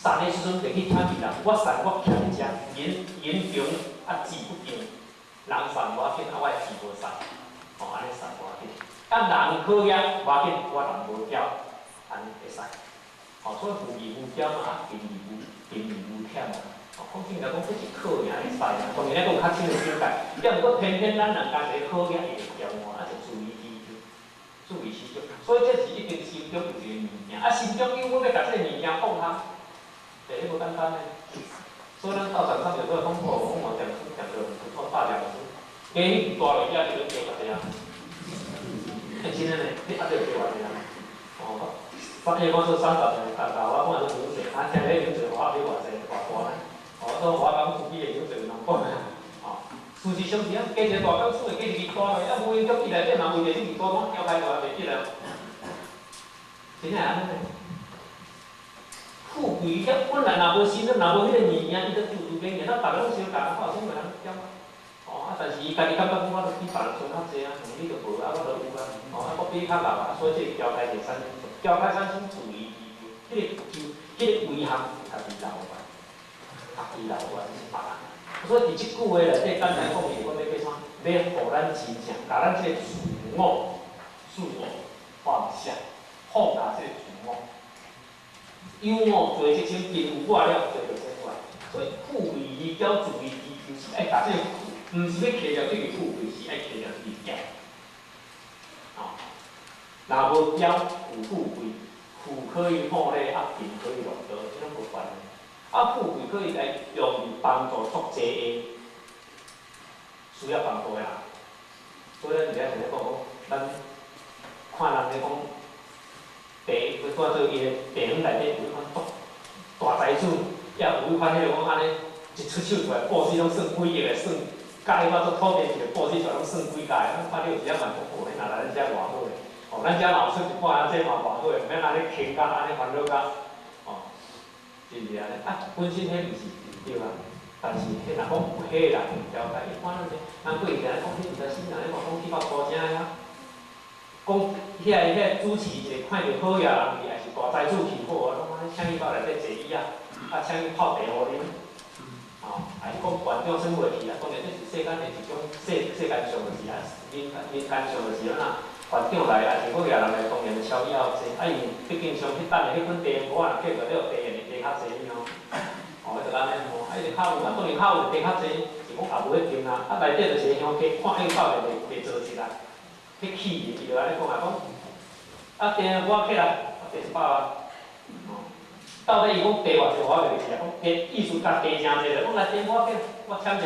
善的时阵袂去俭别人，我善我俭伫遮，人人穷啊志不穷，人善无要紧，啊我的志无善，哦按呢善无要紧。啊人好业无要紧，我人无骄，按呢会使。哦，所以富而无骄嘛，啊贫而无俭嘛。哦，讲真来讲，这是靠赢会使啦。当然，咱阁有较深的境界，抑毋过偏偏咱人家一个好业伊会骄傲，啊就注意其中，注意其中。所以这是一定心中有一个物件，啊心中有我欲共这个物件放下，第一无简单呢。所以咱道场上有个讲哦，讲嘛讲书讲得很不错，大讲师，加彼大落遐就拢叫偌济啊。欸，真的呢，你啊对叫偌济啊？哦，我伊讲说三十年，大大我讲是流水，啊，听咧流水我比偌济偌大呢？哦，所以我讲自己的流水人讲啊，哦，事实上是啊，加一个大港厝会加一支大落，啊，无闲中伊内底嘛为着这支大讲交开大袂记得。真正按呢。富贵遐本来若无心，若无彼个物件，伊都自自然然，咱逐个拢相共，我有啥物通骄？哦，啊，但是伊家己感觉讲，我都比别人剩较济啊，你都无，啊，我都有啊，哦，啊，我比你较老啊，所以这个骄开就产生，骄开产生自疑自忧，彼个就，彼个遗憾家己留啊，家己留啊，这是别人。所以伫这句话内底，简单讲是讲欲啥？欲予咱真正，共咱这个自我放下，放下这个自我。有我做这种贫有我了，就就生出来。所以富贵而骄，自义其就是爱共这个，毋是欲揢掉这个富贵，是爱揢掉这个骄。哦，若无骄，有富贵，富可以厚礼，啊贫可以乐道，这拢无关系。啊，富贵可以来用于帮助足济的需要帮助的人。所以咱伫遮是咧讲讲，咱看人咧讲。地，去看做伊个地方内底有彼款大财主，也有彼款彼个讲按呢，一出手出来，布施拢算几亿的，算佮彼款做土地一个布施出来拢算几家的，咱看你有时仔嘛足好，彼若来咱遮偌好的，哦，咱遮若有出一半，这嘛偌好的，毋免按呢倾甲按呢烦恼甲，哦，是毋是按呢？啊，本身彼毋是毋对啊，但是彼若若讲有彼个人调开，一般咱人过去讲，彼毋知啥人，咧讲去到粗声遐，讲遐主持一个看著好额人去，也是大财主去好啊，拢安尼请伊到内底坐椅仔，啊请伊泡茶予啉，吼，还是讲馆长耍袂去啊？当然这是世间的一种世世间上就是啊，民间上就是安怎，馆长来啊，是好额人来，当然超椅仔坐，啊因为毕竟上去等的彼款茶，无可能客过了茶的茶较济吼。哦，就按呢吼，啊伊就较有，啊当然较有茶较济，是讲也无彼间啊，啊内底就是香客看伊到底袂做一啦，去气伊，伊就按呢讲啊讲，啊茶我起来，啊茶100万，哦，到底伊讲茶偌济我袂记啊，讲茶意思甲茶诚济啦，讲来茶我起来，我签一个，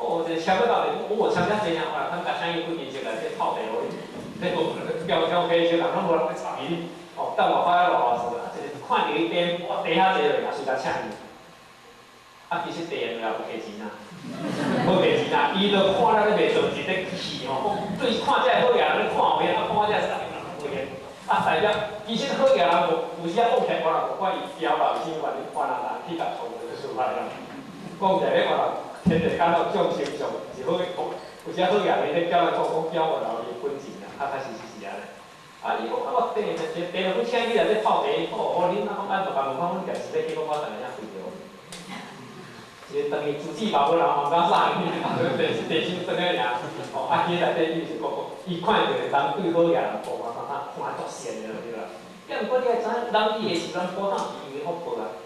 哦，一个签到底，讲我签遮济尔，我来看甲请伊几斤色来，这泡茶予你，这无标标客小人拢无人咧插伊，哦，等外口遐偌偌坐，啊一个看著伊茶，我茶遐济落，也随共请伊。啊，其实茶员也无摕钱啊，无摕钱啊，伊就看咱咧卖做一咧气吼，讲对看这个好额人咧看有影，啊看这个啥人无闲，啊代表其实好额人无有时仔讲起来，我也无管伊刁啦，有啥物原因，看人人去共创就出来啦。讲起来咧，我人天地间到众生上是好，有时好额人咧叫咱讲讲刁我留伊本钱啦，啊，确实是按呢。啊，伊讲啊，我茶茶茶就阁请你来咧泡茶，好，我恁啊讲按就共问讲，阮定是欲去，讲我逐个遐开着。一个当伊自己嘛无人嘛毋敢啥去，地地心转个尔，哦，啊，彼内底伊是讲讲，伊看著人对好额人讲啊，看看足善的对啦。啊，毋过你爱知影，人伊的时阵苦胆是因为福报啊，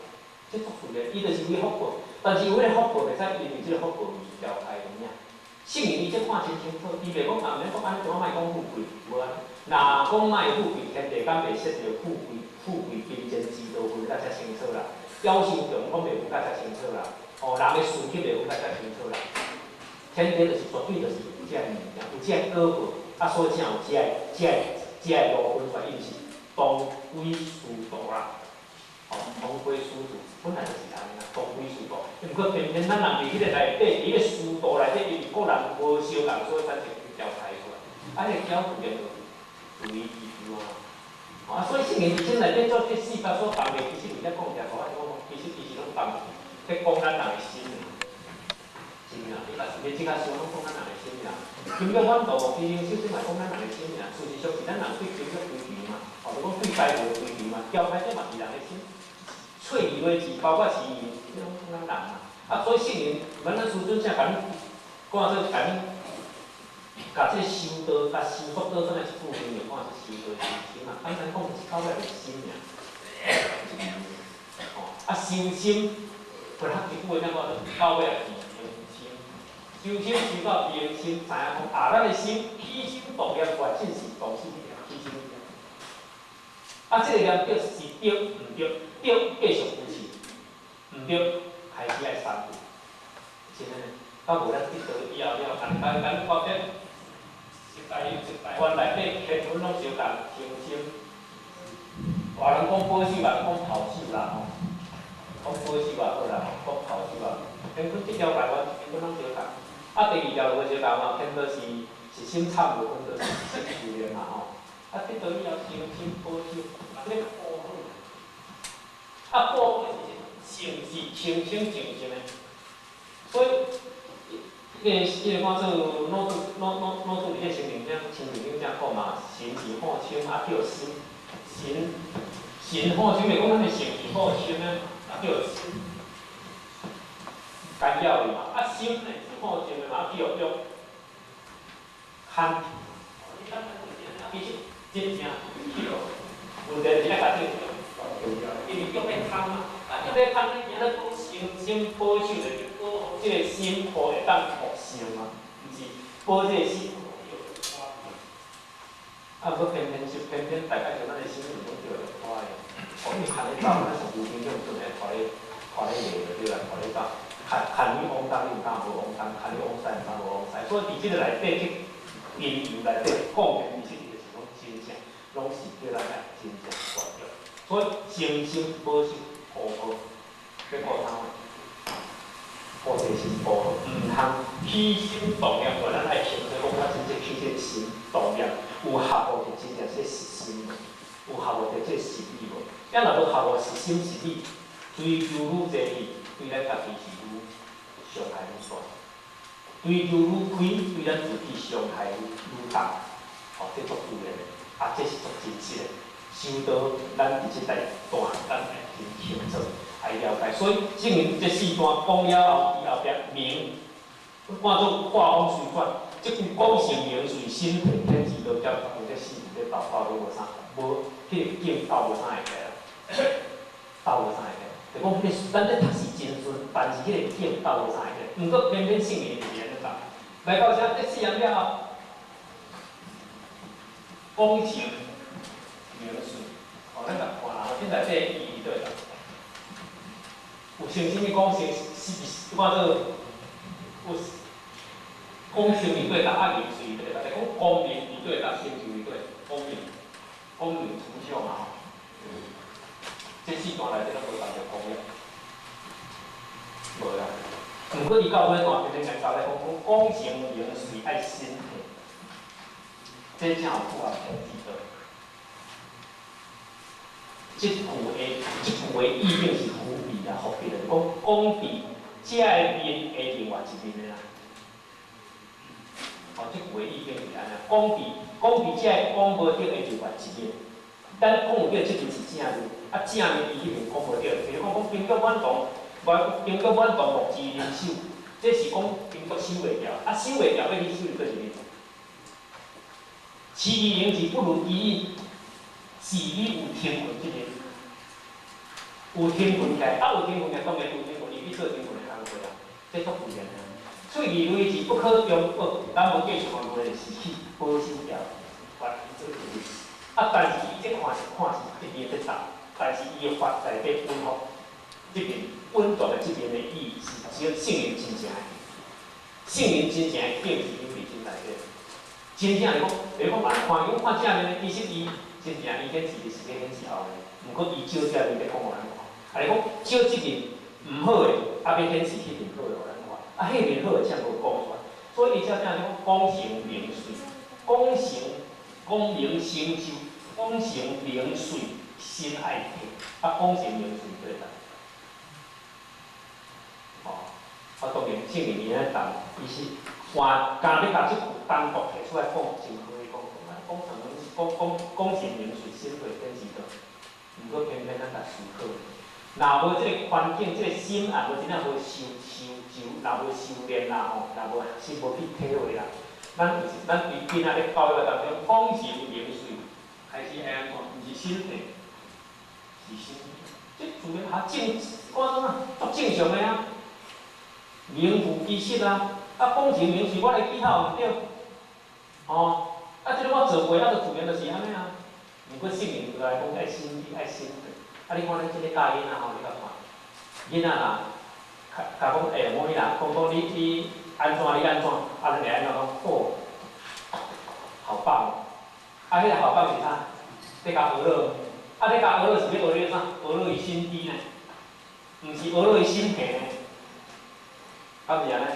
这足自然，伊就是为福报，但是有彼个福报袂使因为这个福报而调开的尔。圣人伊这看真清楚，伊袂讲啊，毋免讲按呢，怎莫讲富贵，无啊。若讲莫富贵，天地间袂设著富贵，富贵金钱之道分甲遮清楚啦，枵心强讲袂分甲遮清楚啦。哦，人的顺序袂分甲遮清楚啦。天地就是绝对就是有这个物件，有这个果报，啊，所以才有这个路分出来，伊毋是同归殊途啦。哦，同归殊途，本来就是按呢啦，同归殊途。毋过偏偏咱人伫彼个内底，伫彼个殊途内底，因为个人无相共，所以产生一条开出来。啊，彼个交自然就随意而啊。啊，所以圣人伫内底做这四法所动的，其实有咧讲起来，我讲其实伊是拢动。咧讲咱人的心啊，真啊！你若是欲这较想，拢讲咱人的心啊。金玉满道，其实首先嘛讲咱人的心啊。事实上是咱人对金玉追求嘛，哦，就讲对财富的追求嘛，交开这嘛是人的心。喙字话字，包括是这拢讲咱人嘛。啊，所以圣人，咱师尊正共恁讲做，共恁共这个修道、共修福道，转来一句话就讲是修道修心嘛。简单讲就是到尾就是心尔。哦，啊，修心。佛学一句话讲到尾也是平心，修心修到平心，知影讲啊，咱的心起心动念，原真是动心起心。啊，这个念对是对，毋对，对继续维持，毋对开始爱删除。真的，啊无咱得道以后了，咱咱咱发觉，台湾内底天分拢相共，清心。外人讲保守，人讲保守啦吼。讲保守也好啦，讲保守也好，天分这条台湾天分拢相共。啊，第二条路无相共嘛，天道是是心参无分，就是心修炼嘛吼。啊，得道以后修心保守，啊，这个过好。啊，过好是性是清清净净的，所以，伊个讲做老子老老老子伫个生命顶，清净顶才讲嘛，神是好清，啊叫心神神好清，袂讲咱的性是好清的。叫心干扰伊嘛，啊心呢是好静的嘛，啊叫约牵。其实真正去咯，问题是爱共这个因为约欲空嘛，啊约欲空，你今仔讲心心保守就是保护这个心，予会当复生嘛，毋是保这个心。啊，毋过偏偏是偏偏大概像咱的心是拢叫做拖的。哦，因为牵咧走，咱上有经验，准咧拖咧拖咧下就对啦，拖咧走。牵牵你往东，你毋敢无往东；牵你往西，毋敢无往西。所以伫这个内底，这因由内底讲的，其实伊就是讲真正，拢是叫咱爱真正关注。所以诚心保守护好，欲顾啥物？顾这个心保好，毋通起心动念，话咱爱清楚讲，我真正起这个心动念，有合乎着真正这实心无？有合乎着这实理无？咱若无合乎实心实理，追求愈济去，对咱家己是愈伤害愈大。追求愈开，对咱自己伤害愈大。哦，这足自然的，啊，这是足真实的。修道，咱伫这代段，咱会真清楚，爱了解。所以圣人这四段讲了后，伊后壁明，看做化风随转，这句讲成明随心体天之道，才有这四字咧斗斗拢无啥，无彼个境斗无啥会起来，斗无啥会起来。就讲彼个咱咧读是真顺，但是彼个境斗无啥会起来。毋过偏偏圣人就是按呢讲，来到遮这四样了后，讲成明随，哦，咱来看啦，吼，现在这个意义对啦。有成啥物讲成是，看做有讲成伫对搭，啊明随对搭，就讲光明伫对搭，成就伫对，光明，光明出相嘛吼。这四段内底拢无共著光了，无啦。毋过伊到尾段偏偏交代讲，讲讲成明随爱心体，这才有符合天之道。这句的意境是伏笔啦，伏笔就是讲讲伫这个面的另外一面的啦。哦，这句的意境是按呢，讲伫这个讲无著的另外一面。咱讲有著这边是正面，啊正面伊彼边讲无著。比如讲讲兵国满堂，无兵国满堂木之灵手，这是讲兵国守袂牢，啊守袂牢欲去守佗一面。其义灵是不如其意，是你有天分这个，有天分起来，啊有天分起来，当然有天分，伊去做天分的工课啊，这足自然的。喙齿类是不可中驳，咱无继续讲落是去保守牢，法做一面。啊，但是伊这看是这边在动，但是伊的法内底稳服，这边稳当的这边的意是只有圣人真正的，圣人真正的境是有伫真内底。真正是讲，比如讲，人看伊看正面，其实伊真正伊显示是咧显示后面，毋过伊少这面咧讲予咱看。啊，你讲少这面毋好的，啊，欲显示彼面好的予咱看，啊，彼面好的才无讲出来。所以伊才正讲讲成明随，讲成讲明成就，讲成明随心爱体，啊，讲成明随对啦。哦，啊，当然圣人伊咧谈，伊是换，敢欲共这句单独提出来讲，真可以讲，讲什么？讲讲讲成明随心体天之道，毋过偏偏咱来思考。若无这个环境，这个心也无真正无修修就，若无修炼啦吼，若无心无去体会啦，咱就是咱伫囡仔咧教育当中，讲成明随，开始会按怎？毋是心体，是心体。这自然也正，讲怎啊？足正常的啊，名副其实啊。啊，讲成明随，我来记头毋对，哦，啊，这个我做过，啊，就自然就是按呢啊。毋过圣人就来讲爱心体，爱心体。啊，你看咱这个教囡仔吼，你共看，囡仔若共讲欸，某囡仔讲讲你按怎你按怎，啊，咱会按怎讲？哦，好棒哦！啊，彼个好棒是啥？咧共学落，啊，咧共学落是欲学咧啥？学落伊心智呢？毋是学落伊心体呢？敢是按呢？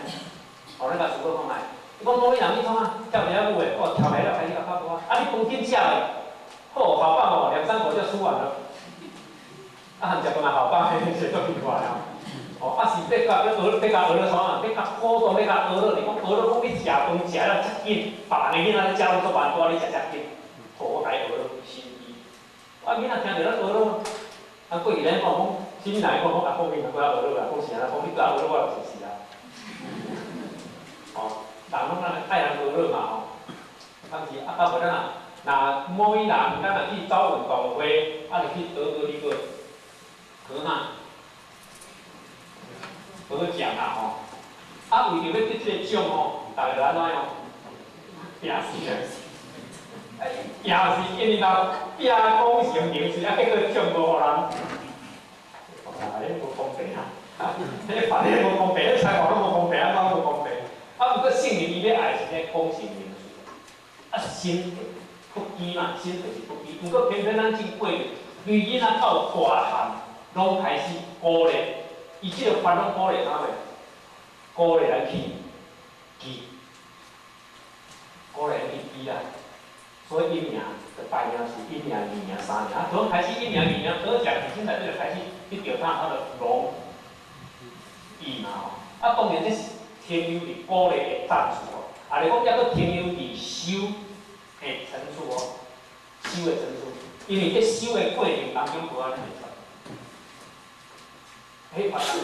哦，咱共思考看觅。你讲某囡仔你创啊？跳伫遐舞的，哦，跳起来开始共拍鼓啊！啊，你饭紧食咧，好，好棒哦，两三口就吃完了。啊，含食饭也好饱，是足奇怪哦。哦，啊是欲共欲学，欲共学咧创啊？欲共鼓动，欲共学落，你讲学落讲你食饭食了遮紧，别人的囡仔咧食拢足慢，拄仔你食遮紧。好，我共伊学落心意。啊，囡仔听著咱学落，啊，过去咱讲讲，啥物人讲讲阿公囡仔过来学落啦，讲是按怎讲，你过来学落，我就是是啊。哦，人拢咱爱人学落嘛吼。啊，毋是啊，啊无咱啊，若某一人，咱若去走运动会，啊，就去得个呢个。得啥？得奖啦吼！啊，为著欲得这个奖吼，逐个就按怎样？拼死啊！哎，拼死因为若拼讲成名嘴，啊，结果奖无予人。啊，彼无公平啊！彼别个无公平，彼裁判拢无公平，啊，怎无公平？啊，毋过圣人伊欲爱是咧讲成名嘴，啊，心不羁嘛，心就是不羁。毋过偏偏咱这过对囡仔到大汉，拢开始鼓励，伊这个法拢鼓励啥物？鼓励咱去记，鼓励咱去比啦。所以一名就排名是一名、二名、三名，啊，从开始一名、二名，得奖，现在就开始去钓他，他的荣誉嘛吼。啊，当然这是停留伫鼓勵的層次哦，啊，你講抑閣停留佇修的層次哦，修的層次，因為佇修的過程當中無按呢會出。彼發展是毋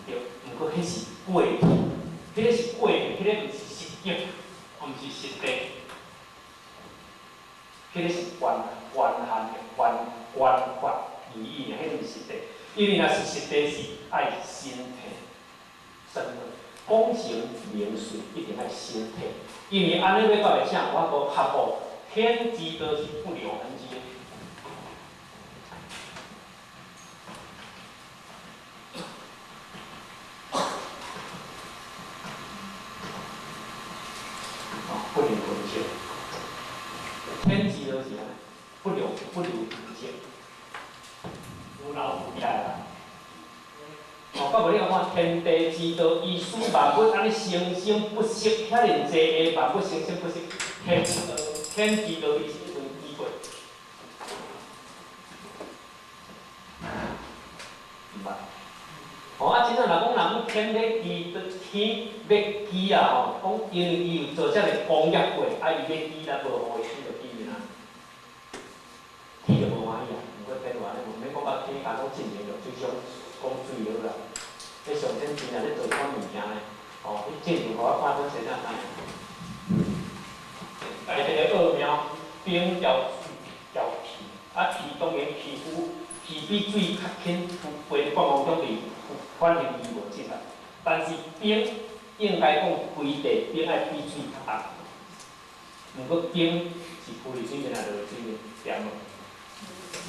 對，毋過彼是過去，彼个是過去，彼个毋是實境，毋是實地，彼个是關關限的關關法而已，彼毋是實地。因為若是實地是愛身體身份，講成明水一定愛身體，因為按呢欲到會才有法度合乎天之道是不留痕跡的。不留痕跡，天之道是按呢，不留痕跡，有老有起來啦。哦，到無你看天地之道，伊使萬物按呢生生不息，遐爾濟个萬物生生不息。天道，天之道伊是一陣記過，毋捌。哦，啊，真正若講人講天欲記，天欲記啊吼，講因為伊有做遮爾工業過，啊，伊欲記，咱無予伊，天就記去哪？天就無歡喜啊，毋過天話咧，毋免講到天，敢講進前就水上講水好啦。彼上天真正咧做款物件咧，哦，你進前予我看陣先生知影。大地的奧妙，冰調調氣，啊氣當然氣膚，氣比水較輕，有飛放空中佇反應伊無質啦。但是冰應該講規地冰愛比水較重，毋過冰是浮佇水面，抑落佇水面掂無？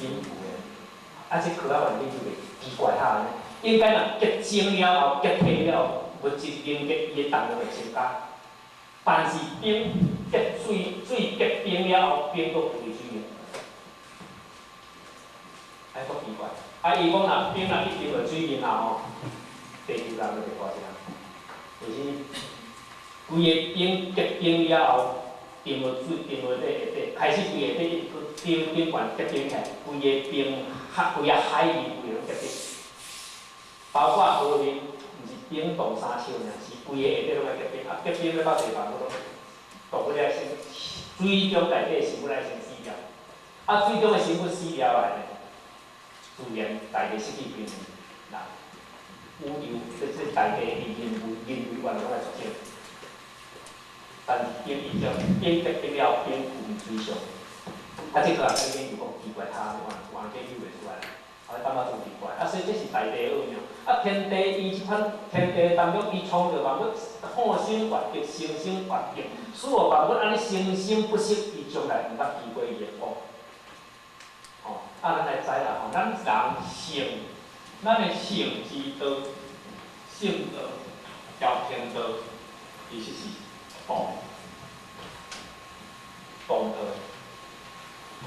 冰浮的，啊這科學原理就袂奇怪哈按呢。應該若結晶了後，結體了後，物質凝結伊的重量會增加。但是冰結水，水結冰了後，冰閣浮佇水面，哎，足奇怪。啊，伊講若冰若去沉落水面啦吼，地球人就袂大聲。為啥物？規个冰結冰了後，沉落水，沉落底下底，開始規下底一直去頂頂懸結冰起來，規个冰海，規个海面規个攏結冰。包括河面，毋是冰凍3尺爾，是規个下底攏愛結冰，啊結冰了到地方，攏動物愛先水中內底生物愛先死掉，啊水中的生物死了來呢，自然大地失去平衡，人宇宙這大地的人類原來攏愛出現。但是冰伊就冰結冰了，冰浮佇水上，啊這個也研究講奇怪，他完完研究袂出來。啊，感覺真奇怪，啊，所以這是大地奧妙。啊，天地伊這款天地當中，伊創造萬物，放心萬物，生生萬物，使予萬物按呢生生不息，伊從來毋捌記過伊的苦。吼，啊，咱來知啦吼，咱人性，咱的性之道，性道、交天道，其實是動，動道，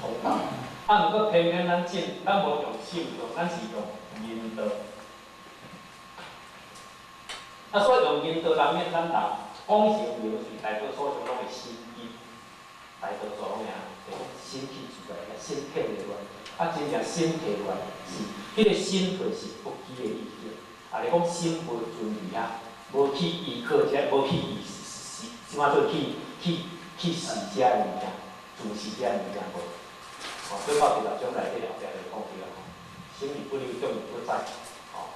通道。啊，毋過偏偏咱進，咱無用聖道，咱是用人道。啊，所以用人道當面，咱人講成名詞，大多數攏會心機，大多數攏會按呢，心氣出來，心體落來。啊，真正心體落來是，彼個心體是不羈的意境。啊，你講心無存佇遐，無去依靠這，無去依是，怎啊做去試這个物件，自視這个物件無。哦，所以到第六章內底後壁就講著啊，吼，心而不留，中而不在，吼，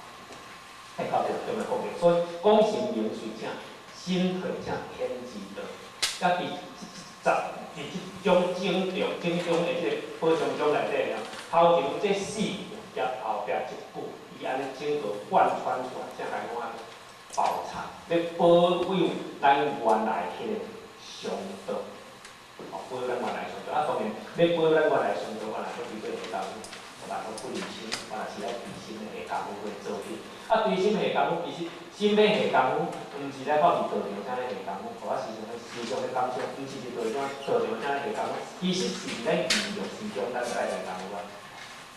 喺到第六章就講著，所以講成名隨正，心退正天之道，甲佇這佇這種種種種種的這个保障章內底爾，頭前這四句甲後壁這句，伊按呢整個貫穿出來，才來講啊，寶藏，欲保有咱原來彼个上道。哦，保有咱原來上道，啊，當然，欲保有咱原來上道，原來閣比做下功夫，原來閣不離心，原來是愛隨心的下功夫去做起。啊，隨心下功夫，其實心欲下功夫，毋是咧靠佇道場才咧下功夫，我時常咧時常咧感想，毋是佇道場道場才咧下功夫，其實是佇咱娛樂之中，咱才愛下功夫啊。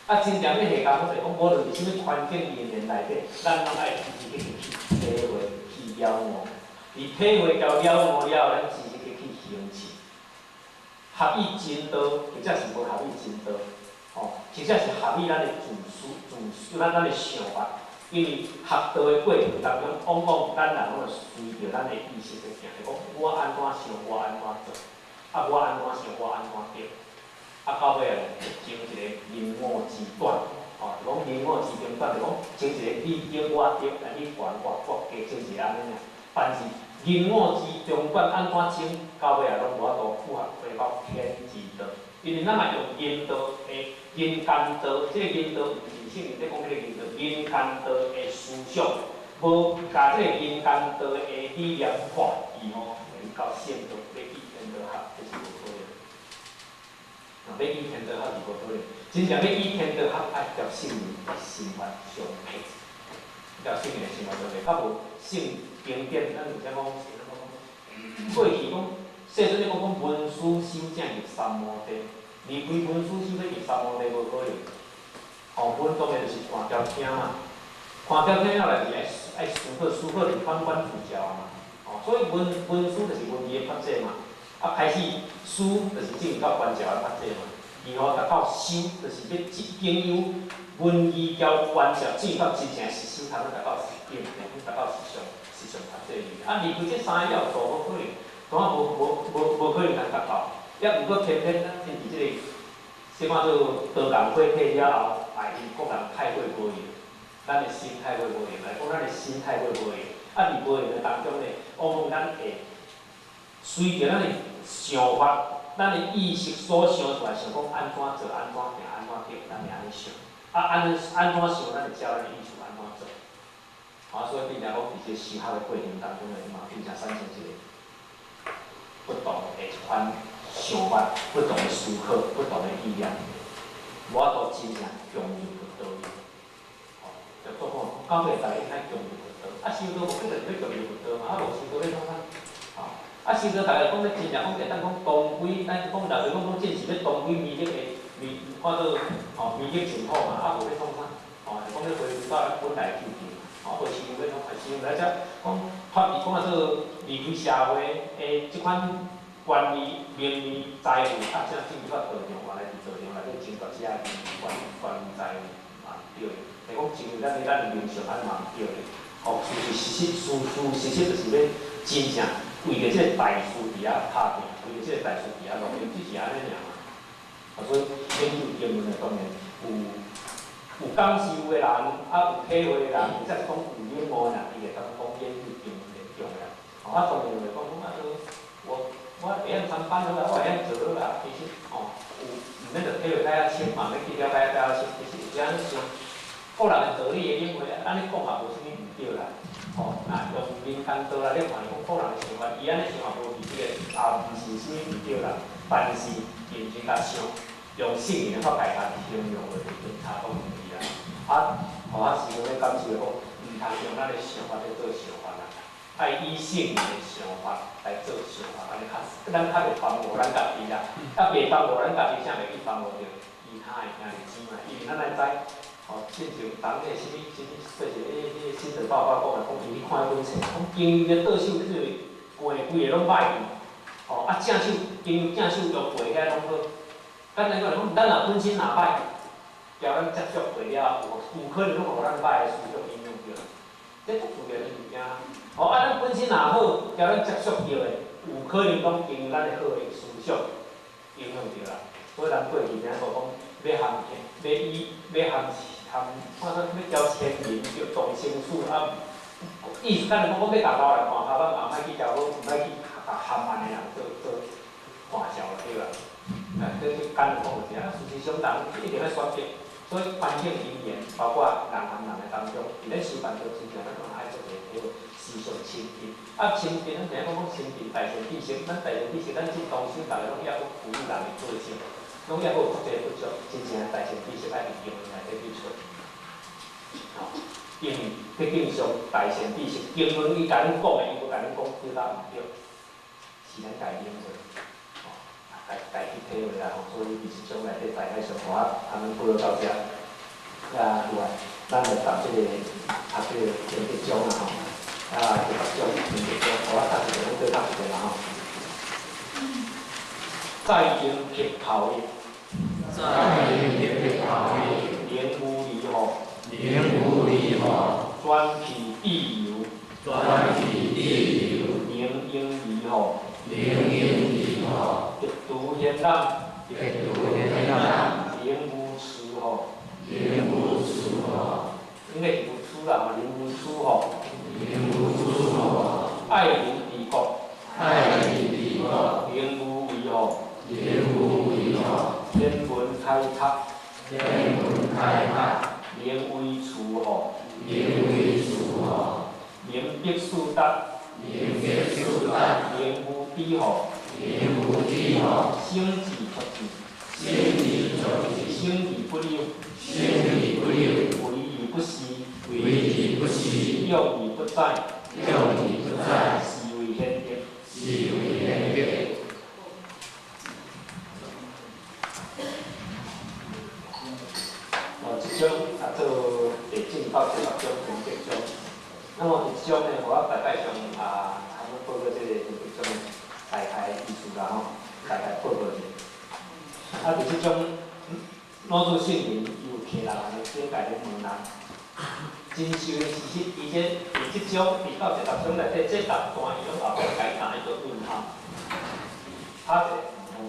啊，真正欲下功夫，就是講無論佇啥物環境因緣內底，咱攏愛積極去體會、去了悟。佇體會交了悟了後，咱積極去行持。合以真道，或者是無合以真道，吼，或者是合以咱的自私、自私，咱的想法，因為學道的過程當中，往往咱人攏會隨著咱的意識咧行，就講我按怎想，我按怎做，啊我按怎想，我按怎對，啊到尾啊，成一個人我之短，吼，就講人我之間短，就講成一個你對我對，啊你懸我我加，成一個按呢爾。但是人我之中間按怎爭，到尾啊攏無法度符合回到天之道，因為咱若用人道的人間道，這個人道毋是聖人咧講彼個人道，人間道的思想，無共這個人間道的理念化，伊吼會到聖道，欲去天道合，這是無可能。若欲去天道合是無可能，真正欲去天道合，愛佮聖人的生活相配，佮聖人的生活相配，較無聖經典，咱有啥講？過去講，世尊咧講講聞思修正入三摩地，離開聞思修欲入三摩地無可能。哦，阮當然就是看條聽嘛，看條聽了來就是愛思考，思考就是反觀自照嘛。哦，所以聞思就是聞義的發展嘛。啊，開始思就是進入到觀照的發展嘛。然後達到修，就是欲經由聞義交觀照，進入到真正實修，才能達到實境，達到實相，實相發展。啊，離開這三個要素，無可能，當然無可能通達到。抑毋過偏偏咱進佇這個，小可做道共火體了後，哎，因個人太過無閒，咱的心太過無閒，來講咱的心太過無閒。啊，佇無閒的當中呢，往往咱會隨著咱的想法，咱的意識所想出來，想講按怎做、按怎行、按怎對，咱會按呢想。啊，按怎想，咱會照咱的意思按怎做。啊，所以變成講，佇這個修學的過程當中呢，嘛變成產生一個不同的一款想法、不同的思考、不同的意念，無法度真正融入佛道。吼，就做講，到尾逐家愛融入佛道。啊，修道目的就是欲融入佛道嘛，啊，無修道欲創啥？吼，啊，修道逐家講欲真正講會當講同歸，咱講六句講講真是欲同歸彌勒的彌，看做吼彌勒淨土嘛，啊，無欲創啥？吼，就講欲回歸到咱本來究竟嘛，吼，無修欲創啥？修來遮講脫離講啊做離開社會的這款權利、名利、財富，啊，才進入到道場，原來佇道場內底爭奪這個權利、財富嘛毋對的。就講真為咱的名相，安嘛毋對的。吼，事事實實，事事實就是欲真正為著這個大事佇遐拍拼，為著這個大事佇遐努力，只是按呢爾嘛。啊，所以研究經文的當然有感受的人，啊有體會的人，或者是講有領悟的人，伊會當講研究經文的重要。吼，啊，當然就講講啊，我會曉參班好啦，我會曉做好啦，其實吼，有毋免著體會較深，嘛免去了解較深，其實是按呢想，個人的道理的領會，按呢講也無啥物毋對啦。吼，若用民間道來咧看，講個人的想法，伊按呢想也無佇這個，也毋是啥物毋對啦。但是認真共想，用聖人的法界共形容落，就差講毋去啦。啊，予我時常咧感受講，毋通用咱的想法咧做想法啦。愛以聖人的想法來做想法，按呢較，咱較袂耽誤咱家己啦。啊，袂耽誤咱家己，才袂去耽誤著其他的兄弟姊妹。因為咱愛知，吼，親像當個啥物啥物，說是彼個心得報告講的，講伊去看彼本冊，講經由倒手，這個過規个攏歹去，吼，啊正手經由正手用過遐攏好。簡單講來講，咱若本身若歹，交咱接觸過了後，有可能攏予咱歹的思想影響著。這足自然的物件。吼，啊，咱本身若好，交咱接觸著的，有可能攏經由咱的好的思想影響著啦。所以咱過去聽講講，欲含欲以欲含含，看說欲交千人就動生死啊。意思簡單講，講欲共老人看跤板，嘛莫去交好，毋莫去共含按的人做做看笑對啦。啊，這簡單講就是啊，事實上人一定愛選擇。所以環境因緣，包括人和人的當中，佇咧修辦道之前，咱嘛愛做一個體會，思想清淨。啊，清淨，咱知影講講清淨大善知識，咱大善知識，咱這當修逐个攏抑閣賦予人的個性，攏抑閣有足濟不足，真正大善知識愛佇經文內底去揣。吼，因為畢竟上大善知識，經文伊共恁講的，伊無共恁講對甲毋對，是咱家己領會。家己體會啦吼，所以佇這種內底大概上我他們報告到遮，啊，有啊，咱來答這個啊，這個功德獎啦吼，啊，這個獎功德獎，我答一個，阮閣答一個啦吼。再用白頭的，再用白頭的，靈無離吼，靈無離吼。专去地游，专去地游，灵婴儿吼，灵婴儿吼，极度贤难，极度贤难，灵无处吼，灵无处吼，应该是无处啦，灵无处吼，灵无处吼，爱如治国，爱如治国，灵无为吼，灵无为吼，天文开拓，天文开拓，灵为处吼，灵为处吼，灵必速达，灵必速达，灵无比吼，灵无比吼，生智足智，生智足智，生而不有，生而不有，为而不恃，为而不恃，用而不宰，用而不宰，是为贤德，是为贤德。哦，这章啊做第正到第六章贤德章。那么这章呢，我大概上啊，差不多报告这个贤德章的大概意思啦吼，大概报告者。啊，伫这章老祖圣人伊有提来安尼顶界咧问人，真实的事实，伊这伫这章伫到第六章内底，这六段伊拢后壁改打一个问号，打一个问号。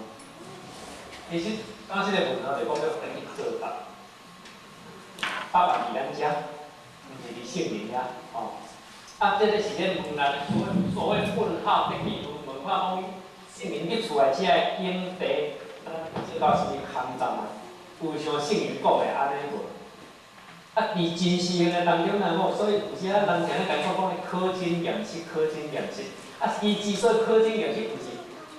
其实，讲这个问号就讲要来去作答。答案伫咱遮，毋是伫圣人遐，吼。啊，这个是咧问人，所谓问号的去问问看讲，圣人去厝内遮的经题，这到是毋是空谈啊？有像圣人讲的按呢无？啊，伫真实的当中呢，吼，所以有时啊，人常咧讲讲咧考真验实，考真验实。啊，伊之所以考真验实，就是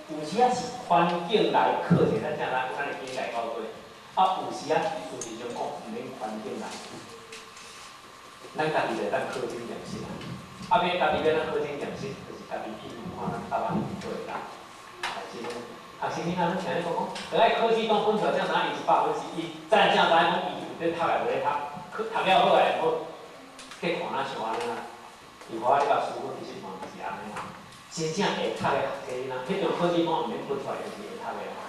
有时啊是环境来考者，咱才咱咱会经来到底。啊，有时啊，事实上讲，毋免环境来，咱家己就会当考真验实啊。啊，欲家己欲按怎考真验实，就是家己去看咱答案做会当。啊，真个，学生囡仔拢听咧讲讲，著爱考试当分出来，才知影伊100分是伊，知影才知影讲伊有咧读的无咧读，考读了好会无好，去看哪像按呢啦。伫我咧甲师傅其实嘛毋是按呢啦，真正会读的学生囡仔，彼张考试单毋免分出来，就是会读的啦。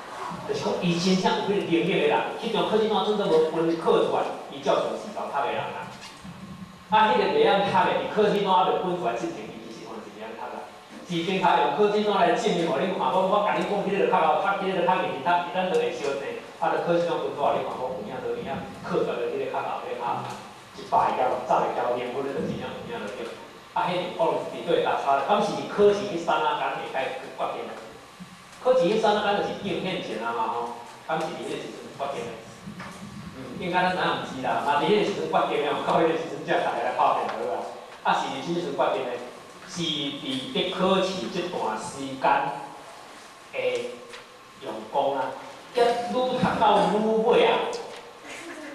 就是讲，伊真正有彼个能力的人，彼张考试单准做无分考出来，伊照常是会读的人啦。啊，彼个袂晓读的，伫考试单犹未分出来之前，伊其实嘛是袂晓读啦。是经头用考试单来证明，予恁看，讲我共恁讲，彼个就较𠢕读，彼个就较认真读，伊咱就会相信。啊，就考试单分出来，你看讲有影无有影，考出来就彼个较𠢕，彼个较100个交60个交零分，就真正有影就对。啊，彼是讲伫对落差，敢是伫考试彼刹那间会使决定的。考试彼刹那间就是应现前啊嘛吼，敢是伫彼个时阵决定的？应该咱知影毋是啦，嘛伫彼个时阵决定的，到彼个时阵才逐个来拍拼好啊。啊，是伫啥物时阵决定的？是伫咧考试这段时间的用功啊，结愈读到愈尾啊，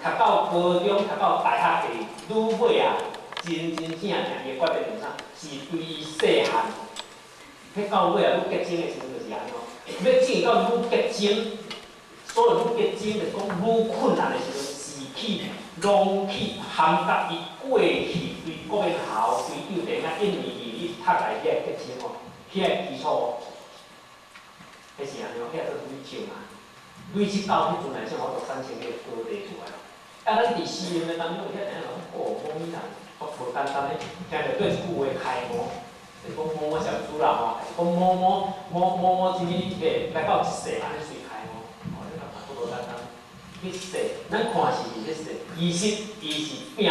读到高中、读到大学的愈尾啊，真真正正伊的决定是啥？是对伊细汉，彼到尾啊，愈结晶的时阵就是按怎？欲进到愈结晶，所谓愈结晶，就是讲愈困难的时阵，是去拢去含达伊过去对国校、对幼稚园一年、二年读来遐个结晶哦，遐个基础哦，彼是按怎？遐做累积嘛，累积到彼阵来才有法度产生彼个高低出来。啊，咱伫诗人的当中，有遐知影讲，哦，某物人足无简单的，听著对一句话开悟，就是讲某某禅师啦吼，还是讲某某某某某啥物个来到一世按呢随开悟，哦，你感觉足无简单。彼世，咱看是伫咧世，其实伊是拼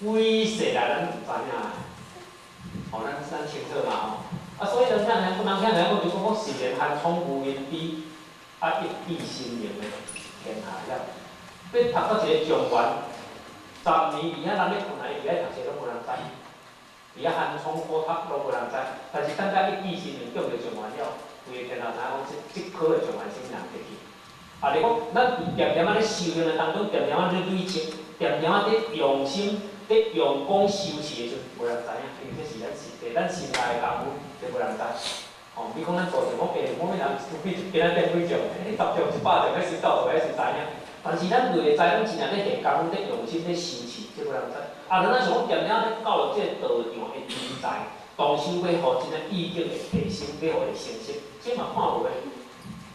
几世来，咱毋知影。哦，咱清楚嘛吼。啊，所以咱听人讲，人听人讲就讲讲，世人寒窗无人知，啊，一笔心灵的天下了。欲读到一个状元，10年伫遐人咧困难，伊伫遐读册拢无人知，伫遐寒窗苦读拢无人知。但是等到一笔心灵中著状元了，规个天下知影讲，这科的状元啥物人摕去。啊，你讲咱伫恬恬仔咧修行的当中，恬恬仔咧累积，恬恬仔咧用心、咧用功修持的时阵，无人知影，因为这是咱实际、咱心内的功夫，这无人知。哦，你讲咱做想讲，欸，某物人除非今仔变几种，欸，10种、100种，彼时到彼时知影。但是咱内在拢真正咧下功夫、咧用心、咧修持，这无人知。啊，咱想讲恬恬仔咧到了这个道场的人才，动手欲予真正意境会提升，欲予会成熟，这嘛看无的。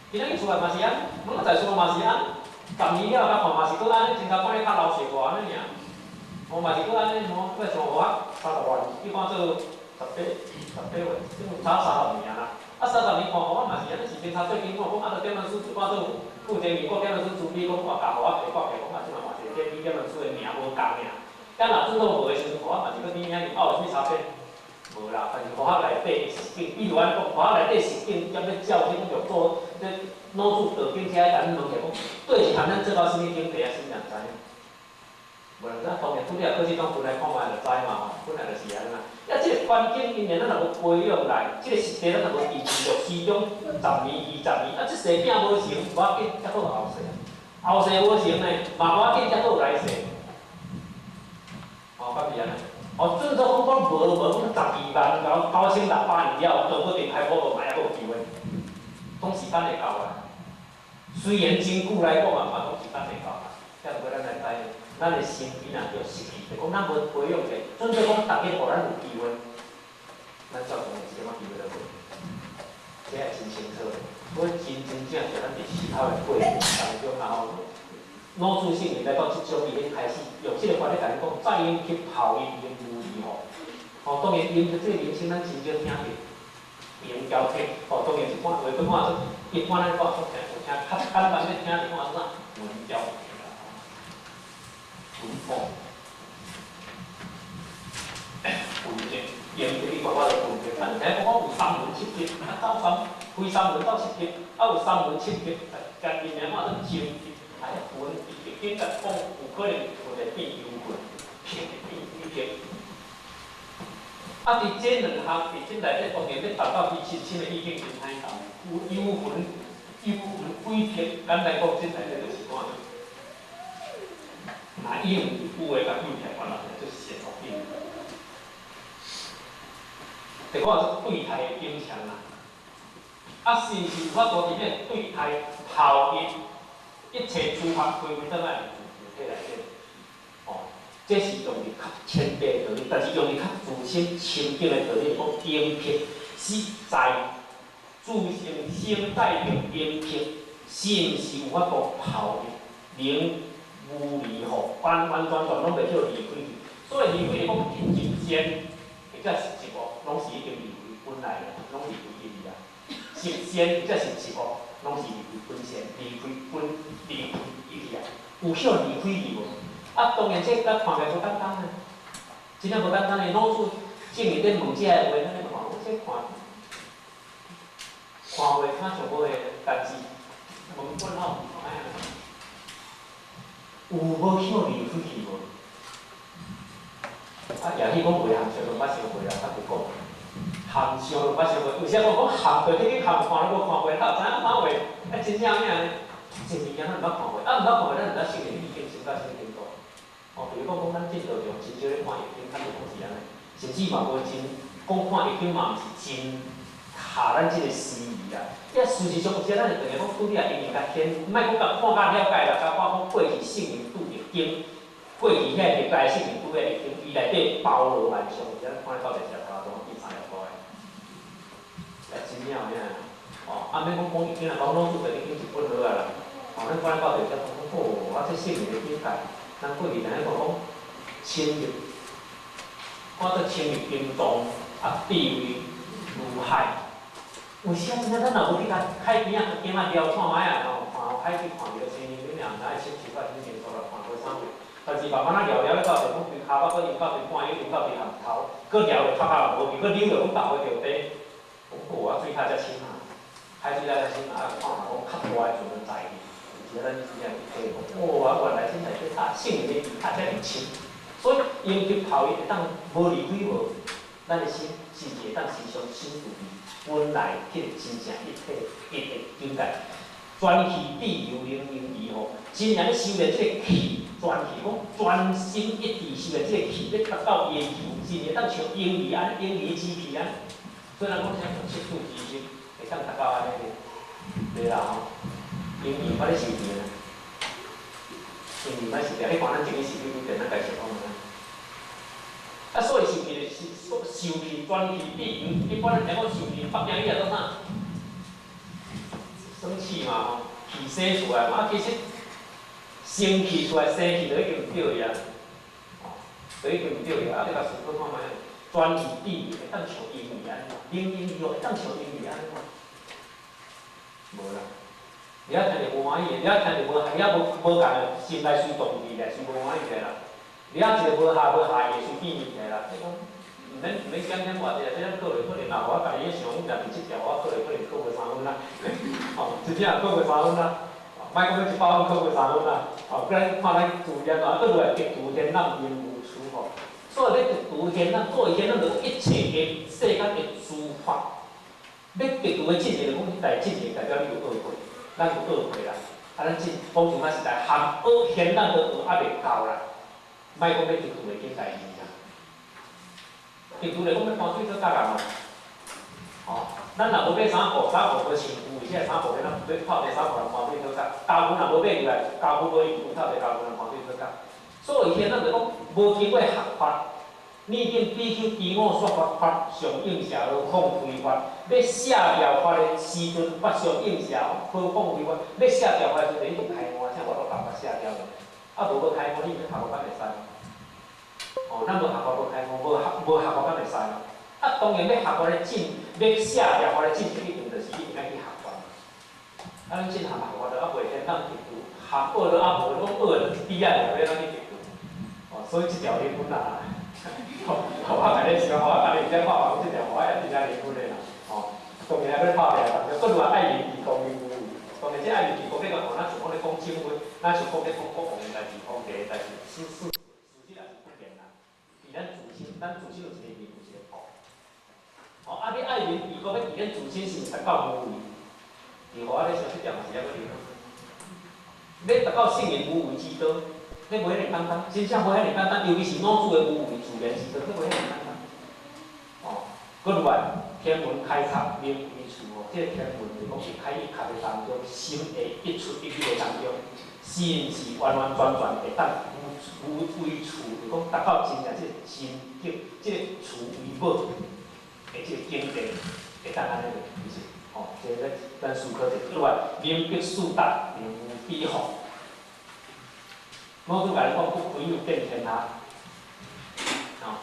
今仔日厝内嘛是按呢，阮在厝嘛是按呢，10年了甲看嘛是阁按呢，真头看咧较流水过按呢尔。我嘛是阁按呢，吼，阁像我30外，去看做18、18岁，这有差三十年啊。啊，三十年看我嘛是按呢，时间差最紧，我讲啊，著点样师看做负责美国点样师主笔，讲哇，教予我提挂起，讲啊，这嘛嘛是这比点样师的名无仝尔。敢若准都无的时阵，我嘛是阁顶遐尔，啊有啥物差别？无啦，但是佛学内底实境，比如按讲，佛学内底实境，踮咧照这种六祖，咧老祖道经遮共阮问起来讲，对是含咱做到啥物境界啊？啥物人知影？无人知，当然拄则考试当阵来看觅就知嘛吼，本来就是按呢啦。啊，这个环境因缘咱若无培养来，这个实际咱若无持续始终十年、20年，啊，这世囝无成，无要紧，才阁有后世。后世无成呢，嘛无要紧，才阁有来世。哦，敢是按呢？哦，准说讲讲无无讲12万9600年了，都阁定开普无嘛，犹阁有机会，总是等会到啊。虽然真久来讲啊，嘛总是等会到啊。才毋过咱来知，咱的心伊若著失去，就讲咱无培养者，准说讲逐日予咱有机会，咱照常有一点仔机会都无，这也真清楚。所以真真正正咱伫思考的过程当中啊吼。老子圣人来到这种，伊咧开始用这个法咧共你讲，再用去抛伊的无义吼。吼，当然用这个名称咱真少听著，用交替吼，当然一般话佫看做，一般咱讲说听有听较简单咧听就看做啥文交替啦，文法，文字，用这个我就文字，咱听讲讲有三文七德，啊走三非三文走七德，啊有三文七德，将伊名看做精德。哎，魂伊经甲讲，有可能魂会变幽魂，魄会变鬼魄。啊，伫这两项，伫这内底当然欲达到伊深深的意境真歹达。有幽魂、幽魂鬼魄，简单讲，这内底就是看，若伊有有的共救起来，原来就是善恶境。就看这对待的景象啦。啊，是毋是有法度伫咧对待抛伊？一切诸法归归转来自体内底，哦，这是用伫较浅白的道理，但是用伫较自身深境的道理，讲阴魄是在自性先带着阴魄，是毋是有法度抛入灵无离吼，完完全全拢袂叫离开去。所以离开是讲一善或者是一恶，拢是已经离开本来的，拢离开去啊。十善或者是一恶，拢是离开本善，离开本，离开伊去啊。有晓离开去无？啊，当然这甲看起来无简单啊，真正无简单的。老子正面咧问这个话，咱咧看，这看看话较像无会，但是问本吼，哎呀，有无晓离开去无？啊，也许讲袂含相，拢捌想过啦，较无讲。含相拢捌想过，有时讲讲含过，你去含看拢无看过，哪有知影啥话？啊，真正影呢，一物件咱毋捌看过，啊，毋捌看过，咱毋知圣人意境深到啥物程度。哦，比如讲讲咱进道场真少咧看易经，较无讲是按呢，甚至嘛无真讲看易经嘛毋是真合咱这个思维啦。啊，事实上有时咱会当下讲拄你也应用共天，莫讲共看甲了解啦，共看讲过去圣人拄著经，过去遐历代圣人拄遐易经，伊内底包罗万象，咱看咧到底是头路变三条路的，啊，真正有影。哦，啊，免讲讲易经啦，讲老子就已经一本好啊啦。哦，咱看咧到底才讲讲，哦，啊，这圣人的境界，咱过去知影讲讲深入，看做深入经藏，啊，智慧如海。有时啊，真正咱若无去共海边仔经仔撩看觅啊，吼，看海去看一个声音，你也毋知影深深到啥物程度啦，看过啥货。但是慢慢仔撩撩咧到就讲规跤目阁游到规半游，游到规咸头，阁撩落头壳也无去，阁扭落讲逐回着地。讲哦，啊水较遮深啊，海水较遮深啊，看嘛讲较大的船就载去。有时咱真正去体讲，哦，啊原来真内底塔圣人的字较遮尔深，所以用去抛伊会当无离开无，咱的心是会当时常心住伫本来彼个真正一体一的境界。专气自由灵灵仪吼，真正咧修炼这个气，专气讲专心一致修炼这个气，欲达到伊的求，真会当像婴儿按呢，婴儿之气按呢。所以人讲啥叫赤子之心，会当达到按呢对啦吼。婴儿捌咧受气啦，婴儿捌受气，你看咱前日受气几遍，咱家想讲无？啊，所以受气就是受气专气自由，一般咱听讲受气，北京语叫做啥？生气嘛吼，气生出来嘛，啊其实生气出来，生气就已经毋对去啊。所以对毋对啊？你共思考看觅，专字比喻会当像英语按怎？英英语会当像英语按怎？无啦。你遐听著无欢喜的，你遐听著无，你遐无无仝的，心内随动起来，随无欢喜起来啦。你遐一个无下无下意随变起来啦。你讲，毋免毋免减减偌济啦，这咱考落可能若予我家己咧想，若伫这条我考落可能考无3分啦。吼，真正考无三分啦。莫讲欲100分考无三分啦。吼，咱看咱自然啊，阁落来得除现咱明无处吼。所以欲得除现咱做现咱就一切的世间的诸法，欲得除的进程，就讲你代进程代表你有学过。咱有学过啦，啊，咱进讲像仔实在含学现咱都学犹未够啦，莫讲欲得除的境界尔啦。得除来讲欲搬水做甲人嘛，吼，咱若无买衫裤，衫裤无穿有，为啥衫裤欲咱欲透地衫裤人搬水做甲？家具若无买入来，家具无用，透地家具人搬水做甲。所以现咱就讲无经过学法。你见比丘知我说法法上应舍好放非法，欲舍掉法的时阵，法上应舍好放非法，欲舍掉法的时阵，一定开悟，才有法度共法舍掉的。啊，无无开悟，你欲学法敢会使？哦，咱无学法无开悟，无学无学法敢会使？啊，当然欲学法的进，欲舍掉法的进程，一定就是一定爱去学法。啊，咱进学学法就犹未现当得度，学学都犹无，讲学的就一滴仔尔，欲怎去得度？哦，所以这条理本啦。吼，我共你想，我共你这看法，讲这条我也真正离谱的啦。吼，当然还欲拍拼，但是阁落来爱民治国民无为。当然，这爱民治国，你讲吼，咱像讲咧讲正话，咱像讲咧讲国王的代志，皇帝的代志，事事事实也是不然啦。伫咱自身，咱自身有一个民，有一个国。吼，啊，你爱民治国，欲伫咱自身是毋是达到无为？伫我咧想，这条嘛是犹阁离谱。欲达到圣人无为之道。你无遐尔简单，真正无遐尔简单，尤其是老子的无为自然之道，你无遐尔简单。哦，阁落来天门开合明为处哦，这个天门就讲是开一合的当中，心会一出一入的当中，是毋是完完全全会当无无为处，就讲达到真正这个真境，这个处为母的这个境界，会当按呢无？其实，吼，这个咱思考者，阁落来明白四达，明无比方。老子共你讲，不亏有变天下，吼，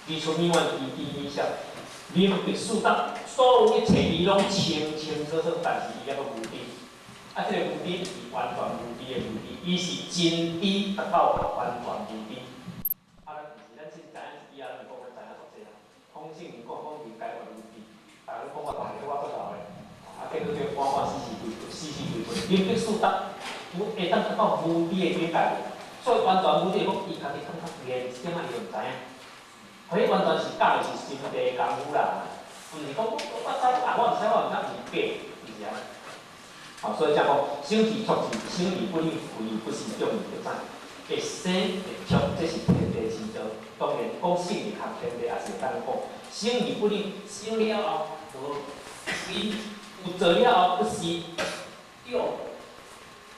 离出弥万，其地弥小，明白四达，所有一切伊拢清清楚楚，但是伊犹阁无知。啊，这个无知是完全无知的无知，伊是真知达到完全无知。啊，咱毋是，咱真知影是以后咱就讲咱知影足济啊。讲圣人讲讲人该无知，逐个讲我大个，我足老的，啊，结果叫半半死死规死死规规，明白四达，有会当达到无知的境界无？所以完全无知，讲伊家己感觉连一点仔伊都毋知影，彼完全是教的是心地功夫啦，毋是讲我知啊，我毋知我毋知，毋是假，毋是按呢。吼，所以才讲生而托智，生而不立，为不是众人得知。会生会托，这是天地之道。当然，讲圣人合天地也是会当讲。生而不立，生了后无伊有做了后不是叫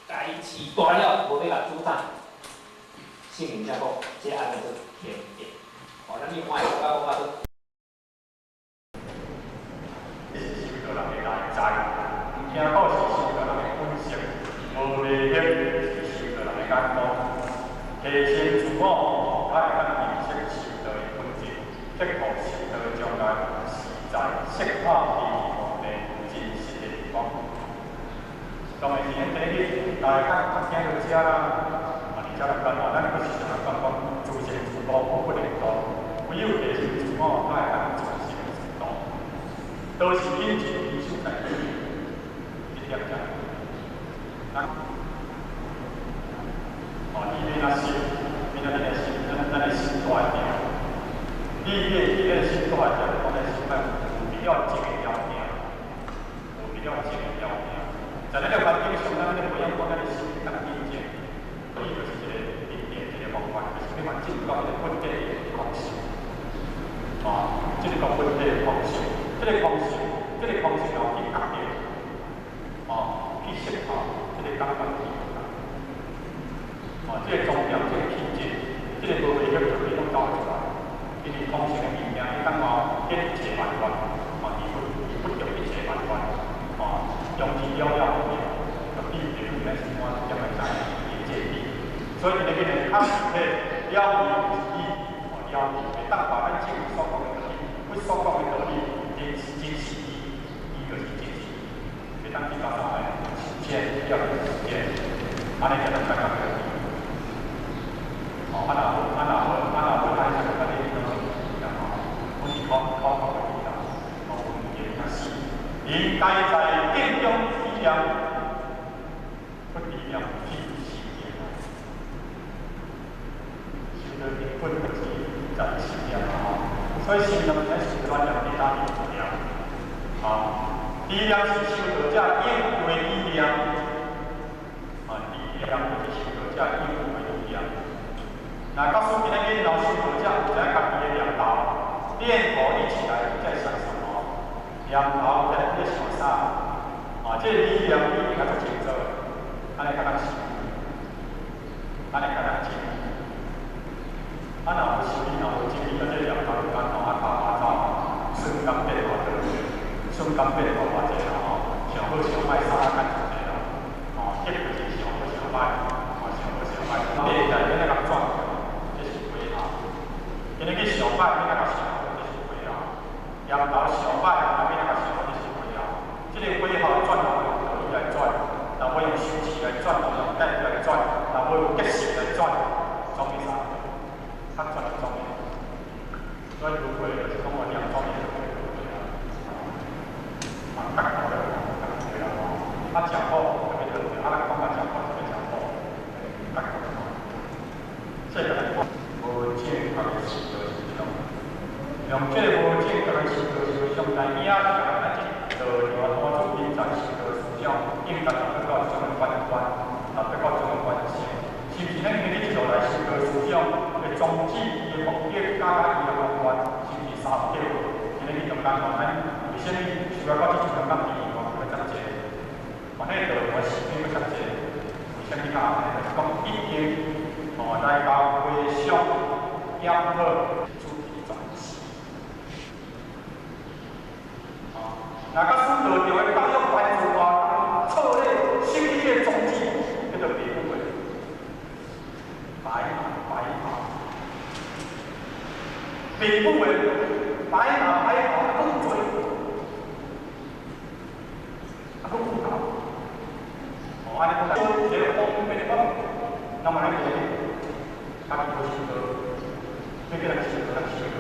家饲大了，无欲共主宰。圣人才讲，这按呢做天地。哦，咱你看会感觉讲啊做。是修道人的内在，毋听故是修道人的本性，无迷惑是修道人的眼光。提升自我，才会当认识修道的本质，彻悟修道的将来，实在释放天地真实的地方。当然是咱第一，大家较听到遮啦。遮来讲哦，咱阁是想来讲讲自性自度，不能度，唯有提升自我，才会当自性自度。都是品质艺术在一点点。咱哦，你欲若心，你若你的心，咱的心大一点。你的心大一点，讲咱心爱有必要静的条件，有必要静的条件。在咱个环境上，咱咧培养讲咱的心较平静。伊就是一个定定一个方法，就是欲进入到这个本体的空性，啊，这个讲本体的空性，这个空性，这个空性后去觉悟，啊，去识破这个感官体，啊，这个庄严，这个气质，这个无为法就可以拢走会出来。因为空性的物件，伊当哦，见一切万法，啊，伊不着一切万法，啊，用之了了不变，就比如咱生活点来知。所以，今日较实体了义义，標記，會當把咱正所講的道理，阮所講的道理，真真實伊，伊就是真實，會當去到啥個實踐，要實踐，按呢才當感覺標記。哦，啊若無，啊若無，啊若無，咱啥物甲你攏是啦吼，阮是口口講的啦，哦，文言較死，應該在殿中體驗，不體驗去實踐。修道根本就是在心念吼，所以心念乃是專念第三念，啊，第一念是修道者應歸意念，啊，第一念就是修道者應歸意念。那假使今仔日老修道者有知影家己的念頭，念頭一起來在想什麼？念頭在咧想啥？啊，這個理念已經較足清楚，按呢較當修，按呢較當清。啊，若無修理，若無整理，啊，這個念頭就敢吼啊，卡卡走，瞬間變化多，瞬間變化偌濟啦吼，想好想歹，啥仔間就濟啦，吼，結果是想好想歹，吼，想好想歹，變起來變啊共轉，這是回頭。今日去想歹，變啊共想好，這是回頭。念頭想歹，啊變啊共想好，這是回頭。這個回頭轉，若無用道理來轉，若無用修持來轉，若無用解來轉，若無用結識來轉，總會啥？較轉就總會，所以輪迴就是講我念總會就會輪迴啊，啊，覺悟了，覺悟了吼，啊，食苦特別輪迴，啊，人講啊，食苦特別食苦，覺悟了。這個無正確的修道思想，用這個無正確的修道思想來影響咱這道場大主人才修道思想，應該達到這種完全，達到這種完成，是毋是？咱今日一路來修道思想的宗旨、伊的目的、佮伊的方法，是毋是三不對？今日去中間吼，咱為啥物修到這陣中間第二關閣遮濟？嘛，那個道場時間閣遮濟？為啥物較按呢？就是講一定吼來到回想檢討主題轉世。啊，若假使道場的教育完全活動錯咧，失去這個宗旨，叫做白母的白馬白馬，白母的白馬白馬，閣有嘴，啊，閣有頭，哦，按呢講來，一個方便的方，那麼咱就是家己無修道，欲叫人修道，咱修道，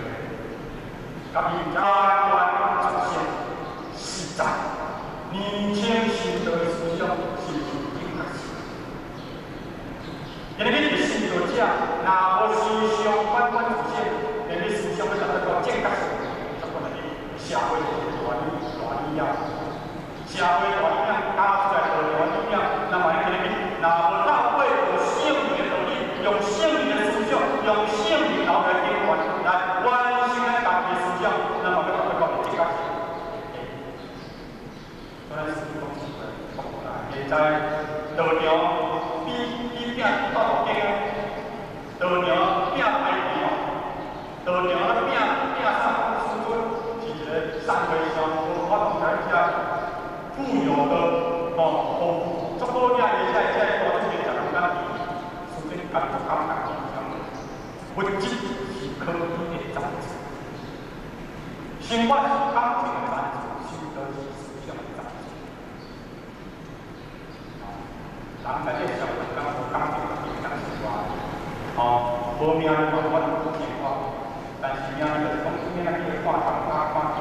家己加關自性實在，年輕修道的思想是毋是正確？因為你是修道者，若無思想反觀自省，連你思想欲達到正覺性，才可能社會就是大理大理啊，社會大理啊，加出來道場理啊，那麼今日若無透過聖靈的道理，用聖靈的思想，用聖靈腦來頂懸，來完成咱家己的思想，那麼欲達到正覺性。所以咱師父講講，現在道場比比拼鬥鬥經啊，道場拼排場，道場咧拼拼啥？師尊是一個送和尚，無法度來遮富有的吼，豐富，足好領的遮遮大主人食人間師尊家己足感動，物質是可以的雜質，生活是感情的雜質，修道是思想的雜質。人在這個社會當無感情，就會當生活。吼，無命就無法度生活。但是命就是講，你若去看東啊，看金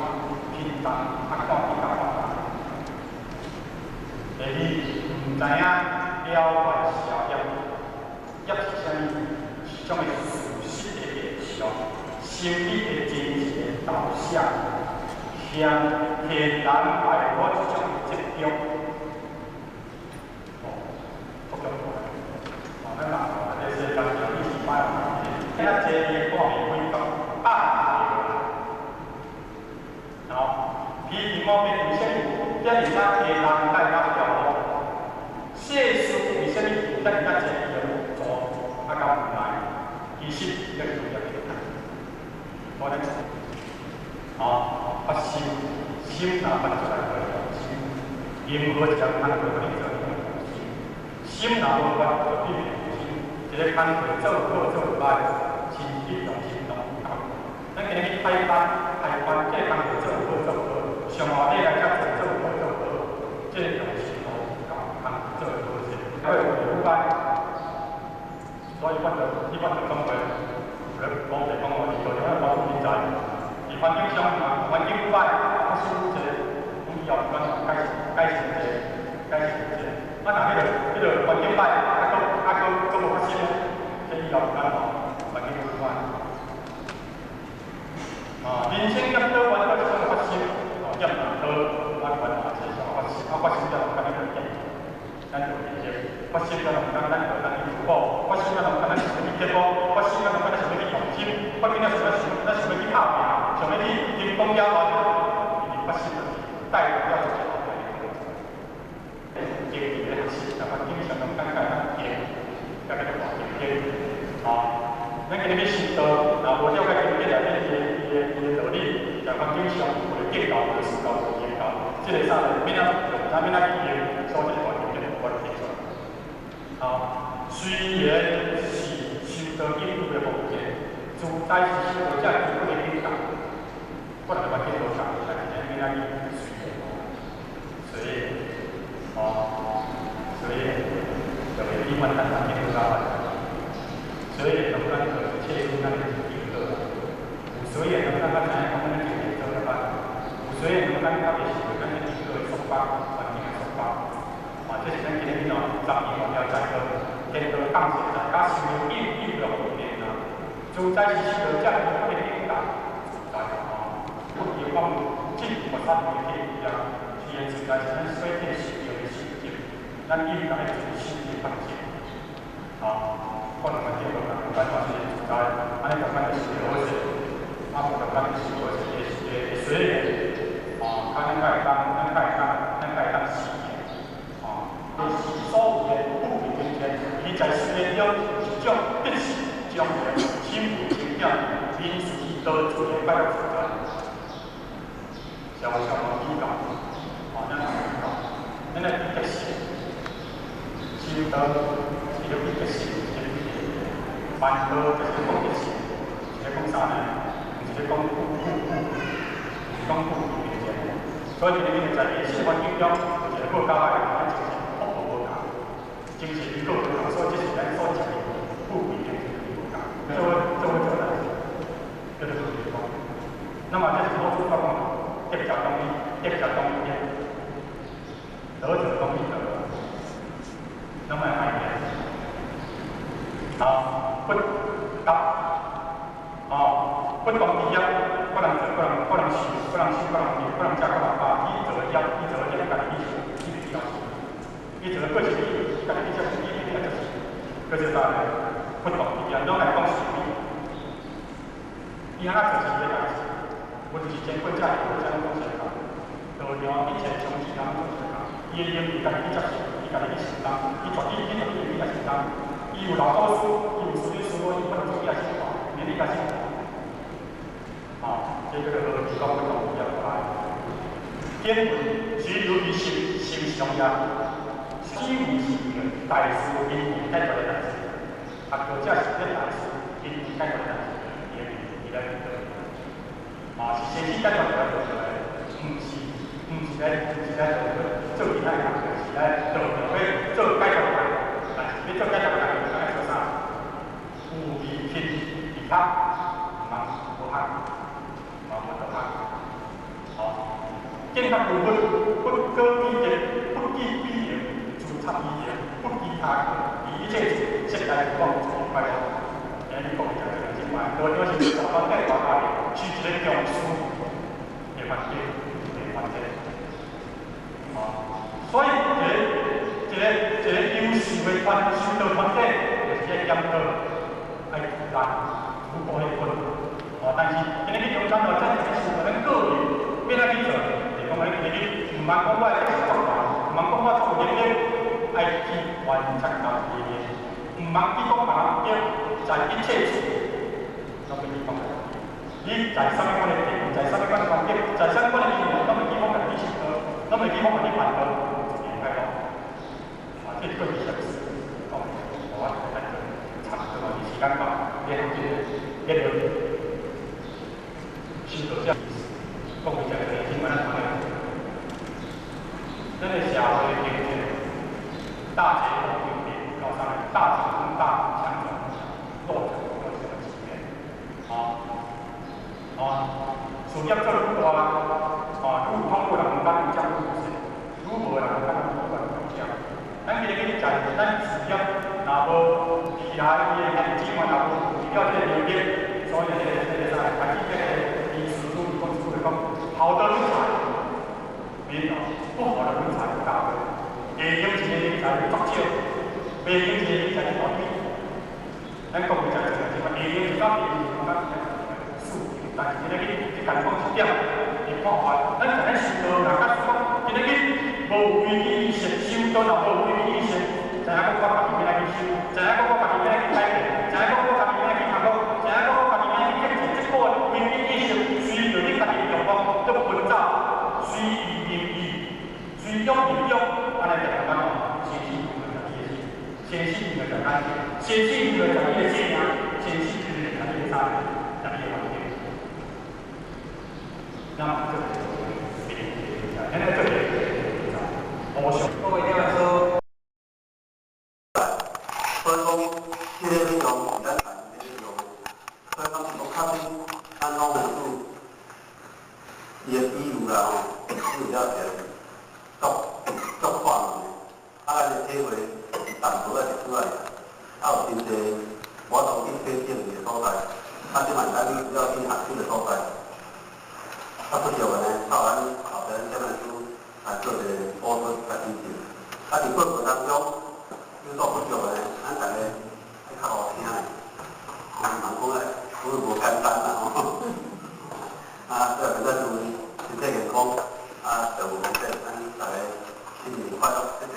平東，啊看彼甲看東。第二，毋知影了斷消業，業是啥物？是種的事實的現象，心理的真實的導向，向天然外國這種集中。哦，足重要。哦，咱人吼，這世間上你是歹人，咱這個看袂開到百對。哦，皮毛變為啥物？遮爾仔低人帶較骄傲，世事為啥物有遮爾仔濟的無助啊？佮無奈，其實這個業力。我咧，哦，發心，心若發出來就心，任何一項工課你做，你用心。心若無發，就變無心。一個工課做好做歹，身體用心攏感排班排班，這個工課做有好做無好，上後你來才做做有好做無好，這個重視吼，共工做會好勢，還會有腐敗。所以阮就一般就講話，有咧講就講哦，伫道場咧保護人才，伫環境上環境腐敗，發生這個，講以後咱改善改善這個，改善這個。啊，若彼個環境歹，啊，閣啊閣閣無發生，這以後咱吼環境腐敗。啊，人生業道原來是種發心，哦，業道啊，原來是種發心，啊，發心了，咱就見，咱就見證，發心了，咱咱就咱去求寶，發心了，咱想欲去結果，發心了，咱想欲去用心，發心了，想欲咱想欲去拍拚，想欲去興風野亂，因為發心就是帶動了一個後面的過程。經濟咧學習，環境相當尷尬，咱經，才叫做大經典，啊。咱今日欲修道，若無了解經典內底伊的道理，在環境上有見道、無思考、無研究，這個啥咧？免怎就毋知欲按怎去用，所以這個大經典無法提出來。啊，雖然是修道應有的方式，自在是修道者基本的境界。可能環境無仝，但是咱欲按怎去隨緣，隨緣，哦，隨緣，就會永遠咱環境無共款。隨緣攏咱就切入咱的因果，有隨緣攏咱較知影講咱前面做了歹，有隨緣攏咱較袂受咱的因果的束縛，環境的束縛。啊，這是咱今日哦，十二無聊齋道，天道降世在，佮修行應應的方面啊。自在是修道者基本的境界，自在哦，不求講進菩薩的體啊，雖然自在是咱所體修行的心境，咱應該做心的方式，啊。可能環境無仝，咱嘛是自在，按呢共款就是好勢，啊無共款就是好勢的的隨緣，哦，較咱較會當，咱較會當，咱較會當實現，哦，是所謂的富貴金錢，伊在隨緣中是一種得勢莊嚴、心無情點、民事道自然快樂自在，社會上無比較，哦，咱無比較，咱來比得勢，修道是咧比得勢。辦道就是講得勢，是咧講啥呢？毋是咧講富富富，是講富貴金錢。所以今日在現實環境中，有一個好較歹，咱精神福報無仝，精神因果無仝，所以這是咱所食的富貴金錢無仝。做做做代誌，叫做富貴光。那麼這是老子所講，德者當義，德者當義，德者當義德。那麼愛念，好。不答，哦，不動地業，各人做，各人各人受，各人受，各人念，各人食，各人飽。伊做的業，伊做的業，家己去受，伊袂去受。伊做的過失，伊家己去接受，伊袂去接受。閣說啥呢？不動地業，攏來講是非。伊按怎做是伊的代誌，我就是經過遮爾好，遮攏講相共。道場一切從自然攏講相共。伊的業，伊家己去接受，伊家己去承擔，伊絕對，伊絕對會去承擔。伊有老祖師，伊有師師傅，伊不能做伊也姓黃，免你甲姓黃。啊，這叫做何其講不動業來。見聞只留於心，心上也，只為是大事因緣解決的代誌，啊，或者是咧大事因緣解決的代誌，伊來伊來面對。啊，是先去解決來做出來，毋是來做其他的工作，是來做要做解決的工作，但是欲做解決的工作，愛做啥？有義親義學，毋通無學，毋通無道學。哦，見覺如佛，不過彼業，不記彼緣，自插彼緣，不記他過，以一切處，悉來講自快樂。今日講的這個真歹，道場是大團體大家庭，是一個重視的環境的環境。哦，所以一個優秀的團修道團體，就是愛檢討，愛來逐步去進。哦，但是今日去中間哦，真正是咱個人欲按怎去做，就講咱今日毋通講我的足大，毋通講我足有能力，愛去觀察家己的，毋通去講別人對，在一切處，攏欲去講家己。你在啥物款的地位，在啥物款的環境，在啥物款的因緣，攏會記講家己修道，攏會記講家己辦道，自然快樂。啊，這是過去小事，講我來做，差不多時間到，結結論。咱来咱的社会经济大结构变变到啥物？大强中大强中，弱强弱这个局面，哦，哦，事业做愈大，哦，愈有通过人甲愈占愈势，愈无人甲愈无占。咱今日去食，咱事业若无其他伊的兄弟姊妹若无除了这个能力，所以这个啥，开始这个历史书讲出来讲，好的人才没有，不好的人才一大堆。下用一个人才足少，袂用一个人才一大堆。咱讲的真济，这个下用一到袂用，咱数，但是今日去家己讲一点，会看法。咱今日修道，若假使讲今日去无危机意识，修道若无危机意识，知影讲我家己欲来去修，知影讲我家己欲来去改变，知影讲我家己欲来去读书，知影讲我家己欲来去克制，这个危机意识随着你家己的欲望在奔走，随意而意，随欲而欲，按呢就感觉先死就食伊的心，先死就食咱，先死就食伊的性命，先死就食伊的啥，食伊的环境。那么这个就是咱来做个互相。各位听说，所以讲，这个内容是咱办的内容，所以讲是讲较早咱老师伊的比喻啦吼，是了是足足宽的，啊，咱的体会是淡薄仔就出来，啊，有真济无当去体证的所在，啊，这嘛是咱要去学习的所在。啊，不少的呢，靠咱后边这本书来做一个补充甲指示。啊，伫过程当中有所不足的，咱逐个爱较好听的，人讲咧，不是无简单啦吼。啊，这个咱注意身体健康，啊，就有咱逐个新年快乐，谢谢。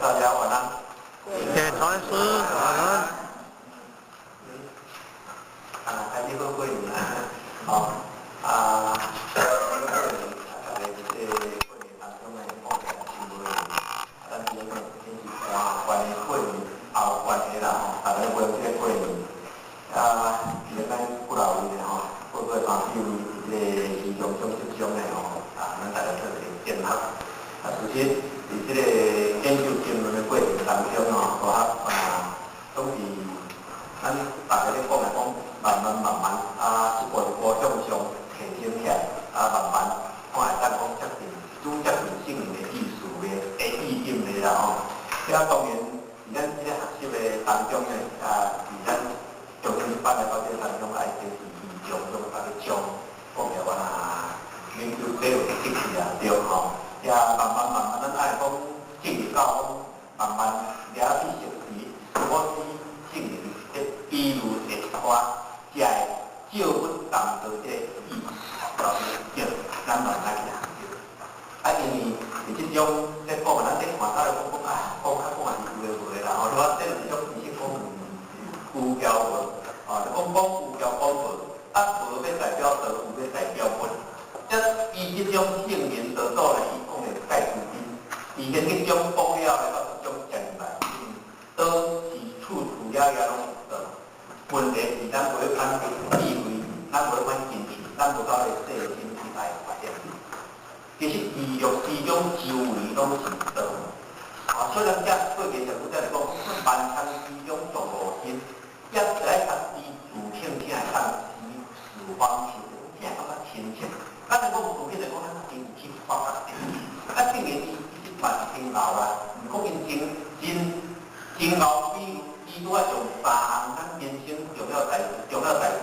大家晚安。谢传师晚安。啊，开始好过年啊，好啊，过年啊，大家这个过年当中呢，讲起来是无，咱今日先是关关的过年，后关的啦吼，大家过这个过年啊，其实咱不老位的吼，各个三四位这个英雄奖得奖的吼，啊，咱大家做一个见学。啊，其实伫这个研究经綸的过程当中吼，大学啊，总是咱大家咧讲来讲，慢慢慢慢啊，一步一步向上提升起来，啊，慢慢看会当讲接近，愈接近圣人的意思的的意境的啦吼。这当然，伫咱这个学习的当中呢，啊，伫咱中间班的到这个当中，爱坚持以上种啊去将，讲起来我啊，研究这有得去啊，对吼。也慢慢慢慢，咱爱讲进入到讲慢慢了去熟悉，我是圣人的比如的话，才会少阮淡薄这个意思，对，咱慢慢去学习。啊，因为伫这种咧讲，咱咧看到咧讲讲啊，讲较讲也是有的无的啦吼。你话这是种知识讲有交无？啊，就讲讲有交讲无，啊无欲代表道，有欲代表佛。这伊这种圣人得道咧，伊讲的盖自真，伊先去种讲了咧，到种讲来，道是处处了了拢是道。问题是咱无彼款智慧，咱无彼款精神，咱无够咧细心去来发现。其实宇宙之中周围拢是道。啊，所以咱遮过去上古才来讲，万象之中万物伊拄仔用三項，咱人生重要代重要代誌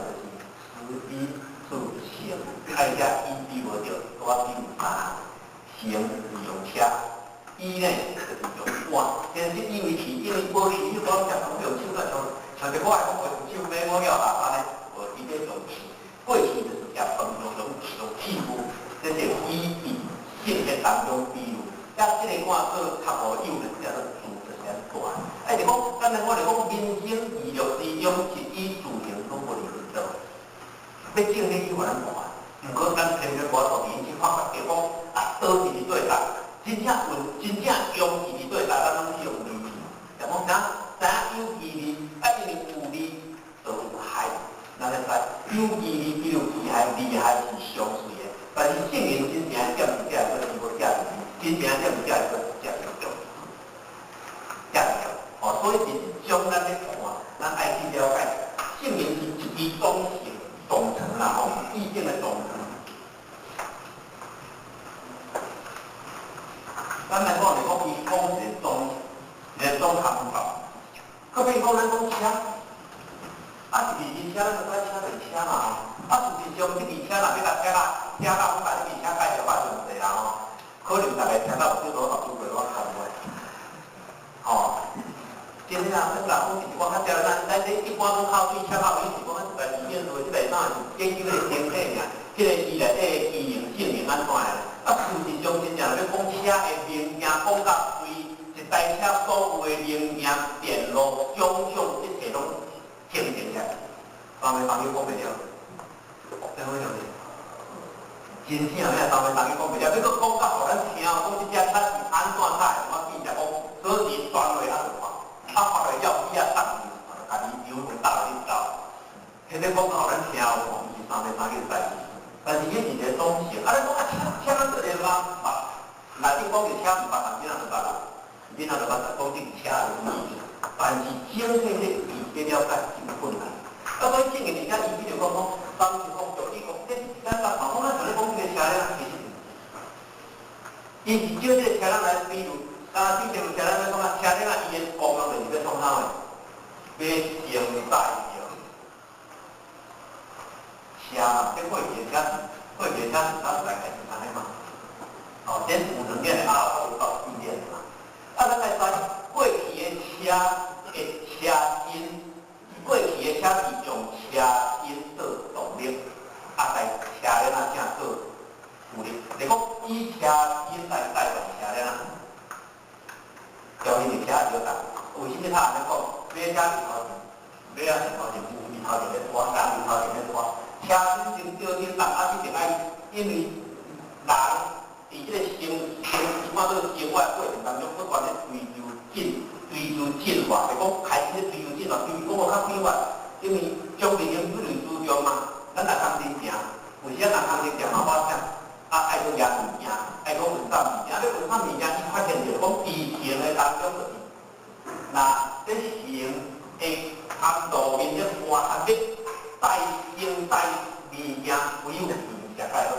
就是食衣住行，啊，遮衣比無著，拄仔比有三項，行是用車，衣呢就是用碗。其實因為去，因為無去，你講食飯用手來像像一個愛講話用手買我了下班呢，無伊咧用器，過去就是食飯用器具，這是伊佇聖經當中比喻。啊，這個碗閣較無有呢，叫做住就是按怎。啊，就講，咱來我來講，人生娛樂之中，食衣住行攏無離開做。欲證你去予咱看，毋過咱偏偏無法度去發覺著講，啊，倒一字對答，真正運，真正用一字對答，咱攏是用離字。就講啥？知影有其利，啊，因為有利就有害，咱會知有其利比有其害，利害是相隨的。但是聖人真正點是這個，是無這個，真正點是這個，這個重，這個重。哦，所以是將咱咧看，咱愛去了解，聖人是一支總成總成啦，吼，意境的總成。咱來講就講，伊講一個總，一個總看法。閣比如講，咱講車，啊，一支車，咱就知車就是車嘛吼。啊，事實上，這支車若欲共車到，車到，阮把這支車介紹百上濟人吼，可能逐个聽到有小可目睭會我看袂。吼，真正咱若講是我較少，咱這一般講口水車口水是講咱一般字面說，這個哪是研究彼個身體爾，這個伊內底的機能性能按怎的？啊，事實上真正欲講車的零件，講甲規一台車所有的零件、電路、種種一切攏形成起來。三个朋友講袂著，聽有影真正咩？三个朋友講袂著，欲閣講甲予咱聽，講這隻車是按怎才會？我記者講，所以轉落啊就看，啊發落了伊啊搭家己油門搭落去走。彼個講甲予咱聽有無？毋是三个三個代誌，但是彼是一個總成。啊，你講啊車，車咱做會捌，內底講著車毋捌，但囡仔就捌啦，囡仔就捌，講這個車有意思。但是整體的伊的了解真困難。啊，所以正個而家伊比如講講，當時講就你講，這咱講講咱像咧講這個車咧，其實，伊是借這個車仔來比喻，啊，之前有車仔咧講啊，車仔啊，伊的功用就是欲創啥的？欲承載著車嘛，這過去的車，過去的車是咱來開是按呢嘛？哦，這有兩點的壓有到四點的嘛。啊，咱來知過去的車的車身。過去的車是用車身做動力，啊，在車輪仔正做助力。就講以車身來帶動車輪仔，交通的車就共。為啥物他按呢講？馬車佇頭前，馬仔佇頭前，牛佇頭前咧拖，人佇頭前咧拖。車身先吊頂動，啊，一定愛，因為人佇這個生生看做生活的過程當中，不斷咧追求進。追求進化，就講開始咧追求進化，追求講較變化，因為將人生不斷注重嘛。咱若工真行，有時啊若工真行嘛，我想啊愛閣舉物件，愛閣運送物件，欲運送物件，伊發現著講佇行的當中就是，若咧行的通路面咧換啊，欲帶承載物件，唯有行才較好。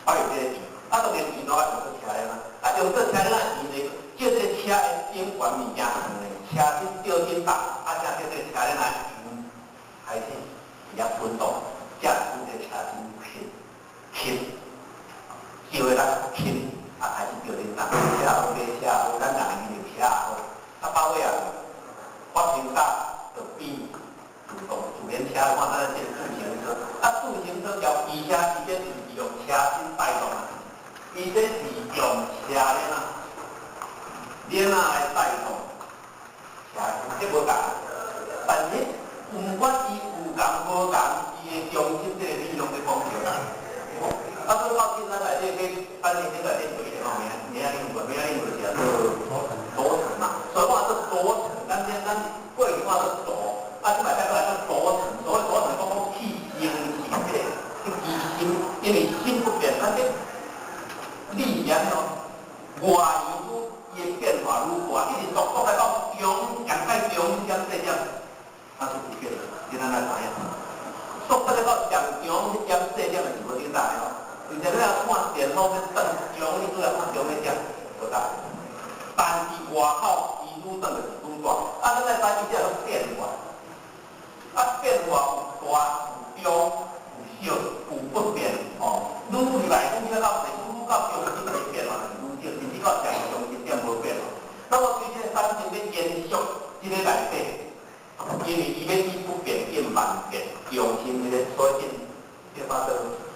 啊用這個錢，啊當然錢攏愛用做車了嘛，啊用做車了錢咧。借這個車的頂懸物件，車身吊頂動，啊，才叫這個車輪仔油開始伫遐滾動，才使這個車身輕輕，叫的咱輕，啊開始吊頂動，車好馬車好，咱人的車好，啊到尾啊，發明到就變自動自動車，看咱這個自行車，啊自行車交機車，伊這是用車身帶動，伊這是用車輪仔。鏈仔來帶動車，這無仝。但是毋管伊有仝無仝，伊的中心這個理論咧講著啦。啊，所以到今咱內底去，反正這內底做一個吼，名名恁有，名恁有就是做多層嘛。所以話做多層，咱過去話做多，啊，這擺再過來做多層。所謂多層，講講氣形是這個這支心，因為心不變，咱這力量哦，外有。伊的變化愈大，一直速度來到中，上界中點細點，它是不變的。你咱來知影，速度來到上中點細點的是無頂大的哦。而且你若看電腦欲轉中，你拄來看中彼點無大。但是外口伊愈轉就是愈大。大。啊，咱來知伊這個變化，啊變化有大有中有小有不變吼。愈入來愈到底，愈到中心就變化是愈少，甚至到上中心點無變化。那我對這個產生欲延續這個內底，因為伊欲以不變應萬變，中心這個所以變化做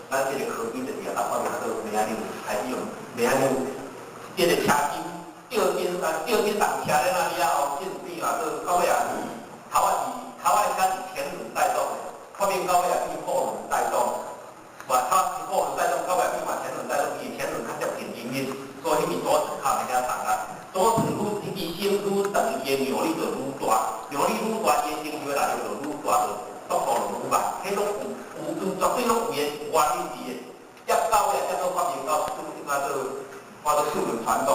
咱這個科技就是啊，發明做明仔日開始用，明仔日這個車機吊肩啊，吊肩動車咧那了後，進變嘛做到尾啊，頭仔是頭仔車是前輪帶動的，發明到尾啊變後輪帶動，嘛頭是後輪帶動，到尾變嘛前輪帶動，伊前輪較接近營運，所以彼個左轉較袂遐重啊。左轉愈伊先愈長，伊的扭力就愈大，扭力愈大，伊的承受的力就愈大，就速度就愈慢。彼攏有有絕對攏有伊的原理佇的。接到尾啊，才閣發明到怎啊做，發做四輪傳動，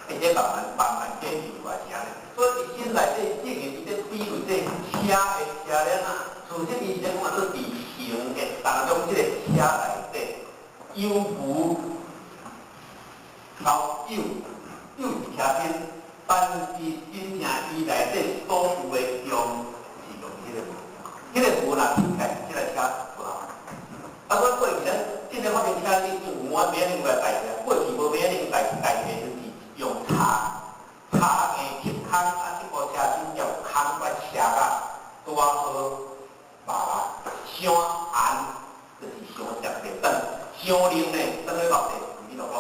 而且慢慢慢慢建立出來是按呢。所以佇心內底證明伊咧比喻這車的車輪啊，事實伊是咧講做佇行的當中，這個車內底有無頭有有是車身，但是真正伊內底所有的用是用彼個無，彼個無若聽起來，這個車無效。啊，我過去咱真正發明車，你有我明仔日來代替，過去無明仔日代代替，就是用柴柴硬鐵空，啊，這部車身叫空來車甲拄仔好麻傷紅，就是傷捷袂轉，傷冷呢，轉去落地伊落落。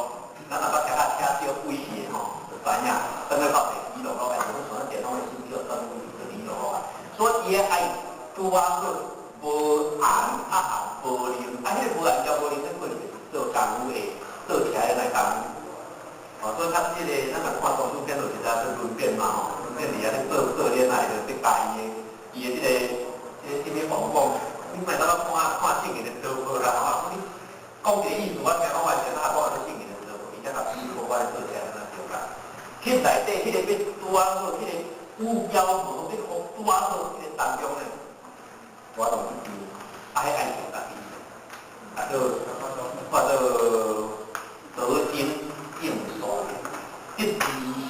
咱若捌聽甲車燒鬼去的吼，就知影，轉去落地伊落落來，就像咱電腦的手叫轉位就伊落落來。所以伊愛拄仔好無紅啊紅無冷，啊，彼個無紅交無冷，彼過去做工夫的做起來來工夫。哦，所以較這個咱若看動作片就是啥做輪變嘛吼，輪變佇遐咧做做練仔，就咧教伊的伊的這個這個啥物王講，你莫當看看正經的刀無啦吼，你講一個意思，我聽講我是哪講做正經的刀，伊才共比喻我咧做起來安怎相共。彼內底彼個欲拄仔好，彼個目標無欲拄仔好，彼個當中咧，我攏去啊，彼愛像家己，啊，做看做得心應手，得其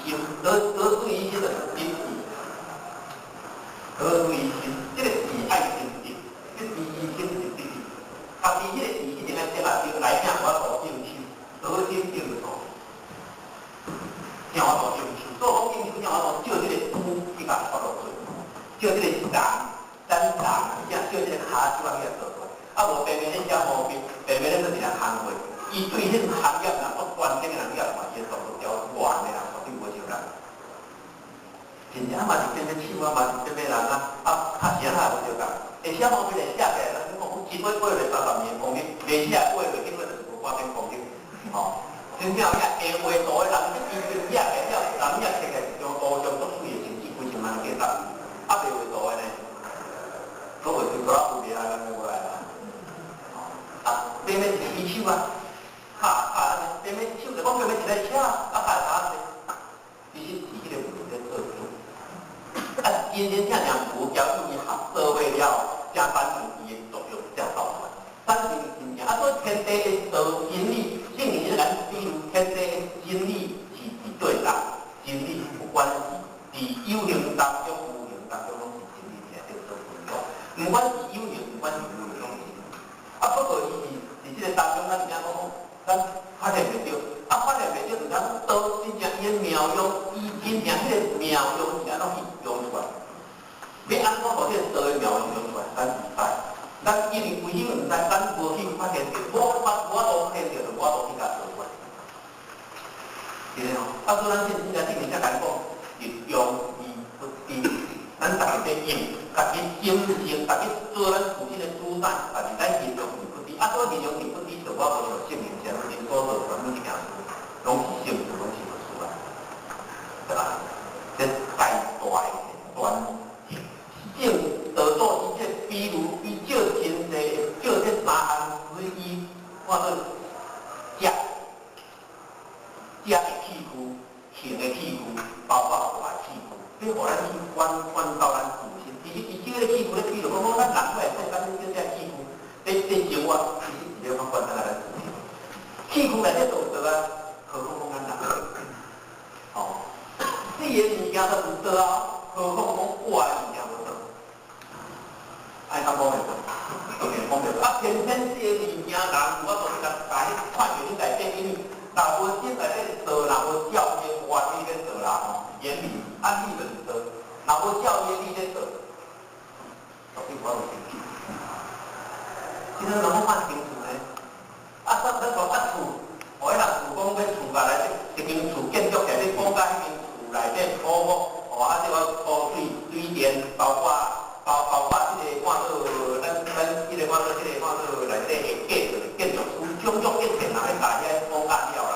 心，得得隨意心就是得意，得隨意心，這個字愛心得，得其心是得意，家己彼個字一定愛得啊，來聽我度應手，得心應手，聽我度應手，所以講應手聽我度照這個拄去共我度做，照這個人，咱人照這個跤手仔去做出來，啊無白白咧寫毛筆，白白咧做一個工課。伊對彼個行業人，做專業的人，你也看伊的動作調軟的人，絕對無相共。真正嘛是變變手啊，嘛是變變人啊，啊，拍是按怎無相共。會寫毛筆會寫起來，人講一過過來30年功力，袂寫過袂經過就是無半點功力。吼，真正遐會畫圖的人，伊寫起來了，人遐摕起來一張圖像足媠的，甚至幾千萬價值。啊，袂畫圖的呢，閣畫出多少有名啊，咱就無來啦。啊，變變一支手啊。敲敲按呢，變變手就講變變一個車，啊敲敲呢，其實是彼個問題做主。啊，真真正正無交伊合做伙了，才產生伊的作用，才到出來。產生真正啊，所以天地的道真理，聖言是咱比如天地的真理是佇對人，真理不管是佇有形當中、無形當中，攏是真理來做分享。毋管是有形，毋管是無形，攏是。啊，不過伊是佇這個當中，咱聽講。咱發現袂著，啊，發現袂著，就咱道真正伊的妙用，伊真正彼個妙用是按怎去用出來？欲按怎予這個道的妙用用出來？咱毋知，咱因為為什麼毋知？咱無去發現著，無法無法度發現著，就無法度去共做出來。是咧吼，啊，所以咱真正正正才共講，日用而不知，咱逐个佇用，家己精神，家己做咱自身的主宰，但是咱日用而不知，啊，所以日用而不知，就我無像聖人前面所做的每一件事，攏是聖事，攏是佛事啊，對吧？這太大的端正道祖伊這比如伊照真濟，照這三項之一，看做食，食的器具，行的器具，包括活的器具，這予咱去觀觀到咱自身。其實伊這個器具咧，比如講，咱人過來做咱這這器具，佇佇生活，其實是咧觀察咱自身。器具內底做做啊，何況講咱人？吼，四的物件都有道啊，何況講我的物件無道？按怎講會道？當然講袂道。啊，偏偏這个物件人有法度去共共彼看著恁內底，因為若無心內底道，若無照伊的原理咧做啦吼，原理按理就是道，若無照伊的理咧做，到底我有生氣。這个攏看清楚呢。啊，咱咱講啊厝，哦，彼人厝講欲厝內底一間厝建築起來，你講甲彼間厝內底土木，哦，啊，這個土水、水電，包括包包括這个看做咱咱這个看做這個看做內底的建築建築師，種種一切人咧共遐講甲了啦。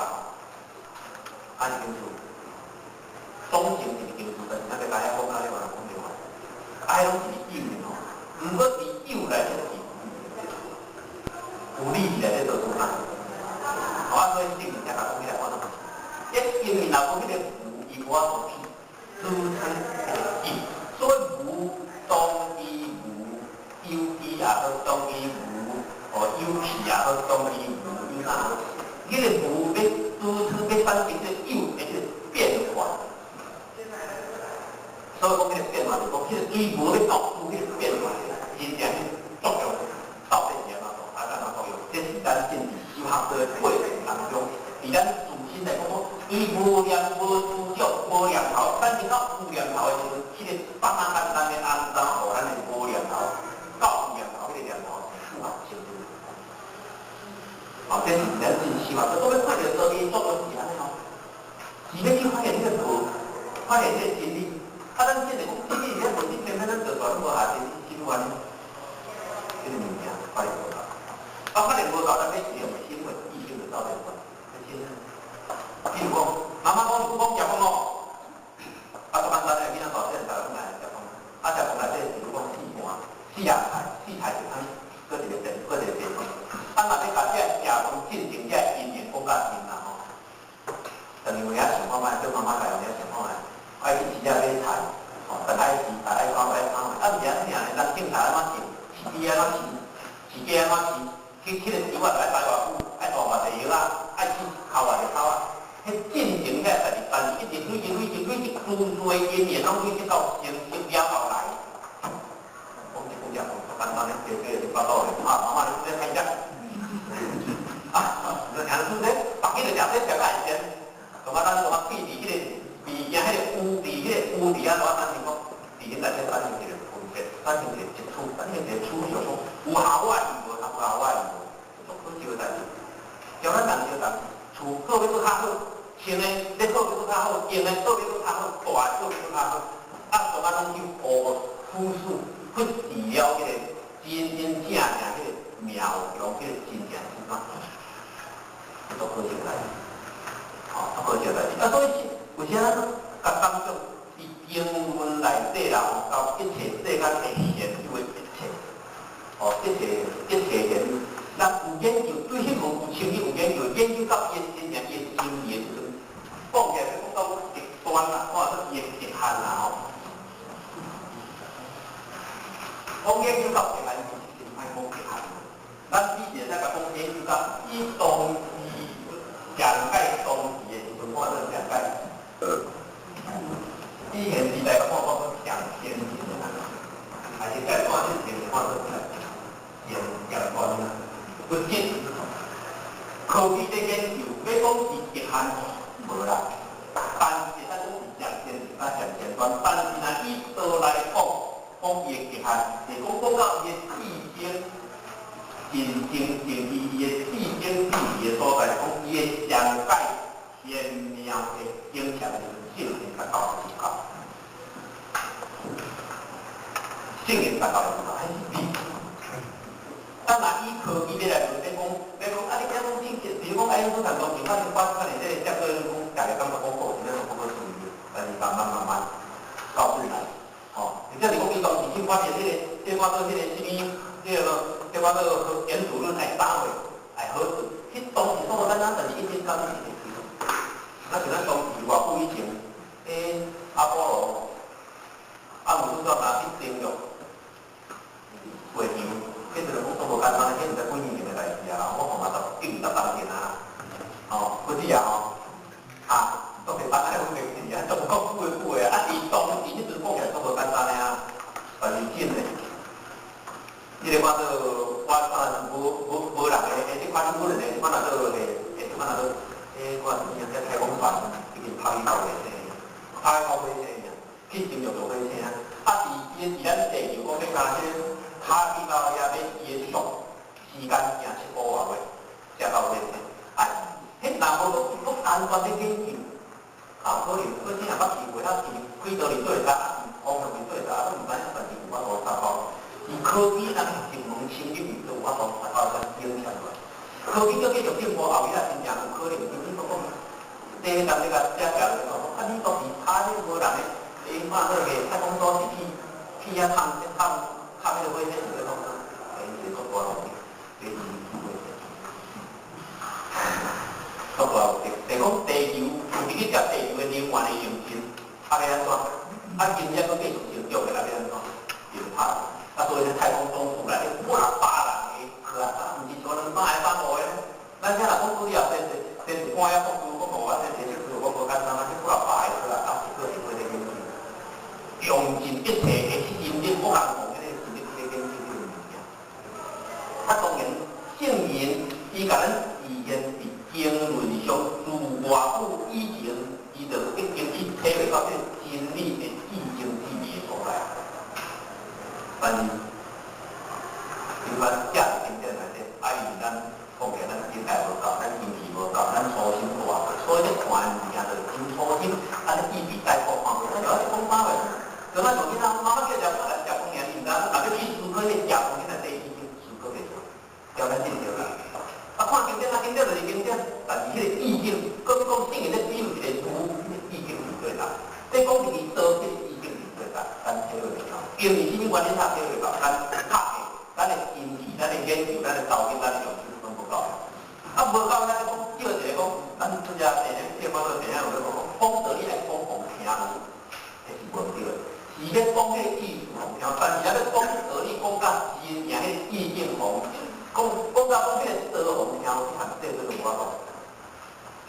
啊，一間厝，總成是一間厝，但是咱欲共遐講甲了，人講對無？啊，彼攏是有的吼，毋過佇有內底是有理佇內底做主嘛。好啊，所以聖人才共講起來看到，因為若無彼个無，伊無法度去支撐彼个有。所以無當伊無有機也好，當伊無哦有氣也好，當伊無有啥好，彼个無欲支撐欲產生這有的這個變化。所以講彼個變化，就講彼個對無欲到有彼個變化，真正作用到底是按怎做？啊，按怎作用？這是咱政治修學的過程當中，佇咱自身來講，對無念無思想無念頭，產生到有念頭的時陣，彼個剎那間咱欲按怎予咱的無念頭到有念頭，彼個念頭是符合成就。哦，這是咱真修學，所以看著道理作用是按呢吼，是欲去發現這個無，發現這個真理。啊，咱現在講真理，咱無真偏偏咱做出來攏無下真心願，這個物件發現無夠。啊，發現無夠，咱欲用心會意心就走變化，真。比如講，媽媽講講食飯咯，啊，足簡單的，囡仔大細漢逐个攏來食飯，啊，食飯內底比如講四盤、四樣菜，四菜一湯，閣一個電，閣一個白飯。啊，若欲共這食飯進行這因緣講較深啦吼。但是有影想看覓，叫媽媽家有影想看覓，愛去市仔買菜，吼，但愛飼，但愛看，愛看，啊，毋是按呢爾，人種菜按怎種，飼豬按怎飼，飼雞按怎飼，去彼個豬仔愛待偌久，愛大偌濟藥仔，愛去哭偌濟草仔。彼進程遐代誌，但是一直累積、累積、累積，諸多因緣攏累積到成熟了後來，講一講食飯足簡單的，加加就腹肚的，啊，媽媽你這歹食，啊，就聽說這，逐日就食這食較會鮮，感覺咱感覺記佇彼個物件，彼個有佇彼個有佇遐，我產生講，佇彼內底產生一個分別，產生一個接觸，產生一個取向，講有效我的無，無效我的無，足可惜的代誌。叫咱人就人，厝過欲閣較好，穿的咧好欲閣較好，用的倒欲閣較好，大的倒欲閣較好，啊，大家攏去學樸素，忽視了彼個真真正正彼個妙用，彼個真正是啥？足可惜的代誌，吼，足可惜的代誌。啊，所以有時咱共當作佇經文內底啦，到一切世間的現有的一切，哦，一切一切現，咱有研究對彼門有深入有研究，研究到伊的真正伊的真理的時陣，講起來講到極端啦，看做伊的極限啦吼。講研究到極限是真歹講極限。咱以前咱共講研究到伊當時上界當時的時陣，看做上界。以前時代看講上先進的啦，還是在看這前看做上極端啦。不僅科技的研究，欲講是極限無啦，但是咱講是上先進，啊上前端，但是若以道來講，講伊的極限，是講講到伊的至精，真正正伊伊的至精至義的所在，講伊的上界玄妙的景象的聖人才到是到，聖人才到是到，彼是理。啊，若以科技欲來論，欲講欲講啊，你遮講正比如講愛因斯坦當時發發發現這個結果，講逐个感覺講好，是咧講不可思議，但是慢慢慢慢到未來，吼，或者是講伊當時去發現彼個，這個看做彼個啥物，這個這看做原子論愛三位愛核子，彼當時所簡單，但是已經感覺是會記。啊，像咱當時偌久以前，彼阿波羅、阿姆斯壯若去登陸月球。彼陣講足無簡單，彼毋知幾年前的代誌啊！我看嘛十幾二十當年啊，吼，不止啊吼，啊，都袂捌安尼分辨是啊，足久久的久的。這個看做我看無無無人的，這款無人的，這款若做的，這款若做，看什麼太空船已經拍去到火星，拍到火星爾，去深入到火星，啊是伊佇咱地球講欲共這個拍去到遐欲伊的速時間行7個外月，才到火星。啊，彼若無閣安全咧研究，啊有可能火星也捌去過，啊是軌道裡做會使，啊是方向裡做會使，啊都毋知影，但是有法度達到。以科技咱入門深入去都有法度達到咱影響落來。科技閣繼續進步，後日仔真正有可能，因為講第一當你共寫起來講，啊你當時拍彼無人的，看那個太空組是去去遐探探探彼個火星，是咧講啥？欸，是足大問題，這是火星。足大問題，就講地球有佇去接地球的能源的用盡，啊欲按怎？啊今日閣繼續成長的，啊欲按怎？就拍。啊，所以咧太空總署內底幾若百人的科學家，毋是像200個、150個。咱遮若講拄了後，先先一半仔國度講無，啊先提出講無簡單，啊這幾若百个科學家是個會咧研究，用盡一切的心力，無人講彼個是咧去研究這個物件。啊，當然聖人伊共咱語言佇經論上自偌久以前，伊就已經去體會到這個真理的至精至微的所在。但是，像咱遮經典內底，啊，因為咱講起來，咱境界無夠，咱根基無夠，咱粗心大，所以咧看物件就真粗心，按呢以筆概括看袂，咱就愛講啥話？就咱像囡仔，媽媽叫食飯來食飯爾，伊毋知，若欲去思考彼個食飯囡仔底已經思考袂出，叫咱進著啦。啊，看經典啊，經典就是經典，但是彼個意境，閣講聖人咧比喻一個圖，彼個意境是對啦。你講一個道，彼個意境是對啦，咱體會袂到。因為啥物原因才體會到？咱拍的，咱的根基、咱的研究、咱的導引、咱的用心攏無夠。啊，無夠，咱講叫一個講，咱出遮電影，叫看做電影有咧講，講道理愛講予聽有，彼是無對的。是咧講彼個意思予聽，但是若欲講道理講甲真正彼個意境予，講講甲講彼個道予聽有，這項世尊都無法度。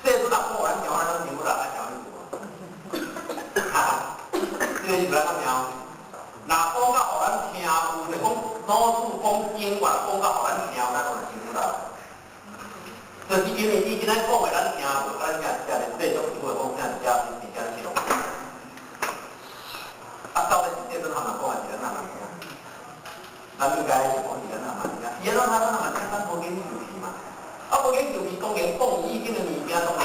世尊若講予咱聽，咱攏聽不啦，咱聽你有無？哈哈，這個是咱較聽。若講甲予咱聽有，就講老師講經話，講甲予咱聽有，咱攏聽不啦。就是因為伊今仔講的咱聽無，咱才才咧繼續會講啥遮是遮是咯。啊，到底是世尊含人講，還是咱含人聽？咱應該是講是咱含人聽。伊安怎咱含人聽，咱無研究去嘛。啊，無研究去，當然講有意境的物件，當然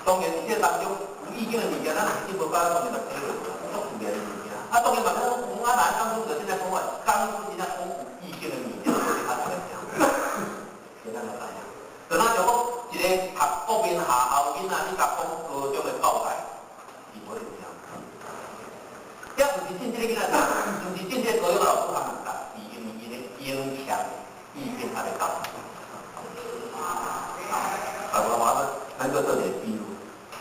當然這當中有意境的物件，咱是無法當然就體會無，足自然的物件。啊，當然嘛，咱講啊，咱當初就真正講話，當初真正講有意境的物件，所以較會聽。是咱來知影。就若像講一個讀國民學校囡仔，你共講高中的教材，伊無咧聽。這毋是真這個囡仔聽，毋是真這個高中老師含人教，是因為𪜶的影響意見還袂到。啊，我我咱閣做一個比喻，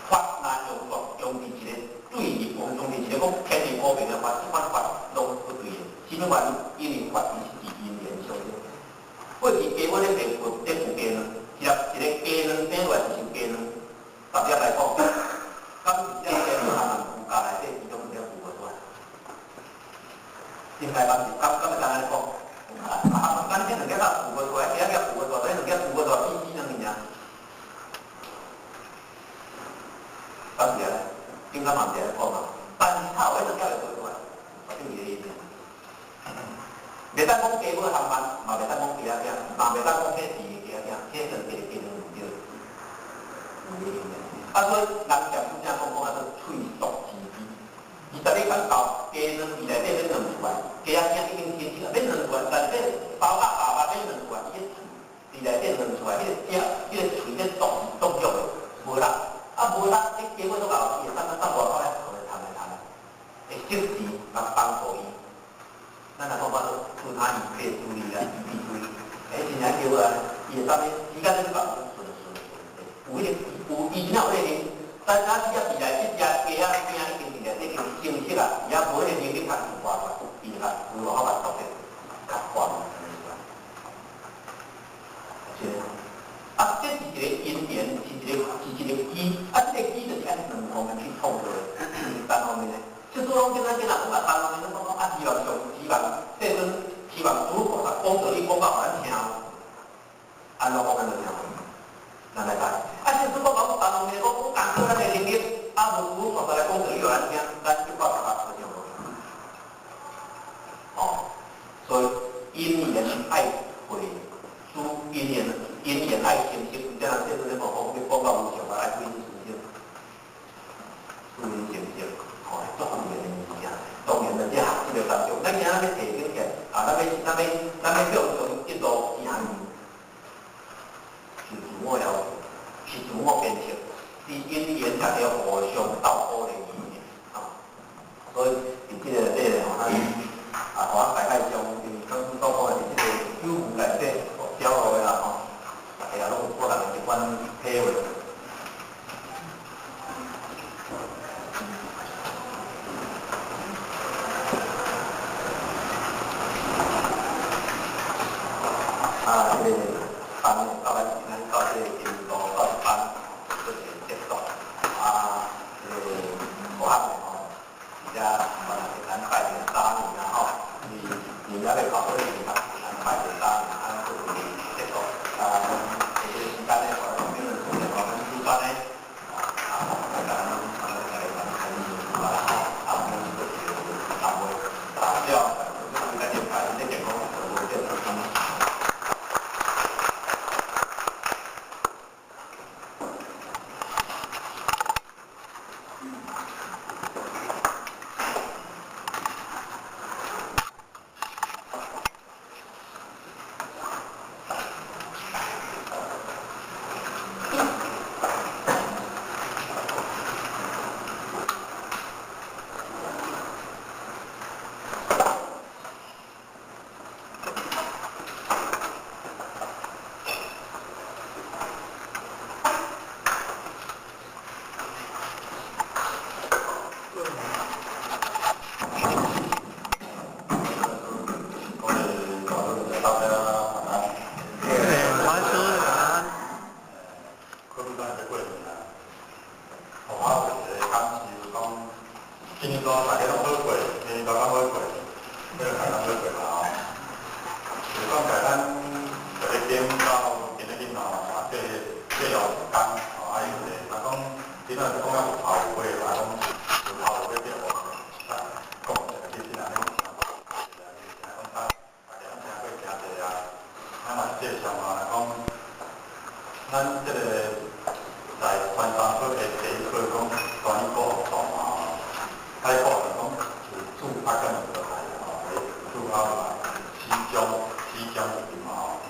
法難用作用佇一個對立，用佇一個講天地無明的法，這款法攏不對的。啥物原因？因為法伊是佇因緣相應。過去雞母咧爬咧孵雞卵，一粒一個雞卵爬落來就是雞卵，十粒來講，敢是這雞卵含人孵家內底，伊攏毋知孵無出來。應該敢是敢敢會當按呢講？啊，咱這兩粒仔孵無出來，其他粒孵無出來，這兩粒孵無出來，比死兩爾。敢是按呢？應該嘛毋是按呢講啊。但是頭彼兩粒會孵出來，我等於個意思。袂當講雞母含慢，嘛袂當講雞仔囝，嘛袂當講彼是雞仔囝，彼算一個雞卵有對，有彼個。啊，所以人常拄才講講啊，做喙速之比。伊十日講到雞卵佇內底欲卵出來，雞仔囝已經生出來，欲卵出來，但是包仔爸爸欲卵出來，伊個喙佇內底卵出來，彼個食，彼個喙咧動動作的無力，啊無力，彼雞母都咬伊，會當當外口咧，予伊吞來吞來，會適時來幫助伊。咱若講法做自他伊可以處理啊，伊處理，欸，真正叫啊，伊會當時間咧去把順順順，有彼個有伊真正有彼個能，但是咱只佇內這隻雞仔囝已經佇內底已經成熟啊，伊也無彼個能力較孵化出來，伊就較有法度速的較快是啊，這是一個因緣，是一個是一個機，啊，這個機就是按兩方面去創造的，是單方面的。這都攏跟咱囡仔講啊，單方面攏講講啊，希望上希望世尊希望諸菩薩講道程当中，咱今仔欲提醒起来，啊，咱欲向上一路行，是自我要求，是自我鞭策，是因缘大家互相鬥鼓的意念啊。所以佇這個內底咧吼，咱啊，我大概將因為剛所講的是這個九門內底雕落的啦吼，大家攏有個人的這款體會。啊，這個班到咱咱到這個進度到一班，做一個結束。啊，這個學校吼，而且我若是咱拜一個早年啦吼，你還未考過時，咱拜一個早年，啊，做一個結束。啊，這個時間咧，我咱變成說，咱主辦咧，啊，大家咱咱來咱開始啦吼，啊，我們做一個單位，啊，了，就來拜，你健康就無變。今年大家攏好過，年年大家好過，這個大家好過嘛吼。就是講在咱在咧點到今日囡吼，啊，這這條工吼，啊，因為若講，今仔講較有頭有尾，若講有頭有尾對無？啊，講一個其實安尼有聽無？聽講大家攏聽過誠濟啊，咱嘛是介紹嘛，若講咱這個在傳三課的第一課講關於古學嘛。開講是講有主啊，跟有來吼，主啊來，始終始終是嘛吼。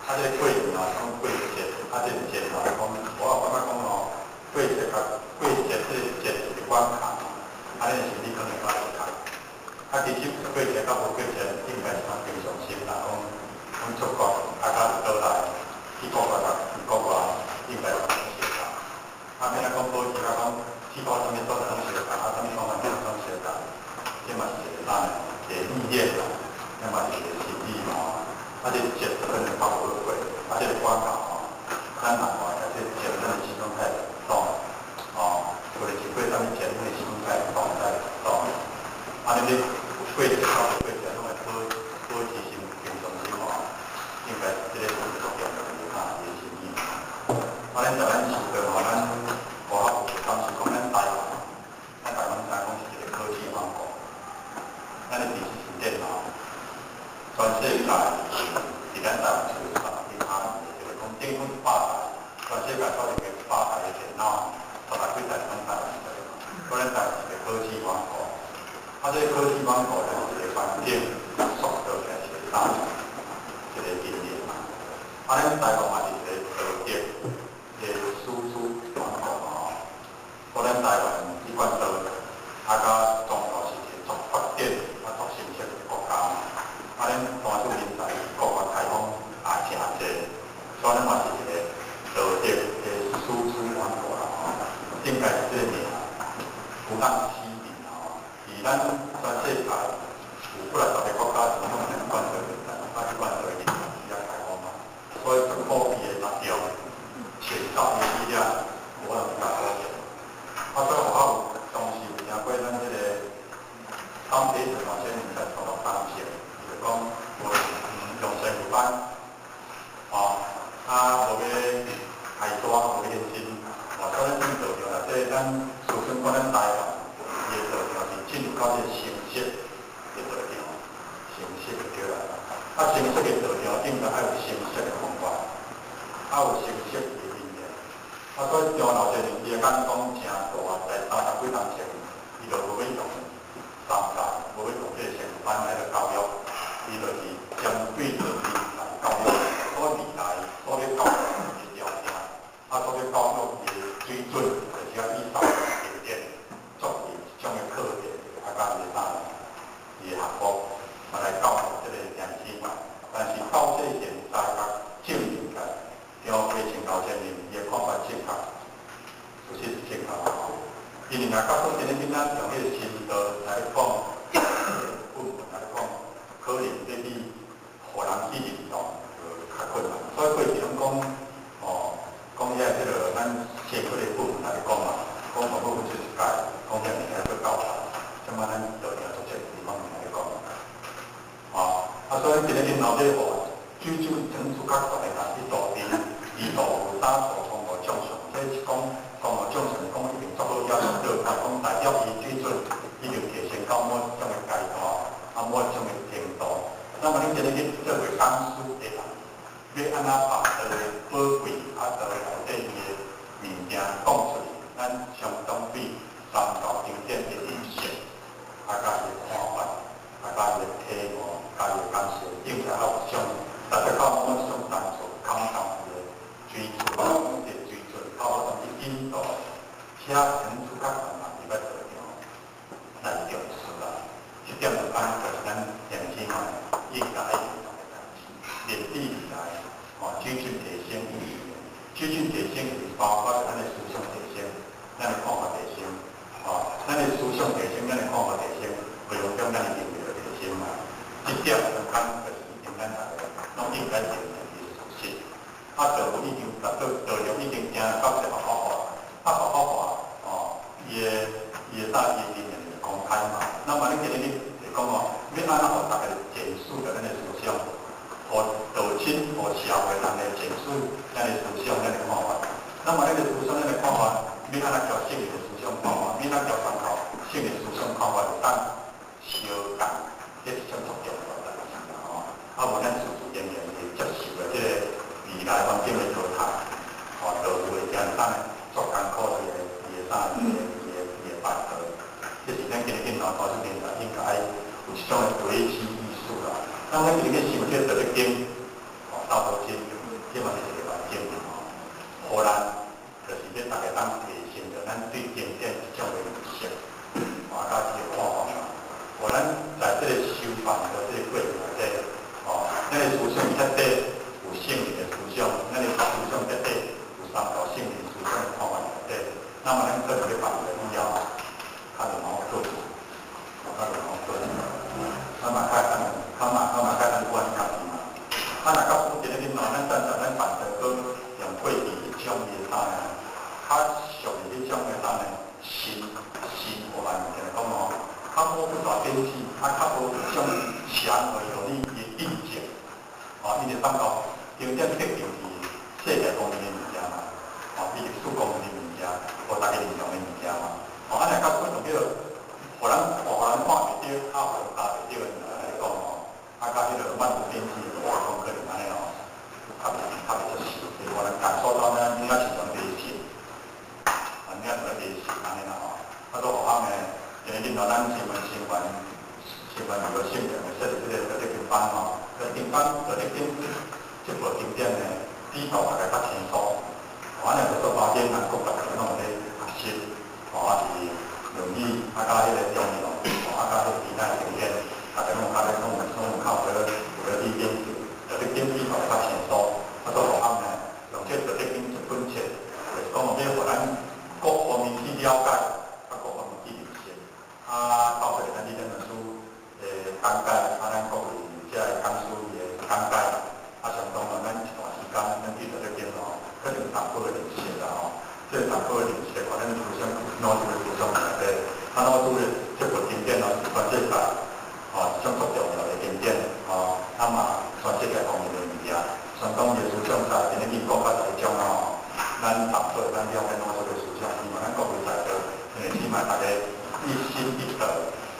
啊，這個過年啊，講過節，啊，這個節嘛，講我有感覺講吼，過節甲過節這個節是關卡，啊，你心理可能較會卡。啊，其實過節甲無過節，應該是講平常心啦，講講出國啊，甲倒來去國外甲去國外，應該攏相共。啊，免啊講保持啊，講去到啥物所在攏相共，啊，啥物方法攏相共，這嘛是一個咱的一個意念啦，這嘛是一個心理吼。啊，這個節可能較無好過，啊，這個關卡吼，咱人吼，這個節咱的心攏太動，吼，無論是過啥物節，咱的心太動太動。啊，你過節到無過節，攏會保持心平常心吼，應該這個是足重要的哈，一個心理。啊，咱台灣是對吼，咱學校有當時講咱台灣，咱台灣知講是一個科技王國，咱的知識是電腦，全世界佇咱台灣是有三十幾趴，就是講頂講100台，全世界所有的100台的電腦，30幾台攏台灣做的，所以咱台灣是一個科技王國。啊，這個科技王國就是一個環境塑造起來是一個大一個經驗嘛。啊，咱台灣嘛是一個道德的輸出王國嘛吼。所以咱台灣這款道，啊，佮中國是一個足發展啊足成熟的國家嘛。啊，咱單數人才國外開放也誠濟，所以咱嘛是一個道德的輸出王國啦吼。應該是這個名，有當起名吼。佇咱全世界有幾若十個國家是攏咱關注人才，啊，這款道人才是遐開放嘛。所以科技的力量、潛在的力量，無法度甲阻截。啊，所以我有當時有聽過咱這個當地陳老先生在創作當時，就是講無用生活班，吼，啊，無欲開單，無欲認真，哦，所以咱道場內底，咱事先講咱台灣，伊的道場是進入到這個成熟的道場，成熟就對啦。啊，成熟的道場應該愛有成熟的方法，啊有成熟的經驗。啊，所以張老先生伊的眼光誠大，在30幾年前，伊就無欲用三代，無欲用這個成班，目来教导這個年輕人。但是到這現在甲證明來，張過程老先生伊的看法正確，事實是正確。因為若假說今日咱用彼個心道來講，部分來講，可能欲去予人去認同就較困難。所以過去攏講，哦，講遐這個咱社區的部分來講嘛，講大部分就是界，講遐物件去教導，這擺咱道場做這個地方來講，啊，啊，所以今日恁老這吼，水準層次較懸的人去道邊，伊道有啥道通無眾生，這是講講無眾生，講已經做好了，就講代表伊水準已經提升到某種的階段，啊，某種的程度。那麼恁今日去做個講師的人，欲按怎把道的寶貴啊，道內底伊的物件講出來，咱相當對三教經典的認識，啊，佮伊的看法，啊，佮伊的體悟，佮伊的感受，應該較有相，達到某種程度抗當伊的水準，這個水準到某種去引導，且層次較懸人入來道場來重視啦。這點就講就是咱年輕人應該愛認同的代誌，練底起來，哦，水準提升，水準提升是包括咱的思想提升，咱的看法提升，哦，咱的思想提升，咱的看法提升，會影響咱的能力的提升嘛。這點就講就是一定咱大家攏應該認同的事實。啊，道已經達到道場已經行到這個好化，啊，佛法化，哦，伊的伊的啥伊的理念就公開嘛。那麼恁今日你會講哦，欲按怎予大家檢視著咱的思想，予道親、予社會人來檢視咱的思想、咱的看法。那麼咱的思想、咱的看法，欲按怎叫聖人的思想看法，欲按怎叫參考聖人思想看法，會當相共，這是種足重要的代誌啦吼。啊，無咱自自然然會接受的這個未來環境的淘汰，吼，道有會簡單足艱苦伊的伊的啥伊的伊的伊的辦法。這是咱今日囡仔高中年代應該有這種的危機意識啦。那咱今日想這道德經，哦，道德經，這嘛是一個環境吼，予咱就是欲大家當提升著咱對經典一種的認識，啊，佮一個看法啦。予咱在這個修辦的這個過程內底，哦，咱的思想徹底有聖人的思想，咱的思想徹底有三道聖人思想的看法內底，那麼咱可能欲辦的以後，較會好做，較會好做。咱嘛較當，較嘛較嘛較當管家己嘛。啊，若甲講一個囡仔，咱等陣咱辦的閣用過去彼種的啥呢？較俗的彼種的啥呢？新新有來物件來講吼，較無不大典子，啊，較無這種強而有力的印證。哦，因為感覺經典特定是世界公認的物件嘛，哦，伊歷史公認的物件，予大家認同的物件嘛。哦，啊，若甲講叫，予人予人看袂著，啊，予人加袂著的物件來講吼，啊，佮彼個漫無邊際的來講，可能按呢吼，較袂出實，予人感受到咱囡仔親像迷信，啊，囡仔像迷信按呢啦吼。啊，都學校呢，今日恁咱新聞新聞新聞娛樂性的設立這個道德經班吼，道德經班道德經這部經典呢，比較大家較清楚。哦，按呢就做包括南國大家攏有咧學習，哦，啊是論語，啊佮彼個中庸，哦，啊佮彼個其他經典，大家攏有較咧，攏有攏有較有咧有咧去研究，道德經比較較清楚。啊，做學校呢，用這道德經這本冊，就是講欲予咱各方面去了解，啊，各方面去認識。啊，包括咱這本書的講解，啊，咱各位這個講師的講解，啊，相當咱一段時間，咱對道德經吼，可能淡薄的認識啦吼。這個淡薄的認識，予咱思想腦子的思想內底，啊，腦子的這部經典哦，是全世界吼一種足重要的經典吼，啊嘛，全世界公認的物件。相當伊的思想在今日講到台中吼，咱淡薄咱了解腦子的思想，希望咱各位在座，因為起碼大家一心一德，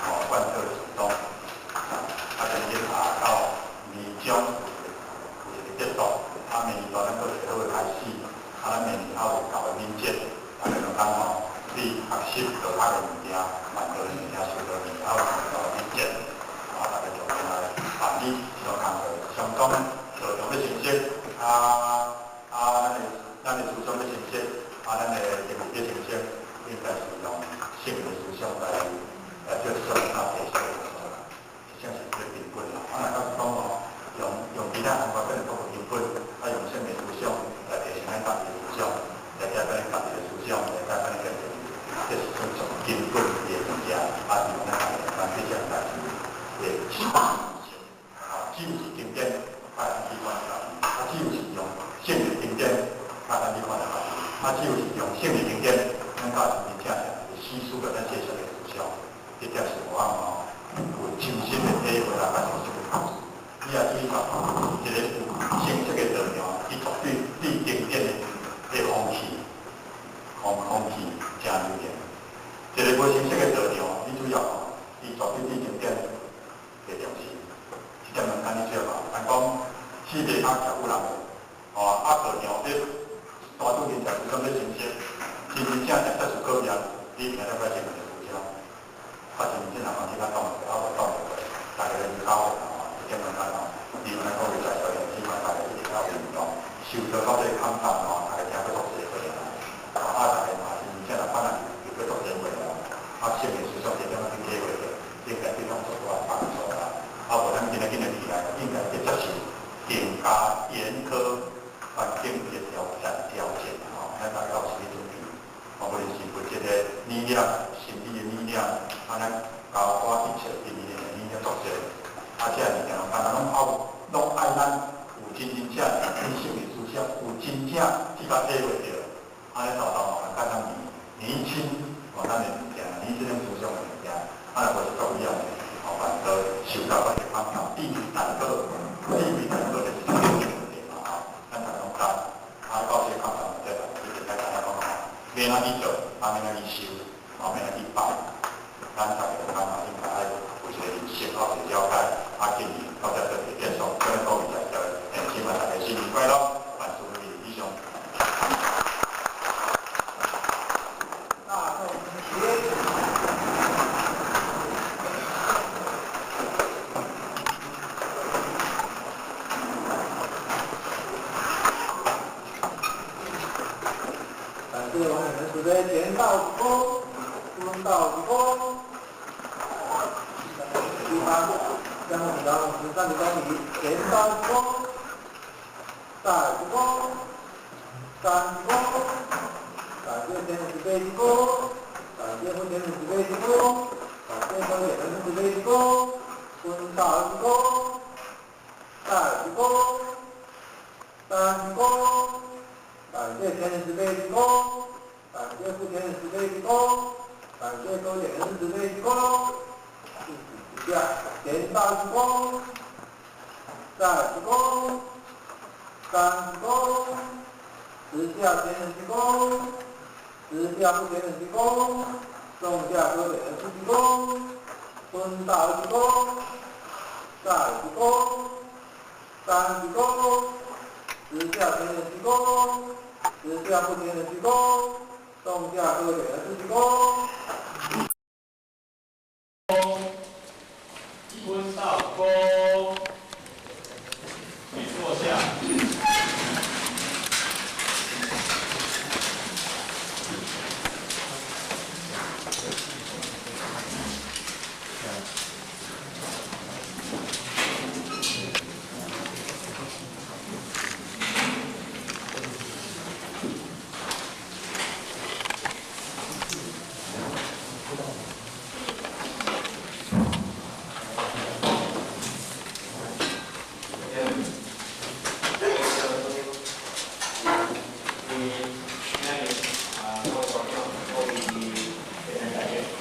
吼，貫徹始終。啊，今日啊到年終有一個結束，啊，明年度咱閣有一個好的開始，啊，咱明年還有舊的敏捷，大家兩通吼，對學習道學的物件、萬道的物件、修道的物件，還有道的敏捷，啊，大家就來辦理這項工作，相當道場欲成熟，啊啊，咱的思想欲成熟，啊，咱的行為欲成熟，應該是用聖的思想來來做這種啊提升的工作啦。這種你袂通徛有人的，吼，啊，道场咧大主任在时阵咧真正真真正正接受考验，你今日要先问个思想，啊，真真人讲你较挡袂，啊无挡袂过，大家咧交吼，一点钟咱吼，另外讲有在小年起码大家一定要运动，受到到这个抗战吼，大家听过足济回啊，啊，大家嘛真正若反正又过足济回啊，啊，圣的思想这点仔去体会着，应该对咱做大帮助啦。啊，无咱今仔今日起来，应该去接受更加严苛环境的挑战条件吼，咱大家有心理准备，吼，无论是物质的力量、心理的力量，啊，咱包括一切的力量作济，啊，这物件咱拢爱拢爱咱有真真正正真性的思想，有真正去甲体会著，安尼豆豆嘛，较咱年轻，吼，咱的物件，年轻的思想的物件，啊，若无是足以后，吼，反倒受到个方向，地位难过，地位难过就是这个问题嘛，吼，咱大家拢知，啊，到这个抗战这个，一直在大家讲吼，免怎去做，啊，免怎去修，啊，免怎去拜，咱大家拢嘛应该爱有一个认识，有一个了解，啊，建议到这做一个结束，祝各位在座，希望大家新年快乐，万事如意，以上。大众起。感谢王远仁慈悲，前道一躬，中道一躬，第八，将我们的十三的公里，前道一躬，再一躬，三一躬，感谢天慈悲一躬，感谢父天慈悲一躬，感谢高远仁慈悲一躬，中道一躬，再一躬，三一躬。感谢天人慈悲一躬，感谢父天人慈悲一躬，感谢高远仁慈悲一躬，敬请指教，前道一躬，再一躬，三一躬，直下天人一躬，直下父天人一躬，中下高远仁一躬，坤道一躬，再一躬，三一躬。直下天人一躬，直下不天人一躬，中下高远人一躬。坤道躬，请坐下。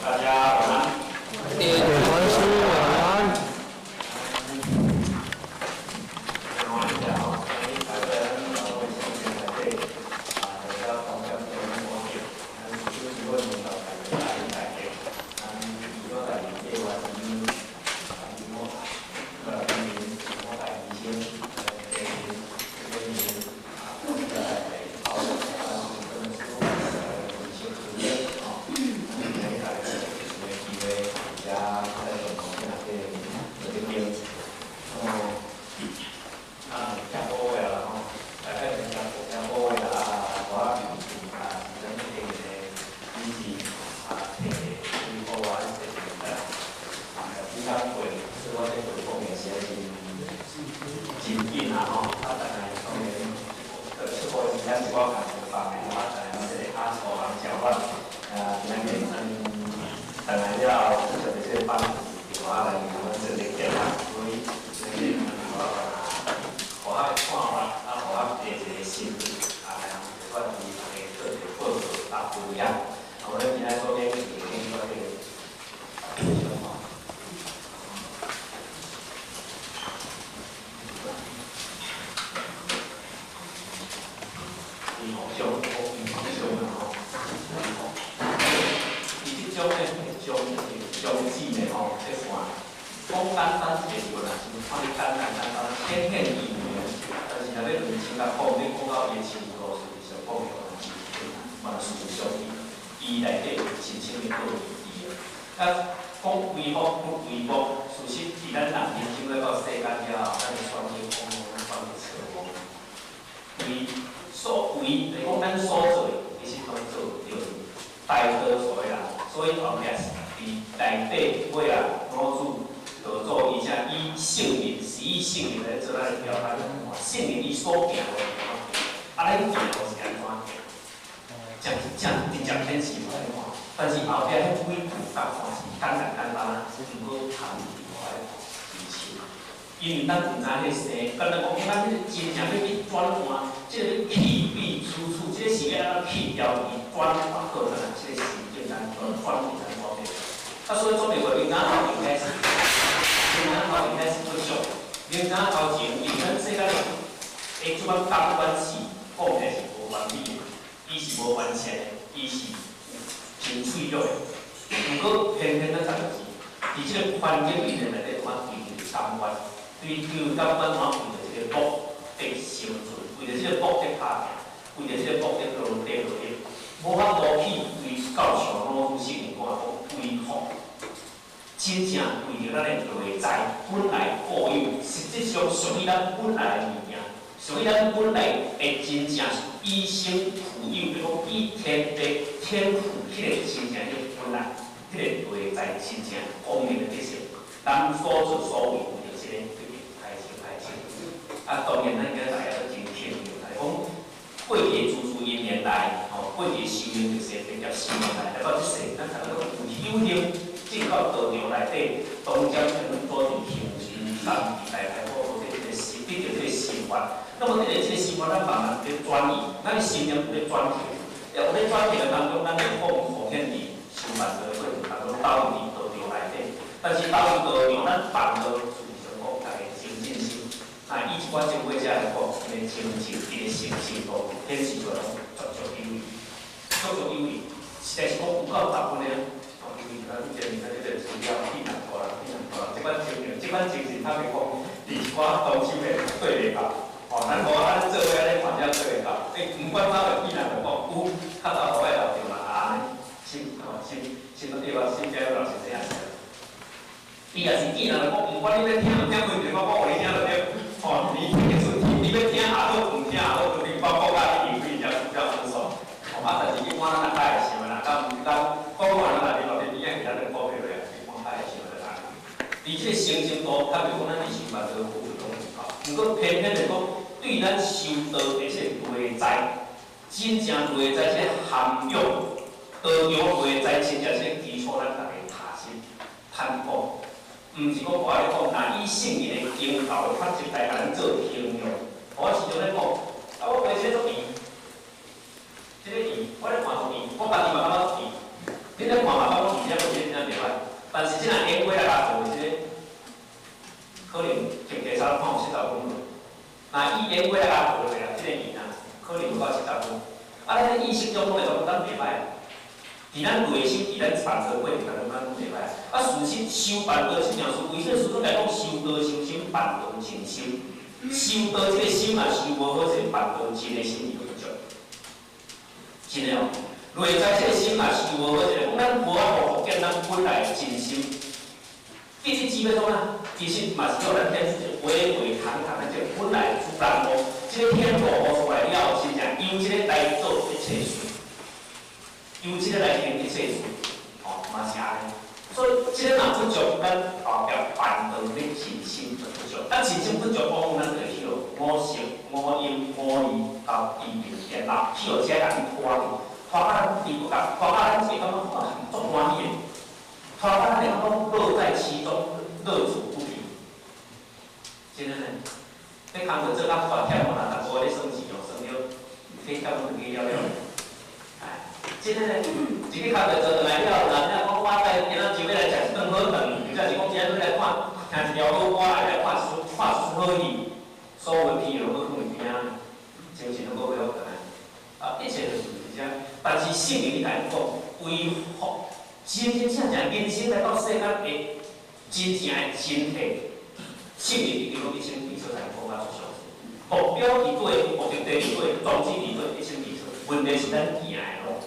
大家晚安。点传师晚安。讲简单一个字啦，是看你简单简单，浅显易明。若欲论真甲讲，欲讲到伊的深度，事实上讲袂完真困难，万事相依，伊内底有真深的道理伫的。啊，讲为福不为福，事实伫咱人人生来到世间了后，咱会选择讲咱选择错误。为所为，就是讲咱所做的，其实拢做著大多数的人，所以后壁是伫内底尾啊，老子道祖伊才以圣人，是以圣人来做咱的标杆。圣人伊所行的路，啊，咱行路是按怎行？正正直接显示无安怎，但是后壁彼几句答案是简单简单，毋过含义我来真深。因为咱毋知彼生，敢若讲咱彼个真正欲去转换，这个去彼处处，这个是欲按怎去掉伊转换好，咱这个心境咱转变咱转变。啊，所以总袂过明仔头前开始，明仔头前开始不俗，明仔头前，因为咱世间的这款感官是讲起来是无完美的，伊是无完善的，伊是真脆弱的。毋过偏偏咱逐个是，伫这个环境里面内底，怎追求感官，追求感官怎为著这个目的生存，为著这个目的拍拼，为著这个目的落地落力，无法度去为到像老祖圣人讲讲为福。真正为著咱的内在本来固有，实质上属于咱本来的物件，属于咱本来的真正是以生富有，就讲以天地天赋彼个真正的本来，彼个内在真正光明的特性，咱所作所为为著这个去开始开始。啊，当然咱今仔大家都真庆幸，来讲过去的诸诸因缘来，吼，过去的修行就是比较修行来，来到这世，咱大家拢有有幸。进到道场内底，当将阮组织行持三时来开过，得这个心，得到这个心法。那么得到这个心法，咱慢慢咧转移，咱的心念有咧转变。有咧转变的当中，咱会放奉献伫修办的过程当中，投入伫道场内底。但是投入道场，咱放落事实上讲，家己精进心。那以一寡前辈者来讲，伊的精进，伊的成就度显示出来拢足足有余，足足有余。实在是讲有够十分的。咱前面咱这个资料变难大啦，变难大啦。这款情形，这款情形，坦白讲，伫一寡东西的对袂到。吼，咱无咱做伙安尼看遮对袂到。欸，毋管怎个变难就讲，有较早互我留着嘛，啊，按呢，心吼心心对吧？心肝老是这样子。伊也是见人就讲，毋管你欲听毋听，问题我讲予你听就对。吼，你听会出去，你欲听也好，毋听也好，就你包括甲你认为遮比较顺爽。吼，啊，但是一般咱若较会想啦，咱咱讲完咱若伫边仔其他人讲袂落啊，一般较会想就安呢。伫这个成就度，较袂讲咱伫修办道有拢有够，毋过偏偏就讲对咱修道的这个内在，真正内在这个涵养，道场内在真正这个基础，咱逐家踏实坦讲，毋是讲我咧讲，若以圣人的经头的法则来共咱做形容，我时常咧讲，啊，我画这个足圆，这个圆，我咧看足圆，我家己嘛感觉足圆，你咧看嘛感觉圆，这无真正袂歹，但是这若演过来来做这个，可能经济差看有70公分，若以演过来来做落啊，这个圆啊，可能有到70分。啊，咱意识中拢会讲咱袂歹，伫咱内心，伫咱办道过程当中，咱拢袂歹。啊，事实修办道这件事，为啥师尊来讲修道修心，办道静心？修道这个心啊，修无好势，办道静的心伊就不足。真的哦，内在这个心啊，修无好势，讲咱无法度复建咱本来的真心。其实基本上啊，其实嘛是叫咱显示巍巍堂堂的这个本来主人公，这个天路出来了后，真正由这个来做一切事，由这个来行一切事，哦，嘛是按呢。所以这个若不足，咱后壁办道的信心就不足。啊，信心不足，往往咱就会去予五色、五阴、五欲到地平颠倒，去予这人拖去，拖到咱不知不觉，拖到咱会感觉哇，足欢喜的，拖到咱会感觉乐在其中，乐此不疲。真的呢，你工课做甲大忝哦，若逐个月咧算钱哦，算了，去甲阮回去了了。哎，真的呢，一个工课做转来了，若你若讲我来今仔就欲来食一顿好饭，或者是讲今仔欲来看听一条好歌，来看一出看一出好戏，所有的片拢阁放伫边仔，精神拢阁恢复转来。啊，一切就是这。但是圣人伊共讲，恢复真真正正人生来到世间的真正的身体，圣人一定拢一生基础来讲较出详细。目標佇底，目的地佇底，宗旨佇底，一清二楚。問題是咱行的路，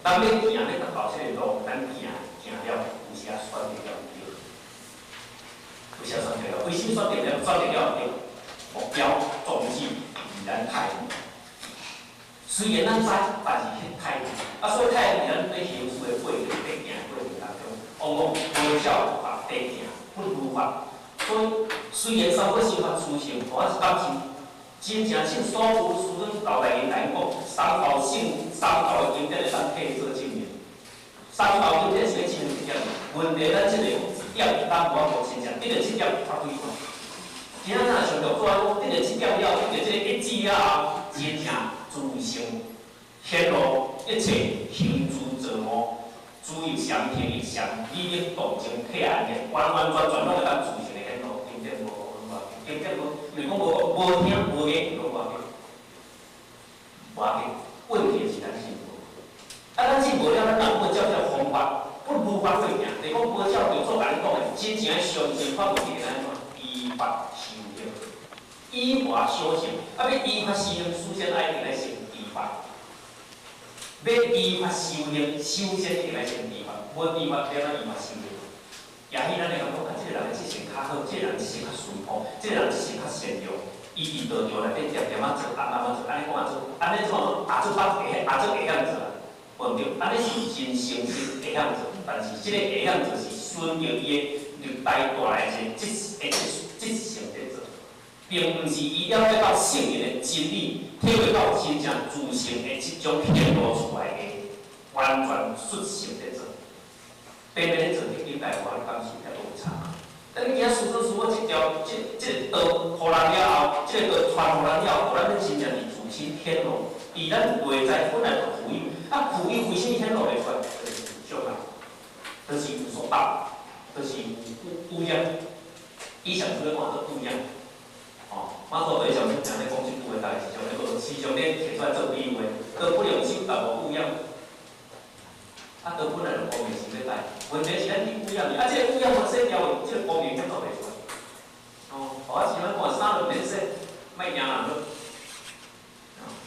咱欲行欲達到這個路，咱行行了，有時仔選擇了毋對，有時仔選擇了，為什麼選擇了？選擇了毋對？目標宗旨佇咱太遠。雖然咱知，但是彼太遠。啊，所以太遠佇咱咧行事的過程、咧行的過程當中，往往無照法地行，不如法。所以雖然三果心法出現，我是感受。真正聖所有師尊後來因來講，三道性、三道的經典會當替做證明。三道經典是咧證明一點，問題咱這個一點咱無法度真正得著這點發揮出來。今仔咱若想著做講，得著這點了，得著這個一致了後，真正自性顯露一切行住坐臥，諸欲相聽欲相，理力動靜體安的，完完全全攏會當自性的顯露，經典無講，經典無，因為講無無聽無言攏無要緊，無要緊。問題是咱信無，啊，咱信無了，咱若無照這個方法，不如法去行，就是講無照著做共你講的，真正相信法門是按怎？依法修行，依法修行，啊，欲依法修行，首先愛定來先依法。欲依法修行，首先一定愛先依法，無依法，欲按怎依法修行？也許咱會感覺啊，這個人的質性較好，這個人質性較淳樸，這個人質性較善良。伊佇道場內底恬恬仔做，啊慢慢做，按呢講啊做，按呢做，啊做捌會，啊做會曉做，無毋對，按呢是真誠實會曉做，但是這個會曉做是順著伊的歷代帶來一個質的質質性佇做，並毋是伊了解到聖人的真理，體會到真正自性的這種顯露出來的完全率性佇做。平平咧做，已經大我感受遐都有差。但你今仔師尊師母這條這這個道予人了後，這個道傳予咱了後，予咱真正佇自身顯露，佇咱內在本來就富有，啊富有為啥物顯露袂出來？就是有障礙，就是有束縛，就是有污染。以前主要看做污染，哦，馬祖對上面常咧講這句話，大概是上咧無時常咧提出來做比喻的，道不兩手，但無污染。啊，道本來就光明是欲來，問題是咱去污染伊，啊，這個污染無洗掉去，這個光明顯露袂出來。哦，我是咱看衫就免洗，莫驚人咯。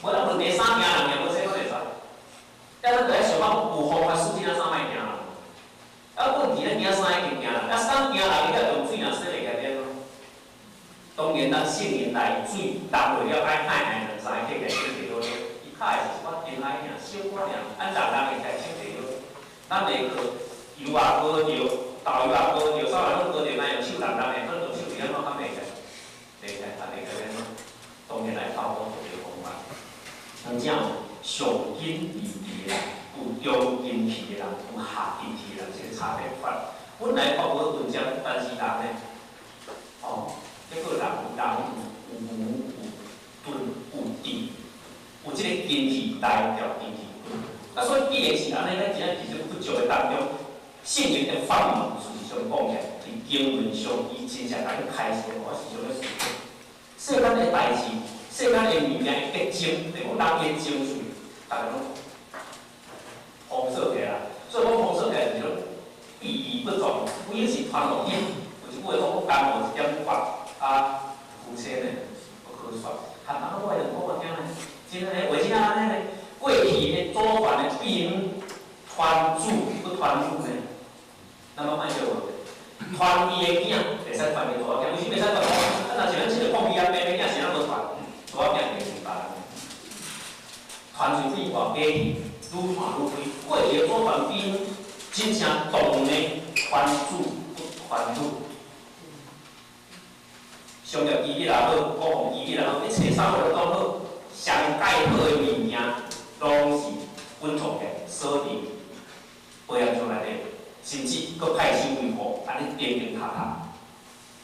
無咱問題衫驚人，也無洗閣袂出來。啊，咱就愛想辦法有方法使這件衫莫驚人。啊，問題咱驚衫已經驚人，啊，衫驚人，伊才用水若洗袂起來變咯。當然，咱聖人來水淋落了，愛愛愛兩三個起來清潔好了。伊較的是一寡尘埃爾，小可爾，按人人會起來清潔好。咱袂去油也膏著，豆油也膏著，啥物攏膏著，若用手淋淋的，可能用手指安怎較袂起來？袂起來，啊袂起來按怎？當然來透過這個方法。真正上根利智的人，有中根器的人，有下根器的人，這個差別法。本來法無頓將，但是人呢，哦，結果人人有愚有鈍有智，有這個根器大條根器。啊，所以既然是按呢，咱今仔其實佛教的當中，聖人的法門事實上講起來，佇經文上，伊真正共你開示，我時常咧思考。世間的代誌，世間的物件的特徵，就是講人的情緒，逐个攏封鎖起來。所以講封鎖起來就是攏避而不撞，有影是傳落去。有一句話講，我江湖一點法，啊，夫妻呢不可說。含人我會講我聽呢，真的話真按呢呢。過去的祖傳的兵傳子不傳女呢？咱攏莫少傳伊的囝，袂使傳伊查某囝。為啥袂使傳？啊，若像咱這個放屁啊，白白囝是咱無傳，查某囝袂傳別人。傳出去偌假去，愈傳愈開。過去的祖傳兵真正動的傳子不傳女。商業機密也好，國防機密也好，一切啥物攏好，上蓋好的物件。攏是隱藏起來，鎖佇保險箱內底，甚至閣派手維護，按呢釘釘塔塔。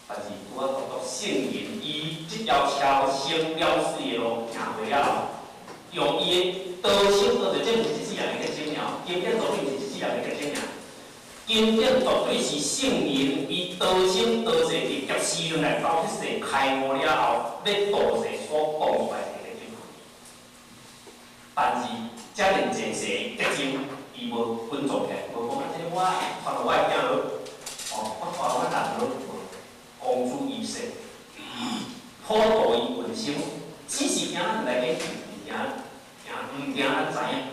但是拄仔講到聖人，伊這條超生了死的路行過了後，用伊的道心，當然這毋是一世人的結晶爾，經典絕對毋是一世人的結晶爾。經典絕對是聖人伊道生道世佇劫時輪來到這世開悟了後，欲度世所講出來的結晶。但是遮爾濟世結晶，伊無隱藏起來，無講啊，這個我傳予我的囝落，哦，我傳予我囡落，無，公諸於世，普度伊問。人生，只是驚咱來研究，毋驚驚毋驚咱知影。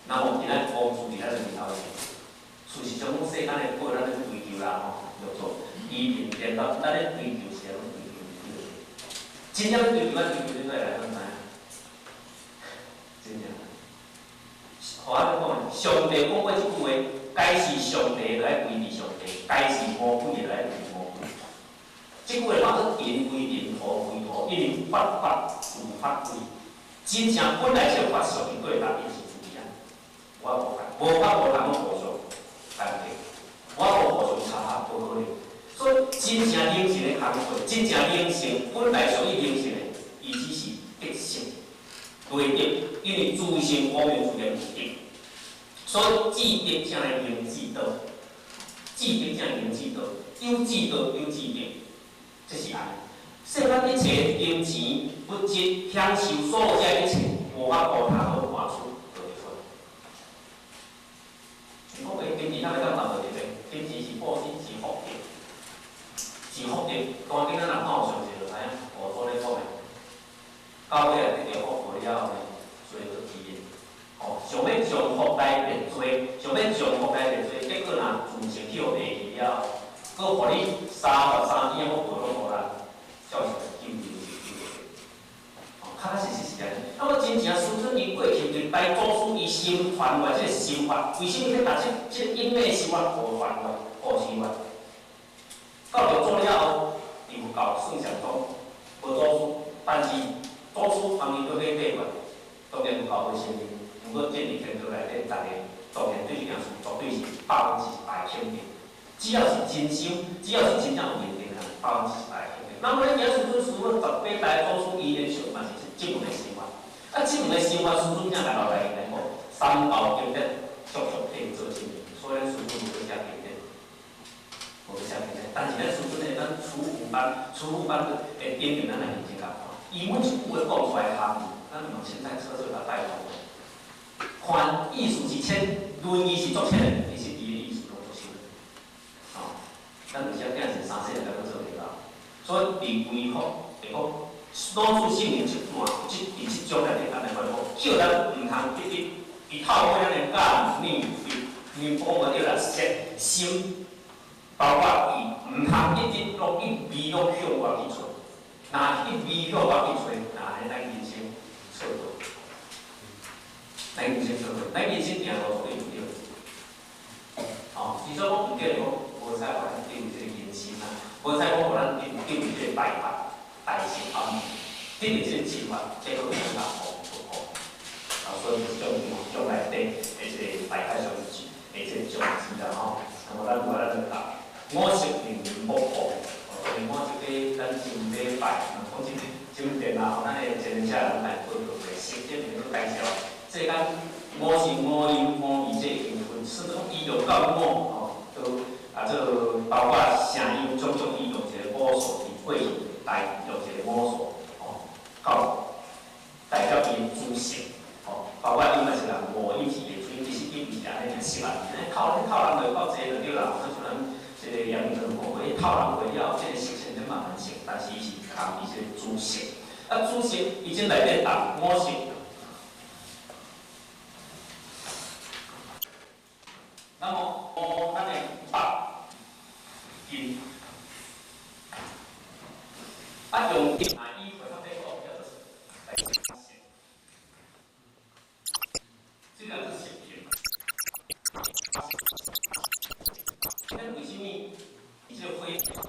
那麼今仔講出佇咱的面頭前，事實上，講世間的過咱咧追求啦吼，叫做移民顛倒，咱咧追求是安怎追求毋對。真正追求咱追求恁來來，咱知影。真正。予我咧講，上帝講過這句話，該是上帝來歸佇上帝，該是魔鬼來歸魔鬼。這句話講做人歸人，土歸土，因為法法自法歸。真正本來這個法屬於對人，伊是自然。我無無法無通互相代替，我無互相插合，無可能。所以真正靈性的工課，真正靈性本來屬於靈性的，伊只是德性、對德，因為自性光明自然是德，所以智德才來行智道，智德才來行智道，有智道有智德，這是按呢。世間一切金錢、物質、享受，所有這一切，無法度通好換取得出。你講欸，金錢哪會當當無佇咧？金錢是布施，是福德，是福德。當今咱若看有常識就知影，佛祖咧講的，到尾啊得著福報了後呢，罪就自然。吼，想欲將福來變多，想欲將福來變多，結果若自性去予賣去了後，閣予你三罰三天的福報攏無啦，照是救救是救袂。吼，確確實實是按呢。那麼真正師尊伊過去對大祖師伊心傳落來這個心法，為啥物欲共這個陰昧心法互傳落來、護持落來？到六祖了後，伊佛教算上講無祖師，但是祖師當伊閣欲爬過，當然佛教無承認。毋過進入天道內底，逐个當然對這件事絕對是100%肯定。只要是真心，只要是真正有認定的，100%肯定。那麼咱今師尊師父18代祖師伊的想嘛是這門的心法。啊，這門的心法師尊正來落來來講，三寶經典足足可以做證明。所以咱師尊無去寫經典，無去寫經典。但是咱師尊的咱初五班，初五班的頂面咱來認真共看，伊每一句話講出來含義，咱用凊彩測測共帶過。看意思是淺，論義是足淺的，其實伊的意思攏足深。吼，咱有時仔囝是三細漢才閣做袂到，所以佇規福，會講老子聖人這段，這佇這章內底，咱來講，叫咱毋通得一，伊透過咱的眼、耳、鼻、耳、講話對啦，舌、心，包括伊毋通一直攏一味攏向外去揣，若一味向外去揣，那按呢咱人生錯過。咱人生錯過，咱人生行路絕對毋對。吼，之所以講毋對，講無使予咱得有這個人心啦，無使講予咱得得有這個大法、大乘暗，得有這個正法，這個更加好不好？啊，所以將將內底的這個大海上的這個種子啦吼，那麼咱我咱就答，五色令人目紅，所以我這個咱上禮拜，講這這電啊，咱的前車人來報告的，實際面去介紹。這間五是五音五味這已經分，是講伊用到五吼，都啊這包括聲音種種，伊用一個五素佇過去代用一個五素吼，到代表伊的主性吼，包括伊嘛是人五音是袂出，其實伊毋是按呢爾熟啊，靠靠人就夠濟就對啦，像咱這個楊明講過，伊套人過了後，這個習性才慢慢熟，但是伊是含伊這個主性，啊主性伊這內底答五色。那麼，哦，咱的目、音，啊，用音啊，以回答這個叫做這個叫做色品。咱為啥物這個火？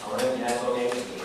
我咱今仔所讲。